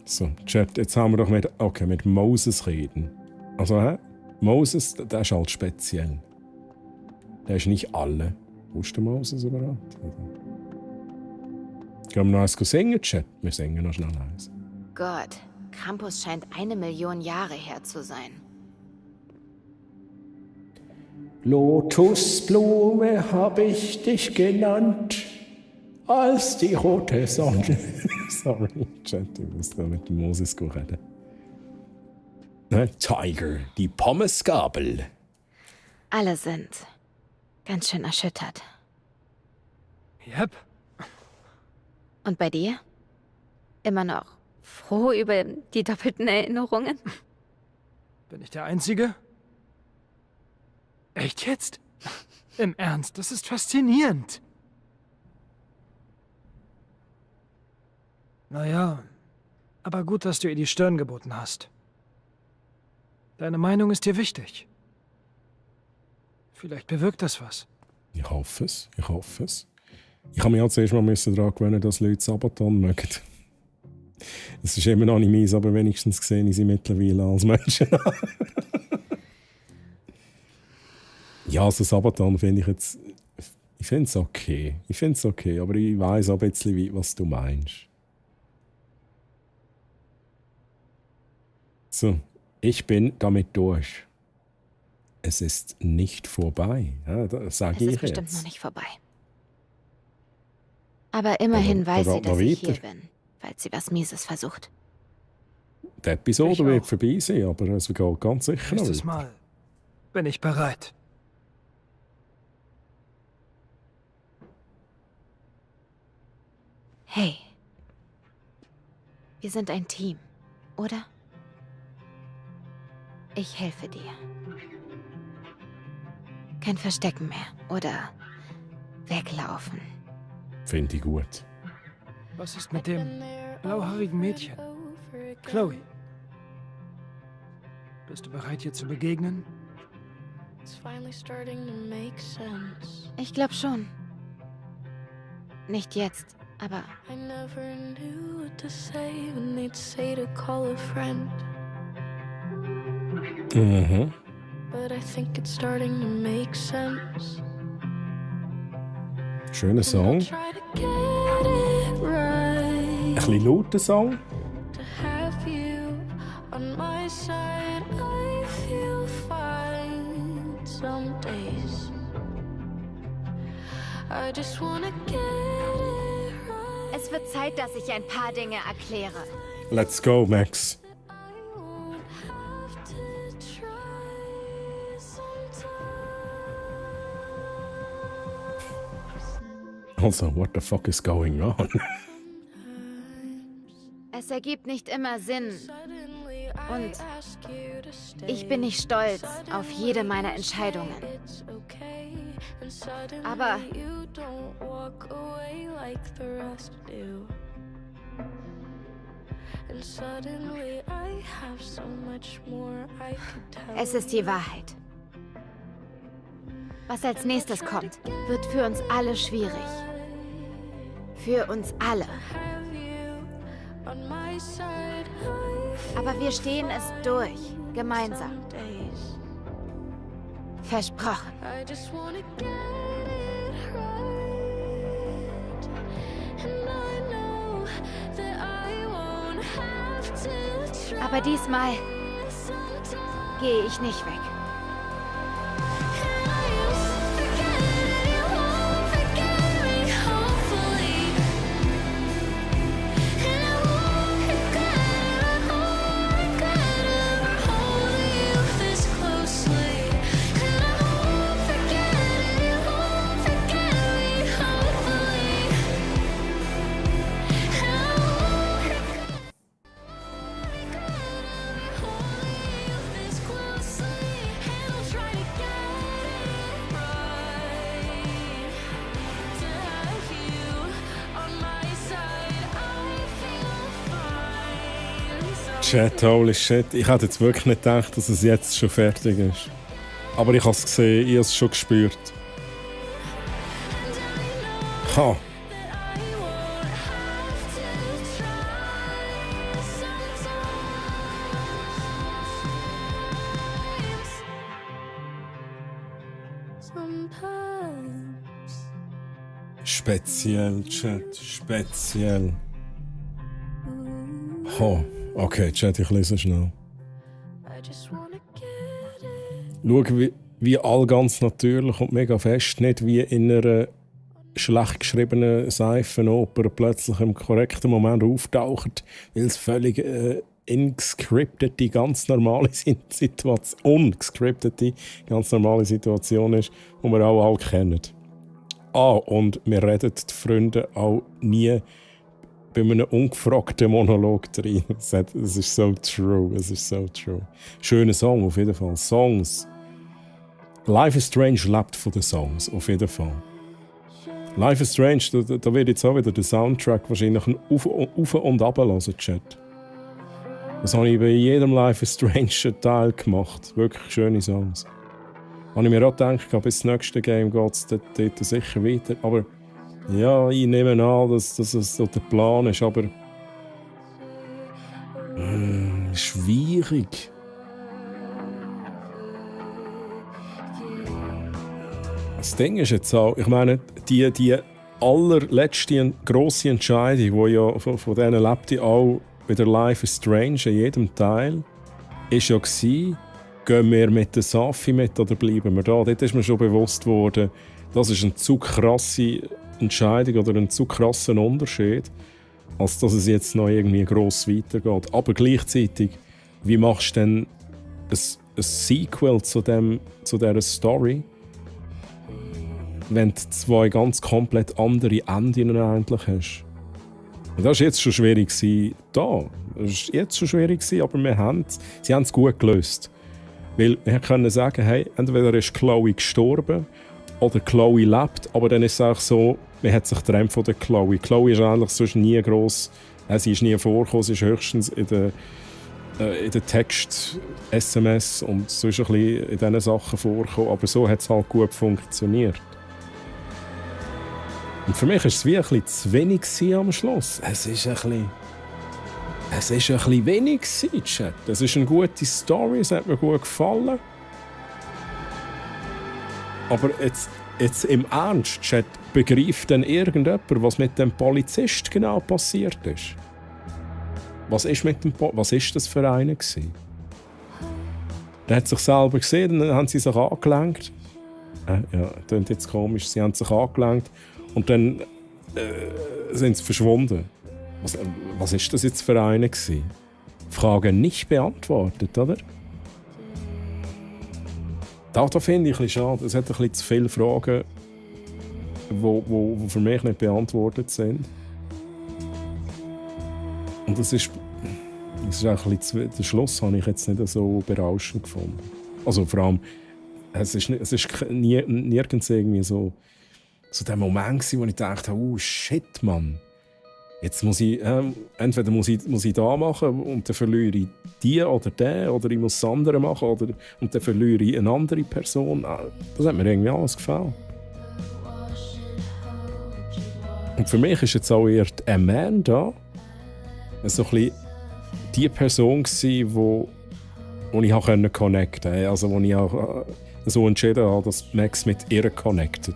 So, Chat, jetzt haben wir doch mit Moses reden. Also, Moses, der ist halt speziell. Der ist nicht alle. Wo ist der Moses überhaupt? Gehen wir noch eins singen, Chat? Wir singen noch schnell eins. Gott, Campus scheint 1 Million Jahre her zu sein. Lotusblume hab ich dich genannt, als die rote Sonne. Sorry, Chat, ich muss da mit dem Moses reden. Tiger, die Pommesgabel. Alle sind ganz schön erschüttert. Yep. Und bei dir? Immer noch froh über die doppelten Erinnerungen? Bin ich der Einzige? Echt jetzt? Im Ernst, das ist faszinierend. Naja, aber gut, dass du ihr die Stirn geboten hast. Deine Meinung ist dir wichtig. Vielleicht bewirkt das was. Ich hoffe es. Ich habe mich halt zuerst mal daran gewöhnen, dass Leute Sabaton mögen. Es ist immer noch nicht meins, aber wenigstens sehe ich sie mittlerweile als Menschen an. Ja, also Sabaton finde ich jetzt... Ich finde es okay. Aber ich weiss auch ein bisschen, was du meinst. So, ich bin damit durch. Es ist nicht vorbei. Ja, das sage ich Es ist jetzt. bestimmt noch nicht vorbei. Aber immerhin weiß sie, dass ich hier bin, falls sie was Mieses versucht. Die Episode wird vorbei sein, aber es geht ganz sicher noch Nächstes weiter. Mal bin ich bereit. Hey, wir sind ein Team, oder? Ich helfe dir. Kein Verstecken mehr oder weglaufen. Finde ich gut. Was ist mit dem blauhaarigen Mädchen? Chloe. Bist du bereit, ihr zu begegnen? Ich glaube schon. Nicht jetzt, aber I never knew what to say when they'd say to call a friend. Mhm. But I think it's starting to make sense. Schöner Song. Try to get it right. Ein bisschen lauter Song. To have you on my side, I feel fine some days. I just wanna get it right. Es wird Zeit, dass ich ein paar Dinge erkläre. Let's go, Max. Also, what the fuck is going on? es ergibt nicht immer Sinn. Und ich bin nicht stolz auf jede meiner Entscheidungen. Aber es ist die Wahrheit. Was als nächstes kommt, wird für uns alle schwierig. Für uns alle. Aber wir stehen es durch, gemeinsam. Versprochen. And I know that I won't have Aber diesmal gehe ich nicht weg. Shit, holy shit. Ich hätte jetzt wirklich nicht gedacht, dass es jetzt schon fertig ist. Aber ich habe es gesehen, ich habe es schon gespürt. Ha. Speziell, Chat, speziell. Oh, okay, Chat, ich lese schnell. Schau, wie all ganz natürlich und mega fest, nicht wie in einer schlecht geschriebenen Seifenoper plötzlich im korrekten Moment auftaucht, weil es völlig ungescriptete, ganz normale Situation, ungescriptete, ganz normale Situation ist, die wir auch alle kennen. Und wir reden die Freunde auch nie bei einem ungefragten Monolog drin. Das ist so true, es ist so true. Schöner Song, auf jeden Fall. Songs. Life is Strange lebt von den Songs, auf jeden Fall. Life is Strange, da wird jetzt auch wieder der Soundtrack wahrscheinlich auf und ab hören, Chat. Das habe ich bei jedem Life is Strange Teil gemacht. Wirklich schöne Songs. Habe ich mir auch gedacht, bis zum nächsten Game geht es dort sicher weiter. Aber ja, ich nehme an, dass es so der Plan ist, aber schwierig. Das Ding ist jetzt auch, ich meine, die allerletzte grosse Entscheidung, die ja von denen lebt, die auch wieder Life is Strange in jedem Teil, ist ja gewesen, gehen wir mit der Safi mit oder bleiben wir da? Dort ist mir schon bewusst worden, das ist eine zu krasse Entscheidung oder ein zu krasser Unterschied, als dass es jetzt noch irgendwie gross weitergeht. Aber gleichzeitig, wie machst du denn ein Sequel zu dieser Story, wenn du zwei ganz komplett andere Enden eigentlich hast? Und das war jetzt schon schwierig da. Das war jetzt schon schwierig, aber sie haben es gut gelöst. Weil wir können sagen, hey, entweder ist Chloe gestorben oder Chloe lebt, aber dann ist es auch so, man hat sich getrennt von der Chloe. Chloe ist eigentlich sonst nie gross, sie ist nie vorgekommen, sie ist höchstens in den Text-SMS und sonst ein bisschen in diesen Sachen vorgekommen, aber so hat es halt gut funktioniert. Und für mich war es wie ein bisschen zu wenig am Schluss. Es ist ein bisschen wenig gewesen, Chat. Es ist eine gute Story, es hat mir gut gefallen. Aber jetzt im Ernst, Chat, begreift denn irgendjemand, was mit dem Polizist genau passiert ist? Was ist das für einer gewesen? Der hat sich selber gesehen, dann haben sie sich angelenkt. Ja, das klingt jetzt komisch. Sie haben sich angelenkt und dann sind sie verschwunden. Was ist das jetzt für einer gewesen? Fragen nicht beantwortet, oder? Da finde ich ein bisschen schade. Es hat ein bisschen zu viele Fragen, die für mich nicht beantwortet sind. Und das ist auch ein bisschen den Schluss habe ich jetzt nicht so berauschend gefunden. Also vor allem, es ist nirgends irgendwie so der Moment gewesen, wo ich dachte, oh shit, Mann. Jetzt muss ich, entweder muss ich da machen und dann verliere ich die oder den, oder ich muss das andere machen und dann verliere ich eine andere Person. Das hat mir irgendwie alles gefallen. Und für mich ist jetzt auch eher die Amanda so ein bisschen die Person gewesen, wo ich auch connecten konnte. Also wo ich auch so entschieden habe, dass Max mit ihr connectet.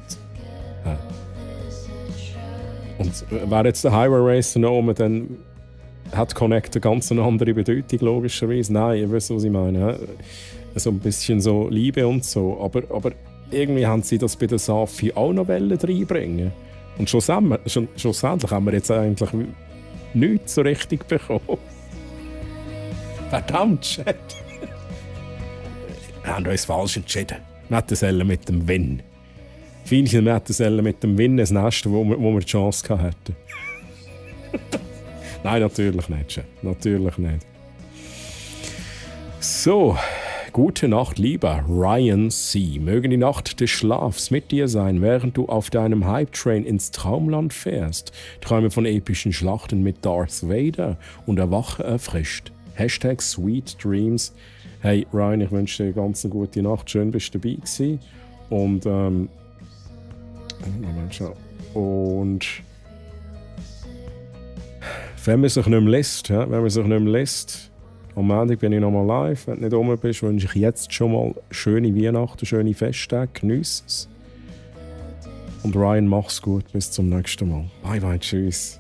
Und wäre jetzt der Highway Racer noch oben, dann hat Connect eine ganz andere Bedeutung, logischerweise. Nein, ihr wisst, was ich meine. So ein bisschen so Liebe und so. Aber irgendwie haben sie das bei der Safi auch noch reinbringen. Und schlussendlich haben wir jetzt eigentlich nichts so richtig bekommen. Verdammt, Chat. Wir haben uns falsch entschieden. Wir hätten es mit dem Win. Viele hätten es mit dem Win das nächste, wo wir die Chance hätten. Nein, natürlich nicht, Chat. Natürlich nicht. So. Gute Nacht, lieber Ryan C. Möge die Nacht des Schlafs mit dir sein, während du auf deinem Hype-Train ins Traumland fährst. Träume von epischen Schlachten mit Darth Vader und erwache erfrischt. Hashtag Sweet Dreams. Hey Ryan, ich wünsche dir eine ganz gute Nacht. Schön, bist du dabei gewesen. Und wenn man sich nicht mehr lässt, am Montag bin ich nochmal live. Wenn du nicht rum bist, wünsche ich jetzt schon mal schöne Weihnachten, schöne Festtage. Geniesse es. Und Ryan, mach's gut. Bis zum nächsten Mal. Bye bye, tschüss.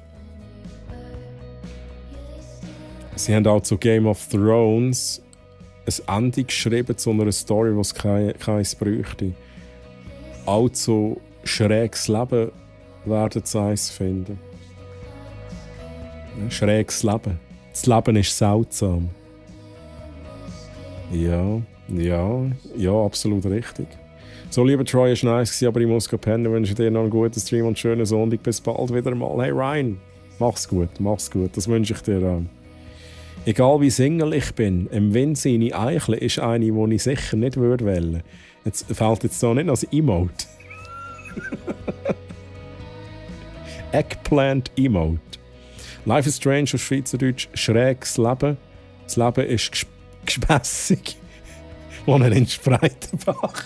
Sie haben auch zu Game of Thrones ein Ende geschrieben zu einer Story, die es keins bräuchte. Auch zu schräges Leben werden sie eins finden. Ja, schräges Leben. Das Leben ist seltsam. Ja, absolut richtig. So, lieber Troy, es war nice, aber ich muss pennen. Ich wünsche dir noch einen guten Stream und einen schönen Sonntag. Bis bald wieder mal. Hey Ryan, mach's gut. Das wünsche ich dir auch. Egal wie Single ich bin, im Wind seine Eichel ist eine, die ich sicher nicht wählen würde. Jetzt fällt jetzt da nicht als Emote. Eggplant Emote. Life is Strange auf Schweizerdeutsch, schräges Leben. Das Leben ist gespässig. Wohnen in Spreitenbach.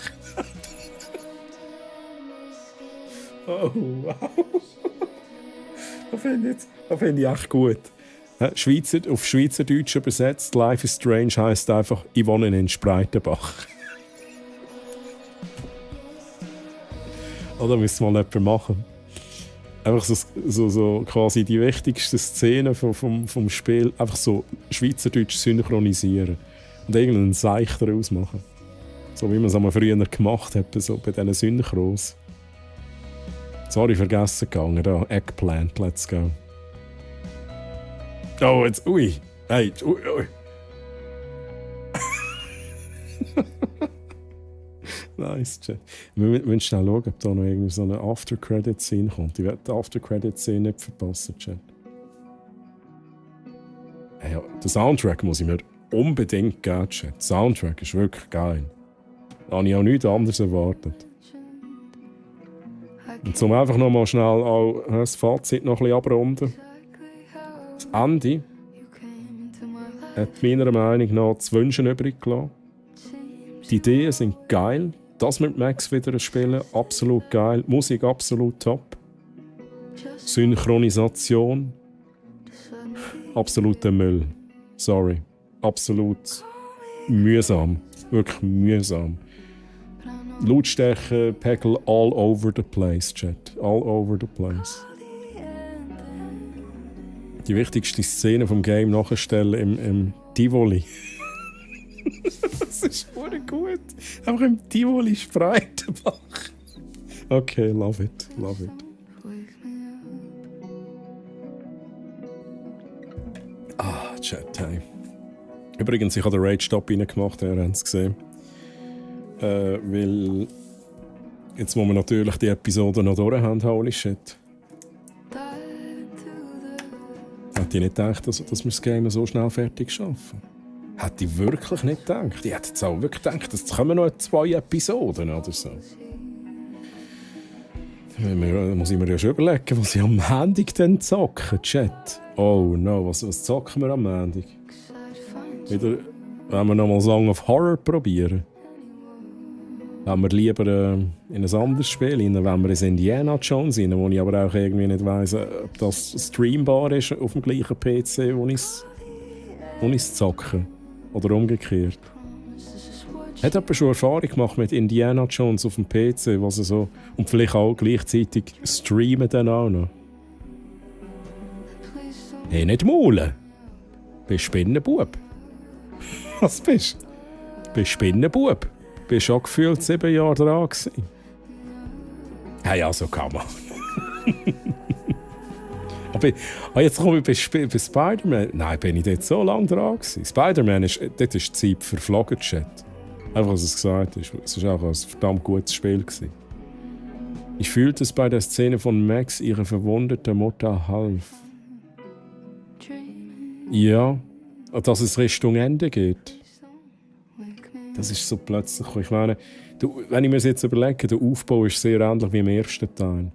Oh, wow. Das finde ich echt gut. Auf Schweizerdeutsch übersetzt, Life is Strange heisst einfach, ich wohne in Spreitenbach. Oder müssen wir mal jemand machen? Einfach so quasi die wichtigsten Szenen vom Spiel einfach so Schweizerdeutsch synchronisieren und irgendeinen Seich daraus machen. So wie man es einmal früher gemacht hat, so bei diesen Synchros. Sorry, vergessen gegangen. Da, Eggplant, let's go. Oh, jetzt, ui. Hey, ui. Nice, Chat. Wir müssen schnell schauen, ob da noch irgendwie so eine After-Credit-Scene kommt. Ich werde die After-Credit-Scene nicht verpassen, Chat. Hey, den Soundtrack muss ich mir unbedingt geben, Chat. Der Soundtrack ist wirklich geil. Da habe ich auch nichts anderes erwartet. Und zum einfach noch mal schnell auch das Fazit noch ein bisschen abrunden. Das Ende hat meiner Meinung nach zu wünschen übrig gelassen. Die Ideen sind geil. Das mit Max wieder spielen, absolut geil. Musik absolut top. Synchronisation, absoluter Müll. Sorry. Absolut mühsam. Wirklich mühsam. Lautstärke, Pegel all over the place, Chat. All over the place. Die wichtigste Szene vom Game nachstellen im Tivoli. Das ist voll gut. Einfach im Tivoli Spreitenbach. Okay, love it. Ah, Chat time. Übrigens, ich habe den Rage-Stop reingemacht, ihr habt es gesehen. Weil jetzt muss man natürlich die Episode noch durch haben, holy shit. Hätte ich nicht gedacht, dass wir das Game so schnell fertig schaffen. Hätte ich wirklich nicht gedacht. Ich hätte jetzt auch wirklich gedacht, es kommen noch 2 Episoden oder so. Da muss ich mir ja schon überlegen, was ich am Montag denn zocken, Chat. Oh no, was zocken wir am Montag? Wieder, wenn wir nochmal Song of Horror probieren. Wenn wir lieber in ein anderes Spiel rein, wenn wir ins Indiana Jones rein, wo ich aber auch irgendwie nicht weiss, ob das streambar ist auf dem gleichen PC, wo ich es zocke. Oder umgekehrt. Hat jemand schon Erfahrung gemacht mit Indiana Jones auf dem PC, was er so, und vielleicht auch gleichzeitig streamen dann auch noch? Hey, nicht maulen! Bist Spinnenbub. Was bist du? Bist Spinnenbub. Bist schon gefühlt 7 Jahre dran gewesen. Hey, also kann man. Aber jetzt komme ich bei Spider-Man. Nein, bin ich dort so lange dran gewesen. Spider-Man dort ist die Zeit verflogen, Chat. Einfach, was es gesagt ist. Es war auch ein verdammt gutes Spiel gewesen. Ich fühlte es bei der Szene von Max ihrer verwundeten Mutter half. Ja, dass es Richtung Ende geht. Das ist so plötzlich. Ich meine, wenn ich mir das jetzt überlege, der Aufbau ist sehr ähnlich wie im ersten Teil.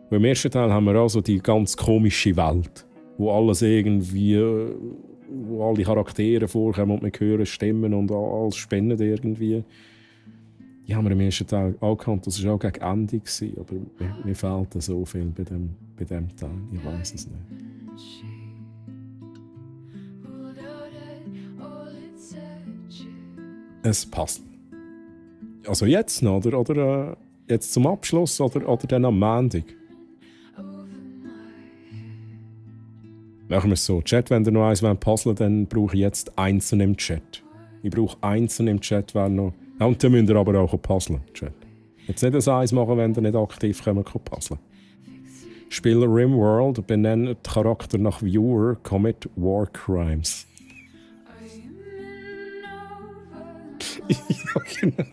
Weil im ersten Teil haben wir auch so die ganz komische Welt, wo alles irgendwie, wo alle Charaktere vorkommen und wir hören Stimmen und alles spannend irgendwie. Die haben wir im ersten Teil auch gehabt, das war auch gegen Ende, aber mir fehlt so viel bei dem Teil, ich weiß es nicht. Ein Puzzle. Also jetzt noch, oder jetzt zum Abschluss oder dann am Montag? Machen wir es so. Chat, wenn ihr noch eins puzzeln wollt, dann brauche ich jetzt einzeln im Chat. Ich brauche einzeln im Chat, wer noch... Ja, und dann müsst ihr aber auch puzzeln, Chat. Jetzt nicht das eins machen, wenn ihr nicht aktiv puzzeln. Spieler RimWorld benennt Charakter nach Viewer, commit War Crimes. Ja, genau.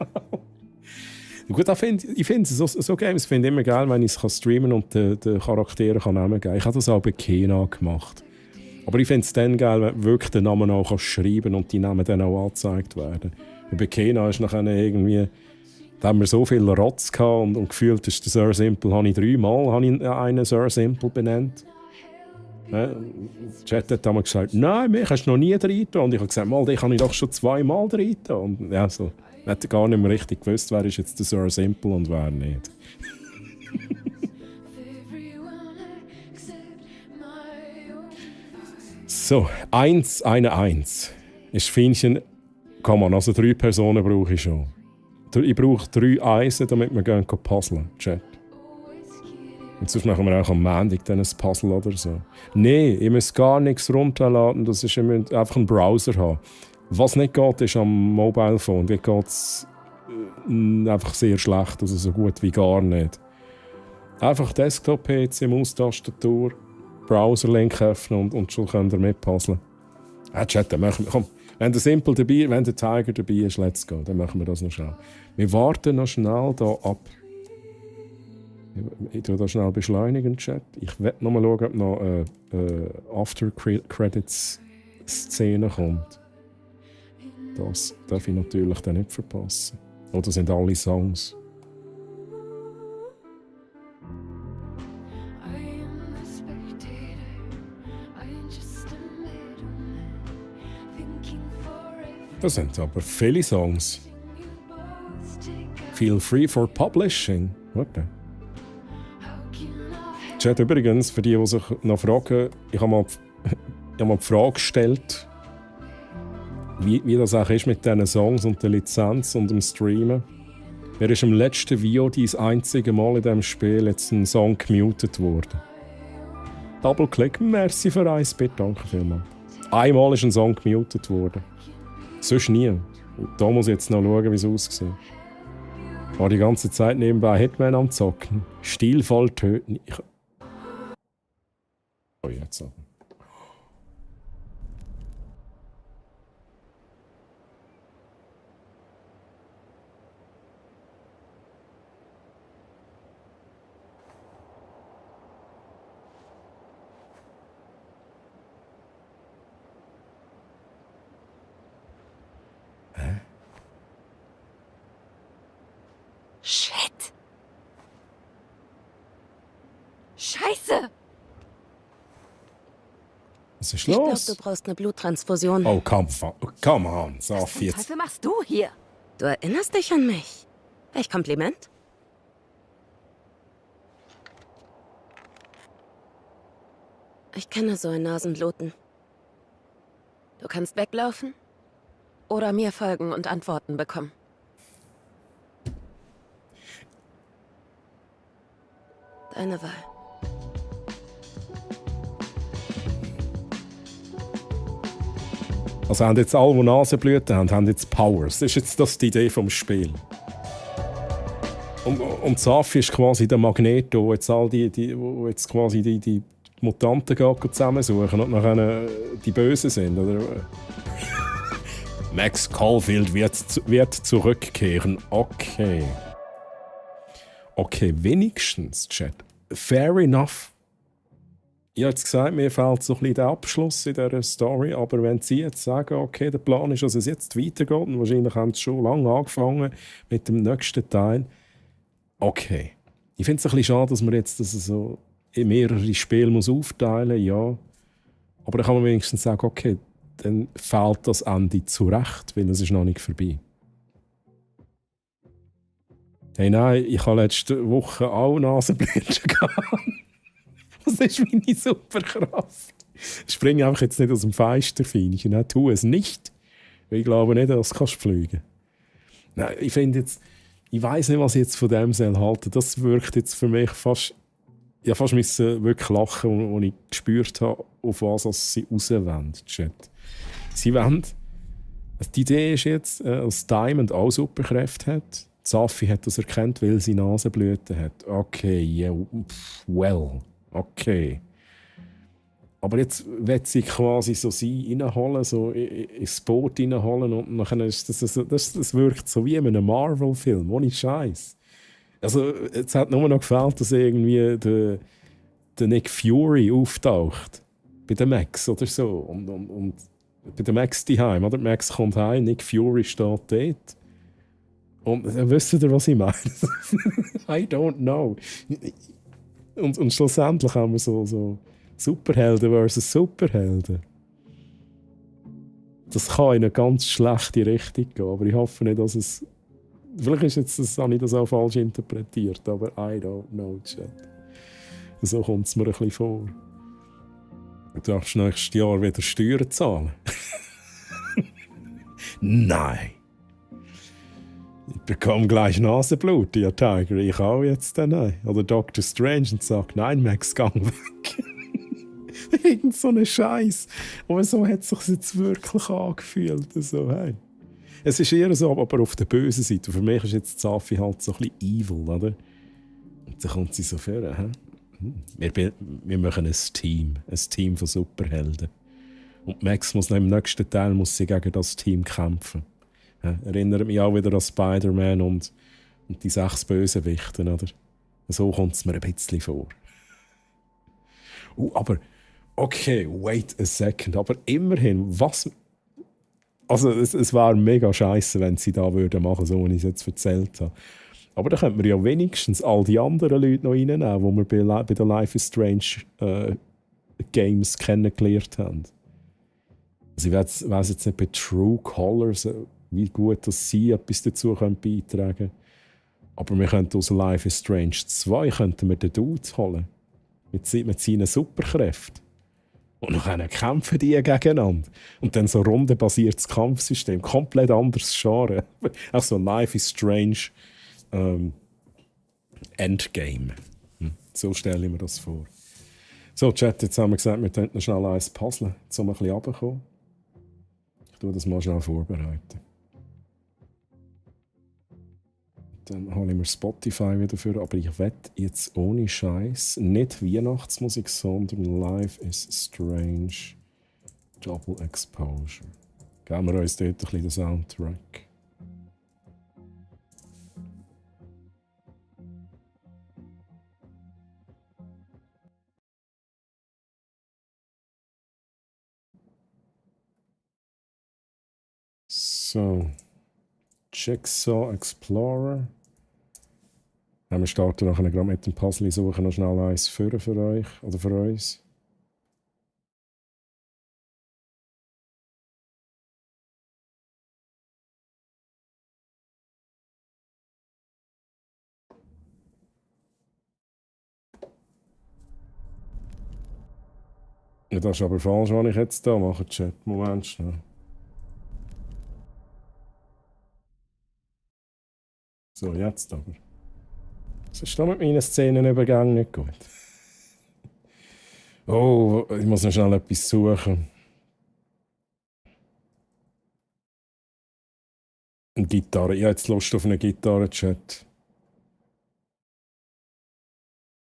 Gut, ich finde so Games finde ich immer geil, wenn ich es streamen und den Charakteren Namen geben kann. Ich habe das auch bei Kena gemacht. Aber ich finde es dann geil, wenn du wirklich den Namen auch schreiben und die Namen dann auch angezeigt werden. Und bei Kena ist nachher irgendwie... Da haben wir so viel Rotz gehabt und gefühlt ist der Sir Simple, habe ich 3-mal einen Sir Simple benannt. Der Chat hat damals gesagt, nein, mich hast du noch nie reingetan. Und ich habe gesagt, mal, den habe ich doch schon 2-mal reingetan. Und ja, so. Ich hätte gar nicht mehr richtig gewusst, wer ist jetzt der Sir Simple und wer nicht. So, 1, eine 1. Ist Feinchen, kann man, also 3 Personen brauche ich schon. Ich brauche 3 Eisen, damit wir puzzeln, Chat. Und sonst machen wir auch am Montag dann ein Puzzle oder so. Nein, ich muss gar nichts runterladen, das ist einfach einen Browser haben. Was nicht geht, ist am Mobile Phone. Dort geht es einfach sehr schlecht, also so gut wie gar nicht. Einfach Desktop-PC, Maustastatur, Browser-Link öffnen und schon könnt ihr mitpuzzeln. Chat, dann machen wir... Komm, wenn der Simple dabei, wenn der Tiger dabei ist, let's go. Dann machen wir das noch schnell. Wir warten noch schnell hier ab. Ich tue das schnell beschleunigen, Chat. Ich werde noch mal schauen, ob noch eine After-Credits-Szene kommt. Das darf ich natürlich dann nicht verpassen. Oder sind alle Songs? Das sind aber viele Songs. Feel free for publishing. Warte. Chat übrigens, für die sich noch fragen, ich habe mal die Frage gestellt, wie das auch ist mit diesen Songs und der Lizenz und dem Streamen. Mir ist im letzten Video das einzige Mal in diesem Spiel jetzt ein Song gemutet worden. Double-Click, merci für 1 Bit, danke vielmals. Einmal ist ein Song gemutet worden. Sonst nie. Und da muss ich jetzt noch schauen, wie es aussieht. Ich war die ganze Zeit nebenbei Hitman am Zocken. Stilvoll töten. Oh, jetzt aber. Shit! Scheiße! Was ist Ich glaube, los? du brauchst eine Bluttransfusion. Oh, come on, Safi. Was zum Teufel machst du hier? Du erinnerst dich an mich. Welch Kompliment? Ich kenne so ein Nasenbluten. Du kannst weglaufen oder mir folgen und Antworten bekommen. Deine Wahl. Also haben jetzt alle, die Nasenblüten haben jetzt Powers. Das ist jetzt das die Idee vom Spiel. Und Safi ist quasi der Magnet, wo jetzt all wo jetzt quasi die Mutanten zusammensuchen und nachher die Bösen sind, oder? Max Caulfield wird zurückkehren. Okay. Okay, wenigstens, Chat. Fair enough. Ich habe jetzt gesagt, mir fehlt so ein bisschen der Abschluss in dieser Story, aber wenn Sie jetzt sagen, okay, der Plan ist, dass es jetzt weitergeht, und wahrscheinlich haben Sie schon lange angefangen mit dem nächsten Teil, okay. Ich finde es ein bisschen schade, dass man jetzt das so in mehrere Spiele muss aufteilen muss, ja. Aber dann kann man wenigstens sagen, okay, dann fehlt das Ende zurecht, weil es ist noch nicht vorbei. Hey, nein, ich habe letzte Woche auch Nasenblüten gehabt. Das ist meine Superkraft. Ich springe einfach jetzt nicht aus dem Fenster, finde ich. Nein, tu es nicht. Weil ich glaube nicht, dass du fliegen kannst. Nein, ich finde jetzt, ich weiss nicht, was ich jetzt von dem soll halten. Das wirkt jetzt für mich fast, ich fast müssen wirklich lachen, als ich gespürt habe, auf was sie rauswollen. Sie wollen, die Idee ist jetzt, dass Diamond auch Superkräfte hat. Safi hat das erkannt, weil sie Nasenblüten hat. Okay, yeah, well. Okay. Aber jetzt will sie quasi so sie reinholen, so ins Boot reinholen und dann ist das wirkt so wie in einem Marvel-Film, ohne Scheiß. Also es hat nur noch gefällt, dass irgendwie der Nick Fury auftaucht. Bei der Max oder so. Und bei der Max daheim, oder? Max kommt heim, Nick Fury steht dort. Und wisst ihr, was ich meine? I don't know. Und schlussendlich haben wir so Superhelden versus Superhelden. Das kann in eine ganz schlechte Richtung gehen, aber ich hoffe nicht, dass es... Vielleicht habe ich das auch falsch interpretiert, aber I don't know, Chat. So kommt es mir ein bisschen vor. Du darfst nächstes Jahr wieder Steuern zahlen. Nein! Ich bekomme gleich Nasenblut, ja Tiger, ich auch jetzt dann. Oder Dr. Strange und sagt, nein Max, gang weg. Irgend so ein Scheiß. Aber so hat es sich jetzt wirklich angefühlt. So, hey. Es ist eher so, aber auf der bösen Seite. Für mich ist jetzt Safi halt so ein bisschen evil, oder? Und dann kommt sie so vor, wir machen ein Team von Superhelden. Und Max muss im nächsten Teil gegen das Team kämpfen. Ja, erinnert mich auch wieder an Spider-Man und die 6 Bösewichten, oder? So kommt es mir ein bisschen vor. Aber, okay, wait a second. Aber immerhin, was... Also, es wäre mega scheiße, wenn sie da würden machen, so wie ich es jetzt erzählt habe. Aber da könnte man ja wenigstens all die anderen Leute noch reinnehmen, die wir bei den Life is Strange Games kennengelernt haben. Also ich weiss jetzt nicht bei True Colors, wie gut dass sie etwas dazu beitragen können. Aber wir könnten aus Life is Strange 2 den Dude holen. Mit seinen Superkräften. Und dann kämpfen die gegeneinander. Und dann so rundenbasiertes Kampfsystem. Komplett anderes Genre. Auch so Life is Strange Endgame. So stelle ich mir das vor. So, Chat, jetzt haben wir gesagt, wir könnten schnell eins puzzeln, um ein bisschen runterzukommen. Ich tue das mal schnell vorbereiten. Dann hole ich mir Spotify wieder für, aber ich wette jetzt ohne Scheiß nicht Weihnachtsmusik, sondern Life is Strange Double Exposure. Geben wir uns dort ein bisschen den Soundtrack. So. Jigsaw Explorer. Wir starten nachher gerade mit dem Puzzle suchen, noch schnell eins für euch oder für uns. Ja, das ist aber falsch, was ich jetzt hier mache, Chat. Moment schnell. So, jetzt aber. Was ist da mit meinen Szenenübergängen nicht gut? Oh, ich muss noch schnell etwas suchen. Eine Gitarre. Ich habe jetzt Lust auf eine Gitarre, Chat.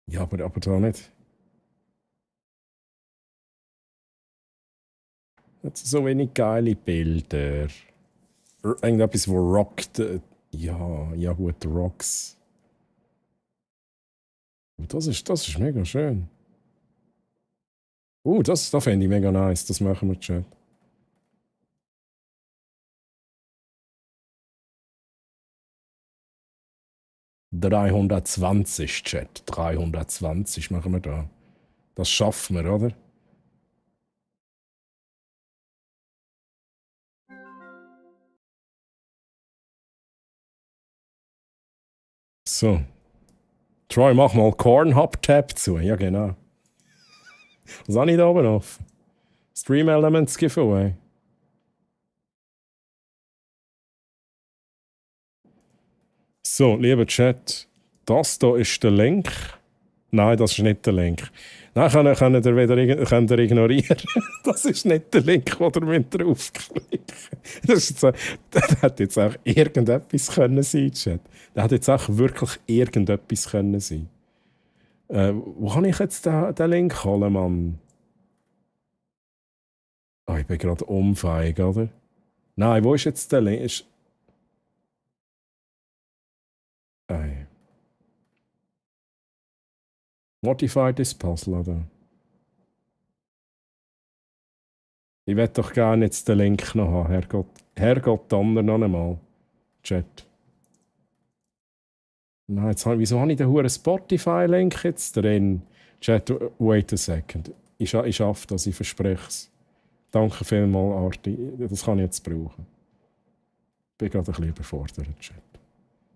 Ja, aber da nicht. Jetzt so wenig geile Bilder. Irgendetwas, wo rockt. Ja gut, Rocks. Das ist mega schön. Das fände ich mega nice. Das machen wir, Chat. «320, Chat. 320 machen wir da. Das schaffen wir, oder? So. Troy, mach mal Cornhub-Tab zu. Ja, genau. Was habe ich da oben offen? Stream Elements Giveaway. So, lieber Chat, das hier ist der Link. Nein, das ist nicht der Link. Nein, könnt ihr ignorieren. Das ist nicht der Link, wo ihr draufklicken müsst. Das hat jetzt auch irgendetwas können sein, Chat. Das hat jetzt auch wirklich irgendetwas können sein. Wo kann ich jetzt den Link holen, Mann? Oh, ich bin gerade unfähig, oder? Nein, wo ist jetzt der Link? Modify this Puzzle, oder? Ich will doch gerne jetzt den Link noch haben. Herrgott, Donner noch einmal. Chat. Nein, wieso habe ich den huren Spotify-Link jetzt drin? Chat, wait a second. Ich schaffe das, ich verspreche es. Danke vielmals, Arti. Das kann ich jetzt brauchen. Ich bin gerade ein bisschen überfordert, Chat.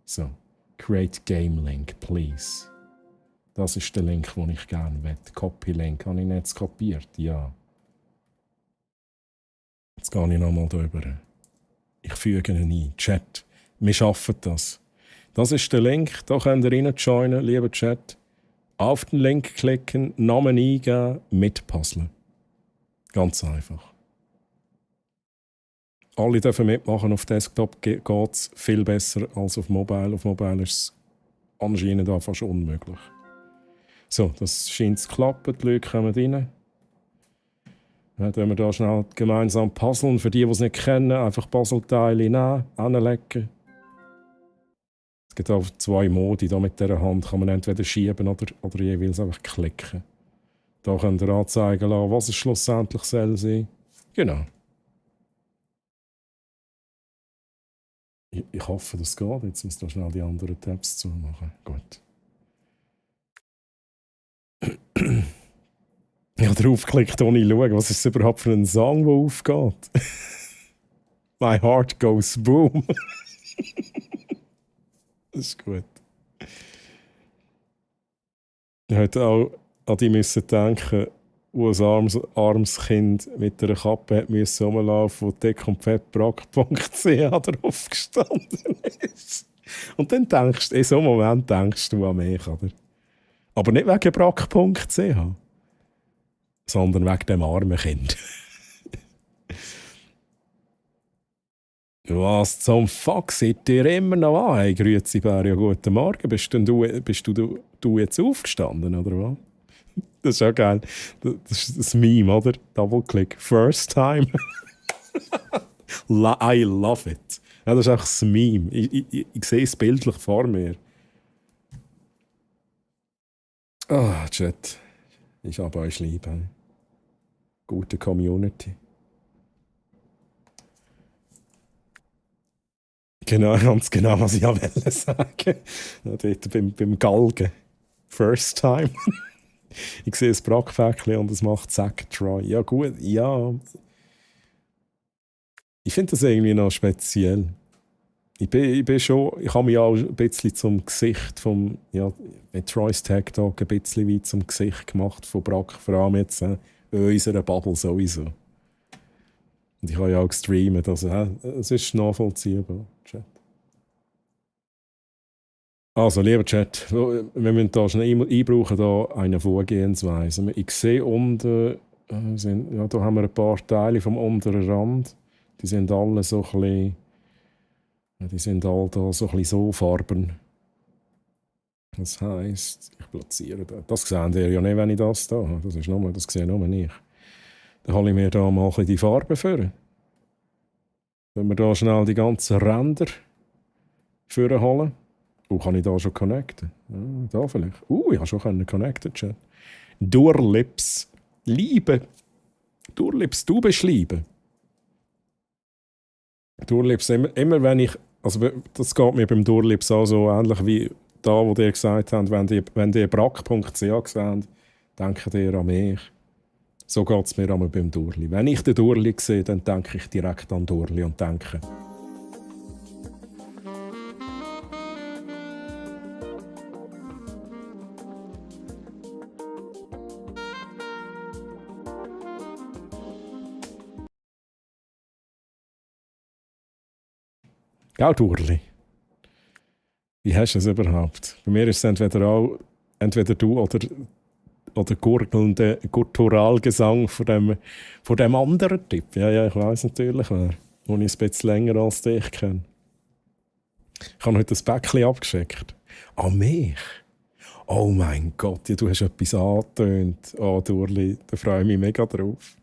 So. Create Game Link, please. Das ist der Link, den ich gerne will. Copy-Link. Habe ich nicht kopiert? Ja. Jetzt gehe ich nochmal drüber. Ich füge ihn ein. Chat. Wir schaffen das. Das ist der Link. Da könnt ihr rein joinen, lieber Chat. Auf den Link klicken, Namen eingeben, mitpuzzeln. Ganz einfach. Alle dürfen mitmachen. Auf Desktop geht es viel besser als auf Mobile. Auf Mobile ist es anscheinend auch fast unmöglich. So, das scheint zu klappen. Die Leute kommen rein. Dann tun wir hier schnell gemeinsam puzzeln. Für die es nicht kennen, einfach Puzzleteile nehmen, anlegen. Es gibt auch 2 Modi. Hier mit dieser Hand kann man entweder schieben oder jeweils einfach klicken. Da könnt ihr anzeigen lassen, was es schlussendlich soll sein. Genau. Ich hoffe, das geht. Jetzt muss ich schnell die anderen Tabs zumachen. Gut. Ich habe draufgeklickt, ohne zu schauen, was ist das überhaupt für ein Song, der aufgeht. My heart goes boom. Das ist gut. Ich hätte auch an die müssen denken, wo ein armes Kind mit einer Kappe hat müssen rumlaufen, wo deckundfettbrack.ch drauf gestanden ist. Und dann denkst du, in so einem Moment denkst du an mich, oder? Aber nicht wegen brack.ch, sondern wegen dem armen Kind. Was zum Fuck, seid ihr immer noch an? Hey, grüezi Bär, ja guten Morgen. Bist du jetzt aufgestanden, oder was? Das ist ja geil. Das ist das Meme, oder? Double-Click. First time. I love it. Ja, das ist einfach das Meme. Ich sehe es bildlich vor mir. Chat. Ich habe euch lieb. Hey. Gute Community. Genau, ganz genau, was ich wollte sagen. Ja, dort beim Galgen. First time. Ich sehe das Brackpäckchen und es macht Zack, Troy. Ja gut, ja. Ich finde das irgendwie noch speziell. Ich habe mich auch ein bisschen zum Gesicht vom, ja, mit Troy's Tag Talk ein bisschen wie zum Gesicht gemacht von Brack, vor allem jetzt in unserer Bubble sowieso. Und ich habe ja auch gestreamt, also es ist nachvollziehbar. Chat. Also, lieber Chat, wir müssen da schnell einbrauchen, da eine Vorgehensweise. Ich sehe unten, da haben wir ein paar Teile vom unteren Rand. Die sind alle so ein bisschen Ja, die sind all da so ein bisschen so Farben. Das heisst, ich platziere das. Das seht ihr ja nicht, wenn ich das da habe. Das sehe nur ich. Dann hole ich mir da mal ein bisschen die Farbe für. Wenn wir da schnell die ganzen Ränder holen. Kann ich da schon connecten? Ja, da vielleicht. Ich habe schon connecten, Chat. Durlips. Liebe. Durlips, du bist Liebe. Durlips, immer wenn ich... Also das geht mir beim Durlips auch so ähnlich wie da, wo ihr gesagt habt, wenn ihr brack.ch seht, denkt ihr an mich. So geht es mir einmal beim Durli. Wenn ich den Durli sehe, dann denke ich direkt an Durli und denke... Gell, Durli? Wie hast du es überhaupt? Bei mir ist es entweder du oder gurgelnder Gutturalgesang von dem anderen Typ. Ja, ich weiss natürlich, wer. Den ich ein bisschen länger als dich kenne. Ich habe heute ein Päckchen abgeschickt. An mich? Oh mein Gott, ja, du hast etwas angetönt. Oh, Durli, da freue ich mich mega drauf.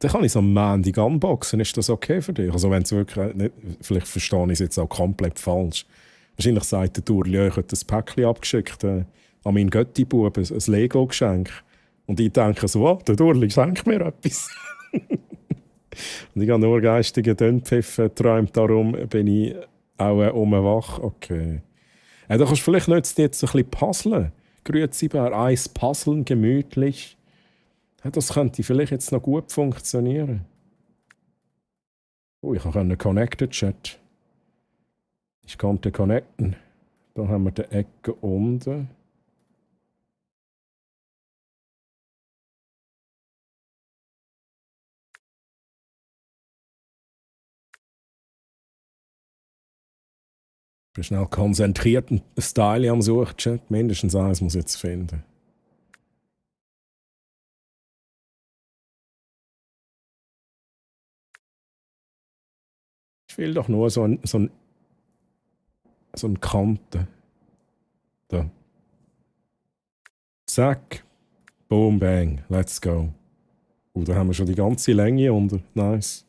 Dann kann ich es am Montag unboxen. Ist das okay für dich? Also wenn es wirklich nicht, vielleicht verstehe ich es jetzt auch komplett falsch. Wahrscheinlich sagt der Durli, ja, ich habe ein Päckchen abgeschickt an meinen Götti-Bub, ein Lego-Geschenk. Und ich denke so, der Durli schenkt mir etwas. Und ich habe nur geistige Dünpfiff geträumt, darum bin ich auch wach. Okay. Da kannst du vielleicht jetzt ein bisschen puzzeln. Grüezi Bär, Eis puzzeln, gemütlich. Ja, das könnte vielleicht jetzt noch gut funktionieren. Ich kann connecten, Chat. Ich konnte connecten. Da haben wir die Ecke unten. Ich bin schnell konzentriert einen Style am Suchchat. Mindestens eins muss ich jetzt finden. Ich will doch nur so eine Kante. Da. Zack. Boom, bang. Let's go. Da haben wir schon die ganze Länge unter. Nice.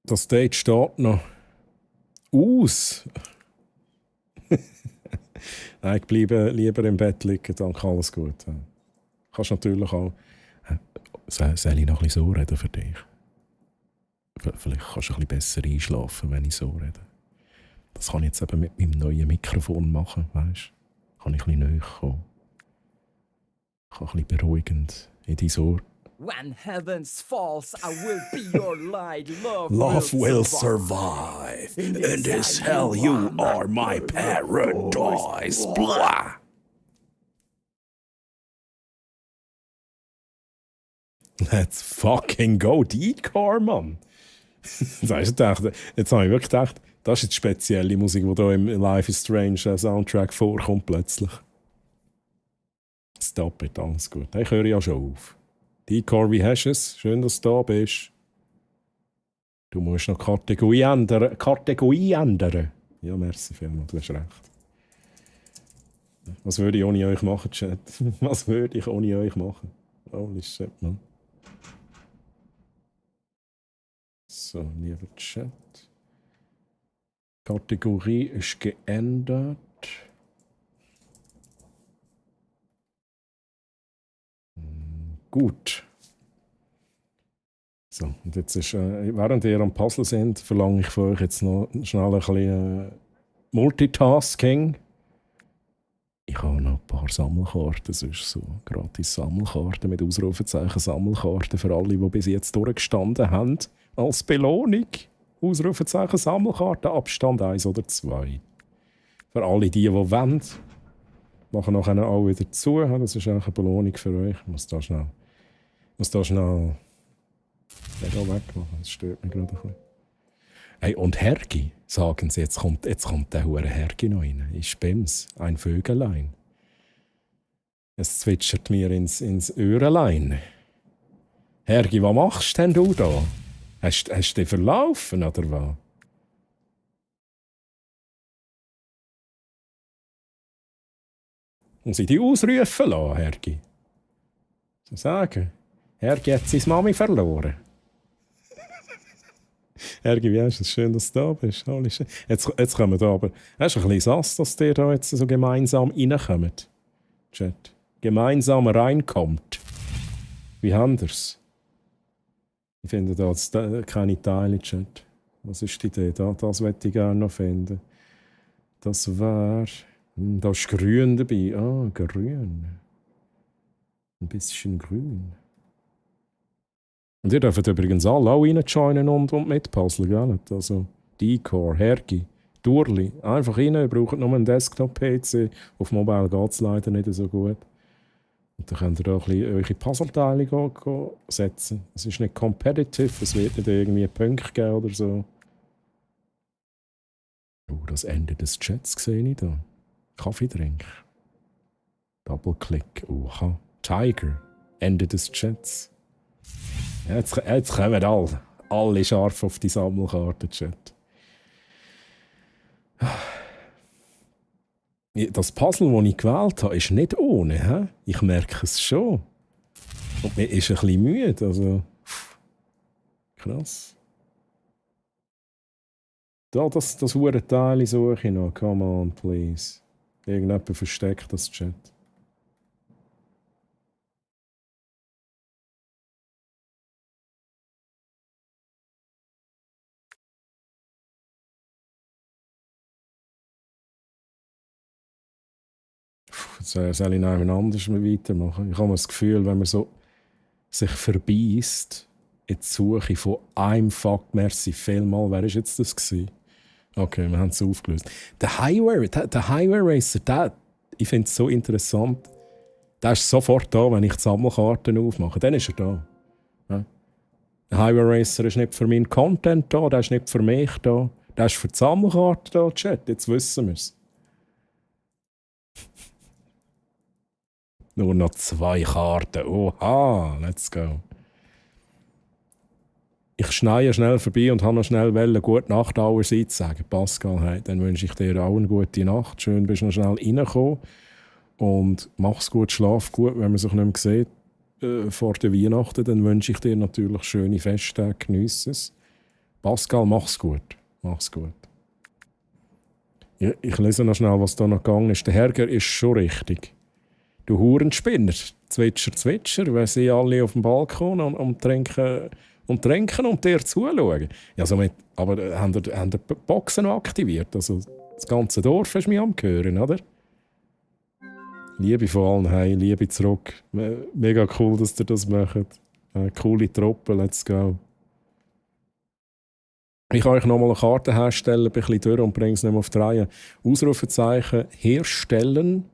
Das Stage steht noch aus. Nein, ich bleibe lieber im Bett liegen. Danke, alles gut. Kannst natürlich auch... Soll ich noch ein bisschen so reden für dich? Vielleicht kannst du ein bisschen besser einschlafen, wenn ich so rede. Das kann ich jetzt eben mit meinem neuen Mikrofon machen, weißt du? Kann ich ein bisschen näher kommen. Kann ein bisschen beruhigend in dein Ohr. When heavens falls, I will be your light. Love will survive. In this hell you are my paradise. Blah. Let's fucking go, Decor, Mann. Jetzt habe ich wirklich gedacht, das ist jetzt spezielle Musik, die hier im Life is Strange Soundtrack vorkommt plötzlich. Stop it, alles gut. Ich höre ja schon auf. Decor, wie hast du es? Schön, dass du da bist. Du musst noch Kategorie ändern. Kategorie ändern. Ja, merci vielmals, du hast recht. Was würde ich ohne euch machen, Chat? Was würde ich ohne euch machen? Holy shit, man. So, lieber Chat. Kategorie ist geändert. Gut. So, und jetzt ist, während ihr am Puzzle sind, verlange ich von euch jetzt noch schnell ein bisschen Multitasking. Ich habe noch ein paar Sammelkarten, das ist so gratis Sammelkarten mit Ausrufezeichen Sammelkarten für alle, die bis jetzt durchgestanden haben. Als Belohnung. Ausrufezeichen Sammelkarten, Abstand 1 oder 2. Für alle die wollen, machen nachher auch wieder zu. Das ist eigentlich eine Belohnung für euch. Ich muss da schnell den hier wegmachen. Das stört mich gerade ein bisschen. Hey, und Hergi, sagen sie, jetzt kommt der hure Hergi noch rein. Ich bin's, ein Vögelein. Es zwitschert mir ins Öhrelein. Hergi, was machst denn du da? Hast du dich verlaufen, oder was? Muss ich dich ausrufen lassen, Hergi? So sagen. Hergi hat seine Mami verloren. Hergi, wie ist es schön, dass du da bist. Jetzt kommen wir da aber. Es ist ein bisschen sass, dass ihr da jetzt so gemeinsam reinkommt. Chat. Gemeinsam reinkommt. Wie haben wir's? Ich finde da jetzt keine Teile, Chat. Was ist die Idee? Das möchte ich gerne noch finden. Das wäre... Da ist grün dabei. Ah, grün. Ein bisschen grün. Und ihr dürft übrigens alle auch reinjoinen und mitpuzzeln, gell? Also Decor, Hergi, Durli. Einfach rein, ihr braucht nur einen Desktop-PC. Auf Mobile geht es leider nicht so gut. Und dann könnt ihr da ein bisschen eure Puzzleteile setzen. Es ist nicht competitive, es wird nicht irgendwie Punkte geben oder so. Oh, das Ende des Chats sehe ich da. Kaffee trinken. Doppelklick. Oha. Tiger. Ende des Chats. Ja, jetzt kommen alle scharf auf die Sammelkarte, Chat. Das Puzzle, das ich gewählt habe, ist nicht ohne. He? Ich merke es schon. Und mir ist ein bisschen müde. Also, krass. Das hure Teil suche ich noch. Come on, please. Irgendjemand versteckt das Chat. Soll ich noch jemand anders weitermachen? Ich habe das Gefühl, wenn man so sich verbeißt in die Suche von einem Fuck, merci vielmal. Wer war jetzt das gewesen? Okay, wir haben es aufgelöst. Der Highway Racer, ich finde es so interessant. Der ist sofort da, wenn ich die Sammelkarten aufmache. Dann ist er da. Ja? Der Highway Racer ist nicht für meinen Content da, der ist nicht für mich da. Der ist für die Sammelkarten da, Chat. Jetzt wissen wir es. Nur noch 2 Karten. Oha, let's go. Ich schneie schnell vorbei und habe noch schnell «Gute Nacht» allerseits sagen. Pascal, hey, dann wünsche ich dir auch eine gute Nacht. Schön, bist du noch schnell reingekommen. Und mach's gut, schlaf gut. Wenn man sich nicht mehr sieht vor der Weihnachten, dann wünsche ich dir natürlich schöne Festtage. Geniesse es. Pascal, mach's gut. Mach's gut. Ja, ich lese noch schnell, was da noch gegangen ist. Der Herger ist schon richtig. Du Hurenspinner. Zwitscher. Wir sind alle auf dem Balkon und trinken und dir zuschauen. Ja, aber haben die Boxen noch aktiviert? Also, das ganze Dorf ist mich am Hören, oder? Liebe von allen, hey, Liebe zurück. Mega cool, dass ihr das macht. Coole Truppe, let's go. Ich kann euch nochmal eine Karte herstellen, ein bisschen durch und bringe es nicht mehr auf die Reihe. Ausrufezeichen herstellen,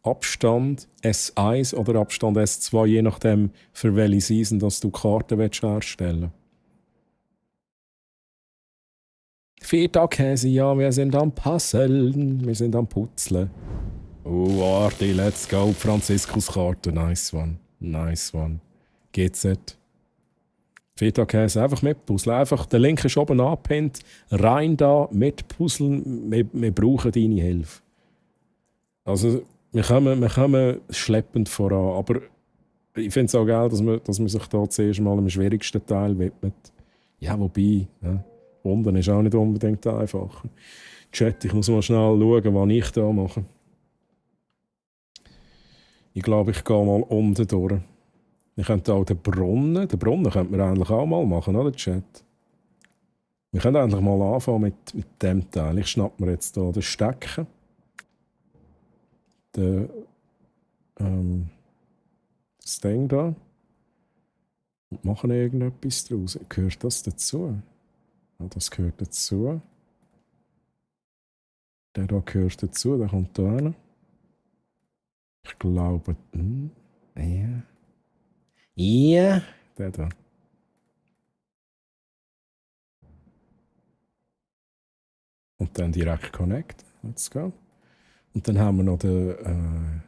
Abstand S1 oder Abstand S2, je nachdem, für welche Season dass du die Karte herstellen willst. Viertagkäse, ja, wir sind am Puzzeln, wir sind am Putzeln. Oh, Arti, let's go, Franziskuskarte, nice one, nice one. GZ. Viertagkäse, einfach mitpuzzeln, einfach, der Link ist oben angepinnt, rein da, mitpuzzeln, wir brauchen deine Hilfe. Also, wir kommen schleppend voran, aber ich finde es auch geil, dass man sich da zuerst mal am schwierigsten Teil widmet. Ja, wobei, ja, unten ist auch nicht unbedingt einfacher. Chat, ich muss mal schnell schauen, was ich da mache. Ich glaube, ich gehe mal unten durch. Wir könnten auch den Brunnen könnten wir eigentlich auch mal machen, oder Chat? Wir können eigentlich mal anfangen mit dem Teil. Ich schnapp mir jetzt hier den Stecken. Das Ding da. Und machen irgendetwas draus. Gehört das dazu? Ja, das gehört dazu. Der da gehört dazu, der kommt da hin. Ich glaube, ja. Ja, der da. Und dann direkt Connect. Let's go. Und dann haben wir noch den.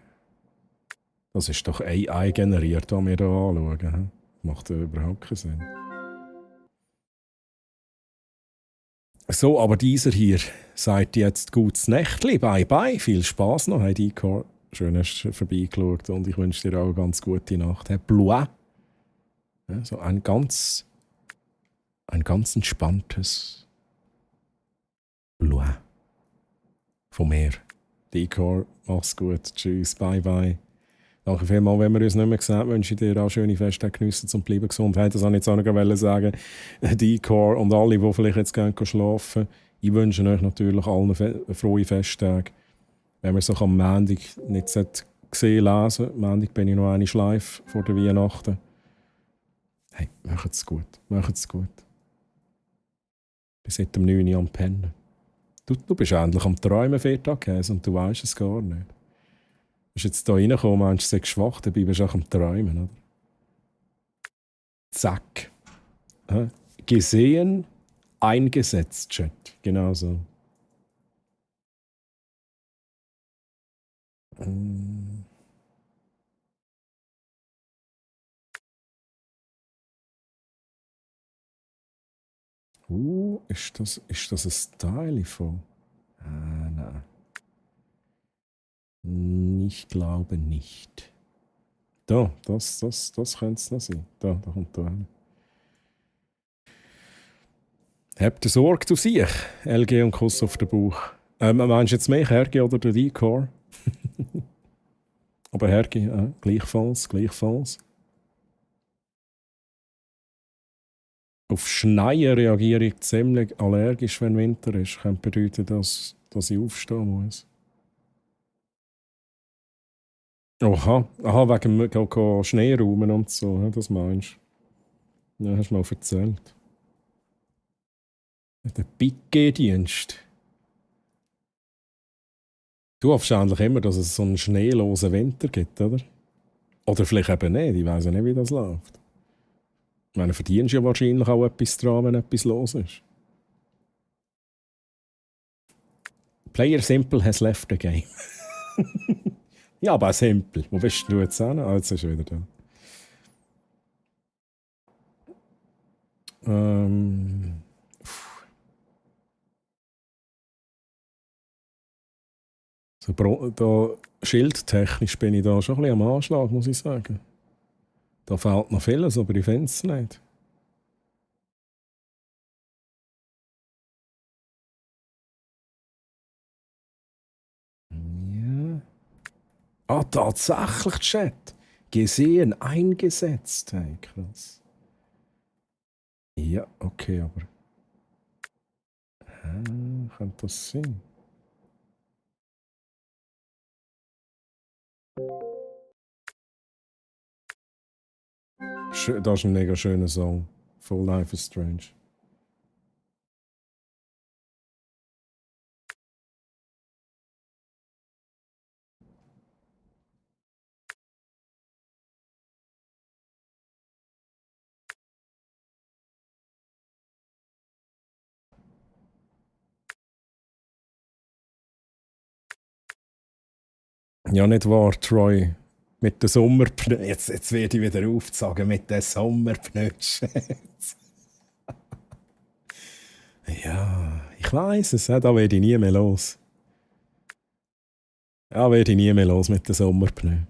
Das ist doch AI generiert, was wir hier anschauen. Macht ja überhaupt keinen Sinn. So, aber dieser hier sagt jetzt gutes Nächtli, bye bye, viel Spaß noch, hey Decor. Schön hast du vorbeigeschaut und ich wünsche dir auch eine ganz gute Nacht. Hey, Blois. Ja, so ein ganz entspanntes Blois. Von mir. Decor, mach's gut, tschüss, bye bye. Danke vielmals, wenn wir uns nicht mehr gesehen haben, wünsche ich dir auch schöne Festtage geniessen und bleiben gesund. Hey, das wollte ich jetzt auch noch sagen. Decor und alle, die vielleicht jetzt gerne schlafen, ich wünsche euch natürlich allen frohe Festtage. Wenn wir es am Montag nicht gesehen lesen, am Montag bin ich noch eine Schleife vor der Weihnachten. Hey, macht's gut, macht's gut. Bis seit dem 9 Uhr am Pennen. Du bist endlich am Träumen, Viertag, und du weißt es gar nicht. Du bist jetzt hier reingekommen, meinst du, du sei schwach, dabei bist du auch am Träumen, oder? Zack. Gesehen, eingesetzt, Chat. Genau so. Ist das ein Style von? Nein. Ich glaube nicht. Da, das könnte es noch sein. Da kommt da hin. Habt ihr Sorge auf sich? LG und Kuss auf den Bauch. Meinst du jetzt mehr Hergi oder der Decor? Aber Hergi, gleichfalls. Auf Schneien reagiere ich ziemlich allergisch, wenn Winter ist. Das könnte bedeuten, dass ich aufstehen muss. Aha, wegen dem Schneeraumen und so, das meinst du? Ja, hast du mal erzählt. Der Piquet-Dienst. Du hoffst eigentlich immer, dass es so einen schneelosen Winter gibt, oder? Oder vielleicht eben nicht, ich weiss ja nicht, wie das läuft. Ich meine, verdienst ja wahrscheinlich auch etwas dran, wenn etwas los ist. Player Simple has left the game. Ja, aber simpel. Wo bist du jetzt hin? Ah, jetzt ist er wieder da. So, da, schildtechnisch bin ich da schon ein bisschen am Anschlag, muss ich sagen. Da fehlt noch vieles, aber ich finde es nicht. Ah, tatsächlich, Chat. Gesehen, eingesetzt. Hey, krass. Ja, okay, aber... könnte das sein? Das ist ein mega schöner Song. Full Life is Strange. Ja, nicht wahr, Troy. Mit den Sommerpneu. Jetzt werde ich wieder aufzagen mit den Sommerpnötchen. Ja, ich weiss es. Da werde ich nie mehr los. Ja, werde ich nie mehr los mit den Sommerpneu. In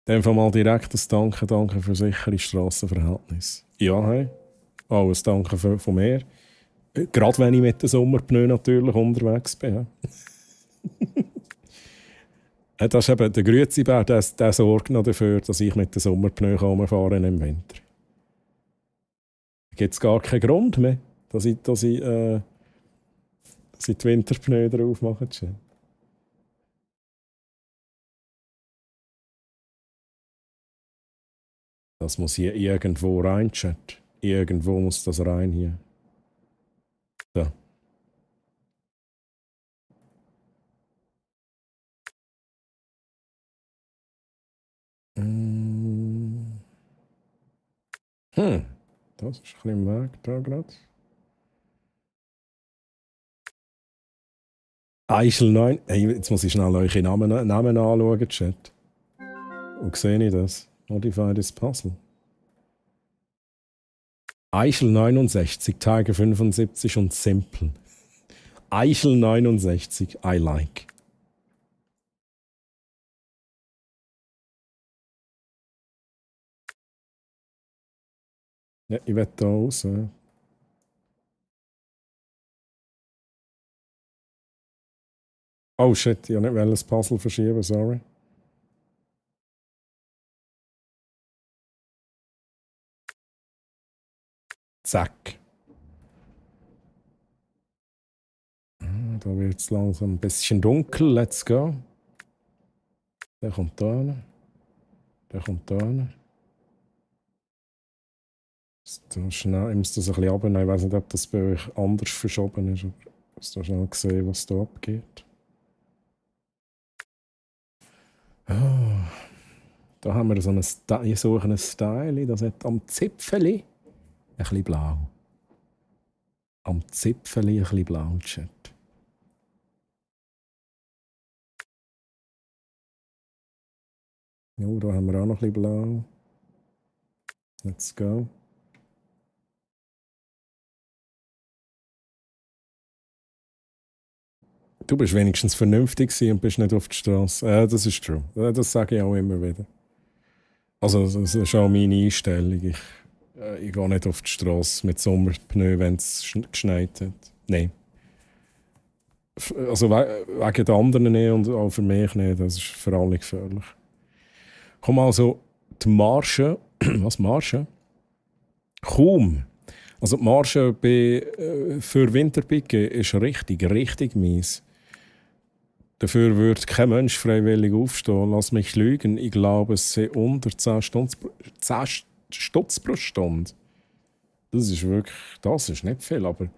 dem Fall mal direkt ein Danke für sichere Strassenverhältnisse. Ja, hey. Auch ein Danke von mir. Gerade wenn ich mit den Sommerpneu natürlich unterwegs bin. Das ist eben der Grüezibär, der sorgt noch dafür, dass ich mit den Sommerpneu fahren im Winter. Da gibt es gar keinen Grund mehr, dass ich die Winterpneu drauf mache. Das muss hier irgendwo rein, Chat. Irgendwo muss das rein hier. So. Das ist ein bisschen im Weg da gerade. Eichel 9. Hey, jetzt muss ich schnell eure Namen anschauen, Chat. Und sehe ich das? Modify this Puzzle. Eichel 69, Tiger 75 und Simple. Eichel 69, I like. Ja, ich will da raus. Ja. Oh shit, ich wollte nicht das Puzzle verschieben, sorry. Zack. Da wird es langsam ein bisschen dunkel. Let's go. Der kommt da hin. Der kommt da hin. Da schnell, ich muss das ein bisschen runternehmen. Ich weiß nicht, ob das bei euch anders verschoben ist. Aber ich muss da schnell sehen, was da abgeht. Oh. Da haben wir so einen ich suche einen Style. Das hat am Zipfeli ein bisschen blau. Am Zipfeli ein bisschen blau, Chat. Ja, da haben wir auch noch ein bisschen blau. Let's go. Du bist wenigstens vernünftig und bist nicht auf die Straße. Ja, das ist true. Das sage ich auch immer wieder. Also, das ist auch meine Einstellung. Ich gehe nicht auf die Straße mit Sommerpneu, wenn es geschneit hat. Nein. Also wegen der anderen nicht und auch für mich nicht. Das ist für alle gefährlich. Komm also, die Marge. Was Marge? Kaum. Also die Marge für Winterpicke ist richtig mies. Dafür würde kein Mensch freiwillig aufstehen. Lass mich lügen. Ich glaube, es sind unter 10 Stutz pro Stunde. Das ist wirklich, das ist nicht viel, aber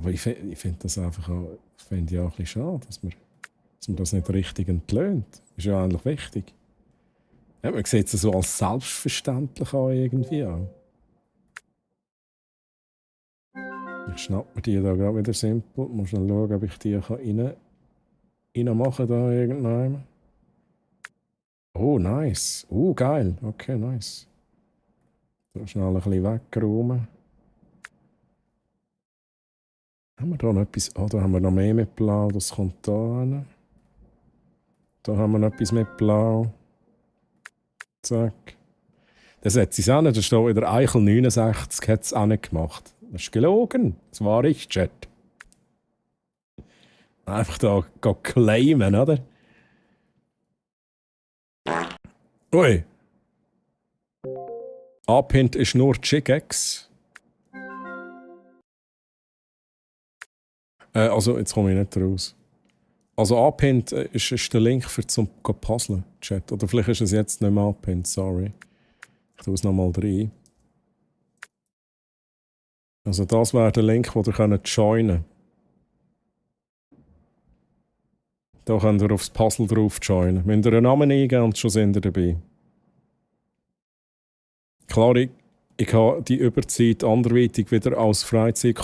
ich finde das einfach auch, auch ein bisschen schade, dass man das nicht richtig entlöhnt. Das ist ja eigentlich wichtig. Ja, man sieht es so als selbstverständlich an irgendwie auch. Ich schnapp mir die da gerade wieder simpel. Muss schnell schauen, ob ich die reinmachen da irgendwann. Oh, nice. Geil. Okay, nice. So schnell ein bisschen wegräumen. Haben wir da noch etwas? Da haben wir noch mehr mit Blau. Das kommt da hin. Da haben wir noch etwas mit Blau. Zack. Das hat sie auch nicht. Da steht wieder Eichel 69, hat es auch nicht gemacht. Das ist gelogen. Das war ich, Chat. Einfach da claimen, oder? Ui. Abhint ist nur Chigex. Also, jetzt komme ich nicht raus. Also, Abhint ist der Link für zum Puzzeln, Chat. Oder vielleicht ist es jetzt nicht mehr Abhint, sorry. Ich tue es nochmal rein. Also, das wäre der Link, den ihr joinen könnt. Da könnt ihr aufs Puzzle drauf joinen. Wenn ihr einen Namen eingeben und schon sind ihr dabei. Klar, ich kann die Überzeit anderweitig wieder als Freizeit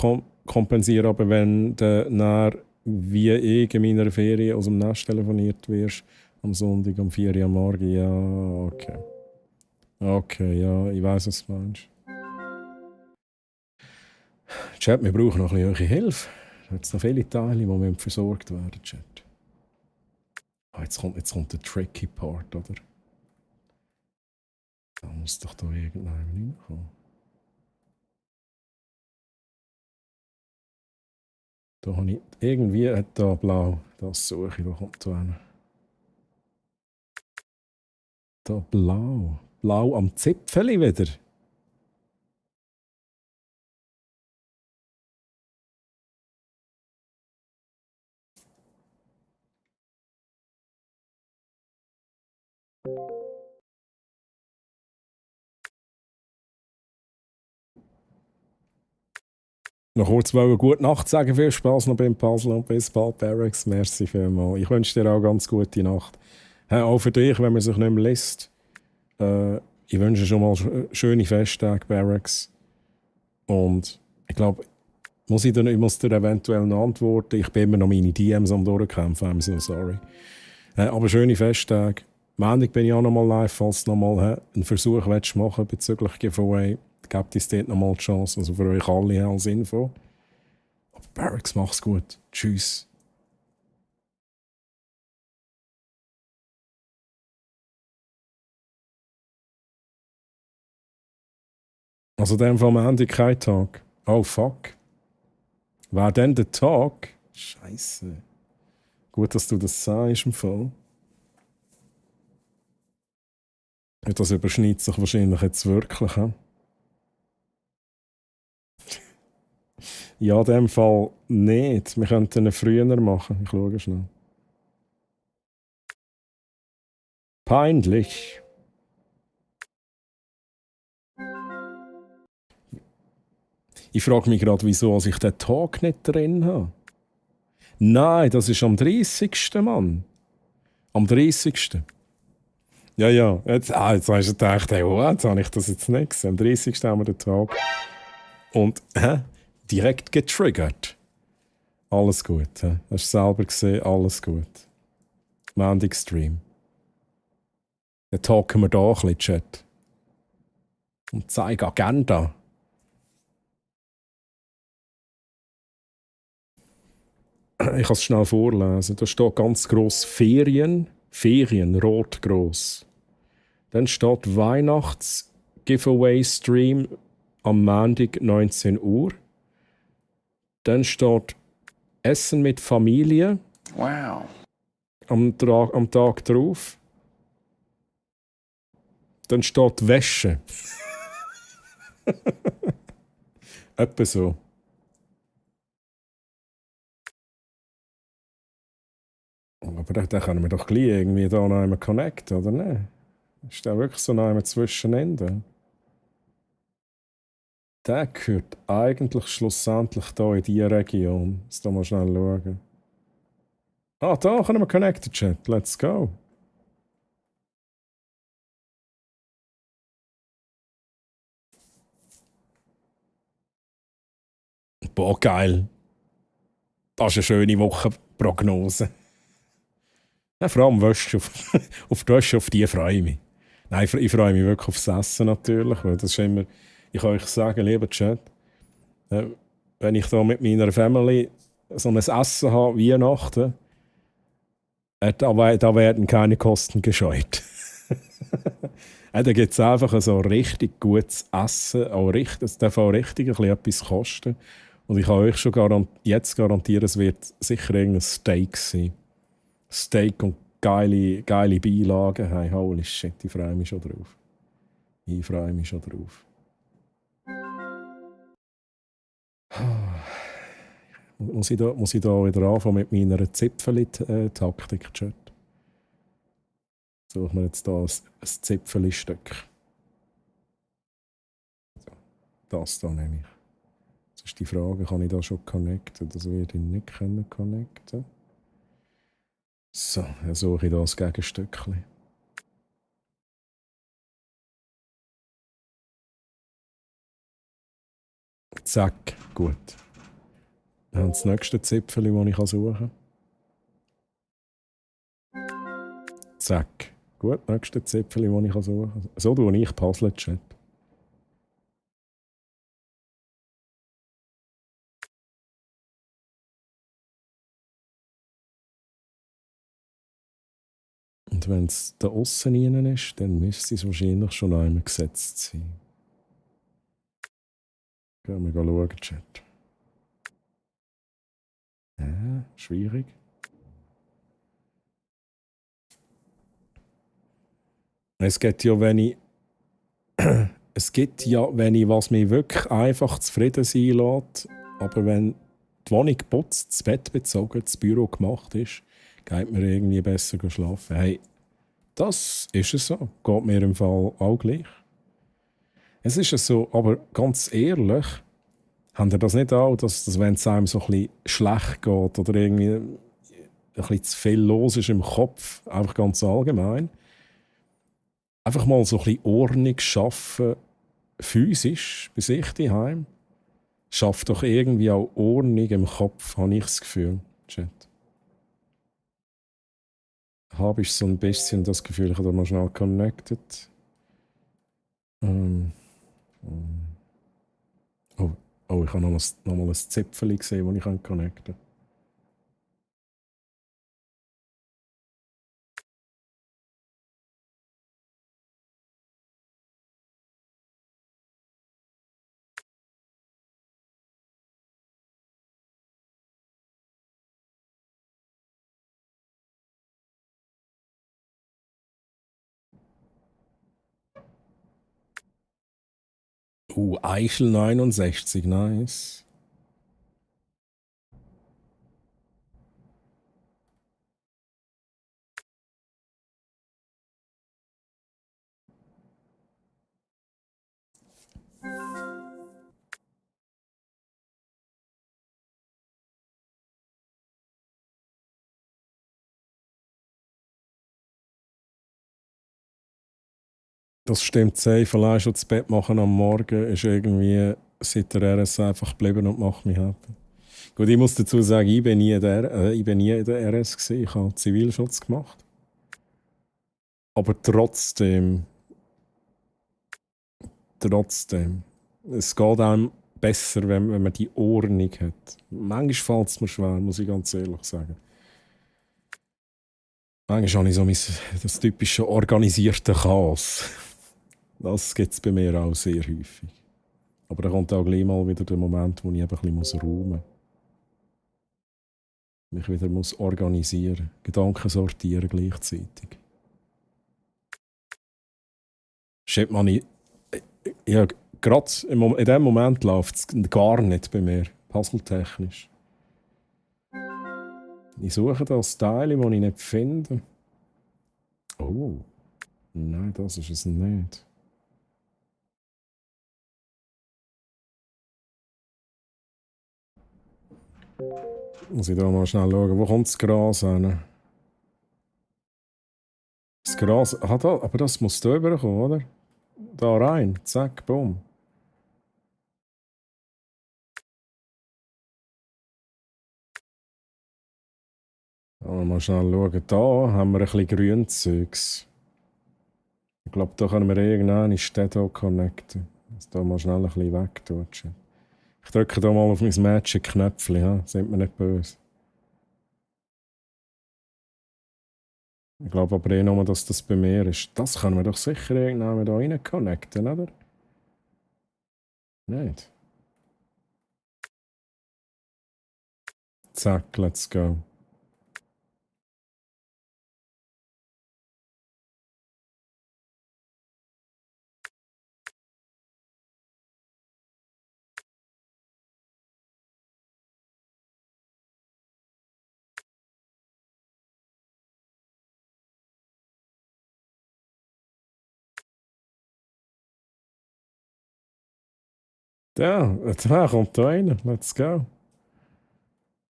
kompensieren, aber wenn du dann wie ich in meiner Ferien aus dem Nest telefoniert wirst, am Sonntag um 4 Uhr am Morgen, ja, okay. Okay, ja, ich weiss, was du meinst. Chat, wir brauchen noch ein bisschen eure Hilfe. Da gibt es noch viele Teile, die versorgt werden, Chat. Jetzt kommt der tricky Part, oder? Da muss doch da irgendjemand reinkommen. Da habe ich irgendwie da blau. Das suche ich, da kommt da hin. Da blau. Blau am Zipfeli wieder. Noch kurz eine gute Nacht sagen. Viel Spaß noch beim Puzzle und bis bald, Barracks. Merci vielmals. Ich wünsche dir auch ganz gute Nacht. Auch für dich, wenn man sich nicht mehr liest. Ich wünsche schon mal schöne Festtage, Barracks. Und ich glaube, ich muss dir eventuell noch antworten. Ich bin immer noch meine DMs am Durchkämpfen. I'm so sorry. Aber schöne Festtage. Montag bin ich auch noch mal live, falls du noch mal einen Versuch machen willst bezüglich Giveaway. gebt uns dort nochmal die Chance. Also für euch alle als Info. Aber Barracks, mach's gut. Tschüss. Also in dem Fall am Ende kein Tag. Oh fuck. War denn der Tag? Scheiße. Gut, dass du das sagst im Fall. Ja, das überschneidet sich wahrscheinlich jetzt wirklich. He? Ja, in dem Fall nicht. Wir könnten ihn früher machen. Ich schaue schnell. Peinlich. Ich frage mich gerade, wieso ich den Tag nicht drin habe. Nein, das ist am 30. Mann. Am 30. Ja. Jetzt hast du gedacht, hey, oh, jetzt habe ich das jetzt nicht gesehen. Am 30. haben wir den Tag. Und direkt getriggert. Alles gut. Hast du selber gesehen, alles gut. Montag-Stream. Dann talken wir da ein bisschen, Chat. Und zeigen Agenda. Ich kann es schnell vorlesen. Da steht ganz gross Ferien, rot gross. Dann steht Weihnachts-Giveaway-Stream am Montag 19 Uhr. Dann steht Essen mit Familie. Wow. Am Tag drauf. Dann steht Wäsche. Etwa so. Aber da können wir doch gleich irgendwie da noch einmal connecten, oder nicht? Ist da wirklich so noch einmal Zwischenende? Der gehört eigentlich schlussendlich hier in diese Region. Jetzt mal schnell schauen. Ah, da können wir connecten, Chat. Let's go. Boah, geil. Das ist eine schöne Wochenprognose. Ja, vor allem Wäsche auf die freue ich mich. Nein, ich freue mich wirklich aufs Essen natürlich, weil das ist immer, ich kann euch sagen, lieber Chat, wenn ich da mit meiner Family so ein Essen habe, Weihnachten, da werden keine Kosten gescheut. Da gibt es einfach so richtig gutes Essen, es darf auch richtig ein bisschen etwas kosten. Und ich kann euch schon jetzt garantieren, es wird sicher irgendein Steak sein. Steak und geile Beilagen. Hey, holy shit, ich freue mich schon drauf. Muss ich da wieder anfangen mit meiner Zipfeli-Taktik, Chat? Suche mir jetzt da ein Zipfeli-Stück. Das da nehme ich. Jetzt ist die Frage, kann ich da schon connecten? Das werde ich nicht connecten. So, dann suche ich da das Gegenstückchen. Zack, gut. Dann haben das nächste Zipfel, das ich suchen kann. Zack. Gut, nächste Zipfel, das ich suchen kann. So tue ich Puzzle, Chat. Und wenn es da aussen rein ist, dann müsste es wahrscheinlich schon einmal gesetzt sein. Gehen wir schauen, Chat. Schwierig. Es gibt ja, wenn ich was mich wirklich einfach zufrieden sein lässt, aber wenn die Wohnung geputzt, das Bett bezogen, das Büro gemacht ist, geht mir irgendwie besser schlafen. Hey, das ist es so. Geht mir im Fall auch gleich. Es ist es so, aber ganz ehrlich, habt ihr das nicht auch, dass wenn es einem so ein bisschen schlecht geht oder irgendwie ein bisschen zu viel los ist im Kopf, einfach ganz allgemein, einfach mal so ein bisschen Ordnung schaffen, physisch, bei sich daheim, schafft doch irgendwie auch Ordnung im Kopf, habe ich das Gefühl. Chat. Habe ich so ein bisschen das Gefühl, ich habe da mal schnell connected. Oh, ich habe noch mal ein Zipfel gesehen, das ich connecten kann. Eichel 69, nice. Das stimmt safe. Allein schon das Bett machen am Morgen ist irgendwie seit der RS einfach geblieben und macht mich happy. Gut, ich muss dazu sagen, ich bin nie in der RS gewesen. Ich habe Zivilschutz gemacht. Aber trotzdem, es geht einem besser, wenn man die Ordnung hat. Manchmal fällt es mir schwer, muss ich ganz ehrlich sagen. Manchmal habe ich so das typische organisierte Chaos. Das gibt es bei mir auch sehr häufig. Aber da kommt auch gleich mal wieder der Moment, wo ich eben ein bisschen räumen muss. Mich wieder muss organisieren, Gedanken sortieren gleichzeitig. Shit, man, ja, gerade in dem Moment läuft es gar nicht bei mir, puzzletechnisch. Ich suche das Teil, das ich nicht finde. Oh, nein, das ist es nicht. Muss ich da mal schnell schauen, wo kommt das Gras hin? Das Gras, da, aber das muss da rüberkommen, oder? Da rein, zack, bumm. Mal schnell schauen, da haben wir ein bisschen Grünzeugs. Ich glaube, da können wir irgendeine Städte connecten. Dass da mal schnell ein bisschen weg tut. Ich drücke da mal auf mein Magic-Knöpfchen, ja? Sind wir nicht böse. Ich glaube aber eh nur, dass das bei mir ist. Das können wir doch sicher irgendwann da rein connecten, oder? Nicht? Zack, let's go. Ja, da kommt da rein. Let's go.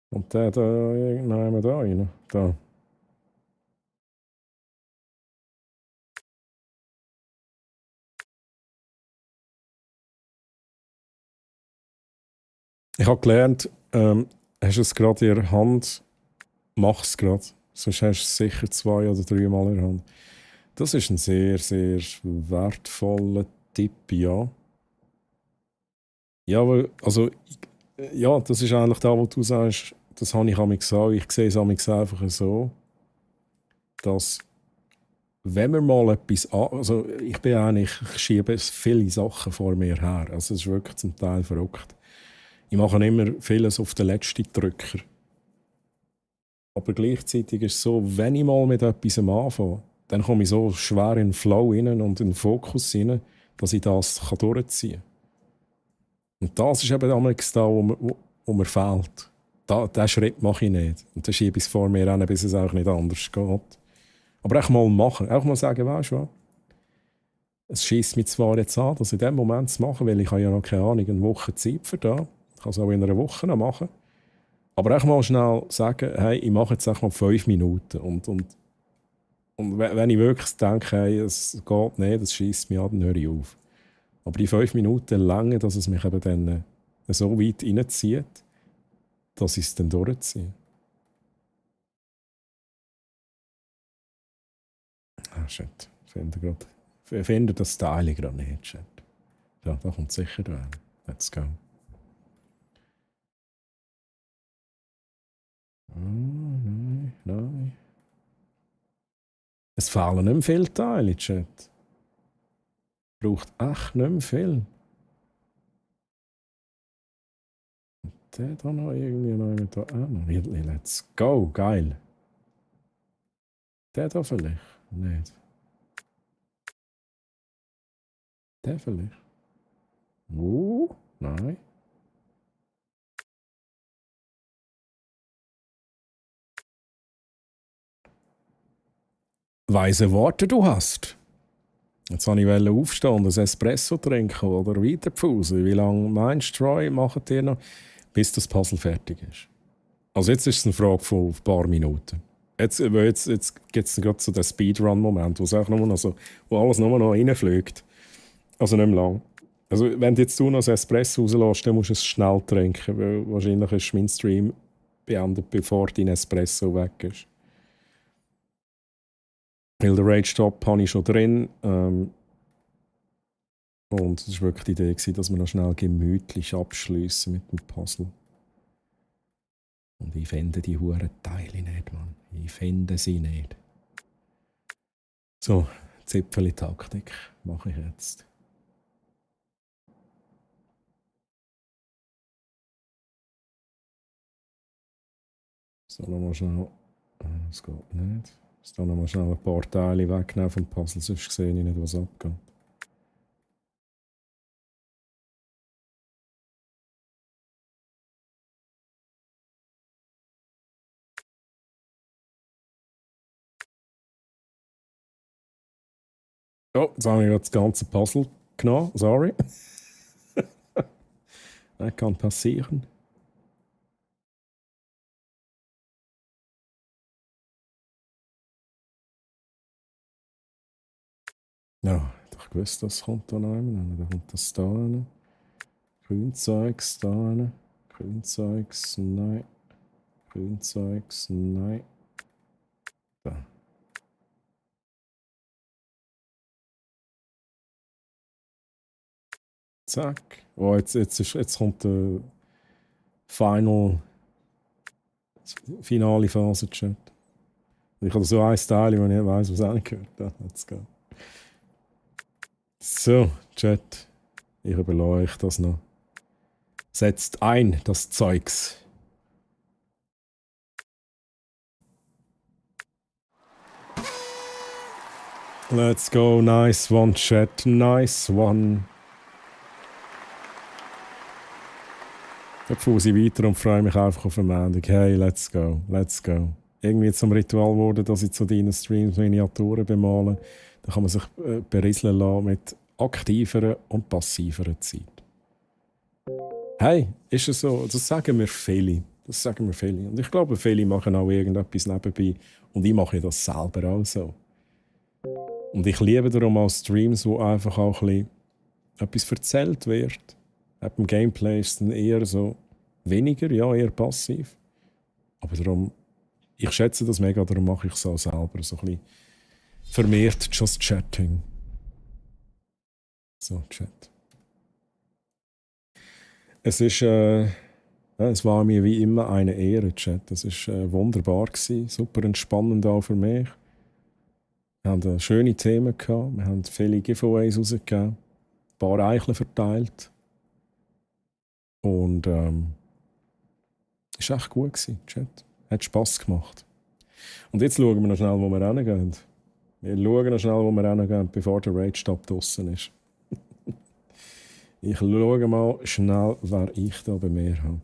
Und der da irgendwann da rein. Da. Ich habe gelernt, hast du es gerade in der Hand, mach es gerade. Sonst hast du es sicher 2 oder 3 Mal in der Hand. Das ist ein sehr, sehr wertvoller Tipp, ja. Ja, weil, also, ja, das ist eigentlich das, was du sagst, das habe ich amigs gesagt. Ich sehe es amigs einfach so, dass, wenn wir mal etwas also ich schiebe viele Sachen vor mir her. Also es ist wirklich zum Teil verrückt. Ich mache immer vieles auf den letzten Drücker. Aber gleichzeitig ist es so, wenn ich mal mit etwas anfange, dann komme ich so schwer in den Flow rein und in den Fokus rein, dass ich das durchziehen kann. Und das ist eben damals da, wo mir fehlt. Diesen Schritt mache ich nicht. Und dann schiebe ich es vor mir hin, bis es auch nicht anders geht. Aber auch mal machen. Auch mal sagen, weißt du was? Es schießt mich zwar jetzt an, das in dem Moment zu machen, weil ich habe ja noch keine Ahnung, eine Woche Zeit für das. Ich kann es auch in einer Woche noch machen. Aber auch mal schnell sagen, hey, ich mache jetzt auch mal 5 Minuten. Und wenn ich wirklich denke, hey, es geht nicht, das schießt mich an, dann höre ich auf. Aber die 5 Minuten lange, dass es mich eben dann so weit reinzieht, dass ich es dann durchziehe. Ah, shit. Ich finde das Teil gerade nicht, shit. Ja, da kommt sicher rein. Let's go. Es fehlen nicht mehr viele Teile, Chat. Braucht echt nicht mehr viel. Der da noch irgendwie noch da. Ah, noch. Let's go, geil. Der da vielleicht? Nicht. Der vielleicht? Nein. Weise Worte du hast. Jetzt wollte ich aufstehen und ein Espresso trinken oder weiterpfusen. Wie lange meinst du, Troy, macht ihr noch, bis das Puzzle fertig ist? Also jetzt ist es eine Frage von ein paar Minuten. Jetzt gibt es gerade so den Speedrun-Moment, wo wo alles nur noch reinfliegt. Also nicht mehr lang. Also wenn du jetzt ein Espresso rauslässt, dann musst du es schnell trinken, weil wahrscheinlich ist mein Stream beendet, bevor dein Espresso weg ist. Weil den Rage-Stop habe ich schon drin. Und es war wirklich die Idee, dass wir noch schnell gemütlich abschließen mit dem Puzzle. Und ich finde die huren Teile nicht, Mann. Ich finde sie nicht. So, Zipfeli-Taktik mache ich jetzt. So, nochmal schnell. Das geht nicht. Jetzt noch mal schnell ein paar Teile wegnehmen vom Puzzle, sonst sehe ich nicht, was abgeht. Oh, jetzt habe ich gerade das ganze Puzzle genommen. Sorry. Das kann passieren. Ja, ich wusste, das kommt da noch einmal. Dann kommt das da hin. Grünzeugs da hin. Grünzeugs, nein. Grünzeugs, nein. Da. Zack. Oh, jetzt kommt der finale Phase, Chat. Ich habe so ein Teil, wo ich nicht weiss, was auch gehört. Ja, let's go. So, Chat. Ich überlasse euch das noch. Setzt ein, das Zeugs. Let's go. Nice one, Chat. Nice one. Da fuße ich weiter und freue mich einfach auf eine Meldung. Hey, let's go. Let's go. Irgendwie zum Ritual wurde, dass ich zu deinen Streams Miniaturen bemale. Da kann man sich berieseln lassen mit aktiverer und passiveren Zeit. Hey, ist es so? Das sagen mir viele. Und ich glaube, viele machen auch irgendetwas nebenbei. Und ich mache das selber auch so. Und ich liebe darum auch Streams, wo einfach auch ein bisschen etwas erzählt wird. Beim Gameplay ist es dann eher so weniger, ja, eher passiv. Aber darum, ich schätze das mega, darum mache ich es auch selber. So ein bisschen vermehrt Just Chatting. So, Chat. Es war mir wie immer eine Ehre, Chat. Es war wunderbar gewesen, super entspannend auch für mich. Wir hatten schöne Themen gehabt, wir haben viele Giveaways rausgegeben, ein paar Eicheln verteilt. Und es war echt gut gewesen, Chat. Hat Spass gemacht. Und jetzt schauen wir noch schnell, wo wir hingehen. Wir schauen noch schnell, wo wir hingehen, bevor der Rage-Stop draussen ist. Ich schaue mal schnell, wer ich da bei mir habe.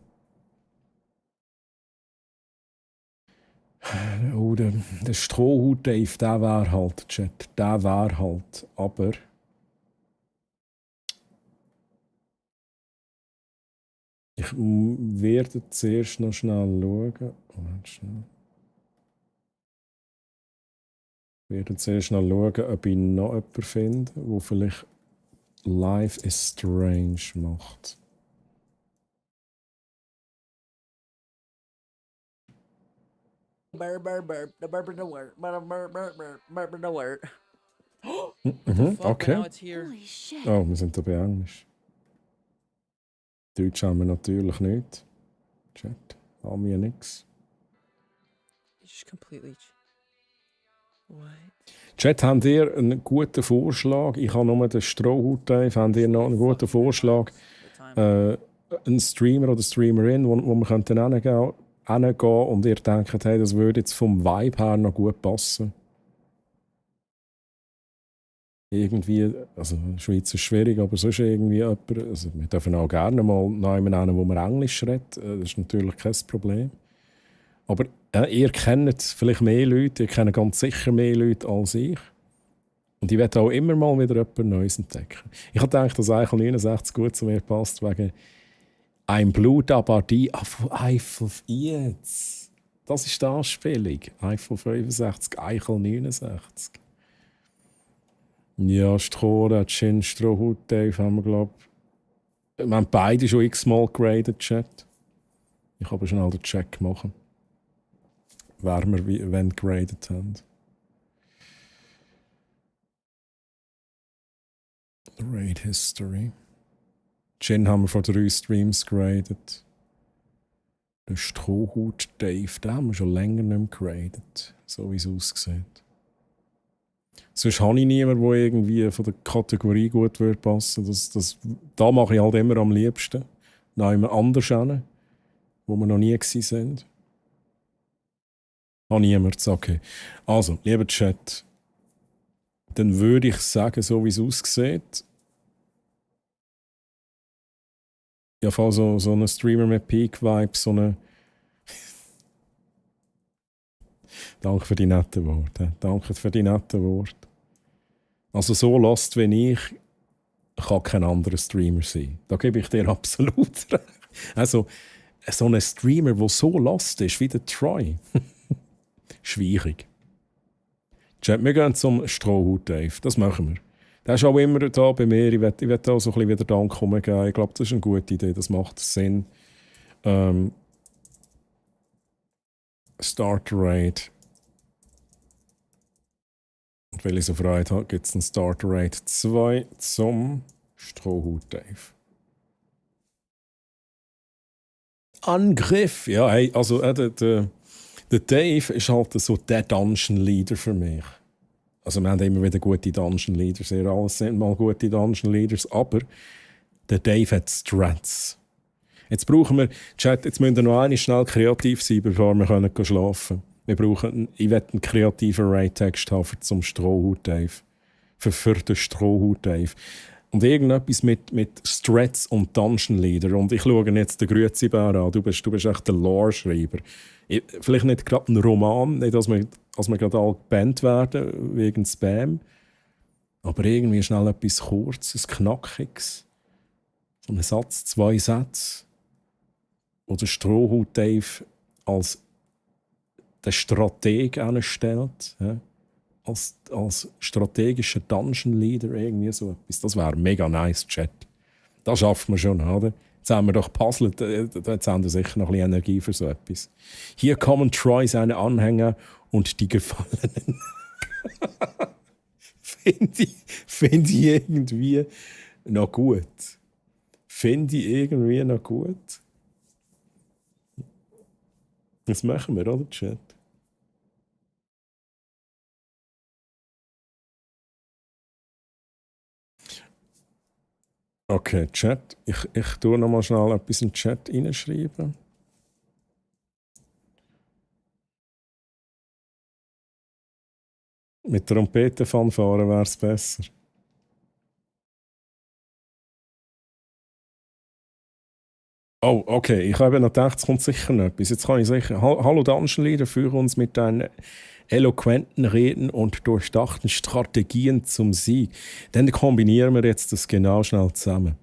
Oh, der Strohhut-Dave, der wäre halt, Chat. Der wäre halt. Aber ich werde zuerst noch schnell schauen. Ich werde zuerst schnell schauen, ob ich noch jemanden finde, der vielleicht Life is Strange macht. Okay. Oh, wir sind da bei Englisch. Deutsch haben wir natürlich nicht. Chat, haben wir nichts. Just completely. Chat, habt ihr einen guten Vorschlag? Ich habe nur den Strohhut-Dave. Habt ihr noch einen guten Vorschlag? Ein Streamer oder Streamerin, wo wir könnten hingehen und ihr denkt, hey, das würde jetzt vom Vibe her noch gut passen? Irgendwie, also Schweiz ist schwierig, aber sonst irgendwie jemand, also wir dürfen auch gerne mal jemanden nennen, wo man Englisch redet, das ist natürlich kein Problem. Aber ihr kennt vielleicht mehr Leute, ihr kennt ganz sicher mehr Leute als ich. Und ich werde auch immer mal wieder etwas Neues entdecken. Ich habe gedacht, dass Eichel 69 gut zu mir passt, wegen «Ein Blut aber die Eiffel jetzt». Das ist die Anspielung. Eiffel 65, Eichel 69. Ja, Strohra, Chin, Strohhut, Dave haben wir, glaube ich. Wir haben beide schon x-mal geradet, Chat. Ich habe schnell den Check machen, wer wir wenn geradet haben. Raid History. Chin haben wir vor 3 Streams geradet. Der Strohhut Dave, den haben wir schon länger nicht mehr geradet, so wie es aussieht. Sonst habe ich niemanden, der irgendwie von der Kategorie gut würde passen. Da mache ich halt immer am liebsten. Noch jemand anders hin, wo wir noch nie waren. Habe niemand, okay. Also, lieber Chat, dann würde ich sagen, so wie es aussieht, ja, voll so ein Streamer mit Peak-Vibe, so eine. Danke für die netten Worte. Danke für die netten Worte. Also so lost wie ich kann kein anderer Streamer sein. Da gebe ich dir absolut recht. Also so ein Streamer, der so lost ist wie der Troy. Schwierig. Chat, wir gehen zum Strohhut Dave. Das machen wir. Der ist auch immer da bei mir. Ich will auch so ein bisschen wieder Dank geben. Ich glaube, das ist eine gute Idee. Das macht Sinn. Start Raid. Und weil ich so Freude habe, gibt es einen Start Raid 2 zum Strohhut Dave. Angriff! Ja, hey, also der Dave ist halt so der Dungeon Leader für mich. Also wir haben immer wieder gute Dungeon Leaders. Ihr alles sind mal gute Dungeon Leaders, aber der Dave hat Strats. Jetzt brauchen wir, Chat, jetzt müssen wir noch einmal schnell kreativ sein, bevor wir schlafen können. Ich will einen kreativen Raid-Text haben zum Strohhut Dave. Für den Strohhut Dave. Und irgendetwas mit Strats und Dungeon Leader. Und ich schaue jetzt den Grüezi-Bär an. Du bist echt der Lore-Schreiber. Vielleicht nicht gerade ein Roman, nicht, dass wir gerade alle gebannt werden wegen Spam. Aber irgendwie schnell etwas Kurzes, Knackiges. So ein Satz, 2 Sätze. Oder Strohhut Dave als der Strateg anstellt. Ja? Als strategischer Dungeon Leader, irgendwie so etwas. Das wäre mega nice, Chat. Das schaffen wir schon, oder? Jetzt haben wir doch puzzelt, jetzt haben wir sicher noch ein bisschen Energie für so etwas. Hier kommen Troy, seine Anhänger und die Gefallenen. Finde ich irgendwie noch gut. Finde ich irgendwie noch gut. Das machen wir, oder, Chat? Okay, Chat. Ich tue noch mal schnell etwas in den Chat reinschreiben. Mit Trompetenfanfare wäre es besser. Oh, okay. Ich habe noch gedacht, es kommt sicher noch etwas. Jetzt kann ich sicher. Hallo Dungeon Leader, führe uns mit deinen eloquenten Reden und durchdachten Strategien zum Sieg. Dann kombinieren wir jetzt das genau schnell zusammen.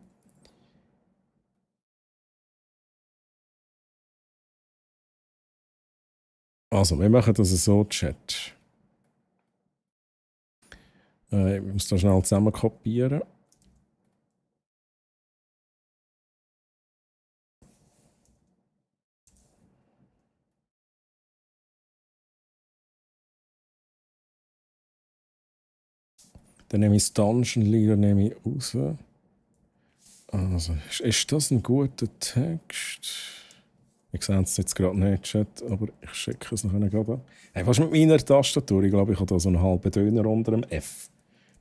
Also, wir machen das so, Chat. Ich muss das schnell zusammen kopieren. Dann nehme ich das Dungeon Leader raus. Also, ist das ein guter Text? Ich sehe es jetzt gerade nicht, Chat, aber ich schicke es nachher gerade an. Hey, was ist mit meiner Tastatur? Ich glaube, ich habe da so einen halben Döner unter dem F.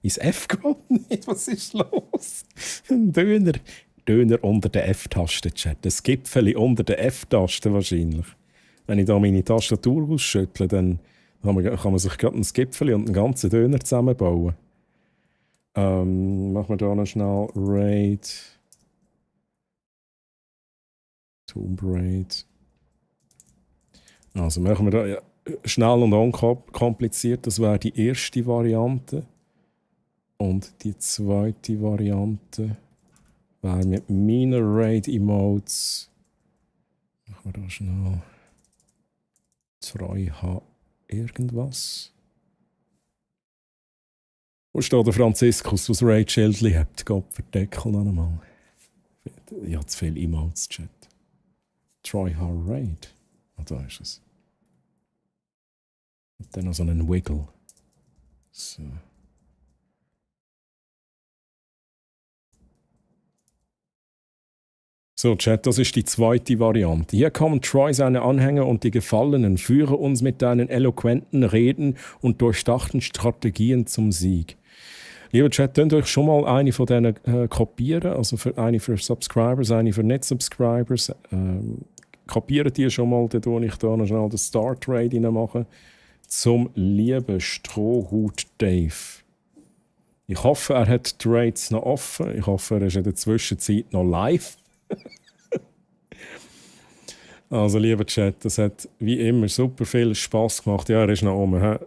Mein F geht nicht, was ist los? Ein Döner unter der F-Taste, Chat. Ein Gipfeli unter der F-Taste wahrscheinlich. Wenn ich da meine Tastatur ausschüttle, dann kann man sich gerade ein Gipfeli und einen ganzen Döner zusammenbauen. Machen wir da noch schnell Raid. Tomb Raid. Also machen wir da ja, schnell und unkompliziert. Das wäre die erste Variante. Und die zweite Variante wäre mit meinen Raid-Emotes. Machen wir da schnell. 2H irgendwas. Wo steht der Franziskus, was Raid-Schild liebt? Gott verdeckel noch einmal. Ich habe zu viele Emotes, Chat. Try Hard Raid. Ah, da ist es. Und dann noch so einen Wiggle. So. So, Chat, das ist die zweite Variante. Hier kommen Troy, seine Anhänger und die Gefallenen, führe uns mit deinen eloquenten Reden und durchdachten Strategien zum Sieg. Lieber Chat, könnt ihr euch schon mal eine von denen kopieren, also eine für Subscribers, eine für Nicht-Subscribers. Kopiert die schon mal, dann tue ich da noch schnell den Start-Raid reinmachen. Zum lieben Strohhut Dave. Ich hoffe, er hat die Raids noch offen. Ich hoffe, er ist in der Zwischenzeit noch live. Also, lieber Chat, das hat wie immer super viel Spass gemacht. Ja, er ist noch oben.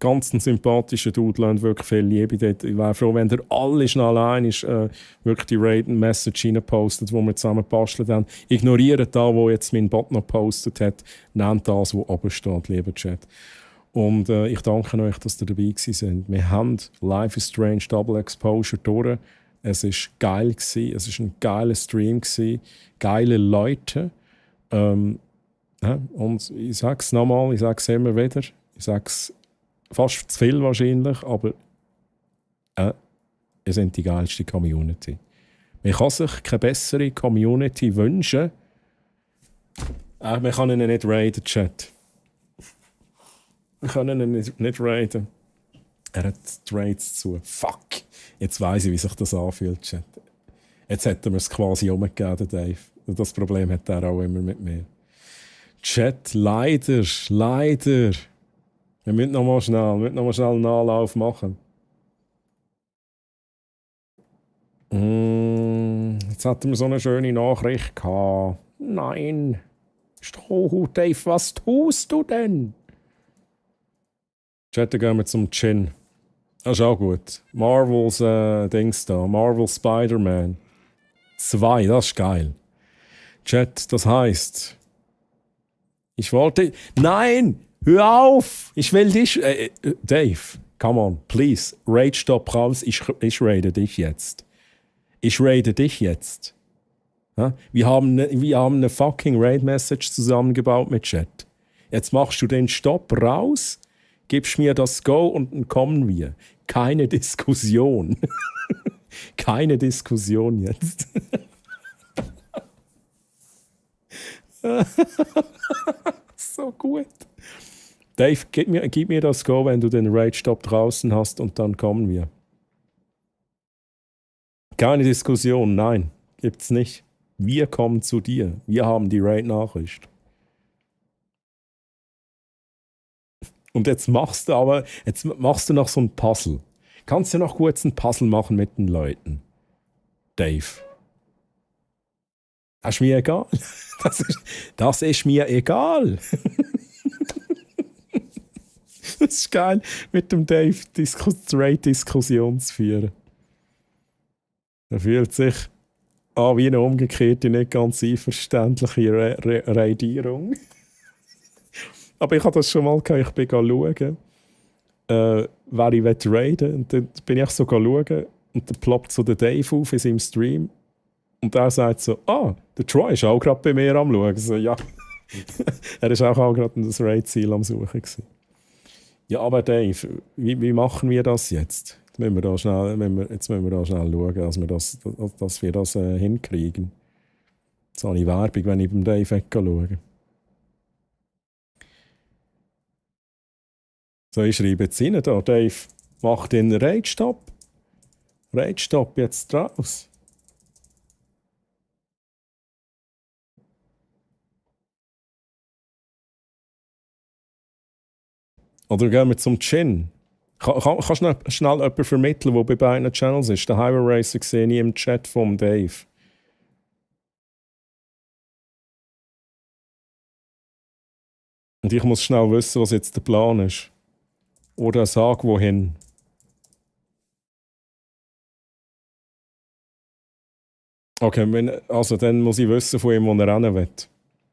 Ganz ein sympathischer Dude, lernt wirklich viel Liebe dort. Ich wäre froh, wenn ihr alle schnell wirklich die Raid-Message reinpostet, die wir zusammen gebastelt haben. Ignoriert da, wo jetzt mein Bot noch gepostet hat. Nehmt das, was oben steht, lieber Chat. Und ich danke euch, dass ihr dabei gewesen seid. Wir haben Life is Strange Double Exposure durch. Es war geil gewesen. Es war ein geiler Stream gewesen. Geile Leute. Und ich sage es nochmal, ich sage es immer wieder. Ich sage es fast zu viel wahrscheinlich, aber ihr seid die geilste Community. Man kann sich keine bessere Community wünschen. Man kann ihn nicht raiden, Chat. Wir können ihn nicht raiden. Er hat die Raids zu. Fuck! Jetzt weiss ich, wie sich das anfühlt, Chat. Jetzt hätten wir es quasi umgegeben, Dave. Das Problem hat er auch immer mit mir. Chat, leider. Wir müssen noch mal schnell einen Anlauf machen. Jetzt hatten wir so eine schöne Nachricht gehabt. Nein. Strohhut Dave, was tust du denn? Chat, dann gehen wir zum Chin. Das ist auch gut. Marvels Dings da. Marvel Spider-Man 2, das ist geil. Chat, das heisst... Ich wollte... Nein! Hör auf! Ich will dich... Dave, come on, please. Raid stop raus. Ich raide dich jetzt. Ja? Wir haben eine fucking Raid-Message zusammengebaut mit Chat. Jetzt machst du den Stopp raus, gibst mir das Go und dann kommen wir. Keine Diskussion. Keine Diskussion jetzt. So gut. Dave, gib mir das Go, wenn du den Raid-Stop draußen hast und dann kommen wir. Keine Diskussion, nein, gibt's nicht. Wir kommen zu dir. Wir haben die Raid-Nachricht. Und jetzt machst du noch so ein Puzzle. Kannst du noch kurz ein Puzzle machen mit den Leuten? Dave. Das ist mir egal. Das ist mir egal. Das ist geil, mit dem Dave Raid-Diskussion zu führen. Er fühlt sich an wie eine umgekehrte, nicht ganz einverständliche Raidierung. Aber ich habe das schon mal gehabt, ich bin schauen, wer ich raiden will. Und dann bin ich so schauen und dann ploppt so der Dave auf in seinem Stream. Und er sagt so, der Troy ist auch gerade bei mir am Schauen. So, ja. Er war auch gerade das Raid-Ziel am Suchen gewesen. Ja, aber Dave, wie machen wir das jetzt? Jetzt müssen wir da schnell schauen, dass wir das hinkriegen. Jetzt habe ich Werbung, wenn ich beim Dave schaue. So, ich schreibe jetzt rein da. Dave, mach den Rage-Stop. Rage-Stop jetzt draus. Oder gehen wir zum Chin. Kannst du schnell jemanden vermitteln, der bei beiden Channels ist? Den Highway Racer sehe ich im Chat vom Dave. Und ich muss schnell wissen, was jetzt der Plan ist. Oder sag wohin. Okay, also dann muss ich wissen, von ihm, wo er rennen will.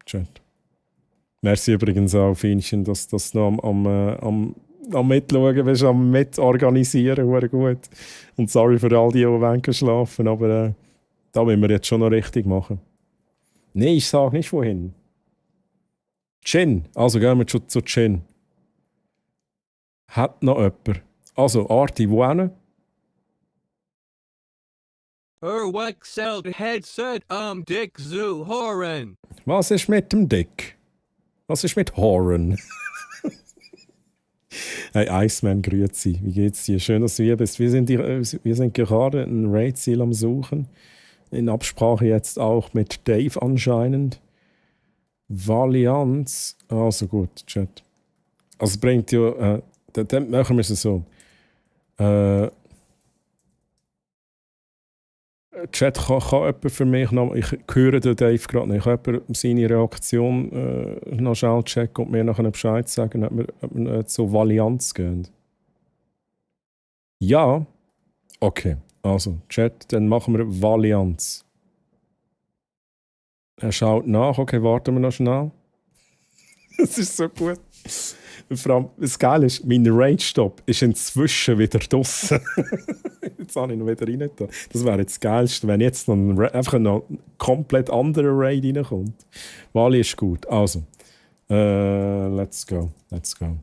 Chat. Merci übrigens auch, Fienchen, dass du noch am Mitschauen bist, am Mitorganisieren, sehr gut. Und sorry für all die wollen schlafen, aber da müssen wir jetzt schon noch richtig machen. Nein, ich sage nicht wohin. Chin, also gehen wir zu Chin. Hat noch jemand? Also, Arti, wo hin? Headset am Dick Zoo Horan. Was ist mit dem Dick? Was ist mit Horan? Hey, Iceman, grüezi. Wie geht's dir? Schön, dass du hier bist. Wir sind gerade ein Raid-Ziel am Suchen. In Absprache jetzt auch mit Dave anscheinend. Valianz. Also gut, Chat. Also bringt ja... dann machen wir es so. Chat, kann jemand für mich noch... Ich höre den Dave gerade nicht. Kann jemand seine Reaktion noch schnell checken und mir nachher Bescheid sagen, ob wir zu Valianz gehen? Ja? Okay. Also, Chat, dann machen wir Valianz. Er schaut nach. Okay, warten wir noch schnell. Das ist so gut. Vor allem, das Geile ist, mein Rage-Stop ist inzwischen wieder draussen. Jetzt habe ich ihn wieder rein. Das wäre jetzt das Geilste, wenn jetzt noch einfach noch ein komplett anderer Raid reinkommt. Wally ist gut. Also, let's go. Let's go.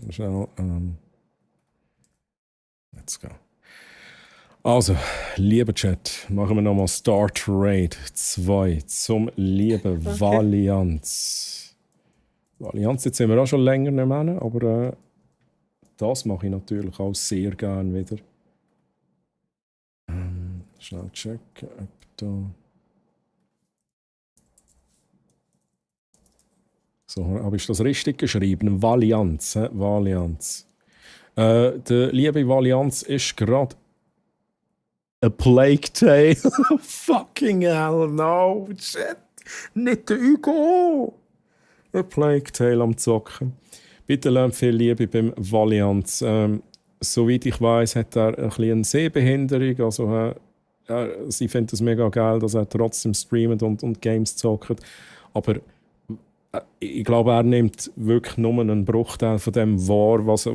Schnell, let's go. Also, lieber Chat, machen wir nochmal Start Raid 2 zum lieben Valianz. Valianz, jetzt sind wir auch schon länger nicht mehr, aber das mache ich natürlich auch sehr gerne wieder. Schnell checken, ob da... So, habe ich das richtig geschrieben? Valianz, Valianz. Der liebe Valianz ist gerade A Plague Tale. Fucking hell, no, shit. Nicht der Hugo. A Plague Tale am Zocken. Bitte lernt viel Liebe beim Valianz. Soweit ich weiß, hat er ein bisschen eine Sehbehinderung. Also, sie findet es mega geil, dass er trotzdem streamt und Games zockt. Aber ich glaube, er nimmt wirklich nur einen Bruchteil von dem wahr, was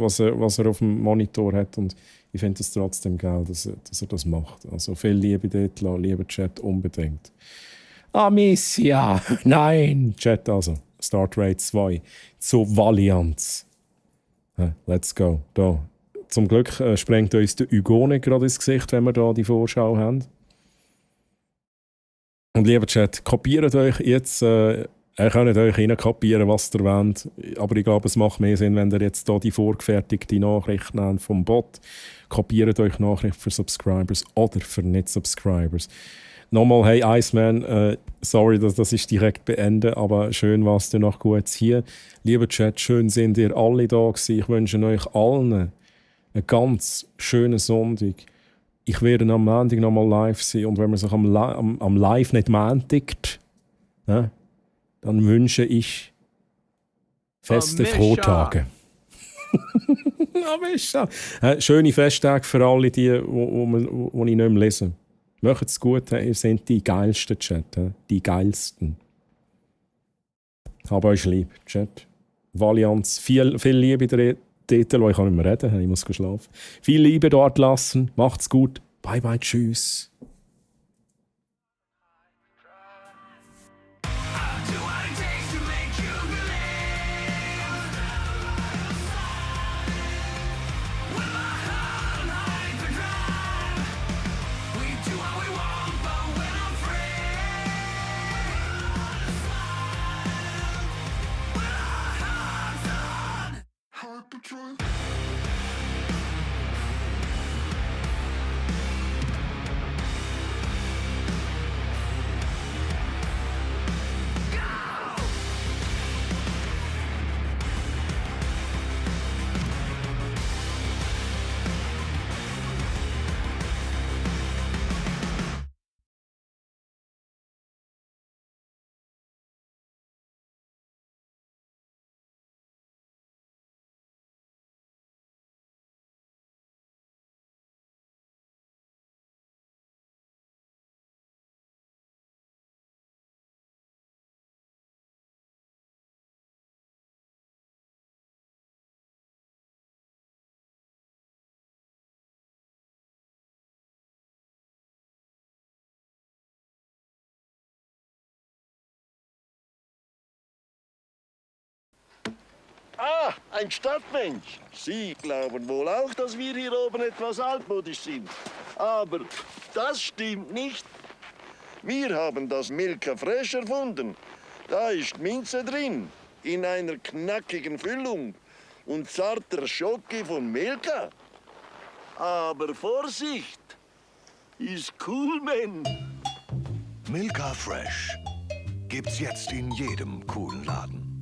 er auf dem Monitor hat. Und ich finde es trotzdem geil, dass er das macht. Also viel Liebe dort, lieber Chat, unbedingt. Amicia! Nein! Chat also. Start Raid 2 zu Valianz. Let's go. Da. Zum Glück sprengt uns der Hugo nicht gerade ins Gesicht, wenn wir da die Vorschau haben. Und lieber Chat, kopiert euch jetzt... Ihr könnt euch reinkapieren, was ihr wollt. Aber ich glaube, es macht mehr Sinn, wenn ihr jetzt hier die vorgefertigte Nachricht nehmt vom Bot. Kopiert euch Nachricht für Subscribers oder für Nicht-Subscribers. Nochmal, hey Iceman, sorry, dass ich direkt beende, aber schön warst du noch gut hier. Lieber Chat, schön sind ihr alle da gewesen. Ich wünsche euch allen einen ganz schönen Sonntag. Ich werde am Montag nochmal live sein und wenn man sich am Live nicht montigt, ne? Dann wünsche ich feste Frohtage. Schöne Festtage für alle, die ich nicht mehr lese. Macht's gut, ihr seid die geilsten Chat. Die geilsten. Hab euch lieb, Chat. Valianz, viel Liebe dort. Ich kann nicht mehr reden, ich muss schlafen. Viel Liebe dort lassen. Macht's gut. Bye bye, tschüss. We do what we want, but we're not free. Ah, ein Stadtmensch. Sie glauben wohl auch, dass wir hier oben etwas altmodisch sind. Aber das stimmt nicht. Wir haben das Milka Fresh erfunden. Da ist Minze drin, in einer knackigen Füllung und zarter Schoki von Milka. Aber Vorsicht, ist cool, man. Milka Fresh gibt's jetzt in jedem coolen Laden.